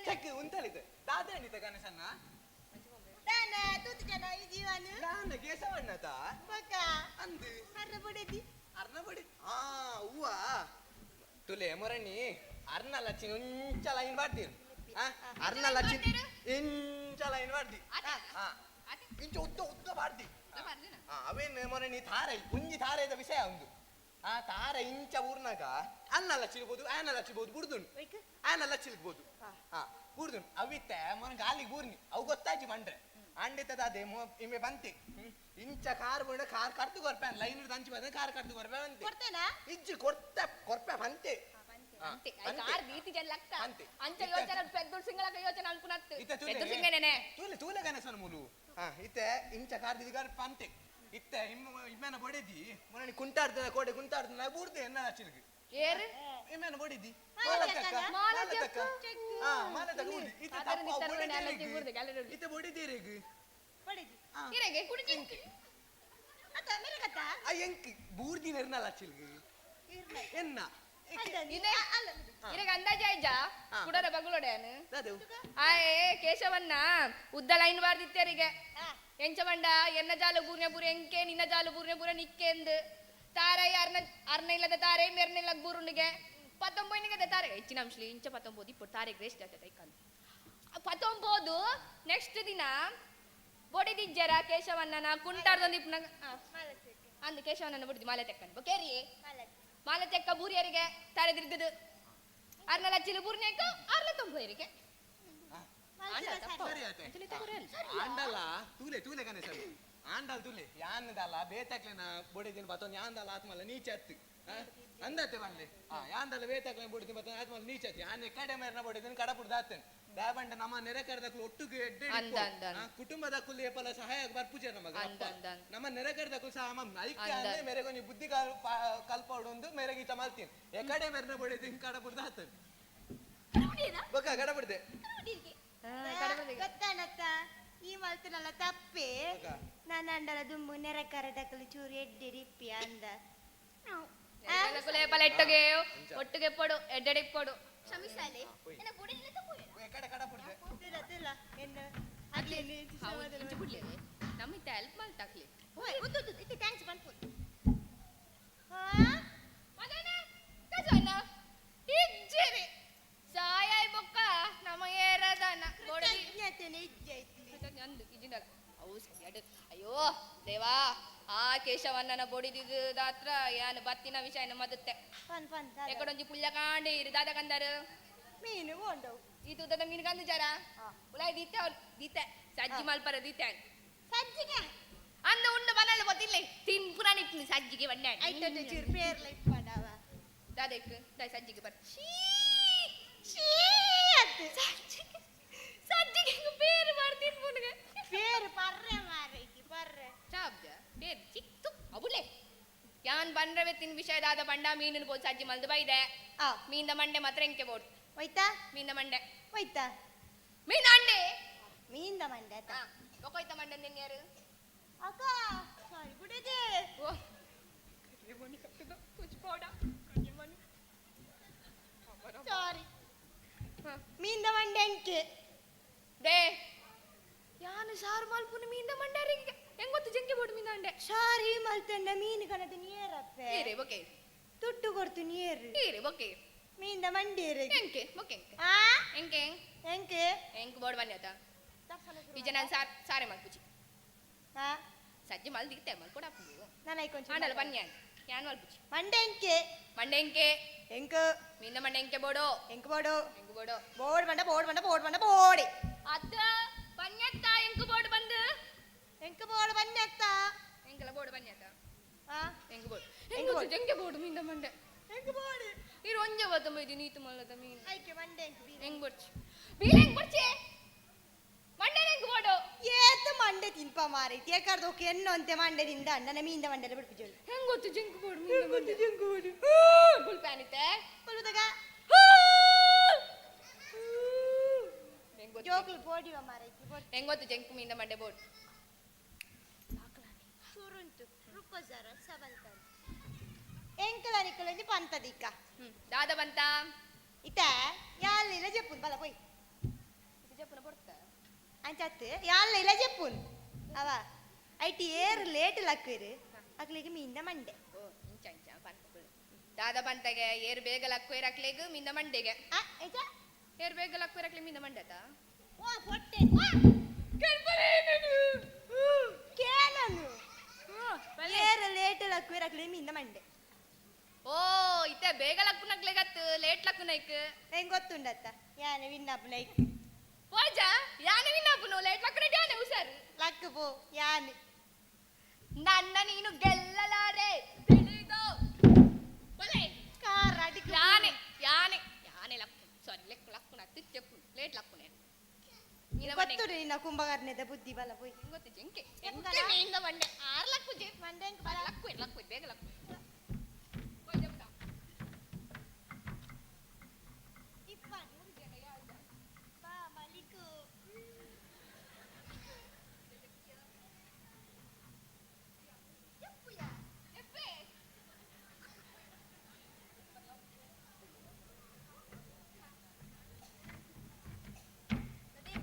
ಚೆಕ್ ಉಂತಲಿದೆ ದಾದಾ ಎಣ್ಣಿತ ಗಣೇಶಣ್ಣ ದಾನ ತೂತು ಜನ ಈ ಜೀವನ ದಾನ ಕೇಶವಣ್ಣತ ಬೊಕ ಅಂದು ಅರ್ರ ಬುಡೆದಿ ಅರ್ನ ಬಡಿ ಆ ಹೂವ ತುಲೆ ಮೊರಣಿ ಅರ್ನ ಲಚ್ಚಿ ಉಂಚ ಲೈನ್ ಬಾಡ್ತೀರಿ ಆ ಅರ್ನ ಲಚ್ಚಿ ಇಂಚ ಲೈನ್ ಬಾಡ್ದಿ ಆ ಇಂಚ ಉದ್ದ ಉದ್ದ ಬಾಡ್ದಿ ಆ ಅವೇನ್ ಮೊರಣಿ ತಾರೈ ಉಂಜಿ ತಾರೈದ ವಿಷಯ ಒಂದು ಆ ತಾರ ಇಂಚ ಊರ್ನಾಗ ಅನ್ನ ಲಚ್ಚಿರ್ಬೋದು ಆನ ಲಚ್ಚಿರ್ಬೋದು ಬುಡ್ದುಂಡು ಆನ ಲಚ್ಚಿರ್ಬೋದು ಹಾ ಬುಡ್ದುಂಡು ಅವಿತ್ತೆ ಮೊನ ಗಾಲಿಗೆ ಬೂರ್ನಿ ಅವು ಗೊತ್ತಾಚಿ ಬಂಡ್ರೆ ಅಂಡಿತದ ಅದೇ ಮೊ ಇಮೆ ಬಂತಿ ಇಂಚ ಕಾರ್ ಬುಡ ಕಾರ್ ಕರ್ತು ಕೊರ್ಪೆ ಲೈನ್ ಹಿಡ್ದು ಅಂಚಿ ಬಂದ್ರೆ ಕಾರ್ ಕರ್ತು ಕೊರ್ಪೆ ಬಂತೆ ಕೊಡ್ತೇನಾ ಇಜ್ಜಿ ಕೊರ್ತ ಕೊರ್ಪೆ ಬಂತೆ ಅಂತೆ ಕಾರ್ ದೀತಿ ಜನ ಲಕ್ಕ ಅಂಚ ಯೋಚನೆ ಪೆದ್ದುಡ್ ಸಿಂಗಳಕ ಯೋಚನೆ ಅನ್ಪುನತ್ತು ಇತ್ತೆ ತೂಲೆ ಪೆದ್ದುಡ್ ಸಿಂಗನೇನೆ ತೂಲೆ ತೂಲೆ ಗಣೇಶನ ಮೂಲು ಹಾ ಇತ್ತೆ ಇಂಚ ಕಾರ್ ದಿದಿ ಕಾರ್ ಪಂತೆ ಇತ್ತೆ ಇಮ್ಮ ಇಮ್ಮೆನ ಬಡಿದಿ ಮೊನ್ನೆ ಕುಂಟಾಡ್ತದ ಕೋಡೆ ಕುಂಟಾಡ್ತದ ಬೂರ್ದೆ ಎನ್ನ ಹಚ್ಚಿರ್ಗೆ ಏರು ಇಮ್ಮೆನ ಬಡಿದಿ ಮಾಲತಕ್ಕ. ಮಾಲತಕ್ಕ ಹಾ ಮಾಲತಕ್ಕ ಬೂರ್ದಿ ಇತ್ತೆ ಅದರ ತಪ್ಪ ನಿತ್ತರ್ವ ಬಡಿದಿರಿಗೆ. ನ್ಯಾಲತಿ ಬೂರ್ದೆ, ಗ್ಯಾಲರಿ ಇತ್ತೆ ಬಡಿದಿರಿಗೆ ಬಡಿದಿ ಇರೆಗೆ ಕುಡಿಜಿ ಅತ್ತ ಮೆರಗತ್ತ ಆ ಎಂಕ್ ಬೂರ್ದಿನ ಎರ್ನಲ್ಲ ಹಚ್ಚಿರ್ಗೆ ಎನ್ನ ಇದೆ ಇರೆಗೆ ಅಂದಾಜೆ ಆಯ್ಜಾ ಕುಡರ ಬಗುಳೊಡೆಯನು ದಾದೆವು ಆಯೇ ಕೇಶವನ್ನ ಉದ್ದ ಲೈನ್ ಬಾರ್ದಿತ್ತರಿಗೆ ಎಂಚ ಬಂಡ ಎನ್ನ ಜಾಲು ಬೂರ್ನೆ ಬೂರ ಎಂಕೆ ನಿನ್ನ ಜಾಲು ಬೂರ್ನೆ ಬೂರ ನಿಕ್ಕೆ ಎಂದು ತಾರೈ ಅರ್ನ ಅರ್ನ ಇಲ್ಲದ ತಾರೆ ಮೆರ್ನ ಇಲ್ಲ ಬೂರುಂಡಿಗೆ ಪತ್ತೊಂಬೈನಿಗೆ ತಾರೆ ಹೆಚ್ಚಿನ ಅಂಶಲಿ ಇಂಚ ಪತ್ತೊಂಬೋದು ಇಪ್ಪು ತಾರೆ ಗ್ರೇಸ್ಟ್ ಆಗ್ತದೆ ಐಕಂದು ಪತ್ತೊಂಬೋದು ನೆಕ್ಸ್ಟ್ ದಿನ ಬೊಡಿದಿಜ್ಜರ ಕೇಶವಣ್ಣನ ಕುಂಟಾರ್ದೊಂದು ಇಪ್ಪು ಅಂದು ಕೇಶವಣ್ಣನ ಬುಡಿದಿ ಮಾಲೆ ತೆಕ್ಕಂಡು ಕೇರಿ ಮಾಲೆ ತೆಕ್ಕ ಬೂರಿಯರಿಗೆ ತಾರೆ ತಿರ್ಗದು ಅರ್ನ ಲಚ್ಚಿಲು ಬೂರ್ನೇಕ ಅರ್ಲ ತೊಂಬೋಯರಿಗೆ ಸರಿ ಆಯ್ತೆ. ಆಂಡಲ ತೂಲೆ ತೂಲೆ ಗಣೇಶ ಆಂಡಲ್ ತೂಲೆ ಯಾನ್ದಲ್ಲ ಬೇತಾಕ್ಲೆನ ಬೊಡಿದಿನ ಬತ್ತೊಂದು ಯಾಂದಲ ಆತ್ಮಲ್ಲ ನೀಚತ್ತು ಅಂದತ್ತೆ ಬನ್ಲೆ ಆ ಯಾಂದಲ ಬೇತಾಕ್ಲೆನ ಬೊಡಿದಿನ ಬತ್ತೊಂದು ಆತ್ಮಲ್ಲ ನೀಚತ್ತು ಯಾನೆ ಕಡೆ ಮೇರ್ನ ಬೊಡಿದಿನ ಕಡಪುಡ್ದ ಆತನ್ ದಾಬಂಡ ನಮ್ಮ ನೆರೆ ಕರೆದಕ್ಲು ಒಟ್ಟುಗೆ ಎಡ್ಡೆ ಅಂದ, ಅಂದ, ಅಂದ. ಕುಟುಂಬದ ಕುಲ್ಲಿ ಏಪಲ ಸಹಾಯ ಬರ್ಪುಜೆ ನಮಗ ಅಂದ, ಅಂದ, ಅಂದ. ನಮ್ಮ ನೆರೆ ಕರೆದಕ್ಲು ಸಹ ಮಮ್ ಐಕ್ಯ ಅಂದ. ಅಂದ್ರೆ ಮೇರೆಗೊಂಜಿ ಬುದ್ಧಿ ಕಲ್ಪೌಡು ಮೇರೆಗೆ ಈತ ಮಲ್ತೀನಿ ಎಕಡೆ ಮೇರ್ನ ಬೊಡಿದಿನ ಕಡಪುಡ್ದ ಆತನ್ ಬೊಕ್ಕ ಕಡಪುಡ್ದೆ ಗೊತ್ತಾನತ್ತ ಈ ಮಲ್ತನಲ್ಲ ತಪ್ಪೆ ನಾನು ಅಂಡಲ ದುಂಬು ನೆರೆ ಕರದಕಲು ಚೂರು ಎಡ್ಡೆ ರಿಪ್ಪಿ ಅಂದ ಕುಲೆ ಪಲ ಎಟ್ಟಗೆ ಒಟ್ಟಿಗೆ ಪೊಡು ಎಡ್ಡೆಡೆ ಪೊಡು ಕ್ಷಮಿಸಾಲೆ ಎನ್ನ ಬುಡಿದಿಲ್ಲ ತಪ್ಪು ಎಕಡೆ ಕಡಪುಡ್ದೆ ತುಲ ತುಲ ಎನ್ನ ಅಗ್ಲಿ ಹೌದು ಇಂಚ ಬಿಡ್ಲಿ ನಮ್ಮ ಇತ್ತ ಹೆಲ್ಪ್ ಮಲ್ತಾಕ್ಲಿ ಓಯ್ ಉದ್ದು ಉದ್ದು ಇತ್ತೆ thanks ಪನ್ಪು ಮದನ ಕಜನ ಇಜ್ಜಿರಿ ಸಾಯಾಯ್ ಬೊಕ್ಕ ನಮ್ಮ ಏರದನ ಗೋಡದಿ ಕೃತಜ್ಞತೆನೆ ಇಜ್ಜೆ ಐತಿ ಅಂದು ಇಜಿಂದ ಅವು ಸರಿಯಾಡು ಅಯ್ಯೋ ದೇವಾ ಆ ಕೇಶವಣ್ಣನ ಬೊಡಿದಿದ್ದು ದಾತ್ರ ಯಾನು ಬತ್ತಿನ ವಿಷಯನ ಮದುತ್ತೆ ಪನ್ ಪನ್ ಎಕಡೊಂಜಿ ಪುಲ್ಯ ಕಾಂಡೆ ಇರು ದಾದ ಕಂದರು ಮೀನು ಓಂಡವು ಈ ತೂತದ ಮೀನು ಕಂದು ಜರ ಉಲಾಯ್ ದೀತೆ ದೀತೆ ಸಜ್ಜಿ ಮಲ್ಪರ ದೀತೆ ಸಜ್ಜಿಗೆ ಅಂದ ಉಂಡು ಬನಲ್ಲ ಗೊತ್ತಿಲ್ಲ ತಿನ್ ಪುರಾಣ ಇಪ್ಪು ಸಜ್ಜಿಗೆ ಬಣ್ಣ ಐಟೊಂದು ಚೂರು ಪೇರ್ಲ ಇಪ್ಪಡವ ದಾದೆಕ್ ದಾಯ್ ಸಜ್ಜಿಗೆ ಬರ್ ಚೀ ಚೀ ಅತ್ತು ಸಜ್ಜಿಗೆ ಸಜ್ಜಿಗೆ ಪೇರು ಮಾಡ್ತೀನಿ ಪುನಗ ಪೇರು ಪರ್ರೆ ಮಾರೈತಿ ಪರ್ರೆ ಚಾಬ್ಜ ಪೇರು ಚಿಕ್ತು ಅಬುಲೆ ಯಾನ್ ಬಂದ್ರವೆ ತಿನ್ ವಿಷಯದಾದ ಬಂಡ ಮೀನನ್ನು ಬೋದು ಸಜ್ಜಿ ಮಲ್ದು ಬೈದೆ ಮೀನ್ದ ಮಂಡೆ ಮಾತ್ರ ಎಂಕೆ ಬೋಡು ಹೋಯ್ತಾ ಮೀನ್ದ ಮಂಡೆ ಹೋಯ್ತಾ ಮೀನ ಅಂಡೆ ಮೀನ್ದ ಮಂಡೆ ಆತ ಒಕೊಯ್ತ ಮಂಡೆ ನಿನ್ಯಾರು ಅಕ್ಕ ಸಾರಿ ಬಿಡದೆ ಓ ಕರ್ರೆಮಣಿ ಕಟ್ಟದ ತುಚ್ಕೋಡ ಕರ್ರೆಮಣಿ ಸಾರಿ ಮೀನ್ದ ಮಂಡೆ ಎಂಕೆ they ಯಾನು ಸಾರು ಮಲ್ಪುನ ಮೀನ್ದ ಮಂಡಾರಿಗೆ ಹೆಂಗೊತ್ತು ಜಂಕೆ ಬೋಡು ಮೀನ್ದ ಅಂಡೆ ಸಾರಿ ಮಲ್ತಂಡ ಮೀನು ಕಣದ ನೀರಪ್ಪೆ ಏರೆ ಓಕೆ ತುಟ್ಟು ಕೊಡ್ತು ನೀರು ಏರೆ ಓಕೆ ಮೀನ್ದ ಮಂಡೇರೆ ಎಂಕೆ ಓಕೆ ಆ ಎಂಕೆ ಎಂಕೆ ಎಂಕ್ ಬೋಡು ಬನ್ನಿ ಆತ ಈ ಜನ ಸಾರ್ ಸಾರೆ ಮಲ್ಪುಚಿ ಹಾ ಸಜ್ಜಿ ಮಲ್ ದಿಕ್ತೆ ಮಲ್ಕೊಡ ನಾನು ಐಕೊಂಚ ಆಂಡಲ ಬನ್ನಿ ಯಾನ್ ಮಲ್ಪುಚಿ ಮಂಡೆ ಎಂಕೆ ಮಂಡೆ ಎಂಕೆ ಎಂಕ ಮೀನ್ದ ಮಂಡೆ ಎಂಕೆ ಬೋಡು ಎಂಕ್ ಬೋಡು ಎಂಕ್ ಬೋಡು ಬೋಡ್ ಬಂಡ ಬೋಡ್ ಬಂಡ ಬೋಡ್ ಬಂಡ ಬೋಡಿ ಅತ್ತ ಬನ್ಯತ್ತ ಎಂಕ್ ಬೋಡು ಬಂದು ಎಂಕ್ ಬೋಡು ಬನ್ಯತ್ತ ಎಂಕಲ ಬೋಡು ಬನ್ಯತ್ತ ಆ ಎಂಕ್ ಬೋಡು ಎಂಕ್ ಎಂಕ್ ಬೋಡು. ಜಂಕೆ ಬೋಡು ಮೀನ್ದ ಮಂಡೆ ಎಂಕ್ ಬೋಡು ಇರು ಒಂಜೆ ಬತ್ತ ಮೈದಿ ನೀತು ಮಲ್ಲದ ಮೀನು ಐಕೆ ಮಂಡೆ ಎಂಕ್ ಬೀರ ಎಂಗ್ ಬೋಡ್ಚಿ ಬೀರ ಎಂಕ್ ಬೋಡ್ಚಿ ಮಂಡೆ ಎಂಕ್ ಬೋಡು ಏತ್ ಮಂಡೆ ತಿನ್ಪ ಮಾರೈತಿ ಯಾಕರ್ದು ಎನ್ನೊಂತೆ ಮಂಡೆ ತಿಂದ ನನ್ನ ಮೀನ್ದ ಮಂಡೆಲ್ಲ ಬಿಡ್ಪಿಜೋಳು ಹೆಂಗ್ ಗೊತ್ತು ಜಂಕ್ ಬೋಡು ಮೀನ್ದ ಮಂಡೆ ಜಂಕ್ ಬೋಡು ಗುಲ್ಪ್ಯಾನಿತೆ ಕೊಲುದಗ ಜೋಕ್ಲು ಬೋಡಿವ ಮಾರೈತಿ ಬೋಡಿ ಹೆಂಗ್ ಗೊತ್ತು ಜಂಕ್ ಮೀನ್ದ ಮಂಡೆ ಬೋಡು ಸುರುಂಟು ರುಪಜಾರ ಸಬಂತ ಎಂಕಲ ನಿಕ್ಕಲೊಂಜಿ ಪಂತದಿಕ್ಕ ದಾದ ಬಂತ ಇತ ಯಾಲ್ಲ ಜೆಪ್ಪುನ್ ಬಲ ಪೋಯ್ ಜಪ್ಪುನ ಬೊಡ್ತ ಅಂಚತ್ತು ಯಾಲ್ಲ ಇಲ್ಲ ಜೆಪ್ಪುನ್ ಅವ ಐಟಿ ಏರ್ ಲೇಟ್ ಲಕ್ಕುರು ಅಕ್ಲಿಗೆ ಮೀನ್ದ ಮಂಡೆ ಓ ಇಂಚ ಇಂಚ ಪಂತ ದಾದ ಬಂತಗೆ ಏರ್ ಬೇಗ ಲಕ್ಕು ಏರ್ ಮೀನ್ದ ಮಂಡೆಗೆ ಏರ್ ಬೇಗ ಲಕ್ಕು ಏರ್ ಮೀನ್ದ ಮಂಡೆ ಆತ ಓ ಪೊಟ್ಟೆ ಕೇಳನು ಏರ್ ಲೇಟ್ ಲಕ್ಕು ಏರ್ ಅಕ್ಲಿಗೆ ಮೀನ್ದ ಮಂಡೆ ಓ ಇತ್ತೆ ಬೇಗ ಲಕ್ಕು ನಕ್ಲೆಗತ್ತು ಲೇಟ್ ಲಕ್ಕು ನೈಕ್ ಹೆಂಗ್ ಗೊತ್ತುಂಡತ್ತ ಯಾನೆ ವಿನ್ನಪ್ಪ ನೈಕ್ ಪೋಜ ಯಾನೆ ವಿನ್ನಪ್ಪನು ಲೇಟ್ ಲಕ್ಕು ಯಾನೆ ಹುಷಾರು ಲಕ್ಕು ಪೋ ಯಾನೆ ನನ್ನ ನೀನು ಗೆಲ್ಲಲಾರೆ ತಿಳಿದು ಬಲೆ ಕಾರ್ ಅಡಿಕ್ ಯಾನೆ ಯಾನೆ ಯಾನೆ ಲಕ್ಕು ಸಾರಿ ಲೆಕ್ಕು ಲಕ್ಕು ನತ್ತು ಚೆಪ್ಪು ಲೇಟ್ ಲಕ್ಕು ನೇನು ಗೊತ್ತು ನಿನ್ನ ಕುಂಭಕರ್ಣದ ಬುದ್ಧಿ ಬಲ ಪೋಯ್ ಗೊತ್ತು ಜಂಕೆ ಎಂಕೆ ಮೀನ್ದ ಮಂಡೆ ಆರ್ ಲಕ್ಕು ಜೆ ಮಂಡೆ ಎಂಕ್ ಬಲ ಲಕ್ಕು ಲಕ್ಕು ಬೇಗ ಲಕ್ಕು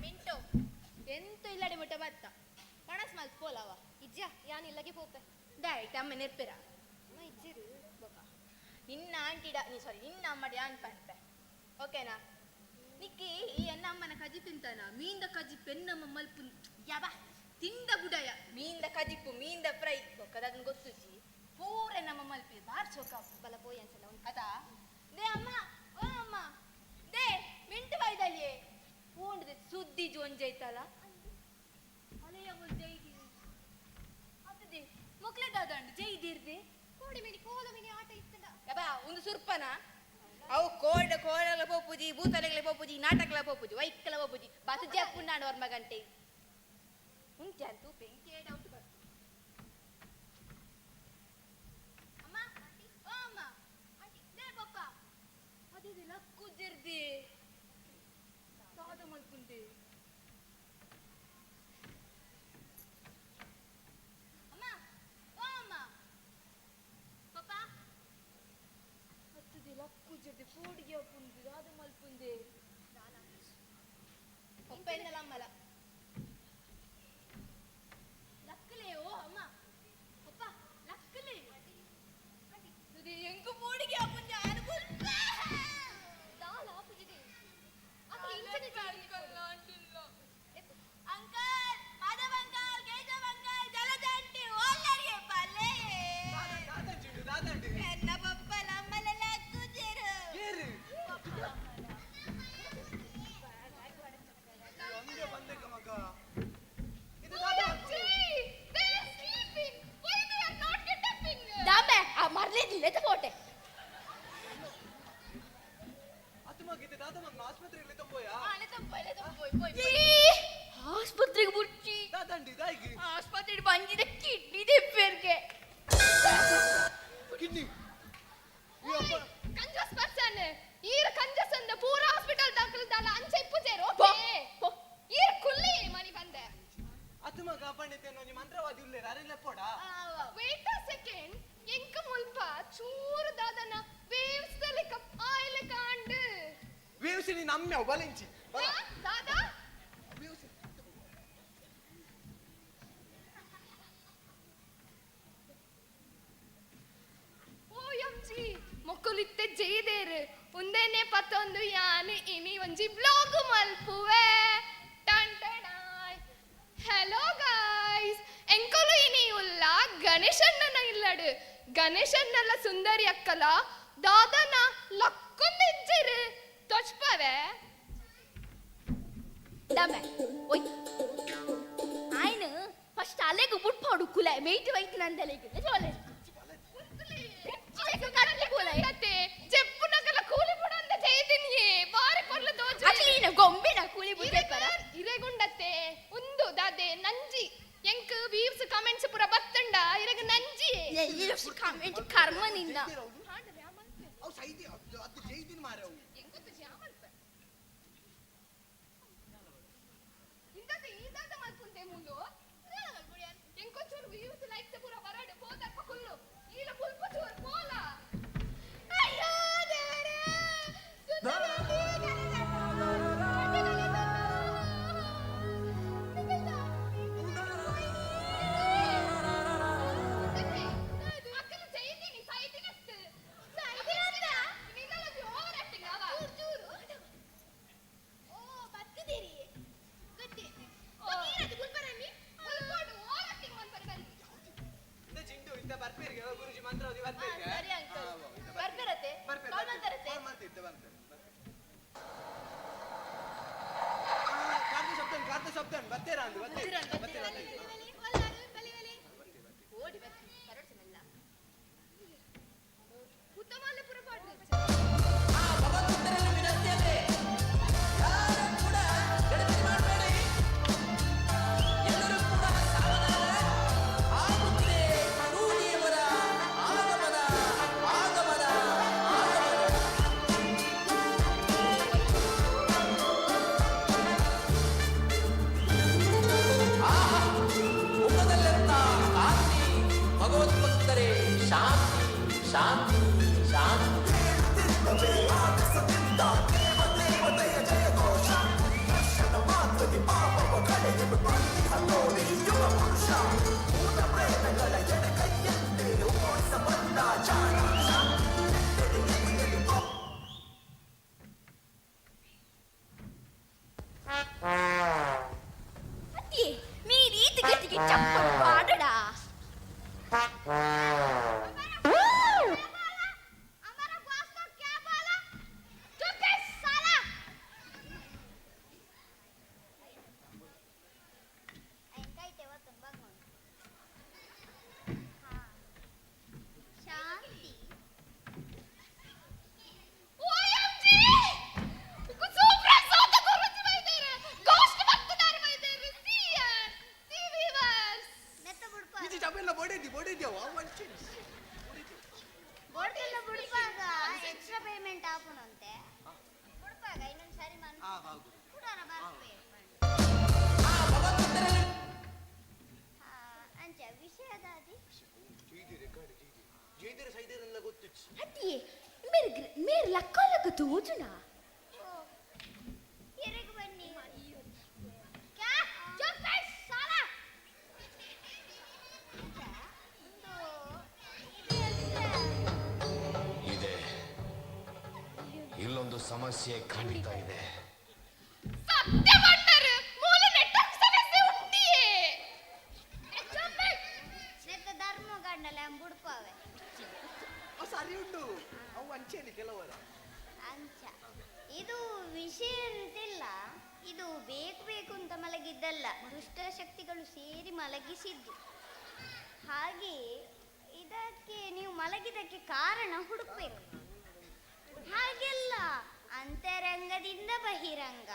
ಮಿಂಟು ಎಂತ ಇಲ್ಲಡೆ ಮುಟ್ಟ ಬತ್ತ ಪಣಸ್ ಮಲ್ತ್ ಪೋಲವ ಇಜ್ಜ ಯಾನ್ ಇಲ್ಲಗೆ ಪೋಪೆ ಡೈರೆಕ್ಟ್ ಅಮ್ಮ ನೆರ್ಪೆರ ಅಮ್ಮ ಇಜ್ಜಿರು ಬೊಕ ನಿನ್ನ ಆಂಟಿಡ ನೀ ಸಾರಿ ನಿನ್ನ ಅಮ್ಮಡ ಯಾನ್ ಪನ್ಪೆ ಓಕೆನಾ ನಿಕ್ಕಿ ಈ ಎನ್ನ ಅಮ್ಮನ ಕಜಿ ತಿಂತಾನ ಮೀಂದ ಕಜಿ ಪೆನ್ನಮ್ಮ ಮಲ್ಪು ಯಬ ತಿಂದ ಬುಡಯ ಮೀಂದ ಕಜಿಪ್ಪು ಮೀಂದ ಫ್ರೈ ಬೊಕ್ಕದ ಅದನ್ನ ಗೊತ್ತುಜಿ ಪೂರ ನಮ್ಮ ಮಲ್ಪಿ ಬಾರ್ ಚೋಕ ಬಲ ಪೋಯ್ ಅನ್ಸಲ್ಲ ಉಂಟು ಅತಾ they ಅಮ್ಮ ಓ ಅಮ್ಮ they mint ಬಾಯ್ದಲ್ಲಿಯೇ ಪೂಂಡ್ದೆ ಸುದ್ದಿ ಜೋಂಜೈತಲ್ಲ ಅಲೆಯ ಜೈದಿ ಅತ್ತದೆ ಮೊಕ್ಲೆ ದಾದಂಡು ಜೈದಿರ್ದೆ ಕೋಡಿ ಮಿನಿ ಕೋಲ ಮಿನಿ ಆಟ ಇತ್ತಂಡ ಯಬ್ಬಾ ಒಂದು ಸುರ್ಪನ ಅವು ಕೋಡ ಕೋಡಲ ಪೋಪುಜಿ ಭೂತಲೆಗಳ ಪೋಪುಜಿ ನಾಟಕಲ ಪೋಪುಜಿ ವೈಕಲ ಪೋಪುಜಿ ಬಸ್ ಜಪ್ಪುಂಡಾಂಡು ವರ್ಮ ಗಂಟೆ ಉಂಟೆ ಅಂತೂ ಬೆಂಕಿ ಡೌಟ್ ಬರ್ತದೆ ಅಮ್ಮ ಓ ಅಮ್ಮ they ಪಪ್ಪ ಅದೇ ಲಕ್ಕು ಜರ್ದಿ ದಾದ ಮಲ್ಪುಂದೆ ಅಮ್ಮ ಓ ಅಮ್ಮ ಪಪ್ಪ ಹತ್ತುದಿ ಲಕ್ಕು ಜರ್ದಿ ಫೋಡಿಗೆ ಅಪ್ಪುಂದು ದಾದ ಮಲ್ಪುಂದೆ ಪಪ್ಪ ಎನ್ನಲ ಅಮ್ಮಲ ಲಕ್ಕಲೇ ಓ ಅಮ್ಮ ಪಪ್ಪ ಲಕ್ಕಲೇ ಎಂಕು ಪೋಡಿಗೆ ಅಪ್ಪುಂದೆ ಅನುಕೂಲ ದಾಲ ಆಪುಜಿದೆ ಆಸ್ಪತ್ರೆಗೆ ಬುರ್ಚಿ ಆಸ್ಪತ್ರೆಗೆ ಬಂದಿದ್ದ ಕಿಡ್ನಿ ದೆಪ್ಪೇರ್ಗೆ ಕಿಡ್ನಿ ಕಂಜಸ್ ಪರ್ಸನ್ ಈರ್ ಕಂಜಸ್ ಅಂದ ಪೂರ ಹಾಸ್ಪಿಟಲ್ ದಾಖಲ್ದಾಲ ಅಂಚೆ ಇಪ್ಪುಜೇರು ಓಕೆ ಈರ್ ಕುಲ್ಲಿ ಮನಿ ಬಂದೆ ಅತ್ತು ಮಗ ಪಂಡಿತೇನೋ ನಿಮ್ಮ ಮಂತ್ರವಾದಿ ಉಲ್ಲೇರ ಅರೆಲ್ಲ ಪೋಡಾ ವೇಟ್ ಅ ಸೆಕೆಂಡ್ ಎಂಕ ಮುಲ್ಪ ಚೂರು ದಾದನ ವೇವ್ಸ್ ದ ಆಯಿಲ್ ಕಾಂಡ್ ವೇವ್ಸ್ ನೀ ನಮ್ಮ್ಯಾವ್ ಬಲಿಂಚಿ ದಾದಾ ಓ ಎಂ ಜಿ ಮೊಕ್ಕುಲಿತ್ತೆ ಜೈದೇರು ಉಂದೇನೆ ಪತ್ತೊಂದು ಯಾನ್ ಇನಿ ಒಂಜಿ ಬ್ಲಾಗ್ ಮಲ್ಪುವೆ. ಟನ್ ಟಡಾಯ್. ಹಲೋ ಗಾಯ್ಸ್, ಎಂಕೊಲು ಇನಿ ಉಲ್ಲ ಗಣೇಶಣ್ಣನ ಇಲ್ಲಡು. ಗಣೇಶಣ್ಣಲ ಸುಂದರಿ ಅಕ್ಕಲ ದಾದನ ಲಕ್ಕೊಂದು ಇಜ್ಜಿರು ತೊಚ್ಪವೆ. ದಮೆ ಓಯ್ ಆಯ್ನ ಫಸ್ಟ್ ಅಲೆಗು ಬುಟ್ಪಾಡು ಕುಲೆ ಮೇಯ್ಟ್ ವೈತ್ ನಂದಲೆಗು ಚೋಲೆ. ಜೆಪ್ಪುನಗಲ ಕೂಲಿ ಬುಡಂದ ಜೈದಿನಿಯೇ ಬಾರಿ ಪೊರ್ಲು ತೋಜು. ಅಕ್ಲೀನ ಗೊಂಬೆನ ಕೂಲಿ ಬುಡ್ಡೆಪ್ಪರ. ಇರೆಗುಂಡತ್ತೆ ಉಂದು ದಾದೆ ನಂಜಿ ಎಂಕ್ ವೀವ್ಸ್ ಕಮೆಂಟ್ಸ್ ಪುರ ಬತ್ತಂಡ ಇರೆಗ ನಂಜಿ. ಕಮೆಂಟ್ ಕರ್ಮ ನಿನ್ನ. ಅವು ಸೈದಿ ಅದು ಜೈದಿನ ಮಾರೆ ಅವು. ಎಂಕೊತ್ತು ಜಾಮಲ್ಪ ಇಂದದ ಈದಾದ ಮಲ್ಪುಂತೆ ಮೂಲು ಎಂಕೊಚ್ಚೂರು ವೀವ್ಸ್ ಲೈಕ್ಸ್ ಪುರ ಬರಡು ಪೋದಲ್ಪ ಕುಲ್ಲು ಈಲ ಪುಲ್ಪ ಚೂರು ಪೋಲ. ಅಯ್ಯೋ ದೇವರೇ ಇಂದ ಚಿಂಟು ಇಂದ ಬರ್ಪೇರಿಗೆ ಗುರುಜಿ ಮಂತ್ರವಾದಿ ಬರ್ಪೇರಿಗೆ. ಸರಿ ಅಂಕಲ್. ಬರ್ಪೇರತ್ತೆ? ಬರ್ಪೇರು. ಕಾಲ್ ಮಾಡ್ತಾರತ್ತೆ? ಕಾಲ್ ಮಾಡ್ತಿದ್ದೆ ಬರ್ಪೇರು. ಕಾರ್ತ ಶಬ್ದನ್ ಕಾರ್ತ ಶಬ್ದನ್ ಬತ್ತೇರ ಅಂದು ಬತ್ತೇರ ಬತ್ತೇರ. ಓಡಿ ಬರ್ತೀನಿ ಬರೋಡ್ಸಮೆಲ್ಲ. ಮುಖದಲ್ಲೆಂತ ಕಾಂತಿ ಭಗವದ್ಭಕ್ತರೇ ಶಾಂತಿ ಶಾಂತಿ ಶಾಂತಿ. ಅತ್ತಿ ಮೀರಿ ಗತಿಗೆ ಚಪ್ಪಲ್ ಪಾಡಡಾ. ಶಾಂತಿ. ಈಚೆ ಚಪ್ಪೆಲ್ಲ ಬೊಡಿದ್ದಿ ಬೊಡಿದ್ದಿ ಅವು ಅವು ಮಂಚಿ. ಬೋಟೆಲ್ಲ ಬುಡ್ಪಾಗ ಎಕ್ಸ್ಟ್ರಾ ಪೇಮೆಂಟ್ ಆಪುನಂತೆ ಬುಡ್ಪಾಗ ಇನ್ನೊಂದು ಸಾರಿ ಮನ್ ಕುಡಾರ ಬರ್ಪೆ. ಅಂಚ ವಿಷಯದಾದಿ. ಜೈದಿರೆ ಕಾಡು ಜೈದಿರೆ ಜೈದಿರೆ ಸೈದಿರೆಲ್ಲ ಗೊತ್ತಿತ್ತು. ಅತ್ತಿ ಮೇರ್ ಮೇರ್ ಲಕ್ಕೊಲಕ್ಕ ತೋಜುನಾ. ಎರೆಗ್ ಬನ್ನಿ. ಕ್ಯಾ ಚುಪ್ ಹೈ ಸಾಲಾ. ಇದೆ ಇಲ್ಲೊಂದು ಸಮಸ್ಯೆ ಖಂಡಿತ ಇದೆ. ಸತ್ಯ ಬಂಡರು ಮೂಲ ನೆಟ್ವರ್ಕ್ ಸಮಸ್ಯೆ ಉಂಟಿಯೇ. ನೆತ್ತ ಧರ್ಮ ಗಂಡಲ ಬುಡ್ಪಾವೆ. ಅವು ಸರಿ ಉಂಟು ಅವು ಅಂಚೇಲಿ ಕೆಲವರ. ಅಂಚ ಇದು ವಿಷಯ ಅಂತಿಲ್ಲ, ಇದು ಬೇಕು ಬೇಕು ಅಂತ ಮಲಗಿದ್ದಲ್ಲ, ದುಷ್ಟ ಶಕ್ತಿಗಳು ಸೇರಿ ಮಲಗಿಸಿದ್ದು. ಹಾಗೆ ಇದಕ್ಕೆ ನೀವು ಮಲಗಿದಕ್ಕೆ ಕಾರಣ ಹುಡುಕ್ಬೇಕು. ಹಾಗೆಲ್ಲ ಅಂತರಂಗದಿಂದ ಬಹಿರಂಗ.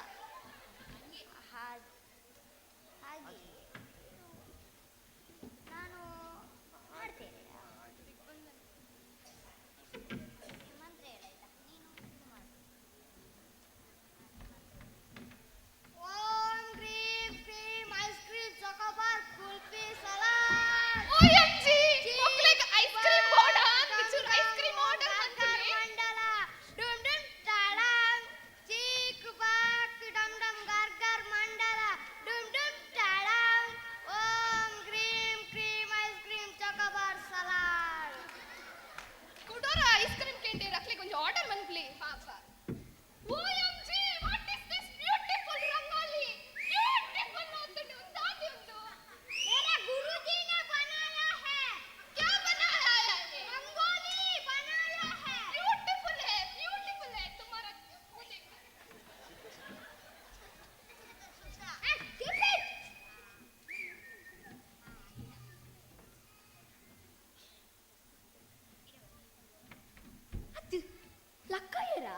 ಲಕ್ಕಯ್ಯರ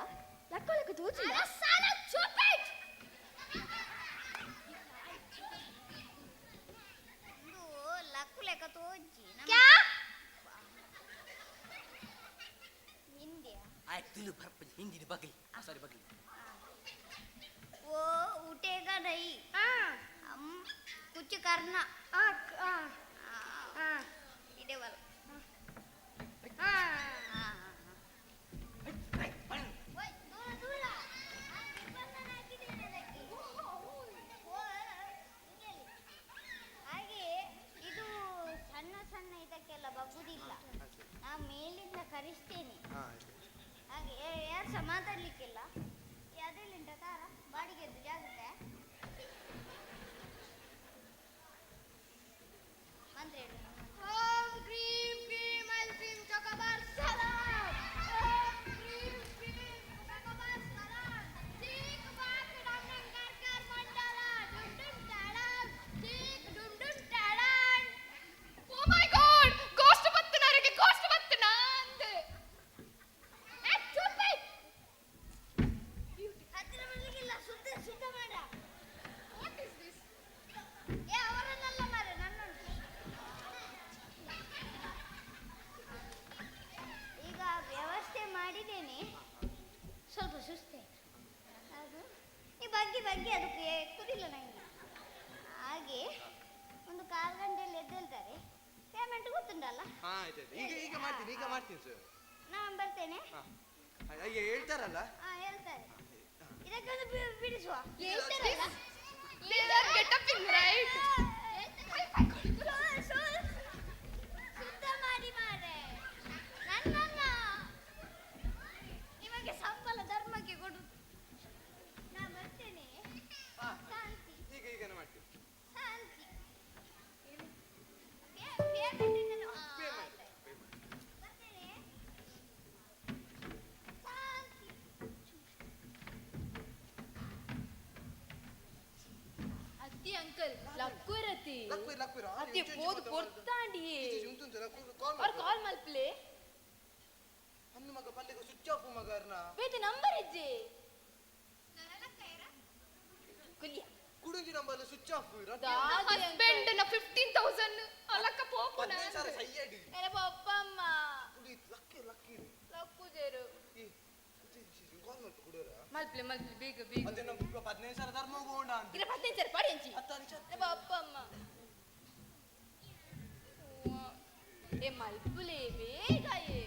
ಲಕ್ಕ ಲಕ್ಕ ತೋಚಿಲ್ಲ ಸಾಲ ಚೋಪೆಟ್ ಇದು ಲಕ್ಕು ಲೆಕ್ಕ ತೋಜಿ ಕ್ಯಾ ಹಿಂದಿಯಾ ಆಯ್ತು ತಿಳು ಬರ್ಪಜಿ ಹಿಂದಿನ ಬಗಲಿ ಸಾರಿ ಬಗಲಿ वो उठेगा नहीं हम कुछ करना इधर वाला ಓಯ್, ದೂರ ದೂರ ಆ, ನಿರ್ಬಂಧನ ಹಾಕಿದ್ದೇನೆ ಅದಕ್ಕೆ. ಓ, ಹಿಂಗೆ ಅಲ್ಲಿ. ಹಾಗೆ ಇದು ಸಣ್ಣ ಸಣ್ಣ ಇದಕ್ಕೆಲ್ಲ ಬಗ್ಗುದಿಲ್ಲ ನಾ ಮೇಲಿಂದ ಕರೆಸ್ತೇನೆ. ಹಾಗೆ ಯಾರು ಸಹ ಮಾತಾಡ್ಲಿಕ್ಕಿಲ್ಲ. ಈ ಅದರಲ್ಲಿ ಉಂಟಾ ತಾರ ಬಾಡಿಗೆದ್ದು ಜಾಗ್ರತೆ. ಮಂತ್ರ ಹೇಳು. ಓಂ ಕ್ರೀಂ ಕ್ರೀಂ ಐಸ್ ಕ್ರೀಮ್ ಚೊಕೊಬಾರ್ ಸಲಾಮ್. ಓಂ ಕ್ರೀಂ ಕ್ರೀಂ ಚೊಕೊಬಾರ್ ಸಲಾಮ್. ಚೀಕ್ ಬಾಕ್ ಡಮ್ ಡಮ್ ಕರ್ ಕರ್ ಮಂಡಲ ಡುಮ್ ಡುಮ್ ಟಾಡಾನ್ ಚೀಕ್ ಡುಮ್ ಡುಮ್ ಟಾಡಾನ್. ಓ ಮೈ ಗಾಡ್, ಗೋಸ್ಟ್ ಬತ್ತನರಿಗೆ ಗೋಸ್ಟ್ ಬತ್ತನ ಅಂದೆ. ಏ ಚುಪ್ಪಿ. ಹತ್ತಿರ ಬರ್ಲಿಕ್ಕಿಲ್ಲ, ಶುದ್ಧ ಶುದ್ಧ ಮಾಡ. What is this? ಏ ಅವರನ್ನೆಲ್ಲ ಮಾರೆ ನನ್ನನ್ನು. ಈಗ ವ್ಯವಸ್ಥೆ ಮಾಡಿದ್ದೇನೆ, ಸ್ವಲ್ಪ ಸುಸ್ತಾಯ್ತು. ಅದು ಈ ಬಗ್ಗಿ ಬಗ್ಗಿ ಅದಕ್ಕೆ ಎಕ್ಕುದಿಲ್ಲ ನನಗೆ. ಹಾಗೆ ಒಂದು ಕಾಲು ಗಂಟೆಯಲ್ಲಿ ಎದ್ದೇಳ್ತಾರೆ. ಪೇಮೆಂಟ್ ಗೊತ್ತುಂಟಲ್ಲ? ಹಾ ಆಯ್ತು ಆಯ್ತು, ಈಗ ಈಗ ಮಾಡ್ತೀನಿ, ಈಗ ಮಾಡ್ತೀನಿ ಸರ್. ನಾನು ಬರ್ತೇನೆ. ಹಾ ಈಗ ಹೇಳ್ತಾರಲ್ಲ? ಹಾ ಹೇಳ್ತಾರೆ. ಇದಕ್ಕೊಂದು ಬಿಡಿಸುವ. ಹೇಳ್ತಾರಲ್ಲ? These are get up in right. ಶುದ್ಧ ಮಾಡಿ ಮಾರೆ ನನ್ನನ್ನ. ನಿಮಗೆ ಸಂಬಳ ಧರ್ಮಕ್ಕೆ ಕೊಡು. ನಾ ಬರ್ತೇನೆ. ಶಾಂತಿ. ಈಗ ಈಗ ಮಾಡ್ತೀನಿ. ಶಾಂತಿ. ಪೇಮೆಂಟ್ ಇಂದಲೂ- ಹಾ, ಆಯ್ತು, ಆಯ್ತು. ಬರ್ತೇನೆ. ಶಾಂತಿ. ಅತ್ತಿ ಅಂಕಲ್ ಲಕ್ಕುರತಿ. ಲಕ್ಕುಯಿರು, ಲಕ್ಕುಯಿರು. ಆ, ಅತ್ತಿ ಇಂಚು ಇಂಚು ಪೋದು ಮಾತಾಡು. ಪೊರ್ತಾಂಡಿಯೇ. ಇಂಚು ಇಂಚು ಉಂಟು, ಲಕ್ಕುಯಿರು, ಕಾಲ್ ಅವ್ರು ಮಾಡ್ತಾರೆ. ಕಾಲ್ ಮಲ್ಪಲೆ. ಅಂದು ಮಗ ಪಲ್ಲಿಗೆ ಸ್ವಿಚ್ ಆಫ್ ಮಗ ಅರ್ನ. ಬೇತೆ ನಂಬರ್ ಇಜ್ಜೆ ಕುಲಿಯ. ಕುಡುಂಜಿ ನಂಬರ್ ಸ್ವಿಚ್ ಆಫ್. ಹಸ್ಬೆಂಡ್ ನ 15,000 ಅಲಕ್ಕ ಪೋಪುನ. 15,000 ಸೈಯಡಿ. ಎನ ಪಪ್ಪ ಅಮ್ಮ. ಲಕ್ಕಿ ಲಕ್ಕಿ. ಲಕ್ಕುಜರು. ಕಾಲ್ ಮಾಡ್ತು ಕುಡಿಯೋರ. ಮಲ್ಪಲೆ ಮಲ್ಪಲೆ ಬೇಗ ಬೇಗ. ಅದೇ ನಮ್ಮ 15,000 ಧರ್ಮ ಹೋಗೋಣ ಅಂತ. ಇಲ್ಲ 15,000 ಪಾಡಿ ಅಂಚಿ. ಎನ ಪಪ್ಪ ಅಮ್ಮ. ಏ ಮಲ್ಪಲೆ ಬೇಗ ಏ.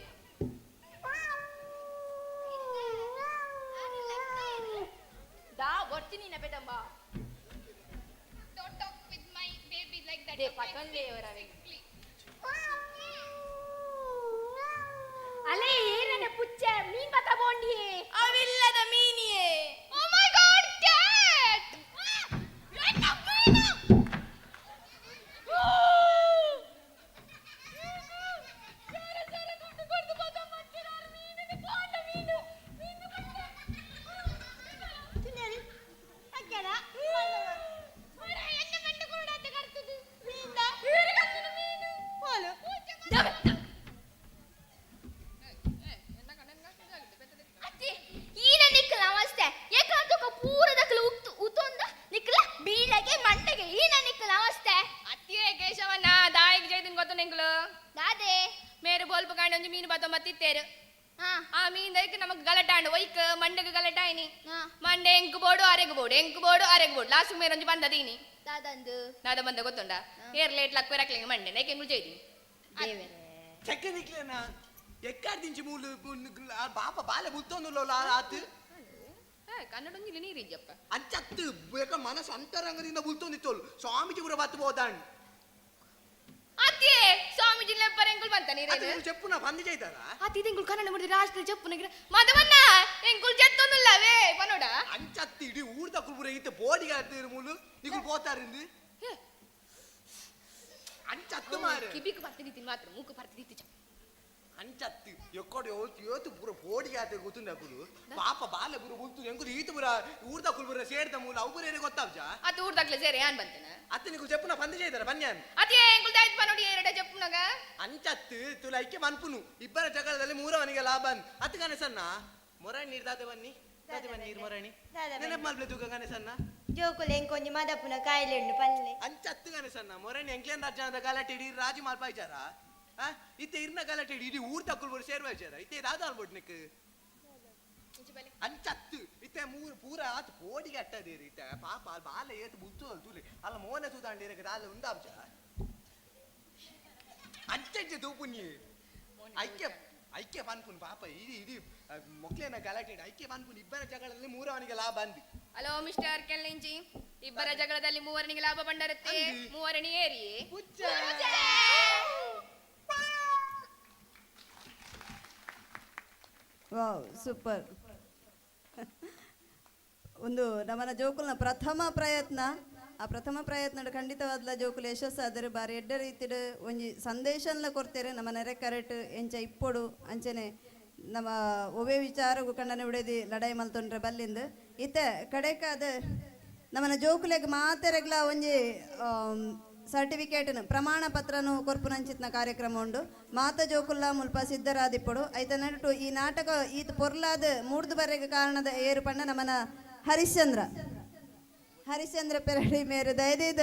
ದಾ ಬರ್ತೀನಿ ನಾ ಬೇಟಮ್ಮ. Don't talk with my baby like that. They okay? ಪತಂದೆ ಅವರವೆ. Please. ಅಲೇ ಏನನ್ನ ಪುಚ್ಚ ಮೀನ್ ಬತ್ತ ಬೋಂಡಿಯೇ ಅವಿಲ್ಲದ ಮೀನಿಯೇ. Oh my God, cat! ಎನ್ನ ಮೀನು? ಜೋರ ಜೋರ ದುಡ್ಡು ಕೊಡ್ದು ಬತ್ತ ಮತ್ತಿರಾರು ಮೀನಿಗೆ ಬೋಂಡ ಮೀನು. ಮೀನು ತಿನ್ನಲಿ ಅಕ್ಕಡ. ಮರ ಎನ್ನ ಮಂಡೆ ಕುರುಡಾತ ಕರ್ತದು. ಮೀನ್ದ? ಏರು ಕತ್ತುನ ಮೀನು. ಹೋಲು. ಅತ್ತಿ, ಈನ ನಿಕ್ಕಲ ಅವಸ್ಥೆ ಏಕಾಂತಕ ಪೂರ ದಕ್ಕಲ ಉಕ್ತು ಉತೊಂದ ನಿಕ್ಕಲ ಬೀಳಗೆ ಮಂಡೆಗೆ ಈನ ನಿಕ್ಕಲ ಅವಸ್ಥೆ. ಅತ್ತಿಯೇ ಕೇಶವನ ದಾಯಿಗೆ ಜೈದಿನ ಗೊತ್ತು ನಿಂಗ್ಲು ದಾದೆ ಮೇರು ಬೋಲ್ಪು ಕಾಂಡ ಒಂಜಿ ಮೀನು ಬಾತ ಮತ್ತಿತ್ತೇರು. ಆ ಮೀನ್ ದೈಕ್ ನಮಗ್ ಗಲಟಾಂಡು ಒಯ್ಕ್ ಮಂಡೆಗೆ ಗಲಟಾಯಿನಿ. ಮಂಡೆ ಎಂಕ್ ಬೋಡು ಅರೆಗ್ ಬೋಡು ಎಂಕ್ ಬೋಡು ಅರೆಗ್ ಬೋಡು ಲಾಸ್ಟ್ ಮೇರೊಂಜಿ ಬಂದದೀನಿ. ದಾದಂದು ದಾದ ಬಂದ ಗೊತ್ತುಂಡ ಏರ್ ಲೇಟ್ ಲಕ್ವೆ ರಕ್ಲಿಂಗ್ ಮಂಡೆ ನೈಕ್ ಎಂಗುಲ್ ಜೈದಿನಿ. ದೇವರೇ. ಚೆಕ್ಕೆ ನಿಕ್ಲೇನಾ ಎಕ್ಕಾಡ್ ದಿಂಚಿ ಮೂಲು ಆ ಬಾಪ ಬಾಲೆ ಮುತ್ತೊಂದುಲ್ಲ ಆತು. ಕನ್ನಡ ಒಂಜಿಲಿ ನೀರಿಜ್ಜಪ್ಪ. ಅಂಚತ್ತು ಬೇಕ ಮನಸ್ಸು ಅಂತರಂಗದಿಂದ ಬುಲ್ತೊಂದಿತ್ತೋಲು ಸ್ವಾಮೀಜಿ ಕೂಡ ಬತ್ತು ಹೋದಾಣ್. ಅತ್ತಿಯೇ ಸ್ವಾಮೀಜಿ ಲೆಪ್ಪರ ಎಂಗುಲ್ ಬಂತ ನೀರೇನು? ಅದು ಚೆಪ್ಪುನ ಬಂದಿ ಜೈತಾರ. ಅತ್ತಿ ಎಂಗುಲ್ ಕನ್ನಡ ಮುಡಿದ ರಾಷ್ಟ್ರ ಚೆಪ್ಪುನ ಗಿಡ ಮದವನ್ನ ಎಂಗುಲ್ ಜೆತ್ತೊಂದುಲ್ಲವೇ ಪನೋಡ. ಅಂಚತ್ತು ಇಡೀ ಊರ್ದ ಕುಲ್ಬುರ ಇತ್ತು ಬೋಡಿಗೆ ಆಡ್ತೀರಿ ಮೂಲು ನಿಗುಲ್ ಪೋತಾರಿಂದು ಅಂಚತ್ತು ಮಾರೆ. ಕಿಬಿಕ್ ಬರ್ತಿದ್ದಿ ಮಾತ್ರ ಮೂಕು ಬರ್ತಿದ್ದಿ. ಅಂಚತ್ತು ಎಕ್ಕಡೆ ಯೋತು ಪೂರ ಬೋಡಿಗೆ ಆತ ಗೊತ್ತುಂಡ ಕುಲು ಪಾಪ ಬಾಲೆ ಪೂರ ಬುಲ್ತು ಎಂಕುಲು ಈತು ಪೂರ ಊರ್ದ ಕುಲ್ಬುರ ಸೇರ್ದ ಮೂಲ ಅವು ಪೂರ ಏನೇ ಗೊತ್ತಾವ್ಜ. ಅತ್ತ ಊರ್ದಾಗ್ಲೆ ಸೇರಿ ಯಾನ್ ಬಂತೇನ? ಅತ್ತ ನಿಗುಲ್ ಚೆಪ್ಪುನ ಬಂದಿ ಜೈತಾರ ಬನ್ಯಾನ್. ಅತ್ತಿಯೇ ಎಂಗುಲ್ ದಾಯ್ತು ಪನೋಡಿ ಎರಡ ಚೆಪ್ಪುನಗ. ಅಂಚತ್ತು ತುಲ ಐಕೆ ಮನ್ಪುನು ಇಬ್ಬರ ಜಗಳದಲ್ಲಿ ಮೂರವನಿಗೆ ಲಾಭನ್ ಅತ್ತು ಗಣೇಶನ್ನ ಮೊರಣಿ ನೀರ್ ದಾದೆ ಬನ್ನಿ ದಾದೆ ಬನ್ನಿ ನೀರ್ ಮೊರಣಿ ನೆನಪು ಮಲ್ಪಲೆ ತೂಕ ಗಣೇಶನ್ನ ಜೋಕುಲೆ ಎಂಕೊಂಜಿ ಮದಪುನ ಕಾಯಿಲೆ ಉಂಡು ಪಲ್ಲೆ. ಅಂಚತ್ತು ಗಣೇಶನ್ನ ಮೊರಣಿ ಎಂಕ್ಲೇನ್ ರಾಜ್ಯದ ಗಲಾಟೆ ಇಡೀ ರಾಜಿ ಮಲ್ಪಾಯ್ಚಾರ ಆ ಇತ್ತೆ ಇರ್ನ ಗಲಾಟೆ ಇಡೀ ಊರ್ ತಕ್ಕುಲ್ ಬೋಡು ಸೇರ್ವಾಯ್ಚಾರ ಇತ್ತೆ ರಾಜ ಅಲ್ಬೋಡ್ ನಿಕ್ ಅಂಚತ್ತು ಇತ್ತೆ ಮೂರು ಪೂರ ಆತು ಪೋಡಿಗೆ ಅಟ್ಟದೇರಿ ಇತ್ತೆ ಪಾಪ ಅಲ್ಲಿ ಬಾಲ ಏತು ಬುದ್ದು ಅಲ್ ತೂಲೆ ಅಲ್ಲ ಮೋನೆ ತೂದಾಂಡಿರಕ್ಕೆ ದಾಲ ಉಂದಾಂಶ ಅಂಚಂಚೆ ತೂಪುನಿ ಐಕ್ಯ ಐಕ್ಯ ಪನ್ಪುನ್ ಪಾಪ ಇಡೀ ಇಡೀ ಮೊಕ್ಲೇನ ಗಲಾಟೆ ಐಕ್ಯ ಪನ್ಪುನ್ ಇಬ್ಬರ ಜಗಳಲ್ಲಿ ಮೂರವನಿಗೆ ಲಾಭ ಅಂದಿ. ಹಲೋ ಮಿಸ್ಟರ್ ಕೆಲ್ಲಿಂಜಿ, ಇಬ್ಬರ ಜಗಳದಲ್ಲಿ ಮೂವರನಿಗೆ ಲಾಭ ಬಂಡರತ್ತೆ, ಮೂವರಣಿ ಏರಿ. ವಾವ್, ಸೂಪರ್. ಒಂದು ನಮ್ಮನ ಜೋಕುಲ್ನ ಪ್ರಥಮ ಪ್ರಯತ್ನ. ಆ ಪ್ರಥಮ ಪ್ರಯತ್ನ ಖಂಡಿತವಾದ್ಲ ಜೋಕುಲು ಯಶಸ್ಸಾದರೆ ಬಾರಿ ಎಡ್ಡೆ ರೀತಿಡ್ ಒಂಜಿ ಸಂದೇಶನ್ಲ ಕೊರ್ತೇರೆ. ನಮ್ಮ ನೆರೆ ಕರೆಟ್ ಎಂಚ ಇಪ್ಪೊಡು ಅಂಚನೆ ನಮ್ಮ ಒವೇ ವಿಚಾರಗು ಕಂಡನೆ ಬಿಡೇದಿ ಲಡಾಯಿ ಮಲ್ತೊಂಡ್ರೆ ಬಲ್ಲಿಂದು. ಇತ್ತೆ ಕಡೆಕಾದ ನಮ್ಮನ ಜೋಕುಲೆಗ್ ಮಾತೆರೆಗ್ಲ ಒಂಜಿ ಸರ್ಟಿಫಿಕೇಟ್ನು ಪ್ರಮಾಣ ಪತ್ರನು ಕೊರ್ಪುನಂಚಿತ್ನ ಕಾರ್ಯಕ್ರಮ ಉಂಡು. ಮಾತ ಜೋಕುಲ್ಲ ಮುಲ್ಪ ಸಿದ್ಧರಾದಿಪ್ಪಡು. ಐತ ನಡುಟು ಈ ನಾಟಕ ಈತ ಪೊರ್ಲಾದ ಮೂಡ್ದು ಬರೆಗೆ ಕಾರಣದ ಏರು ಪಂಡ ನಮ್ಮನ ಹರಿಶ್ಚಂದ್ರ ಹರಿಶ್ಚಂದ್ರ ಪೆರಡಿ ಮೇರೆ ದಯದೀದ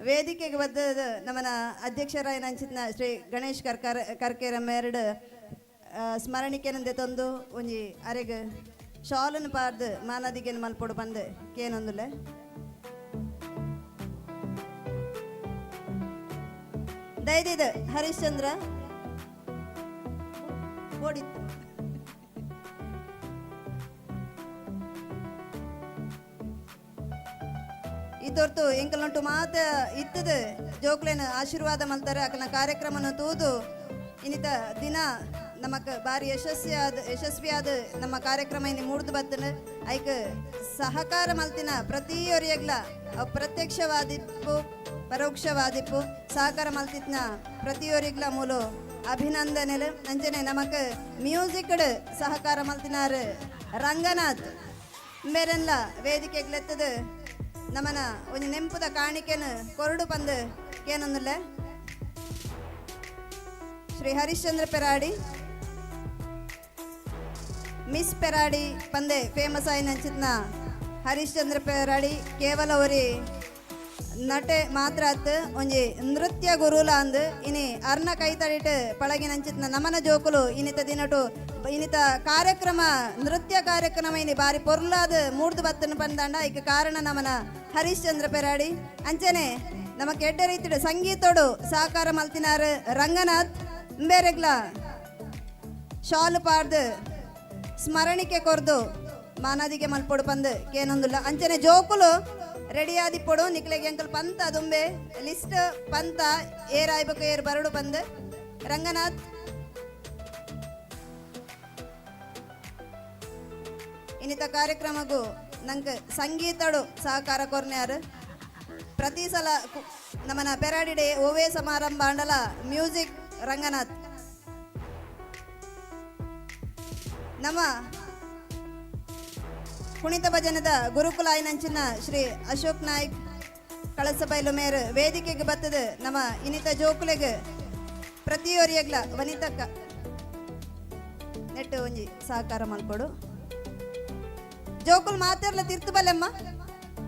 ವೇದಿಕೆಗೆ ಬದ್ದ ನಮ್ಮನ ಅಧ್ಯಕ್ಷರಾಯನಂಚಿತ್ನ ಶ್ರೀ ಗಣೇಶ್ ಕರ್ಕರ್ ಕರ್ಕೇರ ಮೇರಡು ಸ್ಮರಣಿಕೆನಂದೆ ತಂದು ಒಂಜಿ ಅರೆಗ್ ಶಾಲನ್ನು ಪಾರ್ದು ಮಾನದಿಗೆನ ಮಲ್ಪೊಡು ಬಂದು ಕೇನೊಂದುಲೆ. ದಯದೀದ ಹರಿಶ್ಚಂದ್ರ ಬೋಡಿತ್ತು. ಈ ತೋರ್ತು ಎಂಕಲ್ನೊಟ್ಟು ಮಾತ ಇತ್ತದ ಜೋಕ್ಲೇನ ಆಶೀರ್ವಾದ ಮಲ್ತಾರೆ. ಅಕನ ಕಾರ್ಯಕ್ರಮನ ತೂದು ಇನ್ನಿತ ದಿನ ನಮಕ್ ಬಾರಿ ಯಶಸ್ವಿಯಾದ ನಮ್ಮ ಕಾರ್ಯಕ್ರಮ ಇನ್ನು ಮೂಡ್ದು ಬತ್ತನ. ಐಕ್ ಸಹಕಾರ ಮಲ್ತಿನ ಪ್ರತಿಯೊರಿಯಗ್ಲ ಪ್ರತ್ಯಕ್ಷವಾದಿಪ್ಪು ಪರೋಕ್ಷವಾದಿಪ್ಪು ಸಹಕಾರ ಮಲ್ತಿತ್ನ ಪ್ರತಿಯೊರಿಗ್ಲ ಮೂಲು ಅಭಿನಂದನೆಲು. ಅಂಚನೆ ನಮಕ್ ಮ್ಯೂಸಿಕ್ಡ್ ಸಹಕಾರ ಮಲ್ತಿನಾರು ರಂಗನಾಥ್ ಮೇರೆನ್ಲ ವೇದಿಕೆಗ್ಲೆತ್ತದ ನಮನ ಒಂಜಿ ನೆಂಪುದ ಕಾಣಿಕೆನ ಕೊರಡು ಪಂದು ಕೇನೊಂದುಲ್ಲೆ. ಶ್ರೀ ಹರಿಶ್ಚಂದ್ರ ಪೆರಾಡಿ ಮಿಸ್ ಪೆರಾಡಿ ಪಂದೆ ಫೇಮಸ್ ಆಯಿನಂಚಿತ್ನ ಹರಿಶ್ಚಂದ್ರ ಪೆರಾಡಿ ಕೇವಲ ಒರಿ ನಟೆ ಮಾತ್ರ ಅತ್ ಒಂಜಿ ನೃತ್ಯ ಗುರುಲ ಅಂದ್ ಇನಿ ಅರ್ನ ಕೈ ತಡಿಟ್ ಪಳಗಿನಂಚಿತ್ನ ನಮನ ಜೋಕುಲು ಇನ್ನಿತ ದಿನಟು ಇನ್ನಿತ ಕಾರ್ಯಕ್ರಮ ನೃತ್ಯ ಕಾರ್ಯಕ್ರಮ ಇನಿ ಬಾರಿ ಪೊರ್ಲಾದ ಮೂಡ್ದು ಬತ್ತನ ಪಂದಾಂಡ ಐಕ್ ಕಾರಣ ನಮನ ಹರಿಶ್ಚಂದ್ರ ಪೆರಾಡಿ. ಅಂಚನೆ ನಮ್ಮ ಕೆಡ್ಡ ರೀತಿಡು ಸಂಗೀತೋಡು ಸಹಕಾರ ಮಲ್ತಿನಾರು ರಂಗನಾಥ್ ಬೇರೆಗ್ಲ ಶಾಲು ಪಾರ್ದು ಸ್ಮರಣಿಕೆ ಕೊರ್ದು ಮಾನಾದಿಗೆ ಮಲ್ಪೊಡು ಪಂದು ಕೇನೊಂದುಲ್ಲ. ಅಂಚನೆ ಜೋಕುಲು ರೆಡಿಯಾದಿಪ್ಪೊಡು ನಿಕ್ಲೆಗೆ ಅಂಕಲ್ ಪಂತ ದುಂಬೆ ಲಿಸ್ಟ್ ಪಂತ ಏರ್ ಆಯ್ಬೇಕು ಏರ್ ಬರಡು ಪಂದು ರಂಗನಾಥ್. ಇನ್ನಿತ ಕಾರ್ಯಕ್ರಮಗೂ ನಂಗೆ ಸಂಗೀತಡು ಸಹಕಾರ ಕೊರ್ನ್ಯಾರು. ಪ್ರತಿ ಸಲ ನಮ್ಮನ ಪೆರಾಡಿಡೆ ಓವೇ ಸಮಾರಂಭ ಅಂಡಲ ಮ್ಯೂಸಿಕ್ ರಂಗನಾಥ್. ನಮ್ಮ ಕುಣಿತ ಭಜನದ ಗುರುಕುಲ ಆಯ್ನಂಚಿನ ಶ್ರೀ ಅಶೋಕ್ ನಾಯ್ಕ್ ಕಳಸಬೈಲು ಮೇರು ವೇದಿಕೆಗೆ ಬತ್ತದ ನಮ್ಮ ಇನ್ನಿತ ಜೋಕುಲೆಗ್ ಪ್ರತಿಯೊರಿಯಗ್ಲ ವನಿತಕ್ಕ ನೆಟ್ಟು ಒಂಜಿ ಸಹಕಾರ ಮಲ್ಪೊಡು. ಜೋಕುಲ್ ಮಾತೆರ್ಲ ತಿರ್ತು ಬಲೆಮ್ಮ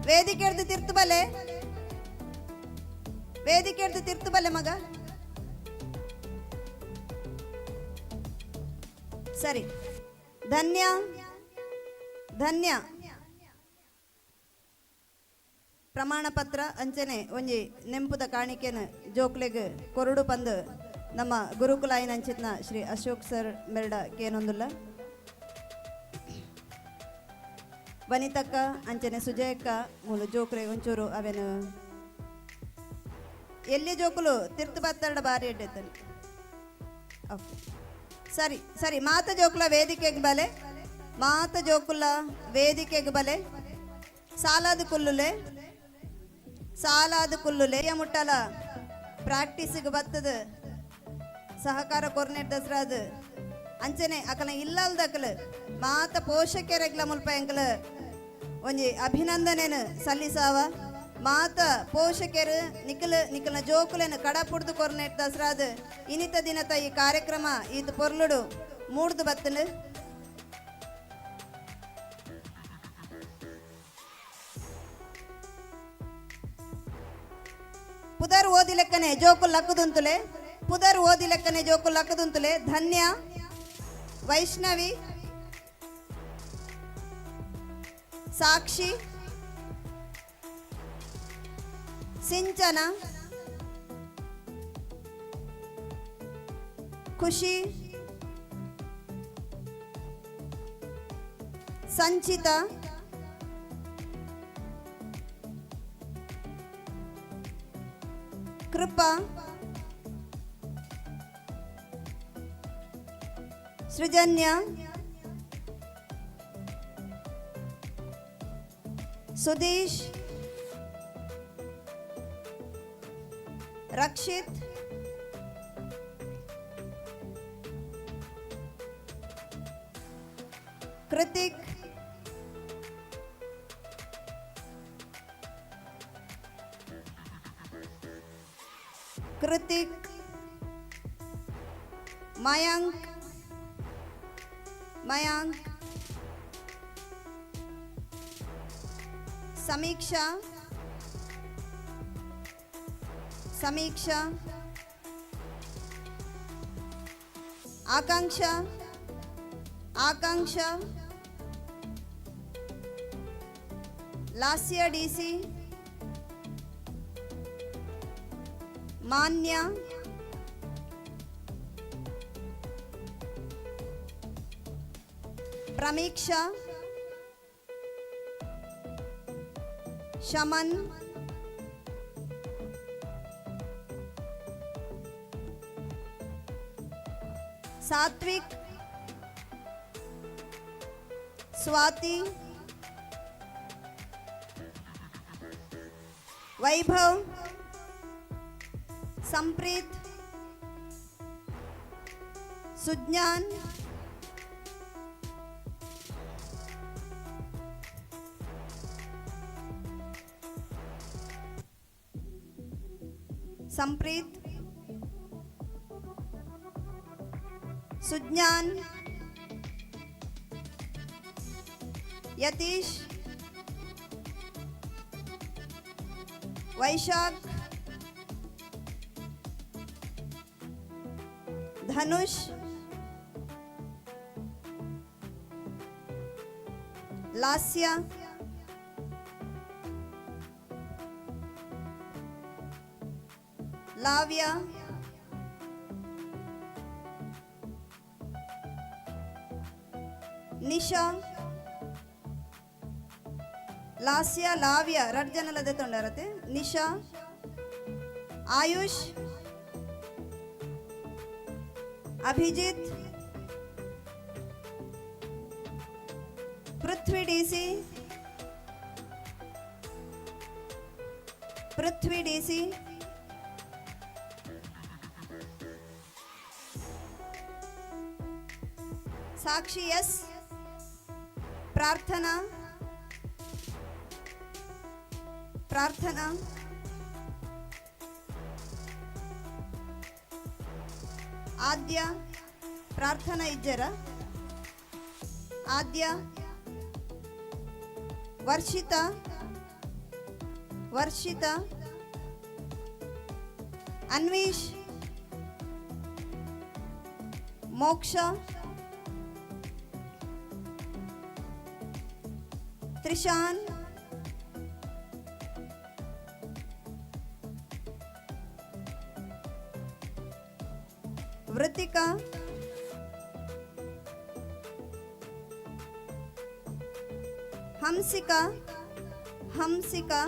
ವೇದಿಕೆ ಹಿಡ್ದು ತಿರ್ತು ಬಲೆ ವೇದಿಕೆ ಹಿಡ್ದು ತಿರ್ತು ಬಲೆ ಮಗ. ಸರಿ, ಧನ್ಯ ಧನ್ಯ ಪ್ರಮಾಣ ಪತ್ರ ಅಂಚನೆ ಒಂಜಿ ನೆಂಪುದ ಕಾಣಿಕೆನ ಜೋಕ್ಲೆಗ್ ಕೊರಡು ಪಂದು ನಮ್ಮ ಗುರುಕುಲ ಅಂಚಿತ್ನ ಶ್ರೀ ಅಶೋಕ್ ಸರ್ ಮೆರಡ ಕೇನೊಂದುಲ್ಲ. ವನಿತಕ್ಕ ಅಂಚನೆ ಸುಜಯಕ್ಕ ಮೂಲು ಜೋಕ್ರೆ ಒಂಚೂರು ಅವೇನು ಎಲ್ಲಿ ಜೋಕುಲು ತಿರ್ತು ಬತ್ತರಡ ಬಾರಿ ಎಡ್ಡೆತ್ತನು. ಓಕೆ, ಸರಿ ಸರಿ. ಮಾತ ಜೋಕುಲ ವೇದಿಕೆಗೆ ಬಲೆ ಮಾತ ಜೋಕುಲ ವೇದಿಕೆಗೆ ಬಲೆ ಸಾಲಾದ ಕುಲ್ಲುಲೆ ಸಾಲಾದ ಕುಲ್ಲುಲೆ ಮುಟ್ಟಲ ಪ್ರಾಕ್ಟೀಸಿಗೆ ಬತ್ತದ ಸಹಕಾರ ಕೊರ್ನೆಟ್ ದಸರಾದ ಅಂಚನೆ ಅಕಲ ಇಲ್ಲಲ್ದಕಲ ಮಾತ ಪೋಷಕರೆಗ್ಲ ಮುಲ್ಪ ಎಂಕಲ ಒಂಜಿ ಅಭಿನಂದನೆನು ಸಲ್ಲಿಸಾವ. ಮಾತ ಪೋಷಕರು ನಿಖಲ ನಿಖಲ ಜೋಕುಲೆನು ಕಡಪುಡ್ದು ಕೊರ್ನೆಟ್ ದಸರಾದ ಇನಿತ ದಿನತ ಈ ಕಾರ್ಯಕ್ರಮ ಈತ ಪೊರ್ಲುಡು ಮೂಡ್ದು ಬತ್ತನು. ಪುದರ್ ಓದಿ ಲೆಕ್ಕನೆ ಜೋಕುಲ್ ಲಕ್ಕುದುಂತುಲೆ. ಪುದರ್ ಓದಿ ಲೆಕ್ಕನೆ ಜೋಕುಲ್ ಲಕ್ಕುದುಂತುಲೆ. ಧನ್ಯ, ವೈಷ್ಣವಿ, ಸಾಕ್ಷಿ, ಸಿಂಚನ, ಖುಷಿ, ಸಂಚಿತಾ, ಕೃಪಾ, ಸೃಜನ್ಯ, ಸುದೀಶ್, ರಕ್ಷಿತ್, ಕೃತಿಕ್, ಕೃತಿಕ್, ಮಯಾಂಕ್, ಮಯಾಂಕ್, ಸಮೀಕ್ಷಾ, ಸಮೀಕ್ಷಾ, ಆಕಾಂಕ್ಷಾ, ಆಕಾಂಕ್ಷಾ, ಲಾಸ್ಯ ಡಿಸಿ, ಮಾನ್ಯ, ಪ್ರಮೀಕ್ಷಾ, ಶಮನ್, ಸಾತ್ವಿಕ್, ಸ್ವಾತಿ, ವೈಭವ್, ಸಂಪ್ರೀತ್, ಸುಜ್ಞಾನ್, ಸಂಪ್ರೀತ್, ಸುಜ್ಞಾನ್, ಯತೀಶ್, ವೈಶಾಖ್, ಧನುಷ್, ಲಾಸ್ಯ, ಲಾವ್ಯ, ನಿಶಾ, ಲಾಸ್ಯ, ಲಾವ್ಯ ರಡ್ ಜನಲದೆ ತೊಂಡರತೆ. ನಿಶಾ, ಆಯುಷ್, ಅಭಿಜಿತ್, ಪೃಥ್ವಿ ಡಿಸಿ, ಪೃಥ್ವಿ ಡಿಸಿ, ಸಾಕ್ಷಿ ಎಸ್, ಪ್ರಾರ್ಥನಾ, ಪ್ರಾರ್ಥನಾ, ಆದ್ಯ, ಪ್ರಾರ್ಥನಾ ಇಜ್ಜರ, ಆದ್ಯ, ವರ್ಷಿತಾ, ವರ್ಷಿತಾ, ಅನ್ವೀಶ್, ಮೋಕ್ಷ, ತ್ರಿಶಾನ್, ವೃತಿಕಾ, ಹಂಸಿಕಾ, ಹಂಸಿಕಾ,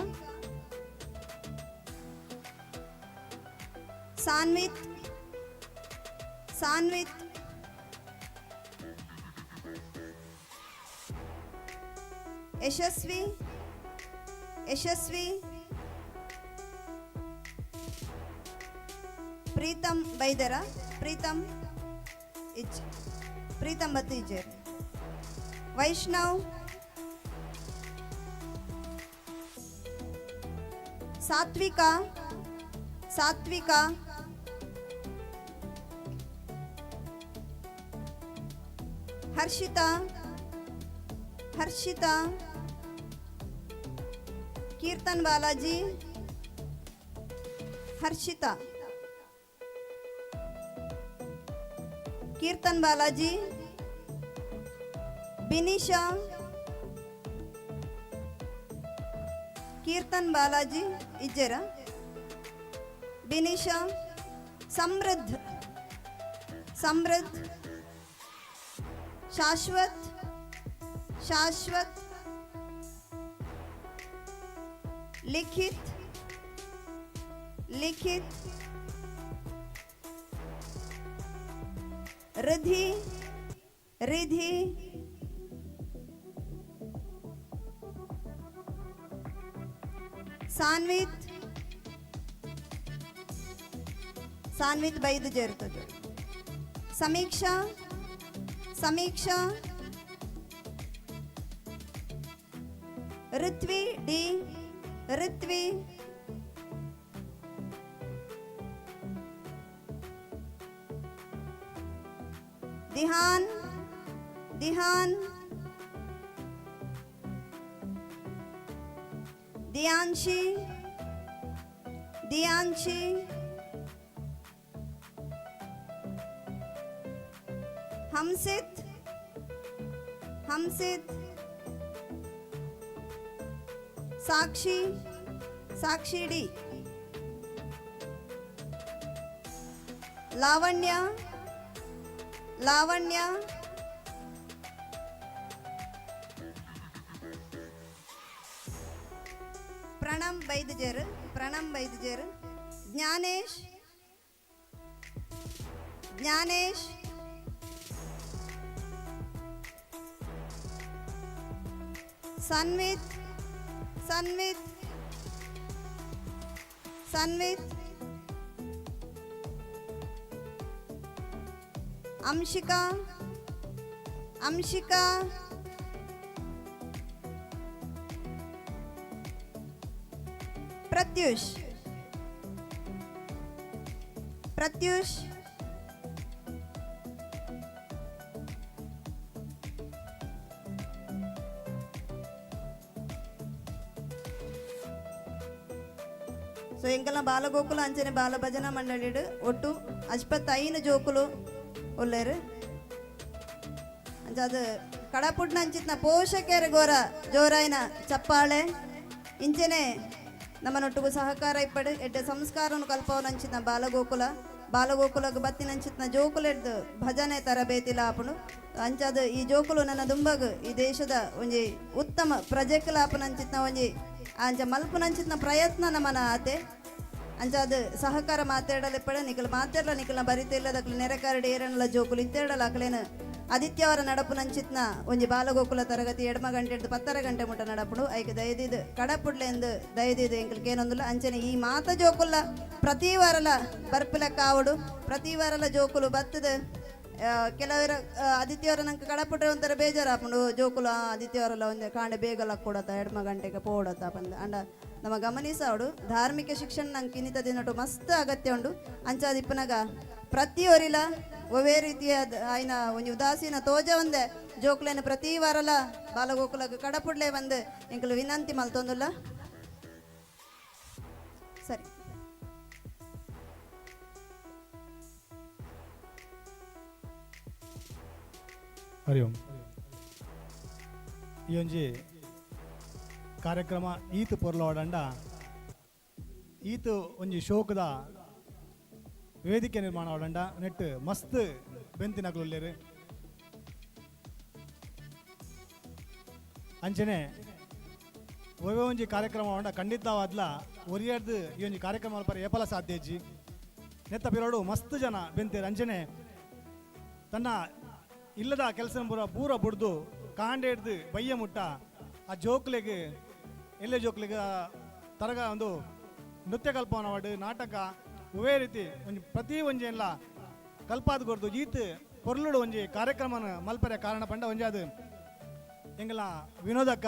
ಸಾನ್ವಿತ್, ಸಾನ್ವಿತ್, ಯಶಸ್ವಿ, ಯಶಸ್ವಿ, ಪ್ರೀತಮ್ ಬೈದರ, ಪ್ರೀತಮ್ ಇಚ್, Preetham ಬತ್ತೀಜರ್, Vaishnav, Satvika, Satvika, Harshita, Harshita, Keerthan Balaji, Harshita, Kirtan Balaji, Binisha, Kirtan Balaji ಇಜ್ಜೆರ, ಬಿನಿಶಾ, ಸಮೃದ್ಧ, ಸಮೃದ್ಧ, ಶಾಶ್ವತ್, ಶಾಶ್ವತ್, ಲಿಖಿತ್, ಲಿಖಿತ್, ರಿಧಿ, ರಿಧಿ, ಸಾನ್ವಿತ್, ಸಾನ್ವಿತ್ ಬೈದು ಜೇರ್ತದೆ, ಸಮೀಕ್ಷಾ, ಸಮೀಕ್ಷಾ, ಋತ್ವಿ ಡಿ, ಋತ್ವಿ, ದಿಹಾನ್, ದಿಹಾನ್, ದಿಯಾಂಶಿ, ದಿಯಾಂಶಿ, ಹಂಸಿತ್, ಹಂಸಿತ್, ಸಾಕ್ಷಿ, ಸಾಕ್ಷಿ ಡಿ, ಲಾವಣ್ಯ, ಲಾವಣ್ಯ, ಪ್ರಣಮ್ ಬೈದ್ಜರ್, ಪ್ರಣಮ್ ಬೈದ್ಜರ್, ಜ್ಞಾನೇಶ್, ಜ್ಞಾನೇಶ್, ಸನ್ವಿತ್, ಸನ್ವಿತ್, ಸನ್ವಿತ್, ಅಂಶಿಕಾ, ಅಂಶಿಕಾ, ಪ್ರತ್ಯುಷ್, ಪ್ರತ್ಯುಷ್, ಸೊ ಎಂಕಲ್ನ ಬಾಲಗೋಕುಲ ಅಂಚನೆ ಬಾಲ ಭಜನಾ ಮಂಡಳಿಡು ಒಟ್ಟು 55 ಜೋಕುಲು ಒಲ್ಲೇರು. ಅಂಚ ಅದು ಕಡಪುಟ್ನ ಅಂಚಿತ್ನ ಪೋಷಕರ ಗೋರ ಜೋರಾಯಿನ ಚಪ್ಪಾಳೆ ಇಂಚನೆ ನಮ್ಮನೊಟ್ಟಿಗೂ ಸಹಕಾರ ಇಪ್ಪಡು ಎಡ್ಡೆ ಸಂಸ್ಕಾರನು ಕಲ್ಪವನ ಅಂಚಿತ್ನ ಬಾಲಗೋಕುಲ ಬಾಲಗೋಕುಲಗ್ ಬತ್ತಿನಂಚಿತ್ನ ಜೋಕುಲೆಡ್ದು ಭಜನೆ ತರಬೇತಿ ಲಾಪುನು. ಅಂಚಾದ ಈ ಜೋಕುಲು ನನ್ನ ದುಂಬಗ್ ಈ ದೇಶದ ಒಂಜಿ ಉತ್ತಮ ಪ್ರಜೆಕುಲಾಪನಂಚಿತ್ನ ಒಂಜಿ ಅಂಚ ಮಲ್ಪುನಂಚಿತ್ನ ಪ್ರಯತ್ನ ನಮನ ಆತೆ. ಅಂಚಾದ ಸಹಕಾರ ಮಾತಾಡಲಿಪ್ಪಡ ನಿಕಲ್ ಮಾತಾಡಲ ನಿಕಲ್ನ ಬರಿತಿಲ್ಲದಕ್ಲು ನೆರೆಕರಡು ಏರನ್ಲ ಜೋಕುಲು ಇತ್ತೇಡಲ ಅಕ್ಲೇನು ಆದಿತ್ಯವಾರ ನಡಪುನಂಚಿತ್ನ ಒಂಜಿ ಬಾಲಗೋಕುಲ ತರಗತಿ 2 ಗಂಟೆ ಹಿಡ್ದು 10 ಗಂಟೆ ಮುಟ್ಟ ನಡಪುಡು. ಐಕ್ ದಯದಿದ್ದು ಕಡಪುಡ್ಲೆಂದು ದಯದಿದ್ದು ಎಂಕಲ್ಕೇನೊಂದುಲ್ಲ. ಅಂಚನೆ ಈ ಮಾತ ಜೋಕುಲ ಪ್ರತಿ ವಾರಲ ಬರ್ಪಿಲ ಕಾವಡು ಪ್ರತಿ ವಾರಲ ಜೋಕುಲು ಬತ್ತದ. ಕೆಲವರ ಆದಿತ್ಯವಾರ ನಂಗೆ ಕಡಪುಟ್ರೆ ಒಂಥರ ಬೇಜಾರಾಪುಂಡು ಜೋಕುಲು ಆದಿತ್ಯವಾರಲ ಒಂದು ಕಾಂಡೆ ಬೇಗಲ ಕೊಡತ್ತ 2 ಗಂಟೆಗೆ ಪೋಡತ್ತ ಬಂದು. ಅಂಡ ನಮ್ಮ ಗಮನಿಸೋಡು ಧಾರ್ಮಿಕ ಶಿಕ್ಷಣ ನಂಗೆ ಕಿನಿತ ದಿನಟು ಮಸ್ತ್ ಅಗತ್ಯ ಉಂಡು. ಅಂಚಾದಿಪ್ಪನಾಗ ಪ್ರತಿಯೊರಿಲ ಒವೇ ರೀತಿಯ ಆಯ್ನ ಒಂಜಿ ಉದಾಸೀನ ತೋಜ ಒಂದೆ ಜೋಕುಲೇನ ಪ್ರತಿ ವಾರಲ ಬಾಲಗೋಕುಲಗ ಕಡಪುಡ್ಲೆ ಬಂದು ಎಂಕಲು ವಿನಂತಿ ಮಲ್ತೊಂದುಲ್ಲ. ಸರಿ, ಹರಿ ಓಂ. ಈ ಒಂಜಿ ಕಾರ್ಯಕ್ರಮ ಈತು ಪೊರ್ಲೋಡಂಡ ಈತು ಒಂಜಿ ಶೋಕದ ವೇದಿಕೆ ನಿರ್ಮಾಣ ಓಡಂಡ ನೆಟ್ ಮಸ್ತ್ ಬೆಂತಿನಕುಲ್ಲೇರು. ಅಂಚನೆ ಒವೇ ಒಂಜಿ ಕಾರ್ಯಕ್ರಮ ಓಂಡ ಖಂಡಿತವಾದ್ಲ ಒರಿಯರ್ದು ಈ ಒಂಜಿ ಕಾರ್ಯಕ್ರಮ ಪರ ಏಪಲ ಸಾಧ್ಯ ಇಜ್ಜಿ. ನೆತ್ತ ಪಿರೋಡು ಮಸ್ತ್ ಜನ ಬೆಂತೇರು. ಅಂಚನೆ ತನ್ನ ಇಲ್ಲದ ಕೆಲಸ ಪೂರ ಪೂರ ಬುಡ್ದು ಕಾಂಡೆ ಹಿಡ್ದು ಬಯ್ಯ ಮುಟ್ಟ ಆ ಜೋಕ್ಲೆಗ್ ಎಲ್ಲೆ ಜೋಕ್ಲೆಗ್ ತರಗ ಒಂದು ನೃತ್ಯ ಕಲ್ಪನ ವಾಡು ನಾಟಕ ಒವೇ ರೀತಿ ಒಂಜಿ ಪ್ರತಿ ಒಂಜಿ ಎಲ್ಲ ಕಲ್ಪಾದ ಕೊರ್ದು ಈತ್ ಪೊರ್ಲುಡು ಒಂಜಿ ಕಾರ್ಯಕ್ರಮನ ಮಲ್ಪರೆ ಕಾರಣ ಪಂಡ ಒಂಜಿ ಅದು ಎಂಗಲ ವಿನೋದಕ್ಕ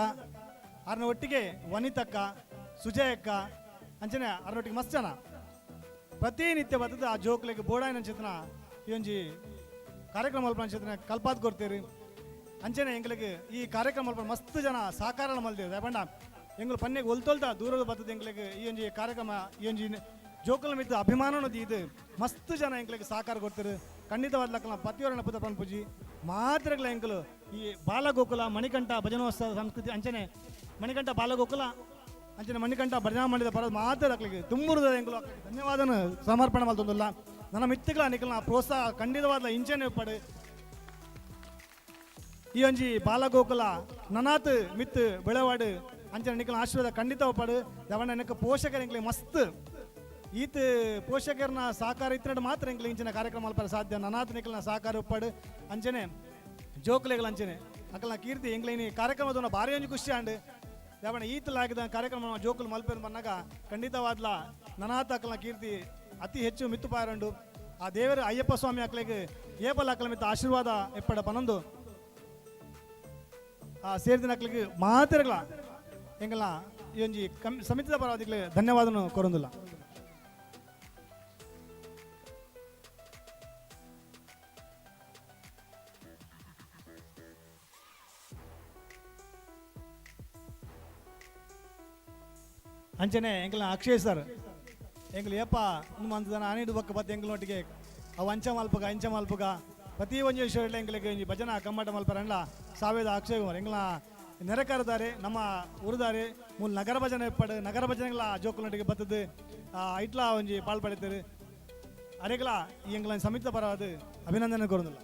ಅರ್ನ ಒಟ್ಟಿಗೆ ವನಿತಕ್ಕ ಸುಜಯಕ್ಕ ಅಂಚನೆ ಅರ್ನೊಟ್ಟಿಗೆ ಮಸ್ತ್ ಜನ ಪ್ರತಿನಿತ್ಯ ಬರ್ತದೆ ಆ ಜೋಕ್ಲೆಗ್ ಬೋಡಾಯಿನ ಅಂಚಿತನ ಈ ಒಂಜಿ ಕಾರ್ಯಕ್ರಮ ಮಲ್ಪನ ಅಂಚಿತನ ಕಲ್ಪಾದ ಕೊಡ್ತೀರಿ. ಅಂಚನೆ ಎಂಗ್ಲಿಗೆ ಈ ಕಾರ್ಯಕ್ರಮ ಮಲ್ಪ ಮಸ್ತ್ ಜನ ಸಹಕಾರ ಮಲ್ದೇವು. ಪಂಡ ಎಂಗ್ಲು ಪನ್ನೆಗೆ ಒಲ್ತೊಲ್ತ ದೂರದ ಬರ್ತದೆ ಎಂಗ್ಲಿಗೆ ಈ ಒಂಜಿ ಕಾರ್ಯಕ್ರಮ ಈ ಒಂಜಿ ಜೋಕುಲ ಮಿತ್ತು ಅಭಿಮಾನನು ದೀದು ಮಸ್ತ್ ಜನ ಎಂಕ್ಲೆಗ್ ಸಹಕಾರ ಕೊಡ್ತಾರೆ. ಖಂಡಿತವಾದ ಲಕ್ಕನ ಪತಿಯವರನ್ನ ಪುದ ಪನ್ಪುಜಿ ಮಾತ್ರಗಳ ಎಂಕಲು ಈ ಬಾಲಗೋಕುಲ ಮಣಿಕಂಠ ಭಜನೋತ್ಸವ ಸಂಸ್ಕೃತಿ ಅಂಚನೆ ಮಣಿಕಂಠ ಬಾಲಗೋಕುಲ ಅಂಚನೆ ಮಣಿಕಂಠ ಭಜನಾ ಮಂಡಳಿದ ಪರ ಮಾತ್ರ ಅಕ್ಲಿಗೆ ತುಂಬುರದ ಎಂಕಲು ಧನ್ಯವಾದನ ಸಮರ್ಪಣೆ ಮಲ್ತೊಂದುಲ್ಲ. ನನ್ನ ಮಿತ್ತುಗಳ ನಿಕಲ್ನ ಪ್ರೋತ್ಸಾಹ ಖಂಡಿತವಾದ ಇಂಚನೆ ಪಡೆ ಈ ಒಂಜಿ ಬಾಲಗೋಕುಲ ನನಾತ್ ಮಿತ್ತು ಬೆಳವಾಡು ಅಂಚನೆ ನಿಕಲ್ನ ಆಶೀರ್ವಾದ ಖಂಡಿತ ಪಡು. ದವಣ ನೆಕ್ಕ ಪೋಷಕರ ಎಂಕ್ಲೆ ಮಸ್ತ್ ಈತ ಪೋಷಕರನ್ನ ಸಹಕಾರ ಇತ್ತರಡು ಮಾತ್ರ ಎಂಕ್ಲೆ ಇಂಚಿನ ಕಾರ್ಯಕ್ರಮ ಮಲ್ಪರೆ ಸಾಧ್ಯ. ನನಾತ್ ನಿಕಲ್ನ ಸಹಕಾರ ಉಪ್ಪಾಡು ಅಂಚನೆ ಜೋಕುಲೆಗಳ ಅಂಚನೆ ಅಕಲ್ನ ಕೀರ್ತಿ ಎಂಕ್ಲೆ ಇನಿ ಕಾರ್ಯಕ್ರಮದ ಭಾರಿ ಒಂಜಿ ಖುಷಿ ಆಂಡ್. ದವಣ ಈತಲಾಗಿದ ಕಾರ್ಯಕ್ರಮ ಜೋಕುಲು ಮಲ್ಪೆನ್ ಬಂದಾಗ ಖಂಡಿತವಾದ್ಲ ನನಾತ್ ಅಕಲ್ನ ಕೀರ್ತಿ ಅತಿ ಹೆಚ್ಚು ಮಿತ್ತು ಪಾಯರಂಡು. ಆ ದೇವರು ಅಯ್ಯಪ್ಪ ಸ್ವಾಮಿ ಅಕ್ಲೆಗ್ ಏಪಲ್ ಅಕಲ ಮಿತ್ತ ಆಶೀರ್ವಾದ ಎಪ್ಪಡ ಪನೊಂದು ಆ ಸೇರಿದ ಅಕ್ಲೆಗ್ ಮಾತ್ರಗಳ ಎಂಗಲ ಈ ಒಂಜಿ ಸಮಿತಿದ ಪರವಾದಿಗ್ಲೆ ಧನ್ಯವಾದನು ಕೊರೊಂದುಲ್ಲ. ಅಂಚನೆ ಎಂಕಲ್ನ ಅಕ್ಷಯ್ ಸರ್ ಎಂಕಲ್ ಏಪ ಮಂತದನ ಆನಿಡು ಬೊಕ್ಕ ಬತ್ತ ಎಂಕಲ್ನೊಟ್ಟಿಗೆ ಅವು ಅಂಚ ಮಲ್ಪಗ ಇಂಚ ಮಲ್ಪಗ ಪ್ರತಿ ಒಂಜಿ ವಿಷಯ ಎಂಕಲಿಗೆ ಒಂಜಿ ಭಜನಾ ಕಮ್ಮಟ ಮಲ್ಪರಂಡ್ಲ ಸಾವಿರದ ಅಕ್ಷಯ್ ಕುಮಾರ್ ಎಂಕಲ್ನ ನೆರೆಕರದಾರೆ ನಮ್ಮ ಊರುದಾರೆ ಮೂಲ ನಗರ ಭಜನೆ ಪಡು ನಗರ ಭಜನೆಗಳ ಜೋಕುಲೊಟ್ಟಿಗೆ ಬತ್ತದು ಐಟ್ಲ ಒಂಜಿ ಪಾಲ್ ಪಡಿತಾರೆ ಅರೆಗಳ ಈ ಎಂಕಲ್ನ ಸಮಿತಿ ಪರವಾದ ಅಭಿನಂದನೆ ಕೋರುದಿಲ್ಲ.